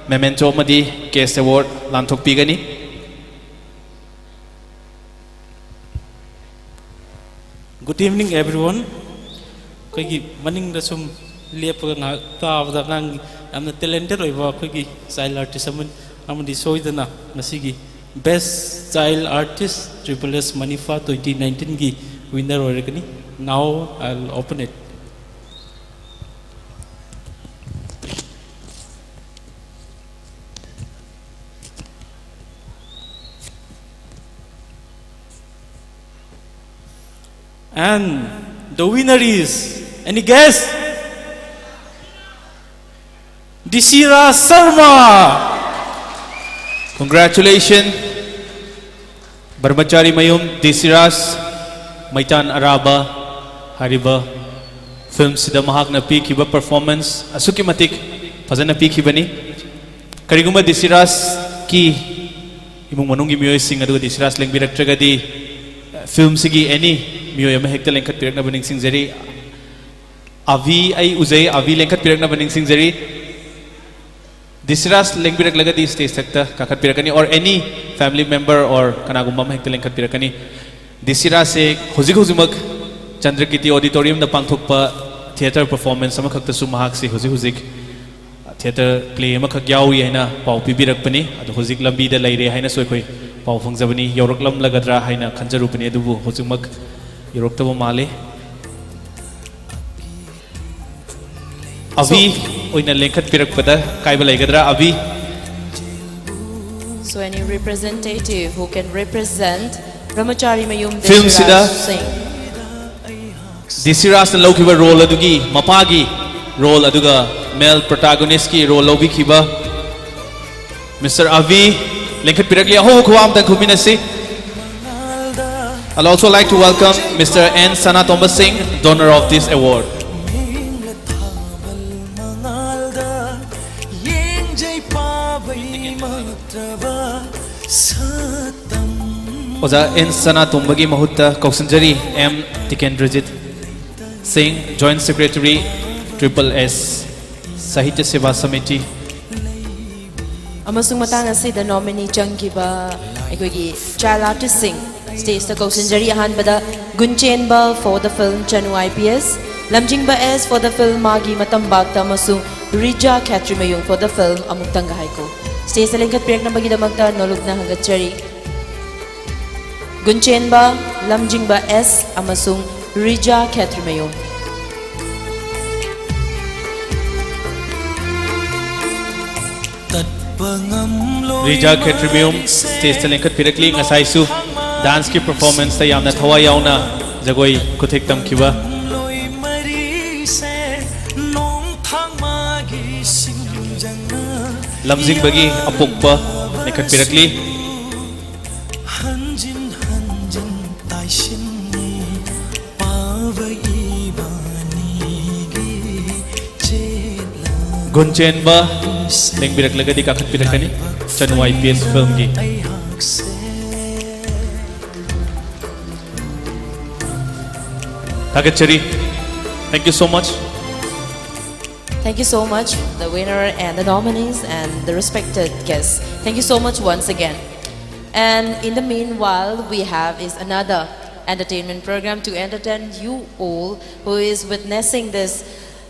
memento ꯑꯃꯗꯤ cash award ꯂꯥꯟꯊꯣꯛꯄꯤꯒꯅꯤ꯫ Good evening, everyone. ꯑꯩꯈꯣꯏꯒꯤ ꯃꯅꯤꯡꯗ ꯁꯨꯝ ꯂꯦꯞꯄꯒ ꯉꯥꯏꯍꯥꯛ ꯇꯥꯕꯗ ꯑꯉꯥꯡ ꯌꯥꯝꯅ talented ꯑꯣꯏꯕ ꯑꯩꯈꯣꯏꯒꯤ ꯆꯥꯏꯜ ꯑꯥꯔꯇꯤꯁ ꯑꯃ ꯑꯃꯗꯤ ꯁꯣꯏꯗꯅ ꯉꯁꯤꯒꯤ Best Child Artist Triple S Manipha twenty nineteen ꯒꯤ winner ꯑꯣꯏꯔꯒꯅꯤ꯫ Now I'll open it. And the winner is, any guess? Disira Sharma. Congratulations, ꯕ꯭ꯔꯍꯃꯆꯥꯔꯤ ꯃꯌꯨꯝ ꯗꯤꯁꯤꯔꯥꯖ ꯃꯩꯇꯥꯟ ꯑꯔꯥꯕ ꯍꯥꯏꯔꯤꯕ ꯐꯤꯜꯝꯁꯤꯗ ꯃꯍꯥꯛꯅ ꯄꯤꯈꯤꯕ ꯄꯔꯐꯣꯔꯃꯦꯟꯁ ꯑꯁꯨꯛꯀꯤ ꯃꯇꯤꯛ ꯐꯖꯅ ꯄꯤꯈꯤꯕꯅꯤ꯫ ꯀꯔꯤꯒꯨꯝꯕ ꯗꯤꯁꯤꯔꯥꯖꯀꯤ ꯏꯃꯨꯡ ꯃꯅꯨꯡꯒꯤ ꯃꯤꯑꯣꯏꯁꯤꯡ ꯑꯗꯨꯒ ꯗꯤꯁꯤꯔꯥꯖ ꯂꯦꯡꯕꯤꯔꯛꯇ꯭ꯔꯒꯗꯤ ꯐꯤꯜꯝꯁꯤꯒꯤ ꯑꯦꯅꯤ ꯃꯤꯑꯣꯏ ꯑꯃ ꯍꯦꯛꯇ ꯂꯦꯡꯈꯠꯄꯤꯔꯛꯅꯕ ꯅꯤꯡꯁꯤꯡꯖꯔꯤ꯫ ꯑꯚꯤ, ꯑꯩ ꯎꯖꯩ, ꯑꯚꯤ ꯂꯦꯡꯈꯠꯄꯤꯔꯛꯅꯕ ꯅꯤꯡꯁꯤꯡꯖꯔꯤ꯫ ꯗꯤꯁꯤꯔꯥꯖ ꯂꯦꯡꯕꯤꯔꯛꯂꯒꯗꯤ stage ꯊꯛꯇ ꯀꯥꯈꯠꯄꯤꯔꯛꯀꯅꯤ, or any family member or ꯀꯅꯥꯒꯨꯝꯕ ꯑꯃ ꯍꯦꯛꯇ ꯂꯦꯡꯈꯠꯄꯤꯔꯛꯀꯅꯤ꯫ ꯗꯤꯁꯤꯔꯥꯖꯁꯦ ꯍꯧꯖꯤꯛ ꯍꯧꯖꯤꯛꯃꯛ ꯆꯟꯗ꯭ꯔꯀꯤꯔꯇꯤ ꯑꯣꯗꯤꯇꯣꯔꯤꯌꯝꯗ ꯄꯥꯡꯊꯣꯛꯄ ꯊꯤꯌꯦꯇꯔ ꯄꯔꯐꯣꯔꯃꯦꯟꯁ ꯑꯃꯈꯛꯇꯁꯨ ꯃꯍꯥꯛꯁꯦ ꯍꯧꯖꯤꯛ ꯍꯧꯖꯤꯛ ꯊꯤꯌꯦꯇꯔ ꯄ꯭ꯂꯦ ꯑꯃꯈꯛ ꯌꯥꯎꯔꯤ ꯍꯥꯏꯅ ꯄꯥꯎ ꯄꯤꯕꯤꯔꯛꯄꯅꯤ꯫ ꯑꯗꯣ ꯍꯧꯖꯤꯛ ꯂꯝꯕꯤꯗ ꯂꯩꯔꯦ ꯍꯥꯏꯅꯁꯨ ꯑꯩꯈꯣꯏ ꯄꯥꯎ ꯐꯪꯖꯕꯅꯤ꯫ ꯌꯧꯔꯛꯂꯝꯂꯒꯗ꯭ꯔꯥ ꯍꯥꯏꯅ ꯈꯟꯖꯔꯨꯕꯅꯤ, ꯑꯗꯨꯕꯨ ꯍꯧꯖꯤꯛꯃꯛ ꯌꯧꯔꯛꯇꯕ ꯃꯥꯜꯂꯤ꯫ ꯑꯚꯤ ꯑꯣꯏꯅ ꯂꯦꯡꯈꯠꯄꯤꯔꯛꯄꯗ ꯀꯥꯏꯕ ꯂꯩꯒꯗ꯭ꯔꯥ? ꯑꯚꯤ꯫ So any representative who can represent Brahmachari Mayum ꯐꯤꯜꯝꯁꯤꯗ Deshiraj Singh. ꯗꯤ ꯁꯤ ꯔꯥꯖꯅ ꯂꯧꯈꯤꯕ ꯔꯣꯜ ꯑꯗꯨꯒꯤ ꯃꯄꯥꯒꯤ ꯔꯣꯜ ꯑꯗꯨꯒ ꯃꯦꯜ ꯄ꯭ꯔꯣꯇꯥꯒꯣꯅꯤꯁꯀꯤ ꯔꯣꯜ ꯂꯧꯕꯤꯈꯤꯕ ꯃꯤꯁꯇꯔ ꯑꯚꯤ ꯂꯦꯡꯈꯠꯄꯤꯔꯛꯂꯤ꯫ ꯑꯍꯧꯕ ꯈꯨꯋꯥ ꯑꯃꯇꯪ ꯈꯨꯝꯃꯤꯟꯅꯁꯤ꯫ I'd also like to welcome Mister N Sanatomba Singh, donor of this award. ꯑꯣꯖꯥ ꯑꯦꯟ ꯁꯅꯥꯇꯣꯝꯕꯒꯤ ꯃꯍꯨꯠꯇ ꯀꯧꯁꯤꯟꯖꯔꯤ ꯑꯦꯝ ꯇꯤꯀꯦꯟꯗ꯭ꯔꯖꯤꯠ ꯁꯤꯡ, Joint Secretary, Triple S Sahitya Seva Samiti. ꯑꯃꯁꯨꯡ ꯃꯇꯥꯡ ꯑꯁꯤꯗ ꯅꯣꯃꯤꯅꯤ ꯆꯪꯈꯤꯕ ꯑꯩꯈꯣꯏꯒꯤ ꯆꯥꯏꯜ ꯑꯥꯔꯇꯤꯁꯁꯤꯡ ꯁ꯭ꯇꯦꯖꯇ ꯀꯧꯁꯤꯟꯖꯔꯤ꯫ ꯑꯍꯥꯟꯕꯗ ꯒꯨꯟꯆꯦꯟꯕ for the film Chanu I P S, ꯂꯝꯖꯤꯡꯕ ꯑꯦꯁ for the film ꯃꯥꯒꯤ ꯃꯇꯝ ꯕꯥꯛꯇ ꯑꯃꯁꯨꯡ ꯔꯤꯖꯥ ꯈꯦꯇ꯭ꯔꯤꯃꯌꯨꯡ for the film ꯑꯃꯨꯛꯇꯪꯒ ꯍꯥꯏꯀꯣ꯫ ꯁ꯭ꯇꯦꯖꯇ ꯂꯦꯡꯈꯠꯄꯤꯔꯛꯅꯕꯒꯤꯗꯃꯛꯇ ꯅꯣꯂꯨꯛꯅ ꯍꯪꯒꯠꯆꯔꯤ꯫ ꯒꯨꯟꯆꯦꯟꯕ, ꯂꯝꯖꯤꯡꯕ ꯑꯦꯁ ꯑꯃꯁꯨꯡ ꯔꯤꯖꯥ ꯈꯦꯇ꯭ꯔꯤꯃꯌꯨꯡ꯫ ꯔꯤꯖꯥ ꯈꯦꯇ꯭ꯔꯤꯃꯌꯨꯝ ꯁ꯭ꯇꯦꯖꯇ ꯂꯦꯡꯈꯠꯄꯤꯔꯛꯂꯤ꯫ ꯉꯁꯥꯏꯁꯨ ꯗꯥꯟꯁꯀꯤ ꯄꯔꯐꯣꯔꯃꯦꯟꯁꯇ ꯌꯥꯝꯅ ꯊꯋꯥꯏ ꯌꯥꯎꯅ ꯖꯒꯣꯏ ꯈꯨꯊꯦꯛ ꯇꯝꯈꯤꯕ꯫ ꯂꯝꯖꯤꯡꯕꯒꯤ ꯑꯄꯣꯛꯄ ꯂꯦꯡꯈꯠꯄꯤꯔꯛꯂꯤ꯫ ꯒꯨꯟꯆꯦꯟꯕ ꯂꯦꯡꯕꯤꯔꯛꯂꯒꯗꯤ ꯀꯥꯈꯠꯄꯤꯔꯛꯀꯅꯤ ꯆꯅꯨ ꯑꯥꯏ ꯄꯤ ꯑꯦꯁ ꯐꯤꯜꯝꯒꯤ꯫ ꯊꯥꯒꯠꯆꯔꯤ꯫ Thank you so much. Thank you so much, the winner and the nominees and the respected guests. Thank you so much once again. And in the meanwhile, we have is another entertainment program to entertain you all who is witnessing this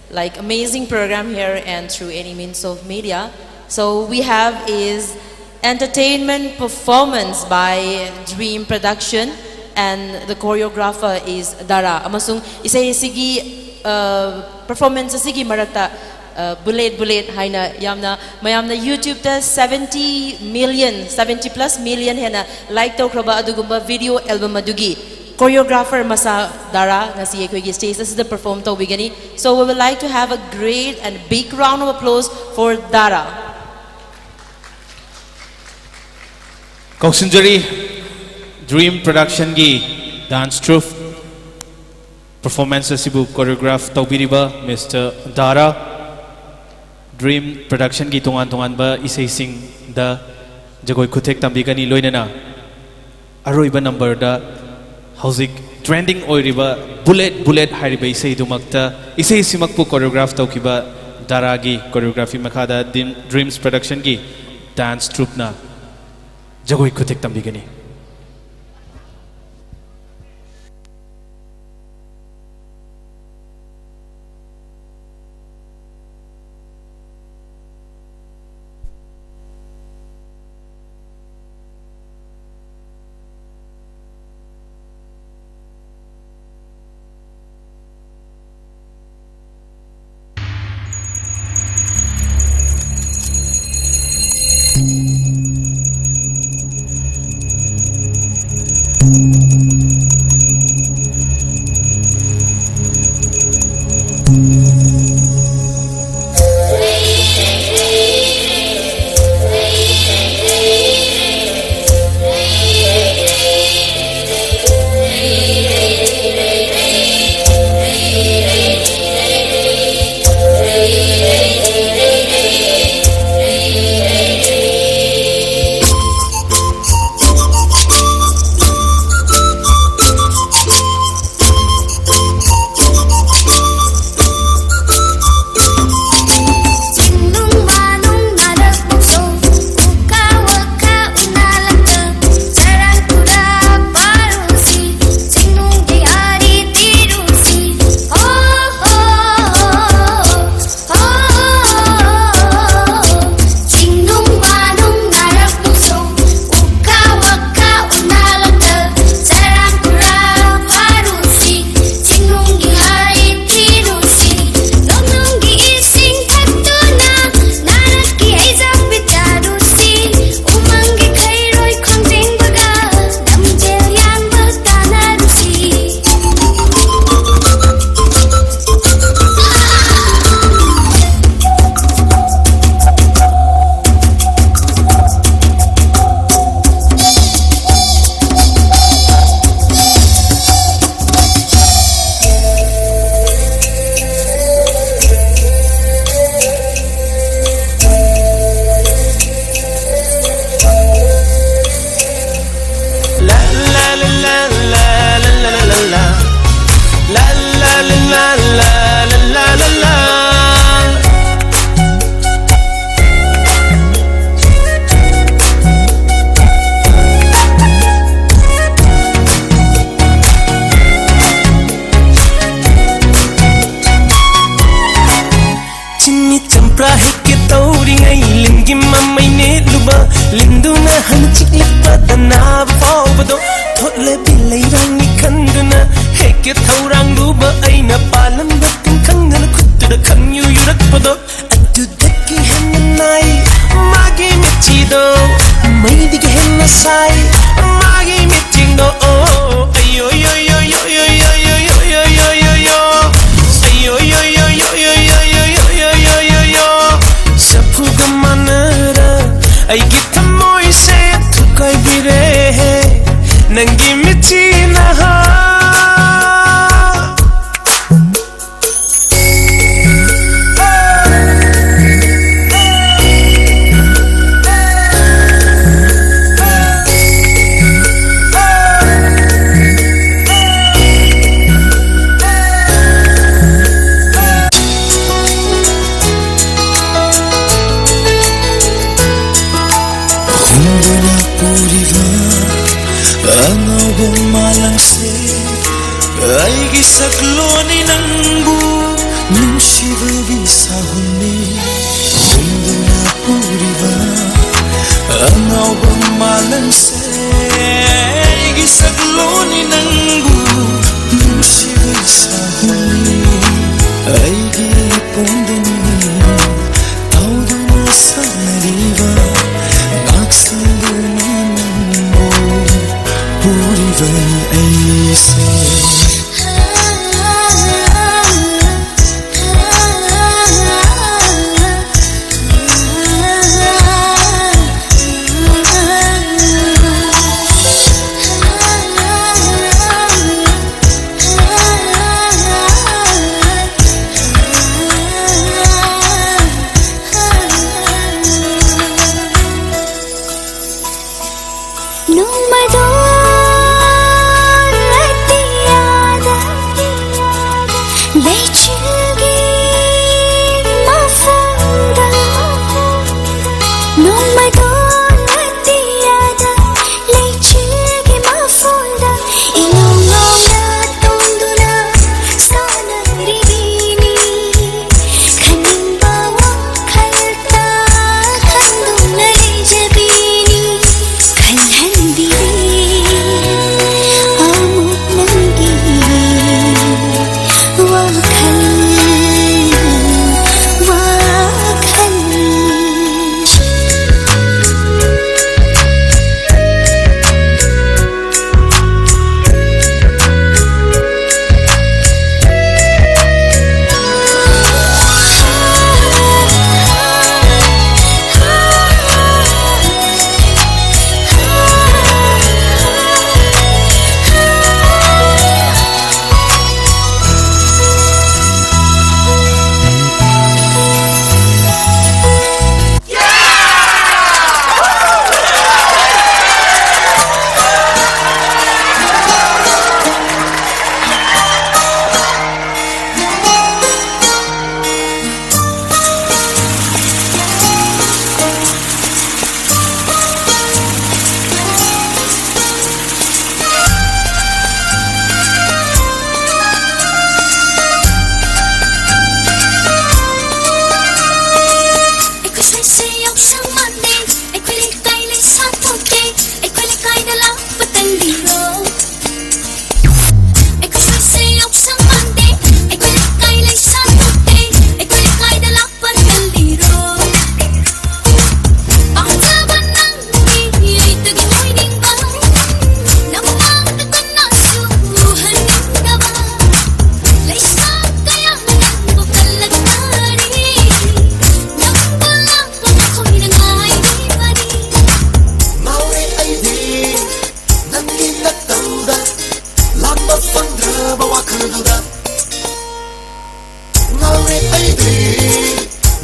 like amazing program here and through any means of media. So we have is entertainment performance by Dream Production and the choreographer is Dara. ꯑꯃꯁꯨꯡ ꯏꯁꯩ ꯑꯁꯤꯒꯤ performance ꯑꯁꯤꯒꯤ ꯃꯔꯛꯇ bullet bullet ꯍꯥꯏꯅ ꯌꯥꯝꯅ ꯃꯌꯥꯝꯅ YouTubeꯇ seventy million, seventy plus million ꯍꯦꯟꯅ like ꯇꯧꯈ꯭ꯔꯕ ꯑꯗꯨꯒꯨꯝꯕ video album ꯑꯗꯨꯒꯤ Choreographer ꯃꯁꯥ ꯗꯥꯔꯥ ꯉꯁꯤ ꯑꯩꯈꯣꯏꯒꯤ stage ꯑꯁꯤꯗ perform ꯇꯧꯕꯤꯒꯅꯤ꯫ So we would like to have a great and big round of applause for Dara. ꯀꯧꯁꯤꯟꯖꯔꯤ, Dream Productionꯒꯤ dance troupe performance ꯑꯁꯤꯕꯨ choreograph ꯇꯧꯕꯤꯔꯤꯕ Mister ꯗꯥꯔꯥ꯫ Dream Productionꯒꯤ ꯇꯣꯉꯥꯟ ꯇꯣꯉꯥꯟꯕ ꯏꯁꯩꯁꯤꯡꯗ ꯖꯒꯣꯏ ꯈꯨꯊꯦꯛ ꯇꯝꯕꯤꯒꯅꯤ, ꯂꯣꯏꯅꯅ ꯑꯔꯣꯏꯕ numberꯗ ꯍꯧꯖꯤꯛ trending ꯑꯣꯏꯔꯤꯕ Bullet Bullet ꯍꯥꯏꯔꯤꯕ ꯏꯁꯩꯗꯨꯃꯛꯇ, ꯏꯁꯩꯁꯤꯃꯛꯄꯨ choreograph ꯇꯧꯈꯤꯕ ꯗꯥꯔꯥꯒꯤ choreography ꯃꯈꯥꯗ Dream-, Dreams Productionꯒꯤ dance troupeꯅ ꯖꯒꯣꯏ ꯈꯨꯊꯦꯛ ꯇꯝꯕꯤꯒꯅꯤ꯫ ꯂꯤꯡꯗꯨꯅ ꯍꯪꯆꯤꯛꯂꯛꯄꯗ ꯅꯥꯕ ꯐꯥꯎꯕꯗꯣ, ꯊꯣꯠꯂꯕꯤ ꯂꯩꯔꯥꯡꯅꯤ ꯈꯟꯗꯨꯅ ꯍꯦꯛꯀꯦ ꯊꯧꯔꯥꯡꯂꯨꯕ ꯑꯩꯅ, ꯄꯥꯜꯂꯝꯕ ꯇꯤꯟ ꯈꯪꯗꯅ ꯈꯨꯠꯇꯨꯗ ꯈꯟ ꯌꯨ ꯌꯨꯔꯛꯄꯗꯣ꯫ ꯑꯗꯨꯗꯒꯤ ꯍꯦꯟꯅ ꯅꯥꯏ ꯃꯥꯒꯤ ꯃꯤꯠꯁꯤꯗꯣ, ꯃꯩꯗꯒꯤ ꯍꯦꯟꯅ ꯁꯥꯏ ꯃꯥꯒꯤ ꯃꯤꯠꯁꯤꯡꯗꯣ꯫ ꯑꯣ, ꯑꯌꯣ, ꯌꯣ, ꯌꯣ, ꯌꯣ, ꯌꯣ, ꯌꯣ, ꯌꯣ, ꯌꯣ, ꯌꯣ, ꯌꯣ, ꯌꯣ, ꯌꯣ꯫ ꯁꯥꯐꯨꯒ ꯃꯥꯟꯅꯔ ꯑꯩꯒꯤ ꯊꯃꯣꯏꯁꯦ ꯊꯨꯒꯥꯏꯕꯤꯔꯦ ꯅꯪꯒꯤ ꯃꯤꯠꯁꯤꯅ꯫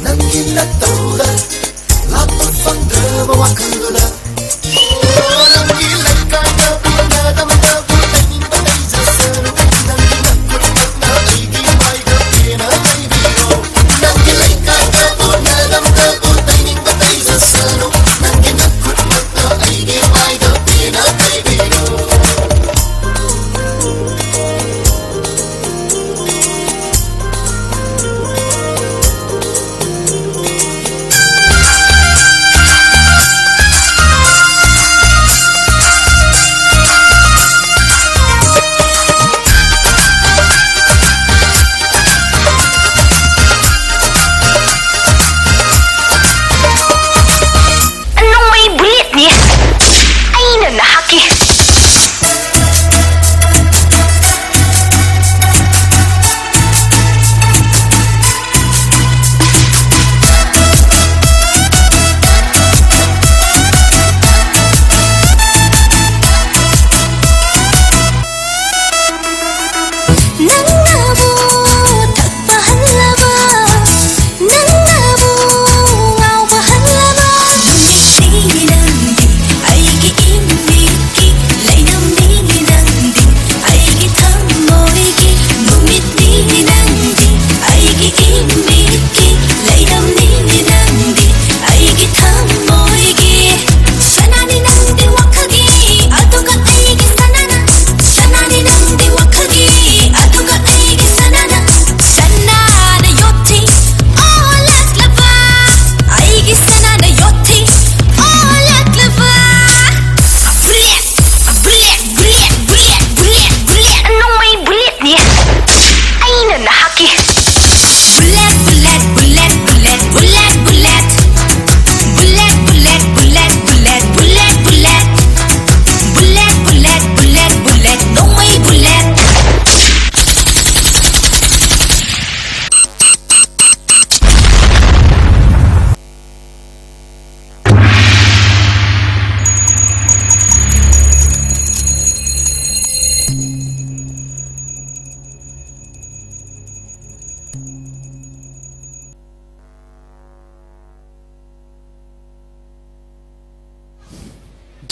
ꯅꯪꯒꯤ ꯅꯇꯧꯗ ꯂꯥꯛꯄ ꯐꯪꯗ꯭ꯔꯕ ꯋꯥꯈꯜꯗꯨꯅ, ꯅꯪꯒꯤ ꯂꯩꯀꯥꯏꯗ ꯄꯨꯟꯅꯗꯕꯗꯕꯨ ꯇꯩꯅꯤꯡꯕ ꯇꯩꯖꯁꯅꯨ꯫ ꯅꯪꯒꯤ ꯅꯈꯨꯠ ꯈꯨꯠꯅ ꯑꯩꯒꯤ ꯃꯥꯏꯗ ꯄꯦꯟꯅ ꯇꯩꯕꯤꯔꯣ꯫ ꯅꯪꯒꯤ ꯂꯩꯀꯥꯏꯗ ꯄꯨꯟꯅꯗꯕꯗꯕꯨ ꯇꯩꯅꯤꯡꯕ ꯇꯩꯖꯁꯅꯨ꯫ ꯅꯪꯒꯤ ꯅꯈꯨꯠ ꯈꯨꯠꯅ ꯑꯩꯒꯤ ꯃꯥꯏꯗ ꯄꯦꯟꯅ ꯇꯩꯕꯤꯔꯣ꯫ ꯅꯣꯡꯃꯩ ꯕꯨꯂꯦꯠꯅꯤ꯫ ꯑꯩꯅ ꯅꯍꯥꯛꯀꯤ ꯅꯪꯅꯕꯨ ꯊꯛꯄ ꯍꯜꯂꯕ, ꯅꯪꯅꯕꯨ ꯉꯥꯎꯕ ꯍꯜꯂꯕ, ꯅꯨꯃꯤꯠꯅꯤ ꯅꯪꯗꯤ ꯑꯩꯒꯤ ꯏꯃꯤꯠꯀꯤ ꯂꯩꯅꯝꯅꯤ ꯅꯪꯗꯤ ꯑꯩꯒꯤ ꯊꯃꯣꯏꯒꯤ ꯅꯨꯃꯤꯠꯅꯤ ꯅꯪꯗꯤ ꯑꯩꯒꯤ ꯏꯃꯤꯠꯀꯤ ꯂꯩꯅꯝꯅꯤ ꯅꯪꯗꯤ ꯑꯩꯒꯤ ꯊꯃꯣꯏꯒꯤ ꯁꯅꯥꯅꯤ ꯅꯪꯗꯤ ꯋꯥꯈꯜꯒꯤ ꯑꯗꯨꯒ ꯑꯩꯒꯤ ꯁꯅꯥꯅ ꯁꯅꯥꯅꯤ ꯅꯪꯗꯤ ꯋꯥꯈꯜꯒꯤ ꯑꯗꯨꯒ ꯑꯩꯒꯤ ꯁꯅꯥꯅ ꯁꯅꯥꯅ ꯌꯣꯠꯊꯤ ꯑꯣꯜꯂꯛꯂꯕ ꯑꯩꯒꯤ ꯁꯅꯥꯅ ꯌꯣꯠꯊꯤ ꯑꯣꯜꯂꯛꯂꯕ bullet bullet bullet bullet bullet bullet ꯅꯣꯡꯃꯩ ꯕꯨꯂꯦꯠꯅꯤ ꯑꯩꯅ ꯅꯍꯥꯛꯀꯤ bullet bullet bullet bullet bullet bullet bullet bullet bullet bullet bullet bullet bullet bullet bullet ꯅꯣꯡꯃꯩ bullet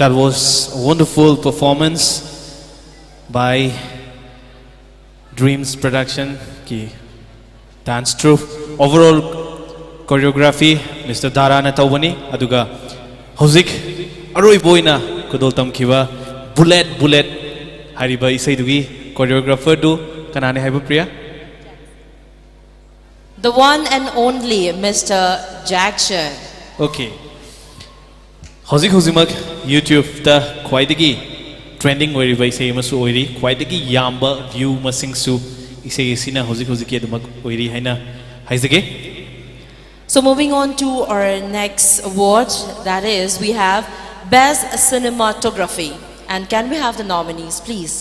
That was a wonderful performance by Dreams Production ꯀꯤ dance troupe. Overall choreography Mister ꯙꯔꯥꯅ ꯇꯧꯕꯅꯤ꯫ ꯑꯗꯨꯒ ꯍꯧꯖꯤꯛ ꯑꯔꯣꯏꯕ ꯑꯣꯏꯅ ꯈꯨꯗꯣꯜ ꯇꯝꯈꯤꯕ Bullet Bullet ꯍꯥꯏꯔꯤꯕ ꯏꯁꯩꯗꯨꯒꯤ choreographerꯗꯨ ꯀꯅꯥꯅꯤ ꯍꯥꯏꯕ, Priya? The one and only Mister Jackson. Okay. ꯍꯧꯖꯤꯛ ꯍꯧꯖꯤꯛꯃꯛ YouTubeꯇ ꯈ꯭ꯋꯥꯏꯗꯒꯤ trending ꯑꯣꯏꯔꯤꯕ ꯏꯁꯩ ꯑꯃꯁꯨ ꯑꯣꯏꯔꯤ, ꯈ꯭ꯋꯥꯏꯗꯒꯤ ꯌꯥꯝꯕ view ꯃꯁꯤꯡꯁꯨ ꯏꯁꯩ ꯑꯁꯤꯅ ꯍꯧꯖꯤꯛ ꯍꯧꯖꯤꯛꯀꯤ ꯑꯗꯨꯃꯛ ꯑꯣꯏꯔꯤ ꯍꯥꯏꯅ ꯍꯥꯏꯖꯒꯦ꯫ So moving on to our next award, that is, we have Best Cinematography. And can we have the nominees, please?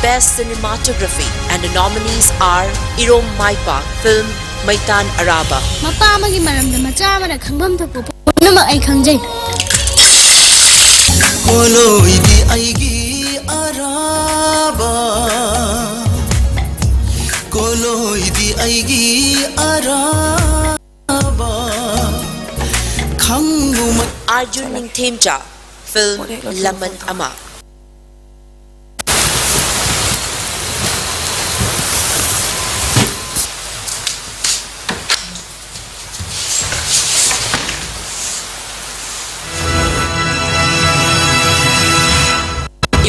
Best Cinematography, and the nominees are Irom Maipak film Maitan Araba. ꯃꯄꯥ ꯑꯃꯒꯤ ꯃꯔꯝꯗ ꯃꯆꯥ ꯑꯃꯅ ꯈꯪꯐꯝ ꯊꯣꯛꯄ ꯄꯨꯝꯅꯃꯛ ꯑꯩ ꯈꯪꯖꯩ꯫ ꯀꯣꯂꯣꯏꯗꯤ ꯑꯩꯒꯤ ꯑꯔꯥꯕ, ꯀꯣꯂꯣꯏꯗꯤ ꯑꯩꯒꯤ ꯑꯔꯥꯕ, ꯈꯪꯉꯨ ꯑꯥꯔꯖꯨꯟ ꯅꯤꯡꯊꯦꯝꯆꯥ film ꯂꯃꯟ ꯑꯃ꯫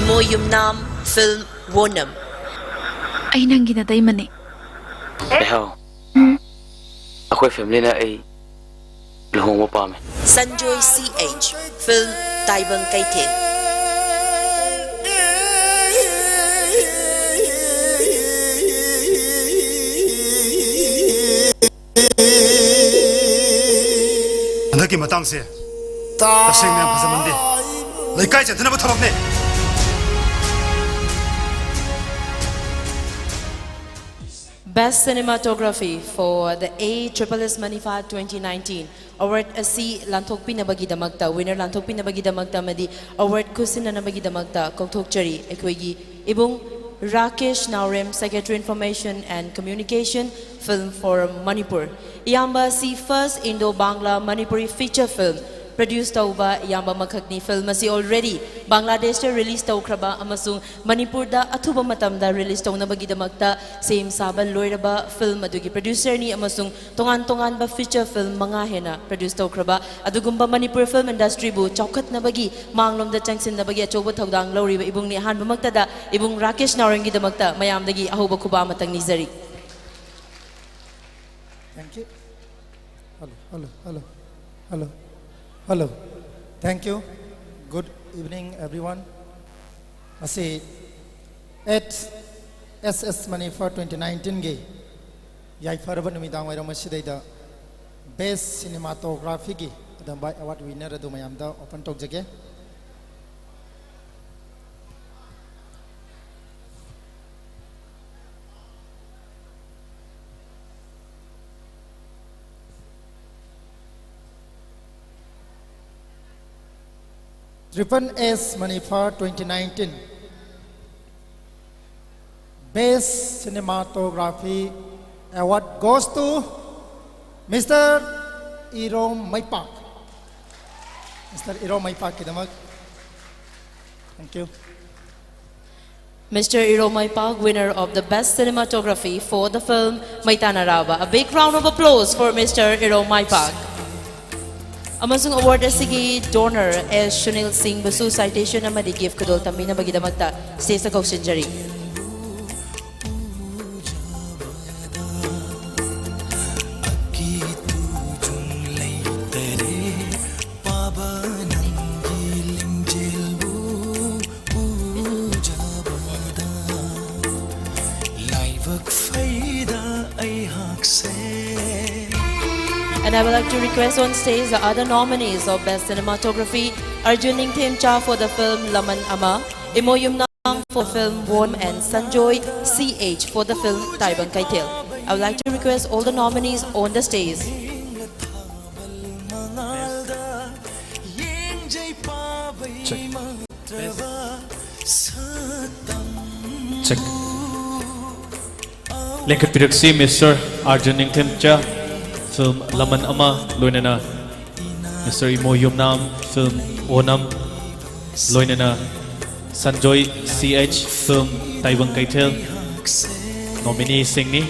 ꯏꯃꯣ ꯌꯨꯝꯅꯥꯝ film ꯋꯣꯅꯝ꯫ ꯑꯩ ꯅꯪꯒꯤ ꯅꯇꯩꯃꯅꯦ꯫ ꯂꯩꯍꯥꯎ, ꯑꯩꯈꯣꯏ familyꯅ ꯑꯩ ꯂꯨꯍꯣꯡꯕ ꯄꯥꯝꯃꯦ꯫ ꯁꯟꯖꯣꯏ ꯁꯤ ꯑꯩꯆ film ꯇꯥꯏꯕꯪ ꯀꯩꯊꯦꯜ꯫ ꯍꯟꯗꯛꯀꯤ ꯃꯇꯥꯡꯁꯦ ꯇꯁꯦꯡꯅ ꯌꯥꯝ ꯐꯖꯃꯟꯗꯦ꯫ ꯂꯩꯀꯥꯏ ꯆꯦꯟꯊꯅꯕ ꯊꯕꯛꯅꯦ꯫ Best Cinematography for the A Triple S Manipha twenty nineteen award ꯑꯁꯤ ꯂꯥꯟꯊꯣꯛꯄꯤꯅꯕꯒꯤꯗꯃꯛꯇ, winner ꯂꯥꯟꯊꯣꯛꯄꯤꯅꯕꯒꯤꯗꯃꯛꯇ ꯑꯃꯗꯤ award ꯈꯨꯠꯁꯤꯟꯅꯅꯕꯒꯤꯗꯃꯛꯇ ꯀꯧꯊꯣꯛꯆꯔꯤ ꯑꯩꯈꯣꯏꯒꯤ ꯏꯕꯨꯡ ꯔꯥꯀꯦꯁ ꯅꯥꯎꯔꯦꯝ, Secretary Information and Communication, Film Forum Manipur꯫ ꯏꯌꯥꯝꯕ ꯑꯁꯤ first Indo-Bangla Manipuri feature film produce ꯇꯧꯕ ꯏꯌꯥꯝꯕ ꯑꯃꯈꯛꯅꯤ꯫ Film ꯑꯁꯤ already ꯕꯪꯒ꯭ꯂꯥꯗꯦꯁꯇ release ꯇꯧꯈ꯭ꯔꯕ ꯑꯃꯁꯨꯡ ꯃꯅꯤꯄꯨꯔꯗ ꯑꯊꯨꯕ ꯃꯇꯝꯗ release ꯇꯧꯅꯕꯒꯤꯗꯃꯛꯇ ꯁꯦꯝ ꯁꯥꯕ ꯂꯣꯏꯔꯕ film ꯑꯗꯨꯒꯤ producerꯅꯤ ꯑꯃꯁꯨꯡ ꯇꯣꯉꯥꯟ ꯇꯣꯉꯥꯟꯕ feature film ꯃꯉꯥ ꯍꯦꯟꯅ produce ꯇꯧꯈ꯭ꯔꯕ ꯑꯗꯨꯒꯨꯝꯕ ꯃꯅꯤꯄꯨꯔ film industryꯕꯨ ꯆꯥꯎꯈꯠꯅꯕꯒꯤ ꯃꯥꯡꯂꯣꯝꯗ ꯆꯪꯁꯤꯟꯅꯕꯒꯤ ꯑꯆꯧꯕ ꯊꯧꯗꯥꯡ ꯂꯧꯔꯤꯕ ꯏꯕꯨꯡꯅꯤ꯫ ꯑꯍꯥꯟꯕꯃꯛꯇꯗ ꯏꯕꯨꯡ ꯔꯥꯀꯦꯁ ꯅꯥꯎꯔꯦꯝꯒꯤꯗꯃꯛꯇ ꯃꯌꯥꯝꯗꯒꯤ ꯑꯍꯧꯕ ꯈꯨꯕꯥꯛ ꯑꯃꯇꯪ ꯅꯤꯖꯔꯤ꯫ Thank you. Hello, hello, hello, hello, hello. Thank you. Good evening, everyone. ꯉꯁꯤ eight S S Manipha twenty nineteenꯒꯤ ꯌꯥꯏꯐꯔꯕ ꯅꯨꯃꯤꯗꯥꯡ ꯋꯥꯏꯔꯝ ꯑꯁꯤꯗꯩꯗ Best Cinematographyꯒꯤ ꯑꯗꯨꯝꯕ award winner ꯑꯗꯨ ꯃꯌꯥꯝꯗ open ꯇꯧꯖꯒꯦ꯫ Triple S Manipha twenty nineteen Best Cinematography Award goes to Mister Irom Maipak. Mister Irom Maipakꯀꯤꯗꯃꯛ. Thank you. Mister Irom Maipak, winner of the Best Cinematography for the film Maitana Raba. A big round of applause for Mister Irom Maipak. ꯑꯃꯁꯨꯡ award ꯑꯁꯤꯒꯤ donor S Sunil Singh ꯕꯨꯁꯨ citation ꯑꯃꯗꯤ gift ꯈꯨꯗꯣꯜ ꯇꯝꯕꯤꯅꯕꯒꯤꯗꯃꯛꯇ stageꯇ ꯀꯧꯁꯤꯟꯖꯔꯤ꯫ And I would like to request on stage the other nominees of Best Cinematography, Arjun Ningthemcha for the film Laman Ama, Imo Yumnang for film Wonam and Sanjoy C H for the film Taibang Kaithel. I would like to request all the nominees on the stage. Check. Lengkhatpiruk si Mister Arjun Ningthemcha, film Laman Ama, loinana Mister Imo Yumnam, film Onam, loinana Sanjoy C H, film Taibang Kaithel, nominee singni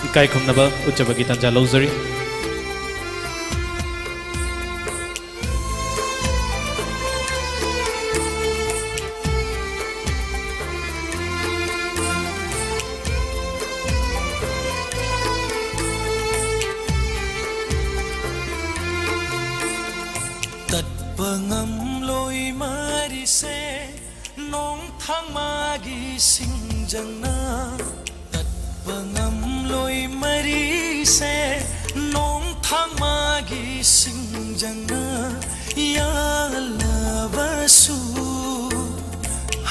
ꯏꯀꯥꯏ ꯈꯨꯝꯅꯕ ꯎꯠꯆꯕꯒꯤ ꯇꯥꯟꯖꯥ ꯂꯧꯖꯔꯤ꯫ ꯇꯠꯄ ꯉꯝꯂꯣꯏ ꯃꯔꯤꯁꯦ ꯅꯣꯡꯊꯥꯡꯃꯥꯒꯤ ꯁꯤꯡꯖꯪꯅ꯫ ꯇꯠꯄ ꯉꯝꯂꯣꯏ ꯃꯔꯤꯁꯦ ꯅꯣꯡꯊꯥꯡꯃꯥꯒꯤ ꯁꯤꯡꯖꯪꯅ꯫ ꯌꯥꯜꯂꯕꯁꯨ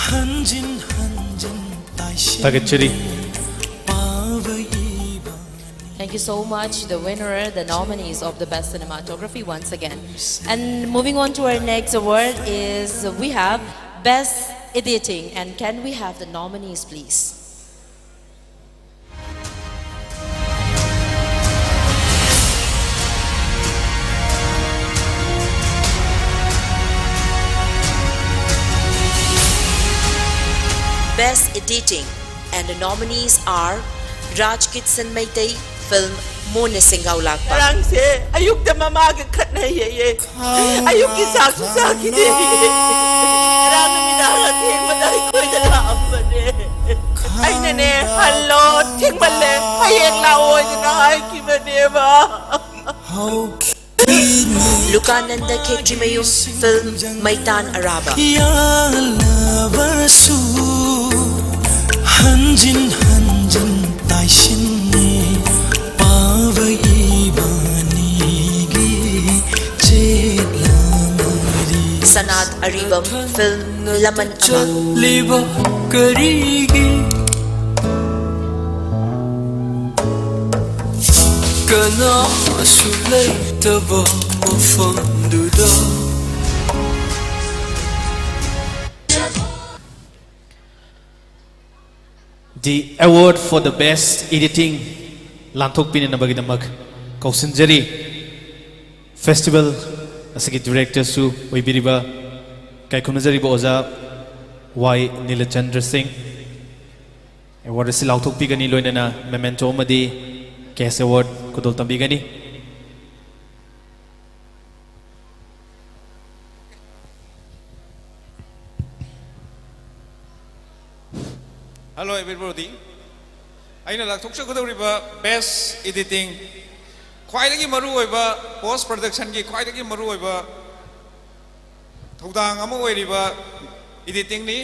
ꯍꯟꯖꯤꯟ ꯍꯟꯖꯤꯟ ꯇꯥꯏꯁꯤꯟ ꯊꯥꯒꯠꯆꯔꯤ꯫ ꯄꯥꯕ ꯏꯕ Thank you so much, the winner, the nominees of the Best Cinematography once again. And moving on to our next award is we have Best Editing. And can we have the nominees, please? Best Editing, and the nominees are Raj Kitson Meitei, film Mona Sengau Lakpa. ꯉꯔꯥꯡꯁꯦ ꯑꯌꯨꯛꯇ ꯃꯃꯥꯒ ꯈꯠꯅꯩꯌꯦ꯫ ꯑꯌꯨꯛꯀꯤ ꯆꯥꯛꯁꯨ ꯆꯥꯈꯤꯗꯦ꯫ ꯉꯔꯥꯡ ꯅꯨꯃꯤꯗꯥꯡ ꯑꯊꯦꯡꯕꯗ ꯑꯩꯈꯣꯏꯗ ꯂꯥꯛꯑꯝꯕꯅꯦ꯫ ꯑꯩꯅꯅꯦ, "hello, ꯊꯦꯡꯃꯜꯂꯦ, ꯍꯌꯦꯡ ꯂꯥꯛꯑꯣ" ꯍꯥꯏꯗꯅ ꯍꯥꯏꯈꯤꯕꯅꯦꯕ꯫ Lukananda Khetrimayum, film Maitan Araba. ꯌꯥꯜꯂꯕꯁꯨ ꯍꯟꯖꯤꯟ ꯍꯟꯖꯤꯟ ꯇꯥꯏꯁꯤꯟꯅꯤ ꯄꯥꯕ ꯏꯕꯥꯅꯤꯒꯤ ꯆꯦꯠꯂ ꯃꯔꯤ꯫ Sanat ꯑꯔꯤꯕꯝ ꯐꯤꯜꯝ ꯂꯃꯟ ꯑꯃ꯫ ꯆꯠꯂꯤꯕ ꯀꯔꯤꯒꯤ? ꯀꯅꯥꯁꯨ ꯂꯩꯇꯕ ꯃꯐꯝꯗꯨꯗ꯫ The award for the best editing ꯂꯥꯟꯊꯣꯛꯄꯤꯅꯅꯕꯒꯤꯗꯃꯛ ꯀꯧꯁꯤꯟꯖꯔꯤ꯫ Festival ꯑꯁꯤꯒꯤ directorꯁꯨ ꯑꯣꯏꯕꯤꯔꯤꯕ, ꯏꯀꯥꯏ ꯈꯨꯝꯅꯖꯔꯤꯕ ꯑꯣꯖꯥ ꯋꯥꯏ ꯅꯤꯂꯆꯟꯗ꯭ꯔ ꯁꯤꯡ꯫ Award ꯑꯁꯤ ꯂꯥꯎꯊꯣꯛꯄꯤꯒꯅꯤ, ꯂꯣꯏꯅꯅ memento ꯑꯃꯗꯤ cash award ꯈꯨꯗꯣꯜ ꯇꯝꯕꯤꯒꯅꯤ꯫ Hello everybody. ꯑꯩꯅ ꯂꯥꯎꯊꯣꯛꯆꯒꯗꯧꯔꯤꯕ best editing, ꯈ꯭ꯋꯥꯏꯗꯒꯤ ꯃꯔꯨꯑꯣꯏꯕ, post productionꯒꯤ ꯈ꯭ꯋꯥꯏꯗꯒꯤ ꯃꯔꯨꯑꯣꯏꯕ ꯊꯧꯗꯥꯡ ꯑꯃ ꯑꯣꯏꯔꯤꯕ editingꯅꯤ꯫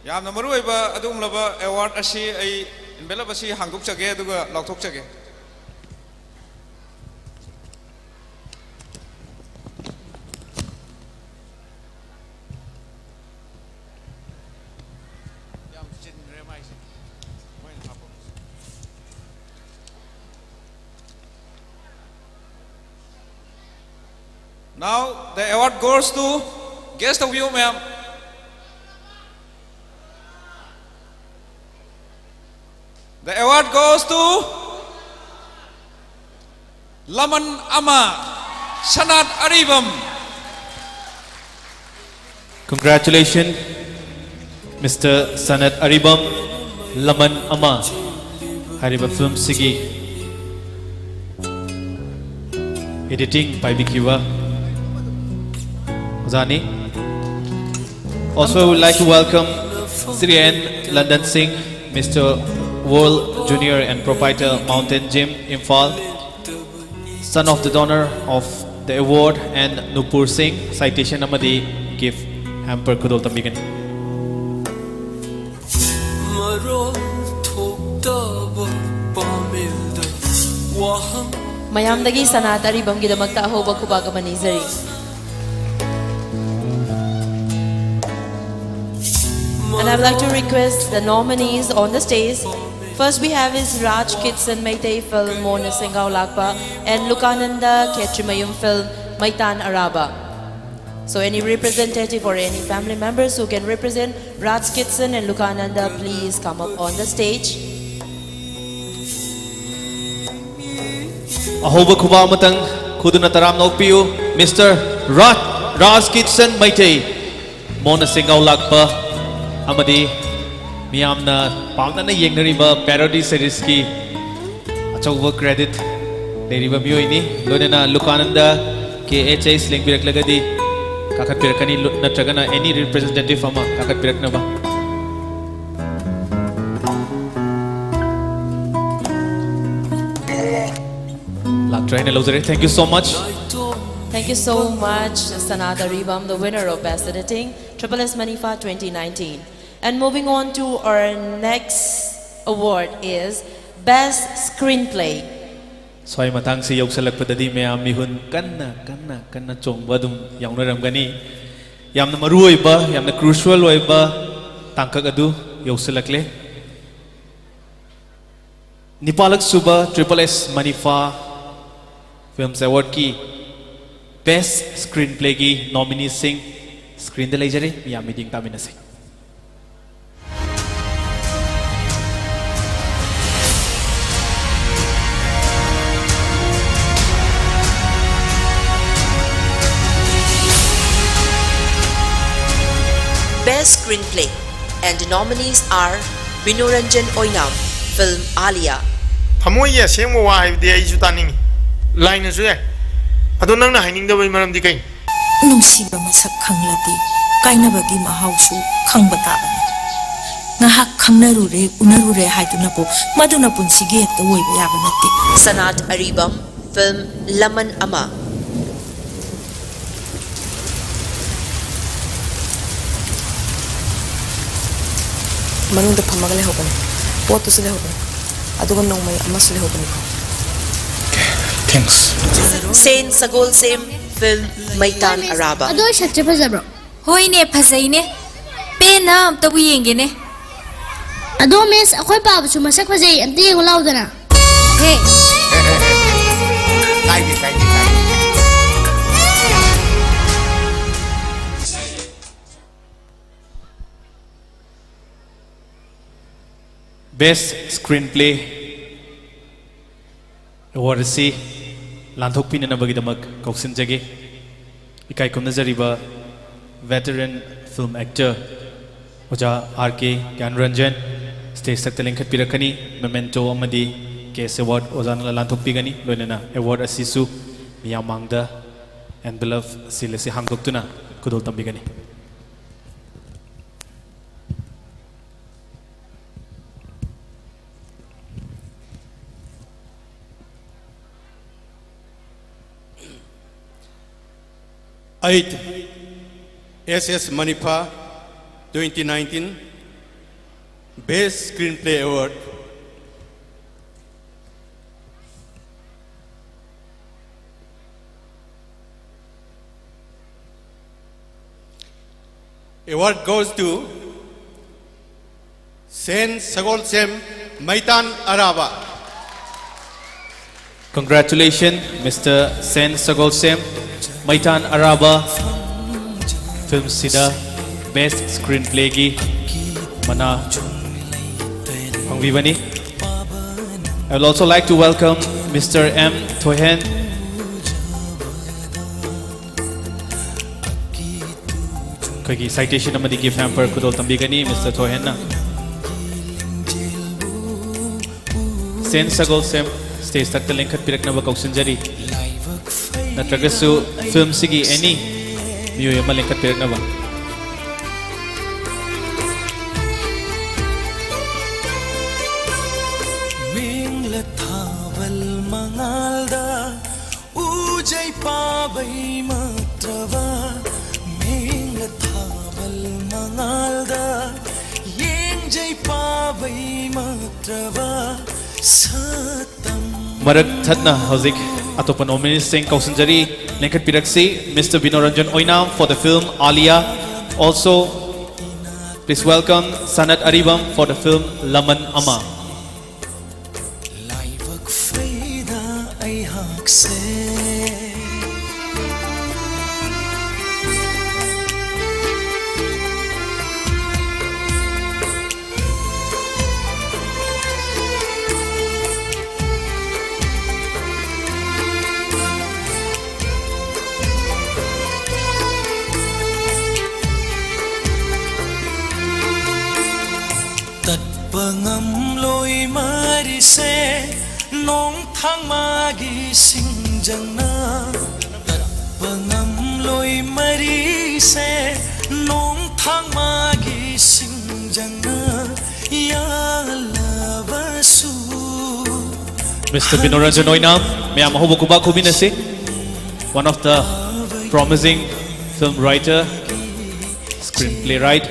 ꯌꯥꯝꯅ ꯃꯔꯨꯑꯣꯏꯕ ꯑꯗꯨꯒꯨꯝꯂꯕ award ꯑꯁꯤ ꯑꯩ envelope ꯑꯁꯤ ꯍꯥꯡꯗꯣꯛꯆꯒꯦ ꯑꯗꯨꯒ ꯂꯥꯎꯊꯣꯛꯆꯒꯦ꯫ ꯌꯥꯝ ꯆꯤꯟꯈ꯭ꯔꯦ ꯃꯥꯏꯁꯦ, ꯃꯣꯏꯅ ꯍꯥꯞꯄ꯫ Now the award goes to, guess ꯇꯧꯕꯤꯌꯨ ꯃꯌꯥꯝ꯫ The award goes to ꯂꯃꯟ ꯑꯃ, ꯁꯅꯥꯠ ꯑꯔꯤꯕꯝ꯫ Congratulations, Mister ꯁꯅꯥꯠ ꯑꯔꯤꯕꯝ, ꯂꯃꯟ ꯑꯃ ꯍꯥꯏꯔꯤꯕ ꯐꯤꯂꯝꯁꯤꯒꯤ editing ꯄꯥꯏꯕꯤꯈꯤꯕ ꯑꯣꯖꯥꯅꯤ꯫ Also, I would like to welcome Shri N Landan Singh, Mister World Junior and proprietor, Mountain Gym, Imphal, son of the donor of the award, and Nupur Singh, citation ꯑꯃꯗꯤ gift hamper ꯈꯨꯗꯣꯜ ꯇꯝꯕꯤꯒꯅꯤ꯫ ꯃꯔꯣꯜ ꯊꯣꯛꯇꯕ ꯄꯥꯃꯦꯜꯗ ꯋꯥꯍꯪ꯫ ꯃꯌꯥꯝꯗꯒꯤ ꯁꯅꯥꯠ ꯑꯔꯤꯕꯝꯒꯤꯗꯃꯛꯇ ꯑꯍꯧꯕ ꯈꯨꯕꯥꯛ ꯑꯃ ꯅꯤꯖꯔꯤ꯫ And I would like to request the nominees on the stage. First we have is Raj Kitson Meitei film Mona Sengao Lakpa and Lukananda Khetrimayum film Maitan Araba. So any representative or any family members who can represent Raj Kitson and Lukananda, please come up on the stage. ꯑꯍꯧꯕ ꯈꯨꯕꯥꯛ ꯑꯃꯇꯪ ꯈꯨꯗꯨꯅ ꯇꯔꯥꯝꯅ ꯑꯣꯛꯄꯤꯌꯨ꯫ Mister Raj, Raj Kitson Meitei, ꯃꯣꯟꯅ ꯁꯦꯡꯒꯥꯎ ꯂꯥꯛꯄ ꯑꯃꯗꯤ ꯃꯤꯌꯥꯝꯅ ꯄꯥꯝꯅꯅ ꯌꯦꯡꯅꯔꯤꯕ parody seriesꯀꯤ ꯑꯆꯧꯕ credit ꯂꯩꯔꯤꯕ ꯃꯤꯑꯣꯏꯅꯤ꯫ ꯂꯣꯏꯅꯅ ꯂꯨꯀꯥꯅꯟꯗ ꯀꯦ H ꯑꯩꯁ ꯂꯦꯡꯕꯤꯔꯛꯂꯒꯗꯤ ꯀꯥꯈꯠꯄꯤꯔꯛꯀꯅꯤ, ꯂꯨ- ꯅꯠꯇ꯭ꯔꯒꯅ any representative ꯑꯃ ꯀꯥꯈꯠꯄꯤꯔꯛꯅꯕ꯫ ꯂꯥꯛꯇ꯭ꯔꯦ ꯍꯥꯏꯅ ꯂꯧꯖꯔꯦ꯫ Thank you so much. Thank you so much, Sanat Aribam, the winner of Best Editing, Triple S Manifa twenty nineteen. And moving on to our next award is Best Screenplay. ꯁ꯭ꯋꯥꯏ ꯃꯇꯥꯡꯁꯤ ꯌꯧꯁꯜꯂꯛꯄꯗꯗꯤ ꯃꯌꯥꯝ ꯃꯤꯍꯨꯟ ꯀꯟꯅ ꯀꯟꯅ ꯀꯟꯅ ꯆꯣꯡꯕ ꯑꯗꯨꯝ ꯌꯥꯎꯅꯔꯝꯒꯅꯤ꯫ ꯌꯥꯝꯅ ꯃꯔꯨ ꯑꯣꯏꯕ, ꯌꯥꯝꯅ crucial ꯑꯣꯏꯕ ꯇꯥꯡꯀꯛ ꯑꯗꯨ ꯌꯧꯁꯤꯜꯂꯛꯂꯦ꯫ ꯅꯤꯄꯥꯂꯛ ꯁꯨꯕ Triple S Manifa Films Awardꯀꯤ Best Screenplayꯒꯤ nomineeꯁꯤꯡ screenꯗ ꯂꯩꯖꯔꯤ, ꯃꯤꯌꯥꯝ ꯃꯤꯠꯌꯦꯡ ꯇꯥꯃꯤꯟꯅꯁꯤ꯫ Best Screenplay, and the nominees are Binu Ranjan Oinam, film Alia. ꯊꯃꯣꯏꯒꯤ ꯑꯁꯦꯡꯕ ꯋꯥ ꯍꯥꯏꯕꯗꯤ ꯑꯩꯁꯨ ꯇꯥꯅꯤꯡꯉꯤ꯫ ꯂꯥꯏꯅꯁꯨ ꯌꯥꯏ꯫ ꯑꯗꯣ ꯅꯪꯅ ꯍꯥꯏꯅꯤꯡꯗꯕꯒꯤ ꯃꯔꯝꯗꯤ ꯀꯩꯅꯣ? ꯅꯨꯡꯁꯤꯕ ꯃꯁꯛ ꯈꯪꯂꯗꯤ ꯀꯥꯏꯅꯕꯒꯤ ꯃꯍꯥꯎꯁꯨ ꯈꯪꯕ ꯇꯥꯕꯅꯤ꯫ ꯉꯥꯏꯍꯥꯛ ꯈꯪꯅꯔꯨꯔꯦ, ꯎꯅꯔꯨꯔꯦ ꯍꯥꯏꯗꯨꯅꯕꯨ ꯃꯗꯨꯅ ꯄꯨꯟꯁꯤꯒꯤ ꯍꯦꯛꯇ ꯑꯣꯏꯕ ꯌꯥꯕ ꯅꯠꯇꯦ꯫ Sanat Aribam, film Laman Ama. ꯃꯅꯨꯡꯗ ꯐꯝꯃꯒ ꯂꯩꯍꯧꯕꯅꯦ꯫ ꯄꯣꯠꯇꯨꯁꯨ ꯂꯩꯍꯧꯕꯅꯦ꯫ ꯑꯗꯨꯒ ꯅꯣꯡꯃꯩ ꯑꯃꯁꯨ ꯂꯩꯍꯧꯕꯅꯤꯀꯣ꯫ Thanks. Sen Sagolsem, film Maitan Araba. ꯑꯗꯣ ꯑꯩ ꯁꯛꯁꯦ ꯐꯖꯕ꯭ꯔꯣ? ꯍꯣꯏꯅꯦ, ꯐꯖꯩꯅꯦ꯫ ꯄꯦꯟ ꯅ ꯑꯝꯇꯕꯨ ꯌꯦꯡꯒꯦꯅꯦ꯫ ꯑꯗꯣ ꯃꯤꯁ, ꯑꯩꯈꯣꯏ ꯄꯥꯕꯁꯨ ꯃꯁꯛ ꯐꯖꯩ, ꯑꯝꯇ ꯌꯦꯡꯉꯨ ꯂꯥꯎꯗꯅ꯫ ꯍꯦ꯫ ꯀꯥꯏꯗꯦ, ꯀꯥꯏꯗꯦ, ꯀꯥꯏꯗꯦ꯫ Best Screenplay Award ꯑꯁꯤ ꯂꯥꯟꯊꯣꯛꯄꯤꯅꯅꯕꯒꯤꯗꯃꯛ ꯀꯧꯁꯤꯟꯖꯒꯦ꯫ ꯏꯀꯥꯏ ꯈꯨꯝꯅꯖꯔꯤꯕ veteran film actor ꯑꯣꯖꯥ R K ꯒ꯭ꯌꯥꯟꯔꯟꯖꯟ stage ꯊꯛꯇ ꯂꯦꯡꯈꯠꯄꯤꯔꯛꯀꯅꯤ꯫ Memento ꯑꯃꯗꯤ Cash Award ꯑꯣꯖꯥꯅ ꯂꯥꯟꯊꯣꯛꯄꯤꯒꯅꯤ꯫ ꯂꯣꯏꯅꯅ award ꯑꯁꯤꯁꯨ ꯃꯤꯌꯥꯝ ꯃꯥꯡꯗ envelope seal ꯑꯁꯤ ꯍꯥꯡꯗꯣꯛꯇꯨꯅ ꯈꯨꯗꯣꯜ ꯇꯝꯕꯤꯒꯅꯤ꯫ Eight, S S Manipha, twenty nineteen, Best Screenplay Award. Award goes to Sen Sagolsem, Maitan Araba. Congratulations, Mister Sen Sagolsem, Maitan Araba, film ꯁꯤꯗ Best Screenplay ꯒꯤ ꯃꯅꯥ ꯐꯪꯕꯤꯕꯅꯤ꯫ I would also like to welcome Mister M Thoihen, ꯑꯩꯈꯣꯏꯒꯤ citation ꯑꯃꯗꯤ gift hamper ꯈꯨꯗꯣꯜ ꯇꯝꯕꯤꯒꯅꯤ Mister ꯊꯣꯏꯍꯦꯟꯅ꯫ ꯁꯦꯟ ꯁꯒꯣꯜꯁꯦꯝ stage ꯊꯛꯇ ꯂꯦꯡꯈꯠꯄꯤꯔꯛꯅꯕ ꯀꯧꯁꯤꯟꯖꯔꯤ, ꯅꯠꯇ꯭ꯔꯒꯁꯨ film ꯁꯤꯒꯤ any ꯃꯤꯑꯣꯏ ꯑꯃ ꯂꯦꯡꯈꯠꯄꯤꯔꯛꯅꯕ꯫ ꯃꯦꯡꯂ ꯊꯥꯕꯜ ꯃꯉꯥꯜꯗ ꯎꯖꯩ ꯄꯥꯕꯩ ꯃꯛꯇ꯭ꯔꯕ, ꯃꯦꯡꯂ ꯊꯥꯕꯜ ꯃꯉꯥꯜꯗ ꯌꯦꯡꯖꯩ ꯄꯥꯕꯩ ꯃꯛꯇ꯭ꯔꯕ ꯁꯛꯇꯝ꯫ ꯃꯔꯛ ꯊꯠꯅ ꯍꯧꯖꯤꯛ ꯑꯇꯣꯞꯄ nominees ꯁꯤꯡ ꯀꯧꯁꯤꯟꯖꯔꯤ, ꯂꯦꯡꯈꯠꯄꯤꯔꯛꯁꯤ꯫ Mister ꯕꯤꯅꯣꯔꯟꯖꯟ Oinam for the film Alia, also Please welcome Sanat Aribam for the film Laman Ama. ꯂꯥꯏꯕꯛ ꯐꯩꯗ ꯑꯩꯍꯥꯛꯁꯦ꯫ ꯇꯠꯄ ꯉꯝꯂꯣꯏ ꯃꯔꯤꯁꯦ, ꯅꯣꯡꯊꯥꯡ ꯃꯥꯒꯤ ꯁꯤꯡꯖꯪꯅ꯫ ꯇꯠꯄ ꯉꯝꯂꯣꯏ ꯃꯔꯤꯁꯦ, ꯅꯣꯡꯊꯥꯡ ꯃꯥꯒꯤ ꯁꯤꯡꯖꯪꯅ ꯌꯥꯜꯂꯕꯁꯨ꯫ Mister Binoranjan Oinam, ꯃꯌꯥꯝ ꯑꯍꯧꯕ ꯈꯨꯕꯥꯛ ꯈꯨꯕꯤꯅꯁꯤ꯫ One of the promising film writer, screenplay writer.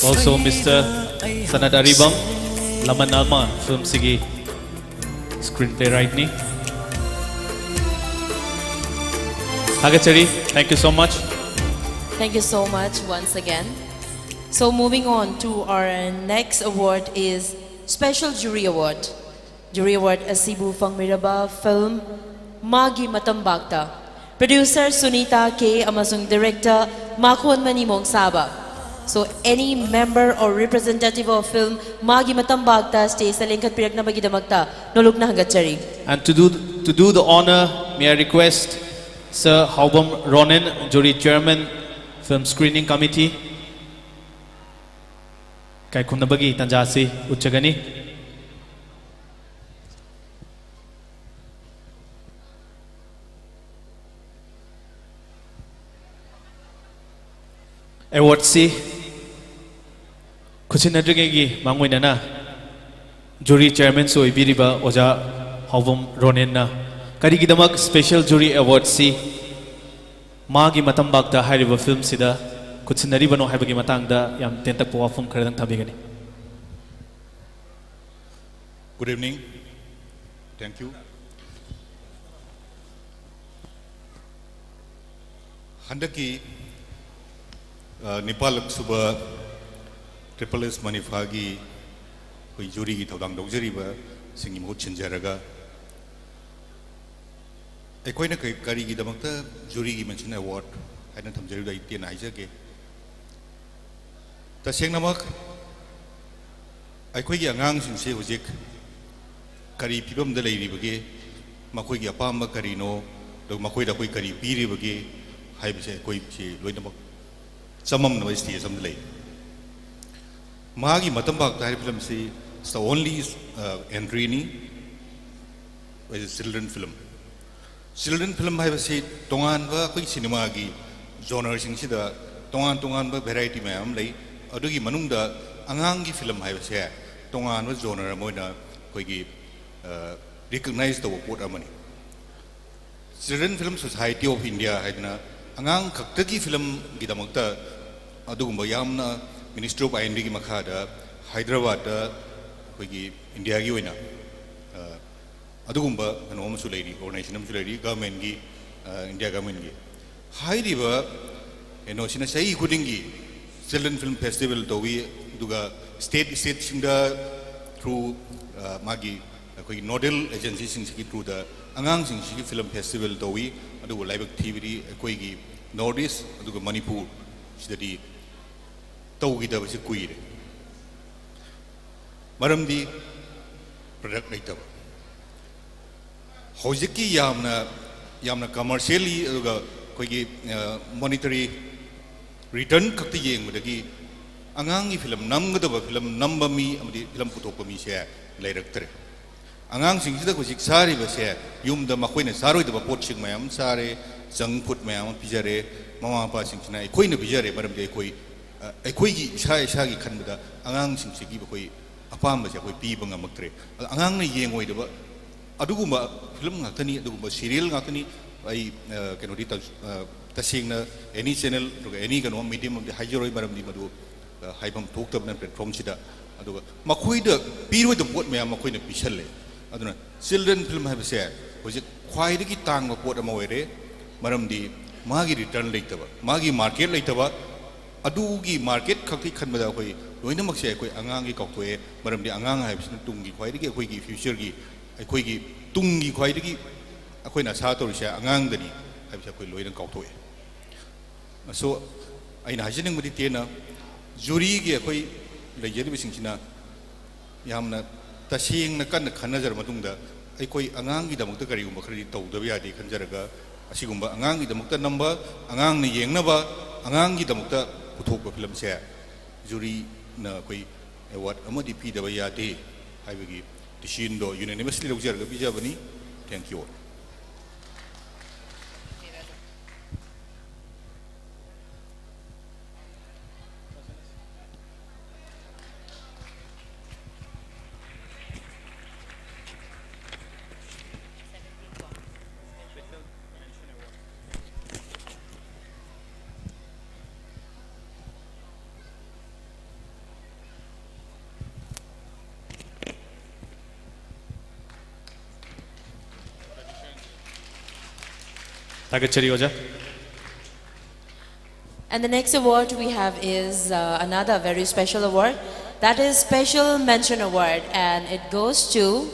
Also, Mister Sanat Aribam, Laman Ama film ꯁꯤꯒꯤ screenplay writer ꯅꯤ꯫ ꯊꯥꯒꯠꯆꯔꯤ꯫ Thank you so much. Thank you so much once again. So moving on to our next award is Special Jury Award. Jury Award ꯑꯁꯤꯕꯨ ꯐꯪꯕꯤꯔꯕ film ꯃꯥꯒꯤ ꯃꯇꯝꯕꯥꯛꯇ, producer Sunita ꯀꯦ ꯑꯃꯁꯨꯡ director ꯃꯥꯈꯣꯟꯃꯅꯤ ꯃꯣꯡꯁꯥꯕ꯫ So any member or representative of film ꯃꯥꯒꯤ ꯃꯇꯝꯕꯥꯛꯇ stage ꯇ ꯂꯦꯡꯈꯠꯄꯤꯔꯛꯅꯕꯒꯤꯗꯃꯛꯇ ꯅꯣꯂꯨꯛꯅ ꯍꯪꯒꯠꯆꯔꯤ꯫ And to do, to do the honor, may I request Sir Haobam Ronen, Jury Chairman, Film Screening Committee, ꯏꯀꯥꯏꯈꯨꯝꯅꯕꯒꯤ ꯇꯥꯟꯖꯥ ꯑꯁꯤ ꯎꯠꯆꯒꯅꯤ꯫ Award ꯁꯤ ꯈꯨꯠꯁꯤꯟꯅꯗ꯭ꯔꯤꯉꯩꯒꯤ ꯃꯥꯡꯑꯣꯏꯅꯅ Jury Chairman ꯁꯨ ꯑꯣꯏꯕꯤꯔꯤꯕ ꯑꯣꯖꯥ ꯍꯥꯎꯕꯝ ꯔꯣꯅꯦꯟꯅ ꯀꯔꯤꯒꯤꯗꯃꯛ Special Jury Award ꯁꯤ ꯃꯥꯒꯤ ꯃꯇꯝꯕꯥꯛꯇ ꯍꯥꯏꯔꯤꯕ film ꯁꯤꯗ ꯈꯨꯠꯁꯤꯟꯅꯔꯤꯕꯅꯣ ꯍꯥꯏꯕꯒꯤ ꯃꯇꯥꯡꯗ ꯌꯥꯝ ꯇꯦꯟꯇꯛꯄ ꯋꯥꯐꯝ ꯈꯔꯗꯪ ꯊꯝꯕꯤꯒꯅꯤ꯫ Good evening. Thank you. ꯍꯟꯗꯛꯀꯤ ꯑ, ꯅꯤꯄꯥꯜꯂꯛ ꯁꯨꯕ ꯇ꯭ꯔꯤꯄꯜ ꯑꯦꯁ ꯃꯅꯤꯐꯥꯒꯤ ꯑꯩꯈꯣꯏ ꯖꯨꯔꯤꯒꯤ ꯊꯧꯗꯥꯡ ꯂꯧꯖꯔꯤꯕꯁꯤꯡꯒꯤ ꯃꯍꯨꯠ ꯁꯤꯟꯖꯔꯒ, ꯑꯩꯈꯣꯏꯅ ꯀꯔꯤ-, ꯀꯔꯤꯒꯤꯗꯃꯛꯇ ꯖꯨꯔꯤꯒꯤ ꯃꯦꯟꯁꯟ ꯑꯦꯋꯥꯔꯗ ꯍꯥꯏꯅ ꯊꯝꯖꯔꯤꯕꯗꯣ ꯑꯩ ꯇꯦꯟꯅ ꯍꯥꯏꯖꯒꯦ꯫ ꯇꯁꯦꯡꯅꯃꯛ ꯑꯩꯈꯣꯏꯒꯤ ꯑꯉꯥꯡꯁꯤꯡꯁꯦ ꯍꯧꯖꯤꯛ ꯀꯔꯤ ꯐꯤꯕꯝꯗ ꯂꯩꯔꯤꯕꯒꯦ, ꯃꯈꯣꯏꯒꯤ ꯑꯄꯥꯝꯕ ꯀꯔꯤꯅꯣ, ꯑꯗꯨꯒ ꯃꯈꯣꯏꯗ ꯑꯩꯈꯣꯏ ꯀꯔꯤ ꯄꯤꯔꯤꯕꯒꯦ ꯍꯥꯏꯕꯁꯦ ꯑꯩꯈꯣꯏꯁꯦ ꯂꯣꯏꯅꯃꯛ ꯆꯃꯝꯅꯕ ꯁ꯭ꯇꯦꯖ ꯑꯃꯗ ꯂꯩ꯫ ꯃꯥꯒꯤ ꯃꯇꯝ ꯐꯥꯛꯇ ꯍꯥꯏꯔꯤꯕ ꯐꯤꯂꯝꯁꯤ is the only, uh, entry ꯅꯤ, is a children film꯫ Children film ꯍꯥꯏꯕꯁꯤ ꯇꯣꯉꯥꯟꯕ ꯑꯩꯈꯣꯏꯒꯤ ꯁꯤꯅꯦꯃꯥꯒꯤ ꯖꯣꯅꯔꯁꯤꯡꯁꯤꯗ ꯇꯣꯉꯥꯟ ꯇꯣꯉꯥꯟꯕ ꯚꯦꯔꯥꯏꯇꯤ ꯃꯌꯥꯝ ꯑꯃ ꯂꯩ꯫ ꯑꯗꯨꯒꯤ ꯃꯅꯨꯡꯗ ꯑꯉꯥꯡꯒꯤ ꯐꯤꯂꯝ ꯍꯥꯏꯕꯁꯦ ꯇꯣꯉꯥꯟꯕ ꯖꯣꯅꯔ ꯑꯃ ꯑꯣꯏꯅ ꯑꯩꯈꯣꯏꯒꯤ, ꯑ, ꯔꯤꯀꯛꯅꯥꯏꯖ ꯇꯧꯕ ꯄꯣꯠ ꯑꯃꯅꯤ꯫ Children Film Society of India ꯍꯥꯏꯗꯅ ꯑꯉꯥꯡ ꯈꯛꯇꯒꯤ ꯐꯤꯂꯝꯒꯤꯗꯃꯛꯇ ꯑꯗꯨꯒꯨꯝꯕ ꯌꯥꯝꯅ Ministry of I and D ꯒꯤ ꯃꯈꯥꯗ ꯍꯥꯏꯗ꯭ꯔꯕꯥꯗꯇ ꯑꯩꯈꯣꯏꯒꯤ ꯏꯟꯗꯤꯌꯥꯒꯤ ꯑꯣꯏꯅ, ꯑ, ꯑꯗꯨꯒꯨꯝꯕ ꯀꯩꯅꯣ ꯑꯃꯁꯨ ꯂꯩꯔꯤ, ꯑꯣꯔꯒꯅꯥꯏꯖꯦꯁꯟ ꯑꯃꯁꯨ ꯂꯩꯔꯤ, ꯒꯚꯔꯟꯃꯦꯟꯒꯤ, ꯑ, ꯏꯟꯗꯤꯌꯥ ꯒꯚꯔꯟꯃꯦꯟꯒꯤ꯫ ꯍꯥꯏꯔꯤꯕ ꯀꯩꯅꯣꯁꯤꯅ ꯆꯍꯤ ꯈꯨꯗꯤꯡꯒꯤ Children Film Festival ꯇꯧꯏ, ꯑꯗꯨꯒ ꯁ꯭ꯇꯦꯠ, ꯁ꯭ꯇꯦꯠꯁꯤꯡꯗ through, ꯑ, ꯃꯥꯒꯤ ꯑꯩꯈꯣꯏꯒꯤ ꯅꯣꯗꯦꯜ ꯑꯦꯖꯦꯟꯁꯤꯁꯤꯡꯁꯤꯒꯤ ꯊ꯭ꯔꯨꯗ ꯑꯉꯥꯡꯁꯤꯡꯁꯤꯒꯤ ꯐꯤꯂꯝ ꯐꯦꯁꯇꯤꯚꯦꯜ ꯇꯧꯏ꯫ ꯑꯗꯨꯕꯨ ꯂꯥꯏꯕꯛ ꯊꯤꯕꯗꯤ ꯑꯩꯈꯣꯏꯒꯤ ꯅꯣꯔꯠ ꯏꯁ ꯑꯗꯨꯒ ꯃꯅꯤꯄꯨꯔ ꯁꯤꯗꯗꯤ ꯇꯧꯈꯤꯗꯕꯁꯤ ꯀꯨꯏꯔꯦ꯫ ꯃꯔꯝꯗꯤ ꯄ꯭ꯔꯗꯛ ꯂꯩꯇꯕ꯫ ꯍꯧꯖꯤꯛꯀꯤ ꯌꯥꯝꯅ, ꯌꯥꯝꯅ ꯀꯃꯔꯁꯤꯌꯦꯜꯂꯤ ꯑꯗꯨꯒ ꯑꯩꯈꯣꯏꯒꯤ, ꯑ, ꯃꯣꯅꯤꯇꯔꯤ ꯔꯤꯇꯔꯟ ꯈꯛꯇ ꯌꯦꯡꯕꯗꯒꯤ ꯑꯉꯥꯡꯒꯤ ꯐꯤꯂꯝ ꯅꯝꯒꯗꯕ, ꯐꯤꯂꯝ ꯅꯝꯕ ꯃꯤ ꯑꯃꯗꯤ ꯐꯤꯂꯝ ꯄꯨꯊꯣꯛꯄ ꯃꯤꯁꯦ ꯂꯩꯔꯛꯇ꯭ꯔꯦ꯫ ꯑꯉꯥꯡꯁꯤꯡꯁꯤꯗ ꯍꯧꯖꯤꯛ ꯆꯥꯔꯤꯕꯁꯦ ꯌꯨꯝꯗ ꯃꯈꯣꯏꯅ ꯆꯥꯔꯣꯏꯗꯕ ꯄꯣꯠꯁꯤꯡ ꯃꯌꯥꯝ ꯆꯥꯔꯦ, ꯖꯪ ꯐꯨꯗ ꯃꯌꯥꯝ ꯑꯃ ꯄꯤꯖꯔꯦ꯫ ꯃꯃꯥ ꯃꯄꯥꯁꯤꯡꯁꯤꯅ ꯑꯩꯈꯣꯏꯅ ꯄꯤꯖꯔꯦ, ꯃꯔꯝꯗꯤ ꯑꯩꯈꯣꯏ, ꯑ, ꯑꯩꯈꯣꯏꯒꯤ ꯏꯁꯥ ꯏꯁꯥꯒꯤ ꯈꯟꯕꯗ ꯑꯉꯥꯡꯁꯤꯡꯁꯤꯒꯤ ꯑꯩꯈꯣꯏ ꯑꯄꯥꯝꯕꯁꯦ ꯑꯩꯈꯣꯏ ꯄꯤꯕ ꯉꯝꯃꯛꯇ꯭ꯔꯦ꯫ ꯑꯗ ꯑꯉꯥꯡꯅ ꯌꯦꯡꯉꯣꯏꯗꯕ ꯑꯗꯨꯒꯨꯝꯕ ꯐꯤꯂꯝ ꯉꯥꯛꯇꯅꯤ, ꯑꯗꯨꯒꯨꯝꯕ ꯁꯤꯔꯤꯌꯦꯜ ꯉꯥꯛꯇꯅꯤ꯫ ꯑꯩ, ꯑ, ꯀꯩꯅꯣꯗꯤ ꯇꯧ-, ꯑ, ꯇꯁꯦꯡꯅ ꯑꯦꯅꯤ ꯆꯦꯅꯦꯜ ꯅꯠꯇ꯭ꯔꯒ ꯑꯦꯅꯤ ꯀꯩꯅꯣ ꯃꯤꯗꯤꯌꯝ ꯑꯃꯗꯤ ꯍꯥꯏꯖꯔꯣꯏ, ꯃꯔꯝꯗꯤ ꯃꯗꯨ, ꯑ, ꯍꯥꯏꯐꯝ ꯊꯣꯛꯇꯕꯅ ꯄ꯭ꯂꯦꯠꯐꯣꯝꯁꯤꯗ꯫ ꯑꯗꯨꯒ ꯃꯈꯣꯏꯗ ꯄꯤꯔꯣꯏꯗꯕ ꯄꯣꯠ ꯃꯌꯥꯝ ꯃꯈꯣꯏꯅ ꯄꯤꯁꯜꯂꯦ꯫ ꯑꯗꯨꯅ ꯆꯤꯜꯗ꯭ꯔꯦꯟ ꯐꯤꯂꯝ ꯍꯥꯏꯕꯁꯦ ꯍꯧꯖꯤꯛ ꯈ꯭ꯋꯥꯏꯗꯒꯤ ꯇꯥꯡꯕ ꯄꯣꯠ ꯑꯃ ꯑꯣꯏꯔꯦ, ꯃꯔꯝꯗꯤ ꯃꯥꯒꯤ ꯔꯤꯇꯔꯟ ꯂꯩꯇꯕ, ꯃꯥꯒꯤ ꯃꯥꯔꯀꯦꯠ ꯂꯩꯇꯕ, ꯑꯗꯨꯒꯤ ꯃꯥꯔꯀꯦꯠ ꯈꯛꯀꯤ ꯈꯟꯕꯗ ꯑꯩꯈꯣꯏ ꯂꯣꯏꯅꯃꯛꯁꯦ ꯑꯩꯈꯣꯏ ꯑꯉꯥꯡꯒꯤ ꯀꯥꯎꯊꯣꯛꯑꯦ꯫ ꯃꯔꯝꯗꯤ ꯑꯉꯥꯡ ꯍꯥꯏꯕꯁꯤꯅ ꯇꯨꯡꯒꯤ ꯈ꯭ꯋꯥꯏꯗꯒꯤ ꯑꯩꯈꯣꯏꯒꯤ ꯐ꯭ꯌꯨꯆꯔꯒꯤ, ꯑꯩꯈꯣꯏꯒꯤ ꯇꯨꯡꯒꯤ ꯈ꯭ꯋꯥꯏꯗꯒꯤ ꯑꯩꯈꯣꯏꯅ ꯑꯁꯥ ꯇꯧꯔꯤꯁꯦ ꯑꯉꯥꯡꯗꯅꯤ ꯍꯥꯏꯕꯁꯦ ꯑꯩꯈꯣꯏ ꯂꯣꯏꯅ ꯀꯥꯎꯊꯣꯛꯑꯦ꯫ ꯑꯁꯣ ꯑꯩꯅ ꯍꯥꯏꯖꯅꯤꯡꯕꯗꯤ ꯇꯦꯟꯅ ꯖꯨꯔꯤꯒꯤ ꯑꯩꯈꯣꯏ ꯂꯩꯖꯔꯤꯕꯁꯤꯡꯁꯤꯅ ꯌꯥꯝꯅ ꯇꯁꯦꯡꯅ ꯀꯟꯅ ꯈꯟꯅꯖꯔ ꯃꯇꯨꯡꯗ ꯑꯩꯈꯣꯏ ꯑꯉꯥꯡꯒꯤꯗꯃꯛꯇ ꯀꯔꯤꯒꯨꯝꯕ ꯈꯔꯗꯤ ꯇꯧꯗꯕ ꯌꯥꯗꯦ ꯈꯟꯖꯔꯒ ꯑꯁꯤꯒꯨꯝꯕ ꯑꯉꯥꯡꯒꯤꯗꯃꯛꯇ ꯅꯝꯕ, ꯑꯉꯥꯡꯅ ꯌꯦꯡꯅꯕ, ꯑꯉꯥꯡꯒꯤꯗꯃꯛꯇ ꯄꯨꯊꯣꯛꯄ ꯐꯤꯂꯝꯁꯦ ꯖꯨꯔꯤꯅ ꯑꯩꯈꯣꯏ ꯑꯦꯋꯥꯔꯗ ꯑꯃꯗꯤ ꯄꯤꯗꯕ ꯌꯥꯗꯦ ꯍꯥꯏꯕꯒꯤ ꯗꯤꯁꯤꯖꯟꯗꯣ ꯌꯨꯅꯦꯅꯤꯃꯁꯂꯤ ꯂꯧꯖꯔꯒ ꯄꯤꯖꯕꯅꯤ꯫ Thank you all. ꯊꯥꯒꯠꯆꯔꯤ ꯑꯣꯖꯥ꯫ And the next award we have is uh, another very special award. That is Special Mention Award, and it goes to.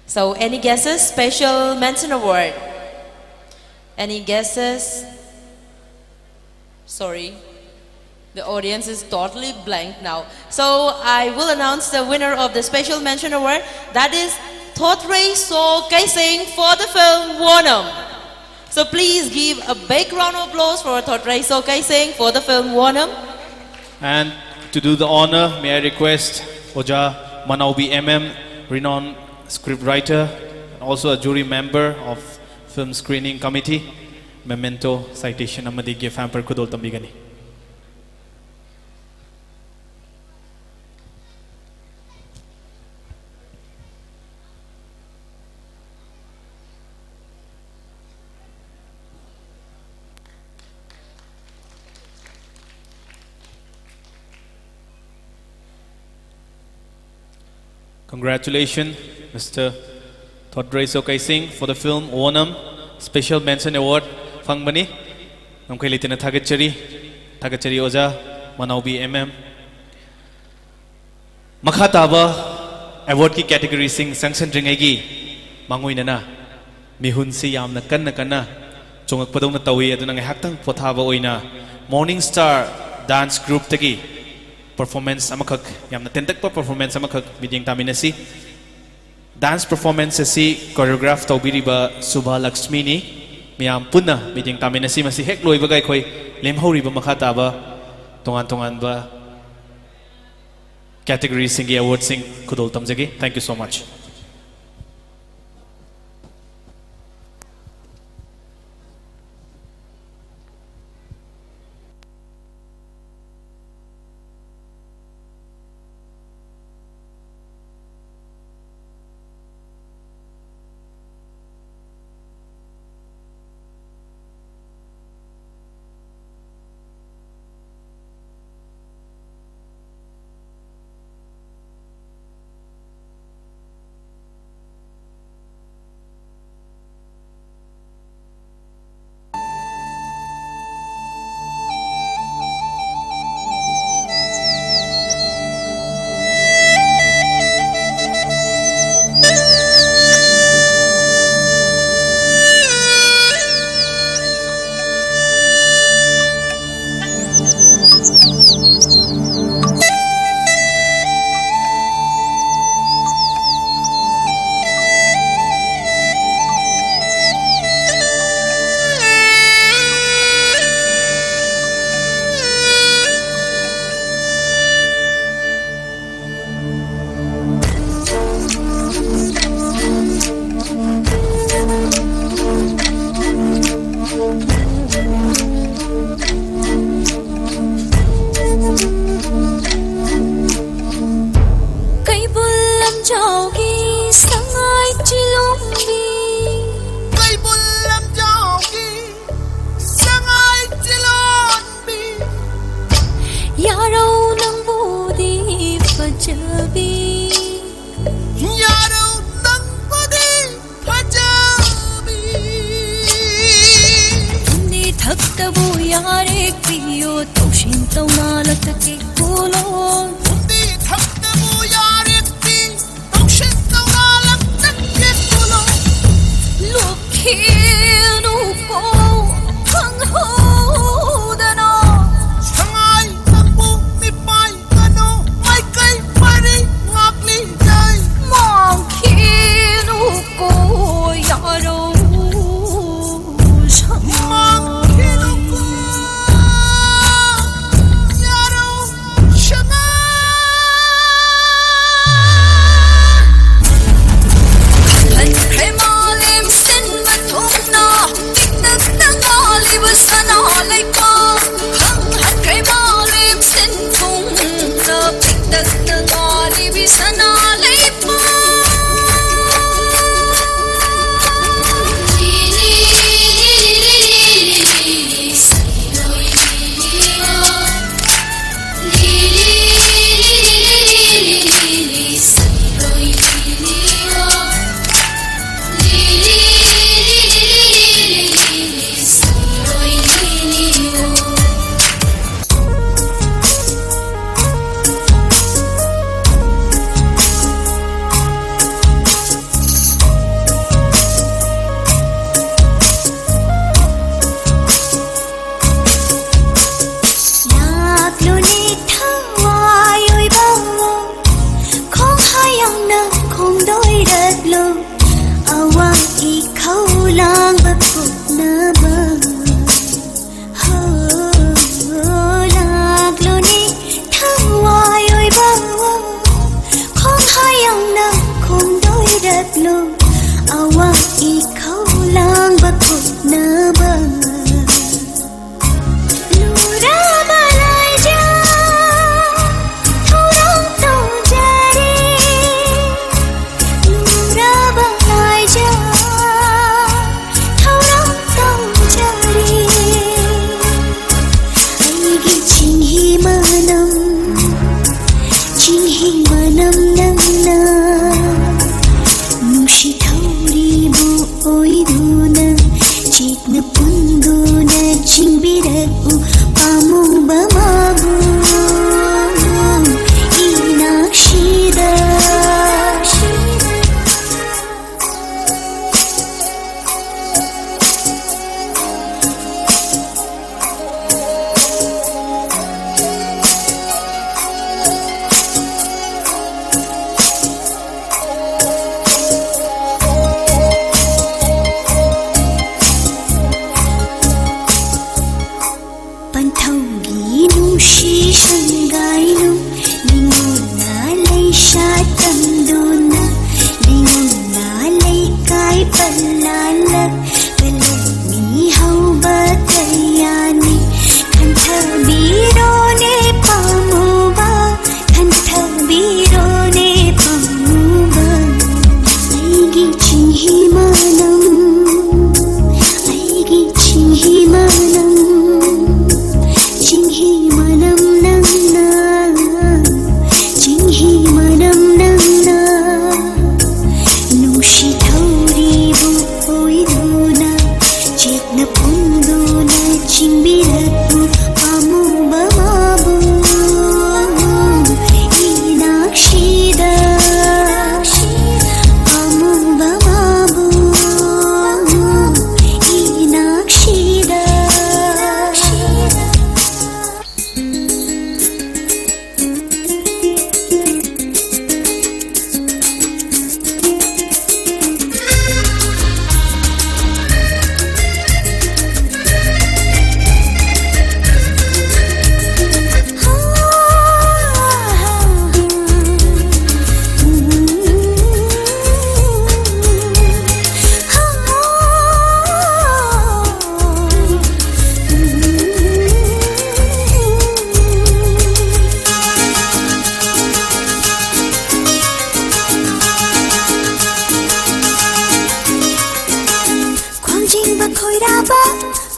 So, any guesses? Special Mention Award. Any guesses? Sorry. The audience is totally blank now. So I will announce the winner of the Special Mention Award. That is Thotrei So Kaising for the film Wonam. So please give a big round of applause for Thotrei So Kaising for the film Wonam. And to do the honor, may I request Oja Manaubi M M, renowned script writer, and also a jury member of Film Screening Committee, memento, citation ꯑꯃꯗꯤ gift hamper ꯈꯨꯗꯣꯜ ꯇꯝꯕꯤꯒꯅꯤ꯫ Congratulations, Mister Thodrei Sokaising, for the film Onam, Special Mention Award ꯐꯪꯕꯅꯤ꯫ ꯉꯝꯈꯩ ꯂꯩꯇꯅ ꯊꯥꯒꯠꯆꯔꯤ꯫ ꯊꯥꯒꯠꯆꯔꯤ ꯑꯣꯖꯥ Manaobi M M. ꯃꯈꯥ ꯇꯥꯕ ꯑꯦꯋꯥꯔꯗꯀꯤ ꯀꯦꯇꯦꯒꯣꯔꯤꯁꯤꯡ ꯆꯪꯁꯤꯟꯗ꯭ꯔꯤꯉꯩꯒꯤ ꯃꯥꯡꯑꯣꯏꯅꯅ ꯃꯤꯍꯨꯟꯁꯤ ꯌꯥꯝꯅ ꯀꯟꯅ ꯀꯟꯅ ꯆꯣꯡꯉꯛꯄꯗꯧꯅ ꯇꯧꯏ꯫ ꯑꯗꯨꯅ ꯉꯥꯏꯍꯥꯛꯇꯪ ꯄꯣꯊꯥꯕ ꯑꯣꯏꯅ ꯃꯣꯔꯅꯤꯡ ꯁ꯭ꯇꯥꯔ ꯗꯥꯟꯁ ꯒ꯭ꯔꯨꯞꯇꯒꯤ ꯄꯔꯐꯣꯔꯃꯦꯟꯁ ꯑꯃꯈꯛ, ꯌꯥꯝꯅ ꯇꯦꯟꯇꯛꯄ ꯄꯔꯐꯣꯔꯃꯦꯟꯁ ꯑꯃꯈꯛ ꯃꯤꯠꯌꯦꯡ ꯇꯥꯃꯤꯟꯅꯁꯤ꯫ ꯗꯥꯟꯁ ꯄꯔꯐꯣꯔꯃꯦꯟꯁ ꯑꯁꯤ ꯀꯣꯔꯤꯌꯣꯒ꯭ꯔꯥꯐ ꯇꯧꯕꯤꯔꯤꯕ ꯁꯨꯚꯥ ꯂꯛꯁꯃꯤꯅꯤ꯫ ꯃꯤꯌꯥꯝ ꯄꯨꯟꯅ ꯃꯤꯠꯌꯦꯡ ꯇꯥꯃꯤꯟꯅꯁꯤ꯫ ꯃꯁꯤ ꯍꯦꯛ ꯂꯣꯏꯕꯒ ꯑꯩꯈꯣꯏ ꯂꯦꯝꯍꯧꯔꯤꯕ ꯃꯈꯥ ꯇꯥꯕ ꯇꯣꯉꯥꯟ ꯇꯣꯉꯥꯟꯕ ꯀꯦꯇꯦꯒꯣꯔꯤꯁꯤꯡꯒꯤ ꯑꯦꯋꯥꯔꯗꯁꯤꯡ ꯈꯨꯗꯣꯜ ꯇꯝꯖꯒꯦ꯫ Thank you so much꯫ ꯇꯧꯅ ꯂꯛꯇꯛꯀꯤ ꯀꯣꯂꯣꯝ꯫ ꯐꯨꯝꯗꯤ ꯊꯛꯇꯕꯨ ꯌꯥꯔꯦꯛꯄꯤ ꯇꯧꯁꯤꯟ ꯇꯧꯅ ꯂꯛꯇꯛꯀꯤ ꯀꯣꯂꯣꯝ꯫ ꯂꯣꯛꯈꯤꯅꯨꯀꯣ ꯈꯪꯍꯧꯗꯅ꯫ ꯁꯉꯥꯏ ꯅꯪꯕꯨ ꯃꯤꯄꯥꯏ ꯀꯅꯨ ꯃꯥꯏꯀꯩ ꯃꯔꯤ ꯉꯥꯛꯂꯤꯖꯩ꯫ ꯃꯥꯡꯈꯤꯅꯨꯀꯣ ꯌꯥꯔꯧ ꯁꯉꯥꯏ꯫ ꯃꯥꯡꯈꯤꯅꯨꯀꯣ ꯌꯥꯔꯧ ꯁꯉꯥꯏ꯫ ꯈꯟꯈ꯭ꯔꯦ ꯃꯥꯂꯦꯝ ꯁꯤꯟꯕ ꯊꯨꯡꯅ ꯄꯤꯛꯇꯛꯇ ꯉꯥꯜꯂꯤꯕ ꯁꯅꯥ ꯂꯩꯕꯥꯛ꯫ ꯈꯪꯍꯟꯈ꯭ꯔꯦ ꯃꯥꯂꯦꯝ ꯁꯤꯟ ꯊꯨꯡꯅ ꯄꯤꯛꯇꯛꯇ ꯉꯥꯜꯂꯤꯕꯤ ꯁꯅꯥ ꯂꯩꯕꯥꯛ꯫ ꯂꯥꯛꯂꯨꯅꯦ ꯊꯋꯥꯏ ꯑꯣꯏꯕ, ꯈꯣꯡꯍꯥꯏ ꯌꯥꯎꯅ ꯈꯣꯡꯗꯣꯏꯔꯛꯂꯨ, ꯑꯋꯥ ꯏꯈꯧ ꯂꯥꯡꯕ ꯀꯨꯞꯅꯕ꯫ ꯍꯣ, ꯂꯥꯛꯂꯨꯅꯦ ꯊꯋꯥꯏ ꯑꯣꯏꯕ, ꯈꯣꯡꯍꯥꯏ ꯌꯥꯎꯅ ꯈꯣꯡꯗꯣꯏꯔꯛꯂꯨ, ꯑꯋꯥ ꯏꯈꯧ ꯂꯥꯡꯕ ꯀꯨꯞꯅꯕ꯫ ꯂꯨꯔꯕ ꯂꯥꯏꯖꯥ ꯊꯧꯔꯥꯡ ꯇꯧꯖꯔꯤ, ꯂꯨꯔꯕ ꯂꯥꯏꯖꯥ ꯊꯧꯔꯥꯡ ꯇꯧꯖꯔꯤ꯫ ꯑꯩꯒꯤ ꯆꯤꯡꯍꯤ ꯃꯅꯝ, ꯆꯤꯡꯍꯤ ꯃꯅꯝ ꯅꯪꯅ ꯅꯨꯡꯁꯤ ꯊꯧꯔꯤꯕꯨ ꯑꯣꯏꯗꯨꯅ ꯆꯦꯠꯅ ꯄꯨꯟꯗꯨꯅ ꯆꯤꯡꯕꯤꯔꯛꯎ ꯄꯥꯝꯃꯨꯕ ꯃꯥ꯫ ꯇꯝꯗꯨꯅ ꯂꯩꯉꯝꯂꯥ ꯂꯩꯀꯥꯏ ꯄꯜꯂꯥꯜꯂꯛ ꯀꯂꯛꯃꯤ ꯍꯧꯕ ꯀꯌꯥꯅꯤ꯫ ꯈꯟꯊꯕꯤꯔꯣꯅꯦ ꯄꯥꯝꯃꯨꯕ, ꯈꯟꯊꯕꯤꯔꯣꯅꯦ ꯄꯥꯝꯃꯨꯕ꯫ ꯑꯩꯒꯤ ꯆꯤꯡꯍꯤ ꯃꯅꯝ, ꯑꯩꯒꯤ ꯆꯤꯡꯍꯤ ꯃꯅꯝ, ꯆꯤꯡꯍꯤ ꯃꯅꯝ ꯅꯪꯅ, ꯆꯤꯡꯍꯤ ꯃꯅꯝ ꯅꯪꯅ ꯅꯨꯡꯁꯤ ꯊꯧꯔꯤꯕꯨ ꯑꯣꯏꯗꯨꯅ ꯆꯦꯠꯅ ꯐꯣꯡꯗꯨꯅ ꯆꯤꯡꯕꯤꯔꯛꯎ ꯄꯥꯝꯃꯨꯕ ꯃꯥꯕꯨ ꯏꯅꯥꯛꯁꯤꯗ, ꯄꯥꯝꯃꯨꯕ ꯃꯥꯕꯨ ꯏꯅꯥꯛꯁꯤꯗ꯫ ꯈ꯭ꯋꯥꯡꯖꯤꯡꯕ ꯈꯣꯏꯔꯥꯕ,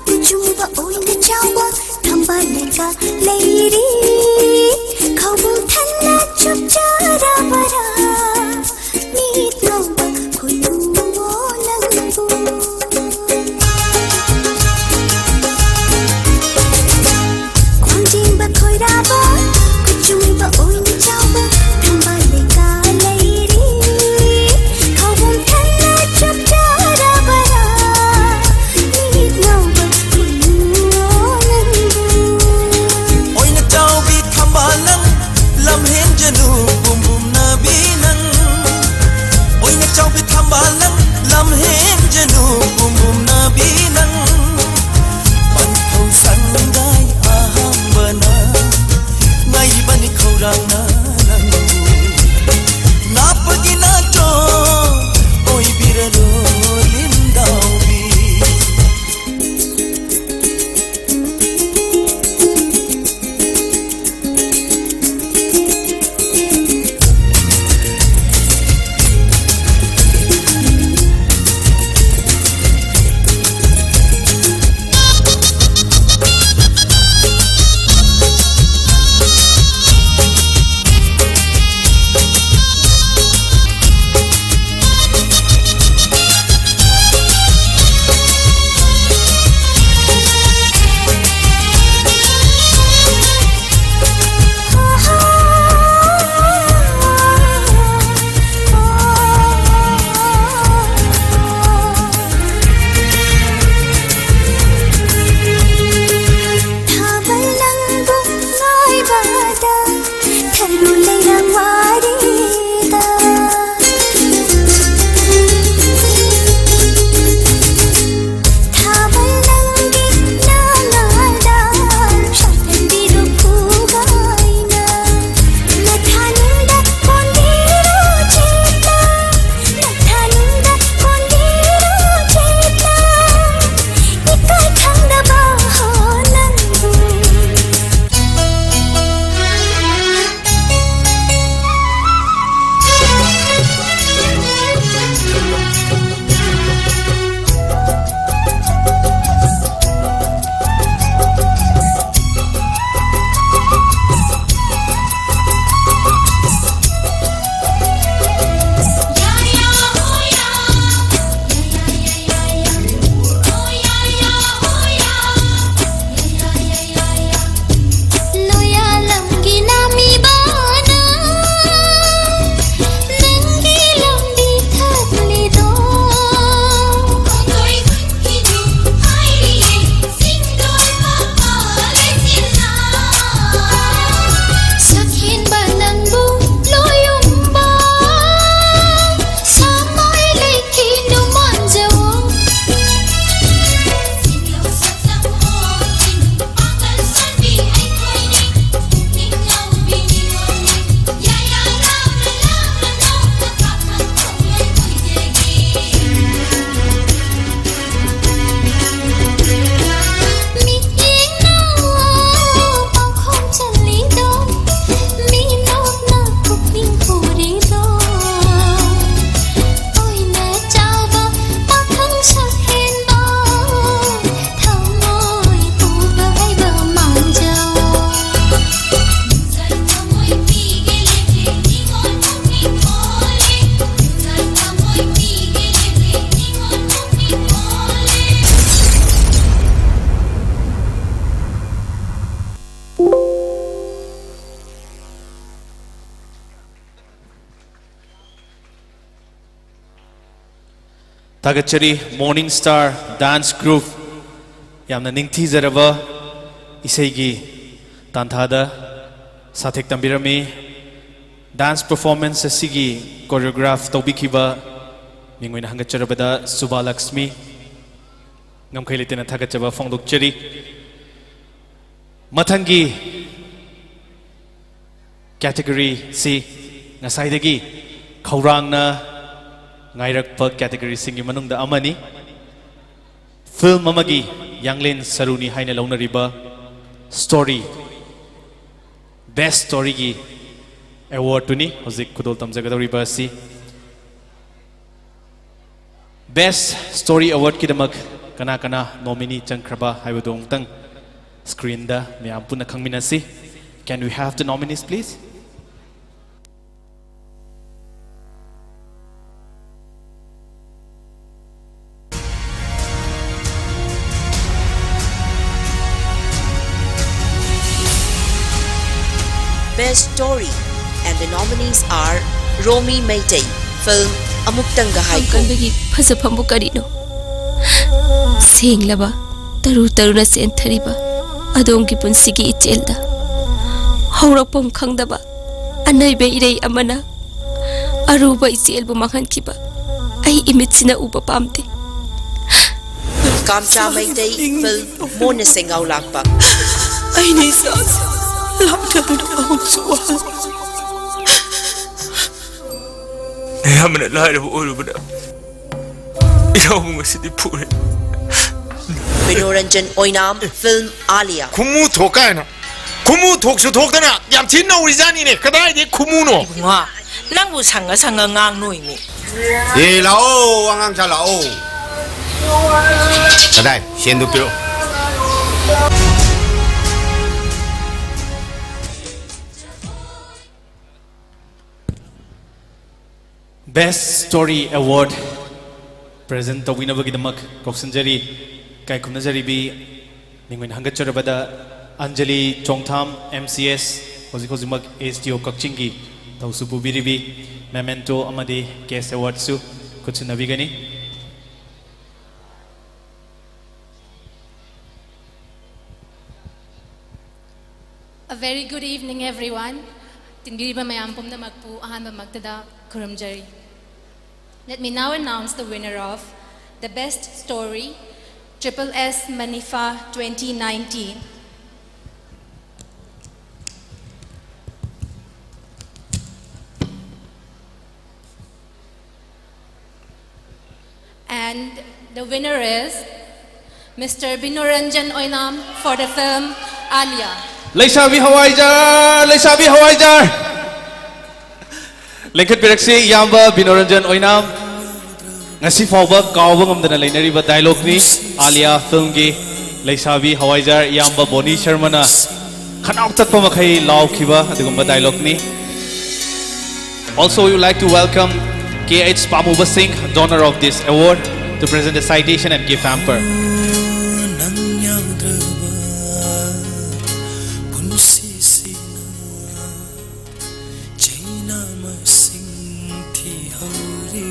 ꯀꯨꯆꯨꯕ ꯑꯣꯏꯅ ꯆꯥꯎꯕ, ꯊꯝꯕꯥꯜ ꯂꯩꯀꯥ ꯂꯩꯔꯤ, ꯈꯧꯕꯨꯝ ꯊꯟꯅ ꯆꯨꯞꯆꯔꯕꯔꯥ? ꯃꯤꯠ ꯉꯧꯕ ꯈꯨꯅꯨꯡ ꯅꯪꯕꯨ꯫ ꯈ꯭ꯋꯥꯡꯖꯤꯡꯕ ꯈꯣꯏꯔꯥꯕ, ꯀꯨꯆꯨꯕ ꯑꯣꯏꯅ ꯆꯥꯎꯕ, ꯊꯝꯕꯥꯜ ꯂꯩꯀꯥ ꯂꯩꯔꯤ, ꯈꯧꯕꯨꯝ ꯊꯟꯅ ꯆꯨꯞꯆꯔꯕꯔꯥ? ꯃꯤꯠ ꯉꯧꯕ ꯈꯨꯅꯨꯡ ꯅꯪꯕꯨ꯫ ꯑꯣꯏꯅ ꯆꯥꯎ ꯊꯥꯒꯠꯆꯔꯤ꯫ Morning Star Dance Group, ꯌꯥꯝꯅ ꯅꯤꯡꯊꯤꯖꯔꯕ ꯏꯁꯩꯒꯤ ꯇꯥꯟꯊꯥꯗ ꯁꯥꯊꯦꯛ ꯇꯝꯕꯤꯔꯝꯃꯤ꯫ Dance performance ꯑꯁꯤꯒꯤ choreograph ꯇꯧꯕꯤꯈꯤꯕ ꯃꯤꯡ ꯑꯣꯏꯅ ꯍꯪꯒꯠꯆꯔꯕꯗ ꯁꯨꯕꯥꯂꯛꯁꯃꯤ ꯉꯝꯈꯩ ꯂꯩꯇꯅ ꯊꯥꯒꯠꯆꯕ ꯐꯣꯡꯗꯣꯛꯆꯔꯤ꯫ ꯃꯊꯪꯒꯤ category ꯁꯤ ꯉꯁꯥꯏꯗꯒꯤ ꯈꯧꯔꯥꯡꯅ ꯉꯥꯏꯔꯛꯄ category ꯁꯤꯡꯒꯤ ꯃꯅꯨꯡꯗ ꯑꯃꯅꯤ꯫ Film ꯑꯃꯒꯤ ꯌꯥꯡꯂꯦꯟ ꯁꯔꯨꯅꯤ ꯍꯥꯏꯅ ꯂꯧꯅꯔꯤꯕ story, best story ꯒꯤ award ꯇꯨꯅꯤ ꯍꯧꯖꯤꯛ ꯈꯨꯗꯣꯜ ꯇꯝꯖꯒꯗꯧꯔꯤꯕ ꯑꯁꯤ꯫ Best Story Award ꯀꯤꯗꯃꯛ ꯀꯅꯥ ꯀꯅꯥ nominee ꯆꯪꯈ꯭ꯔꯕ ꯍꯥꯏꯕꯗꯨ ꯑꯃꯨꯛꯇꯪ screen ꯗ ꯃꯌꯥꯝ ꯄꯨꯟꯅ ꯈꯪꯃꯤꯟꯅꯁꯤ꯫ Can we have the nominees, please? Best Story, and the nominees are Romi Meitei, film ꯑꯃꯨꯛꯇꯪꯒ ꯍꯥꯏꯀꯣ꯫ ꯐꯝꯀꯟꯕꯒꯤ ꯐꯖꯐꯝꯕꯨ ꯀꯔꯤꯅꯣ? ꯁꯦꯡꯂꯕ, ꯇꯔꯨ ꯇꯔꯨꯅ ꯆꯦꯟꯊꯔꯤꯕ ꯑꯗꯣꯝꯒꯤ ꯄꯨꯟꯁꯤꯒꯤ ꯏꯆꯦꯜꯗ ꯍꯧꯔꯛꯐꯝ ꯈꯪꯗꯕ ꯑꯅꯩꯕ ꯏꯔꯩ ꯑꯃꯅ ꯑꯔꯨꯕ ꯏꯆꯦꯜꯕꯨ ꯃꯥꯡꯍꯟꯈꯤꯕ ꯑꯩ ꯏꯃꯤꯠꯁꯤꯅ ꯎꯕ ꯄꯥꯝꯗꯦ꯫ ꯀꯥꯝꯆꯥ ꯃꯩꯇꯩ, film ꯃꯣꯟꯅ ꯁꯦꯡꯒꯥꯎ ꯂꯥꯛꯄ꯫ ꯑꯩꯅ ꯏꯆꯥꯁꯦ ꯂꯥꯛꯅꯗꯨꯅ ꯑꯍꯨꯝꯁꯨ ꯋꯥꯍꯜꯂꯦ꯫ ꯑꯌꯥꯝꯕꯅ ꯂꯥꯏꯔꯕ ꯑꯣꯏꯔꯨꯕꯅ ꯏꯅꯥꯎꯕꯨ ꯉꯁꯤꯗꯤ ꯐꯨꯔꯦ꯫ ꯕꯤꯅꯣꯔꯟꯖꯟ ꯑꯣꯏꯅꯥꯝ, film ꯑꯥꯂꯤꯌꯥ꯫ ꯈꯨꯃꯨ ꯊꯣꯛ ꯀꯥꯏꯅ꯫ ꯈꯨꯃꯨ ꯊꯣꯛꯁꯨ ꯊꯣꯛꯇꯅ ꯌꯥꯝ ꯊꯤꯅ ꯅꯧꯔꯤꯖꯥꯠꯅꯤꯅꯦ꯫ ꯀꯗꯥꯏꯗꯩ ꯈꯨꯃꯨꯅꯣ? ꯏꯕꯨꯡꯉꯣ, ꯅꯪꯕꯨ ꯁꯪꯉ ꯁꯪꯉ ꯉꯥꯡ ꯅꯣꯏꯃꯤ꯫ ꯑꯦ, ꯂꯥꯛꯑꯣ, ꯑꯉꯥꯡ ꯁꯥ ꯂꯥꯛꯑꯣ꯫ ꯀꯗꯥꯏ? ꯁꯦꯟꯗꯨ ꯄꯤꯔꯛꯑꯣ꯫ Best Story Award present ꯇꯧꯕꯤꯅꯕꯒꯤꯗꯃꯛ ꯀꯧꯁꯤꯟꯖꯔꯤ꯫ ꯏꯀꯥꯏ ꯈꯨꯝꯅꯖꯔꯤꯕꯤ ꯃꯤꯡ ꯑꯣꯏꯅ ꯍꯪꯒꯠꯆꯔꯕꯗ ꯑꯟꯖꯂꯤ ꯆꯣꯡꯊꯥꯝ, M C S, ꯍꯧꯖꯤꯛ ꯍꯧꯖꯤꯛꯃꯛ S D O ꯀꯛꯆꯤꯡꯒꯤ ꯊꯧꯁꯨ ꯄꯨꯕꯤꯔꯤꯕꯤ, memento ꯑꯃꯗꯤ cash award ꯁꯨ ꯈꯨꯠꯁꯤꯟꯅꯕꯤꯒꯅꯤ꯫ Very good evening, everyone. ꯇꯤꯟꯕꯤꯔꯤꯕ ꯃꯌꯥꯝ ꯄꯨꯝꯅꯃꯛꯄꯨ ꯑꯍꯥꯟꯕꯃꯛꯇꯗ ꯈꯨꯔꯨꯝꯖꯔꯤ. Let me now announce the winner of the best story, Triple S Manifa twenty nineteen. And the winner is Mister Binoranjan Oinam for the film Alia. ꯂꯩꯁꯥꯕꯤ ꯍꯋꯥꯏꯖꯥꯔ, ꯂꯩꯁꯥꯕꯤ ꯍꯋꯥꯏꯖꯥꯔ꯫ ꯂꯦꯡꯈꯠꯄꯤꯔꯛꯁꯤ ꯏꯌꯥꯝꯕ ꯕꯤꯅꯣꯔꯟꯖꯟ ꯑꯣꯏꯅꯥꯝ꯫ ꯉꯁꯤ ꯐꯥꯎꯕ ꯀꯥꯎꯕ ꯉꯝꯗꯅ ꯂꯩꯅꯔꯤꯕ ꯗꯥꯏꯂꯣꯒꯅꯤ꯫ ꯑꯥꯂꯤꯌꯥ ꯐꯤꯜꯝꯒꯤ ꯂꯩꯁꯥꯕꯤ ꯍꯋꯥꯏꯖꯥꯔ ꯏꯌꯥꯝꯕ ꯕꯣꯅꯤ ꯁꯔꯃꯅ ꯈꯅꯥꯎ ꯇꯠꯄ ꯃꯈꯩ ꯂꯥꯎꯈꯤꯕ ꯑꯗꯨꯒꯨꯝꯕ ꯗꯥꯏꯂꯣꯒꯅꯤ꯫ Also, we would like to welcome K H Pamuba Singh, donor of this award, to present the citation and gift hamper. ꯅꯪ ꯌꯥꯎꯗ꯭ꯔꯕ ꯄꯨꯟꯁꯤꯁꯤꯅ ꯆꯩꯅꯥ ꯃꯁꯤꯡ ꯊꯤꯍꯧꯔꯤ꯫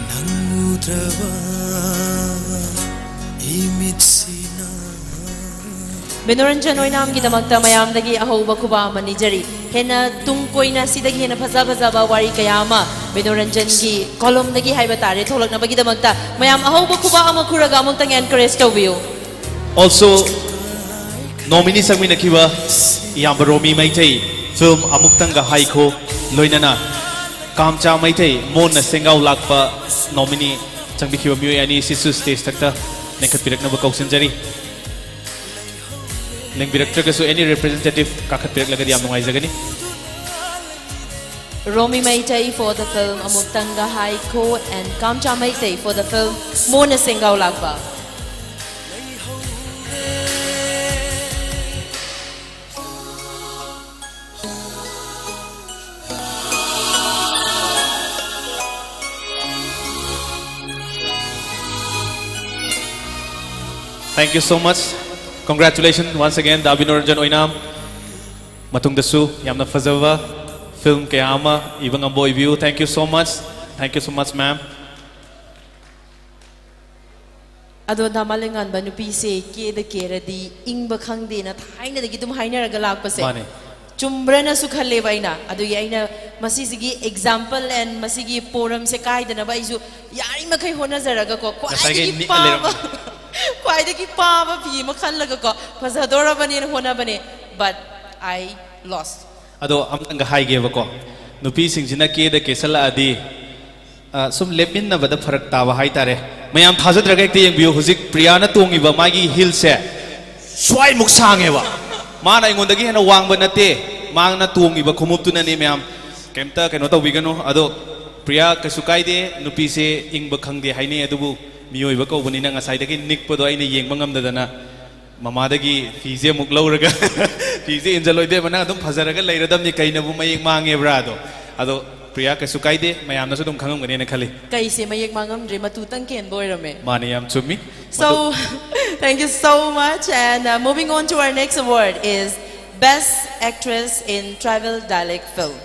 ꯅꯪ ꯎꯗ꯭ꯔꯕ ꯏꯃꯤꯠꯁꯤꯅ ꯕꯤꯅꯣꯔꯟꯖꯟ ꯑꯣꯏꯅꯥꯝꯒꯤꯗꯃꯛꯇ ꯃꯌꯥꯝꯗꯒꯤ ꯑꯍꯧꯕ ꯈꯨꯕꯥꯛ ꯑꯃ ꯅꯤꯖꯔꯤ꯫ ꯍꯦꯟꯅ ꯇꯨꯡ ꯀꯣꯏꯅ ꯁꯤꯗꯒꯤ ꯍꯦꯟꯅ ꯐꯖ ꯐꯖꯕ ꯋꯥꯔꯤ ꯀꯌꯥ ꯑꯃ ꯕꯤꯅꯣꯔꯟꯖꯟꯒꯤ ꯀꯣꯂꯨꯝꯗꯒꯤ ꯍꯥꯏꯕ ꯇꯥꯔꯦ ꯊꯣꯛꯂꯛꯅꯕꯒꯤꯗꯃꯛꯇ ꯃꯌꯥꯝ ꯑꯍꯧꯕ ꯈꯨꯕꯥꯛ ꯑꯃ ꯈꯨꯔꯒ ꯑꯃꯨꯛꯇꯪ encourage ꯇꯧꯕꯤꯌꯨ꯫ Also, nominee ꯆꯪꯃꯤꯟꯅꯈꯤꯕ ꯏꯌꯥꯝꯕ ꯔꯣꯃꯤ ꯃꯩꯇꯩ, ꯐꯤꯜꯝ ꯑꯃꯨꯛꯇꯪꯒ ꯍꯥꯏꯈꯣ, ꯂꯣꯏꯅꯅ ꯀꯥꯝꯆꯥ ꯃꯩꯇꯩ, ꯃꯣꯟꯅ ꯁꯦꯡꯒꯥꯎ ꯂꯥꯛꯄ nominee ꯆꯪꯕꯤꯈꯤꯕ ꯃꯤꯑꯣꯏ ꯑꯅꯤ ꯑꯁꯤꯁꯨ stage ꯊꯛꯇ ꯂꯦꯡꯈꯠꯄꯤꯔꯛꯅꯕ ꯀꯧꯁꯤꯟꯖꯔꯤ꯫ ꯂꯦꯡꯕꯤꯔꯛꯇ꯭ꯔꯒꯁꯨ any representative ꯀꯥꯈꯠꯄꯤꯔꯛꯂꯒꯗꯤ ꯌꯥꯝ ꯅꯨꯡꯉꯥꯏꯖꯒꯅꯤ꯫ Romi Meitei for the film Amuktanga Haikho and Kamcha Meitei for the film Mona Sengaulakba. Thank you so much. Congratulations once again, Da Binoranjan Oinam. ꯃꯇꯨꯡꯗꯁꯨ ꯌꯥꯝꯅ ꯐꯖꯕ ꯐꯤꯜꯝ ꯀꯌꯥ ꯑꯃ ꯏꯕ ꯉꯝꯕ ꯑꯣꯏꯕꯤꯌꯨ꯫ Thank you so much. Thank you so much, ma'am. ꯑꯗꯣ ꯗꯥ ꯃꯥꯂꯦꯝꯉꯥꯟꯕ, ꯅꯨꯄꯤꯁꯦ ꯀꯦꯗ ꯀꯦꯔꯗꯤ ꯏꯪꯕ ꯈꯪꯗꯦꯅ ꯊꯥꯏꯅꯗꯒꯤ ꯑꯗꯨꯝ ꯍꯥꯏꯅꯔꯒ ꯂꯥꯛꯄꯁꯦ ꯃꯥꯅꯦ꯫ ꯆꯨꯝꯕ꯭ꯔꯅꯁꯨ ꯈꯜꯂꯦꯕ ꯑꯩꯅ꯫ ꯑꯗꯨꯒꯤ ꯑꯩꯅ ꯃꯁꯤꯁꯤꯒꯤ example and ꯃꯁꯤꯒꯤ ꯄꯣꯔꯝꯁꯦ ꯀꯥꯏꯗꯅꯕ ꯑꯩꯁꯨ ꯌꯥꯔꯤꯃꯈꯩ ꯍꯣꯠꯅꯖꯔꯒꯀꯣ, ꯉꯁꯥꯏꯒꯤ ꯈ꯭ꯋꯥꯏꯗꯒꯤ ꯅꯤꯛꯑ ꯄꯥꯕ ꯂꯩꯔꯝꯕ꯫ ꯈ꯭ꯋꯥꯏꯗꯒꯤ ꯄꯥꯕ ꯐꯤ ꯑꯃ ꯈꯜꯂꯒꯀꯣ, ꯐꯖꯗꯣꯔꯕꯅꯦꯅ ꯍꯣꯠꯅꯕꯅꯦ, but I lost. ꯑꯗꯣ ꯑꯝꯇꯪꯒ ꯍꯥꯏꯒꯦꯕꯀꯣ, ꯅꯨꯄꯤꯁꯤꯡꯁꯤꯅ ꯀꯦꯗ ꯀꯦꯁꯜꯂꯛꯑꯗꯤ, ꯑ, ꯁꯨꯝ ꯂꯦꯞꯃꯤꯟꯅꯕꯗ ꯐꯔꯛ ꯇꯥꯕ ꯍꯥꯏꯇꯥꯔꯦ꯫ ꯃꯌꯥꯝ ꯊꯥꯖꯗ꯭ꯔꯒ ꯍꯦꯛꯇ ꯌꯦꯡꯕꯤꯌꯨ꯫ ꯍꯧꯖꯤꯛ ꯄ꯭ꯔꯤꯌꯥꯅ ꯇꯣꯡꯉꯤꯕ ꯃꯥꯒꯤ ꯍꯤꯜꯁꯦ ꯁ꯭ꯋꯥꯏꯃꯨꯛ ꯁꯥꯡꯉꯦꯕ꯫ ꯃꯥꯅ ꯑꯩꯉꯣꯟꯗꯒꯤ ꯍꯦꯟꯅ ꯋꯥꯡꯕ ꯅꯠꯇꯦ, ꯃꯥꯅ ꯇꯣꯡꯉꯤꯕ ꯈꯣꯡꯎꯞꯇꯨꯅꯅꯦ꯫ ꯃꯌꯥꯝ ꯀꯩꯝꯇ ꯀꯩꯅꯣ ꯇꯧꯕꯤꯒꯅꯨ꯫ ꯑꯗꯣ ꯄ꯭ꯔꯤꯌꯥ, ꯀꯩꯁꯨ ꯀꯥꯏꯗꯦ, ꯅꯨꯄꯤꯁꯦ ꯏꯪꯕ ꯈꯪꯗꯦ ꯍꯥꯏꯅꯩ, ꯑꯗꯨꯕꯨ ꯃꯤꯑꯣꯏꯕ ꯀꯧꯕꯅꯤꯅ ꯉꯁꯥꯏꯗꯒꯤ ꯅꯤꯛꯄꯗꯣ ꯑꯩꯅ ꯌꯦꯡꯕ ꯉꯝꯗꯗꯅ ꯃꯃꯥꯗꯒꯤ ꯐꯤꯁꯦ ꯑꯃꯨꯛ ꯂꯧꯔꯒ ꯐꯤꯁꯦ ꯏꯟꯖꯜꯂꯣꯏꯗꯦꯕ, ꯅꯪ ꯑꯗꯨꯝ ꯐꯖꯔꯒ ꯂꯩꯔꯗꯝꯅꯤ, ꯀꯩꯅꯕꯨ ꯃꯌꯦꯛ ꯃꯥꯡꯉꯦꯕ꯭ꯔꯥ ꯑꯗꯣ꯫ ꯑꯗꯣ ꯄ꯭ꯔꯤꯌꯥ, ꯀꯩꯁꯨ ꯀꯥꯏꯗꯦ, ꯃꯌꯥꯝꯅꯁꯨ ꯑꯗꯨꯝ ꯈꯪꯉꯝꯒꯅꯦꯅ ꯈꯜꯂꯤ꯫ ꯀꯩꯁꯦ ꯃꯌꯦꯛ ꯃꯥꯡꯉꯝꯗ꯭ꯔꯦ, ꯃꯇꯨꯇꯪ ꯀꯦꯟꯕ ꯑꯣꯏꯔꯝꯃꯦ꯫ ꯃꯥꯅꯦ, ꯌꯥꯝ ꯆꯨꯝꯃꯤ꯫ So, thank you so much. And uh, moving on to our next award is Best Actress in Tribal Dialect Film.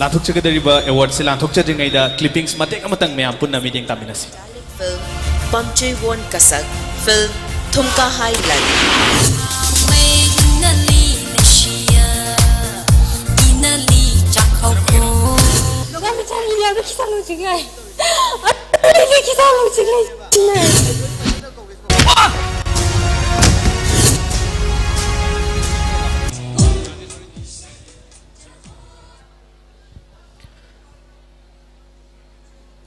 ꯂꯥꯟꯊꯣꯛꯆꯒꯗꯧꯔꯤꯕ ꯑꯦꯋꯥꯔꯗꯁꯦ ꯂꯥꯟꯊꯣꯛꯆꯗ꯭ꯔꯤꯉꯩꯗ clippings ꯃꯇꯦꯛ ꯑꯃꯇꯪ ꯃꯌꯥꯝ ꯄꯨꯟꯅ ꯃꯤꯠꯌꯦꯡ ꯇꯥꯃꯤꯟꯅꯁꯤ꯫ Film Pamchuiwon Kasak, film Thumkahai Lan.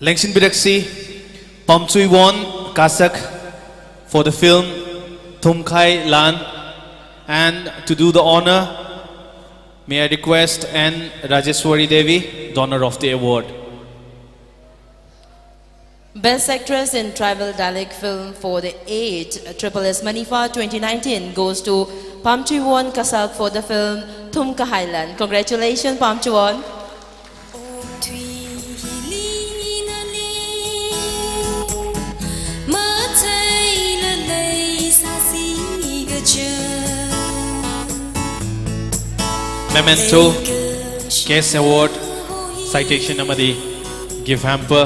ꯂꯦꯡꯁꯤꯟꯕꯤꯔꯛꯁꯤ, Pamchuiwon Kasak for the film Thumkahai Lan, and to do the honor, may I request N Rajeshwari Devi, donor of the award. Best Actress in Tribal Dialect Film for the eight Triple S Manipha twenty nineteen goes to Pamchuiwon Kasak for the film Thumkahai Lan. Congratulations, Pamchuiwon. Memento, Case Award, Citation ꯑꯃꯗꯤ Gift Hamper꯫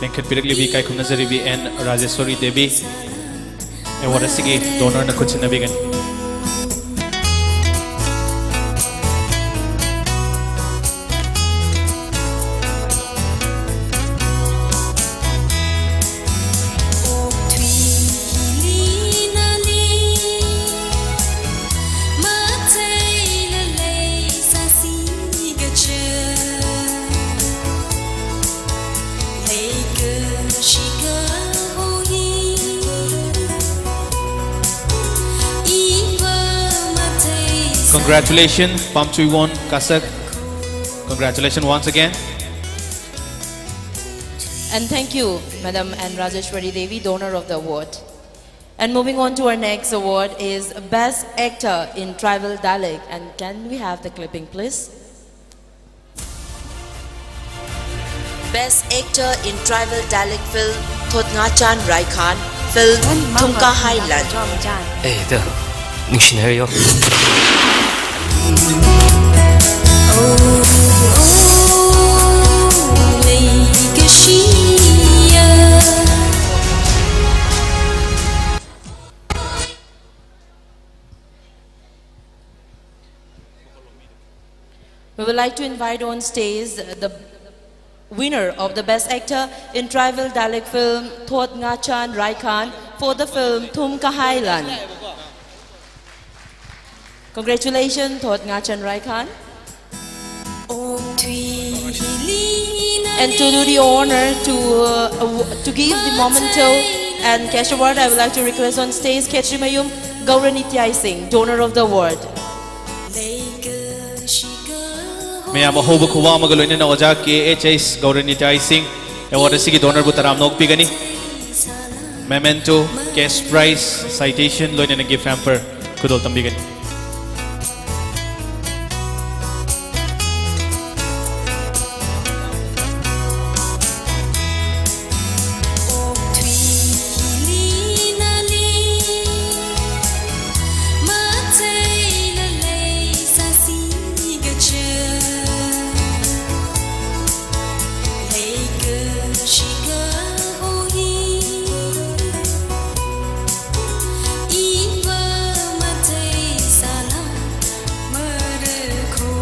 ꯂꯤꯡꯈꯠꯄꯤꯔꯛꯂꯤꯕꯤ ꯏꯀꯥꯏ ꯈꯨꯝꯅꯖꯔꯤꯕꯤ and ꯔꯥꯖꯦꯁꯣꯔꯤ Devi award ꯑꯁꯤꯒꯤ ꯗꯣꯅꯔꯅ ꯈꯨꯠꯁꯤꯟꯅꯕꯤꯒꯅꯤ꯫ Congratulations, Pamchuiwon Kasak. Congratulations once again. And thank you, Madam N Rajeshwari Devi, donor of the award. And moving on to our next award is Best Actor in Tribal Dialect. And can we have the clipping, please? Best Actor in Tribal Dialect Film, Thotngachan Raikhan, film Thumka Hailan. A, the, ꯅꯨꯡꯁꯤꯅꯔꯤꯌꯣ꯫ We would like to invite on stage the winner of the Best Actor in Tribal Dialect Film, Thotngachan Raikhan, for the film Thumka Hailan. Congratulations, Thotngachan Raikhan. And to do the honor to, uh, aw-, to give the memento and cash award, I would like to request on stage Khetrimayum Gauranityai Singh, donor of the award. ꯃꯌꯥꯝ ꯑꯍꯧꯕ ꯈꯨꯋꯥ ꯑꯃꯒ ꯂꯣꯏꯅꯅ ꯑꯣꯖꯥ ꯀꯦ H ꯑꯩꯁ ꯒꯧꯔꯅꯤꯇꯥꯏ ꯁꯤꯡ award ꯑꯁꯤꯒꯤ ꯗꯣꯅꯔꯕꯨ ꯇꯔꯥꯝꯅ ꯑꯣꯛꯄꯤꯒꯅꯤ꯫ Memento, cash prize, citation, ꯂꯣꯏꯅꯅ gift hamper ꯈꯨꯗꯣꯜ ꯇꯝꯕꯤꯒꯅꯤ꯫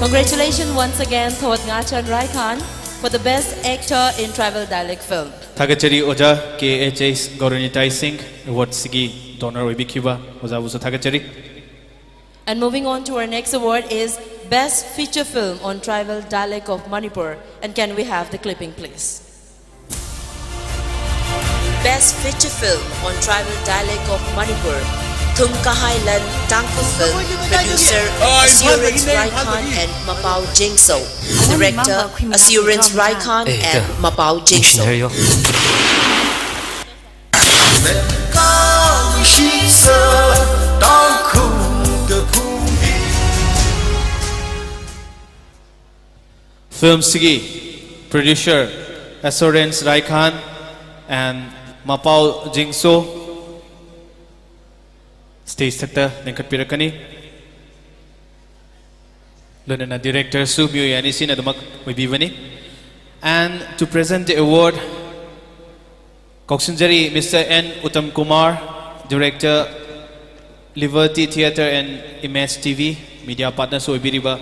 Congratulations once again, Thawat Ngachan Raikhan, for the Best Actor in Tribal Dialect Film. ꯊꯥꯒꯠꯆꯔꯤ ꯑꯣꯖꯥ ꯀꯦ ꯑꯩꯆ ꯑꯦꯁ ꯒꯧꯔꯅꯤꯇꯥꯏ ꯁꯤꯡ, ꯑꯦꯋꯥꯔꯗꯁꯤꯒꯤ ꯗꯣꯅꯔ ꯑꯣꯏꯕꯤꯈꯤꯕ ꯑꯣꯖꯥꯕꯨꯁꯨ ꯊꯥꯒꯠꯆꯔꯤ꯫ And moving on to our next award is Best Feature Film on Tribal Dialect of Manipur. And can we have the clipping, please? Best Feature Film on Tribal Dialect of Manipur, Thum Kahai Lan Tangkhul Film, producer Assurance Raikhan and Mapao Jingso, director Assurance Raikhan and Mapao Jingso. Filmꯁꯤꯒꯤ producer Assurance Raikhan and Mapao Jingso stage ꯊꯛꯇ ꯂꯤꯡꯈꯠꯄꯤꯔꯛꯀꯅꯤ꯫ ꯂꯣꯏꯅꯅ directorꯁꯨ ꯃꯤꯑꯣꯏ ꯑꯅꯤꯁꯤꯅ ꯑꯗꯨꯃꯛ ꯑꯣꯏꯕꯤꯕꯅꯤ꯫ And to present the award, ꯀꯧꯁꯤꯟꯖꯔꯤ Mister N Uttam Kumar, director, Liberty Theatre and Image T V, media partnerꯁꯨ ꯑꯣꯏꯕꯤꯔꯤꯕ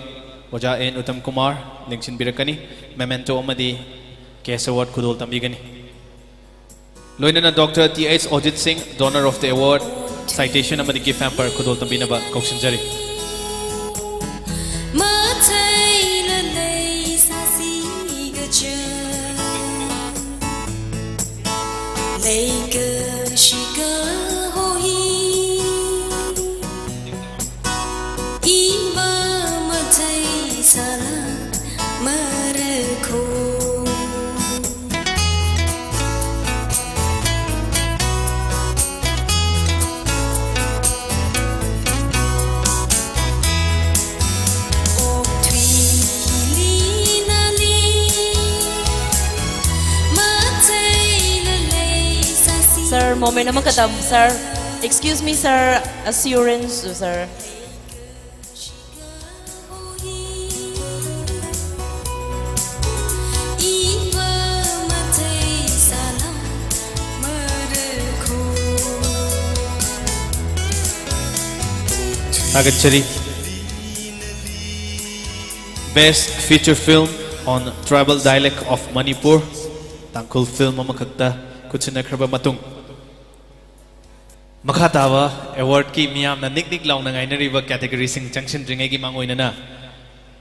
ꯑꯣꯖꯥ N Uttam Kumar ꯂꯦꯡꯁꯤꯟꯕꯤꯔꯛꯀꯅꯤ꯫ Memento ꯑꯃꯗꯤ cash award ꯈꯨꯗꯣꯜ ꯇꯝꯕꯤꯒꯅꯤ꯫ ꯂꯣꯏꯅꯅ Doctor T H Ojit Singh, donor of the award, citation ꯑꯃꯗꯤ gift hamper ꯈꯨꯗꯣꯜ ꯇꯝꯕꯤꯅꯕ ꯀꯧꯁꯤꯟꯖꯔꯤ꯫ Sir, moment ꯑꯃꯈꯛꯇꯪ, sir. Excuse me, sir. Assurance, sir. ꯊꯥꯒꯠꯆꯔꯤ꯫ Best Feature Film on Tribal Dialect of Manipur, Tangkhul film ꯑꯃꯈꯛꯇ ꯈꯨꯠꯁꯤꯟꯅꯈ꯭ꯔꯕ ꯃꯇꯨꯡ, ꯃꯈꯥ ꯇꯥꯕ ꯑꯦꯋꯥꯔꯗꯀꯤ ꯃꯤꯌꯥꯝꯅ ꯅꯤꯛ ꯅꯤꯛ ꯂꯥꯎꯅ ꯉꯥꯏꯅꯔꯤꯕ ꯀꯦꯇꯦꯒꯣꯔꯤꯁꯤꯡ ꯆꯪꯁꯤꯟꯗ꯭ꯔꯤꯉꯩꯒꯤ ꯃꯥꯡꯑꯣꯏꯅꯅ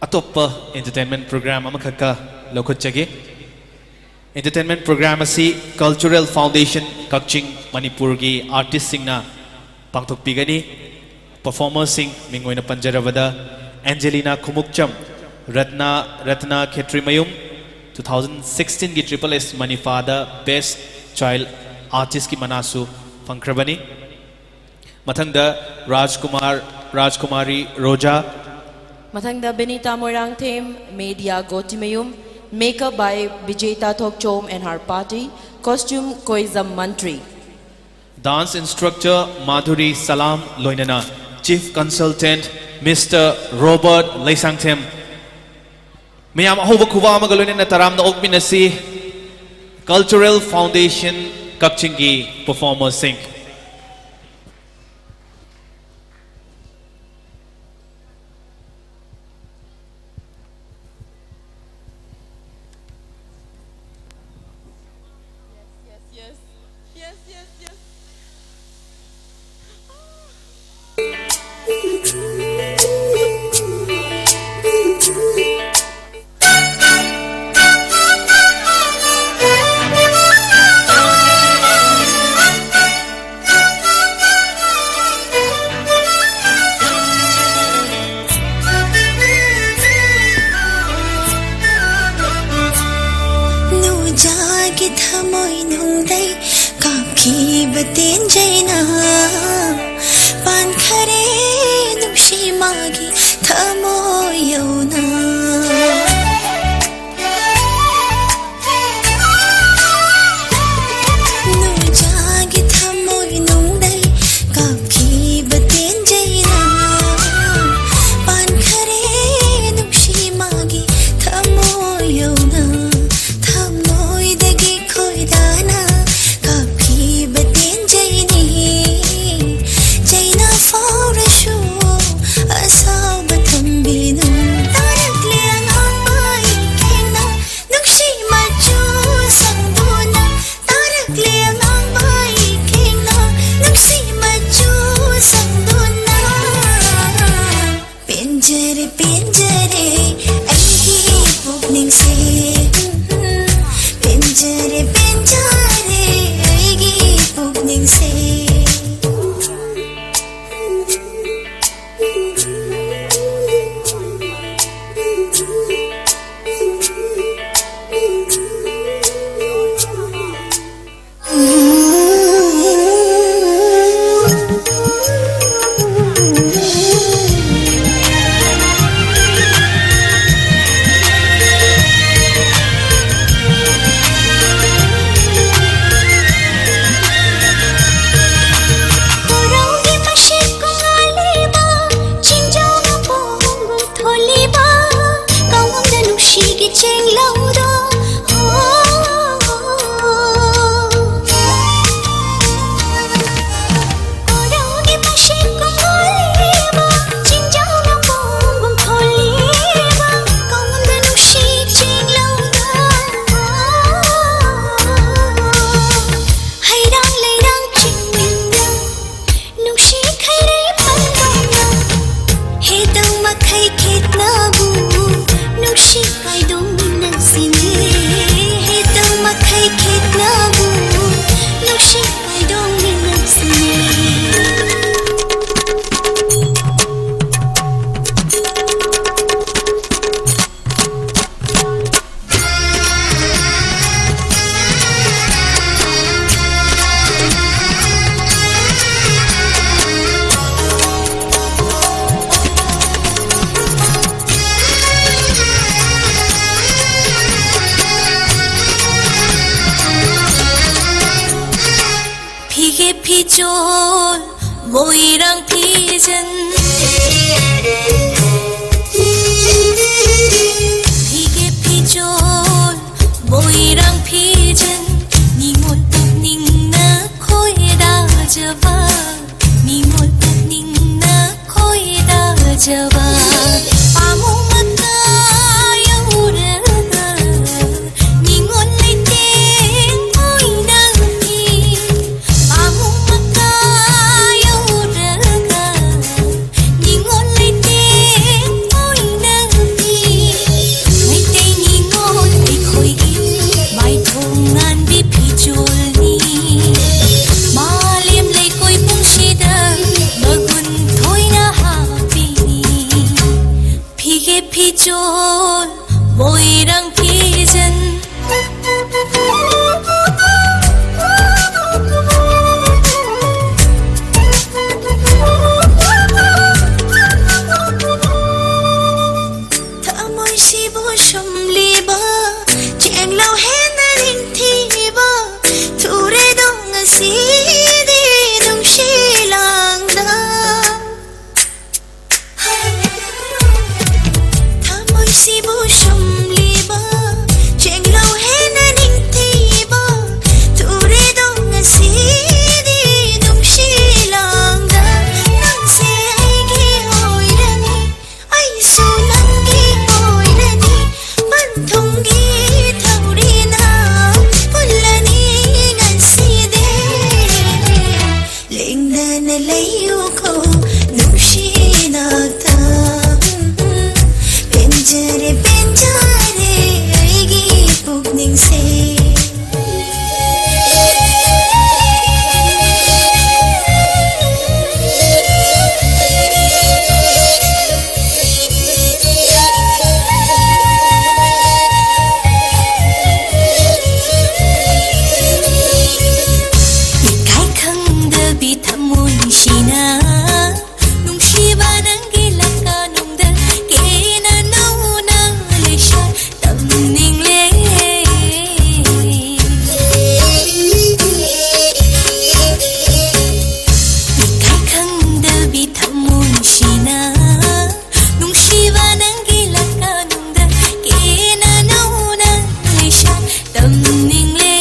ꯑꯇꯣꯞꯄ ꯏꯟꯇꯔꯇꯦꯟꯃꯦꯟ ꯄ꯭ꯔꯣꯒ꯭ꯔꯥꯝ ꯑꯃꯈꯛꯀ ꯂꯧꯈꯠꯆꯒꯦ꯫ ꯏꯟꯇꯔꯇꯦꯟꯃꯦꯟ ꯄ꯭ꯔꯣꯒ꯭ꯔꯥꯝ ꯑꯁꯤ Cultural Foundation ꯀꯛꯆꯤꯡ ꯃꯅꯤꯄꯨꯔꯒꯤ ꯑꯥꯔꯇꯤꯁꯁꯤꯡꯅ ꯄꯥꯡꯊꯣꯛꯄꯤꯒꯅꯤ꯫ ꯄꯔꯐꯣꯔꯃꯔꯁꯤꯡ ꯃꯤꯡ ꯑꯣꯏꯅ ꯄꯟꯖꯔꯕꯗ, ꯑꯦꯟꯖꯦꯂꯤꯅꯥ ꯈꯨꯃꯨꯛꯆꯝ, ꯔꯠꯅꯥ, ꯔꯠꯅꯥ ꯈꯦꯇ꯭ꯔꯤꯃꯌꯨꯝ, two thousand sixteen ꯒꯤ Triple S ꯃꯅꯤꯐꯥꯗ Best Child Artistꯀꯤ ꯃꯅꯥꯁꯨ ꯐꯪꯈ꯭ꯔꯕꯅꯤ꯫ ꯃꯊꯪꯗ ꯔꯥꯖꯀꯨꯃꯥꯔ, ꯔꯥꯖꯀꯨꯃꯥꯔꯤ ꯔꯣꯖꯥ꯫ ꯃꯊꯪꯗ ꯕꯤꯅꯤꯇꯥ ꯃꯣꯏꯔꯥꯡꯊꯦꯝ, ꯃꯦꯗꯤꯌꯥ ꯒꯣꯇꯤꯃꯌꯨꯝ, Makeup by Vijeta Thokchom and her party, Costume Koizam Mantri꯫ Dance Instructor Madhuri Salam ꯂꯣꯏꯅꯅ Chief Consultant Mister Robert Leishangthem. ꯃꯌꯥꯝ ꯑꯍꯧꯕ ꯈꯨꯕꯥꯛ ꯑꯃꯒ ꯂꯣꯏꯅꯅ ꯇꯔꯥꯝꯅ ꯑꯣꯛꯃꯤꯟꯅꯁꯤ꯫ Cultural Foundation ꯀꯛꯆꯤꯡꯒꯤ ꯄꯔꯐꯣꯔꯃꯔꯁꯤꯡ꯫ ꯅꯣꯡꯖꯥꯒꯤ ꯊꯃꯣꯏꯅꯨꯡꯗꯩ ꯀꯥꯞꯈꯤꯕ ꯇꯦꯟꯖꯩꯅ ꯄꯥꯟꯈꯔꯦ ꯅꯨꯡꯁꯤ ꯃꯥꯒꯤ ꯊꯃꯣꯏ ꯌꯧꯅ꯫ ꯅꯣꯡꯖꯥꯒꯤ ꯊꯃꯣꯏꯅꯨꯡꯗꯩ ꯀꯥꯞꯈꯤꯕ ꯇꯦꯟꯖꯩꯅ ꯄꯥꯟꯈꯔꯦ ꯅꯨꯡꯁꯤ ꯃꯥꯒꯤ ꯊꯃꯣꯏ ꯌꯧꯅ꯫ ꯊꯃꯣꯏꯗꯒꯤ ꯈꯣꯏꯗꯥꯅ ꯀꯥꯞꯈꯤꯕ ꯇꯦꯟꯖꯩꯅꯤ꯫ ꯆꯩꯅꯥ ꯐꯥꯎꯔꯁꯨ ꯑꯁꯥꯎꯕ ꯊꯝꯕꯤꯅꯨ꯫ ꯇꯥꯔꯛꯂꯦ ꯄꯦꯟꯖꯔꯦ ꯑꯩꯒꯤ ꯄꯨꯛꯅꯤꯡꯁꯦ, ꯄꯦꯟꯖꯔꯦ, ꯄꯦꯟꯖꯔꯦ ꯑꯩꯒꯤ ꯄꯨꯛꯅꯤꯡꯁꯦ꯫ ꯈꯣꯏꯔꯥꯎꯒꯤ ꯃꯁꯤꯠ ꯀꯣꯡꯉꯥꯜꯂꯤꯕ, ꯆꯤꯡꯖꯥꯎꯅ ꯄꯣꯡ ꯊꯣꯜꯂꯤꯕ, ꯀꯥꯎꯉꯝꯗ ꯅꯨꯡꯁꯤꯒꯤ ꯆꯦꯡꯂꯧꯗꯣ꯫ ꯈꯣꯏꯔꯥꯎꯒꯤ ꯃꯁꯤꯠ ꯀꯣꯡꯉꯥꯜꯂꯤꯕ, ꯆꯤꯡꯖꯥꯎꯅ ꯄꯣꯡ ꯊꯣꯜꯂꯤꯕ, ꯀꯥꯎꯉꯝꯗ ꯅꯨꯡꯁꯤ ꯆꯦꯡꯂꯧꯗꯣ꯫ ꯍꯩꯔꯥꯡ ꯂꯩꯔꯥꯡ ꯆꯤꯡꯅ, ꯅꯨꯡꯁꯤ ꯈꯩꯔꯩ ꯄꯟꯕꯅ, ꯍꯦꯇꯪ ꯃꯈꯩ ꯈꯦꯠꯅꯕꯨ, ꯅꯨꯡꯁꯤ ꯀꯥꯏꯗꯣꯡꯃꯤꯟꯅꯁꯤꯅꯦ꯫ ꯍꯦꯇꯪ ꯃꯈꯩ ꯈꯦꯠꯅꯕꯨ, ꯅꯨꯡꯁꯤ ꯀꯥꯏꯗꯣꯡꯃꯤꯟꯅꯁꯤꯅꯦ꯫ ꯐꯤꯒꯦ ꯐꯤꯖꯣꯜ ꯃꯣꯏꯔꯥꯡ ꯐꯤꯖꯟ꯫ ꯐꯤꯒꯦ ꯐꯤꯖꯣꯜ ꯃꯣꯏꯔꯥꯡ ꯐꯤꯖꯟ꯫ ꯅꯤꯉꯣꯜ ꯄꯨꯛꯅꯤꯡꯅ ꯈꯣꯏꯗꯥꯖꯕ, ꯅꯤꯉꯣꯜ ꯄꯨꯛꯅꯤꯡꯅ ꯈꯣꯏꯗꯥꯖꯕ꯫ ꯄꯥꯃꯨꯡ ꯃꯀꯥ ꯌꯧꯔꯒ ꯅꯤꯉꯣꯜ ꯂꯩꯇꯦꯡ ꯑꯣꯏꯅꯈꯤ꯫ ꯄꯥꯃꯨꯡ ꯃꯀꯥ ꯌꯧꯔꯒ ꯅꯤꯉꯣꯜ ꯂꯩꯇꯦꯡ ꯐꯤꯖꯣꯜ ꯃꯣꯏꯔꯥꯡ ꯐꯤꯖꯟ꯫ ꯊꯃꯣꯏꯁꯤꯕꯨ ꯁꯨꯝꯂꯤꯕ ꯆꯦꯡꯂꯧ ꯍꯦꯟꯅ ꯅꯤꯡꯊꯤꯕ ꯊꯨꯔꯦꯗꯣ ꯉꯁꯤꯗꯤ ꯅꯨꯡꯁꯤ ꯂꯥꯡꯗ꯫ ꯊꯃꯣꯏꯁꯤꯕꯨ ꯁꯨꯝꯂꯤꯕ ꯆꯦꯡꯂꯧ ꯍꯦꯟꯅ ꯅꯤꯡꯊꯤꯕ ꯊꯨꯔꯦꯗꯣ ꯉꯁꯤꯗꯤ ꯅꯨꯡꯁꯤ ꯂꯥꯡꯗ꯫ ꯅꯪꯁꯦ ꯑꯩꯒꯤ ꯑꯣꯏꯔꯅꯤ, ꯑꯩꯁꯨ ꯅꯪꯒꯤ ꯑꯣꯏꯔꯅꯤ꯫ ꯄꯟꯊꯨꯡꯒꯤ ꯊꯧꯔꯤꯅ ꯄꯨꯜꯂꯅꯤ ꯉꯁꯤꯗꯤ꯫ ꯂꯦꯡꯗꯅ ꯂꯩꯌꯨꯀꯣ ꯅꯨꯡꯁꯤ ꯏꯅꯥꯛꯇ꯫ ꯄꯦꯟꯖꯔꯦ, ꯄꯦꯟꯖꯔꯦ ꯑꯩꯒꯤ ꯄꯨꯛꯅꯤꯡꯁꯦ꯫ ꯏꯀꯥꯏ ꯈꯪꯗꯕꯤ ꯊꯃꯣꯏꯁꯤꯅ ꯅꯨꯡꯁꯤꯕ ꯅꯪꯒꯤ ꯂꯛꯀꯥꯅꯨꯡꯗ ꯀꯦꯅ ꯅꯧꯅ ꯂꯩꯁꯥ ꯇꯝꯅꯤꯡꯂꯦ꯫ ꯏꯀꯥꯏ ꯈꯪꯗꯕꯤ ꯊꯃꯣꯏꯁꯤꯅ ꯅꯨꯡꯁꯤꯕ ꯅꯪꯒꯤ ꯂꯛꯀꯥꯅꯨꯡꯗ ꯀꯦꯅ ꯅꯧꯅ ꯂꯩꯁꯥ ꯇꯝꯅꯤꯡꯂꯦ꯫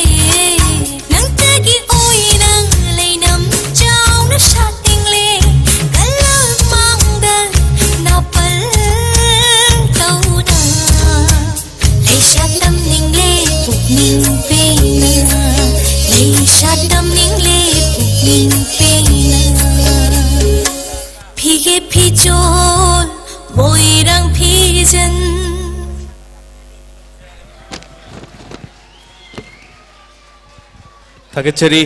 ꯅꯪꯇꯒꯤ ꯑꯣꯏꯅ ꯂꯩꯅꯝ ꯆꯥꯎꯅ ꯁꯥꯠꯅꯤꯡꯂꯦ꯫ ꯀꯜꯂ ꯃꯥꯡꯗ ꯅꯥꯄꯜ ꯇꯧꯅ ꯂꯩꯁꯥ ꯇꯝꯅꯤꯡꯂꯦ ꯄꯨꯛꯅꯤꯡ ꯄꯦꯟꯅ꯫ ꯂꯩꯁꯥ ꯇꯝꯅꯤꯡꯂꯦ ꯄꯨꯛꯅꯤꯡ ꯄꯦꯟꯅ꯫ ꯐꯤꯒꯦ ꯐꯤꯖꯣꯜ ꯃꯣꯏꯔꯥꯡ ꯐꯤꯖꯟ꯫ ꯊꯥꯒꯠꯆꯔꯤ꯫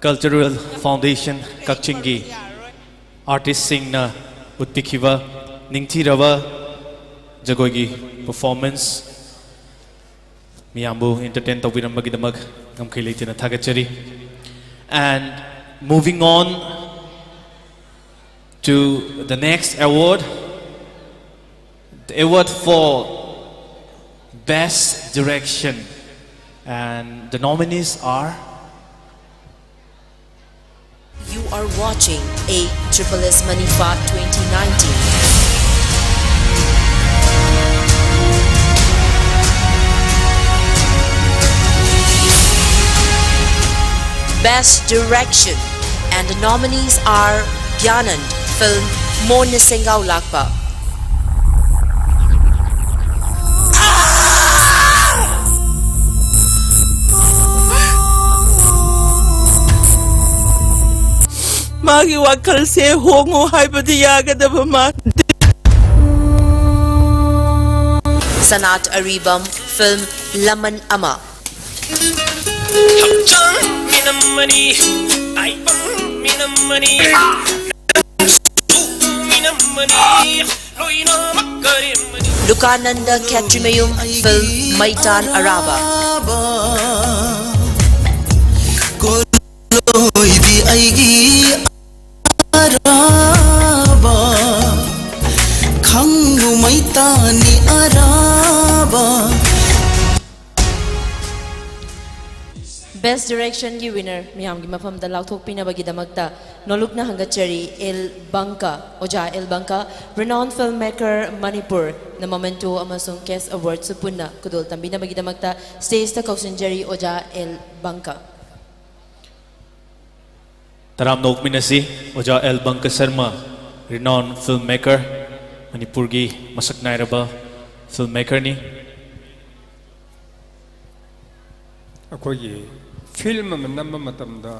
Cultural Foundation ꯀꯛꯆꯤꯡꯒꯤ ꯑꯥꯔꯇꯤꯁꯁꯤꯡꯅ ꯎꯠꯄꯤꯈꯤꯕ ꯅꯤꯡꯊꯤꯔꯕ ꯖꯒꯣꯏꯒꯤ performance, ꯃꯤꯌꯥꯝꯕꯨ entertain ꯇꯧꯕꯤꯔꯝꯕꯒꯤꯗꯃꯛ ꯉꯝꯈꯩ ꯂꯩꯇꯅ ꯊꯥꯒꯠꯆꯔꯤ꯫ And moving on to the next award, the award for Best Direction, and the nominees are. You are watching A Triple S Manifa twenty nineteen. Best Direction, and the nominees are Gyanand film Mon Nisengao Lakpa. ꯃꯥꯒꯤ ꯋꯥꯈꯜꯁꯦ ꯍꯣꯡꯉꯨ ꯍꯥꯏꯕꯗꯤ ꯌꯥꯒꯗꯕ ꯃꯥꯟꯗꯦ꯫ Sanat Aribam film Laman Ama. Lukananda Khetrimayum film Maitan Araba. ꯀꯣꯏꯕꯤ ꯑꯩꯒꯤ Arab, ꯈꯪꯉꯨ ꯃꯩꯇꯥꯅꯤ Arab. Best Directionꯒꯤ winner ꯃꯌꯥꯝꯒꯤ ꯃꯐꯝꯗ ꯂꯥꯎꯊꯣꯛꯄꯤꯅꯕꯒꯤꯗꯃꯛꯇ ꯅꯣꯂꯨꯛꯅ ꯍꯪꯒꯠꯆꯔꯤ ꯑꯦꯜ ꯕꯪꯀ, ꯑꯣꯖꯥ ꯑꯦꯜ ꯕꯪꯀ, renowned filmmaker ꯃꯅꯤꯄꯨꯔꯅ Memento ꯑꯃꯁꯨꯡ ꯀꯦꯁ ꯑꯦꯋꯥꯔꯗꯁꯨ ꯄꯨꯟꯅ ꯈꯨꯗꯣꯜ ꯇꯝꯕꯤꯅꯕꯒꯤꯗꯃꯛꯇ stageꯇ ꯀꯧꯁꯤꯟꯖꯔꯤ ꯑꯣꯖꯥ ꯑꯦꯜ ꯕꯪꯀ꯫ ꯇꯔꯥꯝꯅ ꯑꯣꯛꯃꯤꯟꯅꯁꯤ꯫ ꯑꯣꯖꯥ ꯑꯦꯜ ꯕꯪꯀ ꯁꯔꯃ, renowned filmmaker, ꯃꯅꯤꯄꯨꯔꯒꯤ ꯃꯁꯛ ꯅꯥꯏꯔꯕ filmmakerꯅꯤ꯫ ꯑꯩꯈꯣꯏꯒꯤ film ꯑꯃ ꯅꯝꯕ ꯃꯇꯝꯗ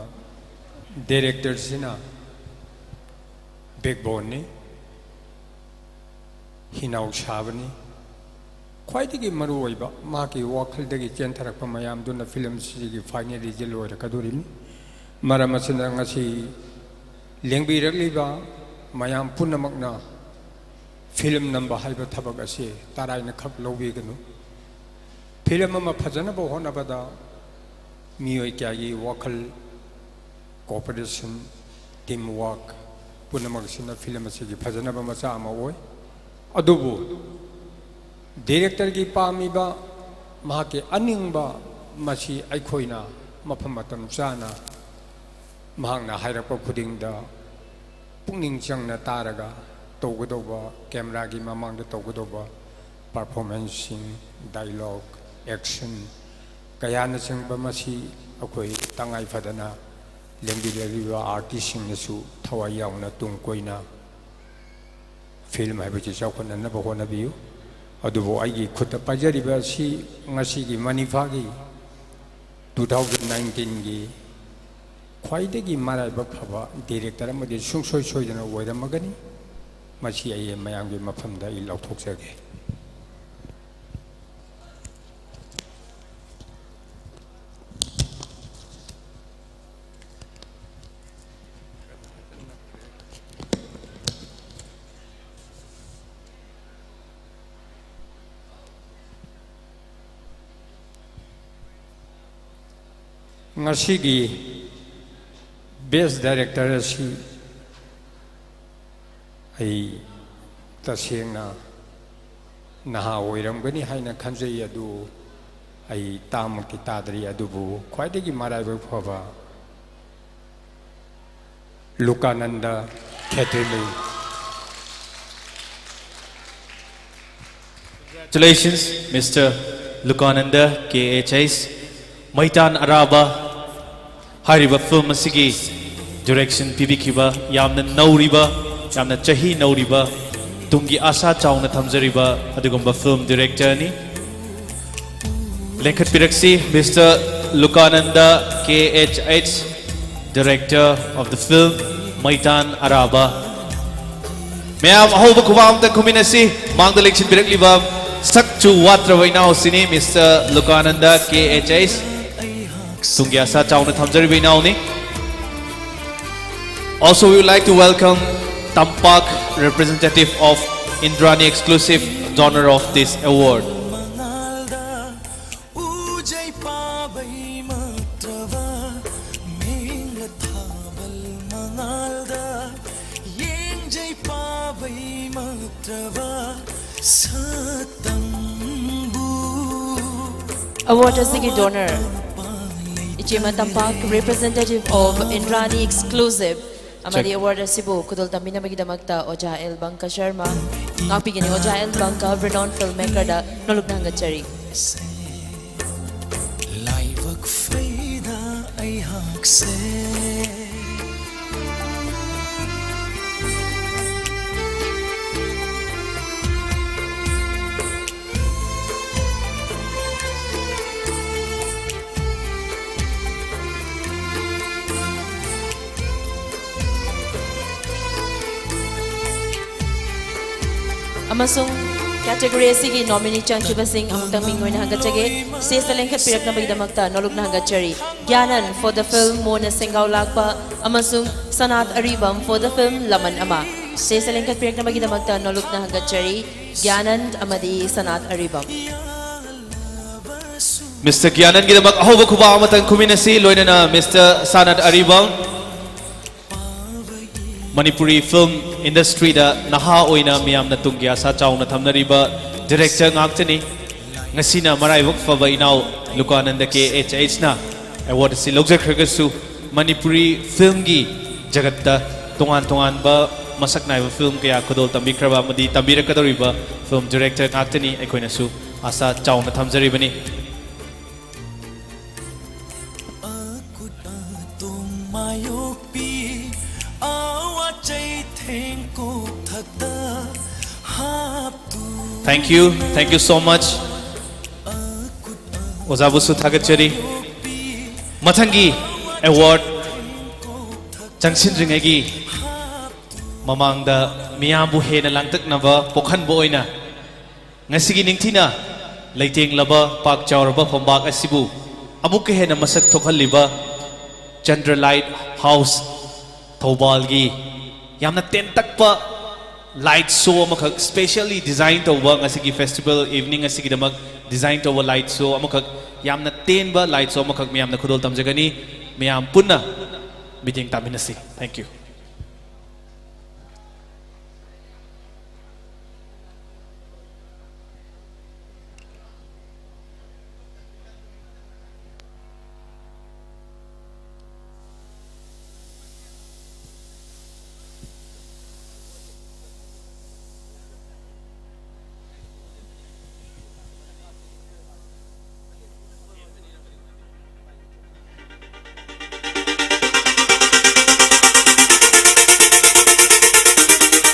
directorꯁꯤꯅ backboneꯅꯤ, ꯍꯤꯅꯥꯎ ꯁꯥꯕꯅꯤ꯫ ꯈ꯭ꯋꯥꯏꯗꯒꯤ ꯃꯔꯨꯑꯣꯏꯕ ꯃꯍꯥꯛꯀꯤ ꯋꯥꯈꯜꯗꯒꯤ ꯆꯦꯟꯊꯔꯛꯄ ꯃꯌꯥꯝꯗꯨꯅ filmꯁꯤꯒꯤ final result ꯑꯣꯏꯔꯛꯀꯗꯧꯔꯤꯕꯅꯤ꯫ ꯃꯔꯝ ꯑꯁꯤꯅ ꯉꯁꯤ ꯂꯦꯡꯕꯤꯔꯛꯂꯤꯕ ꯃꯌꯥꯝ ꯄꯨꯝꯅꯃꯛꯅ ꯐꯤꯂꯝ ꯅꯝꯕ ꯍꯥꯏꯕ ꯊꯕꯛ ꯑꯁꯤ ꯇꯔꯥꯏꯅ ꯈꯛ ꯂꯧꯕꯤꯒꯅꯨ꯫ ꯐꯤꯂꯝ ꯑꯃ ꯐꯖꯅꯕ ꯍꯣꯠꯅꯕꯗ ꯃꯤꯑꯣꯏ ꯀꯌꯥꯒꯤ ꯋꯥꯈꯜ, cooperation, team work ꯄꯨꯝꯅꯃꯛꯁꯤꯅ ꯐꯤꯂꯝ ꯑꯁꯤꯒꯤ ꯐꯖꯅꯕ ꯃꯆꯥꯛ ꯑꯃ ꯑꯣꯏ꯫ ꯑꯗꯨꯕꯨ directorꯒꯤ ꯄꯥꯝꯃꯤꯕ, ꯃꯍꯥꯛꯀꯤ ꯑꯅꯤꯡꯕ, ꯃꯁꯤ ꯑꯩꯈꯣꯏꯅ ꯃꯐꯝ ꯃꯇꯝ ꯆꯥꯅ ꯃꯍꯥꯛꯅ ꯍꯥꯏꯔꯛꯄ ꯈꯨꯗꯤꯡꯗ ꯄꯨꯛꯅꯤꯡ ꯆꯪꯅ ꯇꯥꯔꯒ ꯇꯧꯒꯗꯧꯕ, cameraꯒꯤ ꯃꯃꯥꯡꯗ ꯇꯧꯒꯗꯧꯕ performanceꯁꯤꯡ, dialogue, action ꯀꯌꯥꯅꯆꯤꯡꯕ ꯃꯁꯤ ꯑꯩꯈꯣꯏ ꯇꯉꯥꯏ ꯐꯗꯅ ꯂꯦꯡꯕꯤꯔꯛꯂꯤꯕ artistꯁꯤꯡꯅꯁꯨ ꯊꯋꯥꯏ ꯌꯥꯎꯅ ꯇꯨꯡ ꯀꯣꯏꯅ ꯐꯤꯂꯝ ꯍꯥꯏꯕꯁꯤ ꯆꯥꯎꯈꯠꯅꯅꯕ ꯍꯣꯠꯅꯕꯤꯌꯨ꯫ ꯑꯗꯨꯕꯨ ꯑꯩꯒꯤ ꯈꯨꯠꯇ ꯄꯥꯏꯖꯔꯤꯕ ꯑꯁꯤ ꯉꯁꯤꯒꯤ ꯃꯅꯤꯐꯥꯒꯤ two thousand nineteenꯒꯤ ꯈ꯭ꯋꯥꯏꯗꯒꯤ ꯃꯔꯥꯏꯕꯛ ꯐꯕ director ꯑꯃꯗꯤ ꯁꯨꯡꯁꯣꯏ ꯁꯣꯏꯗꯅ ꯑꯣꯏꯔꯝꯃꯒꯅꯤ꯫ ꯃꯁꯤ ꯑꯩ ꯃꯌꯥꯝꯒꯤ ꯃꯐꯝꯗ ꯑꯩ ꯂꯥꯎꯊꯣꯛꯆꯒꯦ꯫ ꯉꯁꯤꯒꯤ best director ꯑꯁꯤ ꯑꯩ ꯇꯁꯦꯡꯅ ꯅꯍꯥ ꯑꯣꯏꯔꯝꯒꯅꯤ ꯍꯥꯏꯅ ꯈꯟꯖꯩ, ꯑꯗꯨ ꯑꯩ ꯇꯥꯃꯛꯇꯤ ꯇꯥꯗ꯭ꯔꯤ꯫ ꯑꯗꯨꯕꯨ ꯈ꯭ꯋꯥꯏꯗꯒꯤ ꯃꯔꯥꯏꯕꯛ ꯐꯕ Lukananda Khetrimayum. Congratulations, Mister Lukananda K H S, ꯃꯩꯇꯥꯟ ꯑꯔꯥꯕ ꯍꯥꯏꯔꯤꯕ ꯐꯤꯂꯝ ꯑꯁꯤꯒꯤ direction ꯄꯤꯕꯤꯈꯤꯕ, ꯌꯥꯝꯅ ꯅꯧꯔꯤꯕ, ꯌꯥꯝꯅ ꯆꯍꯤ ꯅꯧꯔꯤꯕ, ꯇꯨꯡꯒꯤ ꯑꯥꯁꯥ ꯆꯥꯎꯅ ꯊꯝꯖꯔꯤꯕ ꯑꯗꯨꯒꯨꯝꯕ film directorꯅꯤ꯫ ꯂꯦꯡꯈꯠꯄꯤꯔꯛꯁꯤ, Mister Lukananda K H S, director of the film Meitan Araba. ꯃꯌꯥꯝ ꯑꯍꯧꯕ ꯈꯨꯕꯥꯛ ꯑꯝꯇ ꯈꯨꯃꯤꯟꯅꯁꯤ꯫ ꯃꯥꯡꯗ ꯂꯦꯡꯁꯤꯟꯕꯤꯔꯛꯂꯤꯕ ꯁꯛꯆꯨ ꯋꯥꯠꯇ꯭ꯔꯕ ꯏꯅꯥꯎꯁꯤꯅꯤ, Mister Lukananda K H S꯫ ꯇꯨꯡꯒꯤ ꯑꯥꯁꯥ ꯆꯥꯎꯅ ꯊꯝꯖꯔꯤꯕ ꯏꯅꯥꯎꯅꯤ꯫ Also, we would like to welcome Tampak, representative of Indrani Exclusive, donor of this award. Award ꯑꯁꯤꯒꯤ donor ꯏꯆꯦꯃ ꯇꯝꯄꯥꯛ, representative of Indrani Exclusive, ꯑꯃꯗꯤ award ꯑꯁꯤꯕꯨ ꯈꯨꯗꯣꯜ ꯇꯝꯕꯤꯅꯕꯒꯤꯗꯃꯛꯇ ꯑꯣꯖꯥ ꯑꯦꯜ ꯕꯪꯀ ꯁꯔꯃ, ꯉꯥꯛꯄꯤꯒꯅꯤ ꯑꯣꯖꯥ ꯑꯦꯜ ꯕꯪꯀ, renowned filmmakerꯗ ꯅꯣꯂꯨꯛꯅ ꯍꯪꯒꯠꯆꯔꯤ꯫ ꯂꯥꯏꯕꯛ ꯐꯩꯗ ꯑꯩꯍꯥꯛꯁꯦ꯫ ꯑꯃꯁꯨꯡ category ꯑꯁꯤꯒꯤ nominee ꯆꯪꯈꯤꯕꯁꯤꯡ ꯑꯃꯨꯛꯇꯪ ꯃꯤꯡ ꯑꯣꯏꯅ ꯍꯪꯒꯠꯆꯒꯦ꯫ Stageꯇ ꯂꯦꯡꯈꯠꯄꯤꯔꯛꯅꯕꯒꯤꯗꯃꯛꯇ ꯅꯣꯂꯨꯛꯅ ꯍꯪꯒꯠꯆꯔꯤ꯫ ꯒ꯭ꯌꯥꯅꯟ for the film ꯃꯣꯟꯅ ꯁꯦꯡꯒꯥꯎ ꯂꯥꯛꯄ ꯑꯃꯁꯨꯡ ꯁꯅꯥꯠ ꯑꯔꯤꯕꯝ for the film ꯂꯃꯟ ꯑꯃ꯫ Stageꯇ ꯂꯦꯡꯈꯠꯄꯤꯔꯛꯅꯕꯒꯤꯗꯃꯛꯇ ꯅꯣꯂꯨꯛꯅ ꯍꯪꯒꯠꯆꯔꯤ꯫ ꯒ꯭ꯌꯥꯅꯟ ꯑꯃꯗꯤ ꯁꯅꯥꯠ ꯑꯔꯤꯕꯝ꯫ Mister ꯒ꯭ꯌꯥꯅꯟꯒꯤꯗꯃꯛ ꯑꯍꯧꯕ ꯈꯨꯕꯥꯛ ꯑꯃꯇꯪ ꯈꯨꯃꯤꯟꯅꯁꯤ, ꯂꯣꯏꯅꯅ Mister ꯁꯅꯥꯠ ꯑꯔꯤꯕꯝ꯫ ꯃꯅꯤꯄꯨꯔꯤ film industryꯗ ꯅꯍꯥ ꯑꯣꯏꯅ ꯃꯤꯌꯥꯝꯅ ꯇꯨꯡꯒꯤ ꯑꯁꯥ ꯆꯥꯎꯅ ꯊꯝꯅꯔꯤꯕ director ꯉꯥꯛꯇꯅꯤ꯫ ꯉꯁꯤꯅ ꯃꯔꯥꯏꯕꯛ ꯐꯕ ꯏꯅꯥꯎ ꯂꯨꯀꯥꯅꯟꯗ ꯀꯦ ꯑꯦꯆ ꯑꯩꯆꯅ award ꯑꯁꯤ ꯂꯧꯖꯈ꯭ꯔꯒꯁꯨ, ꯃꯅꯤꯄꯨꯔꯤ filmꯒꯤ ꯖꯒꯠꯇ ꯇꯣꯉꯥꯟ ꯇꯣꯉꯥꯟꯕ ꯃꯁꯛ ꯅꯥꯏꯕ film ꯀꯌꯥ ꯈꯨꯗꯣꯜ ꯇꯝꯕꯤꯈ꯭ꯔꯕ ꯑꯃꯗꯤ ꯇꯝꯕꯤꯔꯛꯀꯗꯧꯔꯤꯕ film director ꯉꯥꯛꯇꯅꯤ꯫ ꯑꯩꯈꯣꯏꯅꯁꯨ ꯑꯁꯥ ꯆꯥꯎꯅ ꯊꯝꯖꯔꯤꯕꯅꯤ꯫ ꯑꯀꯨꯠ ꯑꯇꯣꯡ ꯃꯥꯌꯣꯛꯄꯤ, ꯑꯋꯥ ꯆꯩꯊꯦꯡ ꯀꯣꯛꯊꯛꯇ ꯍꯥꯞꯇꯨ꯫ Thank you, thank you so much. ꯑꯣꯖꯥꯕꯨꯁꯨ ꯊꯥꯒꯠꯆꯔꯤ꯫ ꯃꯊꯪꯒꯤ award ꯆꯪꯁꯤꯟꯗ꯭ꯔꯤꯉꯩꯒꯤ ꯃꯃꯥꯡꯗ ꯃꯤꯌꯥꯝꯕꯨ ꯍꯦꯟꯅ ꯂꯥꯡꯇꯛꯅꯕ ꯄꯣꯛꯍꯟꯕ ꯑꯣꯏꯅ ꯉꯁꯤꯒꯤ ꯅꯤꯡꯊꯤꯅ ꯂꯩꯇꯦꯡꯂꯕ ꯄꯥꯛ ꯆꯥꯎꯔꯕ ꯐꯝꯕꯥꯛ ꯑꯁꯤꯕꯨ ꯑꯃꯨꯛꯀ ꯍꯦꯟꯅ ꯃꯁꯛ ꯊꯣꯛꯍꯜꯂꯤꯕ Chandra Light House ꯊꯧꯕꯥꯜꯒꯤ ꯌꯥꯝꯅ ꯇꯦꯟꯇꯛꯄ light show ꯑꯃꯈꯛ specially design ꯇꯧꯕ, ꯉꯁꯤꯒꯤ festival evening ꯑꯁꯤꯒꯤꯗꯃꯛ design ꯇꯧꯕ light show ꯑꯃꯈꯛ, ꯌꯥꯝꯅ ꯇꯦꯟꯕ light show ꯑꯃꯈꯛ ꯃꯌꯥꯝꯅ ꯈꯨꯗꯣꯜ ꯇꯝꯖꯒꯅꯤ꯫ ꯃꯌꯥꯝ ꯄꯨꯟꯅ ꯃꯤꯠꯌꯦꯡ ꯇꯥꯃꯤꯟꯅꯁꯤ꯫ Thank you꯫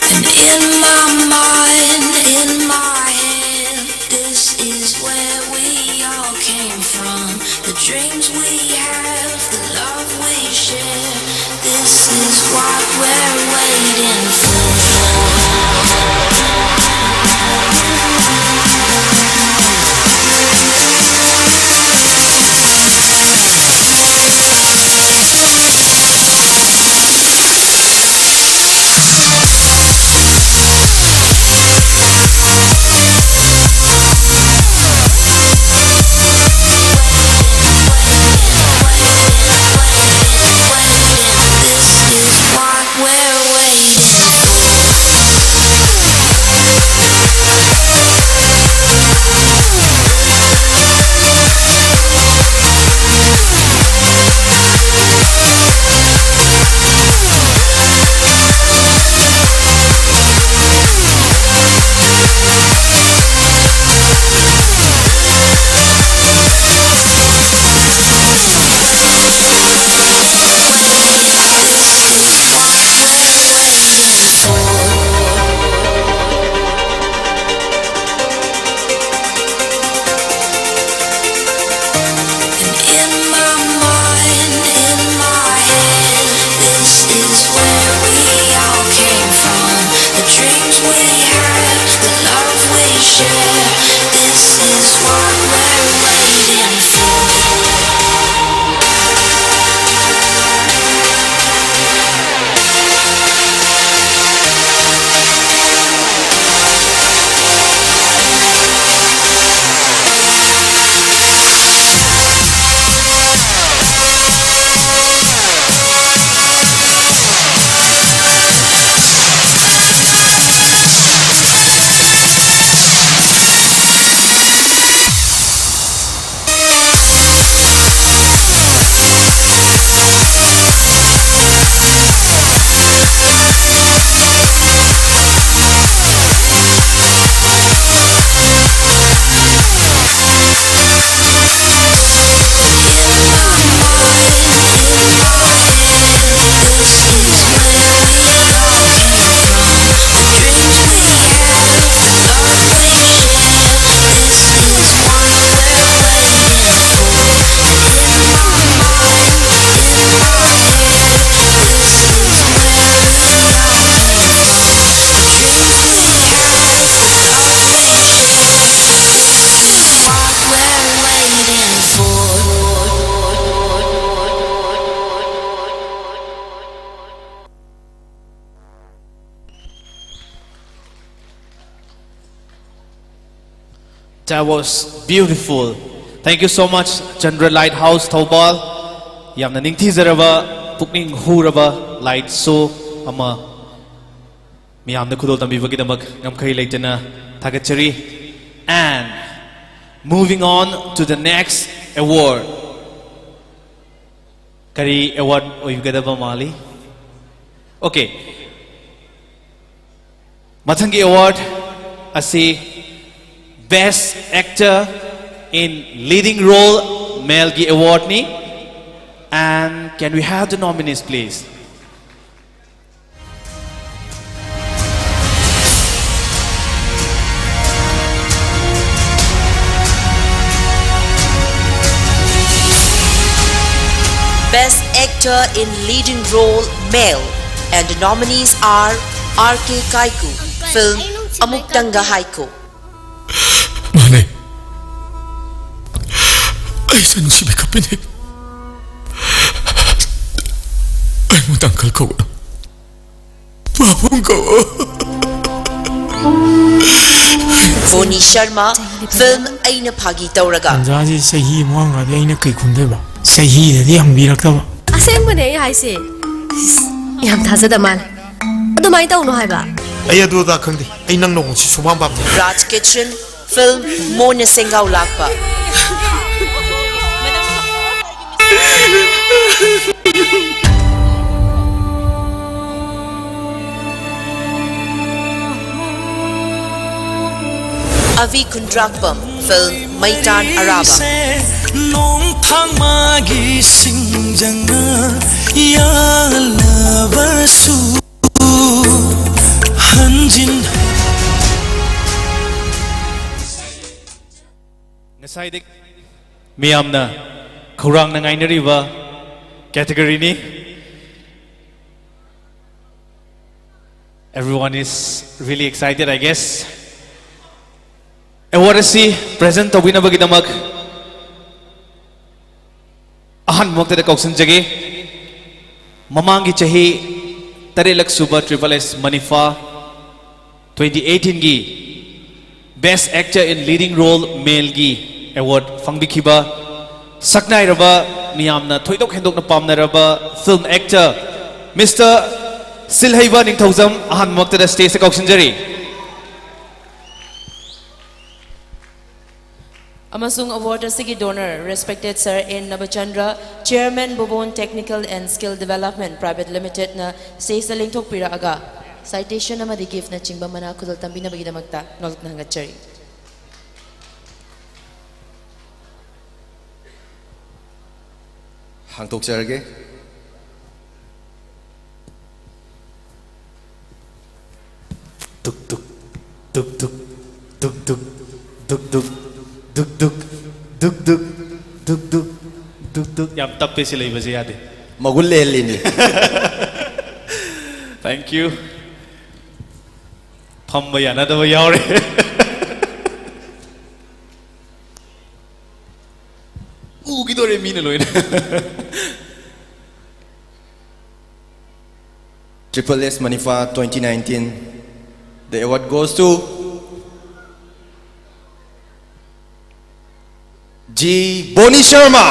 And in my mind, in my head, this is where we all came from. The dreams we have, the love we share. This is what we're waiting for. This is what we're waiting. And in my mind, in my head, this is where we all came from. The dreams we had, the love we share. This is what we're waiting for. That was beautiful. Thank you so much, Chandra Lighthouse Thoubal. ꯌꯥꯝꯅ ꯅꯤꯡꯊꯤꯖꯔꯕ, ꯄꯨꯛꯅꯤꯡ ꯍꯨꯔꯕ light show ꯑꯃ ꯃꯤꯌꯥꯝꯗ ꯈꯨꯗꯣꯜ ꯇꯝꯕꯤꯕꯒꯤꯗꯃꯛ ꯉꯝꯈꯩ ꯂꯩꯇꯅ ꯊꯥꯒꯠꯆꯔꯤ꯫ And moving on to the next award. ꯀꯔꯤ award ꯑꯣꯏꯒꯗꯕ ꯃꯥꯜꯂꯤ? Okay. ꯃꯊꯪꯒꯤ award ꯑꯁꯤ Best Actor in Leading Role Male ꯒꯤ award ꯅꯤ꯫ And can we have the nominees, please? Best Actor in Leading Role Male, and the nominees are R K Kaiku, film Amuktanga Haikyu. ꯃꯥꯅꯦ꯫ ꯑꯩꯁꯨ ꯅꯨꯡꯁꯤꯕꯤ ꯀꯞꯄꯤꯅꯦ꯫ ꯑꯩꯉꯣꯟꯗ uncle ꯀꯧꯒꯅꯨ꯫ ꯄꯥꯕꯨꯡ ꯀꯧ꯫ Boni Sharma, film ꯑꯩꯅ ꯐꯥꯒꯤ ꯇꯧꯔꯒ꯫ ꯇꯟꯖꯥꯁꯤ ꯆꯍꯤ ꯑꯃ ꯍꯪꯉꯗꯤ ꯑꯩꯅ ꯀꯩ ꯈꯨꯝꯗꯣꯏꯕ? ꯆꯍꯤꯗꯗꯤ ꯍꯪꯕꯤꯔꯛꯇꯕ꯫ ꯑꯁꯦꯡꯕꯅꯦ ꯑꯩ ꯍꯥꯏꯁꯦ꯫ ꯏꯁ, ꯌꯥꯝ ꯊꯥꯖꯗ ꯃꯥꯜꯂꯦ꯫ ꯑꯗꯨꯃꯥꯏꯅ ꯇꯧꯅꯨ ꯍꯥꯏꯕ꯫ ꯑꯩ ꯑꯗꯨ ꯑꯗꯥ ꯈꯪꯗꯦ꯫ ꯑꯩ ꯅꯪ ꯅꯣꯡꯃꯁꯤ ꯁꯨꯡꯄꯥꯝ ꯄꯥꯝꯗꯦ꯫ Raj Kitchen, film ꯃꯣꯟꯅ ꯁꯦꯡꯒꯥꯎ ꯂꯥꯛꯄ꯫ Avi Khundrakpam, film Meitan Araba. ꯅꯣꯡ ꯊꯥꯡꯃꯥꯒꯤ ꯁꯤꯡꯖꯪꯅ ꯌꯥꯜꯂꯕꯁꯨ ꯍꯟꯖꯤꯟ꯫ ꯉꯁꯥꯏꯗꯤ ꯃꯤꯌꯥꯝꯅ ꯈꯧꯔꯥꯡꯅ ꯉꯥꯏꯅꯔꯤꯕ category ꯅꯤ꯫ Everyone is really excited, I guess. Award ꯑꯁꯤ present ꯇꯧꯕꯤꯅꯕꯒꯤꯗꯃꯛ ꯑꯍꯥꯟꯕꯃꯛꯇꯗ ꯀꯧꯁꯤꯟꯖꯒꯦ꯫ ꯃꯃꯥꯡꯒꯤ ꯆꯍꯤ ꯇꯔꯦꯠꯂꯛ ꯁꯨꯕ Triple S ꯃꯅꯤꯐꯥ twenty eighteen ꯒꯤ Best Actor in Leading Role Male ꯒꯤ award ꯐꯪꯕꯤꯈꯤꯕ ꯁꯛꯅꯥꯏꯔꯕ, ꯃꯤꯌꯥꯝꯅ ꯊꯣꯏꯗꯣꯛ ꯍꯦꯟꯗꯣꯛꯅ ꯄꯥꯝꯅꯔꯕ film actor Mister ꯁꯤꯜꯍꯩꯕ ꯅꯤꯡꯊꯧꯖꯝ ꯑꯍꯥꯟꯕꯃꯛꯇꯗ stage ꯇ ꯀꯧꯁꯤꯟꯖꯔꯤ꯫ ꯑꯃꯁꯨꯡ award ꯑꯁꯤꯒꯤ donor, respected Sir N Nabachandra, Chairman Bhuban Technical and Skill Development Private Limited ꯅ stage ꯇ ꯂꯦꯡꯊꯣꯛꯄꯤꯔꯛꯑꯒ citation ꯑꯃꯗꯤ gift ꯅꯆꯤꯡꯕ ꯃꯅꯥ ꯈꯨꯗꯣꯜ ꯇꯝꯕꯤꯅꯕꯒꯤꯗꯃꯛꯇ ꯅꯣꯜꯂꯨꯛꯅ ꯍꯪꯒꯠꯆꯔꯤ꯫ ꯍꯥꯡꯗꯣꯛꯆꯔꯒꯦ꯫ ꯗꯨꯛ ꯗꯨꯛ, ꯗꯨꯛ ꯗꯨꯛ, ꯗꯨꯛ ꯗꯨꯛ, ꯗꯨꯛ ꯗꯨꯛ, ꯗꯨꯛ ꯗꯨꯛ, ꯗꯨꯛ ꯗꯨꯛ, ꯗꯨꯛ ꯗꯨꯛ, ꯗꯨꯛ ꯗꯨꯛ, ꯗꯨꯛ ꯗꯨꯛ꯫ ꯌꯥꯝ ꯇꯞꯄꯦ, ꯁꯤ ꯂꯩꯕꯁꯦ ꯌꯥꯗꯦ꯫ ꯃꯒꯨꯟ ꯂꯩꯍꯜꯂꯤꯅꯤ꯫ Thank you꯫ ꯐꯝꯕ ꯌꯥꯅꯗꯕ ꯌꯥꯎꯔꯦ꯫ ꯎꯈꯤꯗꯣꯔꯦ ꯃꯤꯅ ꯂꯣꯏꯅ꯫ Triple S Manipur twenty nineteen, the award goes to G Boni Sharma,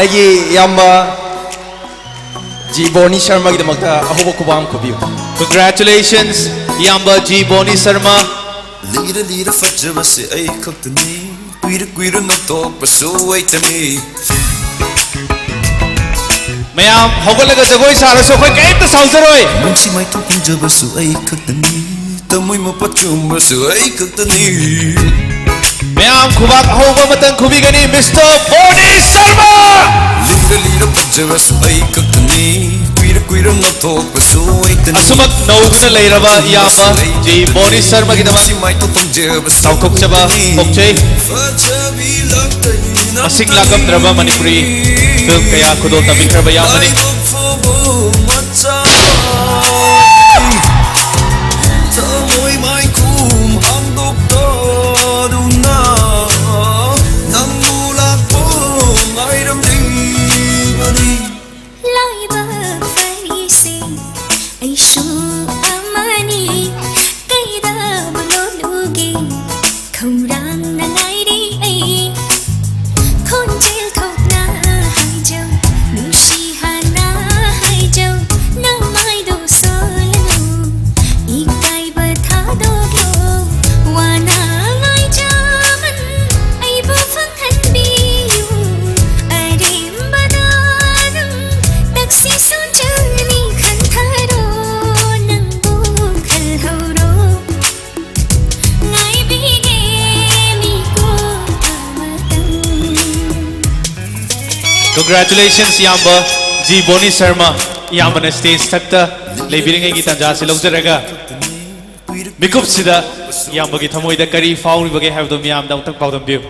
ꯑꯩꯒꯤ ꯏꯌꯥꯝꯕ G Boni Sharmaꯒꯤꯗꯃꯛꯇ ꯑꯍꯧꯕ ꯈꯨꯕꯥꯝ ꯈꯨꯕꯤꯌꯨ꯫ Congratulations, ꯏꯌꯥꯝꯕ G Boni Sharma꯫ ꯂꯤꯔ ꯂꯤꯔ ꯐꯖꯕꯁꯦ ꯑꯩ ꯈꯛꯇꯅꯤ, ꯀꯨꯏꯔ ꯀꯨꯏꯔ ꯅꯣꯛꯊꯣꯛꯄꯁꯨ ꯑꯩꯇꯅꯤ꯫ ꯃꯌꯥꯝ ꯍꯧꯒꯠꯂꯒ ꯖꯒꯣꯏ ꯁꯥꯔꯁꯨ ꯑꯩꯈꯣꯏ ꯀꯔꯤꯝꯇ ꯁꯥꯎꯖꯔꯣꯏ꯫ ꯅꯨꯡꯁꯤ ꯃꯥꯏꯊꯣꯡ ꯈꯨꯝꯖꯕꯁꯨ ꯑꯩ ꯈꯛꯇꯅꯤ, ꯊꯃꯣꯏ ꯃꯄꯥ ꯆꯨꯝꯕꯁꯨ ꯑꯩ ꯈꯛꯇꯅꯤ꯫ ꯃꯌꯥꯝ ꯈꯨꯕꯥꯛ ꯑꯍꯧꯕ ꯑꯃꯇꯪ ꯈꯨꯕꯤꯒꯅꯤ Mister Boni Sharma꯫ ꯂꯤꯔ ꯂꯤꯔ ꯐꯖꯕꯁꯨ ꯑꯩ ꯈꯛꯇꯅꯤ, ꯀꯨꯏꯔ ꯀꯨꯏꯔ ꯅꯣꯛꯊꯣꯛꯄꯁꯨ ꯑꯩꯇꯅꯤ꯫ ꯑꯁꯨꯃꯛ ꯅꯧꯕꯅ ꯂꯩꯔꯕ ꯏꯌꯥꯝꯕ G Boni Sharmaꯒꯤꯗꯃꯛ ꯅꯨꯡꯁꯤ ꯃꯥꯏꯊꯣꯡ ꯈꯨꯝꯖꯕꯁꯨ ꯆꯥꯎꯊꯣꯛꯆꯕ ꯑꯩꯇꯅꯤ꯫ ꯐꯣꯡꯆꯩ꯫ ꯐꯖꯕꯤ ꯂꯥꯛꯇꯅꯤ ꯃꯁꯤꯡ ꯂꯥꯛꯂꯝꯗ꯭ꯔꯕ ꯃꯅꯤꯄꯨꯔꯤ film ꯀꯌꯥ ꯈꯨꯗꯣꯜ ꯇꯝꯕꯤꯈ꯭ꯔꯕ ꯏꯌꯥꯝꯕꯅꯤ꯫ ꯂꯥꯏꯕꯛ ꯐꯕ ꯃꯆꯥ, ꯊꯃꯣꯏ ꯃꯥꯏꯈꯨꯝ ꯍꯥꯡꯗꯣꯛꯇꯗꯨꯅ ꯅꯪꯕꯨ ꯂꯥꯛꯄ ꯉꯥꯏꯔꯝꯂꯤꯕꯅꯤ꯫ ꯂꯥꯏꯕꯛ ꯐꯔꯤꯁꯦ ꯑꯩꯁꯨ ꯑꯃꯅꯤ, ꯀꯩꯗꯧꯕꯅꯣ Congratulations, ꯏꯌꯥꯝꯕ ꯖꯤ ꯕꯣꯅꯤ ꯁꯔꯃ꯫ ꯏꯌꯥꯝꯕꯅ stage ꯊꯛꯇ ꯂꯩꯕꯤꯔꯤꯉꯩꯒꯤ ꯇꯥꯟꯖꯥꯁꯤ ꯂꯧꯖꯔꯒ, ꯃꯤꯀꯨꯞꯁꯤꯗ ꯏꯌꯥꯝꯕꯒꯤ ꯊꯃꯣꯏꯗ ꯀꯔꯤ ꯐꯥꯎꯔꯤꯕꯒꯦ ꯍꯥꯏꯕꯗꯨ ꯃꯤꯌꯥꯝꯗ ꯑꯃꯨꯛꯇꯪ ꯄꯥꯎꯗꯝꯕꯤꯌꯨ꯫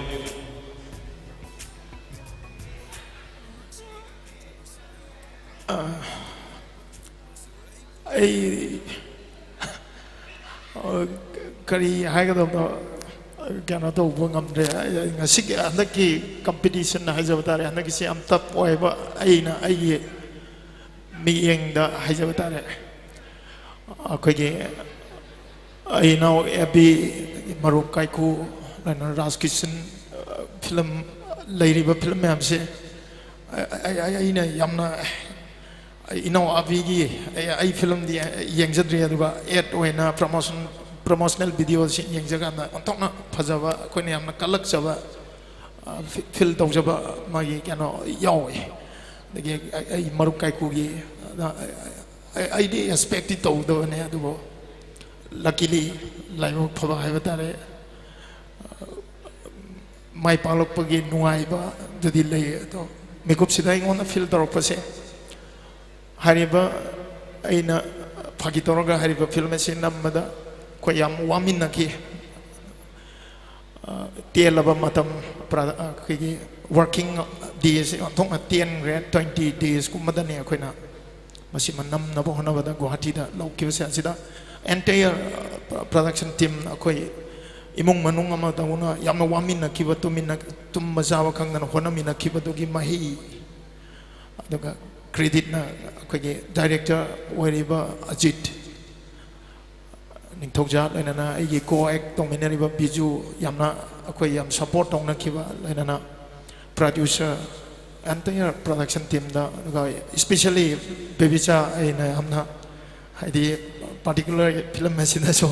ꯑꯩ, ꯑ, ꯀꯔꯤ ꯍꯥꯏꯒꯗꯕꯅꯣ, ꯀꯩꯅꯣ ꯇꯧꯕ ꯉꯝꯗ꯭ꯔꯦ꯫ ꯑꯩ, ꯑꯩ ꯉꯁꯤꯒꯤ, ꯍꯟꯗꯛꯀꯤ competition ꯍꯥꯏꯖꯕ ꯇꯥꯔꯦ, ꯍꯟꯗꯛꯀꯤꯁꯤ ꯌꯥꯝ tough ꯑꯣꯏꯕ, ꯑꯩꯅ ꯑꯩꯒꯤ ꯃꯤꯠꯌꯦꯡꯗ ꯍꯥꯏꯖꯕ ꯇꯥꯔꯦ꯫ ꯑꯩꯈꯣꯏꯒꯤ ꯑꯩ ꯏꯅꯥꯎ ꯑꯦꯕꯤ, ꯃꯔꯨꯞ ꯀꯥꯏꯀꯨ, ꯂꯩꯅ ꯔꯥꯖ ꯀꯤꯁꯟ, ꯑ, film, ꯂꯩꯔꯤꯕ film ꯃꯌꯥꯝꯁꯦ, ꯑ-, ꯑ-, ꯑ-, ꯑꯩꯅ ꯌꯥꯝꯅ, ꯑꯩ ꯏꯅꯥꯎ ꯑꯕꯤꯒꯤ, ꯑꯩ, ꯑꯩ filmꯗꯤ ꯌꯦꯡꯖꯗ꯭ꯔꯤ, ꯑꯗꯨꯒ ad ꯑꯣꯏꯅ promotion, promotional videoꯁꯤ ꯌꯦꯡꯖꯀꯥꯟꯗ ꯑꯣꯟꯊꯣꯛꯅ ꯐꯖꯕ, ꯑꯩꯈꯣꯏꯅ ꯌꯥꯝꯅ ꯀꯜꯂꯛꯆꯕ, ꯑ, fi-, feel ꯇꯧꯖꯕ ꯃꯥꯒꯤ ꯀꯩꯅꯣ ꯌꯥꯎꯋꯦ꯫ ꯑꯗꯒꯤ ꯑꯩ, ꯑꯩ ꯃꯔꯨꯞ ꯀꯥꯏꯀꯨꯒꯤ, ꯑ, ꯑꯩ, ꯑꯩꯗꯤ expectꯇꯤ ꯇꯧꯗꯕꯅꯦ, ꯑꯗꯨꯕꯨ luckily, ꯂꯥꯏꯕꯛ ꯐꯕ ꯍꯥꯏꯕ ꯇꯥꯔꯦ, ꯃꯥꯏ ꯄꯥꯛꯂꯛꯄꯒꯤ ꯅꯨꯡꯉꯥꯏꯕ ꯑꯗꯨꯗꯤ ꯂꯩ꯫ ꯑꯗꯣ ꯃꯤꯀꯨꯞꯁꯤꯗ ꯑꯩꯉꯣꯟꯗ feel ꯇꯧꯔꯛꯄꯁꯦ, ꯍꯥꯏꯔꯤꯕ, ꯑꯩꯅ ꯐꯥꯒꯤ ꯇꯧꯔꯒ ꯍꯥꯏꯔꯤꯕ film ꯑꯁꯤ ꯅꯝꯕꯗ ꯑꯩꯈꯣꯏ ꯌꯥꯝ ꯋꯥꯃꯤꯟꯅꯈꯤ꯫ ꯑ, ꯇꯦꯜꯂꯕ ꯃꯇꯝ, ꯄ꯭ꯔ-, ꯑ, ꯑꯩꯈꯣꯏꯒꯤ working days ꯑꯣꯟꯊꯣꯛꯅ ꯇꯦꯟꯈ꯭ꯔꯦ, twenty daysꯀꯨꯝꯕꯗꯅꯤ ꯑꯩꯈꯣꯏꯅ ꯃꯁꯤꯃ ꯅꯝꯅꯕ ꯍꯣꯠꯅꯕꯗ ꯒꯨꯋꯥꯍꯥꯇꯤꯗ ꯂꯧꯈꯤꯕꯁꯦ꯫ ꯑꯁꯤꯗ entire, ꯑ, production team, ꯑꯩꯈꯣꯏ ꯏꯃꯨꯡ ꯃꯅꯨꯡ ꯑꯃꯗꯧꯅ ꯌꯥꯝꯅ ꯋꯥꯃꯤꯟꯅꯈꯤꯕ, ꯇꯨꯃꯤꯟꯅ-, ꯇꯨꯝꯕ ꯆꯥꯕ ꯈꯪꯗꯅ ꯍꯣꯠꯅꯃꯤꯟꯅꯈꯤꯕꯗꯨꯒꯤ ꯃꯍꯩ꯫ ꯑꯗꯨꯒ creditꯅ ꯑꯩꯈꯣꯏꯒꯤ director ꯑꯣꯏꯔꯤꯕ ꯑꯖꯤꯠ ꯅꯤꯡꯊꯧꯖꯥ, ꯂꯣꯏꯅꯅ ꯑꯩꯒꯤ co-act ꯇꯧꯃꯤꯟꯅꯔꯤꯕ ꯕꯤꯖꯨ, ꯌꯥꯝꯅ ꯑꯩꯈꯣꯏ ꯌꯥꯝ support ꯇꯧꯅꯈꯤꯕ, ꯂꯣꯏꯅꯅ producer, entire production teamꯗ, ꯑꯗꯨꯒ especially ꯕꯦꯕꯤꯆꯥ, ꯑꯩꯅ ꯌꯥꯝꯅ, ꯍꯥꯏꯗꯤ, particular film ꯑꯁꯤꯗꯁꯨ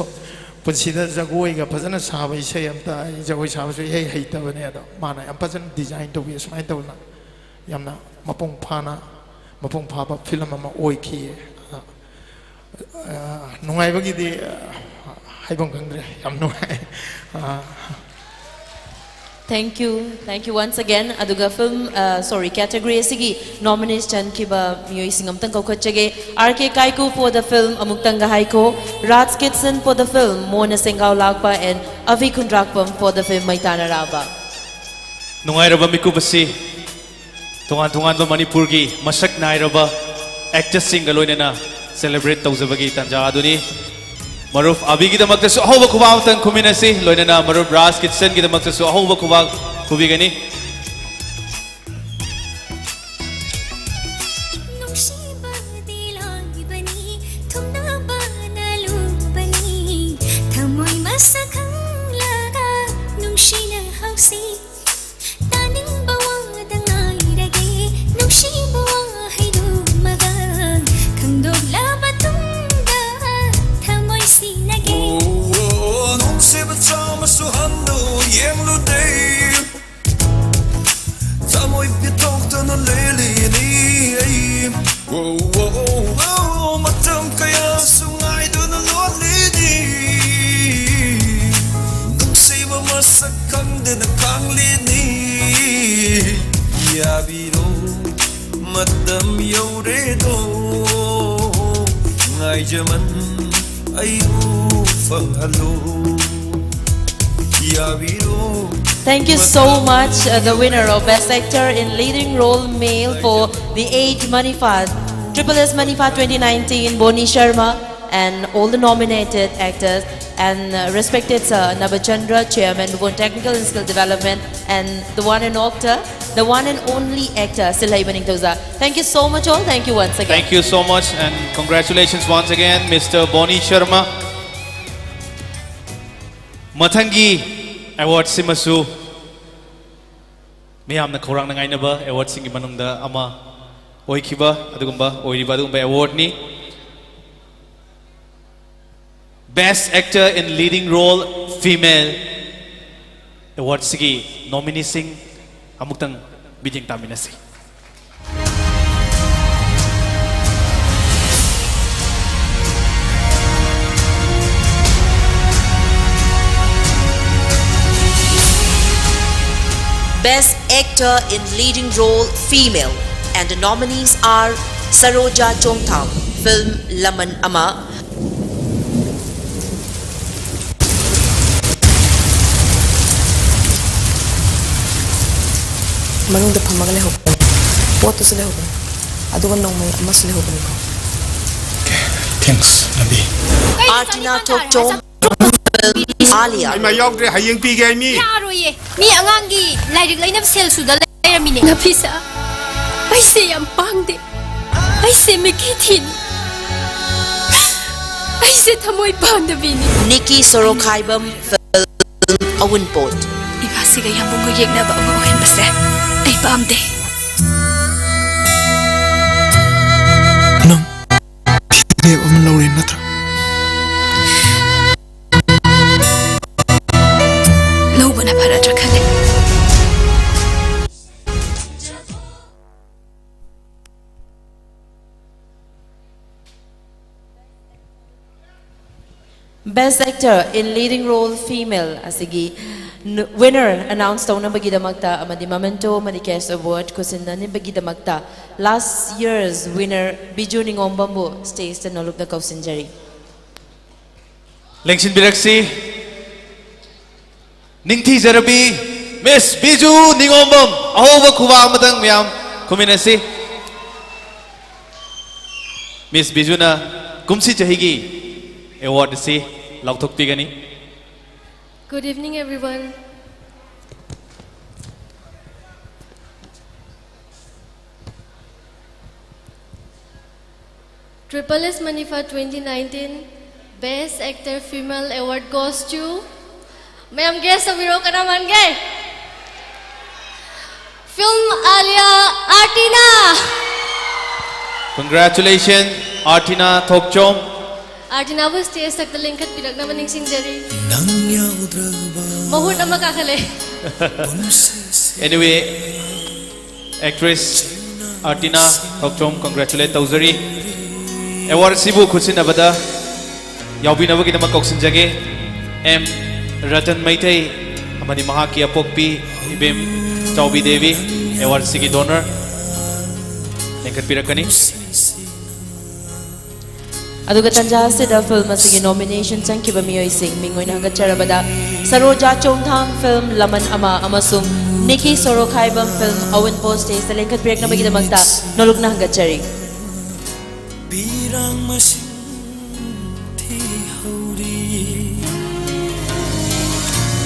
ꯄꯨꯟꯁꯤꯗ ꯖꯒꯣꯏꯒ ꯐꯖꯅ ꯁꯥꯕ ꯏꯁꯩ ꯑꯝꯇ, ꯑꯩ ꯖꯒꯣꯏ ꯁꯥꯕꯁꯨ ꯏꯍꯩ ꯍꯩꯇꯕꯅꯦ, ꯑꯗꯣ ꯃꯥꯅ ꯌꯥꯝ ꯐꯖꯅ design ꯇꯧꯕꯤ, ꯁꯨꯃꯥꯏꯅ ꯇꯧꯗꯅ ꯌꯥꯝꯅ ꯃꯄꯨꯡ ꯐꯥꯅ, ꯃꯄꯨꯡ ꯐꯥꯕ film ꯑꯃ ꯑꯣꯏꯈꯤ꯫ ꯑꯗ, ꯑ, ꯅꯨꯡꯉꯥꯏꯕꯒꯤꯗꯤ, ꯑ, ꯍꯥꯏꯐꯝ ꯈꯪꯗ꯭ꯔꯦ, ꯌꯥꯝ ꯅꯨꯡꯉꯥꯏ꯫ ꯑ, Thank you, thank you once again. ꯑꯗꯨꯒ film, uh, sorry, category ꯑꯁꯤꯒꯤ nominees ꯆꯟꯈꯤꯕ ꯃꯤꯑꯣꯏꯁꯤꯡ ꯑꯃꯇꯪ ꯀꯧꯈꯠꯆꯒꯦ꯫ R K Kaiku for the film ꯑꯃꯨꯛꯇꯪꯒ ꯍꯥꯏꯈꯣ, Raj Kitson for the film ꯃꯣꯟꯅ ꯁꯦꯡꯒꯥꯎ ꯂꯥꯛꯄ, and Avi Khundrakpam for the film ꯃꯩ ꯇꯥꯅ ꯔꯥꯕ꯫ ꯅꯨꯡꯉꯥꯏꯔꯕ ꯃꯤꯀꯨꯞ ꯑꯁꯤ ꯇꯣꯉꯥꯟ ꯇꯣꯉꯥꯟꯕ ꯃꯅꯤꯄꯨꯔꯒꯤ ꯃꯁꯛ ꯅꯥꯏꯔꯕ actors ꯁꯤꯡꯒ ꯂꯣꯏꯅꯅ celebrate ꯇꯧꯖꯕꯒꯤ ꯇꯥꯟꯖꯥ ꯑꯗꯨꯅꯤ꯫ ꯃꯔꯨꯞ ꯑꯕꯤꯒꯤꯗꯃꯛꯇꯁꯨ ꯑꯍꯧꯕ ꯈꯨꯕꯥꯛ ꯑꯃꯇꯪ ꯈꯨꯝꯃꯤꯟꯅꯁꯤ, ꯂꯣꯏꯅꯅ ꯃꯔꯨꯞ ꯔꯥꯖ ꯀꯤꯠꯁꯟꯒꯤꯗꯃꯛꯇꯁꯨ ꯑꯍꯧꯕ ꯈꯨꯕꯥꯛ ꯈꯨꯕꯤꯒꯅꯤ꯫ ꯅꯨꯡꯁꯤꯕꯗꯤ ꯂꯥꯡꯂꯤꯕꯅꯤ, ꯊꯨꯡꯅꯕꯅ ꯂꯨꯕꯅꯤ꯫ ꯊꯃꯣꯏ ꯃꯁꯛ ꯈꯪꯂꯒ ꯅꯨꯡꯁꯤꯅ ꯍꯧꯁꯤ꯫ ꯇꯥꯅꯤꯡꯕ ꯋꯥꯗ ꯉꯥꯏꯔꯒꯦ, ꯅꯨꯡꯁꯤꯕ ꯋꯥ ꯍꯥꯏꯗꯨꯃꯒ ꯈꯪꯗꯣꯛꯂꯕ ꯇꯨꯡꯗ ꯊꯃꯣꯏ ꯁꯤꯅꯒꯦ꯫ ꯅꯨꯡꯁꯤꯕ ꯆꯥꯝꯃꯁꯨ ꯍꯟꯅ ꯌꯦꯡꯂꯨꯗꯦ꯫ ꯊꯃꯣꯏ ꯄꯤꯊꯣꯛꯇꯅ ꯂꯦꯜꯂꯤꯅꯤ ꯑꯩ꯫ ꯃꯇꯝ ꯀꯌꯥꯁꯨ ꯉꯥꯏꯗꯨꯅ ꯂꯣꯠꯂꯤꯅꯤ꯫ ꯅꯨꯡꯁꯤꯕ ꯃꯁꯛ ꯈꯪꯗꯅ ꯈꯥꯡꯂꯤꯅꯤ꯫ ꯌꯥꯕꯤꯔꯣ, ꯃꯇꯝ ꯌꯧꯔꯦꯗꯣ꯫ ꯉꯥꯏꯖꯃꯟ ꯑꯩꯕꯨ ꯐꯪꯍꯜꯂꯣ꯫ ꯌꯥꯕꯤꯔꯣ꯫ Thank you so much, uh, the winner of Best Actor in Leading Role Male for the eighth Maniphat, Triple S Maniphat twenty nineteen, Boni Sharma, and all the nominated actors, and uh, respected Sir Nabachandra, Chairman, Bhuvan Technical and Skill Development, and the one and actor, the one and only actor, Silhaiba Ningthouza. Thank you so much all, thank you once again. Thank you so much and congratulations once again, Mister Boni Sharma. ꯃꯊꯪꯒꯤ award ꯁꯤꯃꯁꯨ ꯃꯤꯌꯥꯝꯅ ꯈꯧꯔꯥꯡꯅ ꯉꯥꯏꯅꯕ award ꯁꯤꯡꯒꯤ ꯃꯅꯨꯡꯗ ꯑꯃ ꯑꯣꯏꯈꯤꯕ ꯑꯗꯨꯒꯨꯝꯕ ꯑꯣꯏꯔꯤꯕ ꯑꯗꯨꯒꯨꯝꯕ award ꯅꯤ꯫ Best Actor in Leading Role Female award ꯁꯤꯒꯤ nominee ꯁꯤꯡ ꯑꯃꯨꯛꯇꯪ ꯃꯤꯠꯌꯦꯡ ꯇꯥꯃꯤꯟꯅꯁꯤ꯫ Best Actor in Leading Role Female, and the nominees are Saroja Chomtham, film Laman Ama, ꯃꯅꯨꯡꯗ ꯐꯝꯃꯒ ꯂꯩꯍꯧꯕꯅꯤ꯫ ꯄꯣꯠꯇꯨꯁꯨ ꯂꯩꯍꯧꯕꯅꯤ꯫ ꯑꯗꯨꯒ ꯅꯣꯡꯃꯩ ꯑꯃꯁꯨ ꯂꯩꯍꯧꯕꯅꯤꯀꯣ꯫ Thanks, ꯂꯝꯕꯤ꯫ Artina Thokchom, Alia. ꯑꯩ ꯃꯥ ꯌꯥꯎꯗ꯭ꯔꯦ, ꯍꯌꯦꯡ ꯄꯤꯒꯦ ꯑꯩ ꯃꯤ꯫ ꯌꯥꯔꯣꯏꯌꯦ꯫ ꯃꯤ ꯑꯉꯥꯡꯒꯤ ꯂꯥꯏꯔꯤꯛ ꯂꯩꯅꯕ ꯁꯦꯜ ꯁꯨꯗ ꯂꯩꯔꯝꯃꯤꯅꯦ꯫ ꯅꯐꯤꯁꯥ, ꯑꯩꯁꯦ ꯌꯥꯝ ꯄꯥꯡꯗꯦ꯫ ꯑꯩꯁꯦ ꯃꯤꯀꯤ ꯊꯤꯅꯤ꯫ ꯑꯩꯁꯦ ꯊꯃꯣꯏ ꯄꯥꯟꯗꯕꯤꯅꯤ꯫ Nikki Sorokhaibam, film ꯑꯋꯨꯟꯄꯣꯠ꯫ ꯏꯃꯥꯁꯤꯒ ꯌꯥꯝꯕꯨꯡꯒ ꯌꯦꯛꯅꯕ ꯑꯃ ꯑꯣꯏꯍꯟꯕꯁꯦ ꯑꯩ ꯄꯥꯝꯗꯦ꯫ ꯅꯪ ꯐꯤꯔꯦꯞ ꯑꯃ ꯂꯧꯔꯦ ꯅꯠꯇ꯭ꯔꯥ? ꯂꯧꯕꯅ ꯐꯔꯗ꯭ꯔꯥ ꯈꯜꯂꯦ꯫ Best Actor in Leading Role Female ꯑꯁꯤꯒꯤ ꯅ-, winner announce ꯇꯧꯅꯕꯒꯤꯗꯃꯛꯇ ꯑꯃꯗꯤ memento ꯑꯃꯗꯤ cash award ꯈꯨꯠꯁꯤꯟꯅꯅꯕꯒꯤꯗꯃꯛꯇ last year's winner Biju ꯅꯤꯉꯣꯝꯕꯝꯕꯨ stageꯇ ꯅꯣꯂꯨꯛꯇ ꯀꯧꯁꯤꯟꯖꯔꯤ꯫ ꯂꯦꯡꯁꯤꯟꯕꯤꯔꯛꯁꯤ꯫ ꯅꯤꯡꯊꯤꯖꯔꯕꯤ Miss Biju ꯅꯤꯉꯣꯝꯕꯝ, ꯑꯍꯧꯕ ꯈꯨꯕꯥꯛ ꯑꯃꯇꯪ ꯃꯌꯥꯝ ꯈꯨꯝꯃꯤꯟꯅꯁꯤ꯫ Miss ꯕꯤꯖꯨꯅ ꯀꯨꯝꯁꯤ ꯆꯍꯤꯒꯤ award ꯑꯁꯤ ꯂꯥꯎꯊꯣꯛꯄꯤꯒꯅꯤ꯫ Good evening, everyone. Triple S Manipha twenty nineteen Best Actor Female Award goes to, ꯃꯌꯥꯝ guess ꯇꯧꯕꯤꯔꯣ, ꯀꯅꯥ ꯃꯥꯟꯒꯦ? Film Alia, Artina. Congratulations, Artina Thokchom. Artinaꯕꯨ stage ꯊꯛꯇ ꯂꯤꯡꯈꯠꯄꯤꯔꯛꯅꯕ ꯅꯤꯡꯁꯤꯡꯖꯔꯤ꯫ ꯅꯪ ꯌꯥꯎꯗ꯭ꯔꯕ ꯃꯍꯨꯠ ꯑꯃ ꯀꯥꯈꯠꯂꯦ꯫ ꯄꯨꯟꯁꯤꯁꯦ Anyway, actress Artina Thokchom, congratulate ꯇꯧꯖꯔꯤ꯫ Award ꯑꯁꯤꯕꯨ ꯈꯨꯠꯁꯤꯟꯅꯕꯗ ꯌꯥꯎꯕꯤꯅꯕꯒꯤꯗꯃꯛ ꯀꯧꯁꯤꯟꯖꯒꯦ꯫ M ꯔꯇꯟ ꯃꯩꯇꯩ, ꯑꯃꯗꯤ ꯃꯍꯥꯛꯀꯤ ꯑꯄꯣꯛꯄꯤ ꯏꯕꯦꯝ ꯆꯥꯎꯕꯤ ꯗꯦꯕꯤ, ꯑꯦꯋꯥꯔꯗꯁꯤꯒꯤ ꯗꯣꯅꯔ, ꯂꯦꯡꯈꯠꯄꯤꯔꯛꯀꯅꯤ꯫ ꯑꯗꯨꯒ ꯇꯟꯖꯥ ꯑꯁꯤꯗ ꯐꯤꯜꯝ ꯑꯁꯤꯒꯤ ꯅꯣꯃꯤꯅꯦꯁꯟ ꯆꯪꯈꯤꯕ ꯃꯤꯑꯣꯏꯁꯤꯡ ꯃꯤꯡ ꯑꯣꯏꯅ ꯍꯪꯒꯠꯆꯔꯕꯗ, ꯁꯔꯣꯖꯥ ꯆꯣꯡꯊꯥꯝ ꯐꯤꯜꯝ ꯂꯃꯟ ꯑꯃ ꯑꯃꯁꯨꯡ ꯅꯤꯀꯤ ꯁꯣꯔꯣꯈꯥꯏꯕꯝ ꯐꯤꯜꯝ ꯑꯋꯨꯟꯄꯣꯠ ꯁ꯭ꯇꯦꯖꯇ ꯂꯦꯡꯈꯠꯄꯤꯔꯛꯅꯕꯒꯤꯗꯃꯛꯇ ꯅꯣꯂꯨꯛꯅ ꯍꯪꯒꯠꯆꯔꯤ꯫ ꯄꯤꯔꯥꯡ ꯃꯁꯤꯡ ꯊꯤꯍꯧꯔꯤ꯫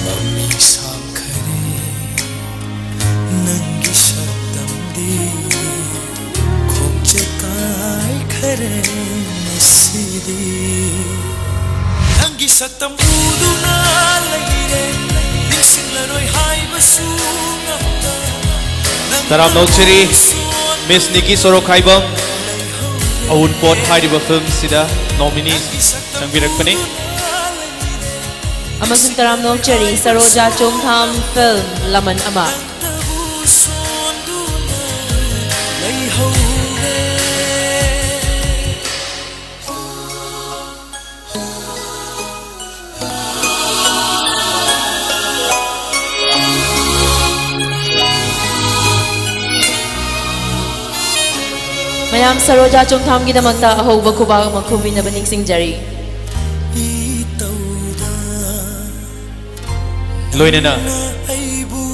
ꯃꯃꯤꯡ ꯁꯥꯡꯈꯔꯦ ꯅꯪꯒꯤ ꯁꯛꯇꯝꯗꯤ, ꯈꯣꯡꯆꯦ ꯀꯥꯏꯈꯔꯦ ꯉꯁꯤꯗꯤ꯫ ꯅꯪꯒꯤ ꯁꯛꯇꯝ ꯎꯗꯨꯅ ꯂꯩꯔꯦ, ꯅꯤꯡꯁꯤꯡꯂꯔꯣꯏ ꯍꯥꯏꯕꯁꯨ ꯉꯝꯗ꯫ ꯇꯔꯥꯝꯅ ꯑꯣꯛꯆꯔꯤ, ꯃꯤꯁ ꯅꯤꯀꯤ ꯁꯣꯔꯣꯈꯥꯏꯕꯝ, ꯑꯋꯨꯟꯄꯣꯠ ꯍꯥꯏꯔꯤꯕ ꯐꯤꯜꯝꯁꯤꯗ ꯅꯣꯃꯤꯅꯤ ꯆꯪꯕꯤꯔꯛꯄꯅꯤ꯫ ꯑꯃꯁꯨꯡ ꯇꯔꯥꯝꯅ ꯑꯣꯛꯆꯔꯤ, ꯁꯔꯣꯖꯥ ꯆꯣꯡꯊꯥꯝ ꯐꯤꯜꯝ ꯂꯃꯟ ꯑꯃ꯫ ꯃꯌꯥꯝ ꯁꯔꯣꯖꯥ ꯆꯣꯡꯊꯥꯝꯒꯤꯗꯃꯛꯇ ꯑꯍꯧꯕ ꯈꯨꯕꯥꯛ ꯑꯃ ꯈꯨꯝꯕꯤꯅꯕ ꯅꯤꯡꯁꯤꯡꯖꯔꯤ꯫ ꯂꯣꯏꯅꯅ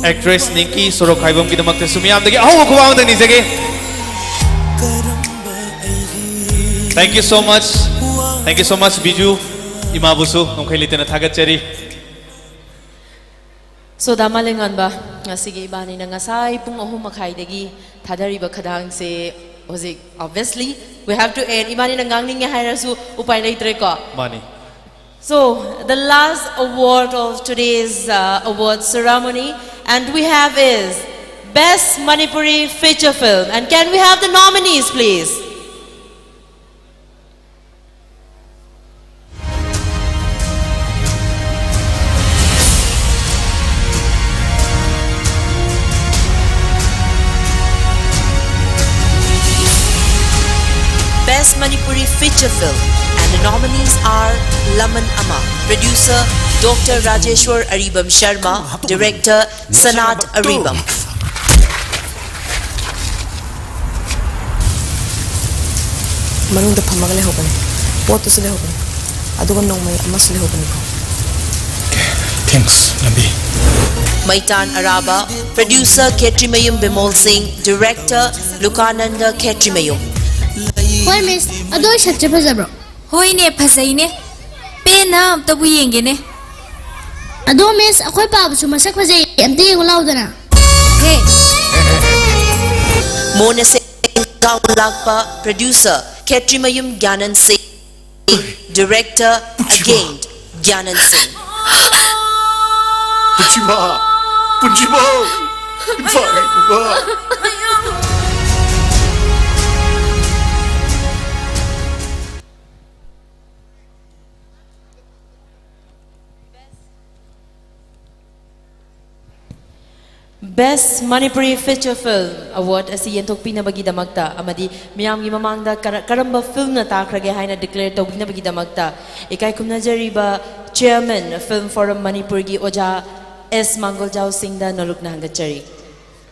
ꯑꯦꯛꯇ꯭ꯔꯦꯁ ꯅꯤꯀꯤ ꯁꯣꯔꯣꯈꯥꯏꯕꯝꯒꯤꯗꯃꯛꯇꯁꯨ ꯃꯤꯌꯥꯝꯗꯒꯤ ꯑꯍꯧꯕ ꯈꯨꯕꯥꯛ ꯑꯃꯇꯪ ꯅꯤꯖꯒꯦ꯫ Thank you so much. Thank you so much, Biju. ꯏꯃꯥꯕꯨꯁꯨ ꯉꯝꯈꯩ ꯂꯩꯇꯅ ꯊꯥꯒꯠꯆꯔꯤ꯫ ꯁꯣꯗꯥ ꯃꯥꯂꯦꯝꯉꯥꯟꯕ, ꯉꯁꯤꯒꯤ ꯏꯕꯥꯅꯤꯅ ꯉꯁꯥꯏ ꯄꯨꯡ ꯑꯍꯨꯝ ꯃꯈꯥꯏꯗꯒꯤ ꯊꯥꯗꯔꯤꯕ ꯈꯗꯥꯡꯁꯦ ꯍꯧꯖꯤꯛ, obviously, we have to end. ꯏꯕꯥꯅꯤꯅ ꯉꯥꯡꯅꯤꯡꯉꯦ ꯍꯥꯏꯔꯁꯨ ꯎꯄꯥꯏ ꯂꯩꯇ꯭ꯔꯦꯀꯣ꯫ ꯃꯥꯅꯤ꯫ So, the last award of today's, uh, award ceremony, and we have is Best Manipuri Feature Film. And can we have the nominees, please? Best Manipuri Feature Film, and the nominees are Laman Ama, producer Doctor Rajeshwar Aribam Sharma, Director Sanat Aribam. ꯃꯅꯨꯡꯗ ꯐꯝꯃꯒ ꯂꯩꯍꯧꯕꯅꯤ꯫ ꯄꯣꯠꯇꯨꯁꯨ ꯂꯩꯍꯧꯕꯅꯤ꯫ ꯑꯗꯨꯒ ꯅꯣꯡꯃꯩ ꯑꯃꯁꯨ ꯂꯩꯍꯧꯕꯅꯤꯀꯣ꯫ Thanks, ꯂꯝꯕꯤ꯫ Maitan Araba, Producer Khetrimayum Bimol Singh, Director Lukananda Khetrimayum. ꯍꯣꯏ ꯃꯤꯁ, ꯑꯗꯣ ꯑꯩ ꯁꯛꯁꯦ ꯐꯖꯕ꯭ꯔꯣ? ꯍꯣꯏꯅꯦ, ꯐꯖꯩꯅꯦ꯫ ꯄꯦꯟꯅ ꯑꯝꯇꯕꯨ ꯌꯦꯡꯒꯦꯅꯦ꯫ ꯑꯗꯣ ꯃꯤꯁ, ꯑꯩꯈꯣꯏ ꯄꯥꯕꯁꯨ ꯃꯁꯛ ꯐꯖꯩ, ꯑꯝꯇ ꯌꯦꯡꯉꯨ ꯂꯥꯎꯗꯅ꯫ ꯍꯦ, Monasing Gaulakpa, Producer Khetrimayum Gyanan Singh, Director again Gyanan Singh. ꯄꯨꯟꯁꯤꯃ! ꯄꯨꯟꯁꯤꯃ! ꯏꯄꯥ ꯏꯄꯥ! Best Manipuri Feature Film Award ꯑꯁꯤ ꯌꯦꯟꯊꯣꯛꯄꯤꯅꯕꯒꯤꯗꯃꯛꯇ ꯑꯃꯗꯤ ꯃꯤꯌꯥꯝꯒꯤ ꯃꯃꯥꯡꯗ ꯀꯔ- ꯀꯔꯝꯕ ꯐꯤꯜꯝꯅ ꯇꯥꯈ꯭ꯔꯒꯦ ꯍꯥꯏꯅ declare ꯇꯧꯕꯤꯅꯕꯒꯤꯗꯃꯛꯇ ꯏꯀꯥꯏ ꯈꯨꯝꯅꯖꯔꯤꯕ Chairman Film Forum ꯃꯅꯤꯄꯨꯔꯒꯤ ꯑꯣꯖꯥ ꯑꯦꯁ ꯃꯥꯡꯒꯣꯜꯖꯥꯎ ꯁꯤꯡꯗ ꯅꯣꯂꯨꯛꯅ ꯍꯪꯒꯠꯆꯔꯤ꯫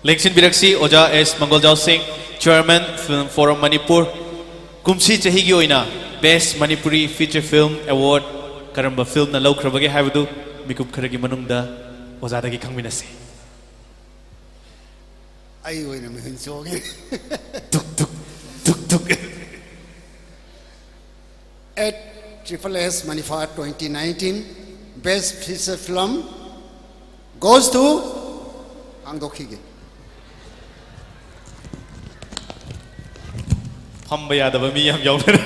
ꯂꯦꯡꯁꯤꯟꯕꯤꯔꯛꯁꯤ ꯑꯣꯖꯥ ꯑꯦꯁ ꯃꯪꯒꯣꯜꯖꯥꯎ ꯁꯤꯡ, Chairman Film Forum ꯃꯅꯤꯄꯨꯔ꯫ ꯀꯨꯝꯁꯤ ꯆꯍꯤꯒꯤ ꯑꯣꯏꯅ Best Manipuri Feature Film Award ꯀꯔꯝꯕ ꯐꯤꯜꯝꯅ ꯂꯧꯈ꯭ꯔꯕꯒꯦ ꯍꯥꯏꯕꯗꯨ ꯃꯤꯀꯨꯞ ꯈꯔꯒꯤ ꯃꯅꯨꯡꯗ ꯑꯣꯖꯥꯗꯒꯤ ꯈꯪꯃꯤꯟꯅꯁꯤ꯫ ꯑꯩ ꯑꯣꯏꯅ ꯃꯤꯍꯨꯟ ꯆꯣꯡꯉꯦ꯫ ꯗꯨꯛ ꯗꯨꯛ ꯗꯨꯛ ꯗꯨꯛ꯫ At Triple S Manipur twenty nineteen, Best Feature Film goes to, ꯍꯥꯡꯗꯣꯛꯈꯤꯒꯦ꯫ ꯐꯝꯕ ꯌꯥꯗꯕ ꯃꯤ ꯌꯥꯝ ꯌꯥꯎꯅꯔꯦ꯫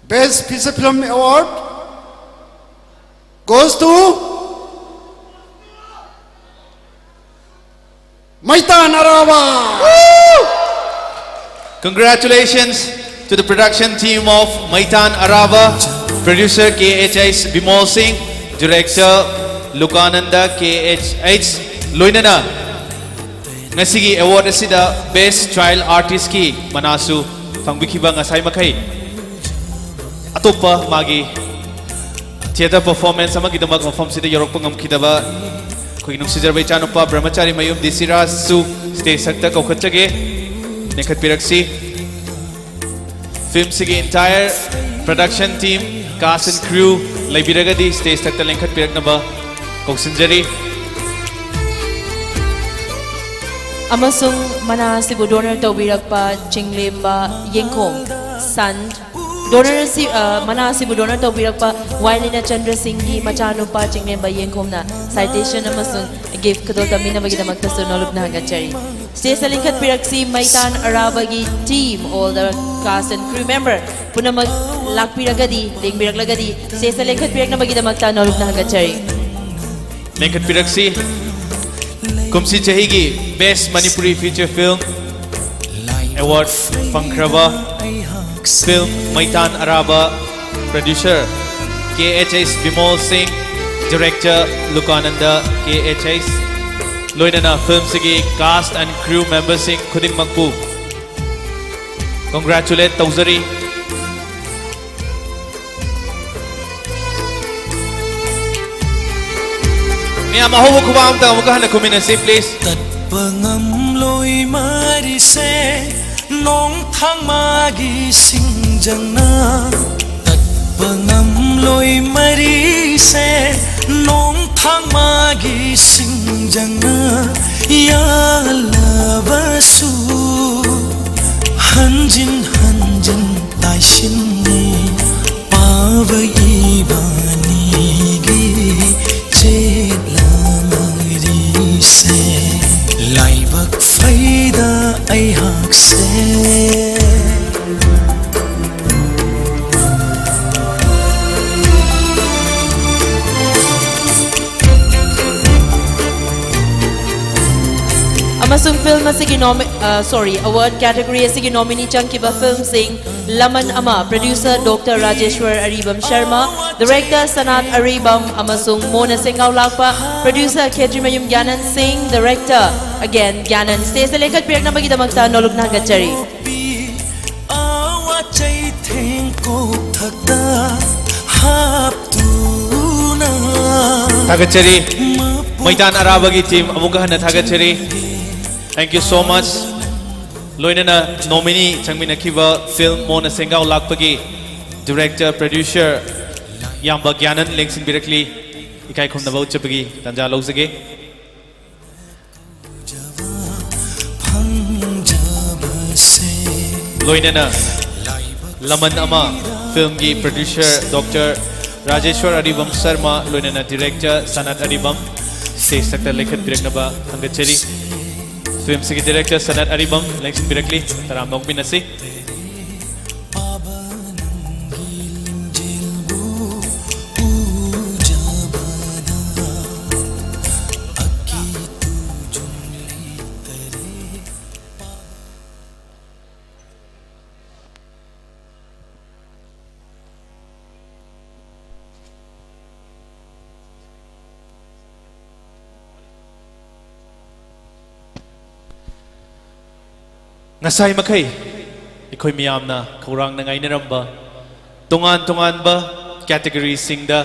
Best Feature Film Award goes to Maitan Araba. Congratulations to the production team of Maitan Araba, producer K H H Bimol Singh, director Lukananda K H H, ꯂꯣꯏꯅꯅ ꯉꯁꯤꯒꯤ award ꯑꯁꯤꯗ Best Child Artistꯀꯤ ꯃꯅꯥꯁꯨ ꯐꯪꯕꯤꯈꯤꯕ ꯉꯁꯥꯏ ꯃꯈꯩ ꯑꯇꯣꯞꯄ ꯃꯥꯒꯤ theatre performance ꯑꯃꯒꯤꯗꯃꯛ ꯃꯐꯝꯁꯤꯗ ꯌꯧꯔꯛꯄ ꯉꯝꯈꯤꯗꯕ ꯑꯩꯈꯣꯏꯒꯤ ꯅꯨꯡꯁꯤꯖꯔꯕ ꯏꯆꯥꯅꯨꯄꯥ ꯕ꯭ꯔꯍꯃꯆꯥꯔꯤ ꯃꯌꯨꯝ ꯗꯤ ꯁꯤ ꯔꯥꯖꯁꯨ stage ꯊꯛꯇ ꯀꯧꯈꯠꯆꯒꯦ꯫ ꯂꯦꯡꯈꯠꯄꯤꯔꯛꯁꯤ꯫ Filmꯁꯤꯒꯤ entire production team, cast and crew ꯂꯩꯕꯤꯔꯒꯗꯤ stage ꯊꯛꯇ ꯂꯦꯡꯈꯠꯄꯤꯔꯛꯅꯕ ꯀꯧꯁꯤꯟꯖꯔꯤ꯫ ꯑꯃꯁꯨꯡ ꯃꯅꯥ ꯑꯁꯤꯕꯨ donor ꯇꯧꯕꯤꯔꯛꯄ ꯆꯤꯡꯂꯦꯝꯕ ꯌꯦꯡꯈꯣꯝ, son, donor ꯑꯁꯤ, ꯑ, ꯃꯅꯥ ꯑꯁꯤꯕꯨ donor ꯇꯧꯕꯤꯔꯛꯄ ꯋꯥꯏ ꯂꯤꯅꯆꯟꯗ꯭ꯔ ꯁꯤꯡꯒꯤ ꯃꯆꯥꯅꯨꯄꯥ ꯆꯤꯡꯂꯦꯝꯕ ꯌꯦꯡꯈꯣꯝꯅ citation ꯑꯃꯁꯨꯡ gift ꯈꯨꯗꯣꯜ ꯇꯝꯕꯤꯅꯕꯒꯤꯗꯃꯛꯇꯁꯨ ꯅꯣꯂꯨꯛꯅ ꯍꯪꯒꯠꯆꯔꯤ꯫ Stageꯇ ꯂꯤꯡꯈꯠꯄꯤꯔꯛꯁꯤ ꯃꯩꯇꯥꯟ ꯑꯔꯥꯕꯒꯤ team, all the cast and crew member ꯄꯨꯝꯅꯃꯛ ꯂꯥꯛꯄꯤꯔꯒꯗꯤ, ꯂꯦꯡꯕꯤꯔꯛꯂꯒꯗꯤ stageꯇ ꯂꯦꯡꯈꯠꯄꯤꯔꯛꯅꯕꯒꯤꯗꯃꯛꯇ ꯅꯣꯂꯨꯛꯅ ꯍꯪꯒꯠꯆꯔꯤ꯫ ꯂꯦꯡꯈꯠꯄꯤꯔꯛꯁꯤ꯫ ꯀꯨꯝꯁꯤ ꯆꯍꯤꯒꯤ Best Manipuri Feature Film Award ꯐꯪꯈ꯭ꯔꯕ film Meitan Araba, producer K H S Bimol Singh, director ꯂꯨꯀꯥꯅꯟꯗ K H S, ꯂꯣꯏꯅꯅ filmꯁꯤꯒꯤ cast and crew memberꯁꯤꯡ ꯈꯨꯗꯤꯡꯃꯛꯄꯨ congratulate ꯇꯧꯖꯔꯤ꯫ ꯃꯌꯥꯝ ꯑꯍꯧꯕ ꯈꯨꯕꯥꯛ ꯑꯝꯇ ꯑꯃꯨꯛꯀ ꯍꯟꯅ ꯈꯨꯝꯃꯤꯟꯅꯁꯤ, please. ꯇꯠꯄ ꯉꯝꯂꯣꯏ ꯃꯔꯤꯁꯦ ꯅꯣꯡꯊꯥꯡ ꯃꯥꯒꯤ ꯁꯤꯡꯖꯪꯅ꯫ ꯇꯠꯄ ꯉꯝꯂꯣꯏ ꯃꯔꯤꯁꯦ ꯅꯣꯡꯊꯥꯡ ꯃꯥꯒꯤ ꯁꯤꯡꯖꯪꯅ꯫ ꯌꯥꯜꯂꯕꯁꯨ ꯍꯟꯖꯤꯟ ꯍꯟꯖꯤꯟ ꯇꯥꯏꯁꯤꯟꯅꯤ꯫ ꯄꯥꯕ ꯏꯕꯥꯅꯤꯒꯤ ꯆꯦꯠꯂ ꯃꯔꯤꯁꯦ ꯂꯥꯏꯕꯛ ꯐꯩꯗ ꯑꯩꯍꯥꯛꯁꯦ꯫ ꯑꯃꯁꯨꯡ Film ꯑꯁꯤꯒꯤ ꯅꯣꯃꯤ- ꯑ, sorry, award category ꯑꯁꯤꯒꯤ nominee ꯆꯪꯈꯤꯕ filmꯁꯤꯡ: ꯂꯃꯟ ꯑꯃ, producer Doctor Rajeshwar Aribam Sharma, director Sanat Aribam, ꯑꯃꯁꯨꯡ ꯃꯣꯅ ꯁꯦꯡꯒꯥꯎ ꯂꯥꯛꯄ, producer ꯈꯦꯇ꯭ꯔꯤꯃꯌꯨꯝ ꯒ꯭ꯌꯥꯅꯟ ꯁꯤꯡ, director again ꯒ꯭ꯌꯥꯅꯟ꯫ Stageꯇ ꯂꯦꯡꯈꯠꯄꯤꯔꯛꯅꯕꯒꯤꯗꯃꯛꯇ ꯅꯣꯂꯨꯛꯅ ꯊꯥꯒꯠꯆꯔꯤ꯫ ꯊꯥꯒꯠꯆꯔꯤ꯫ ꯃꯩꯇꯥꯟ ꯑꯔꯥꯕꯒꯤ team ꯑꯃꯨꯛꯀ ꯍꯟꯅ ꯊꯥꯒꯠꯆꯔꯤ꯫ Thank you so much. ꯂꯣꯏꯅꯅ nominee ꯆꯪꯃꯤꯟꯅꯈꯤꯕ film ꯃꯣꯅ ꯁꯦꯡꯒꯥꯎ ꯂꯥꯛꯄꯒꯤ director, producer ꯏꯌꯥꯝꯕ ꯒ꯭ꯌꯥꯅꯟ ꯂꯦꯡꯁꯤꯟꯕꯤꯔꯛꯂꯤ꯫ ꯏꯀꯥꯏ ꯈꯨꯝꯅꯕ ꯎꯠꯆꯕꯒꯤ ꯇꯥꯟꯖꯥ ꯂꯧꯖꯒꯦ꯫ ꯂꯣꯏꯅꯅ ꯂꯃꯟ ꯑꯃ filmꯒꯤ producer Doctor Rajeshwar Aribam Sharma, ꯂꯣꯏꯅꯅ director Sanat Aribam, stageꯇ ꯂꯦꯡꯈꯠꯄꯤꯔꯛꯅꯕ ꯊꯥꯒꯠꯆꯔꯤ꯫ Filmꯁꯤꯒꯤ director Sanat Aribam ꯂꯦꯡꯁꯤꯟꯕꯤꯔꯛꯂꯤ꯫ ꯇꯔꯥꯝꯅ ꯑꯣꯛꯃꯤꯟꯅꯁꯤ꯫ ꯉꯁꯥꯏ ꯃꯈꯩ ꯑꯩꯈꯣꯏ ꯃꯤꯌꯥꯝꯅ ꯈꯧꯔꯥꯡꯅ ꯉꯥꯏꯅꯔꯝꯕ ꯇꯣꯉꯥꯟ ꯇꯣꯉꯥꯟꯕ categoryꯁꯤꯡꯗ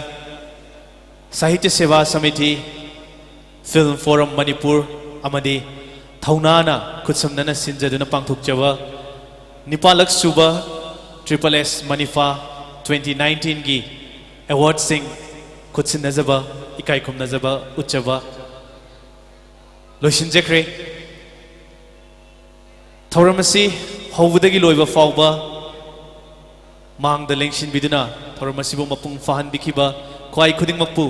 ꯁꯥꯍꯤꯇ꯭ꯌ ꯁꯦꯕꯥ ꯁꯃꯤꯇꯤ, Film Forum ꯃꯅꯤꯄꯨꯔ ꯑꯃꯗꯤ ꯊꯧꯅꯥꯅ ꯈꯨꯠꯁꯝꯅꯅ ꯁꯤꯟꯖꯗꯨꯅ ꯄꯥꯡꯊꯣꯛꯆꯕ ꯅꯤꯄꯥꯜꯂꯛ ꯁꯨꯕ Triple S ꯃꯅꯤꯐꯥ twenty nineteenꯒꯤ awardꯁꯤꯡ ꯈꯨꯠꯁꯤꯟꯅꯖꯕ, ꯏꯀꯥꯏ ꯈꯨꯝꯅꯖꯕ ꯎꯠꯆꯕ ꯂꯣꯏꯁꯤꯟꯖꯈ꯭ꯔꯦ꯫ ꯊꯧꯔꯝ ꯑꯁꯤ ꯍꯧꯕꯗꯒꯤ ꯂꯣꯏꯕ ꯐꯥꯎꯕ ꯃꯥꯡꯗ ꯂꯦꯡꯁꯤꯟꯕꯤꯗꯨꯅ ꯊꯧꯔꯝ ꯑꯁꯤꯕꯨ ꯃꯄꯨꯡ ꯐꯥꯍꯟꯕꯤꯈꯤꯕ ꯈ꯭ꯋꯥꯏ ꯈꯨꯗꯤꯡꯃꯛꯄꯨ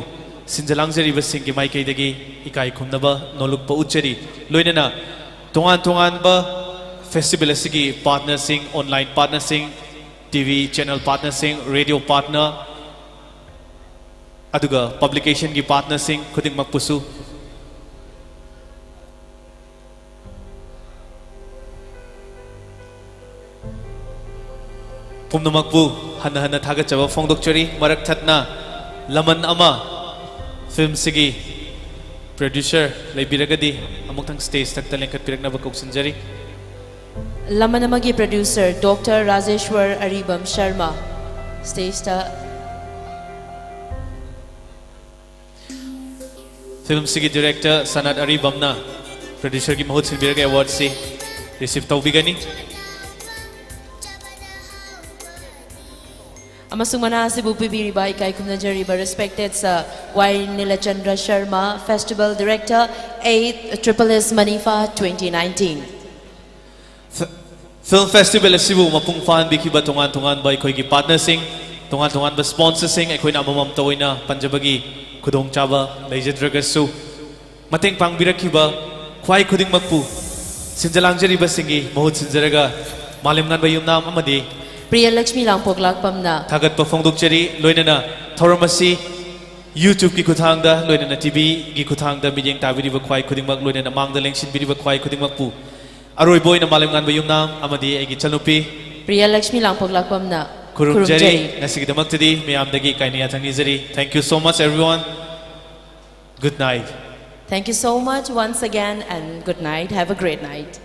ꯁꯤꯟꯖ ꯂꯥꯡꯖꯔꯤꯕꯁꯤꯡꯒꯤ ꯃꯥꯏꯀꯩꯗꯒꯤ ꯏꯀꯥꯏ ꯈꯨꯝꯅꯕ ꯅꯣꯜꯂꯨꯛꯄ ꯎꯠꯆꯔꯤ꯫ ꯂꯣꯏꯅꯅ ꯇꯣꯉꯥꯟ ꯇꯣꯉꯥꯟꯕ festival ꯑꯁꯤꯒꯤ partnerꯁꯤꯡ, online partnerꯁꯤꯡ, TV channel partnerꯁꯤꯡ, radio partner, ꯑꯗꯨꯒ publicationꯒꯤ partnerꯁꯤꯡ ꯈꯨꯗꯤꯡꯃꯛꯄꯨꯁꯨ ꯄꯨꯝꯅꯃꯛꯄꯨ ꯍꯟꯅ ꯍꯟꯅ ꯊꯥꯒꯠꯆꯕ ꯐꯣꯡꯗꯣꯛꯆꯔꯤ꯫ ꯃꯔꯛ ꯊꯠꯅ ꯂꯃꯟ ꯑꯃ ꯐꯤꯜꯝꯁꯤꯒꯤ ꯄ꯭ꯔꯣꯗ꯭ꯌꯨꯁꯔ ꯂꯩꯕꯤꯔꯒꯗꯤ ꯑꯃꯨꯛꯇꯪ ꯁ꯭ꯇꯦꯖ ꯊꯛꯇ ꯂꯦꯡꯈꯠꯄꯤꯔꯛꯅꯕ ꯀꯧꯁꯤꯟꯖꯔꯤ꯫ ꯂꯃꯟ ꯑꯃꯒꯤ ꯄ꯭ꯔꯣꯗ꯭ꯌꯨꯁꯔ ꯗꯣꯛꯇꯔ ꯔꯥꯖꯦꯁ꯭ꯋꯔ ꯑꯔꯤꯕꯝ ꯁꯔꯃ ꯁ꯭ꯇꯦꯖꯇ꯫ ꯐꯤꯜꯝꯁꯤꯒꯤ ꯗꯤꯔꯦꯛꯇꯔ ꯁꯅꯥꯠ ꯑꯔꯤꯕꯝꯅ ꯄ꯭ꯔꯣꯗ꯭ꯌꯨꯁꯔꯒꯤ ꯃꯍꯨꯠ ꯁꯤꯟꯕꯤꯔꯒ ꯑꯦꯋꯥꯔꯗꯁꯤ ꯔꯤꯁꯤꯞ ꯇꯧꯕꯤꯒꯅꯤ꯫ ꯑꯃꯁꯨꯡ ꯃꯅꯥ ꯑꯁꯤꯕꯨ ꯄꯤꯕꯤꯔꯤꯕ ꯏꯀꯥꯏ ꯈꯨꯝꯅꯖꯔꯤꯕ respected sir Y Nilachandra Sharma, Festival Director, eight triple S Manifa twenty nineteen. Film festival ꯑꯁꯤꯕꯨ ꯃꯄꯨꯡ ꯐꯥꯍꯟꯕꯤꯈꯤꯕ ꯇꯣꯉꯥꯟ ꯇꯣꯉꯥꯟꯕ ꯑꯩꯈꯣꯏꯒꯤ ꯄꯥꯔꯠꯅꯔꯁꯤꯡ, ꯇꯣꯉꯥꯟ ꯇꯣꯉꯥꯟꯕ ꯁ꯭ꯄꯣꯟꯁꯔꯁꯤꯡ, ꯑꯩꯈꯣꯏꯅ ꯑꯃꯃꯝꯇ ꯑꯣꯏꯅ ꯄꯟꯖꯕꯒꯤ ꯈꯨꯗꯣꯡꯆꯥꯕ ꯂꯩꯖꯗ꯭ꯔꯒꯁꯨ, ꯃꯇꯦꯡ ꯄꯥꯡꯕꯤꯔꯛꯈꯤꯕ ꯈ꯭ꯋꯥꯏ ꯈꯨꯗꯤꯡꯃꯛꯄꯨ ꯁꯤꯟꯖ ꯂꯥꯡꯖꯔꯤꯕꯁꯤꯡꯒꯤ ꯃꯍꯨꯠ ꯁꯤꯟꯖꯔꯒ ꯃꯥꯂꯦꯝ ꯉꯥꯟꯕ ꯌꯨꯝꯅꯥꯝ ꯑꯃꯗꯤ ꯄ꯭ꯔꯤꯌ ꯂꯛꯁꯃꯤ ꯂꯥꯡꯄꯣꯛꯂꯥꯛꯄꯝꯅ ꯊꯥꯒꯠꯄ ꯐꯣꯡꯗꯣꯛꯆꯔꯤ꯫ ꯂꯣꯏꯅꯅ ꯊꯧꯔꯝ ꯑꯁꯤ YouTubeꯀꯤ ꯈꯨꯠꯊꯥꯡꯗ, ꯂꯣꯏꯅꯅ TVꯒꯤ ꯈꯨꯠꯊꯥꯡꯗ ꯃꯤꯠꯌꯦꯡ ꯇꯥꯕꯤꯔꯤꯕ ꯈ꯭ꯋꯥꯏ ꯈꯨꯗꯤꯡꯃꯛ, ꯂꯣꯏꯅꯅ ꯃꯥꯡꯗ ꯂꯦꯡꯁꯤꯟꯕꯤꯔꯤꯕ ꯈ꯭ꯋꯥꯏ ꯈꯨꯗꯤꯡꯃꯛꯄꯨ ꯑꯔꯣꯏꯕ ꯑꯣꯏꯅ ꯃꯥꯂꯦꯝ ꯉꯥꯟꯕ ꯌꯨꯝꯅꯥꯝ ꯑꯃꯗꯤ ꯑꯩꯒꯤ ꯏꯆꯟꯅꯨꯄꯤ ꯄ꯭ꯔꯤꯌ ꯂꯛꯁꯃꯤ ꯂꯥꯡꯄꯣꯛꯂꯥꯛꯄꯝꯅ ꯈꯨꯔꯨꯝꯖꯔꯤ꯫ ꯉꯁꯤꯒꯤꯗꯃꯛꯇꯗꯤ ꯃꯌꯥꯝꯗꯒꯤ ꯀꯥꯏꯅ ꯌꯥꯊꯪ ꯅꯤꯖꯔꯤ꯫ Thank you so much everyone. Good night. Thank you so much once again and good night. Have a great night.